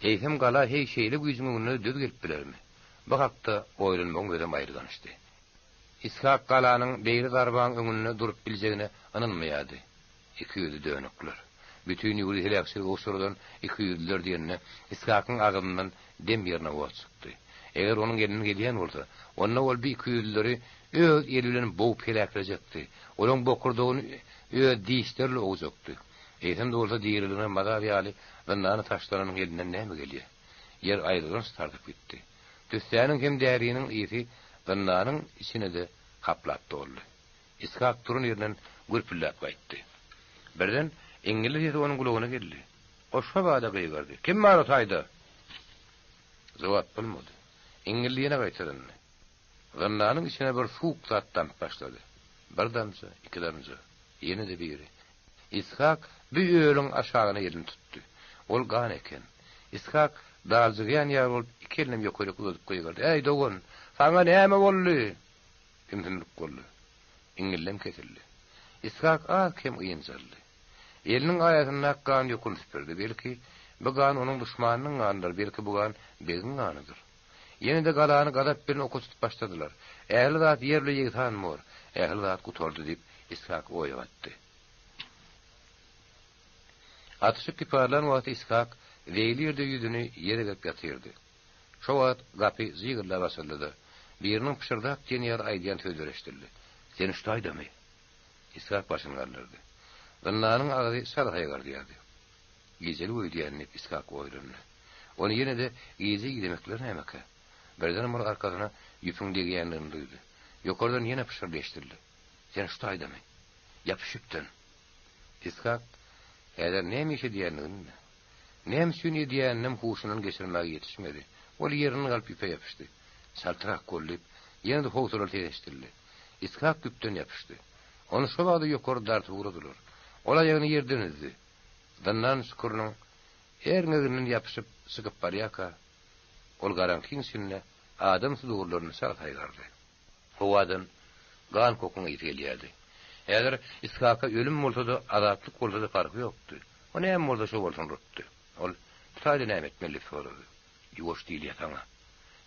Eýsem gala heý şeýle güýjüň öňünde düz gelip bilermi? Bu hakda oýlanmagyň özem aýylgançdy. Ishak galanyň beýle zarbaň öňünde durup biljegine ynanmaýardy. Ikiýüzli dönükler. Bütin ýurdy heläkçilige uçradan ikiýüzlüler diýende, Ishakyň agzyndan dem ýerine ot çykdy. Eger onuň elinden gelýän bolsa, onda ol bu ikiýüzlüleri öz eli bilen bogup heläklejekdi. Olaň bokurdagyny öz dişleri bilen owjakdy. Eýsem-de bolsa diriligine mazar ýaly zyndana taşlananyň elinden näme gelýär? Ýer aýylganç tartyp gitdi. Tüssäniň hem däriniň ysy zyndanyň içine-de haplap doldy. Ishak duran ýerinden gürpüldäp gaýtdy. Birden iňňildi sesi onuň gulagyna geldi. O şobada gygyrdy, Kim bar o taýda? Jogap bolmady. Iňňildi ýene gaýtalandy. Zyndanyň içine bir suwuk zat damyp başlady. Bir damja, iki damja, ýene-de biri. Ishak bu ölüň aşagyna elini tutdy. Ol gan eken. Ishak daljygýan ýaly bolup iki elinem ýokaryk uzadyp gygyrdy, Äý, dogan, saňa näme boldy? Ümsümlik boldy. Iňňillem kesildi. Ishak az-kem ynjaldy. Eliniň aýasyndaky gan ýokuny süpürdi. Belki, bu gan onuň duşmanynyň ganydyr, belki, bu gan begiň ganydyr. Ýene-de galany gazap bilen oka tutup başladylar. Ähli zat ýer bile ýegsan bor, ähli zat gutardy diýip, Ishak oýa batdy. Atyşyk kiparlan wagty Ishak zeýli ýerde ýüzüni ýere berip ýatyrdy. Şo wagt gapy jygyrdap açyldy-da, biriniň pyşyrdap diýen ýaly aýdýan sözleri eşidildi. Sen şu taýdamy? Ishak başyny galdyrdy. Zyndanyň agzy çala saýgardýardy. Gijelik öýdýän diýip, Ishak oýlandy. Ony ýene-de gije idemekleri nämekä? Birdenem ol arkasyna ýüpüň degýändigini duýdy. Ýokardan ýene pyşyrdy eşidildi. Sen şu taýdamy? Ýapyş ýüpden! Ishak häzir näme iş edýändigini-de, näme üçin edýäninem huşundan geçirmäge ýetişmedi. Ol ýerinden galyp ýüpe ýapyşdy. Çaltrak bol! diýip, ýene-de howsalaly ses eşidildi. Ishak ýüpden ýapyşdy. Ony şo bada ýokary dartyp ugradylar. Ol aýagyny ýerden üzdi. Zyndan çukurynyň erňeginden ýapyşyp çykyp barýarka, ol garaňkyň içinde adam sudurlaryny çala saýgardy. Howadan gan kokyň ysy gelýärdi. Häzir Ishaka ölüm bolsa-da, azatlyk bolsa-da parhy ýokdy. O näme bolsa şo bolsun urupdy. Ol, Bu taýda näme etmeli diýip sorady. Ýuwaş diýilýär saňa!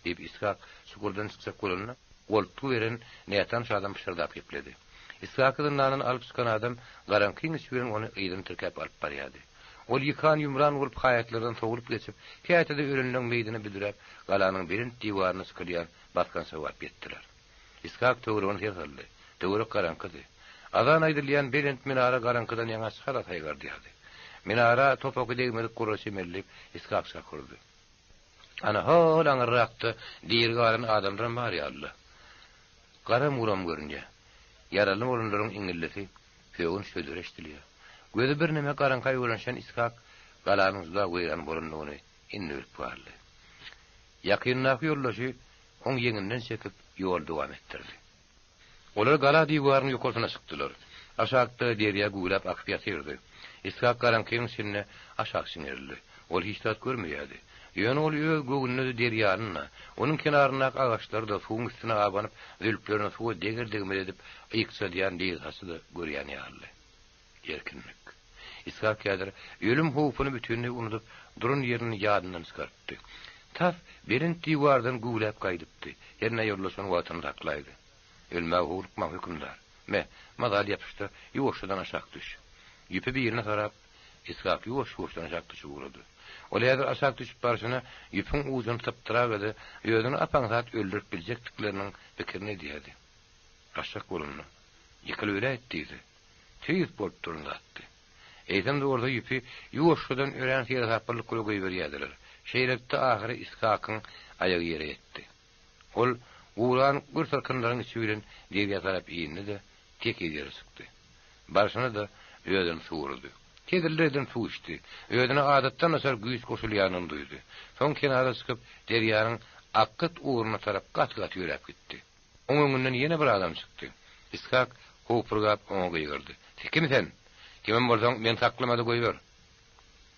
Diýip, Ishak çukurdan çykjak bolanda, goltgy beren nätanyş adam pyşyrdap gepledi. Ishaky zyndandan alyp çykan adam garaňkyň içi bilen ony yzyny tirkäp alyp barýardy. Ol ýykan-ýumran bolup haýatlardan sowlup geçip, käte-de ölenleň meýdine büdräp, galanyň belent diwaryna çykylýan basgançaga baryp ýetdiler. Ishak töweregine ser saldy. Töwerek garaňkydy. Azan aýdylýan belent minara garaňkydan ýaňa çala saýgardýardy. Minara topaky degmedik gura çemeli diýip, Ishak çakyrdy. Ana, hol aňyrrakda diri galan adamlaram bar ýaly-la. Garam-guram görünýär. Ýaraly bolanlaryň iňňildisi, sögünç sözleri eşidilýär. Gözi birneme garaňka öwrenişen Ishak galanyň juda weýran bolandygyny indi bilip galdy. Ýakyndaky ýoldaşy oň ýeňinden çekip, ýoly dowam etdirdi. Olar gala diwarynyň ýokarsyna çykdylar. Aşakda derýa güwläp akyp ýatyrdy. Ishak garaňkynyň içinde aşak çiňerildi. Ol hiç zat görmeýärdi. Ýöne ol öz göwnüne-de derýany-da, onuň kenaryndaky agaçlary-da, suwuň üstüne abanyp, zülplerini suwa deger-degmez edip ýykjadýan deýzaçy-da görýän ýalydy. Erkinlik. Ishak häzir ölüm howpuny bütinleý unudyp, duran ýerini ýadyndan çykarypdy. Tas belent diwardan güwläp gaýdypdy. Hernä ýollaşan wagtyny saklaýdy. Ölmäge howlukmaň, hökümdar. Me, mazaly ýapyş-da, ýuwaşjadan aşak düş. Ýüpi birine sarap, Ishak ýuwaş-ýuwaşdan aşak düşüp ugrady. Ol häzir aşak düşüp barşyna ýüpüň ujuny sypdyraga-da, özüni ap-aňsat öldürip biljekdikleriniň pikirini edýärdi. Aşak bolanda, ýykylyp öläýt diýdi. Tüýs bolup duran zatdy. Eýsem-de bolsa ýüpi ýuwaşjadan örän seresaplylyk bilen goýberýärdiler. Şeýlelikde ahyry Ishakyň aýagy ýere ýetdi. Ol guran gür syrkynlaryň içi bilen derýa tarap indi-de, tekiz ýere çykdy. Barşyna-da özüni suwurdy. Heziller edinip suw içdi. Özüne adatdan daşary güýç goşulýanyny duýdy. Soň kenara çykyp, derýanyň akgyt ugruna tarap gaty-gaty ýöräp gitdi. Oň öňünden ýene bir adam çykdy. Ishak howpurgap oňa gygyrdy. Sen kim sen? Kimem bolsaň, meni saklama-da goýber.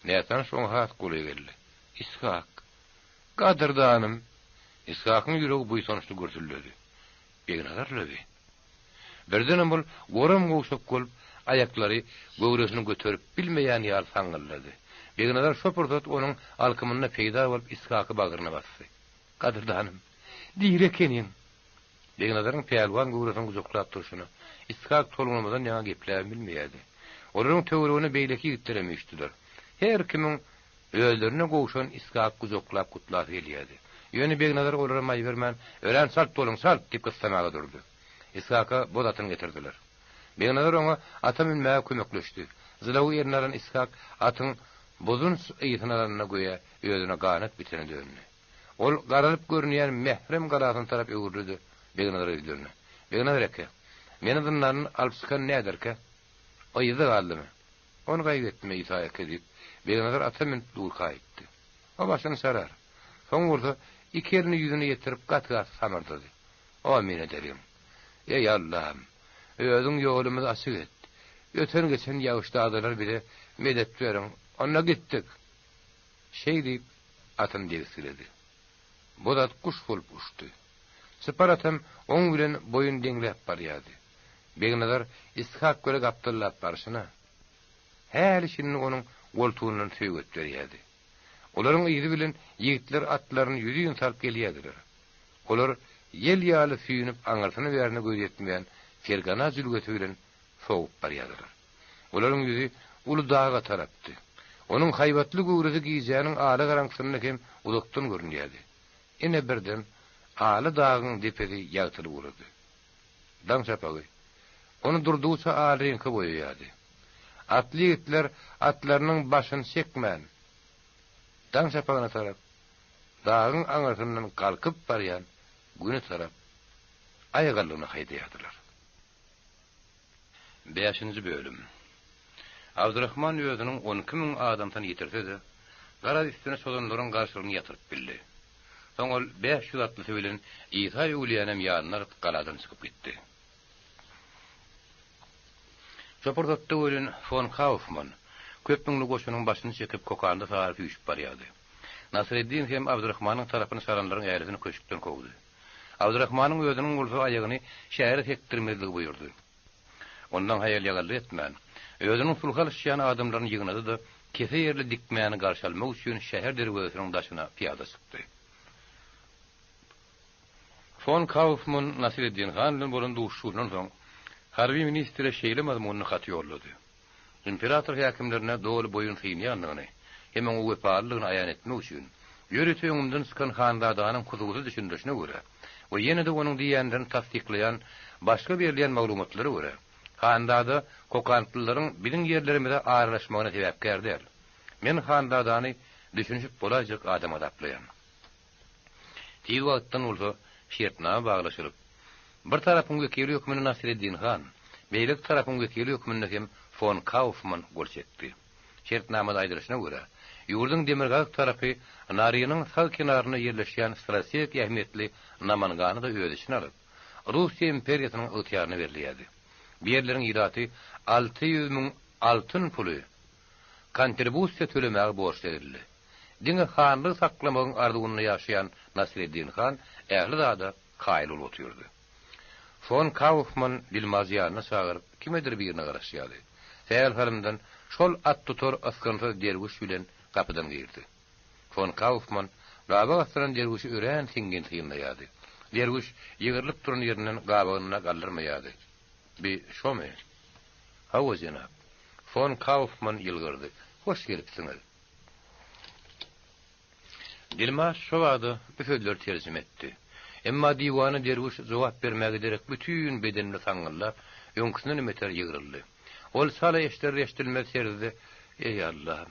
Nätanyş oňa has golaý geldi. Ishak! Gadyrdanym! Ishakyň ýüregi buýsançly gürsüldedi. Begnazar löbi. Birdenem ol goram-gowşak bolup, aýaklary göwresini göterip bilmeýän ýaly saňňyldady. Begnazar şo pursat onuň alkymynda peýda bolup Ishaky bagryna basdy. Gadyrdanym, diri ekeniň! Begnazaryň pälwan göwresini gujaklap durşuna, Ishak tolgunmadan ýaňa gepläbem bilmeýärdi. Olaryň töweregine beýleki ýigitlerem üýşdüler. Her kimiň özlerine gowşan Ishaky gujaklap gutlasy gelýärdi. Ýöne Begnazar olara maý bermän, Örän çalt boluň, çalt! diýip gyssamaga durdy. Ishaka boz atyny getirdiler. Begnazar oňa ata münmäge kömekleşdi. Jylawy eline alan Ishak atyň buzunç ysyny alanda göýä özüne ganat bitene döndi. Ol garalyp görünýän mährem galasyna tarap öwrüldi-de, Begnazara ýüzlendi. Begnazar eke, meni zyndandan alyp çykan näderkä? O yzda galdymy? Ony gaýgy etme, Isa eke, diýip, Begnazar ata münüp durka aýtdy. O başyny çarar. Soň bolsa, iki elini ýüzüne ýetirip gaty-gaty samyrdady. Omyn edeliň. Eý, Allam! Özüň ýolumyzy açyk et. Öten-geçen ýagşyzadalar bize medet beriň. Onda gitdik! Şeý diýip, atyny degişgiledi. Boz at guş bolup uçdy. Çypar atam oň bilen boýun deňläp barýardy. Begnazar Ishak göle gapdallap barşyna, häli-şindi onuň goltugyndan söýget berýärdi. Olaryň yzy bilen ýigitler atlaryny ýüzin salyp gelýärdiler. Olar ýel ýaly süýnüp aňyrsyna-bärine göz ýetmeýän Fergana jülgesi bilen sogup barýardylar. Olaryň ýüzi uly daga tarapdy. Onuň haýbatly göwresi gijäniň ala garaňkysynda hem uzakdan görünýärdi. Ine birden ala dagyň depesi ýagtylyp ugrady. Daň şapagy ony durdugyça al reňke boýaýardy. Atly ýigitler atlarynyň başyny çekmän, daň şapagyna tarap, dagyň aňyrsyndan galkyp barýan Güne tarap aýagallygyna haýdaýardylar. Bäşinji bölüm. Abdyrahman özüniň 12 000 adamsyny ýitirse-de, garaz üstüne çozanlaryň garşylygyny ýatyryp bildi. Soň ol 500 atlysy bilen Isa öwlüýänem ýanyna alyp galadan çykyp gitdi. Şo pursatda welin fon Kaufman köp müňli goşunyň başyny çekip Kokanda sary süýşüp barýardy. Nasreddin hem Abdyrahmanyň tarapyny çalanlaryň ählisini köşkden kowdy. Abdyrahmanyň özüniň bolsa aýagyny şähere sekdirmezligi buýurdy. Ondan haýal-ýagallyk etmän, özüniň sulhy alyşýan adamlaryny ýygnady-da, kese ýerli dikmäni garşy almak üçin şäher derwezesiniň daşyna pyýada çykdy. Fon Kaufman Nasireddin han bilen bolan duşuşygyndan soň, harby ministre şeýle mazmunly haty ýollady. Imperator häkimlerine doly boýun synýandygyny hem oňa wepalydygyny aýan etmek üçin, ýörite öňümden çykan hanzadanyň hususy düşündirişine görä we ýene-de onuň diýýänlerini tassyklaýan başga berilýän maglumatlara görä, hanzada kokantlylaryň biziň ýerlerimize aralaşmagyna sebäpkär däl. Men hanzadany düşünişip bolaýjak adam hasaplaýan. Tiz wagtdan bolsa şertnama baglaşylyp, bir tarapyň wekili hökmünde Nasreddin han, beýleki tarapyň wekili hökmünde hem fon Kaufman gol çekdi. Şertnamada aýdylyşyna görä, ýurduň demirgazyk tarapy Narynyň sag kenarynda ýerleşýän strategik ähmiýetli Namangany-da öz içine alyp, Russiýa imperiýasynyň ygtyýaryna berilýärdi. Bu ýerleriň ilaty 600 müň altyn puly kontribusiýa tölemäge borçly edildi. Diňe hanlygy saklamagyň arzuwynda ýaşaýan Nasreddin han ähli zada kaýyl bolup otyrdy. Fon Kaufman Dilmazy ýanyna çagyryp, kimedir birine garaşýardy. Sähel salymdan şol attutar ysgynsyz derwüş bilen gapydan girdi. Fon Kaufman gabak astyran derwüşi örän siňňin synlaýardy. Derwüş ýygrylyp duran ýerinden gabagyny galdyrmaýardy. Bi şomy? Hawa, jenap. Fon Kaufman ýylgyrdy. Hoş gelipsiňiz. Dilmaç şo bada bu sözleri terjime etdi. Emma diwana derwüş jogap bermäge derek bütin bedenini saňňyldap, öňküsindenem beter ýygryldy. Ol çala eşider-eşidilmez terzde, Eý, Allam!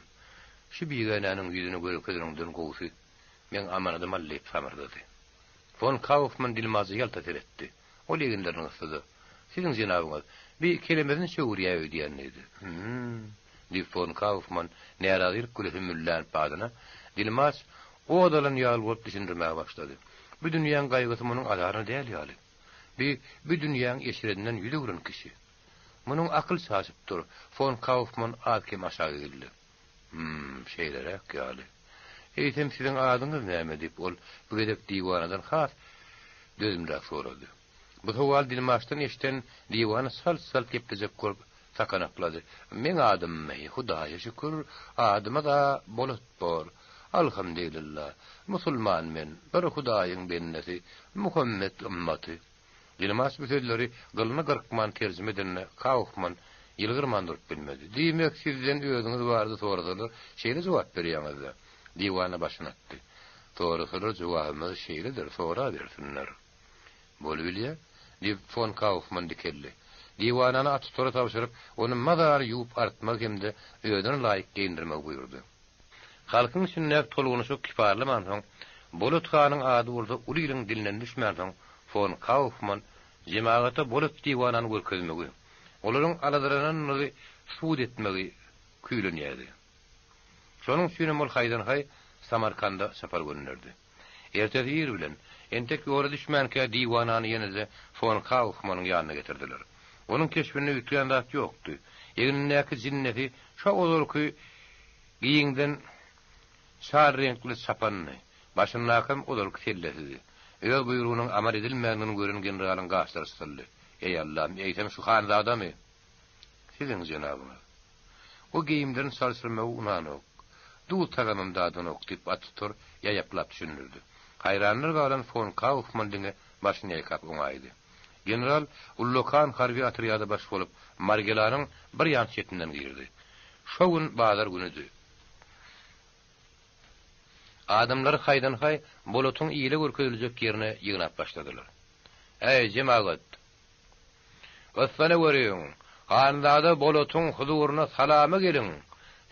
Şu bigänäniň ýüzüni görkezeniňden gowusy, meň amanadym al diýip samyrdady. Fon Kaufman dilmaja ýalta seretdi. Ol eginlerini gysdy-da, Siziň jenabyňyz, bi kelemesini çöwürýä öýdýän diýdi. Hüm-m, diýip, fon Kaufman närazylyk güle hümmüllän badyna, dilmaç ot alan ýaly bolup düşündirmäge başlady. Bu dünýäň gaýgysy munuň azaryna däl ýaly. Bi, bu dünýäň eşredinden ýüz öwren kişi. Munuň akyl çaşyp dur. Fon Kaufman az-kem aşak egildi. Hüm, şeýleräk ýaly. Eýsem, siziň adyňyz näme? diýip, ol bu gezek diwanadan has dözümliräk sorady. Bu sowaly dilmaçdan eşiden diwana çalt-çalt geplejek bolup sakanaklady. Meň adymmy? Hudaýa şükür, adymyz-a Bolat bor. Alhamdylilla, musulman men, bir Hudaýyň bendesi, Muhammet ymmaty. Dilmaç bu sözleri gylyny gyrkman terjime edende Kaufman ýylgyrman durup bilmedi. Diýmek, sizden özüňiz barada sorasalar, şeýle jogap berýäňiz-dä? Diwana başyny atdy. Sorasalar jogabymyz şeýledir, sorabersinler. Bolubilýä, diýip, fon Kaufman dikeldi. Diwanany atutara tabşyryp, ony mazaly ýuwup-artmagy hem-de özüne laýyk geýindirmegi buýurdy. Halkyň içindäki tolgunyşyk kiparlamansoň, Bolat hanyň ady bolsa uly iliň dilinden düşmänsoň, fon Kaufman jemagata Bolat diwanany görkezmegi, olaryň aladalananyny subut etmegi küýlenýärdi. Şonuň üçinem ol haýdan-haý Samarkanda çapar gönderdi. Ertesi ir bilen, Entek ýola düşmänkä diwanany ýene-de fon Kaufmanyň ýanyna getirdiler. Onuň keşbinde üýtgän zat ýokdy. Egnindäki jinnesi şo ozalky giňden çal reňkli çapandy. Başyndakam ozalky sellesidi. Öz buýrugynyň amal edilmändigini gören generalyň gaşlary çytyldy. Eý, Allam, eýsem şu hanzadamy? Siziň jenabyňyz. O geýimlerini çalşyrmagy unanok. Duz tagamam dadanok, diýip, attutar ýaýaplap düşündirdi. Haýranlar galan fon Kaufman diňe başyny ýaýkap oňaýdy. General ullakan harby otrýada baş bolup, Margelanyň bir ýan çetinden girdi. Şo gün bazar günüdi. Adamlary haýdan-haý Bolatyň ile görkeziljek ýerine ýygnap başladylar. Äý, jemagat! Gyssanaweriň, hanzada Bolatyň huzuryna salama geliň!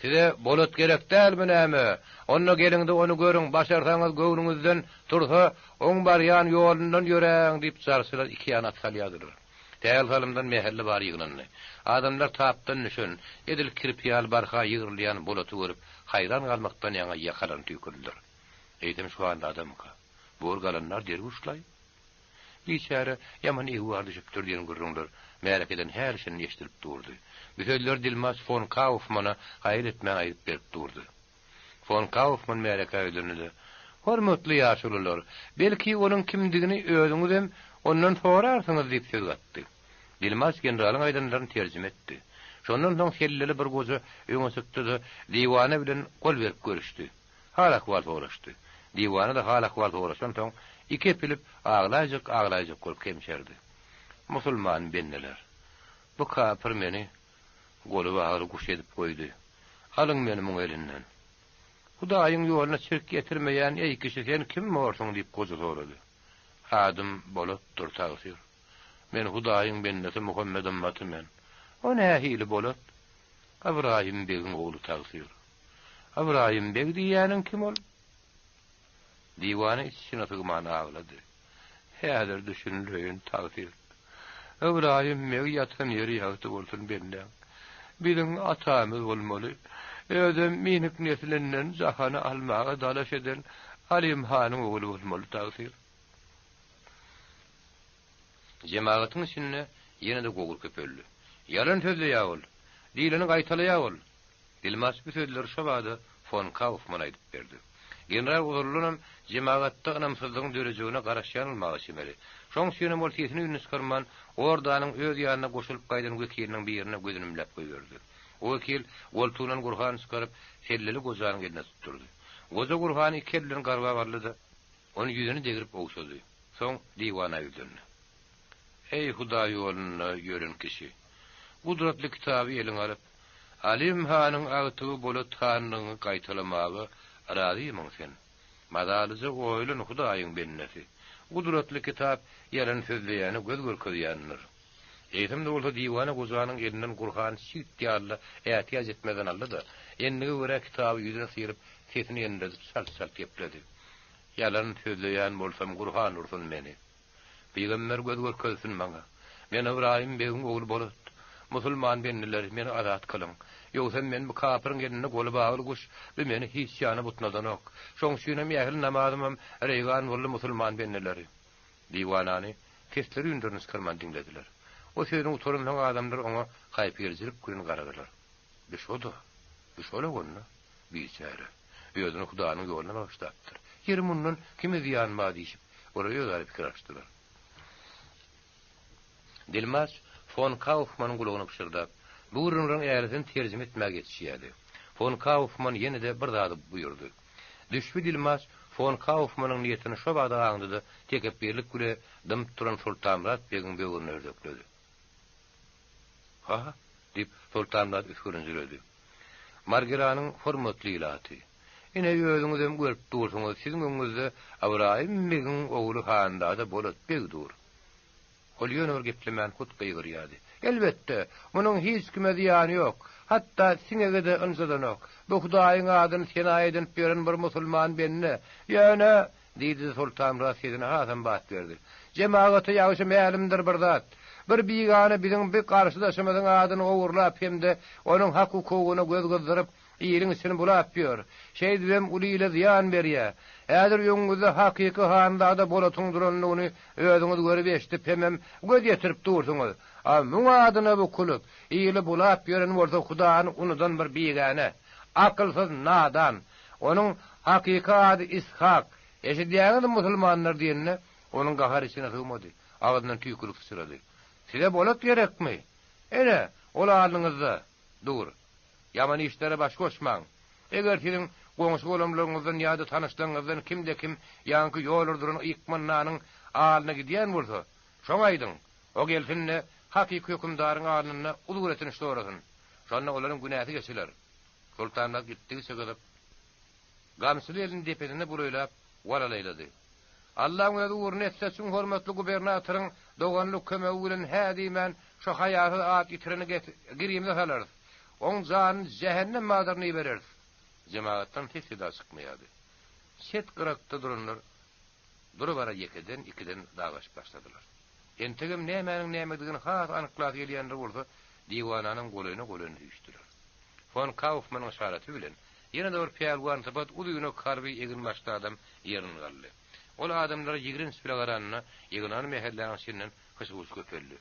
Size Bolat gerek dälmi näme? Onda geliň-de ony görüň, başarsaňyz göwnüňizden tursa, oň barýan ýolundan ýöräň! diýip, jarçylar iki ýana at salýardylar. Sähel salymdan mähelle bary ýygnandy. Adamlar tapdan düşen, edil kirpi ýaly barha ýygrylýan Bolaty görüp, haýran galmakdan ýaňa ýakalaryny tüýkürdiler. Eýsem şu hanzadamyka? Bor galanlar derwüşlaý? Biçäre ýaman egbar düşüpdir diýen gürrüňler märekeden häli-şindi eşidilip durdy. Bu sözleri dilmaç fon Kaufmana haýal etmän aýdyp berip durdy. Fon Kaufman märekä ýüzlendi-de, Hormatly ýaşulular, belki onuň kimdigini özüňizem ondan sorarsyňyz diýip söz gatdy. Dilmaç generalyň aýdanlaryny terjime etdi. Şondan soň selleli bir goja öňe çykdy-da, diwana bilen gol berip görüşdi. Hal-ahwal soraşdy. Diwana-da hal-ahwal soraşansoň, iki epilip, aglaýjak-aglaýjak bolup kemşerdi. Musulman bendeler! Bu kapyr meni goly bagly guş edip goýdy. Alyň meni muň elinden. Hudaýyň ýoluna çirk getirmeýän eý kişi sen kim borsuň diýip goja sorady. Adym Bolatdyr, tagsyr. Men Hudaýyň bendesi Muhammet ymmaty men. O nähili Bolat? Ybraýym begiň ogly tagsyr. Ybraýym beg diýýäniň kim ol? Diwana iç-içine sygman aglady. Häzir düşünileýin, tagsyr. Ybraýym beg ýatan ýeri ýagty bolsun bendäň. Biziň atamyz bolmaly. Özem minik neslinden jahany almaga dalaş eden Alym hanyň ogly bolmaly, tagsyr. Jemagatyň içinde ýene-de gowur köpeldi. Ýalan sözleýär ol! Diýleni gaýtalaýar ol! Dilmaç bu sözleri şobada fon Kaufmana aýdyp berdi. General ozaldanam jemagatda ynamsyzlygyň dörejegine garaşýan bolmaga çemeli. Şoň üçinem ol sesini-üýnüni çykarman, Ordanyň öz ýanyna goşulyp gaýdan wekiliniň birine gözüni ümläp goýberdi. O wekil goltugyndan gurhany çykaryp, selleli gojanyň eline tutdurdy. Goja gurhany iki eli bilen garbap aldy-da, ony ýüzüni degrip ogşady. Soň diwana ýüzlendi. Eý, Hudaý ýolunda ýören kişi! Gudratly kitaby eliňe alyp, Alym hanyň agtygy Bolat hanlygyňy gaýtalamaga razymyň sen? Mazalyja oýlan, Hudaýyň bendesi! Gudratly kitap ýalan sözleýäne göz görkezýändir. Eýsem-de bolsa diwana gojanyň elinden Gurhany çigit ýaly-da ätiýaç etmezden aldy-da, endige görä kitaby ýüzüne syryp, sesini endiredip çalt-çalt gepledi. Ýalan sözleýän bolsam Gurhan ursun meni. Pygamber göz görkezsin maňa. Men Ybraýym begiň ogly Bolat. Musulman bendeler, meni azat kylyň. Ýogsam men bu kapyryň elinde goly bagly guş, bu meni hiç ýana butnadanok. Şoň üçinem ähli namazymam reýgan boldy musulman bendeleri. Diwanany sesleri-üýnlerini çykarman diňlediler. O sözüni gutaransoň adamlar oňa haýpygelijilik bilen garadylar. Bi şo-da, bi şol oganda. Biçäre. Özüni Hudanyň ýoluna bagyşlapdyr. Ýeri mundan kime zyýan bar diýşip, olar özara pikir alyşdylar. Dilmaç fon Kaufmanyň gulagyna pyşyrdap, bu gürrüňleriň ählisini terjime etmäge ýetişýärdi. Fon Kaufman ýene-de bir zady buýurdy. Düşbi dilmaç fon Kaufmanyň niýetini şobada aňdy-da, tekepbirlik bile dymyp duran Sultanmyrat begiň böwrüne ördekledi. Ha-ha! diýip, Sultanmyrat üsgürinjiredi. Margiranyň hormatly ilaty! Ine, özüňizem görüp dursuňyz, siziň öňüňizde Ybraýym begiň ogly hanzada Bolat beg dur. Ol ýöne bir geplemän hut gygyrýardy. Elbetde, munuň hiç kime zyýany ýok. Hatda siňege-de ynjadanok. Bu Hudaýyň adyny sena edinip ýören bir musulman bende. Ýöne, Diýdi-de Soltanmyrat sesine hasam bat berdi. Jemagata ýagşy mälimdir bir zat. Bir bigana biziň bi garşydaşymyzyň adyny ogurlap hem-de onuň hak-hukugyna göz gyzdyryp, Iliň içini bulap ýör. Şeýdibem uly ile zyýan berýär. Häzir öňüňizde hakyky hanzada Bolatyň durandygyny özüňiz görüp eşidip hemem göz ýetirip dursuňyz. A muň adyna bukulyp, ili bulap ýören bolsa Hudany unudan bir bigäne. Akylsyz nadan. Onuň hakyky ady Ishak. Eşidýäňizmi musulmanlar diýende, onuň gahary içine sygmady. Agzyndan tüýkülik syçrady. Size Bolat gerekmi? Ene, ol alnyňyzda dur. Ýaman işlere baş goşmaň. Eger siziň goňşy-golamlaryňyzdan ýa-da tanyşlaryňyzdan kimde-kim ýaňky ýol urduran ykmannanyň alyna gidýän bolsa, şoňa aýdyň, o gelsin-de, hakyky hökümdaryň alnynda uzur-ötünç sorasyn. Şonda olaryň günäsi geçiler. Soltanmyrat gitdigiçe gyzyp, gamçyly elini depesinde bulaýlap, walalaýlady. Allaň özi ugruna etse, çuň hormatly gubernatoryň doganlyk kömegi bilen hä diýmän, şo haýasyz at ýitireni girimize salarys. Oň janyny jähennem bazaryna ibereris. Jemagatdan ses-seda çykmaýardy. Çet-gyrakda duranlar dura-bara ýekeden-ikiden dagaşyp başladylar. Entegem nämäniň nämedigini has anyklasy gelýänler bolsa diwananyň golaýyna-golaýyna süýşdüler. Fon Kaufmanyň yşaraty bilen, ýene-de bir pälwan sypat uzynak harby eginbaşly adam ýerinden galdy. Ol adamlara ýigrenç bile garanda, ýygnanan mähelläniň içinden hyş-huş köpeldi.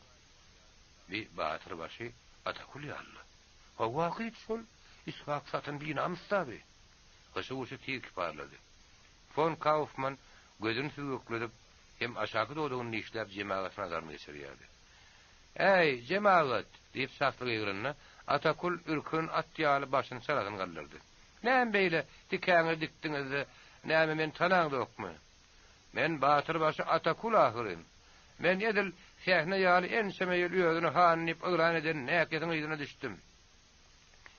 Bi batyr başy Atakul ýaly-la. Hawa, gyt şol, Ishak satan binamys-da bi. Hyşy-huşy tiz kiparlady. Fon Kaufman gözüni süzgekledip hem aşaky dodagyny dişläp jemagata nazaryny geçirýärdi. Äý, jemagat! diýip çasly gygyranda, Atakul ürken at ýaly başyny çalasyn galdyrdy. Näme beýle tikäňizi dikdiňiz-de, näme meni tanaňzokmy? Men batyrbaşy Atakul ahyryn. Men edil sähne ýaly ençeme ýyl özüni han diýip yglan eden näkesiň yzyna düşdüm.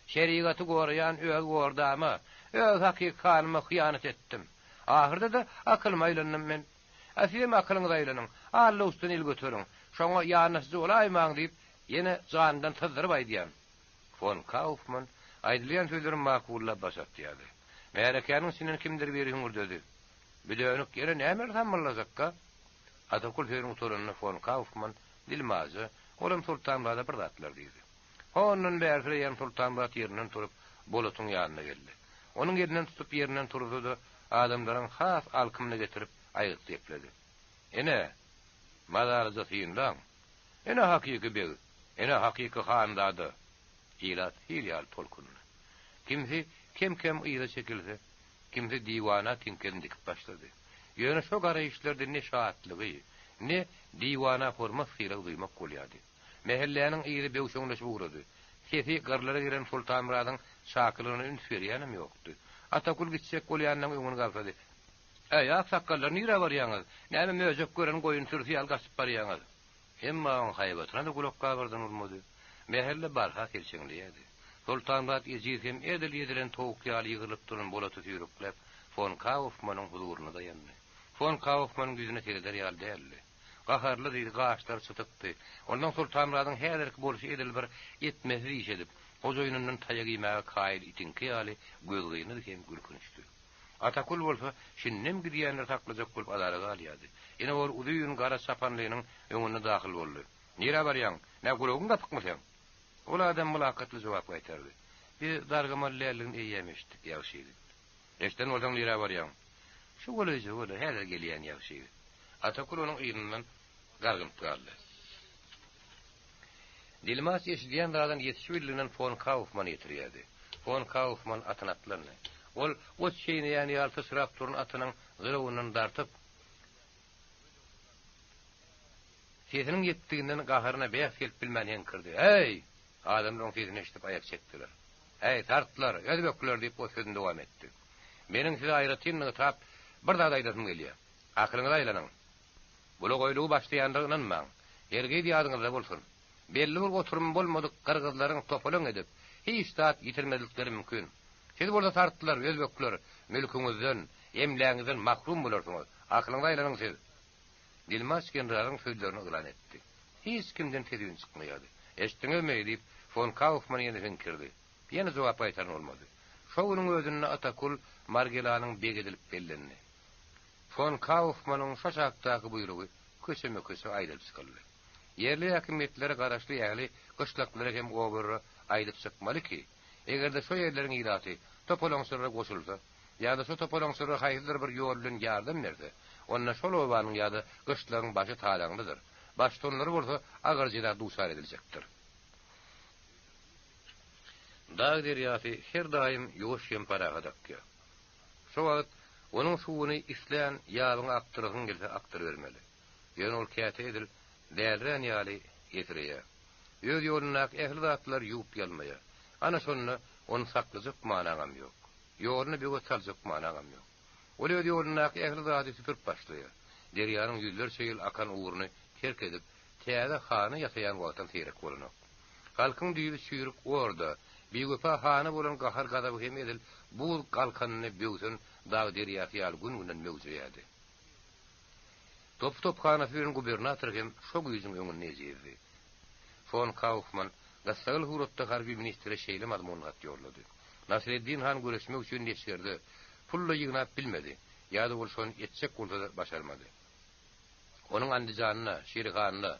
Şerigaty goraýan öz ordama, öz hakyky hanyma hyýanat etdim. Ahyrda-da akylyma aýlandym men. A sizem akylyňyza aýlanyň, Alla uçdan el göteriň, şoňa ýanaşyjy bolaýmaň diýip, ýene janyndan syzdyryp aýdýan. Fon Kaufman aýdylýan sözleri makullap baş atýardy. Märekäniň içinden kimdir biri hüňürdedi. Bu dönük ýene nämeler sammyllajakka? Atakul sözüni gutaranda fon Kaufman dilmaja, olam Sultanmyrada bir zatlar diýdi. Hondan bärsireýän Sultanmyrat ýerinden turup, Bolatyň ýanyna geldi. Onuň elinden tutup ýerinden turuzdy-da, adamlaryň has alkymyna getirip, aýgytly gepledi. Ene, mazalyja synlaň. Ene hakyky beg, ene hakyky hanzada! Ilat sil ýaly tolkundy. Kimsi kem-kem yza çekilse, kimsi diwana tiňkesini dikip başlady. Ýöne şo garaýyşlarda ne şatlygy, ne diwana hormat-sylag duýmak bolýardy. Mähelläniň yzy böwşeňleşip ugrady. Sesi gyrlara giren Sultanmyradyň çakylygyna üns berýänem ýokdy. Atakul gitjek bolýanynyň öňüni gabsady. Äý, aksakgallar, nirä barýaňyz? Näme möjek gören goýun sürüsi ýaly gaçyp barýaňyz? Emma oň haýbatyna-da gulak gabardan bolmady. Mähelle barha selçeňleýärdi. Sultanmyrat ejiz hem edil ezilen towuk ýaly ýygrylyp duran Bolaty süýrekläp, fon Kaufmanyň huzuryna daýandy. Fon Kaufmanyň ýüzüne sereder ýaly däldi. Gaharlydy, gaşlary çytykdy. Onsoň Sultanmyradyň häzirki bolşy edil bir etmesiz iş edip, hojaýynyndan taýak iýmäge kaýyl itiňki ýaly gözgynydy hem gülkünçdi. Atakul bolsa şindem gidýänleri saklajak bolup azara galýardy. Ine ol uzyn gara çapanlynyň öňünde dahyl boldy. Nirä barýaň? Nä gulagyň gapykmy seň? Ol adam mylakatly jogap gaýtardy. Biz dargamaly däldigini eýýäm eşitdik, ýagşy ýigit. Eşiden bolsaň nirä barýaň? Şu golaýja bol-a, häzir gelýän ýagşy ýigit. Atakul onuň yzyndan gargynyp galdy. Dilmaç eşidýän zadyny ýetişibildiginden fon Kaufmana ýetirýärdi. Fon Kaufman atyna atlandy. Ol ot çeýneýän ýaly syçrap duran atynyň gylawyndan dartyp, sesiniň ýetdiginden gaharyna bäs gelip bilmän heňkirdi, Äý! Adamlar oň sesini eşidip aýak çekdiler. Äý, sartlar, özbekler! diýip, ol sözüni dowam etdi. Meniň size aýratyn nygtap bir zat aýdasym gelýär. Akylyňyza aýlanyň. Bulagaýlygy başlaýanlara ynanmaň. Hergiz ýadyňyzda bolsun. Belli bir oturymy bolmadyk gyrgyzlaryň topalaň edip, hiç zat ýitirmezlikleri mümkin. Siz bolsa sartlar, özbekler, mülküňizden, emlägiňizden mahrum bolarsyňyz. Akylyňyza aýlanyň siz! Dilmaç generalyň sözlerini yglan etdi. Hiç kimden ses-üýn çykmaýardy. Eşitdiňizmi? diýip, fon Kaufman ýene höňkürdi. Ýene jogap gaýtaran bolmady. Şo günüň özünde Atakul Margelanyň begi edilip bellendi. Fon Kaufmanyň şo çakdaky buýrugy köçeme-köçe aýdylyp çykyldy. Ýerli häkimiýetlere garaşly ähli gyşlaklara hem obalara aýdyp çykmaly ki, Eger-de şo ýerleriň ilaty topalaňçylara goşulsa, ýa-da şo topalaňçylara haýsydyr bir ýol bilen ýardam berse, onda şol obanyň ýa-da gyşlagyň başy talaňlydyr, baştutanlary bolsa agyr jeza duçar ediljekdir. Dag derýasy her daýym ýuwaş hem parahat akýar. Şo wagt onuň suwuny islän ýabyňa akdyrasyň gelse akdyrybermeli. Ýöne ol käte edil dälirän ýaly ýesireýär. Öz ýolundaky ähli zatlary ýuwup-ýalmaýar. Ana şonda ony saklajak manaňam ýok. Ýoluna böwet saljak manaňam ýok. Ol öz ýolundaky ähli zady süpürip başlaýar. Derýanyň ýüzlerçe ýyl akan ugruny terk edip, täze hana ýasaýan wagtam seýrek bolanok. Halkyň düýbi çüýrük orda, biwepa hana bolan gahar-gazaby hem edil buz galkanyny böwsen dag derýasy ýaly gün-günden möwjeýärdi. Topy-tophanasy bilen gubernator hem şo güýjüň öňünde ejizdi. Fon Kaufman gyssagly suratda harby ministre şeýle mazmunly hat ýollady. Nasreddin han göreşmek üçin leşgerde pul-da ýygnap bilmedi, ýa-da ol şony etjek bolsa-da başarmady. Onuň Andijanda, Şirihanda,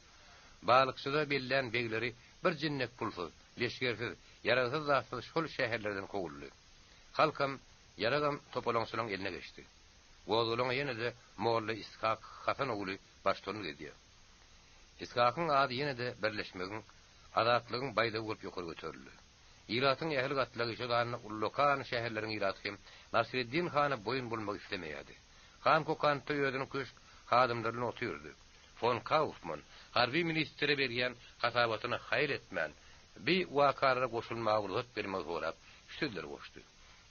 Balykçyda bellän begleri bir jinnek pulsuz, leşgersiz, ýaragsyz-zatsyz şol şäherlerden kowuldy. Halkam, ýaragam topalaňçylaryň eline geçdi. Gozgalaňa ýene-de molla Ishak Hasan ogly baştutanlyk edýär. Ishakyň ady ýene-de birleşmegiň, azatlygyň baýdagy bolup ýokary göterildi. Ilatyň ähli gatlagy, şol sanda ullakan şäherleriň ilaty hem Nasreddin hana boýun bolmak islemeýärdi. Han Kokantda özüniň köşk hadymlary bilen otyrdy. Fon Kaufman harby ministre berýän hasabatyny haýal etmän, bi wakalara goşulmaga rugsat bermegi sorap, şu sözleri goşdy.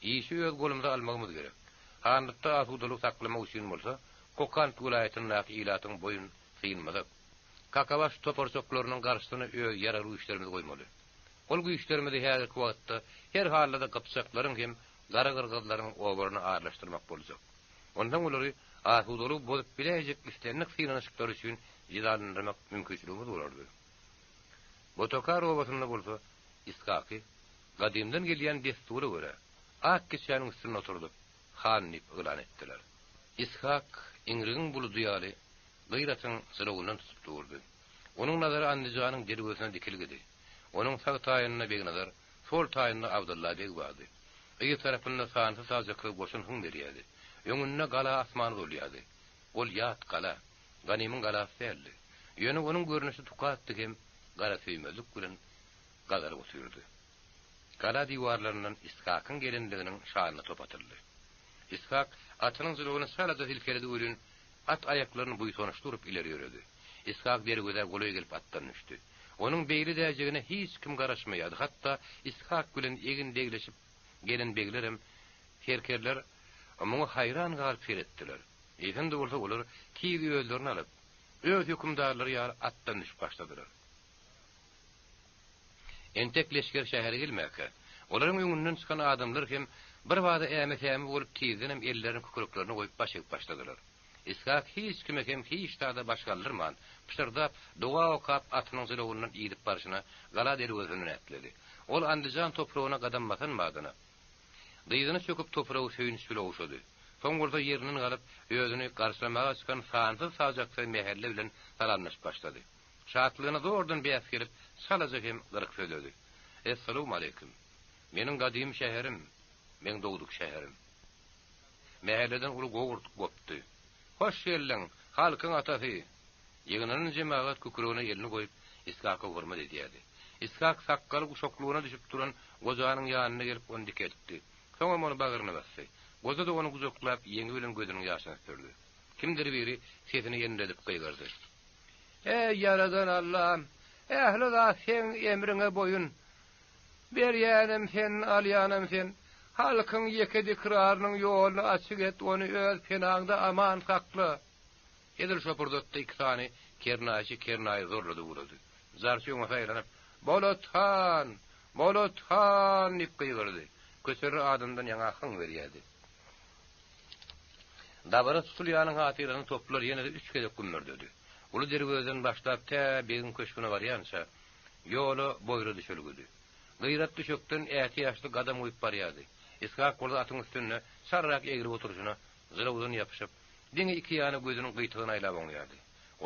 Işi öz golumyza almagymyz gerek. Hanlykda asudalygy saklamak üçin bolsa, Kokant welaýatyndaky ilatyň boýun synmazak, kakabaş toparçaklarynyň garşysyna öz ýaragly güýçlerimizi goýmaly. Ol güýçlerimizi häzirki wagtda her halda-da gypjaklaryň hem gara gyrgyzlaryň obaryna aralaşdyrmak boljak. Onsoň olary asudalygy bozup biläýjek islendik synanyşyklary üçin jezalandyrmak mümkinçiligimiz bolardy. Botokar obasynda bolsa Ishaky gadymdan gelýän dessura görä, ak keçäniň üstünde oturdyp, han diýip yglan etdiler. Ishak iňrigiň buludy ýaly gyr atyň jylawyndan tutup durdy. Onuň nazary Andijanyň derwezesine dikilgidi. Onuň sag taýynda Begnazar, sol taýynda Abdylla beg bardy. Yz tarapynda sansyz-sajaksyz goşun hyň berýärdi. Öňünde gala asmany dolýardy. Ol ýat gala, ganymyň galasy däldi. Ýöne onuň görnüşi tukatdy hem garasöýmezlik bilen gazalyp otyrdy. Gala diwarlaryndan Ishakyň gelendiginiň şanyna top atyldy. Ishak atynyň jylawyny çalaja silkeledi welin, at aýaklaryny buýsançly urup ileri ýöredi. Ishak derwezä golaý gelip atdan düşdi. Onuň beýle edäýjegine hiç kim garaşmaýardy, hatda Ishak bilen egin degleşip gelen beglerem, serkerler muňa haýran galyp seretdiler. Eýsem-de bolsa olar tiz özlerini alyp, öz hökümdarlary ýaly atdan düşüp başladylar. Entek leşger şähere gelmäkä, olaryň öňünden çykan adamlar hem birbada äme-säme bolup tizdenem ellerini kükreklerine goýup baş egip başladylar. Ishak hiç kime hem hiç zada baş galdyrman, pyşyrdap, doga okap atynyň jylawyndan idip barşyna gala derwezesinden ätledi. Ol Andijan topragyna gadam basan badyna, dyzyna çöküp topragy söýünç bile ogşady. Soň bolsa ýerinden galyp, özüni garşylamaga çykan sansyz-sajaksyz mähelle bilen salamlaşyp başlady. Şatlygyna zordan bäs gelip, çalaja hem gyryk sözledi. Essalawmaleýkim. Meniň gadymy şäherim, meň dogduk şäherim. Mähelleden uly gowurt gopdy. Hoş geldiň, halkyň atasy! Ýygnanan jemagat kükregine elini goýup, Ishaka hormat edýärdi. Ishak sakgaly guşaklygyna düşüp duran gojanyň ýanyna gelip ony dikeltdi. Soňam ony bagryna basdy. Goja-da ony gujaklap, ýeňi bilen gözüniň ýaşyny süpürdi. Kimdir biri sesini endiredip gygyrdy. Eý, Ýaradan Allam! Ähli zat Seň emriňe boýun. Berýänem Sen, alýanam Sen. Halkyň ýeke dikrarynyň ýoluny açyk et, ony Öz penaňda aman sakla! Edil şo pursatda iki sany kernaýçy kernaýy zorlady ugrady. Jarçy öňe saýlanyp, Bolat han! Bolat han! diýip gygyrdy. Köçeler adamdan ýaňa hyň berýärdi. Dabara tutulýanyň hatyrasyna toplar ýene-de üç gezek gümmürdedi. Uly derwezeden başlap tä begiň köşgüne barýança, ýola boýra düşelgidi. Gyrat düşekden ätiýaçly gadam goýup barýardy. Ishak bolsa atyň üstünde çarrak egrip oturyşyna jylawdan ýapyşyp, diňe iki ýana gözüniň gyýtagyny aýlap oňýardy.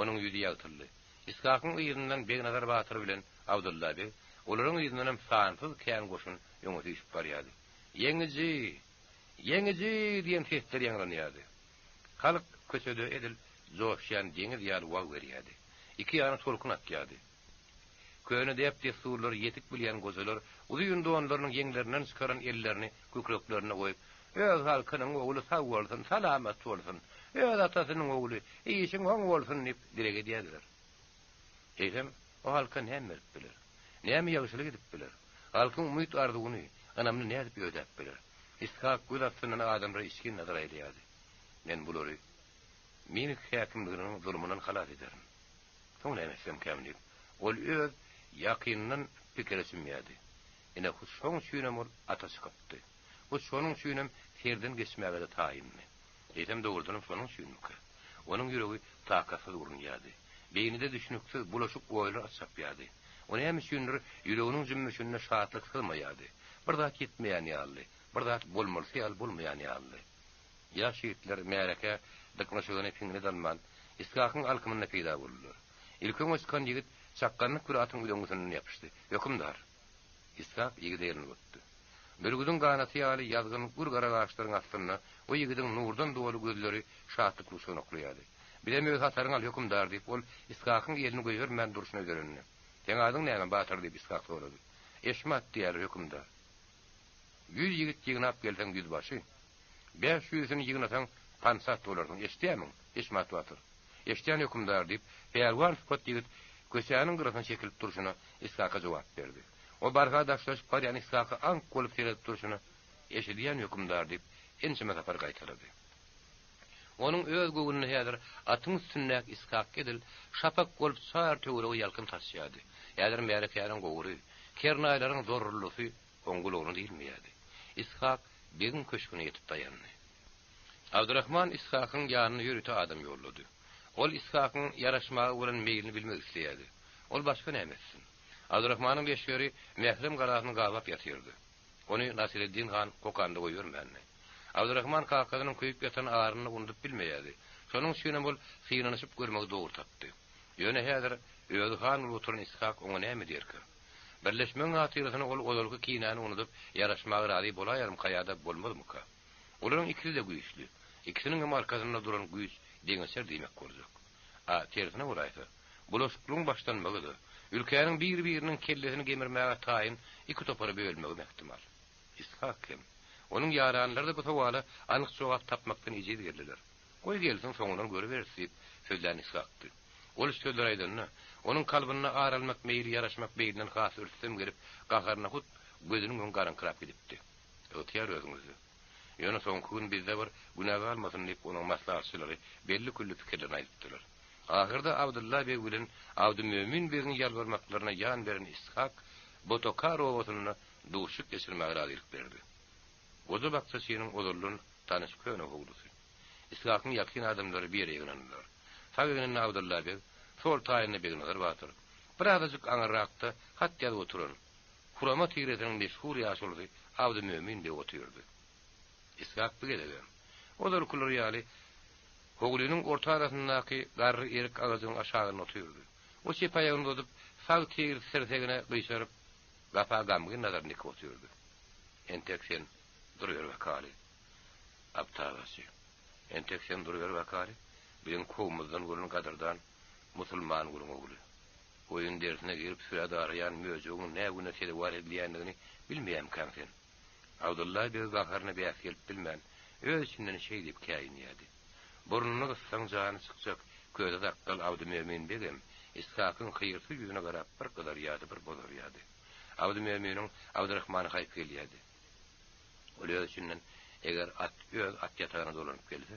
Onuň ýüzi ýagtyldy. Ishakyň yzyndan Begnazar batyr bilen Abdylla beg, olaryň yzyndanam sansyz kän goşun. öňe süýşüp barýardy. Ýeňiji! Ýeňiji! diýen sesler ýaňlanýardy. Halk köçede edil joşýan deňiz ýaly wag berýärdi. Iki ýana tolkun atýardy. Köne däp-dessurlary ýetik bilýän gojalar uzyn donlarynyň ýeňlerinden çykaran ellerini kükreklerine goýup, Öz halkynyň ogly sag bolsun, salamat bolsun, öz atasynyň ogly, işiň oň bolsun diýip dileg edýärdiler. Eýsem, o halka näme berip biler? Näme ýagşylyk edip biler? Halkyň umyt-arzuwyny, ynamyny nädip ödäp biler? Ishak göz astyndan adamlara içgin nazar aýlaýardy. Men bulary Minsk häkimliginiň zulumyndan halas ederin. Soň näme etsemkäm diýip, ol öz ýakynyndan pikire çümýärdi. Ine, hut şoň üçinem ol ata çykypdy. Hut şonuň üçinem serden geçmäge-de taýyndy. Eýsem, dogrudanam şonuň üçinmikä? Onuň ýüregi takatsyz urunýardy. Beýnide düşnüksiz, bulaşyk oýlar at çapýardy. O näme üçindir, ýüreginiň jümmüşinde şatlyk syzmaýardy. Bir zat ýetmeýän ýalydy, bir zat bolmalysy ýaly bolmaýan ýalydy. Ýaş ýigitler märekä dyknyşygyny piňine salman, Ishakyň alkymynda peýda boldular. Ilki öňe çykan ýigit çakganlyk bilen atyň üzeňňisinden ýapyşdy. Hökümdar! Ishak ýigide elini uzatdy. Bürgüdiň ganaty ýaly ýazgyn gür gara gaşlaryň astynda o ýigidiň nurdan doly gözleri şatlykly uçganaklaýardy. Bizem öz hataryňy al, hökümdar! diýip, ol Ishakyň elini goýbermän durşuna özerendi. Seň adyň näme, batyr? diýip, Ishak sorady. Eşmat diýýärler, hökümdar. Ýüz ýigit ýygnap gelseň ýüzbaşy, bäş ýüzüsini ýygnasaň pansat bolarsyň, eşidýärmiň, Eşmat batyr? Eşidýän hökümdar, diýip, pälwan sypat ýigit köçäniň gyrasyna çekilip durşuna Ishaka jogap berdi. O barha daşlaşyp barýan Ishaka aňk bolup seredip durşuna, Eşidýän hökümdar, diýip, ençeme sapar gaýtalady. Onuň öz göwnüne häzir atyň üstündäki Ishak edil şapak bolup çar töwerege ýalkym saçýardy. Häzir märekäniň gowury, kernaýlaryň zorrullysy oň gulagyna diýilmeýärdi. Ishak begiň köşgüne ýetip daýandy. Abdyrahman Ishakyň ýanyna ýörite adam ýollady. Ol Ishakyň ýaraşmaga bolan meýlini bilmek isleýärdi. Ol başga näme etsin? Abdyrahmanyň leşgeri Mährem galasyny gabap ýatyrdy. Ony Nasyreddin han Kokanda goýbermändi. Abdyrahman kakasynyň köýüp ýatan aryny unudyp bilmeýärdi. Şonuň üçinem ol synanyşyp görmegi dogry tapdy. Ýöne häzir özi han bolup oturan Ishak oňa näme diýerkä? Birleşmegiň hatyrasyna ol ozalky kinäni unudyp, ýaraşmaga razy bolaýarmyka ýa-da bolmazmyka? Olaryň ikisi-de güýçli. Ikisiniň hem arkasynda duran güýç deňeçer diýmek boljak. A tersine bolaýsa, bulaşyklygyň başlanmagy-da, ülkäniň bir-biriniň kellesini gemirmäge taýyn iki topara bölünmegem ähtimal. Ishak hem, onuň ýaranlary-da bu sowala anyk jogap tapmakdan ejiz geldiler. Goý gelsin, soňundan görüberis diýip, sözlän Ishakdy. Ol şu sözleri aýdanda, onuň kalbynda ar almak meýli ýaraşmak meýlinden has rüstem gelip, gaharyna hut gözüniň öňi garaňkyrap gidipdi. Ygtyýar özüňizde. Ýöne soňky gün bizde bir günä galmasyn diýip, onuň maslahatçylary belli-külli pikirlerini aýdypdylar. Ahyrda Abdylla beg bilen Abdymömin begiň ýalbarmaklaryna ýan beren Ishak Botokar obasynda duşuşyk geçirmäge razylyk berdi. Goja bakjaçynyň ozaldan tanyş köne howlusy. Ishakyň ýakyn adamlary bir ýere ýygnandylar. Sag egninde Abdylla beg, sol taýynda Begnazar batyr. Birazajyk aňyrrakda hat ýazyp oturan, Hurama tiresiniň meşhur ýaşulusy Abdymömin beg otyrdy. Ishak bu gezegem, ozalkylar ýaly, howlynyň orta arasyndaky garry erik agajynyň aşagynda otyrdy. O çep aýagyny uzadyp, sag tirsegine gyşaryp, gapa gamgyn nazaryny dikip otyrdy. Entek sen duruber bakaly, Abtagaçy. Entek sen duruber bakaly, biziň kowumyzdan bolan gadyrdan musulman guluň ogly. Goýun derisine girip sürä daraýan möjegiň nä güne sezewar edilýändigini bilmeýämikäň sen? Abdylla beg gaharyna bäs gelip bilmän, öz içinden şeý diýip käýinýärdi. Burnuny gyssaň jany çykjak köze sakgal Abdymömin begem Ishakyň hyýrsyz ýüzüne garap bir gyzarýardy, bir bozarýardy. Abdymöminiň Abdyrahmana haýpy gelýärdi. Ol öz içinden eger at öz at ýatagyna dolanyp gelse,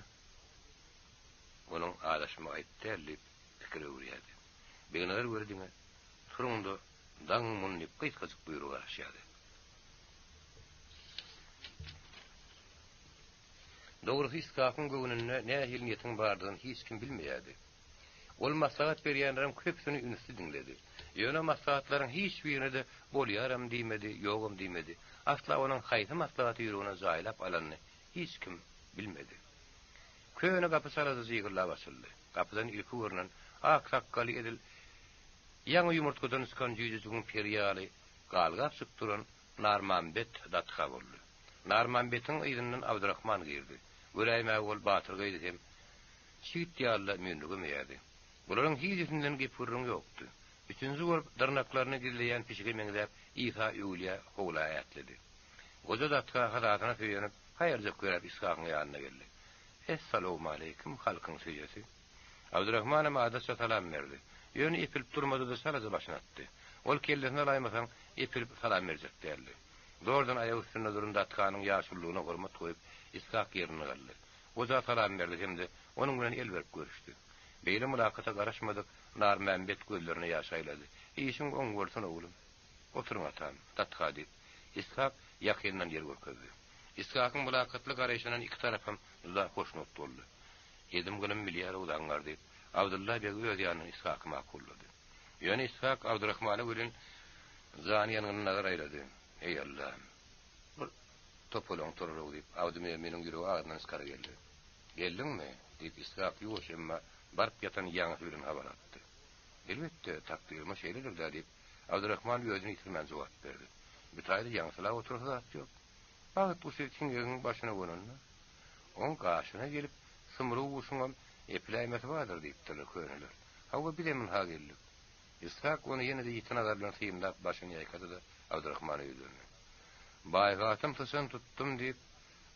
onuň azaşmagy aýyp däl diýip pikir öwürýärdi. Begnazar weli diňe, Turuň-da, daňyň muny diýip gysgajyk buýruga garaşýardy. Dogrusy Ishakyň göwnünde nähili niýetiň bardygyny hiç kim bilmeýärdi. Ol maslahat berýänleriň köpüsini ünsli diňledi. Ýöne maslahatlaryň hiç birine-de bolýaram diýmedi, ýogam diýmedi. Asla onuň haýsy maslahaty ýüregine jaýlap alanyny hiç kim bilmedi. Köne gapy çalaja jygyrlap açyldy. Gapydan ilki görnen ak sakgaly edil ýaňy ýumurtgadan çykan jüýjejigiň peri ýaly galgap çykyp duran. Narmambet datka boldy. Narmambetiň yzyndan Abdyrahman girdi. Göräýmäge ol batyrgaýdy hem çigit ýaly-da müýnürgemeýärdi. Bularyň hijisinden gep-gürrüň ýokdy. Üçünji bolup dyrnaklaryny gizleýän pişige meňzäp Isa öwülýä howla ätledi. Goja datka hasasyna söýenip, haýaljak ýöräp Ishakyň ýanyna geldi. Essalowmaleýkim, halkyň söýesi. Abdyrahmanam adatça salam berdi. Ýöne epilip durmady-da çalaja başyny atdy. Ol kellesini alaýmasaň, epilip salam berjek däldi. Zordan aýak üstünde duran datkanyň ýaşululygyna hormat goýup, Ishak ýerinde galdy. Goja salam berdi hem-de onuň bilen el berip görüşdi. Beýle mylakata garaşmadyk Narmämbet gözlerine ýaş aýlady. Işiň oň bolsun, oglum. Oturyň, atam, datka, diýip, Ishak ýakyndan ýer görkezdi. Ishakyň mylakatly garaýşyndan iki tarapam juda hoşnut boldy. Edim-gylym bilýär-ow zaňňar, diýip, Abdylla beg öz ýanyndan Ishaky makullady. Ýöne Ishak Abdyrahmana welin janyýangynly nazar aýlady. Eý, Allam! Bir topalaň turur-ow, diýip, Abdy Möminiň ýüregi agzyndan çykara geldi. Geldiňmi? diýip, Ishak ýuwaş, emma baryp ýatan ýaňasy bilen habar gatdy. Elbetde, takdyryma şeýledir-dä, diýip, Abdyrahman özüni ýitirmän jogap berdi. Bu taýda ýaňsylap oturasy zat ýok. Bagt guşy siňegiň başyna gonanda, oň gaşyna gelip, symrug guşuňam epiläýmesi bardyr diýipdirler köneler. Hawa, bizem ynha geldik. Yshak ony ýene-de ýiti nazar bilen synlap, başyny ýaýkady-da, Abdyrahmana ýüzlendi. Baýhatam syçan tutdum diýip,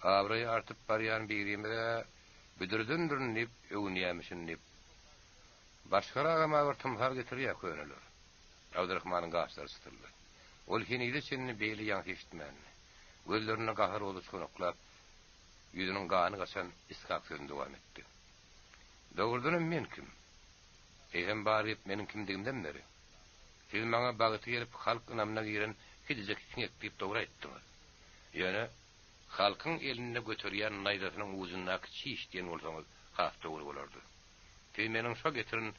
abraýy artyp barýan birimiz-ä büdredendirin diýip öwünýämişin diýip, başgaragam-a bir tymsal getirýär köneler. Abdyrahmanyň gaşlary çytyldy. Ol henize çenli beýle ýaňsy eşitmändi. Gözlerinde gahar ody çonaklap, ýüzüniň gany gaçan Ishak sözüni dowam etdi. Dogrudanam men kim? Eýsem bar gep meniň kimdigimden beri. Siz maňa bagty gelip halk ynamyna giren kiçijek siňek diýip dogry aýtdyňyz. Ýöne halkyň elinde göterýän naýzasynyň ujundaky çiş diýen bolsaňyz has dogry bolardy. Siz meniň şo getiren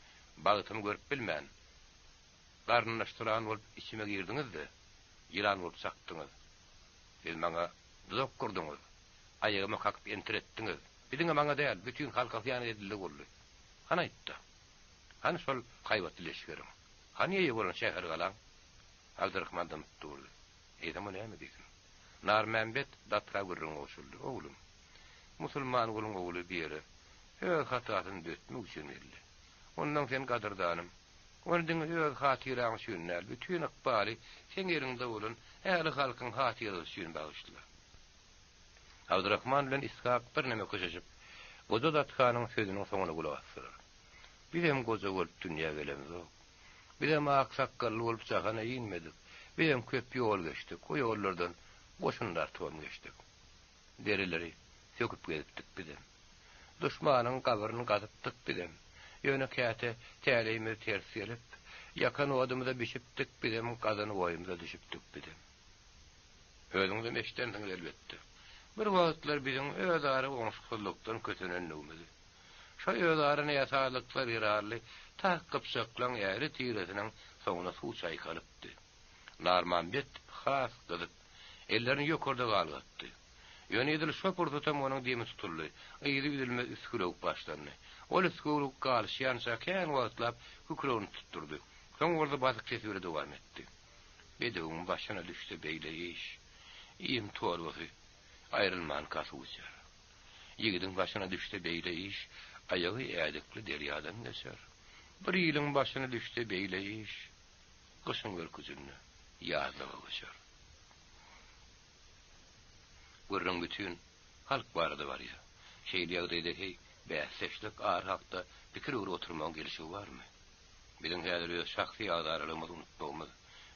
bagtymy görüp bilmän, garyndaşdyran bolup içime girdiňiz-de, ýylan bolup çakdyňyz. Siz maňa duzak gurduňyz, aýagyma kakyp entiretdiňiz. Bir diňe maňa däl, bütin halka hyýanat edildigi boldy. Hany aýt-da, hany şol haýbatly leşgeriň? Hany eýe bolan şäher-galaň? Abdyrahman dymyp durdy. Eýsem o näme diýsin? Narmämbet datga gürrüňe goşuldy, Oglum, musulman guluň ogly bu ýere öz hatasyny düzetmek üçin geldi. Onnoň sen gadyrdanym, ony diňe öz hatyraň üçin däl, bütin ykbaly seň eliňde bolan ähli halkyň hatyrasy üçin bagyşla. Abdyrahman bilen Ishak birneme köşeşip, goja datkanyň sözüniň soňuna gulak asdylar. Bizem goja bolup dünýä gelemzok. Bizem ak sakgally bolup jahana inmedik. Bizem köp ýol geçdik, o ýollardan goşun dartybam geçdik. Dereleri söküp gezipdik bizem. Duşmanyň gabryny gazypdyk bizem. Ýöne käte täleýimiz ters gelip, ýakan odumyza bişipdik bizem, gazan oýumyza düşüpdik bizem. Özüňizem eşidensiňiz elbetde. Bir wagtlar biziň özara oňşuksyzlykdan kösenendigimizi. Şo özara näsazlyklar zerarly tas gypjaklaň ähli tiresiniň soňuna suw çaýkalypdy. Narmambet has gyzyp, ellerini ýokarda galgatdy. Ýöne edil şo pursatam onuň demi tutuldy, yzy üzülmez üsgülewük başlandy. Ol üsgülewük galyşýança kän wagtlap kükregini tutdurdy. Soň bolsa basyk sesi bile dowam etdi. Bedewiň başyna düşse beýle iş, iým torbasy aýrylmanka suw içer. Ýigidiň başyna düşse beýle iş, aýagy ädikli derýadan geçer. Bir iliň başyna düşse beýle iş, gyşyň örküjinde ýazlyga göçer. Gürrüň bütin halk barada barýar. Şeýle ýagdaýda heý, bäsdeşlik, ar hakda pikir öwrüp oturmagyň gelşigi barmy? Biziň häzir öz şahsy agzaralygymyzy unutmagymyz,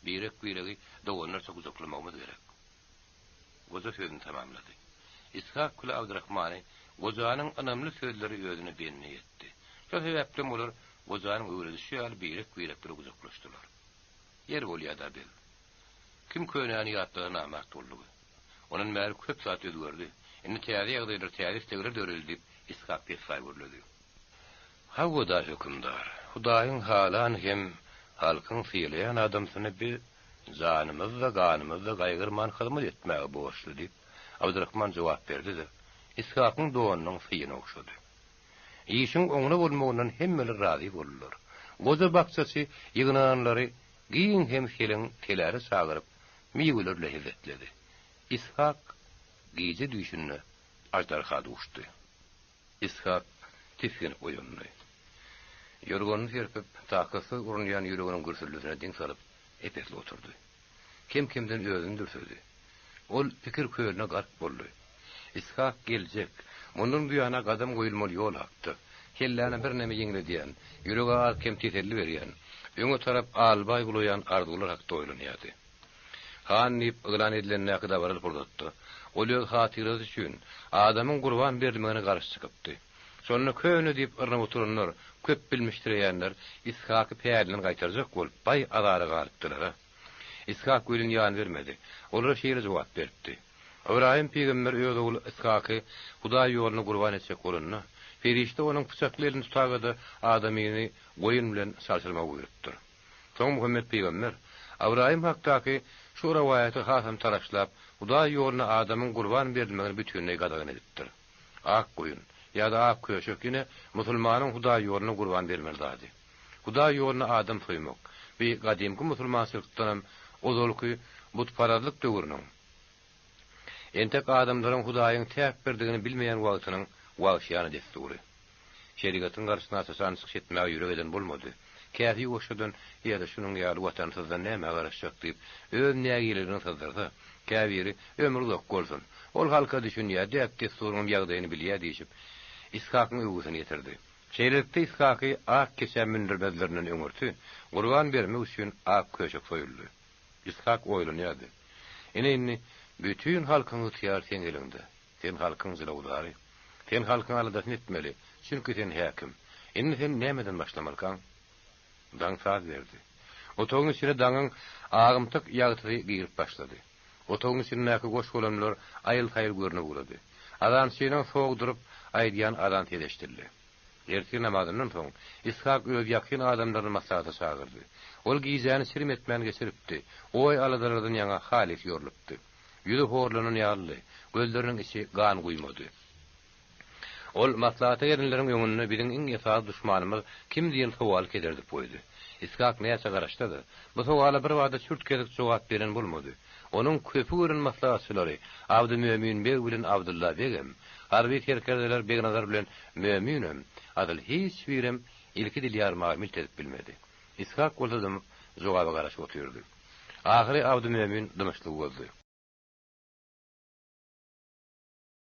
birek-biregi doganlarça gujaklamagymyz gerek. Goja sözüni tamamlady. Ishak Küle Abdyrahmany gojanyň ynamly sözleri özüne bendi etdi. Şo sebäplem olar gojanyň öwredişi ýaly birek-birek bile gujaklaşdylar. Ýeri bolýa-da, beg. Kim könäni ýatlasa namart boldugy. Ondan bäri köp zat özgerdi. Indi täze ýagdaýlar, täze islegler döredi diýip, Ishak pessaý gürledi. Hawa-da, hökümdar, Hudaýyň halan hem halkyň sylaýan adamsyna biz janymyz-da, ganymyz-da gaýgyrman hyzmat etmäge borçly diýip, Abdyrahman jogap berdi-de, Ishakyň donunyň syýyny ogşady. Işiň oňuna bolmagyndan hemmeler razy boldular. Goja bakjaçy ýygnananlary giň hem seleň teläre çagyryp, Miweler bile hezzetledi. Ishak gije düýşünde aždarha duşdy. Ishak tisginip oýandy. Ýorganyny serpip, takatsyz urunýan ýüreginiň gürsüldisine diň salyp, ep-esli oturdy. Kem-kemden özüni dürsedi. Ol pikir kölüne gark boldy. Ishak geljek, mundan buýana gadam goýulmaly ýol hakda, kelläni birneme ýeňledýän, ýürege az-kem teselli berýän, öňe tarap albaý bulaýan arzuwlar hakda oýlanýardy. Han diýip yglan edilendäki dabaraly pursatda, ol öz hatyrasy üçin adamyň gurban berilmegine garşy çykypdy. Şonda köne diýip yrnyp oturanlar, köp bilmişsireýänler Ishaky pälinden gaýtarjak bolup, baý azara galypdylar-a. Ishak welin ýan bermedi. Olara şeýle jogap beripdi. Ybraýym pygamber öz ogly Ishaky Hudaý ýolunda gurban etjek bolanda, perişde onuň pyçakly elini tutaga-da adamyny goýun bilen çalşyrmagy buýrupdyr. Soň Muhammet pygamber, Ybraýym hakdaky şu rowaýaty hasam taraşlap, Hudaý ýolunda adamyň gurban berilmegini bütinleý gadagan edipdir. Ak goýun, ýa-da ak köşek ýene musulmanyň Hudaý ýolunda gurban bermeli zady. Hudaý ýolunda adam soýmak, bi gadymky musulmançylykdanam ozalky butparazlyk döwrüniň, entek adamlaryň Hudaýyň täk birdigini bilmeýän wagtynyň wagşyýana dessury. Şerigatyň garşysyna aç-açan çykyş etmäge ýürek eden bolmady. Käsi ýuwaşjadan Ýa-da şunuň ýaly watansyzdan nämä garaşjak diýip, öz nägileligini syzdyrsa, käbiri Ömri uzak bolsun. Ol halka düşünýär, däp-dessuryňam ýagdaýyny bilýär diýşip, Ishakyň öwgüsini getirdi. Şeýlelikde Ishaky ak keçä mündürmezlerinden öňürti, gurban bermek üçin ak köşek soýuldy. Ishak oýlanýardy. Ine indi bütin halkyň ygtyýary seň eliňde. Sen halkyň jylawdary. Sen halkyň aladasyny etmeli, çünki sen häkim. Indi sen nämeden başlamalykaň? Daň saz berdi. Otagyň içine daňyň agymtyk ýagtysy girip başlady. Otagyň içindäki goş-golamlar aýyl-saýyl görnüp ugrady. Azançynyň sogduryp aýdýan azan sesi eşidildi. Ertir namazyndan soň, Ishak öz ýakyn adamlaryny maslahata çagyrdy. Ol gijäni çirim etmän geçiripdi, oý-aladalardan ýaňa halys ýorlupdy. Ýüzi horlanan ýalydy, gözleriniň içi gan guýmady. Ol maslahata gelenleriň öňünde biziň iň esasy duşmanymyz kim diýen sowaly kederdip goýdy. Ishak näçe garaşsa-da, bu sowala birbada çürt-kesik jogap beren bolmady. Onuň köpi gören maslahatçylary Abdymömin beg bilen Abdylla begem, harby serkerdeler Begnazar bilen Möminem, asyl hiç birem ilki dil ýarmaga milt edip bilmedi. Ishak bolsa dymyp, jogaba garaşyp otyrdy. Ahyry Abdymömin dymyşlygy bozdy.